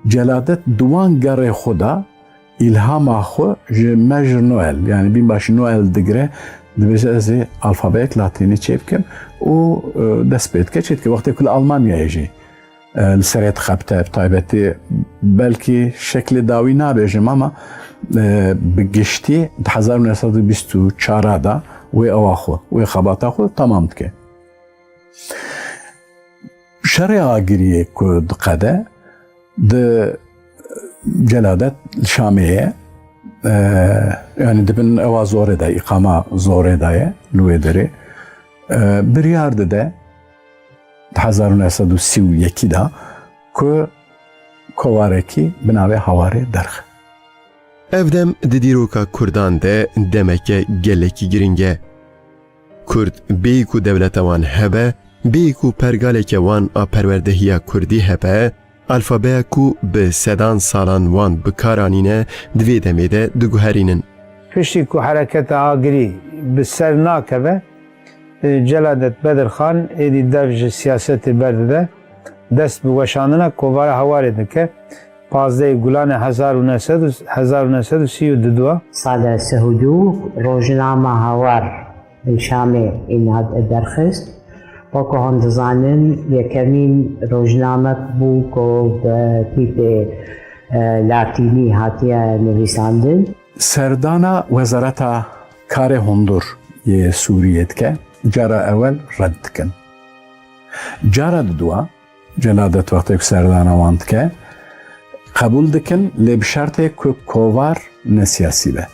Celadet di wan gerê xwe de îlhama xwe ji Mejr Noel, yanî bînbaşî Noel digire, dibêje, ez ê alfabeyek latînî çêbikim û, e, dest pê dike, çêdike. Wextê ku li Almanyayê jî e, li serê dixebite, bi taybetî belkî şeklê dawî nabêjim, ama, e, bi giştî di hezar û neh sed û bîst û çar de wê ewa xwe, wê xebata xwe temam dike. Şerê Agiriyê ku diqede, di Celadet li Şamê ye, e, yanî di bin ewa zorê de, îqama zorê de ye li wê derê. E, biryar dide di hezar û neh sed û sî û yekî de ku kovarekî bi navê Hawarê derxe. Ev dem di dîroka kurdan de demeke gelekî giring e. Kurd bêyî ku dewleta wan hebe, bêyî ku pergaleke wan a perwerdehiya kurdî hebe, alfabeya ku bi sedan salan wan bi kar anîne, di vê demê de diguherînin. Piştî ku hereketa Agirî bi ser nakeve, e, Celadet Bedirxan êdî dev ji siyasetê berdide, dest bi weşandina Kovara Hawarê dike. Pazdehê Gulanê hezar û neh sed û, hezar û neh sed û sî û du. Sala sih û du rojnama Hawar li Şamê îna derxist. Weke hûn dizanin, yekemîn rojnamek bû ku bi tîpê, e, latînî hatiye nivîsandin. Serdana Wezareta Karê Hundir yê Sûriyê dike, cara ewel red dikin. Cara didua, Celadet wextê ku serdana wan dike, qebûl dikin, lê bi şertê ku kovar ne siyasî be.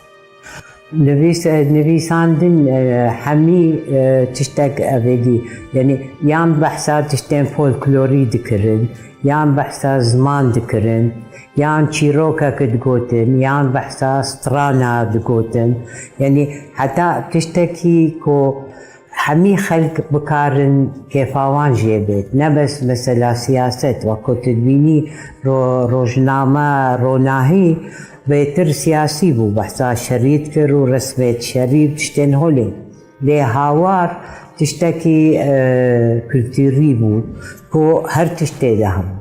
Nivîs-, e, nivîsandin, e, hemî, e, tiştek evêdî, yanî yan behsa tiştên folklorî dikirin, yan behsa ziman dikirin, yan çîrokek digotin, yan behsa strana digotin. Yanî heta tiştekî ku hemî xelk bikarin kêfa wan jê bêt. Ne bes mesela siyaset, wek ku tu dibînî ro-, rojname, ronahî bêtir siyasî bû. Behsa şerî dikir û resmêt şerî, tiştên holê. Lê hawar tiştekî, e, kulturî bû ku her tişt tê de hebû.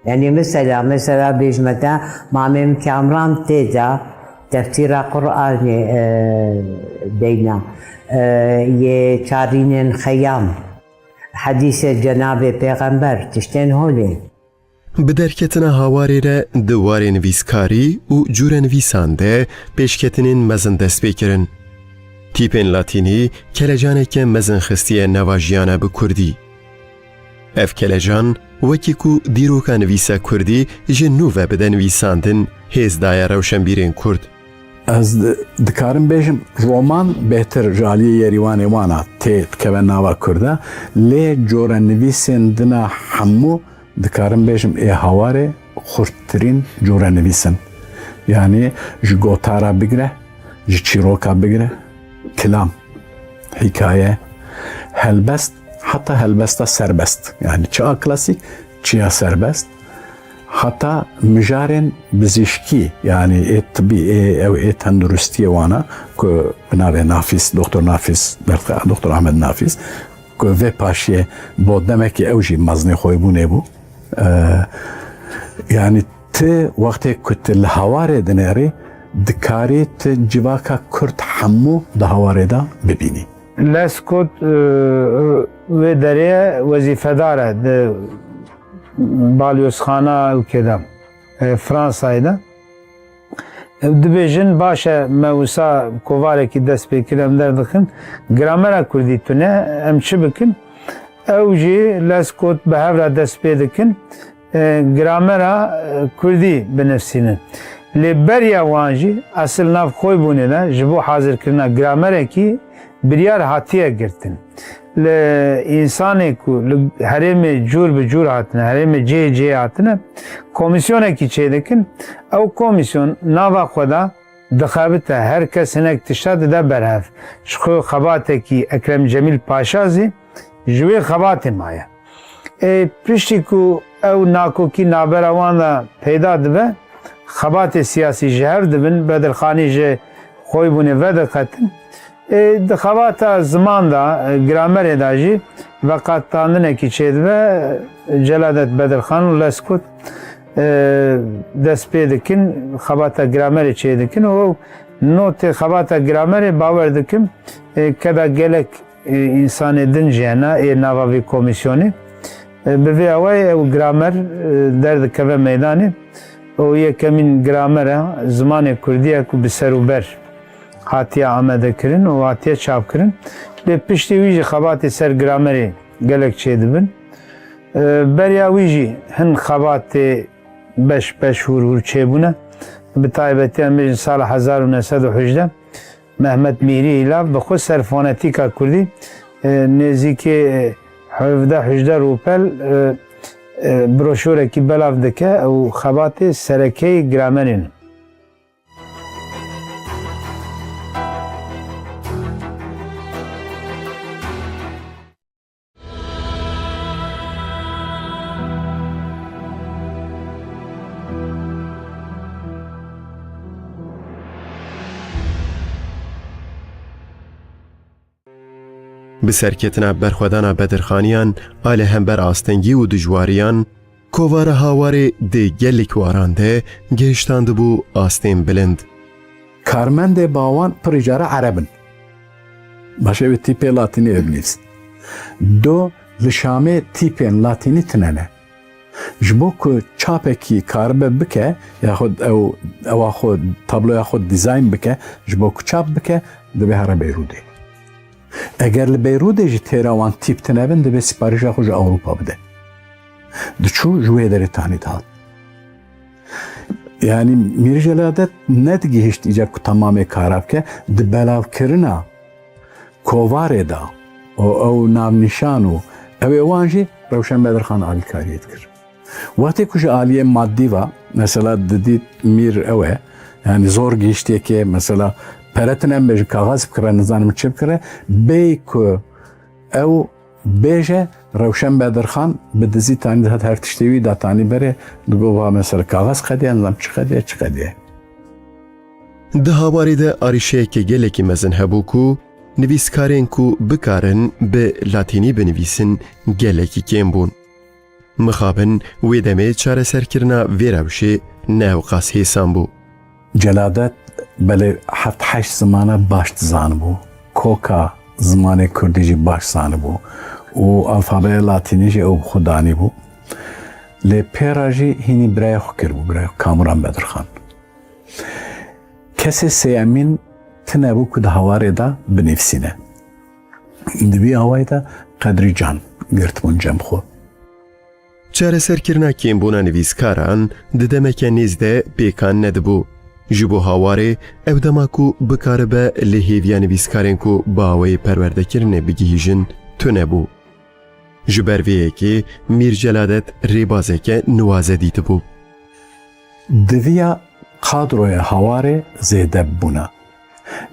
Yanî mesela, mesela bêjme te, Mamê min Kamran tê de teftîra Qur'anê, e, deyna, e, yê çarînên xeyam, hedîsê Cenabê Pêxember, tiştên holê. Bi derketina Hawarê re di warê nivîskarî û cûrenivîsan de pêşketinên mezin dest pê kirin. Tîpên latînî kelecaneke mezin xistiye nava jiyana bi kurdî. Ev kelecan, wekî ku dîroka nivîsa kurdî ji nû ve bide nivîsandin, hêz daye rewşenbîrên kurd. Ez di-, dikarim bêjim, roman bêhtir ji aliyê Yerîwanê wana tê dikeve nava kurda, lê corenivîsên dina hemû, dikarim bêjim, ê Hawarê xurttirîn corenivîs in. Yanî ji gotara bigire, ji çîroka bigire, kilam, hîkaye, helbest, heta helbesta serbest. Yanî çi a klasîk, çi ya serbest. Heta mijarên bizîşkî, yanî ê tibî, ê, ew ê tenduristiyê wana ku bi navê Nafîs, Doktor Nafîs, belka Doktor Ahmed Nafîs, ku vê paşiyê bo demekî ew jî mezinê xwêbûnê bû. Ee, yanî ti wextê ku tu li Hawarê dinêrî, dikarî ti civaka kurd hemû di Hawarê de bibînî. Lescot, e, wê derê wezîfedar e di balyozxana û kê de, e, Fransayê de. Ew dibêjin, baş e, me wisa kovarekî dest pê kir, em derdixin. Gramera kurdî tune, em çi bikin? Ew jî Lescot bi hev re dest pê dikin, e, gramera, e, kurdî binivîsînin. Lê beriya wan jî esil nav xwêbûnê de ji bo hazirkirina gramerekî biryar hatiye girtin. Li însanê ku li herêmê cûr bi cûr hatine, herêmê cihê cihê hatine, komîsyonekî çêdikin. Ew komîsyon nava xwe de dixebite, her kes hinek tişta dide berhev. Ji xwe xebatekî Ekrem Cemîl Paşa zî ji wê xebatê maye. Ê, piştî ku ew nakokî navbera wan de peyda dibe, xebatê siyasî ji hev dibin, Bedirxanî ji xwêbûnê vediqetin. Ê, di xebata ziman de, e, gramerê de jî veqetandinekî çêdibe, Celadet Bedirxan û Lescot, e, dest pê dikin, xebata gramerê çêdikin û ew notê xebata gramerê, bawer dikim, e, keda gelek, e, însanê din jî hene ê nava vî komîsyonê. E, bi vê awayî ew gramer, e, derdikeve meydanê û yekemîn gramer e, zimanê kurdî ye ku bi ser û ber hatiye amadekirin û hatiye çapkirin. Lê piştî wî jî xebatê ser gramerê gelek çêdibin. E, beriya wî jî hin xebatê beş beş hûr hûr çêbûne. Bi taybetî em bêjin sala hezar û neh sed û hejdeh Mehmet Mîrî Îlav bi xwe ser fonetîka kurdî, e, nêzîkê, e, hevdeh hejdeh rûpel, e, e, broşûrekî belav dike û xebatê serekeyê gramerê ne. Bi serketina berxwedana Bedirxaniyan a li hember astengî û dijwariyan, kovara Hawarê di gelek waran de gihiştandibû astên bilind. Karmendê bawan pirî cara Ereb in. Başê wê tîpê latînî binivîsin. Do li Şamê tîpên latînî tine ne. Ji bo ku çapekî karibe bike, yaxud ew, ewa xwe, tabloya xwe dîzayn bike, ji bo ku çap bike, divê here Beyrûdê. Eger li Beyrûdê jî têra wan tîp tine bin, divê sîparîşa xwe ji Ewropa bide. Diçû ji wê derê tanî dihat. Yanî Mîr Celadet nedigihişt îca ku temamê kara bike, di belavkirina kovarê de û ew navnîşan û ew ê wan jî Rewşen Bedirxan alîkariyê dikir. Wextê ku ji aliyê madî ve, mesela didît Mîr ew e, yanî zor gihiştiye ke, mesela pere tune bêje, kaxez bikire, nizanim çi bikire, bêyî ku ew bêje, Rewşen Bedirxan bi dizî tanî dihat her tiştê wî da tanî berê, digot va mesela kaxez qediye, nizam çi qediye, çi qediye. Di hawarê de arîşeyeke gelekî mezin hebû ku nivîskarên ku bikarin bi latînî binivîsin gelekî kêm bûn. Mixabin wê demê çareserkirina vê rewşê ne ewqas hêsan bû. Celadet belê heft heşt zimana baş dizanibû. Koka zimanê kurdî jî baş zanibû û alfabeya latînî jî ew bi xwe danîbû. Lê pê re jî hînî birayê xwe kiribû, birayê xwe Kamuran Bedirxan. Kesê sêyemîn tune bû ku di hawarê de binivîsîne. Di vî awayî de Qedrî Can girtibûn cem xwe. Çareserkirina kêmbûna nivîskaran di demeke nêz de pêkan nedibû. Ji bo hawarê ew dema ku bikaribe li hêviya nivîskarên ku bi awayê perwerdekirinê bigihîjin tune bû. Ji ber vê yekê Mîr Celadet rêbazeke nuwaze dîtibû. Diviya kadroya hawarê zêde bibûna.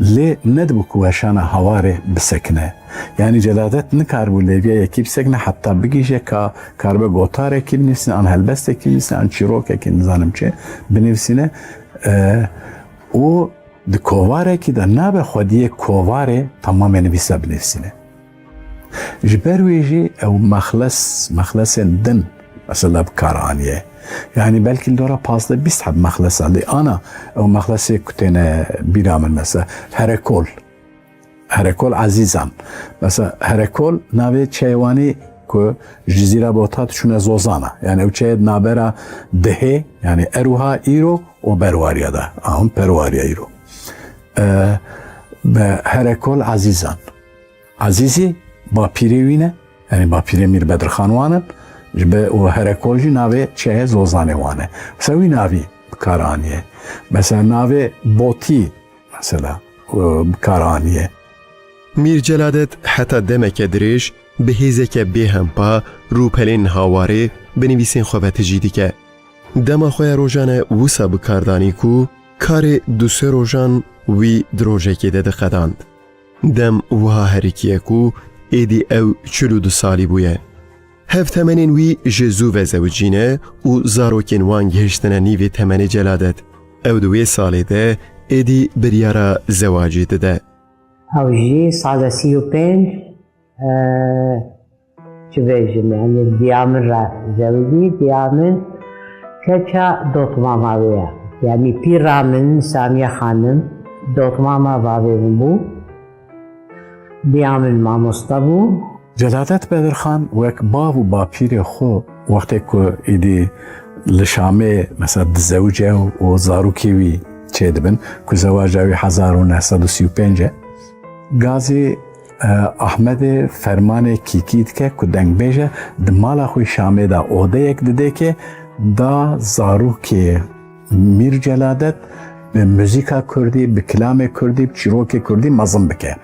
Lê nedibû ku weşana hawarê bisekine. Yanî Celadet nikaribû lêviya yekî bisekine heta bigihîje ka karibe gotarekî binivîsîne, an helbestekî binivîsîne, an çîrokekî nizanim çi binivîsîne. E, û di kovarekî de nabe xwediyê kovarê temamê nivîsa binivîsîne. Ji ber wê jî ew mexles, mexlesên din mesela bi kar aniye. Yanî belkî li dora pazdeh bîst heb mexlesa lê ana ew mexlesê ku têne bîra min mesela Herekol. Herekol Ezîzan. Mesela Herekol navê çeyê wan e ku ji Cizîra Bota diçûne Zozana. Yanî ew çeyê di navbera dihê, yanî erwiha îro û berwariya de. Ahûn perwariya îro. E, be Herekol Ezîzan. Ezîzî bapîrê wî ne, yanî bapîrê Mîr Bedirxan wan in, ji be û Herekol jî navê çeyê Zozanê wan e. Mesela wî navî bi kar aniye. Mesela navê Botî, mesela, e, bi kar aniye. Mîr Celadet heta demeke dirêj bi hêzeke bêhempa rûpelên hawarê bi nivîsên xwe ve tijî dike. Dema xwe ya rojane wisa bi kar danî ku karê du sê rojan wî di rojekê de diqedand. Dem wiha herikiye ku êdî ew çil û du salî bûye. Hev temenên wî ji zû ve zewicîne û zarokên wan gihiştine nîvê temenê Celadet. Ew di wê salê de êdî biryara zewacê dide. Ew jî sala sî û pênc, e, çi bêjim, yanî diya min re zewicî, diya min keça dotmama wê ye. Yanî pîra min Samiye Xanim dotmama bavê min bû. Diya min mamoste bû. Celadet Bedirxan wek bav û bapîrê xwe wextê ku êdî li Şamê mesela dizewice û zarokê wî çêdibin ku zewaca wî hezar û neh sed û sî û pênc e, gazî, e, Ahmedê fermanê kîkî dike ku dengbêje di mala xwe Şamê de odeyek didêke da zarokê Mîr Celadet bi muzîka kurdî, bi kilamê kurdî, bi çîrokê kurdî mezin bike.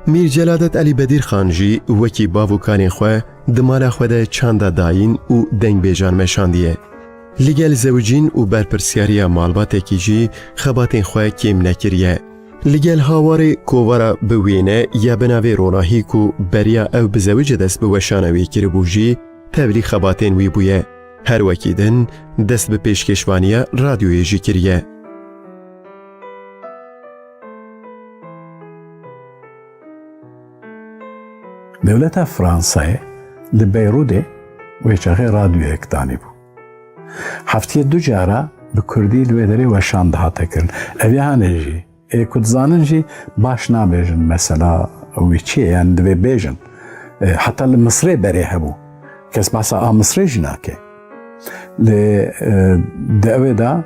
Mîr Celadet Elî Bedîrxan jî wekî bav û kalên xwe di mala xwe de çanda dayîn û dengbêjan meşandiye. Li gel zewicîn û berpirsyariya malbatekî jî xebatên xwe kêm nekiriye. Li gel hawarê kovara bi wêne ya bi navê Ronahî ku beriya ew bi zewicê dest bi weşana wê kiribû jî tevlî xebatên wî bûye. Her wekî din dest bi pêşkêşvaniya radyoyê jî kiriye. Dewleta Fransayê li Beyrûdê wê çaxê radyoyek danîbû. Heftiyê du cara bi kurdî li wê derê weşan dihate kirin. Ev ya hane jî ê ku dizanin jî baş nabêjin mesela wî çi ye, yanî divê bêjin. E, heta li Misrê berê hebû. Kes behsa a Misrê jî nake. Lê, e, di ewê de,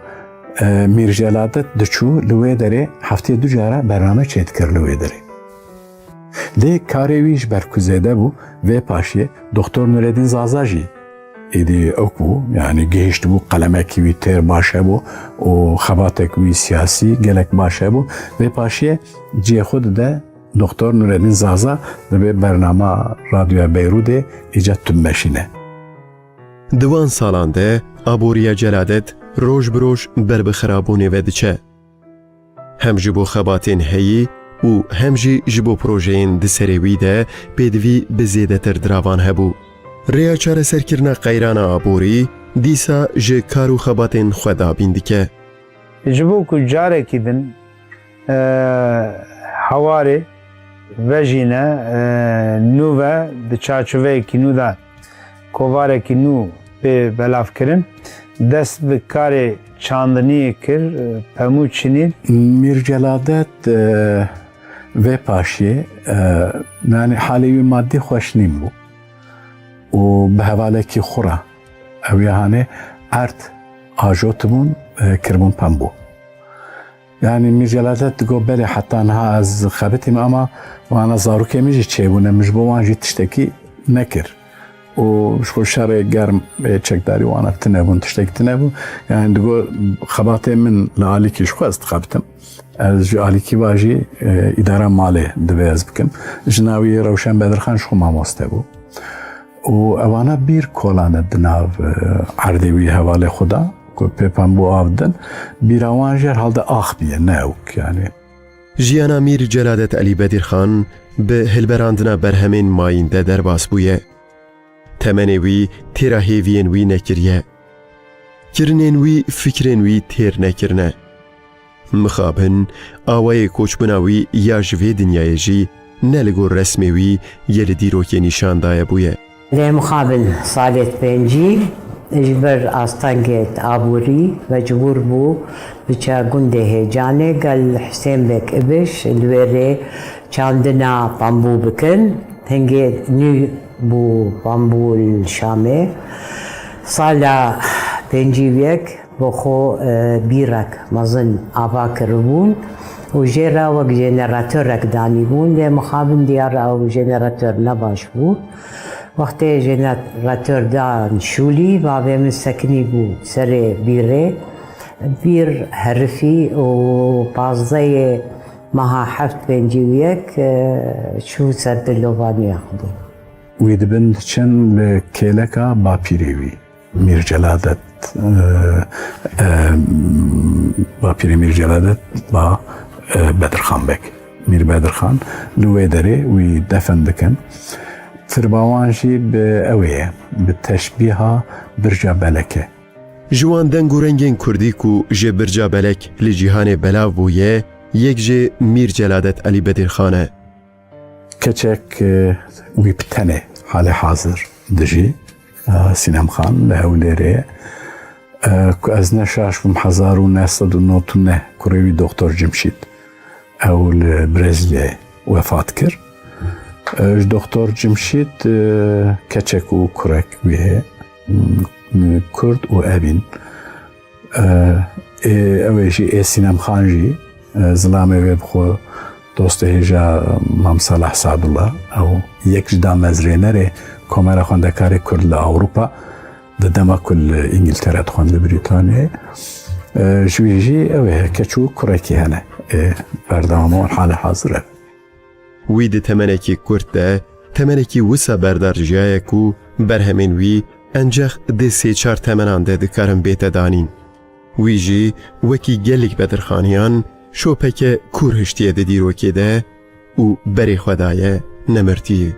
e, Mîr Celadet diçû li wê derê heftiyê du cara bername çêdikir li wê derê. Lê karê wî ji ber ku zêde bû, vê paşiyê Doktor Nureddin Zaza jî Êdî ew ku, yanî gihîştibû, qelemekî wî têr baş hebû û xebatek wî siyasî gelek baş hebû. Vê paşiyê cihê xwe dide Doktor Nureddîn Zaza, dibê bernama Radyoya Beyrûdê îca tûnmeşîne. Di wan salan de aboriya Celadet roj bi roj ber bi xirabûnê ve diçe. Hem ji bo xebatên heyî û hem jî ji bo projeyên di serê wî de pêdivî bi zêdetir diravan hebû. Rêya çareserkirina qeyrana aborî dîsa ji kar û xebatên xwe dabîn dike. Ji bo ku carekî din, e, hewarê vejîne, e, nû ve di çarçoveyekî nû de kovarekî nû bê belavkirin, dest bi karê çandiniyê kir, pemû çinîn. Mîr Celadet, e, vê paşiyê, e, yanî halê wî madî xweş nîn bû û bi hevalekî xwe re ew ya hanê erd ajotibûn, e, kiribûn pembû. Yanî Mîr Celadet digot, belê heta niha ez xebitîm, ama wana zarokê min jî çêbûne, min ji bo wan jî tiştekî nekir. Û ji xwe şerê germ ê çekdarî wana tune bûn, tiştekî tune bû. Yanî digot, xebatê min li alîkî ji xwe ez dixebitim. Ez ji alîkî va jî, e, îdara malê divê ez bikim. Jina wî Rewşen Bedirxan ji xwe mamoste bû. Û ewana bîr kolane di nav, e, erdê wî hevalê xwe de, ku pê pembû av din, bîra wan jî herhalde ax bûye, ne ewk, yanî. Jiyana Mîr Celadet Elî Bedirxan bi hilberandina berhemên mayîn de derbas bûye. Temenê wî têra hêviyên wî nekiriye. Kirinên wî fikrên wî têr nekirine. Mixabin, awayê koçbûna wî ya ji vê dinyayê jî ne li gor resmê wî yê li dîrokê nîşan daye bûye. Lê mixabin salê pêncî ji ber astengê aborî mecbûr bû biçe gundê Hêcanê gel Hisên Beg Ibiş li wê rê çandina pambû bikin. Hingê nû bû pambû li Şamê. Sala pêncî û yek bo xwe, e, bîrek mezin ava kiribûn û jê re wek jeneratörek danîbûn, lê mixabin diyar ew jenerator ne baş bû. Wextê jenerator dan şûlî, bavê min sekinî bû serê bîrê. Bîr herifî û pazdehê meha heft pêncî û yek, e, çû ser dilovaniya Xwedê. Wî dibin diçin li kêleka bapîrê wî, Mîr Celadet, e, e, bapîrê Mîr Celadet ba, e, Bedirxan Beg. Mîr Bedirxan li wê derê wî defin dikin. Tirba wan jî bi ew ê ye, bi teşbîha Birca Belek e. Ji wan deng û rengên kurdî ku ji Birca Belek li cîhanê belav bûye, yek jê Mîr Celadet Elî Bedirxan e. Keçek, e, wî bi tenê halê hazir dijî, e, Sînem Xan li Hewlêrê ye. E, ku ez ne şaş bim, hezar û neh sed û nod û neh kurê wî Doktor Cimşît, ew li Brezîlyayê wefat kir. E, ji Doktor Cimşît, e, keçek û kurek wî heye, m, kurd û evîn. E, ê, ew ê jî, ê Sînem Xan jî, e, zilamê wê bi xwe dostê hêja Mam Salah Sadullah, ew yek ji damezrênerê Komera Xwendekarê Kurd li Ewropa, di dema ku li Îngiltere dixwend, li Brîtaniyê. E, ji wî jî ew ê keç û kurekî hene. Ê, berdewama wan halê hazir e. Wî di temenekî kurt de, temenekî wisa berdar jiyaye ku berhemên wî encex di sê çar temenan de dikarin bête danîn. Wî jî wekî gelek Bedirxaniyan şopeke kûr hiştiye di dîrokê de û berê xwe daye nemirtiyê.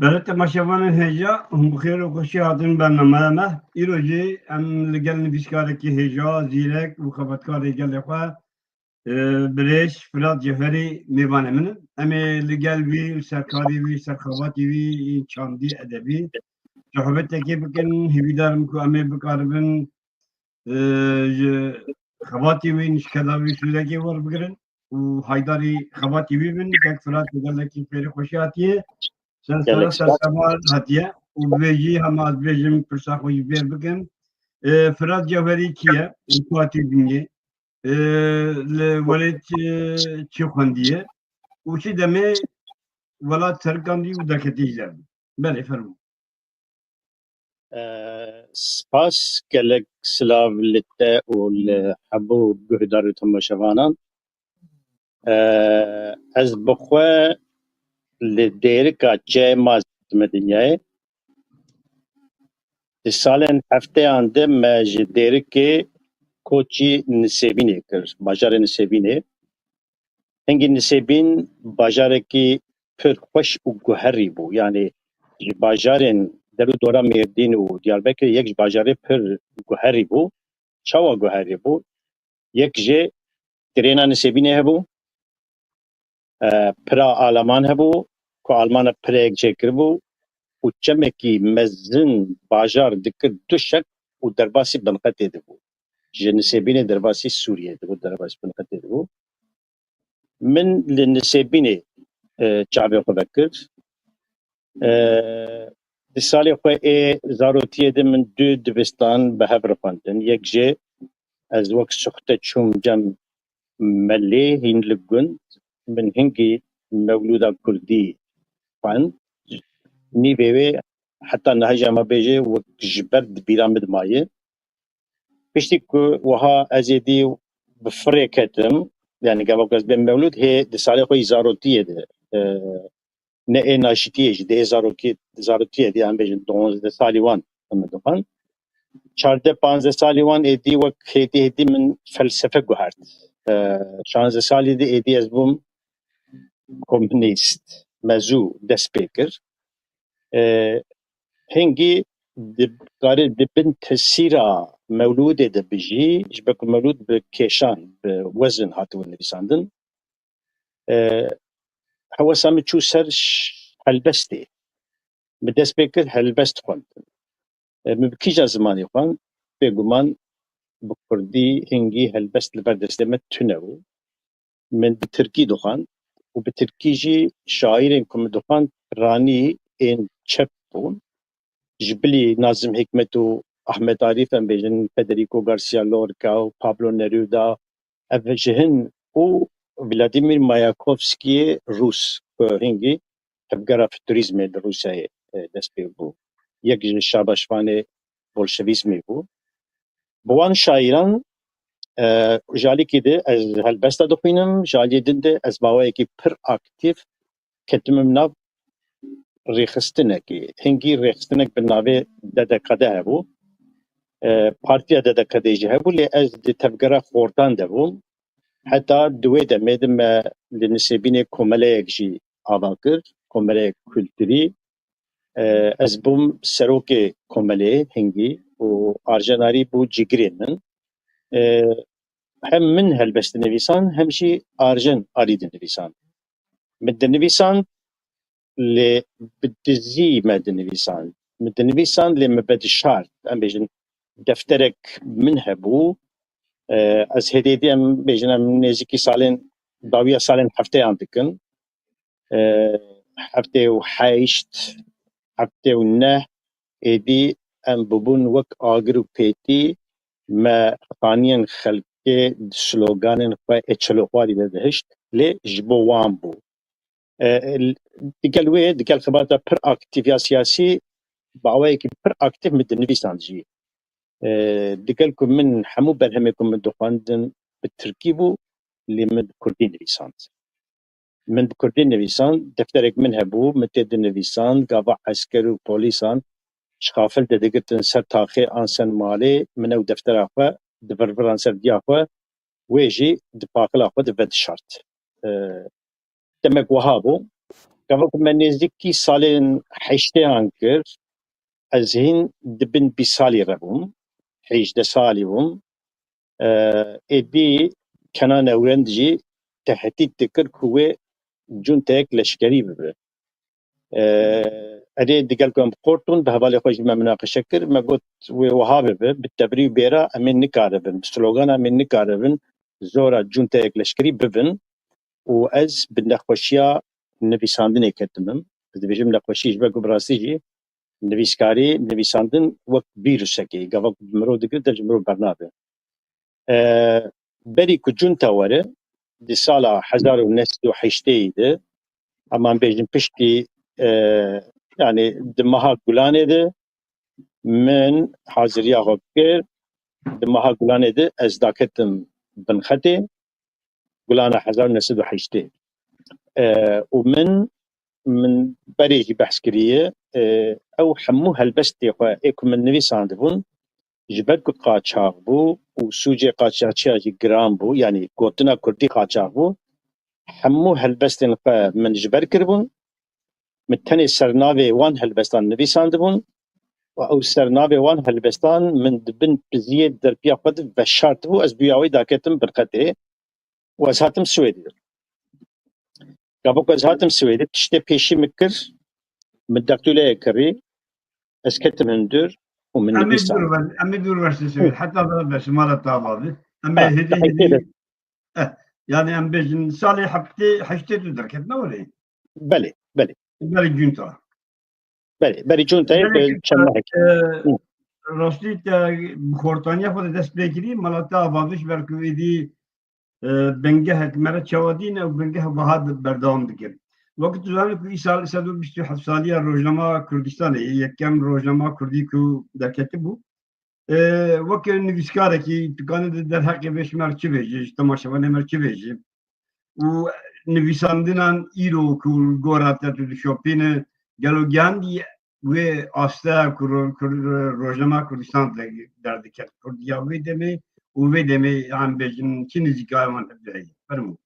Belê temaşevanên hêja, hûn bi xêr û xweşî hatin bernameya me. Îro jî em li gel nivîskarekî hêja, zîrek û xebatkarê gelê xwe, e, birêz Firat Cewherî mêvanê min in. Em ê li gel wî, li ser karê wî, li ser xebatê wî, yên çandî, edebî, sohbetekê bikin. Hêvîdar im ku em ê bikaribin, e, ji xebatê wî, nişkeda wî sûdekê werbigirin û haydarî xebatê wî bin. Kek Firat, gelekî xêrê xweşî hatiye. Sen sera Gelek ser spas. Semal hatiye û bi vê jî hema ez bêjim pirsa xwe jî fêr bikim. E, Firat Cewherî kî ye? Li ku hatiye dinyê? E, li welê çi, çi xwendiye? Û çi demê welat serikandî û derketî ji der bû? Belê, fermo. E, spas, gelek silav li te û li hemû guhdar û temaşevanan. E, ez bi xwe li Dêrika Çema me dinyayê. Di salên hefteyan de me ji Dêrikê koçî Nisêbînê kir, bajarê Nisêbînê. Hingî Nisêbîn bajarekî pir xweş û guherî bû. Yanî ji bajarên der û dora Mêrdîn û Diyarbekirê yek ji bajarê pir guherî bû. Çawa guherî bû? Yek jê trêna Nisêbînê hebû, e, pira Alaman hebû, ku Almana pireyek çêkiribû û çemekî mezin bajar dikir du şek û derbasî binqetê dibû. Ji Nisêbînê derbasî Sûriyê dibû, derbasî binqetê dibû. Min li Nisêbînê, e, çavê xwe vekir. E, di salê xwe ê zarotiyê de min du dibistan bi hev re xwendin. Yek jê ez wek suxte çûm cem melê hîn li gund, min hingî mewlûda kurdî xwend. Nîvê wê heta niha jî ema bêje wek ji ber di bîra min dimaye. Piştî ku wiha ez êdî bi firê ketim, yanî gava ku ez bêm mewlûd, hê di salê xwe yî zarotiyê de, e, ne ê naşitiyê jî, di ê zarokî-, zarotiyê de, em bêjin duwazdeh salî wan em dixwend. Çardeh panzdeh salî wan êdî wek hêdî hêdî min felsefe guhert. E, şanzdeh salî de êdî ez bûm komunîst, mezû dest pê kir. E, hingî dikarî di bin tesîra mewlûdê de bijî, ji ber ku mewlûd bi kêşan, bi wezin hatibû nivîsandin. E, hewesa min çû ser ş-, helbestê. Min dest pê kir helbest xwendin. E, min bi kîjan zimanê xwend? Bêguman bi kurdî hingî helbest li ber destê me tune bû. Min bi tirkî dixwend û bi tirkî jî şaîrên ku min dixwend piranî ên çep bûn. Ji bilî Nazim Hikmet û Ahmet Arîf, em bêjin Federico Garcia Lorca û Pablo Neruda, ev ji hin û Vladimir Mayakovskiyê Rûs, ku hingî tevgera futurîzmê li Rûsyayê, e, dest pê bû. Yek ji şabaşvanê bolşevîzmê bû. Bi wan şairan, e, ji alîkî de ez helbesta dixwînim, ji aliyê din de ez bi awayekî pir aktîf ketime nav rêxistinekê. Hingî rêxistinek bi navê D D K D hebû. E, Partiya D D K D jî hebû, lê ez di tevgera xortan de bûm. Heta di wê demê de me li Nisêbînê komeleyek jî ava kir, komeleyek kulturî. E, ez bûm serokê komelê hingî û Arjen Arî bû cîgirê min. E, hem min helbest dinivîsan, hem jî Arjen Arî dinivîsan. Min dinivîsan, lê bi dizî me dinivîsan. Min dinivîsan, lê me vedişart. Em bêjin, defterek min hebû. E, ez hêdî hêdî em bêjin, em nêzîkî salên, dawiya salên hefteyan dikin. E, heftê û heşt, heftê û neh êdî em bûbûn wek agir û pêtî, me xaniyên xelkê di sloganên xwe ê çeloxwarî de dihişt, lê ji bo wan bû. E, digel wê, digel xebata pir aktîf ya siyasî, bi awayekî pir aktîf min dinivîsand jî. E, digel ku min hemû berhemê ku min dixwendin bi tirkî bû, lê min bi kurdî nivîsand. Min bi kurdî nivîsand, defterek min hebû, min tê dinivîsand, gava esker û polîsan ji xafil de digirtin ser taxê an ser malê, min ew deftera xwe divirviran ser diya xwe, wê jî di paxila xwe de vedişart. E, demek wiha bû. Gava ku me nêzîkî salên heştêyan kir, ez hîn di bin bîst salî re bûm, hejdeh salî bûm. E, êdî Kenan Ewrend jî tehdît dikir ku wê cunteyek leşkerî bibe. E, erê digel ku em bi qort bûn, bi hevalê xwe jî me minaqeşe kir. Me got, wê wiha bibe, bi tebrî û bêra em ê nikaribin, bi slogana em ê nikaribin zora cunteyek leşkerî bibin û ez bi nexweşiya nivîsandinê ketim im. Ez dibêjim nexweşî ji ber ku bi rastî jî nivîskarî, nivîsandin wek vîrusekê, gava ku bi mirov digire, dev ji mirov bernabe. E, berî ku cunta were, di sala hezar û neh sed û heştê de, em an bêjin piştî, e, yani di meha Gulanê de min haziriya xwe kir, di meha Gulanê de ez daketim binxetê, Gulana hezar û neh sed û heştê. E, û min, min berê jî behs kiriye, e, ew hemû helbestê xwe ê ku min nivîsandibûn, ji ber ku qaçax bû û sûcê qaçaxçiya jî giran bû, yanî gotina kurdî qaçax bû, hemû helbestên xwe min ji ber kiribûn. Min tenê sernavê wan helbestan nivîsandibûn û ew sernavê wan helbestan min di bin piziyê derpiya xwe de veşartibû, ez bi ya wê daketim binxetê û ez hatim Swêdê. Gava ku ez hatim Swêdê, tiştê pêşî min kir, min deqtûleyê kirî, ez ketim hundir û min Em ê nivîsand. Dûr ver, em ê dûr ver Swêdê. Heta ve ve şima re tava bi. Em ê Ha, hêdî heştê hêdî de. Eh, yani em bêjin salê heftê heştê tu derket ne were? Belê, belê. Berî cunta. Belê, berî cuntayê Belê bi ki, çend mehek. e, Hı. Rastî te bi xortaniya xwe de dest pê kirî, mala te ava bi ji ber ku êdî, e, bingehek me re çawa dîn ew bingeh wiha de berdewam dike. Wekî tu zanî ku îsal sed û bîst û heft saliya rojnama Kurdistanê ye, yekem rojnama kurdî ku derketibû. E, weke nivîskarekî, tu kanî di derheqê vê ji me re çi bêjî, ji temaşevanê me re çi bêjî? Û nivîsandinan îro ku li gora te tu dişopîne, gelo gihandî wê asteya ku ro-, ku ro-, rojnama Kurdistan de derdiket kurdiya wê demê û vê demê, yan bêjin çi nêzîkaya wan hevdû heye? Fermo.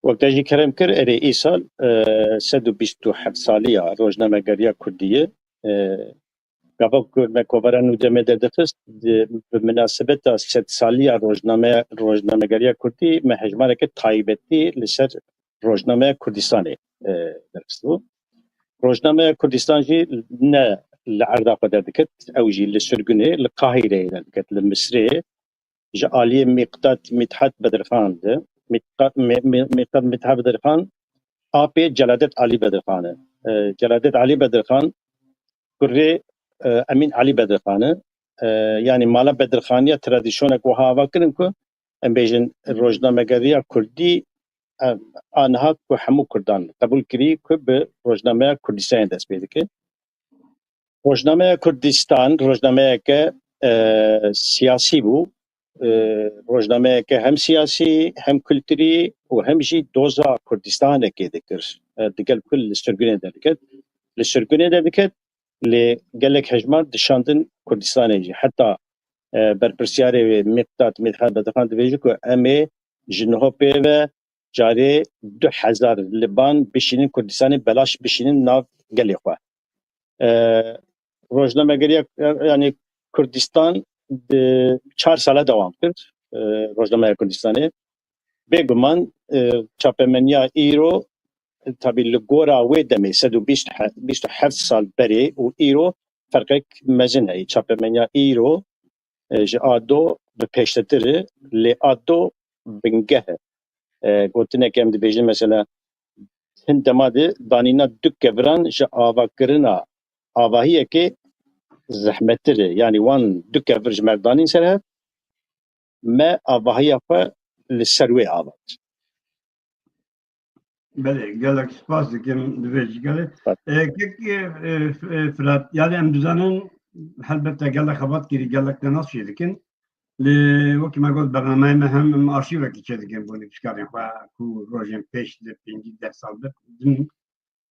Wek te jî kerem kir, erê îsal, e, sed û bîst û heft saliya rojnamegeriya kurdî ye. E, gava ku me kovara nû demê derdixist, di, bi minasebeta sed saliya rojname-, rojnamegeriya kurdî me hejmareke taybetî li ser rojnameya Kurdistanê, e, derxistibû. Rojnameya Kurdistan jî ne li erda xwe derdiket, ew jî li sirgunê, li Qahîreyê derdiket, li Misirê, ji aliyê Mîqdat Mîthat Bedirxan de, Mîqdat, Mî-, Mî-, Mîqdat Mîthat Bedirxan apê Celadet Alî Bedirxan e. E, Celadet Alî Bedirxan kurê, e, Emîn Alî Bedirxan e. E, yanî mala Bedirxaniya tradisyonek wiha ava kirin ku em bêjin rojnamegeriya kurdî, e, aniha ku hemû kurdan qebûl kirî ku bi rojnameya Kurdistanê dest pê dike. Rojnameya Kurdistan rojnameyeke, e, siyasî bû. E, rojnameyeke hem siyasî, hem kulturî û hem jî doza Kurdistanekê dikir. E, digel ku li sirgunê derdiket. Li sirgunê derdiket, lê gelek hejmar dişandin Kurdistanê jî. Heta, e, berpirsiyarê wê Mîqdat Mîthat Bedirxan dibêje ku em ê ji niho pê ve carê du hezar liban bişînin Kurdistanê, belaş bişînin nav gelê xwe. E, rojnamegeriya, yanî Kurdistan di çar sala dewam kir, e, rojnameya Kurdistanê. Bêguman, e, çapemeniya îro, e, tabî li gora wê demê sed û bîst, bîst û heft sal berê û îro ferqek mezin heye. Çapemeniya îro, e, ji a do bi pêştetir e, lê a do bingeh e. E, gotineke em dibêjin mesela hin dema de danîna du keviran ji avakirina avahiyekê zehmettir e. Yanî wan du kevir ji me re danîn ser hev, me avahiya xwe li ser wê avart. Belê, gelek spas dikim, divê ji gelê. Spas. E, kek, e, e, Firat, yani em dizanin, helbet te gelek xebat kirî, gelek te nas jê dikin. Lê wekî me got, bernameyê me hem em arşîvekî çêdikin bo nivîskarên xwe ku rojên pêş li pêncî deh sal be din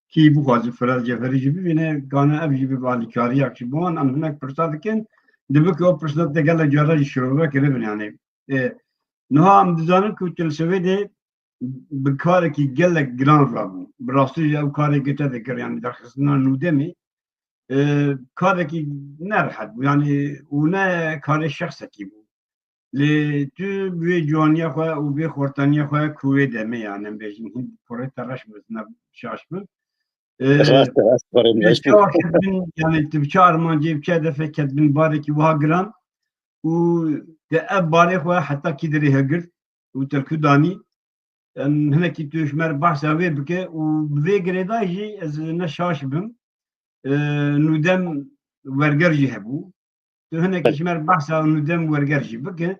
kî bixwaze Firat Ceferî jî bibîne, gane ev jî bibe alîkariyak ji bo wan, em hinek pirsa dikin, dibe ku ew pirsa te gelek cara jî şirove kiribin, yani. E, niha em dizanin ku tu li Swêdê bi karekî gelek giran rabû. Bi rastî jî ew karê ku te dikir, yanî derxistina Nûdemê, e, karekî nerehet bû, yanî û ne karê şexsekî bû. Lê tu bi wê ciwaniya xwe û bi wê xortaniya xwe ku wê demê, yanî em bêjin, hîn kurê te reş bi, ne şaş bi. E, Rast e, rast e, kurê min tu reş bi. Çawa ketbin, yanî tu bi çi armancê, bi çi hedefê ketbin barekî wiha giran û te ev barê xwe heta kî derê hilgirt û te li ku danî? Em hinekî tu ji me re behsa wê bike û bi vê girêdayî jî ez ne şaş bim. E, Nûdem werger jî hebû. Tu hinekî Belê. ji me re behsa Nûdem werger jî bike,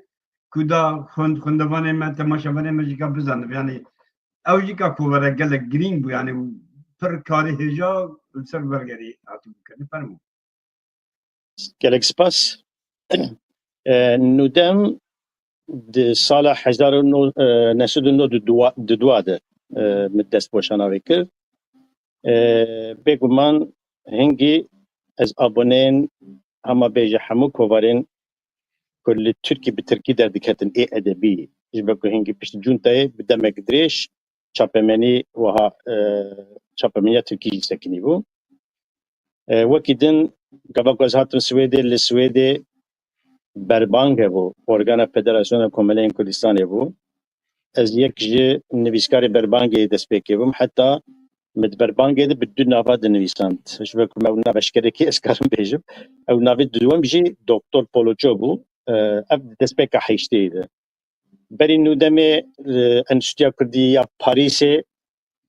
ku da xwend-, xwendevanê me, temaşevanê me jî ka bizanib. Yanî ew jî ka kovara gelek girîng bû, yanî pir karê hêja li ser wergerî hatibû kirin. Fermo. Gelek spas. E, Nûdem di sala hezar û neh sed û nod û dua de, e, min dest boşana wê kir. E, bêguman hingî ez aboneyên, hema bêje hemû kovarên ku li Tirkî bi tirkî derdiketin ê edebî, ji ber ku hingî piştî cuntayê bi demek dirêj çapemenî wiha, e, çapemeniya tirkî jî sekinî bû. E, wekî din, gava ku ez hatim Swêdê, li Swêdê Berbang hebû, organa Federasyona Komeleyên Kurdistanê bû. Ez yek ji nivîskarê Berbangê destpêkê bûm. Heta min di Berbangê de bi du nava dinivîsand. Ji ber ku me ew nav eşkerekî ez karim bêjim. Ew navê duwem jî Doktor Poloço bû. E, ev destpêka heştê de. Berî Nûdemê, e, Enstitûya Kurdî ya Parîsê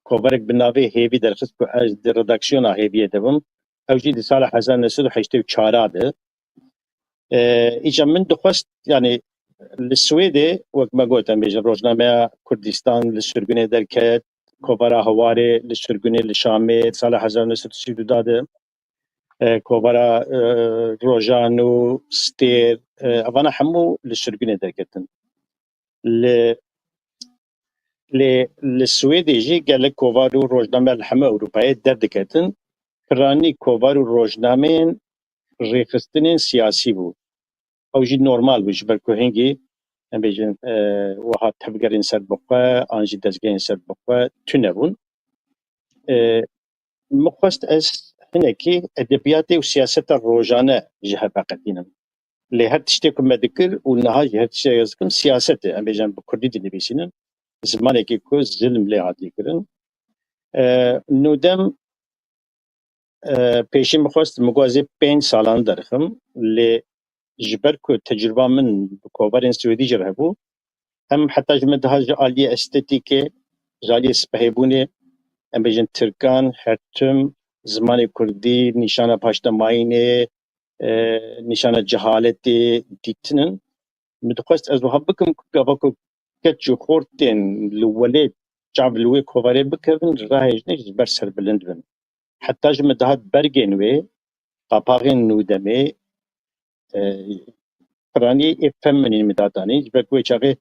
kovarek bi navê Hêvî derxist ku ez di redaksiyona Hêviyê de bûm. Ew jî di sala hezar neh sed û heştê û çar de. E, îca min dixwest, yanî li Swêdê, wek me got, em bêjin, rojnameya Kurdistan li sirgunê derket, kovara Hewarê li sirgunê li Şamê, sala hezar neh sed û sî û du de, e, kovara, e, Rojan û Stêr, e, evana hemû li sirgunê derketin. Li, lê li Swêdê jî gelek kovar û rojname li hemû Ewropayê derdiketin. Piranî kovar û rojnameyên rêxistinên siyasî bû. Ew jî normal bû, ji ber ku hingî, em bêjin, e, wiha tevgerên serbixwe, an jî dezgehên serbixwe tune bûn. E, min xwest ez hinekî edebiyatê û siyaseta rojane ji hev veqetînim. Lê her tiştê ku me dikir û niha jî her tiştê ez dikim siyaset e. Em bêjin bi kurdî dinivîsînin. Zimanekî ku zilm lê hatiye kirin. E, Nûdem, e, pêşî min xwest, min got ez ê pênc salan derxim. Lê ji ber ku tecrûba min bi kovarên Swêdî jî re hebû, em heta ji min daha ji aliyê estetîkê, ji aliyê spehêbûnê, em bêjin tirkan, her tim, zimanê kurdî, nîşana paştemayînê, e, nîşana cehaletê dîtin in. Min dixwest ez wiha bikim ku gava ku keç û xortên li welêt çav li wê kovarê bikevin, rahêjin ji ber serbilind bin. Heta ji min dihat bergên wê, qapaxên Nûdemê, e, piranî ê feminîn min dadanî, ji ber ku wê çaxê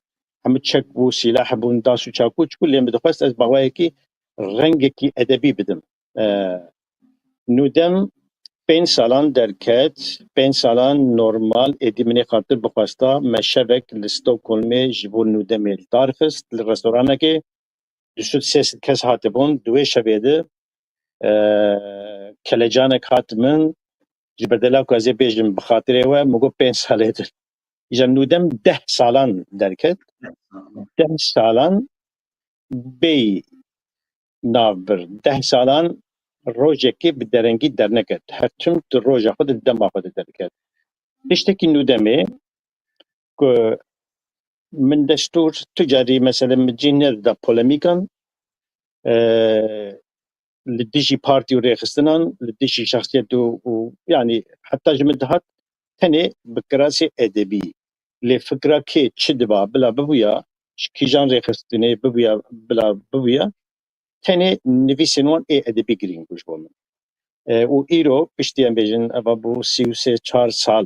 hemû çek bû, sîlah bûn, das û çakû çi bû, lê min dixwest ez bi awayekî rengekî edebî bidim. E, Nûdem pênc salan derket, pênc salan normal, êdî min ê xatir bixwesta, me şevek li Stockholmê ji bo Nûdemê li dar xist, li restoranekê du sed sê sed kes hatibûn, di wê şevê de, e, kelecanek hat min, ji ber dela ku ez ê bêjim bi xatirê we, min got pênc salê din. Îja Nûdem deh salan derket. Deh salan bêyî navbir. Deh salan rojekê bi derengî derneket. Her tim di roja xwe de, di dema xwe de derket. Tiştekî Nûdemê ku min destûr tu carî, mesela, min cî nedida polemîkan, e, li dijî partî û rêxistinan, li dijî şexsiyet û, û, yanî heta ji min dihat tenê bi kirasê edebî. Lê fikra kê çi diba, bila bibûya, ji kîjan rêxistinê bibûya, bila bibûya, tenê nivîsên wan ê edebî girîng bû ji bo min. E, û îro piştî, em bêjin, eva bû sî û sê çar sal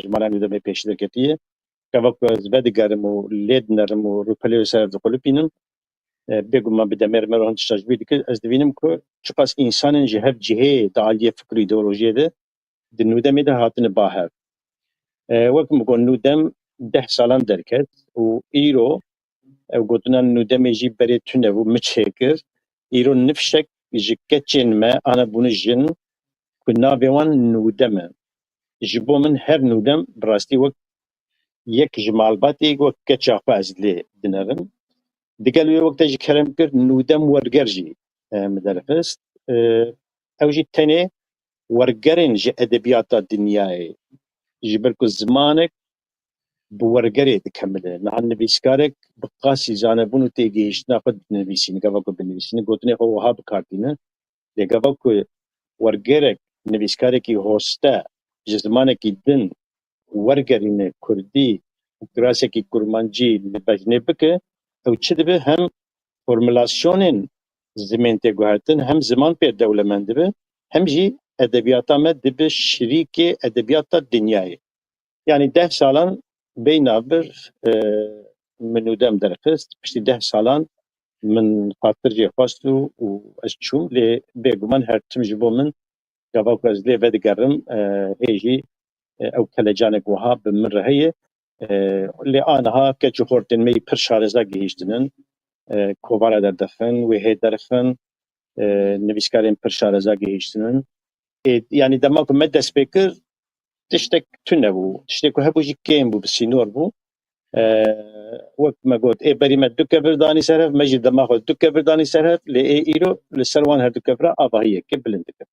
ji mala Nûdemê pêşî derketiye. Gava ku ez vedigerim û lê dinerim û rûpelê wê ser diqulipînim, e, bêguman bi demê re me re hin tişta ji bîr dikir. Ez dibînim ku çiqas însanên ji hev cihê di aliyê fikr û îdeolojiyê de di Nûdemê de hatine ba hev. E, wek min got, Nûdem deh salan derket û îro Ew gotina Nûdemê jî berê tune bû, min çêkir. Îro nifşek ji keçên me ane bûne jin ku navê wan Nûdem e. Ji bo min her Nûdem bi rastî wek yek ji malbatê wek keça xwe ez lê dinevim. Digel wê wek te jî kerem kir, Nûdem Werger jî, e, min derxist. E, ew jî tenê wergerên ji edebiyata dinyayê, ji ber ku zimanek bi wergerê dikemile. Niha nivîskarek bi qasî zanebûn û têgihiştina xwe dinivîsîne, gava ku binivîsîne, gotinê xwe wiha bi kar tîne. Lê gava ku wergerek, nivîskarekî hoste ji zimanekî din wergerîne kurdî û kirasekî kurmancî li bejnê bike, ew çi dibe? Hem formulasyonên zimên tê guhertin, hem ziman pê dewlemend dibe, hem jî edebiyata me dibe şirîkê edebiyata dinyayê. Yanî deh salan beyna vir, e, min Nûdem derxist, piştî deh salan min xatir jê xwest û, û ez çûm, lê bêguman her tim ji bo min gava ku ez lê vedigerim, e, hê jî, e, ew kelecanek wiha bi min re heye. E, lê aniha keç û xortên me yî pir şareza gihîştinin. E, kovara derdixin, wê hê derxin, e, nivîskarên pir şareza gihîştinin. Ê, yanî dema ku me dest pê kir, tiştek tune bû. Tiştê ku hebû jî kêm bû, bi sînor bû. E, wek me got, ê berî me du kevir danî ser hev, me jî dema xwe du kevir danî ser hev, lê ê îro li ser wan her du kevira avahiyeke bilind dike.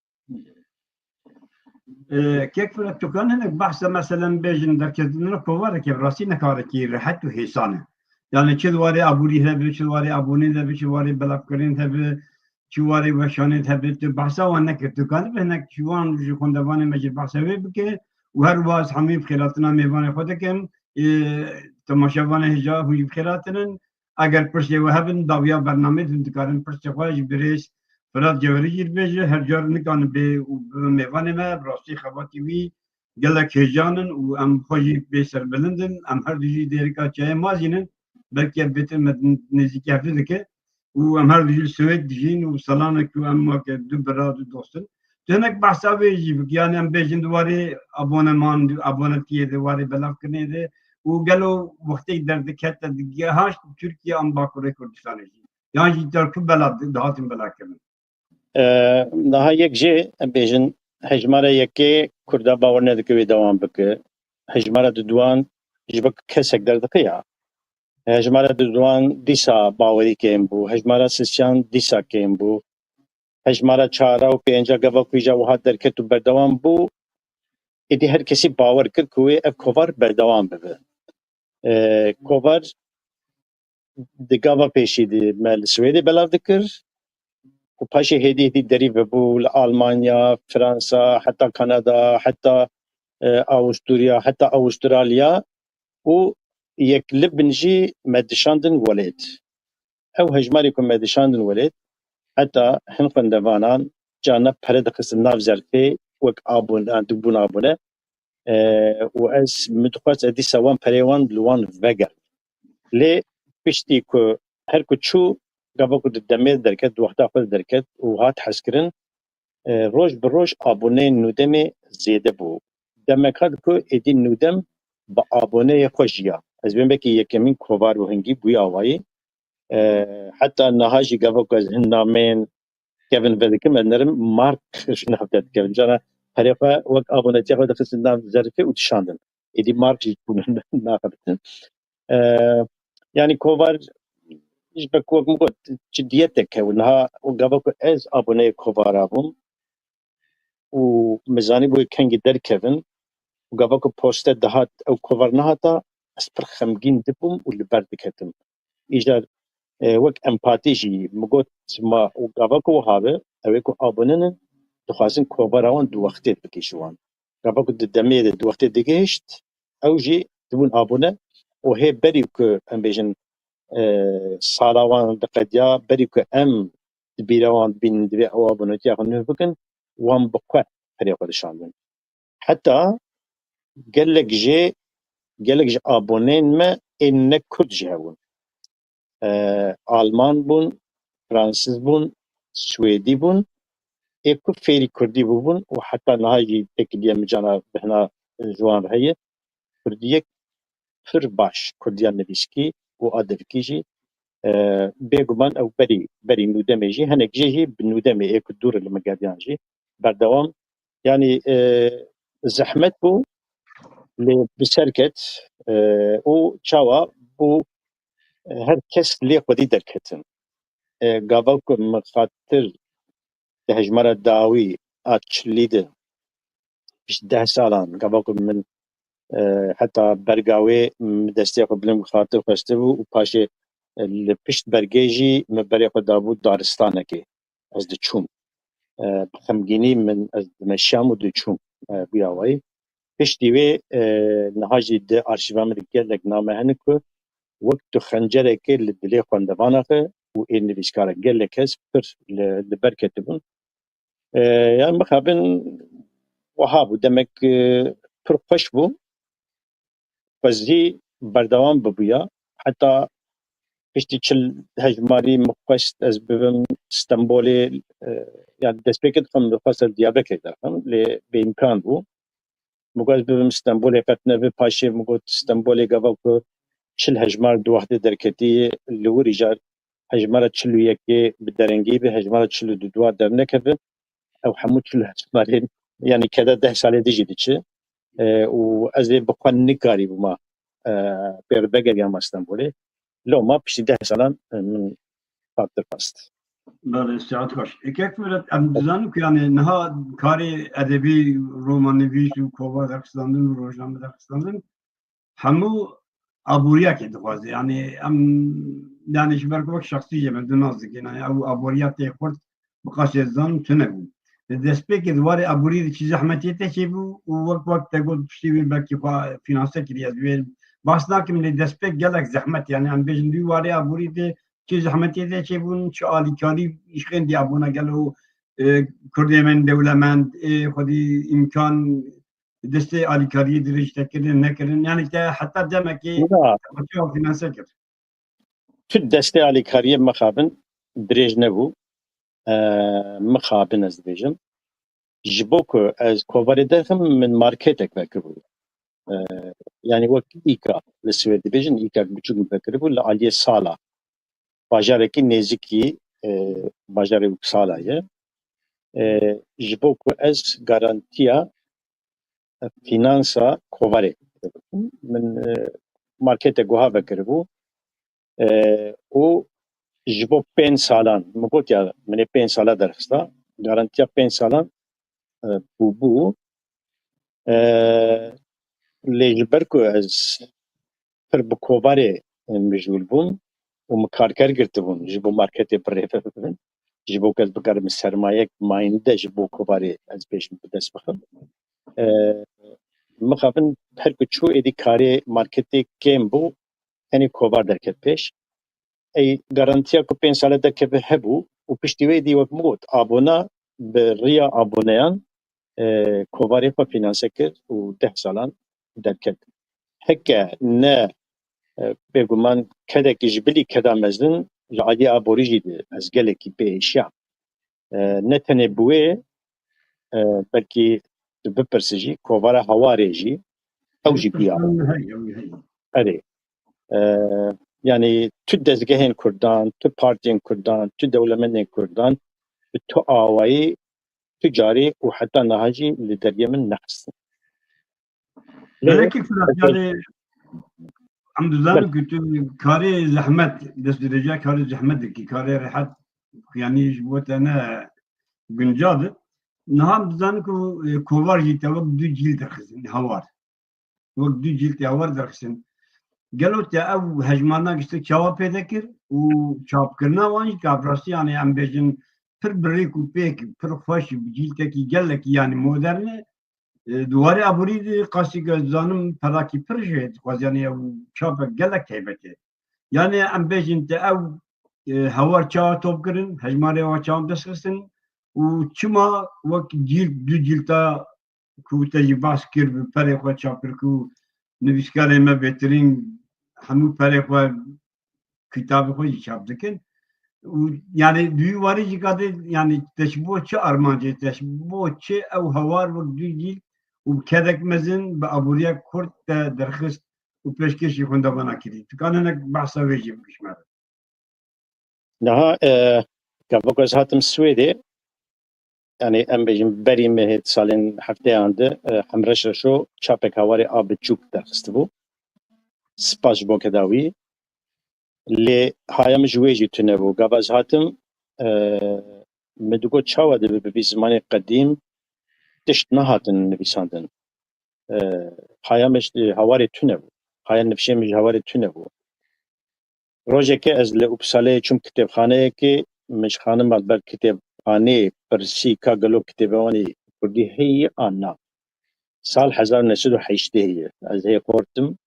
E, Kek Firet, tu kan hinek behsa meselen bêjin derketin re kovareke bi rastî ne karekî rehet û hêsan e. Yani çi di warê aborî hebe, çi di warê abonê de be, çi di warê belavkirin hebe, çi warê weşanê hebe, tu behsa wan nekir. Tu kan bi hinek ji wan ji xwendevanê me jî behsa wê bike û her wiha ez hemî bi xêratina mêvanê xwe dikim. E, temaşevanê hêja hûn jî bi xêratinin. Eger pirsê we hebin, dawiya bernameyê din dikarin pirsê xwe ji birêz Firat Cewherî jî bêje, her car nikanin bê û bibe mêvanê me, bi rastî xebatî wî gelek hêjan in û em xwe jî pê serbilind in. Em her du jî dêrika çayê mazînin, belkî ev bêtir me nêzîkî hev dike û em her du jî li Swêd dijîn û selanek û em weke du bira, du dost in. Tu hinek behsa vê jî bik, yani em bêjin di warê aboneman, abonetiyê de, warê belavkirinê de û gelo wextê derdikete digehaşt Tirkiye an Bakurê Kurdistanê jî? Yan jî ter ku bela dihatin belakirin? E, niha yek jê em bêjin hejmara yekê Kurda bawer nedike wê dewam bike. Hejmara duduwan ji bo kesek derdixê ya. Hejmara duduwan dîsa bawerî kêm bû. Hejmara sisiyan dîsa kêm bû. Hejmara çara û pênca gava ku îja wiha derket û berdewam bû, êdî her kesî bawer kir ku wê ev kovar berdewam bibe. E, kovar di gava pêşî de me li Swêdê belav dikir û paşê hêdî hêdî derî vebû li Almanya, Fransa, heta Kanada, heta, e, Awusturya, heta Awustralya û yek li bin jî me dişandin welêt. Ew hejmarê ku me dişandin welêt, heta hin xwendevanan carna pere dixistin nav zerfê wek abone, dibûn abone. E, û ez min dixwest ez dîsa wan perê wan li wan vegerim. Lê piştî ku her ku çû, gava ku di demê derket, di wexta xwe de derket û hat hezkirin, e, roj bi roj aboneyên Nûdemê zêde bû. Demek hat ku êdî Nûdem bi aboneyê xwe jiya. Ez bên belkî yekemîn kovar û hingî bûye awayî. E, heta niha jî gava ku ez hin nameyên kevin vedikim, ez nerim mark ji nav te dikevin. Cara perê xwe wek abonetiya xwe dixistin nav zerifê û dişandin. Êdî mark jî bûn naxebitin. E, yanî kovar ji ber ku wek min got, ciddiyetek hebû. Niha û gava ku ez aboneyê kovara bûm û min zanîbû kengî derkevin û gava ku poste dihat ew kovar nehata, ez pir xemgîn dibûm û li ber diketim. Îcar, e, wek empatî jî min got, ma û gava ku wiha be, ew ê ku abone ne, dixwazin kovara wan di wextê bike ji wan. Gava ku di demê de di wextê digihişt, ew jî dibûn abone û hê berî ku em bêjin, e, sala wan diqediya, berî ku em di bîra wan bînin divê ew abonetiya xwe nû bikin, wan bi xwe perê xwe dişandin. Heta gelek jê, gelek ji aboneyên me ên ne kurd jî hebûn. E, Alman bûn, Fransîz bûn, Swêdî bûn. Ê ku fêrî kurdî bûbûn û heta niha jî têkiliya min cana bihna ji wan re heye. Kurdiyek pir baş, kurdiya nivîskî û a devikî jî E, bêguman ew berî, berî nûdemê jî, hinek jê jî bi nûdemê ê ku dûr li min geriyan jî berdewam. Yanî, e, zehmet bû, lê bi ser ket, e, û çawa bû, e, her kes lê xwedî derketin. E, gava ku min xatir di hejmara dawî a çilî de, pişt deh salan, gava ku min, e, heta berga wê min destê xwe bilind xatir xwestibû û paşê, e, li pişt bergê jî min berê xwe dabû daristanekê. Ez diçûm. E, bi xemgînî min, ez dimeşiyam û diçûm, e, bûya wayî. Piştî wê, e, niha jî di arşîva min de gelek name hene ku wek tu xencerekê li dilê xwendevana xwe û ê nivîskara gelek kes pir li, li ber ketibûn. E, yani mixabin wiha bû. Demek, e, pir xweş bû. Xwezî berdewam bibûya. Heta piştî çil hejmarî min xwest ez bibim Stenbolê, e, yani destpêkê dixwim, dixwest ez Diyarbekirê derxim, lê bêîmkan bû. Min got ez bibim Stenbolê qet nebe, paşê min got Stenbolê gava ku çil hejmar di wextê derketî, li wir îcar hejmara çil û yekê bi derengî be, hejmara çil û du dua dernekeve. Ew hemû çil hejmarên, yani keda deh salê dijî diçe. E, û ez ê bi xwe nikarîbûma, e, pê re vegeriyama Stenbolê. Loma piştî deh salan, e, min xatir xwest. Belê, saet xweş. E, kek Firet, em dizanin ku yani niha karê edebî, roman nivîs û kovar derxistandin û rojname derxistandin hemû aboriyekê dixwaze. Yani em, yani ji ber ku wek şexsî jê me du nas dikin. Yani ew aboriya tê xurt bi qasê zan tune bû. Di destpêkê di warê aborî de çi zehmetiyê te çêbû û wek, wek te got piştî wê belkî xwe fînanse kiriye. Ez wê bahs nakim lê destpêk gelek zehmet, yani em bêjin di warê aborî de çi zehmetiyê te çêbûn, çi alîkarî ji xêndî abûna gelo, e, kurdê me dewlemend, ê xwedî îmkan destê alîkariyê dirêj te kirin, nekirin. Yani te heta demekê Na. xwe çawa fînanse kir? Tu destê alîkariyê mixabin dirêj nebû. E, mixabin ez dibêjim. Ji bo ku ez kovarê derxim, min marketek vekiribû. E, yani wek îka li Swêd dibêjin, îka biçûk min vekiribû li aliyê sala. Bajarekî nêzikî, e, bajarê Uppsala ye. E, ji bo ku ez garantiya, e, fînansa kovarê min, e, markete guha vekiribû. E, û ji bo pênc salan, min got ya, min ê pênc sala derxista, garantiya pênc salan, e, bûbû. E, lê ji ber ku ez pir bi kovarê, e, mijûl bûm û min karker girtibûn ji bo marketê bi rê ve bibin. Ji bo ku ez bikarim sermayek mayînde ji bo kovarê ez bêjim bi dest bixim. E, mixabin her ku çû êdî karê marketê kêm bû, tenê kovar derket pêş. Ey garantiya ku pênc sale derkeve hebû û piştî wê dî wek min got, abona bi riya aboneyan, e, kovarê xwe fînanse kir û deh salan derket. Heke ne, e, bêguman kedekî ji bilî keda mezin ji aliyê aborî jî de ez gelekî pê êşiyam. E, ne tenê bi wê, e, belkî tu bipirsi jî, kovara Hawarê jî, ew jî bûya. Hey, hey, hey. Erê. E, yani tu dezgehên Kurdan, tu partiyên Kurdan, tu dewlemendên Kurdan bi tu awayî, tu carî û heta niha jî li deriyê min nexistin. Lê Belekî Firat, yani em dizanin ku tu karê zehmet, destdirêja karê zehmet dikî, karê rehet, yani ji bo te ne guncav e. Niha em dizanin ku, e, kovar jî te wek du cîl derxistin, Hawar. Wek du cîl te Hawar derxistin. Gelo te ew hejmarna giştik çawa pêde kir û çapkirina wan jî, ka bi rastî, yani em bêjin pir bi rêk û pêk, pir xweş, cîltekî gelekî yani modern e. E, di warê aborî de qasî ku ez dizanim perakî pir jê dixwaz, yani ew çapek gelek taybet e. Yani em bêjin te ew, e, Hawar çawa top kirin, hejmarê wa çawa dest xistin û çima wek cîlt, du cîlta ku te jî behs kir bi perê xwe çap kir ku nivîskarê me bêtirîn hemû perê xwe kitabê xwe jî çap dikin. Û yani di wî warî jî kadê yani te ji bo çi armancê, te ji bo çi ew Hawar wek du cîl û bi kedek mezin bi aboriya kurt te derxist û pêşkêşî xwendevana kirî? Tu kan hinek behsa wê jî bikî ji me re. Niha e, gava ku ez hatim Swêdê, yani em bêjin berî mehê di salên hefteyan de e, Hemreş Reşo çapek Hawarê a biçûk derxistibû. Spas ji bo keda wî. Lê haya min ji wê jî tune bû. Gava ez hatim, e, min digot çawa dibe bibî zimanê qedîm tişt nehatin nivîsandin. E, haya min ji Hawarê tune bû. Haya nifşê min ji Hawarê tune bû. Rojeke ez li Uppsaleyê çûm kitêbxaneyekê, min ji xanima li ber kitêbxaneyê pirsî ka gelo kitêba wan ê kurdî heye an na. Sal hezar û neh sed û heştê ye. Ez hê xortim.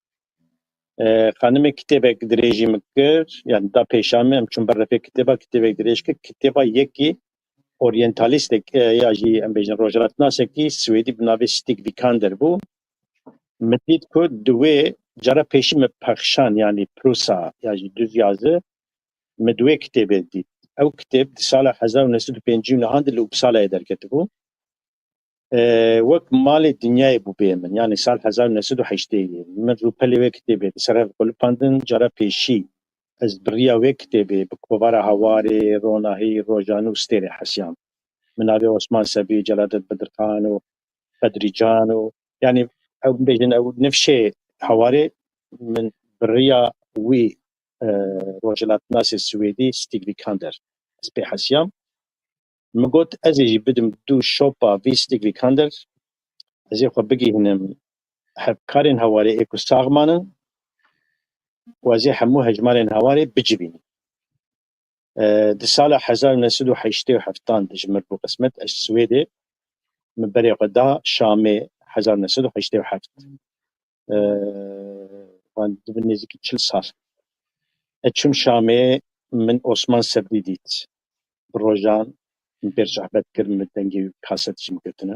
E, xanimê kitêbek dirêjî min kir, yani da pêşa min, em çûn ber refê kitêba, kitêbek dirêj kir. Kitêba yekî oryentalîstek, e, ya jî em bêjin rojhilatnasekî Swêdî bi navê Stig Vikander bû. Min dît ku di wê cara pêşî min pexşan, yani Prusa ya jî Duzyazi, min di wê kitêbê dît. Ew kitêb di sala hezar û neh sed û pêncî û nehan de li Uppsalayê derketibû. E, wek malê dinyayê bû bê min. Yani sal hezar û neh sed û heştê ye. Min rûpelê wê kitêbê di ser hev qulipandin. Cara pêşî ez bi riya wê kitêbê bi kovara Hawarê, Ronahî, Rojan û Stêrê hesiyam. Min navê Osman Sebrî, Celadet Bedirxan û Bedrîcan û, yani ew bêjin ew nifşê Hawarê min bi riya wî e, rojhilatnasê Swêdî Stig Vikander ez pê hesiyam. Min got ez ê jî bidim du şopa vî Stig Vikander, ez ê xwe bigihînim hevkarên Hawarê ê ku sax manin û ez ê hemû hejmarên Hawarê bicivînim. E, di sala hezar û neh sed û heştê û heftan de ji min bû qismet, ez Swêdê, min berê xwe da Şamê hezar û neh sed û heştê û heft. E, van dibin nêzîkî çil sal. Ez çûm Şamê, min Osman Sebrî dît. Bi rojan min pê re sohbet kir, min dengê wî kaset jî min girtine.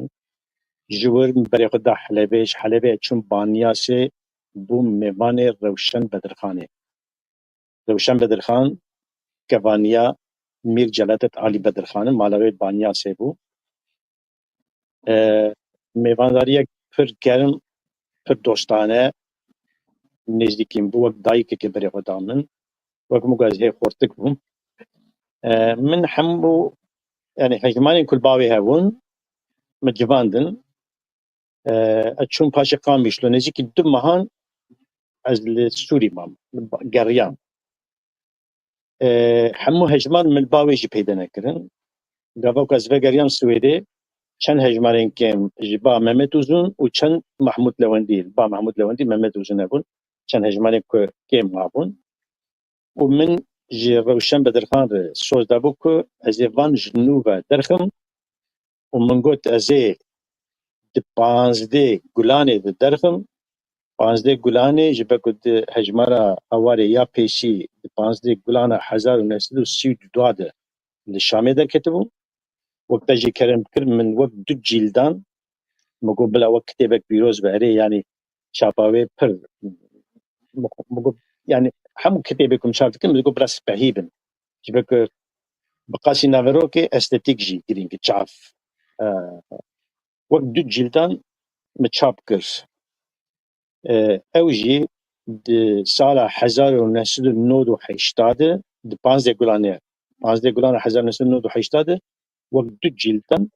Ji wir min berê xwe da Helebê, ji Helebê ez çûm Banyasê, bûm mêvanê Rewşen Bedirxanê. Rewşen Bedirxan kevaniya Mîr Celadet Alî Bedirxan in, mala wê Banyasê bû. E, mêvandariyek pir germ, pir dostane, nêzdîkî min bû, wek dayikekê berê xwe da min. Wek min got ez hê xortik bûm. E, min hemû, yani hejmarên ku li bavê hebûn, min civandin. E, ez çûm paşê Qamişlo, nêzîkî du mehan ez li Sûrî mam, li ba-, geriyam. E, hemû hejmar min li ba wê jî peyde nekirin. Gava ku ez vegeriyam Swêdê, çend hejmarên kêm ji ba Mehmet Uzun û çend Mahmud Lewendî, li ba Mahmud Lewendî Mehmet Uzun hebûn, çend hejmarên ku kêm mabûn. Û min ji Rewşen Bedirxan re soz dabû ku ez ê van ji nû ve derxim û min got ez ê di panzdeh Gulanê de derxim. Panzdeh Gulanê ji ber ku di hejmara Hawarê ya pêşî di panzdeh Gulana hezar û neh sed û sî û du de li Şamê derketibû. Wek te jî kerem kir, min wek du cîldan, min got bila wek kitêbek pîroz be, erê, yanî çapa wê pir, min got, yanî hemû kitêbê ku min çap dikin, min got bila spehî bin. Ji ber ku bi qasî naverokê estetîk jî girîng e, çav. E, wek du cîldan min çap kir. E, ew jî di sala hezar û neh sed û nod û heşta de, di panzdeh Gulanê, panzdeh Gulana hezar û neh sed û nod û heşta de wek du cîldan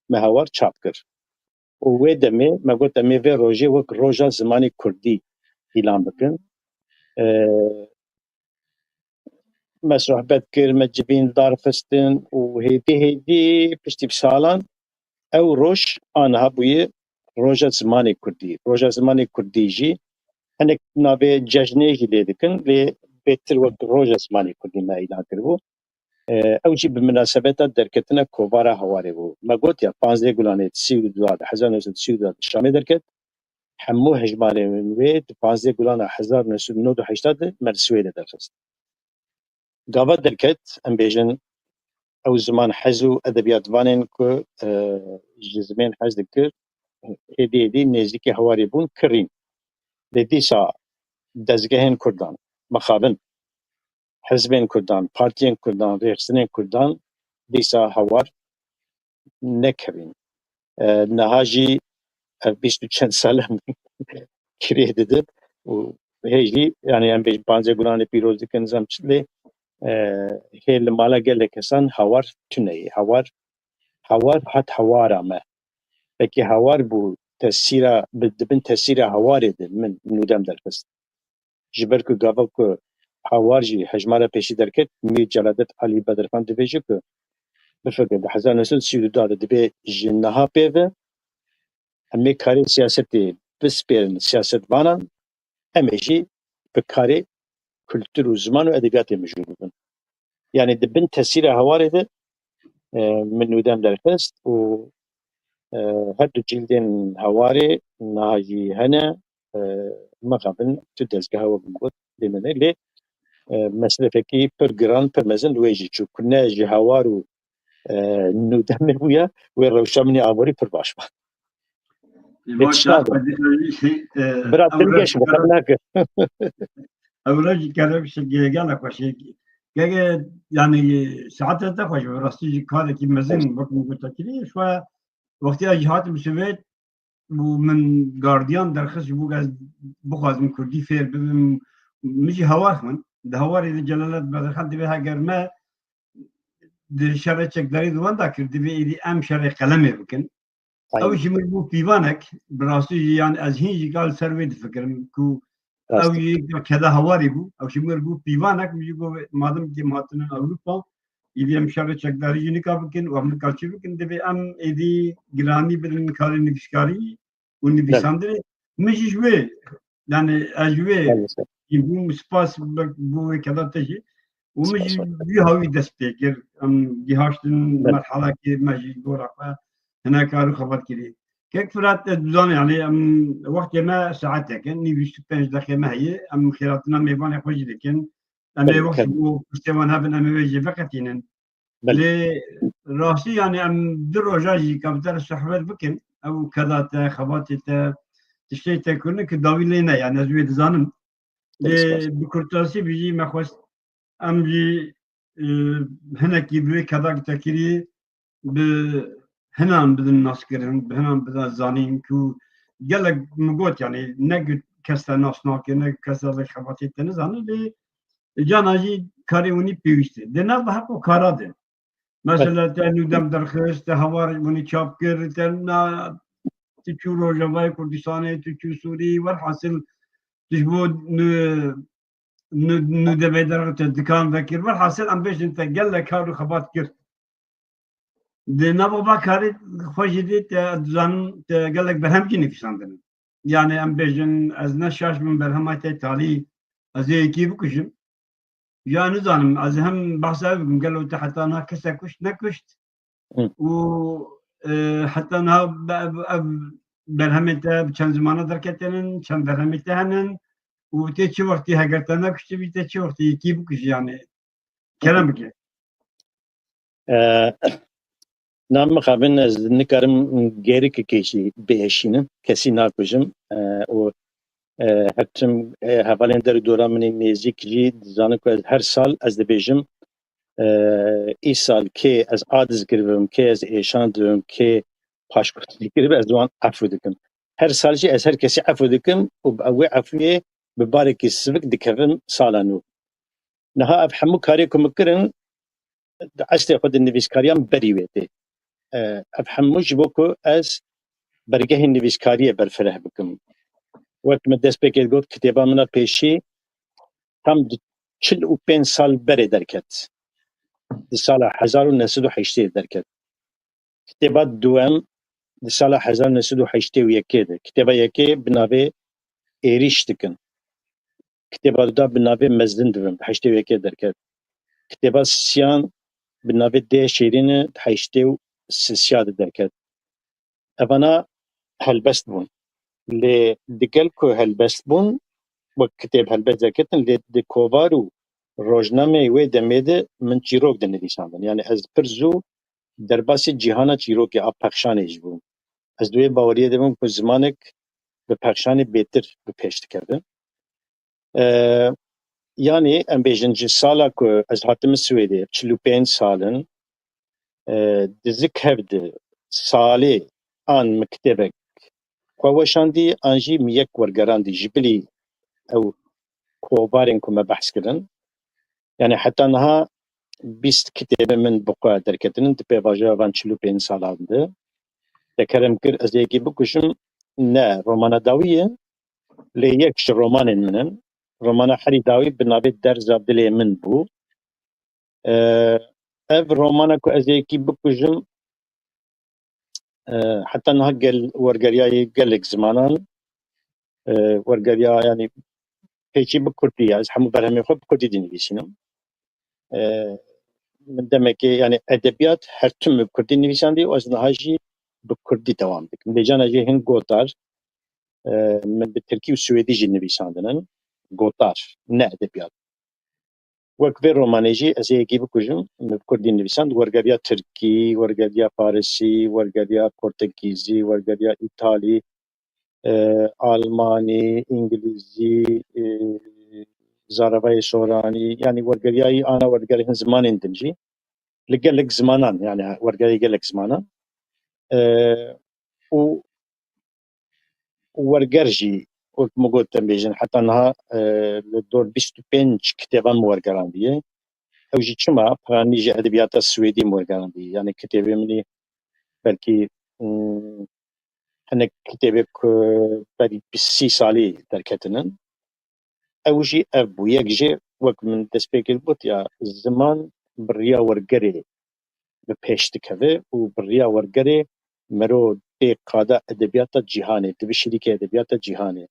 me Hawar çap kir. Û wê demê me got em ê vê rojê wek roja zimanê kurdî îlan bikin. E, me sohbet kir, me civîn darxistin û hêdî hêdî piştî bi salan ew roj aniha bûye roja zimanê kurdî. Roja zimanê kurdî jî hinek navê cejnê jî lê dikin, lê bêtir wek roja zimanê kurdî me îlan kiribû. E, ew jî bi minasebeta derketina kovara Hawarê bû. Me got ya, panzdeh Gulanê sî û du de, hezar neh sed sî û du de Şamê derket. Hemû hejmarên wê di panzdeh Gulana hezar neh sed nod û heşta de me li Swêdê derxist. Gava derket, em bêjin, ew ziman hez û edebiyatvanên ku, e, ji zimên hez dikir, êdî êdî nêzîkî Hawarê bûn, kirîn. Lê dîsa dezgehên kurdan mixabin, hizbên kurdan, partiyên kurdan, rêxistinên kurdan dîsa Hawar nekevîn. E, niha jî ev bîst û çend sal em kirê didin û hê jî, yani em bêjin panzdeh Gulanê pîroz dikin, nizam çi, lê e, hê li mala gelek kesan hawar tune ye. Hawar, hawar hat hawara me. Pekî hawar bû tesîra, bi, di bin tesîra hawarê de min nûdem derxist. Ji ber ku gava ku hawar jî hejmara pêşî derket, Mîr Celadet Alî Bedirxan dibêje ku, bifikir, di hezar neh sed û sî û du de dibê ji niha pê ve em ê karê siyasetê bispêrin siyasetvanan, em ê jî bi karê kultur û ziman û edebiyatê mijûl bibin. Yanî di bin tesîra hawarê de, e, min nûdem derxist û, e, her du cîldên hawarê niha jî hene. E, mixabin tu dezgeha we bi got lê nene lê, e, mesrefekî pir giran, pir mezin li wê jî çû ku ne ji hawar û, e, nûdemê bûye, wê rewşa min ê aborî pir baş ba. Lê tişta de. Bira, dilgeş be, xebt nake. Ew re jî kerem şikê gela xweşê. Gege, yani, saete te xweş be, rastî jî karekî mezin wek min gote kirî. Şwe wextî ez jî hatim Swêd û min gardiyan derxist ji bo ez bixwazim kurdî fêr bibim. Min jî hawar xwend. Di hawarê de Celadet Bedirxan dibê heger me di şerê çekdarî di wenda kir, divê êdî em şerê qelemê bikin. Ew ji min bû pîvanek, bi rastî jî, yan ez hîn jî ka li ser wê difikirim ku ew jî keda hawarî bû. Ew ji min bû pîvanek, min jî got, madem ki em hatinin Ewropa, êdî em şerê çekdarî jî nika bikin û em nika çi bikin, divê em êdî giranî bidin karê nivîskarî û nivîsandinê. Min jî ji wê, yani ez ji wê jî bûm, spas bo wê keda te jî. Û min jî wî hawî dest pê kir. Em gihaştin merhalekê, me jî gora xwe hinek kar û xebat kirî. Kek Firat, ez dizanî, yani em wextê me saetek e, nîv bîst û pênc deqê me heye. Em xêratina mêvanê xwe jî dikin. Em ê wext ji bo piştê wan hebin, em ê wê jî veqetînin. Lê rastî, yani em du roja jî ka bi te re sohbet bikin, ew keda te, xebatê te, tiştê te kirin ki dawî lê ne, yani ez wê dizanim. Lê bi kurtasî bijî me xwest em jî, e, hinekî bi wê keda ki te kirî bi hinan bidin naskirin, bi hinan bidin zanîn ku gelek min got, yani ne ku kes te nas nake, ne ku kes te xebatê te nizane, lê cana jî karê winî pêwîst e. Di nav heqo kara de. Mesela te nûdem derxist, te hawar winî çap kir, te na, tu çû Rojavayê Kurdistanê, tu çû Sûrî, welhasil tu ji bo nû-, nû-, nûdemê derxist, te dikan vekir. Welhasil em bêjin te gelek kar û xebat kir. Di nava va karê xwe jî dê te, dizanim te gelek berhem jî nivîsandin. Yani em bêjin, ez ne şaş bim berhema te talî, ez ê yekî bikujim. Ya nizanim, ez hem behsa ev bikim, gelo te heta niha kese kuşt, nekuşt? Hı. Û, e, heta niha be-, ev, ev berhemê te bi çend zimana derketinin, çend berhemê te henin? Û tê çi wextî heger te nekuştibî, tê çi wextî yekî bikujî yani? Kerem bike. E, na mixabin ez nikarim gêrikekê jî bieşînim, kesî nakujim. E, û, e, her tim, e, hevalên der û dora min ê nêzîk jî dizanin ku ez her sal ez dibêjim, e, îsal kê ez a dizgir bibim, kê ez êşan dibim, kê paşkotî dikir, ez wan efû dikim. Her sal jî ez her kesî efû dikim û bi wê efûyê bi barekî sivik dikevim sala nû. Niha ev hemû karê ku min kirin, di eslê xwe di nivîskariya min berî wê tê. E, ev hemû ji bo ku ez bergehên nivîskariyê berfireh bikim. Wek min destpêkê digot, kitêba min a pêşî tam di çil û pênc sal berê derket. Di sala hezar û neh sed û heştê derket. Kitêba duwem di sala hezar neh sed û heştê û yekê de. Kitêba yekê bi navê Êrîş dikin. Kitêba duda bi navê Mezin dibim, di heştê û yekê derket. Kitêba siyan bi navê Dê Şêrîn e, di heştê û sisiya de derket. Evana helbest bûn. Lê digel ku helbest bûn, wek kitêb helbest derketin, lê di kovar û rojnameyê wê demê de min çîrok dinivîsandin. Yani ez pir zû derbasî cîhana çîrokê a pexşanê jî bûm. Ez di wê baweriyê de bûm ku zimanek bi pexşanê bêtir bi pêş dikeve. E, yanî em bêjin ji sala ku ez hatime Swêdê, çil û pênc sal in, e, di zik hev de salê an min kitêbek xwe weşandî, an jî min yek wergerandî ji bilî ew kovarên ku me behs kirin. Yani heta niha bîst kitêbê min bi xwe derketinin di pêvajoya van çil û pênc salan de. Te kerem kir ez ê yekî bikujim, ne romana dawî ye, lê yek ji romanên min in. Romana herî dawî bi navê Derza Dilê Min bû. Ee, ev romana ku ez ê yekî bikujim, e, heta niha gel, wergeriyayê gelek zimanan, e, wergeriya, yani, pêçî bi kurdî ye. Ez hemû berhemên xwe bi kurdî dinivîsînim. E, min demekê, yani, edebiyat her tim bi kurdî nivîsandiye û ez niha jî bi kurdî dewam dikim. Lê cana jî hin gotar, e, min bi tirkî û swêdî jî nivîsandin in. Gotar, ne edebiyat. Wek vê romanê jî ez ê yekî bikujim, min bi kurdî nivîsand, wergeriya tirkî, wergeriya farisî, wergeriya portekîzî, wergeriya îtalî, e, almanî, îngilîzî, e, zaravayê soranî, yani wergeriyayî ana wergerê hin zimanên din jî. Li gelek zimanan, yani wergerê gelek zimanan. E, û werger jî, wek min got, em bêjin, heta niha, e, li dor bîst û pênc kitêban min wergerandiye. Ew jî çima? Piranî ji edebiyata swêdî min wergerandiye. Yani kitêbê min ê belkî, hmm, hinek kitêbê ku berî sî salî derketinin. Ew jî ev bû. Yek jê, wek min destpêkê gotiya, ziman bi riya wergerê bi pêş dikeve û bi riya wergerê mero tê qada edebiyata cîhanê, dibe şirîkê edebiyata cîhanê.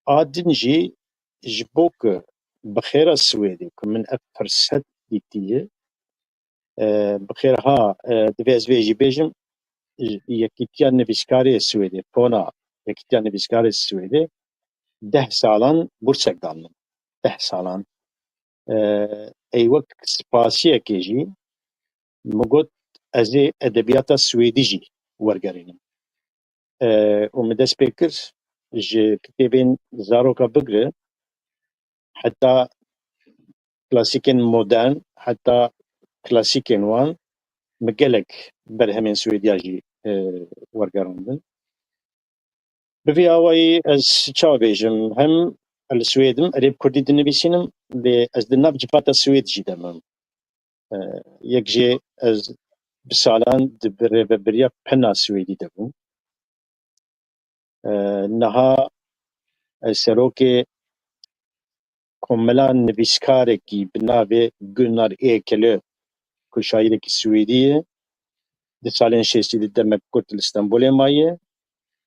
A din jî ji bo ku bi xêra Swêdê ku min ev firset dîtiye, e, bi xêr ha, e, divê ez vê jî bêjim, Yekîtiya Nivîskarê Swêdê, pona Yekîtiya Nivîskarê Swêdê deh salan bursek dan min. Deh salan. E, ey wek spasiyekê jî min got, ez ê edebiyata Swêdî jî wergerînim. E, û min dest pê kir, ji kitêbên zaroka bigire heta klasîkên modern, heta klasîkên wan, min gelek berhemên Swêdiya jî, e, wergerandin. Bi vî awayî ez çawa bêjim, hem li Swêd im, erê bi kurdî dinivîsînim, lê ez di nav civata Swêd jî de me. E, yek jê ez bi salan di bi rêvebiriya pena Swêdî de bûm. E, niha ez serokê komela nivîskarekî bi navê Gunnar Ekeliö, ku şairekî Swêdî ye, di salên şêstî de demek kurt li Stenbolê maye.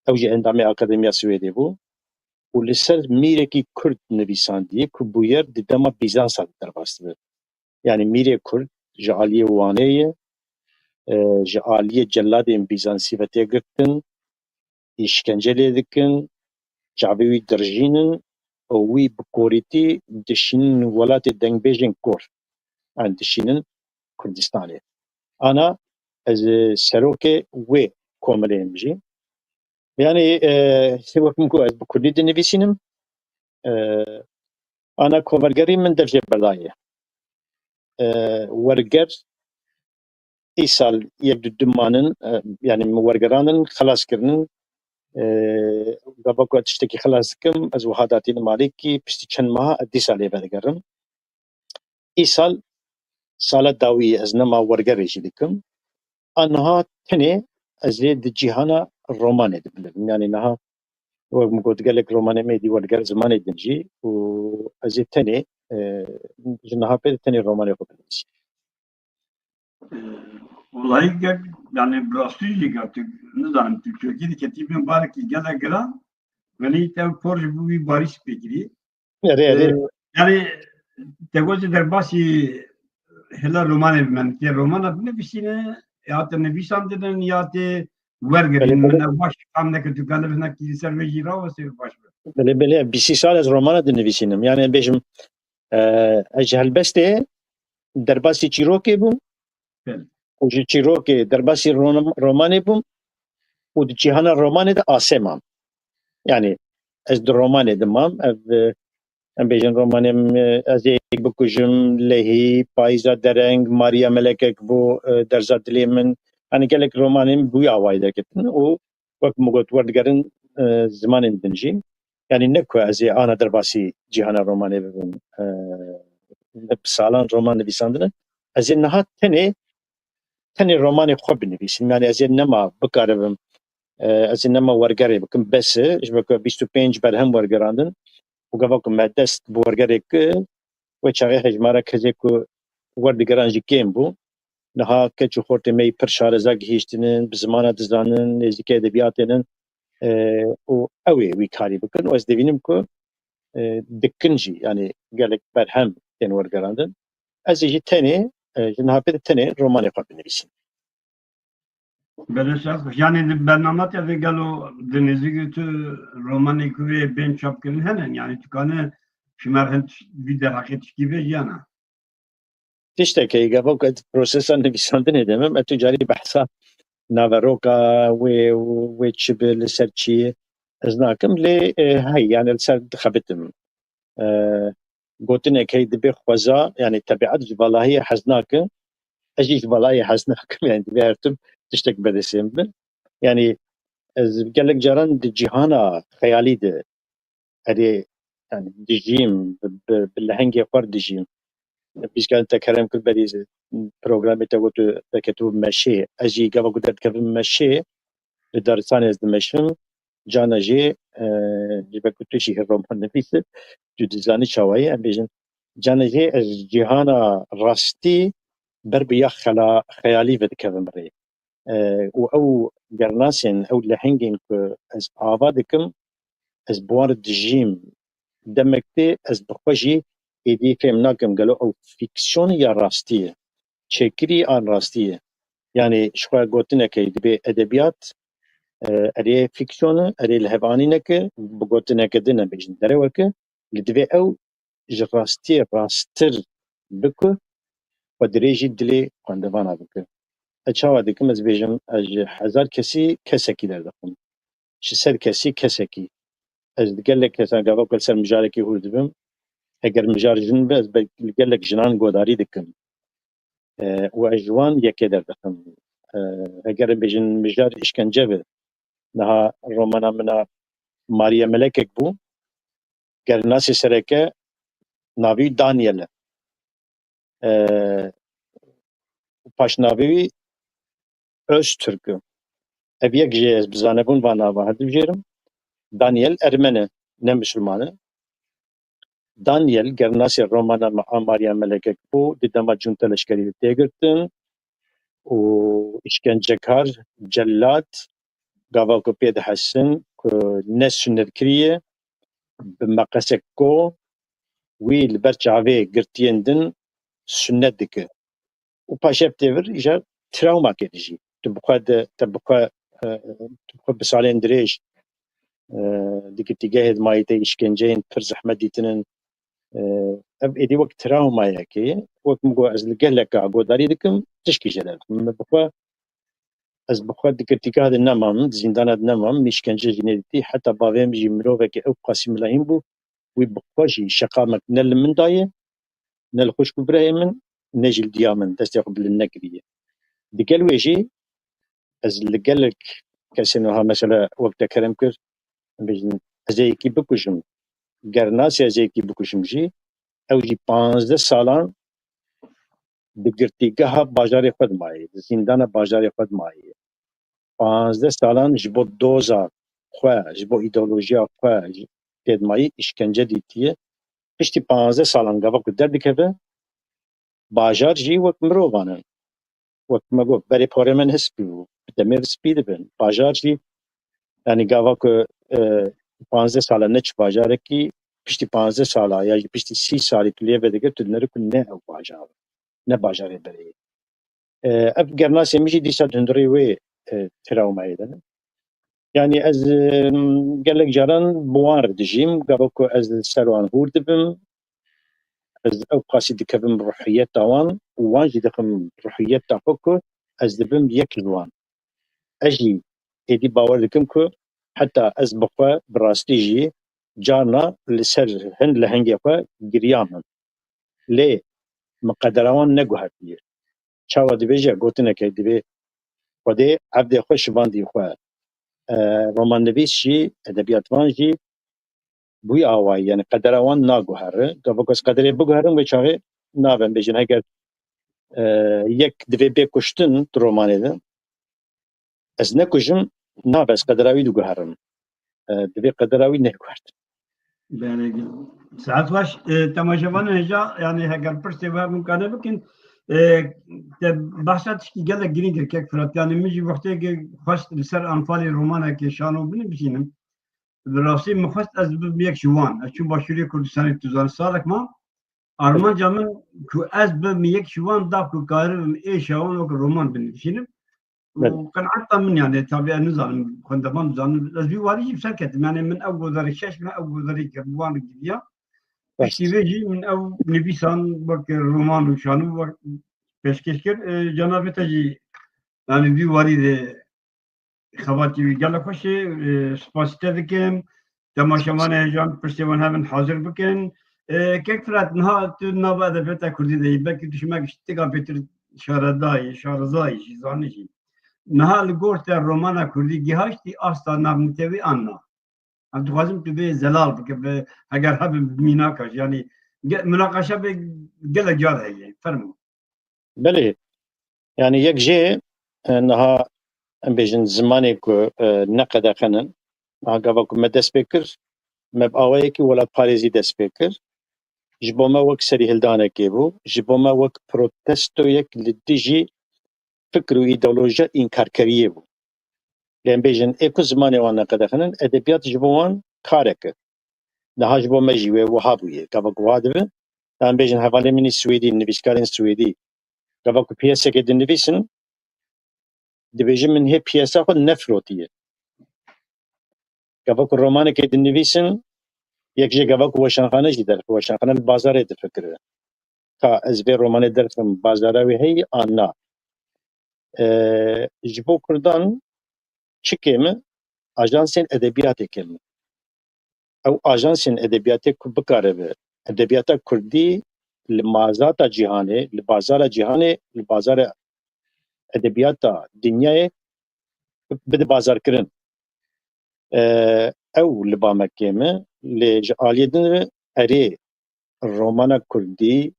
Ew jî endamê Akademiya Swêdê bû û li ser mîrekî kurd nivîsandiye ku bûyer di dema Bîzansa de derbas dibe. Yani mîrê kurd ji aliyê Wanê ye, e, ji aliyê celadên Bîzansî ve tê girtin, îşkence lê dikin, çavê wî dirjînin û wî bi korîtî dişînin welatê dengbêjên kor, yani dişînin Kurdistanê. Ana ez, e, serokê wê komelê im jî. Yani, e, wek min got, ez bi kurdî dinivîsînim. E, ana kovergerî min dev jê berdaye. E, werger îsal yek du dimanin, e, yani min wergerandin, xelas kirinin. E, gava ku ez tiştekî xelas dikim, ez wiha datînim alîkî, piştî çend meha ez dîsa lê vedigerim. Îsal sala dawî ye, ez nema wergerê jî dikim. A niha tenê ez ê di cîhana romanê de bilirim. Yani niha, wek min got, gelek romanê me dî werger zimanê din jî û ez ê tenê, e, ji niha pê de tenê romanê xwe binivîsim. Ee, Wellahî gel, yani bi rastî jî gel tu, nizanim, tu çekî diketî bin barekî gelek giran, welî te por ji bo wî barî spêkirî. Erê, erê. Ee, yani te got derbasî hela romanê bi me, te romana binivîsîne, ya te nivîsandinin, ya te wergirîn. Belê, belê. Min ev baş fam neke, tu gelê hinekî li ser vê jî rawestê, baş be. Belê, belê, bîst sal ez romana dinivîsînim. Yani bêjim, e, ez ji helbestê derbasî çîrokê bûm. Belê. Û ji çîrokê derbasî ron-, romanê bûm û di cîhana romanê de asê mam. Yani ez di romanê de mam. Ev, e, em bêjin romanê min, e, Ez ê yek bikujim, Lehî, Payîza Dereng, Mariya Melekek bû, e, Derza Dilê Min. Yani gelek romanên bi wî awayî derketin û wek min got, werdigerin, e, zimanên din jî. Yani ne ku ez ê ana derbasî cîhana romanê bibim, e, bi salan roman nivîsandine. Ez ê niha tenê, tenê romanê xwe binivîsim. Yani ez ê nema bikaribim, e, ez ê nema wergerê bikim. Bes e, ji ber ku bîst û pênc berhem wergerandin û gava ku me dest bi wergerê kir, wê çaxê hejmara kesê ku werdigeran jî kêm bû. Niha keç û xortê me yî pir şareza gihîştinin, bi zimana dizanin, nêzîkê edebiyatê nin, e, û ew ê wî karî bikin. Û ez dibînim ku, e, dikin jî, yani gelek berhem tên wergerandin. Ez ê jî tenê, e, ji niha pê de tenê romanê xwe binivîsim. Belê, şev xweş. Yani di bernama te de gelo di nêzîkî tu romanê ku wê bên çapkirin hene? Yani tu kane ji me re hin vî derheqê tişkî vê jiyana? Tiştekê gava ku ez prosesa nivîsandinê de me, me tu carî behsa naveroka wê, wê çi bi, li ser çi ye, ez nakim. Lê, e, hey, yani li ser dixebitim. E, gotinek hey dibê xweza, yani tebiat ji valahiyê hez nake, ez jî ji valahiyê hez nakim, yani divê her tim tiştek bedestê min be. Yani ez gelek caran di cîhana xeyalî de erê, yani dijîm, bi, bi, bi lehengê xwe re dijîm. Pîskan te kerem kir berî programê te got, te ketibû meşê. Ez jî gava ku derdikevim meşê, li daristanê ez dimeşim. Cana jê, e, ji ber ku tu jî roman nivîs î, tu dizanî çawa ye, em bêjin. Cana jê ez cîhana rastî ber bi ya xela-, xeyalî vedikevim rê. E, û ew gernasên, ew lehengên ku ez ava dikim, ez bi wan re dijîm. Demek tê ez bi xwe jî êdî fêm nakim gelo ew fîksyon ya rastî ye. Çêkirî an rastî ye. Yani ji xwe gotineke dibê edebiyat, e, erê fîksyon e, erê lihevanîneke, bi gotineke din em bêjin dereweke, li divê ew ji rastiyê rasttir biku xwe dirêjî dilê xwendevana bike. Ez çawa dikim? Ez bêjim, ez ji hezar kesî kesekî derdixim. Ji sed kesî kesekî. Ez li gelek kesan gava ku li ser mijarekî hûr dibim. Eger mijar jin be, ez be-, li gelek jinan godarî dikim. E, û ez ji wan yekê derdixim. E, eger em bêjin mijar îşkence be, niha romana min a Mariye Melekek bû. Gernasê sereke navî Daniel e. E, paşnavî wî Öztürk e. Ev yek jê ez bi zanebûn van nava hildibijêrim. Daniel Ermen e, ne Misilman e. Daniel, gernasê romana me a Mariya Melekek bû, di dema cûnte leşkerî de tê girtin û îşkencekar, cellat, gava ku pê dihesin ku ne sunnetkirî ye, bi meqesek ko wî li ber çavê girtiyên din sunnet dike. Û paşê ev têvir îcar trawmakê dijî. Tu bi xwe de, te bi xwe, e, tu bi xwe bi salên dirêj, e, di girtîgehê de mayî te îşkenceyên pir zehmet dîtinin. E, ev êdî wek trawmayekê ye. Wek min got, ez li gelek a godarî dikim, tişkî jê derdikim. Min bi xwe, ez bi xwe di girtîgeha de nemam, di zîndana de nemam, min îşkence jî nedîtî. Heta bavê min jî mirovekî ew qasî milahîn bû, wî bi xwe jî şeqamek ne li min daye, ne li xwişk û birayê min, ne jî li diya min destê xwe bilind nekiriye. Digel wê jî ez li gelek kesên wiha, mesela wek te kerem kir, em bêjin, ez ê yekî bikujim, gernasê ez ê yekî bikujim jî, ew jî panzdeh salan di girtîgeha bajarê xwe de mayî, di zîndana bajarê xwe de mayî. Panzdeh salan ji bo doza xwe, ji bo îdeolojiya xwe, ji, tê de mayî, îşkence dîtiye. Piştî panzdeh salan gava ku derdikeve, bajar jî wek mirovan in. Wek me got, berê porê me niha spî bû, bi demê ve spî dibin. Bajar jî, yani gava ku, e, panzdeh sala neçî bajarekî, piştî panzdeh sala ya jî piştî sî salî tu lê vedigir, tu dinêrî ku ne ew bajar e, ne bajarê berê ye. E, ev gernasê min jî dîsa di hundirê wê, e, trawmayê de ne. Yani ez, e, gelek caran bi wan re dijîm, gava ku ez li ser wan hûr dibim, ez ew qasî dikevim ruhiyeta wan û wan jî dixim ruhiyeta xwe ku ez dibim yek ji wan. Ez jî êdî bawer dikim ku heta ez bi xwe bi rastî jî carna li ser hin lehengê xwe giriyam. Lê min qedera wan neguhertiye. Çawa dibêje, gotineke dibê Xwedê evdê xwe şivandî xwe. E, romannivîs jî, edebiyatvan jî bûyî awayî, yani qedera wan naguhere. Gava ku ez qederê biguherim, wê çaxê nabin bêjin heger e, yek divê bê kuştin di romanê de. Ez nekujim, nabe ez qedera wî diguherim. E, divê qedera wî neguhertin. Belê. Saet baş, e, temaşevanên hêja, yani heger pirsê we bûn kane bikin, e, te behsa tişkî gelek girîng kir kek Firat. Yani min jî wextê ki xwest li ser Anfalê romanekê şano binivîsînim. Bi rastî min xwest ez bibim yek ji wan. Ez çûm Başûrê Kurdistanê, tu zanî salek ma. Armanca min ku ez bim yek ji wan da ku karibim êşa wan wek roman binivîsînim. Û qenaeta min, yani, tabii ez nizanim, xwendevan dizanin. Ez vî warî jî bi ser ketim. Yani min ew gozarî şeş me, ew gozarî kir, bi wan gidiya. Piştî vê jî min ew nivîsan wek roman û şano wek pêşkêş kir. E, cenabê te jî, yani, vî warî de xebatî wî gelek xweş e. E, spasî te dikim. Temaşevanê hêja, pirsê wan hebin hazir bikin. E, kek Firat, niha tu nava edebiyata kurdî de yî, belkî tu ji me ştika bêtir şaredayî, şarizayî jî, zanî jî. Niha li gor te romana kurdî gihaştî asta navnetewî an na? Em dixwazim tu vê zelal bike, bi, heger hebin bi mînaka jî, yanî ge-, munaqeşa vê gelek car heye. Fermo. Belê. Yani yek jê, e, niha em bêjin zimanê ku, e, ne qedexin in. Niha gava ku me dest pê kir, me bi awayekî welatparêzî dest pê kir. Ji bo me wek serîhildanekê bû, ji bo me wek protestoyek li dijî fikr û îdeolojiya înkarkeriyê bû. Lê em bêjin, ê ku zimanê wan neqedexin in, edebiyat ji bo wan karek e. Niha ji bo me jî wê wiha bûye. Gava ku wiha dibe, em bêjin hevalên min ê Swêdî, nivîskarên Swêdî, gava ku piyeseke dinivîsin, dibêjin min hê piyesa xwe nefirotiye. Gava ku romanekê dinivîsin, yek jê gava ku weşanxane jî derxe, weşanxane li bazarê difikire. Ka ez vê romanê derxim, bazara wê heyî an na? E, ji bo Kurdan çi kêm e? Ajansên edebiyatê kêm e. Ew ajansên edebiyatê ku bikaribe edebiyata kurdî li mazata cîhanê, li bazara cîhanê, li bazara edebiyata dinyayê bide bazarkirin. E, ew li ba me kêm e, lê ji aliyê din re erê romana kurdî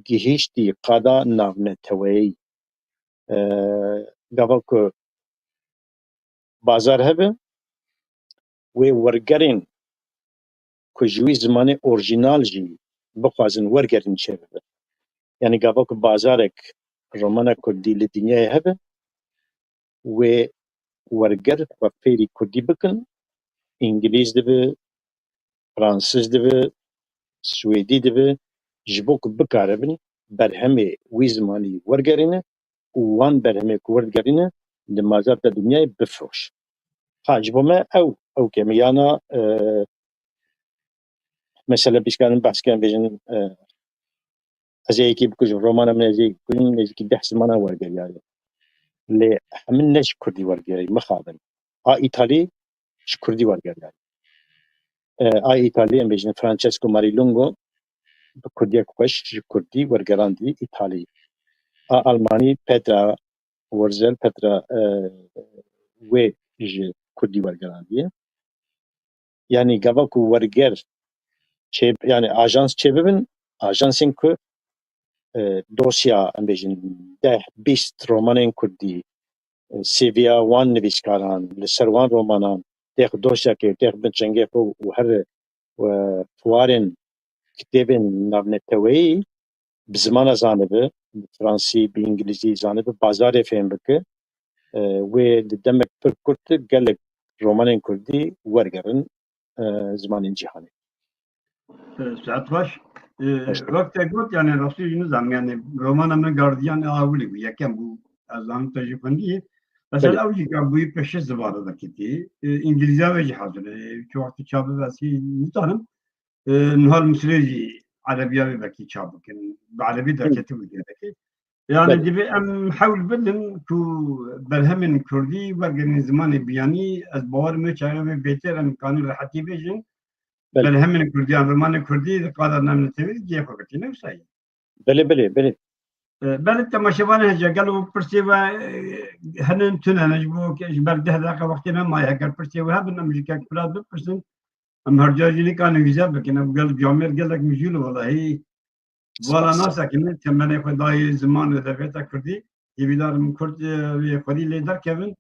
gihîştî qada navneteweyî. E, gava ku bazar hebe, wê wergerên ku ji wî zimanê orjînal jî bixwazin wergerin çêbibe. Yanî gava ku bazarek romana kurdî li dinyayê hebe, wê werger xwe fêrî kurdî bikin, îngilîz dibe, fransiz dibe, swêdî dibe, ji bo ku bikaribin berhemê wî zimanî wergerîne û wan berhemê ku werdigerîne li mazarta dinyayê bifiroş. Ha, ji bo me ew, ew kêm e. Yana, e, mesela, bîskarin behs kirin, bêjin, e, ez ê yekî bikujim, romana min ez ê yekî bikujim, nêzîkî deh zimanan wergeriyaye. Lê hemin ne ji kurdî wergeriyayî, mixabin. A îtalî ji kurdî wergeriyaye. E, a îtalî, em bêjin Francesco Marilungo, bi kurdiyek xweş ji kurdî wergerandiye îtalî. A almanî Petra Wurzel, Petra, e, wê ji kurdî wergerandiye. Yanî gava ku werger çê, yanî ajans çêbibin, ajansên ku, e, dosya, em bêjin, deh, bîst romanên kurdî, e, C V'ya wan nivîskaran, li ser wan romanan, têx dosyakê, têx bin çengê xwe û here, e, fuarên kitêbên navneteweyî bi zimana zanibe, bi fransî, bi îngilîzî zanibe, bazarê fêm bike, e, wê di demek pir kurt de gelek romanên kurdî wergerin, e, zimanên cîhanê. E, saet baş. E, wek te got, yani rastî jî nizam, yani romana min Gardiyan a ewilî bû, yekem bû, ez zanim te jî xwendî. Mesela ew jî ka bûyî pêşe zivara de kitî, e, îngilîziya ve jî hazir e, çi wextî çape ve ez hî nizanim. E, niha li Misirê jî erebiya wê vekî çap bikin. Bi erebî derketibû gerekê. Yani divê em hewl bidin ku berhemên kurdî wergerîn zimanê biyanî, ez bawer me çaye wê bêtir em kanî rehetî bêjin. Belê. Berhemên kurdî yan romanê kurdî di qada navnetewî de cihê xwe girtî, ne wisa ye? Belê, belê, belê. E, belê temaşevanê hêja, gelo pirsê we, e, hene tune ne, ji bo ke ji ber deh deqa wextê me maye, heger pirsê we hebin, em ji kek Firat bipirsin. Em her ca jî nikarin wîze bikin. Ev gel camêr gelek mijûl e welahî. Vala nasekinin, temenê xwe dayê ziman û edebiyata kurdî. Hêvîdar im kurd, e, wê xwedî lê derkevin.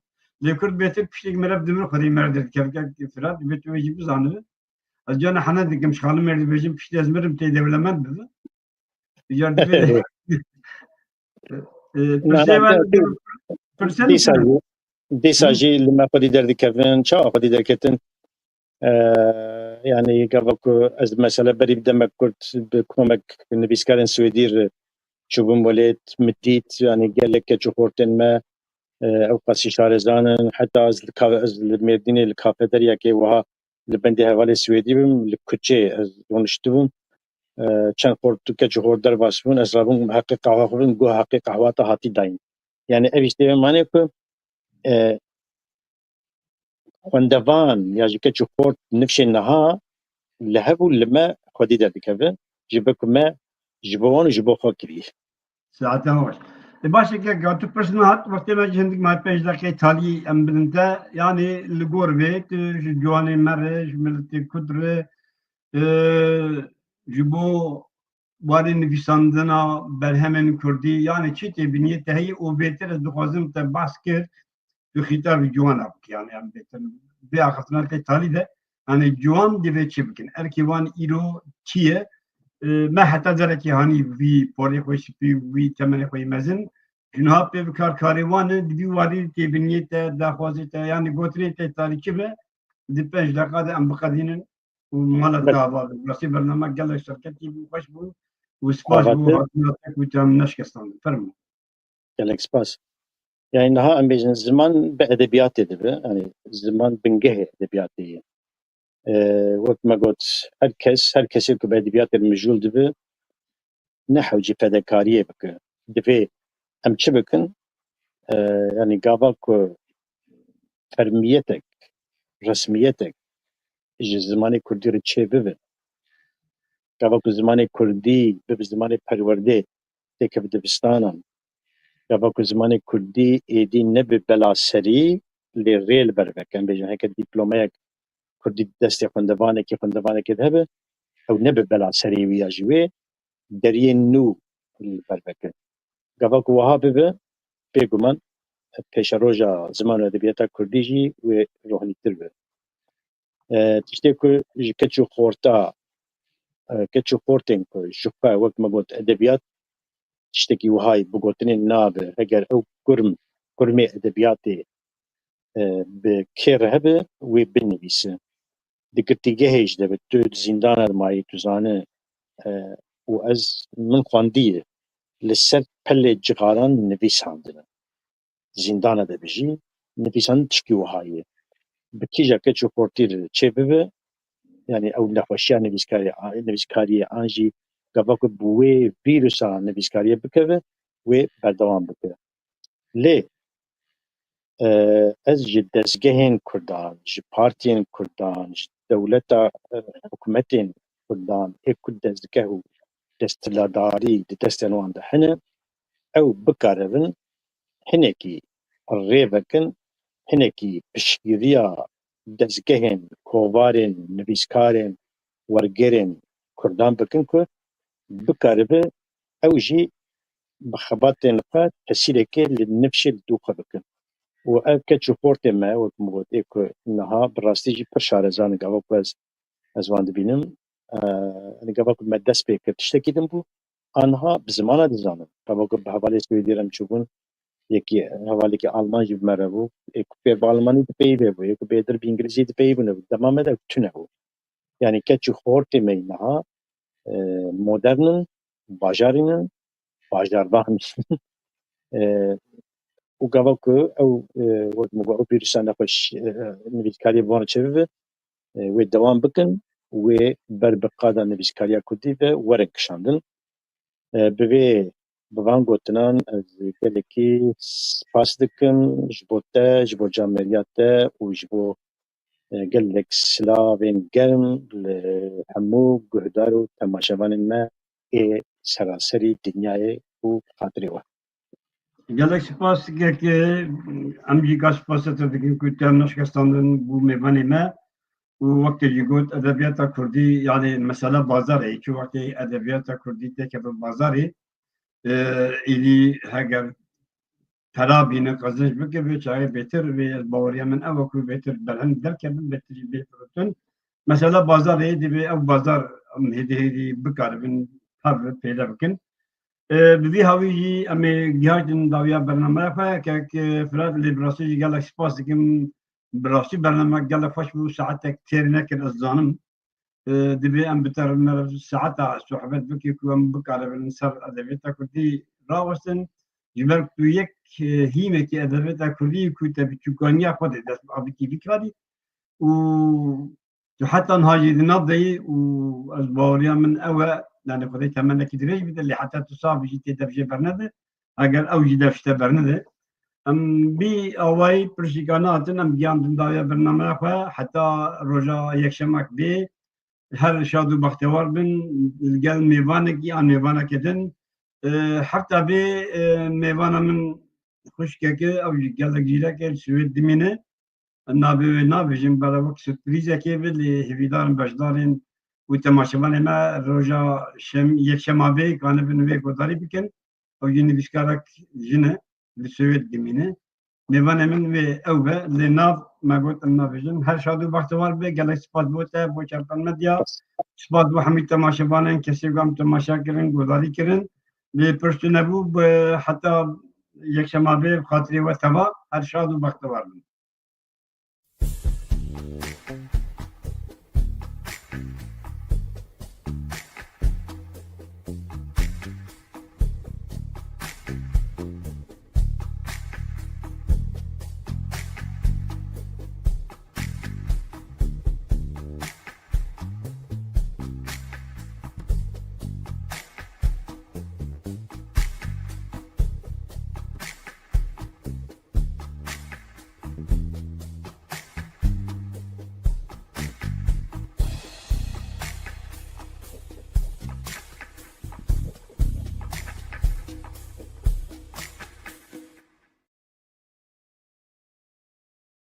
Lê kurd bêtir piştî meriv dimir xwedî meriv derdikevin. Firat, divê tu wê jî bizanibi. Ez cana hene dikim, ji xalim mêr dibêjim, piştî ez mirim tê dewlemend bibi. Îcar divê, e, pirsê wan, pirsê dîsa jî, dîsa jî li me xwedî derdikevin, çawa xwedî derketin? E, yanî gava ku ez mesela berî bi demek kurt bi komek nivîskarên Swêdî re çûbûm welêt, min dît, yanî gelek keç û xortên me, e, ew qasî şarezan in. Heta ez li ka-, ez li Mêrdînê li kafeteryakê wiha li bendê hevalê Swêdî bim, li kuçê ez rûniştibûm. E, çend xort û keç û xort derbas bûn, ez rabûm heqê qehwa xwe bim, goh heqê qehwa te hatî dayîn. Yanî ev îşte manê ku, e, xwendevan ya ji keç û xort nifşên niha li hev û li me xwedî derdikeve, ji ber ku me ji bo wan û ji bo xwe kirî. Saetan xweş. E, baş e, kek, tu pirs nehat, wextê me ji hindik me pênc deqê talî em bidin te, yanî li gor bê, tu ji ciwanê me re, ji miletê kurd re, e, ji bo warê nivîsandina berhemên kurdî, yanî çi tê biniyê te heyî û bêtir ez dixwazim te behs kir, tu xîtabî ciwana bikî, yanî em bêtir vê axiftina tê talî de, yanî ciwan divê çi bikin? Erkê wan îro çi ye? E, me heta derekê hanî vî porê xwe şipî, vî temenê xwe yî mezin, ji niha pê bi kar karê wan e, di vî warî tê biniyê te, daxwazê te, yanî gotinê te talî çi be, di pênc deqa de em biqedînin û mala te ava bin. Rastî bername gelek serketî bû, xweş bû û spas bo hatina te ku te em neşkestandin. Fermo. Gelek spas. Yani niha em bêjin ziman bi edebiyatê dibe. Yani ziman bingehê edebiyatê ye. E, wek me got, her kes, her kesê ku bi edebiyatê mijûl dibe, ne hewcî fedekariyê bike. Divê em çi bikin? E, yani gava ku fermiyetek, resmiyetek ji zimanê kurdî re çê bibe, gava ku zimanê kurdî bibe zimanê perwerdê, têkeve dibistanan, gava ku zimanê kurdî êdî nebe bela serî, lê rê li ber veke. Em bêjin heke dîplomeyek kurdî di destê xwendevanekê, xwendevanekê de hebe, ew nebe bela serê wî ya ji wê deriyên nû li ber veke. Gava ku wiha bibe, bêguman pêşeroja ziman û edebiyata kurdî jî wê rohnîtir be. E, tiştê ku ji keç û xorta, e, keç û xortên ku ji xwe, wek me got, edebiyat tiştekî wihayî bi gotinê nabe. Heger ew kurm, kurmê edebiyatê, e, bi kê re hebe, wê binivîse. Di girtîgehê jî de be, tu di zîndana de mayî, tu zane, e, û ez, min xwendiye, li ser pelê cixaran nivîsandine. Zîndana de bijî, nivîsandin tişkî wiha ye. Bi kîja keç û xortî re çê bibe, yani ew nexweşiya nivîskarê, nivîskariyê an jî gava ku bi wê vîrusa nivîskariyê bikeve, wê berdewam bike. Lê, e, ez ji dezgehên kurdan, ji partiyên kurdan, ji dewleta, e, hikûmetên kurdan, ê ku dezgeh û desthilatdarî di destên wan de hene, ew bikaribin hinekî rê vekin, hinekî piştgiriya dezgehên, kovarên, nivîskarên, wergerên kurdan bikin ku bikaribe ew jî bi xebatên xwe tesîrekê li nifşê li dû xwe bikin. Û ev keç û xortê me, wek min got, ê ku niha bi rastî jî pir şarezan in, gava ku ez, ez wan dibînim. E, yani gava ku me dest pê kir, tiştekî din bû. Anha bi zimana dizanin. Gava ku bi hevalê Swêdî re em çûbûn, yekî hevalekî Alman jî bi me re bû. Ê ku pê bi Almanî dipeyivê bû, ê ku bêtir bi Îngilîzî dipeyivîne bû. Dema me de ew tune bû. Yani keç û xortê me yî niha, e, modern in, bajarî ne, bajarvan. E, û gava ku ew, e, wek min got, ew vîrusa nexweş, e, nivîskariyê bi wan re çêbibe, e, wê dewam bikin, wê ber bi qada nivîskariya kurdî ve werin kişandin. E, bi vê, bi van gotinan ez gelekî spas dikim ji bo te, ji bo camêriya te û ji bo, e, gelek silavên germ li hemû guhdar û temaşevanên me ê seraserî dinyayê û xatirê we. Gelek spas, kek, em jî ka spasê te dikin ku te em neşkestandin bû mêvanê me. û wekî jî got edebiyata kurdî, yani mesela bazarê, çi wextê edebiyata kurdî têkeve bazarê, e, êdî heger pera bîne, qezinc bike, vê çaxê bêtir, vê ez baweriya min ew e ku bêtir berhend derkevin, bêtir jî bê firotin. Mesela bazarê divê ew bazar em hêdî hêdî bikaribin hev pêde bikin. E, bi vî hawî jî em ê gihajin dawiya bernameya xwe, kek, e, Firat, lê bi rastî jî gelek spas dikim. Bi rastî bernamek gelek xweş bû, saetek têr nekir, ez zanim. E, divê em bi te re saeta sohbet bikin ku em bikaribin ser edebiyata kurdî rawestin. Ji ber ku tu yek, e, hîmekî edebiyata kurdî ku te bi çûkaniya xwe de dest bi avîtî bikarî û tu heta niha jî di nav de yî û ez baweriya min ew e, yani Xwedê temenekî dirêj bide, lê heta tu sax bijî tê dev jê bernede, eger ew jî dev ji te bernede. Em bî awayî pirşîka nehatin, em giyandin dawiya bernameya xwe heta roja yekşemek bê. Her şad û bextewar bin li gel mêvanekî an mêvanekê din. E, hefta bê, e, mêvana min xwişkeke, ew jî gelek zîrek e, li Swêd dimîne. Navê wê nabêjim, bela wek surprîzekê be, lê hêvîdarim beşdarên û temaşevanê me roja şem-, yekşema vê kanibin wê guhdarî bikin. Ew jî nivîskarek jin e, li Swêd dimîne. Mêvanê min wê ew be, lê nav me got em nabêjin. Her şad û bextewar be, gelek spas bo te, bo Çerpen Medya. Spas bo hemî temaşevanên kesê ku em temaşe kirin, guhdarî kirin. Lê pirsû nebû, bi heta yekşema vê bi xatirê we teva, her şad û bextewar bin.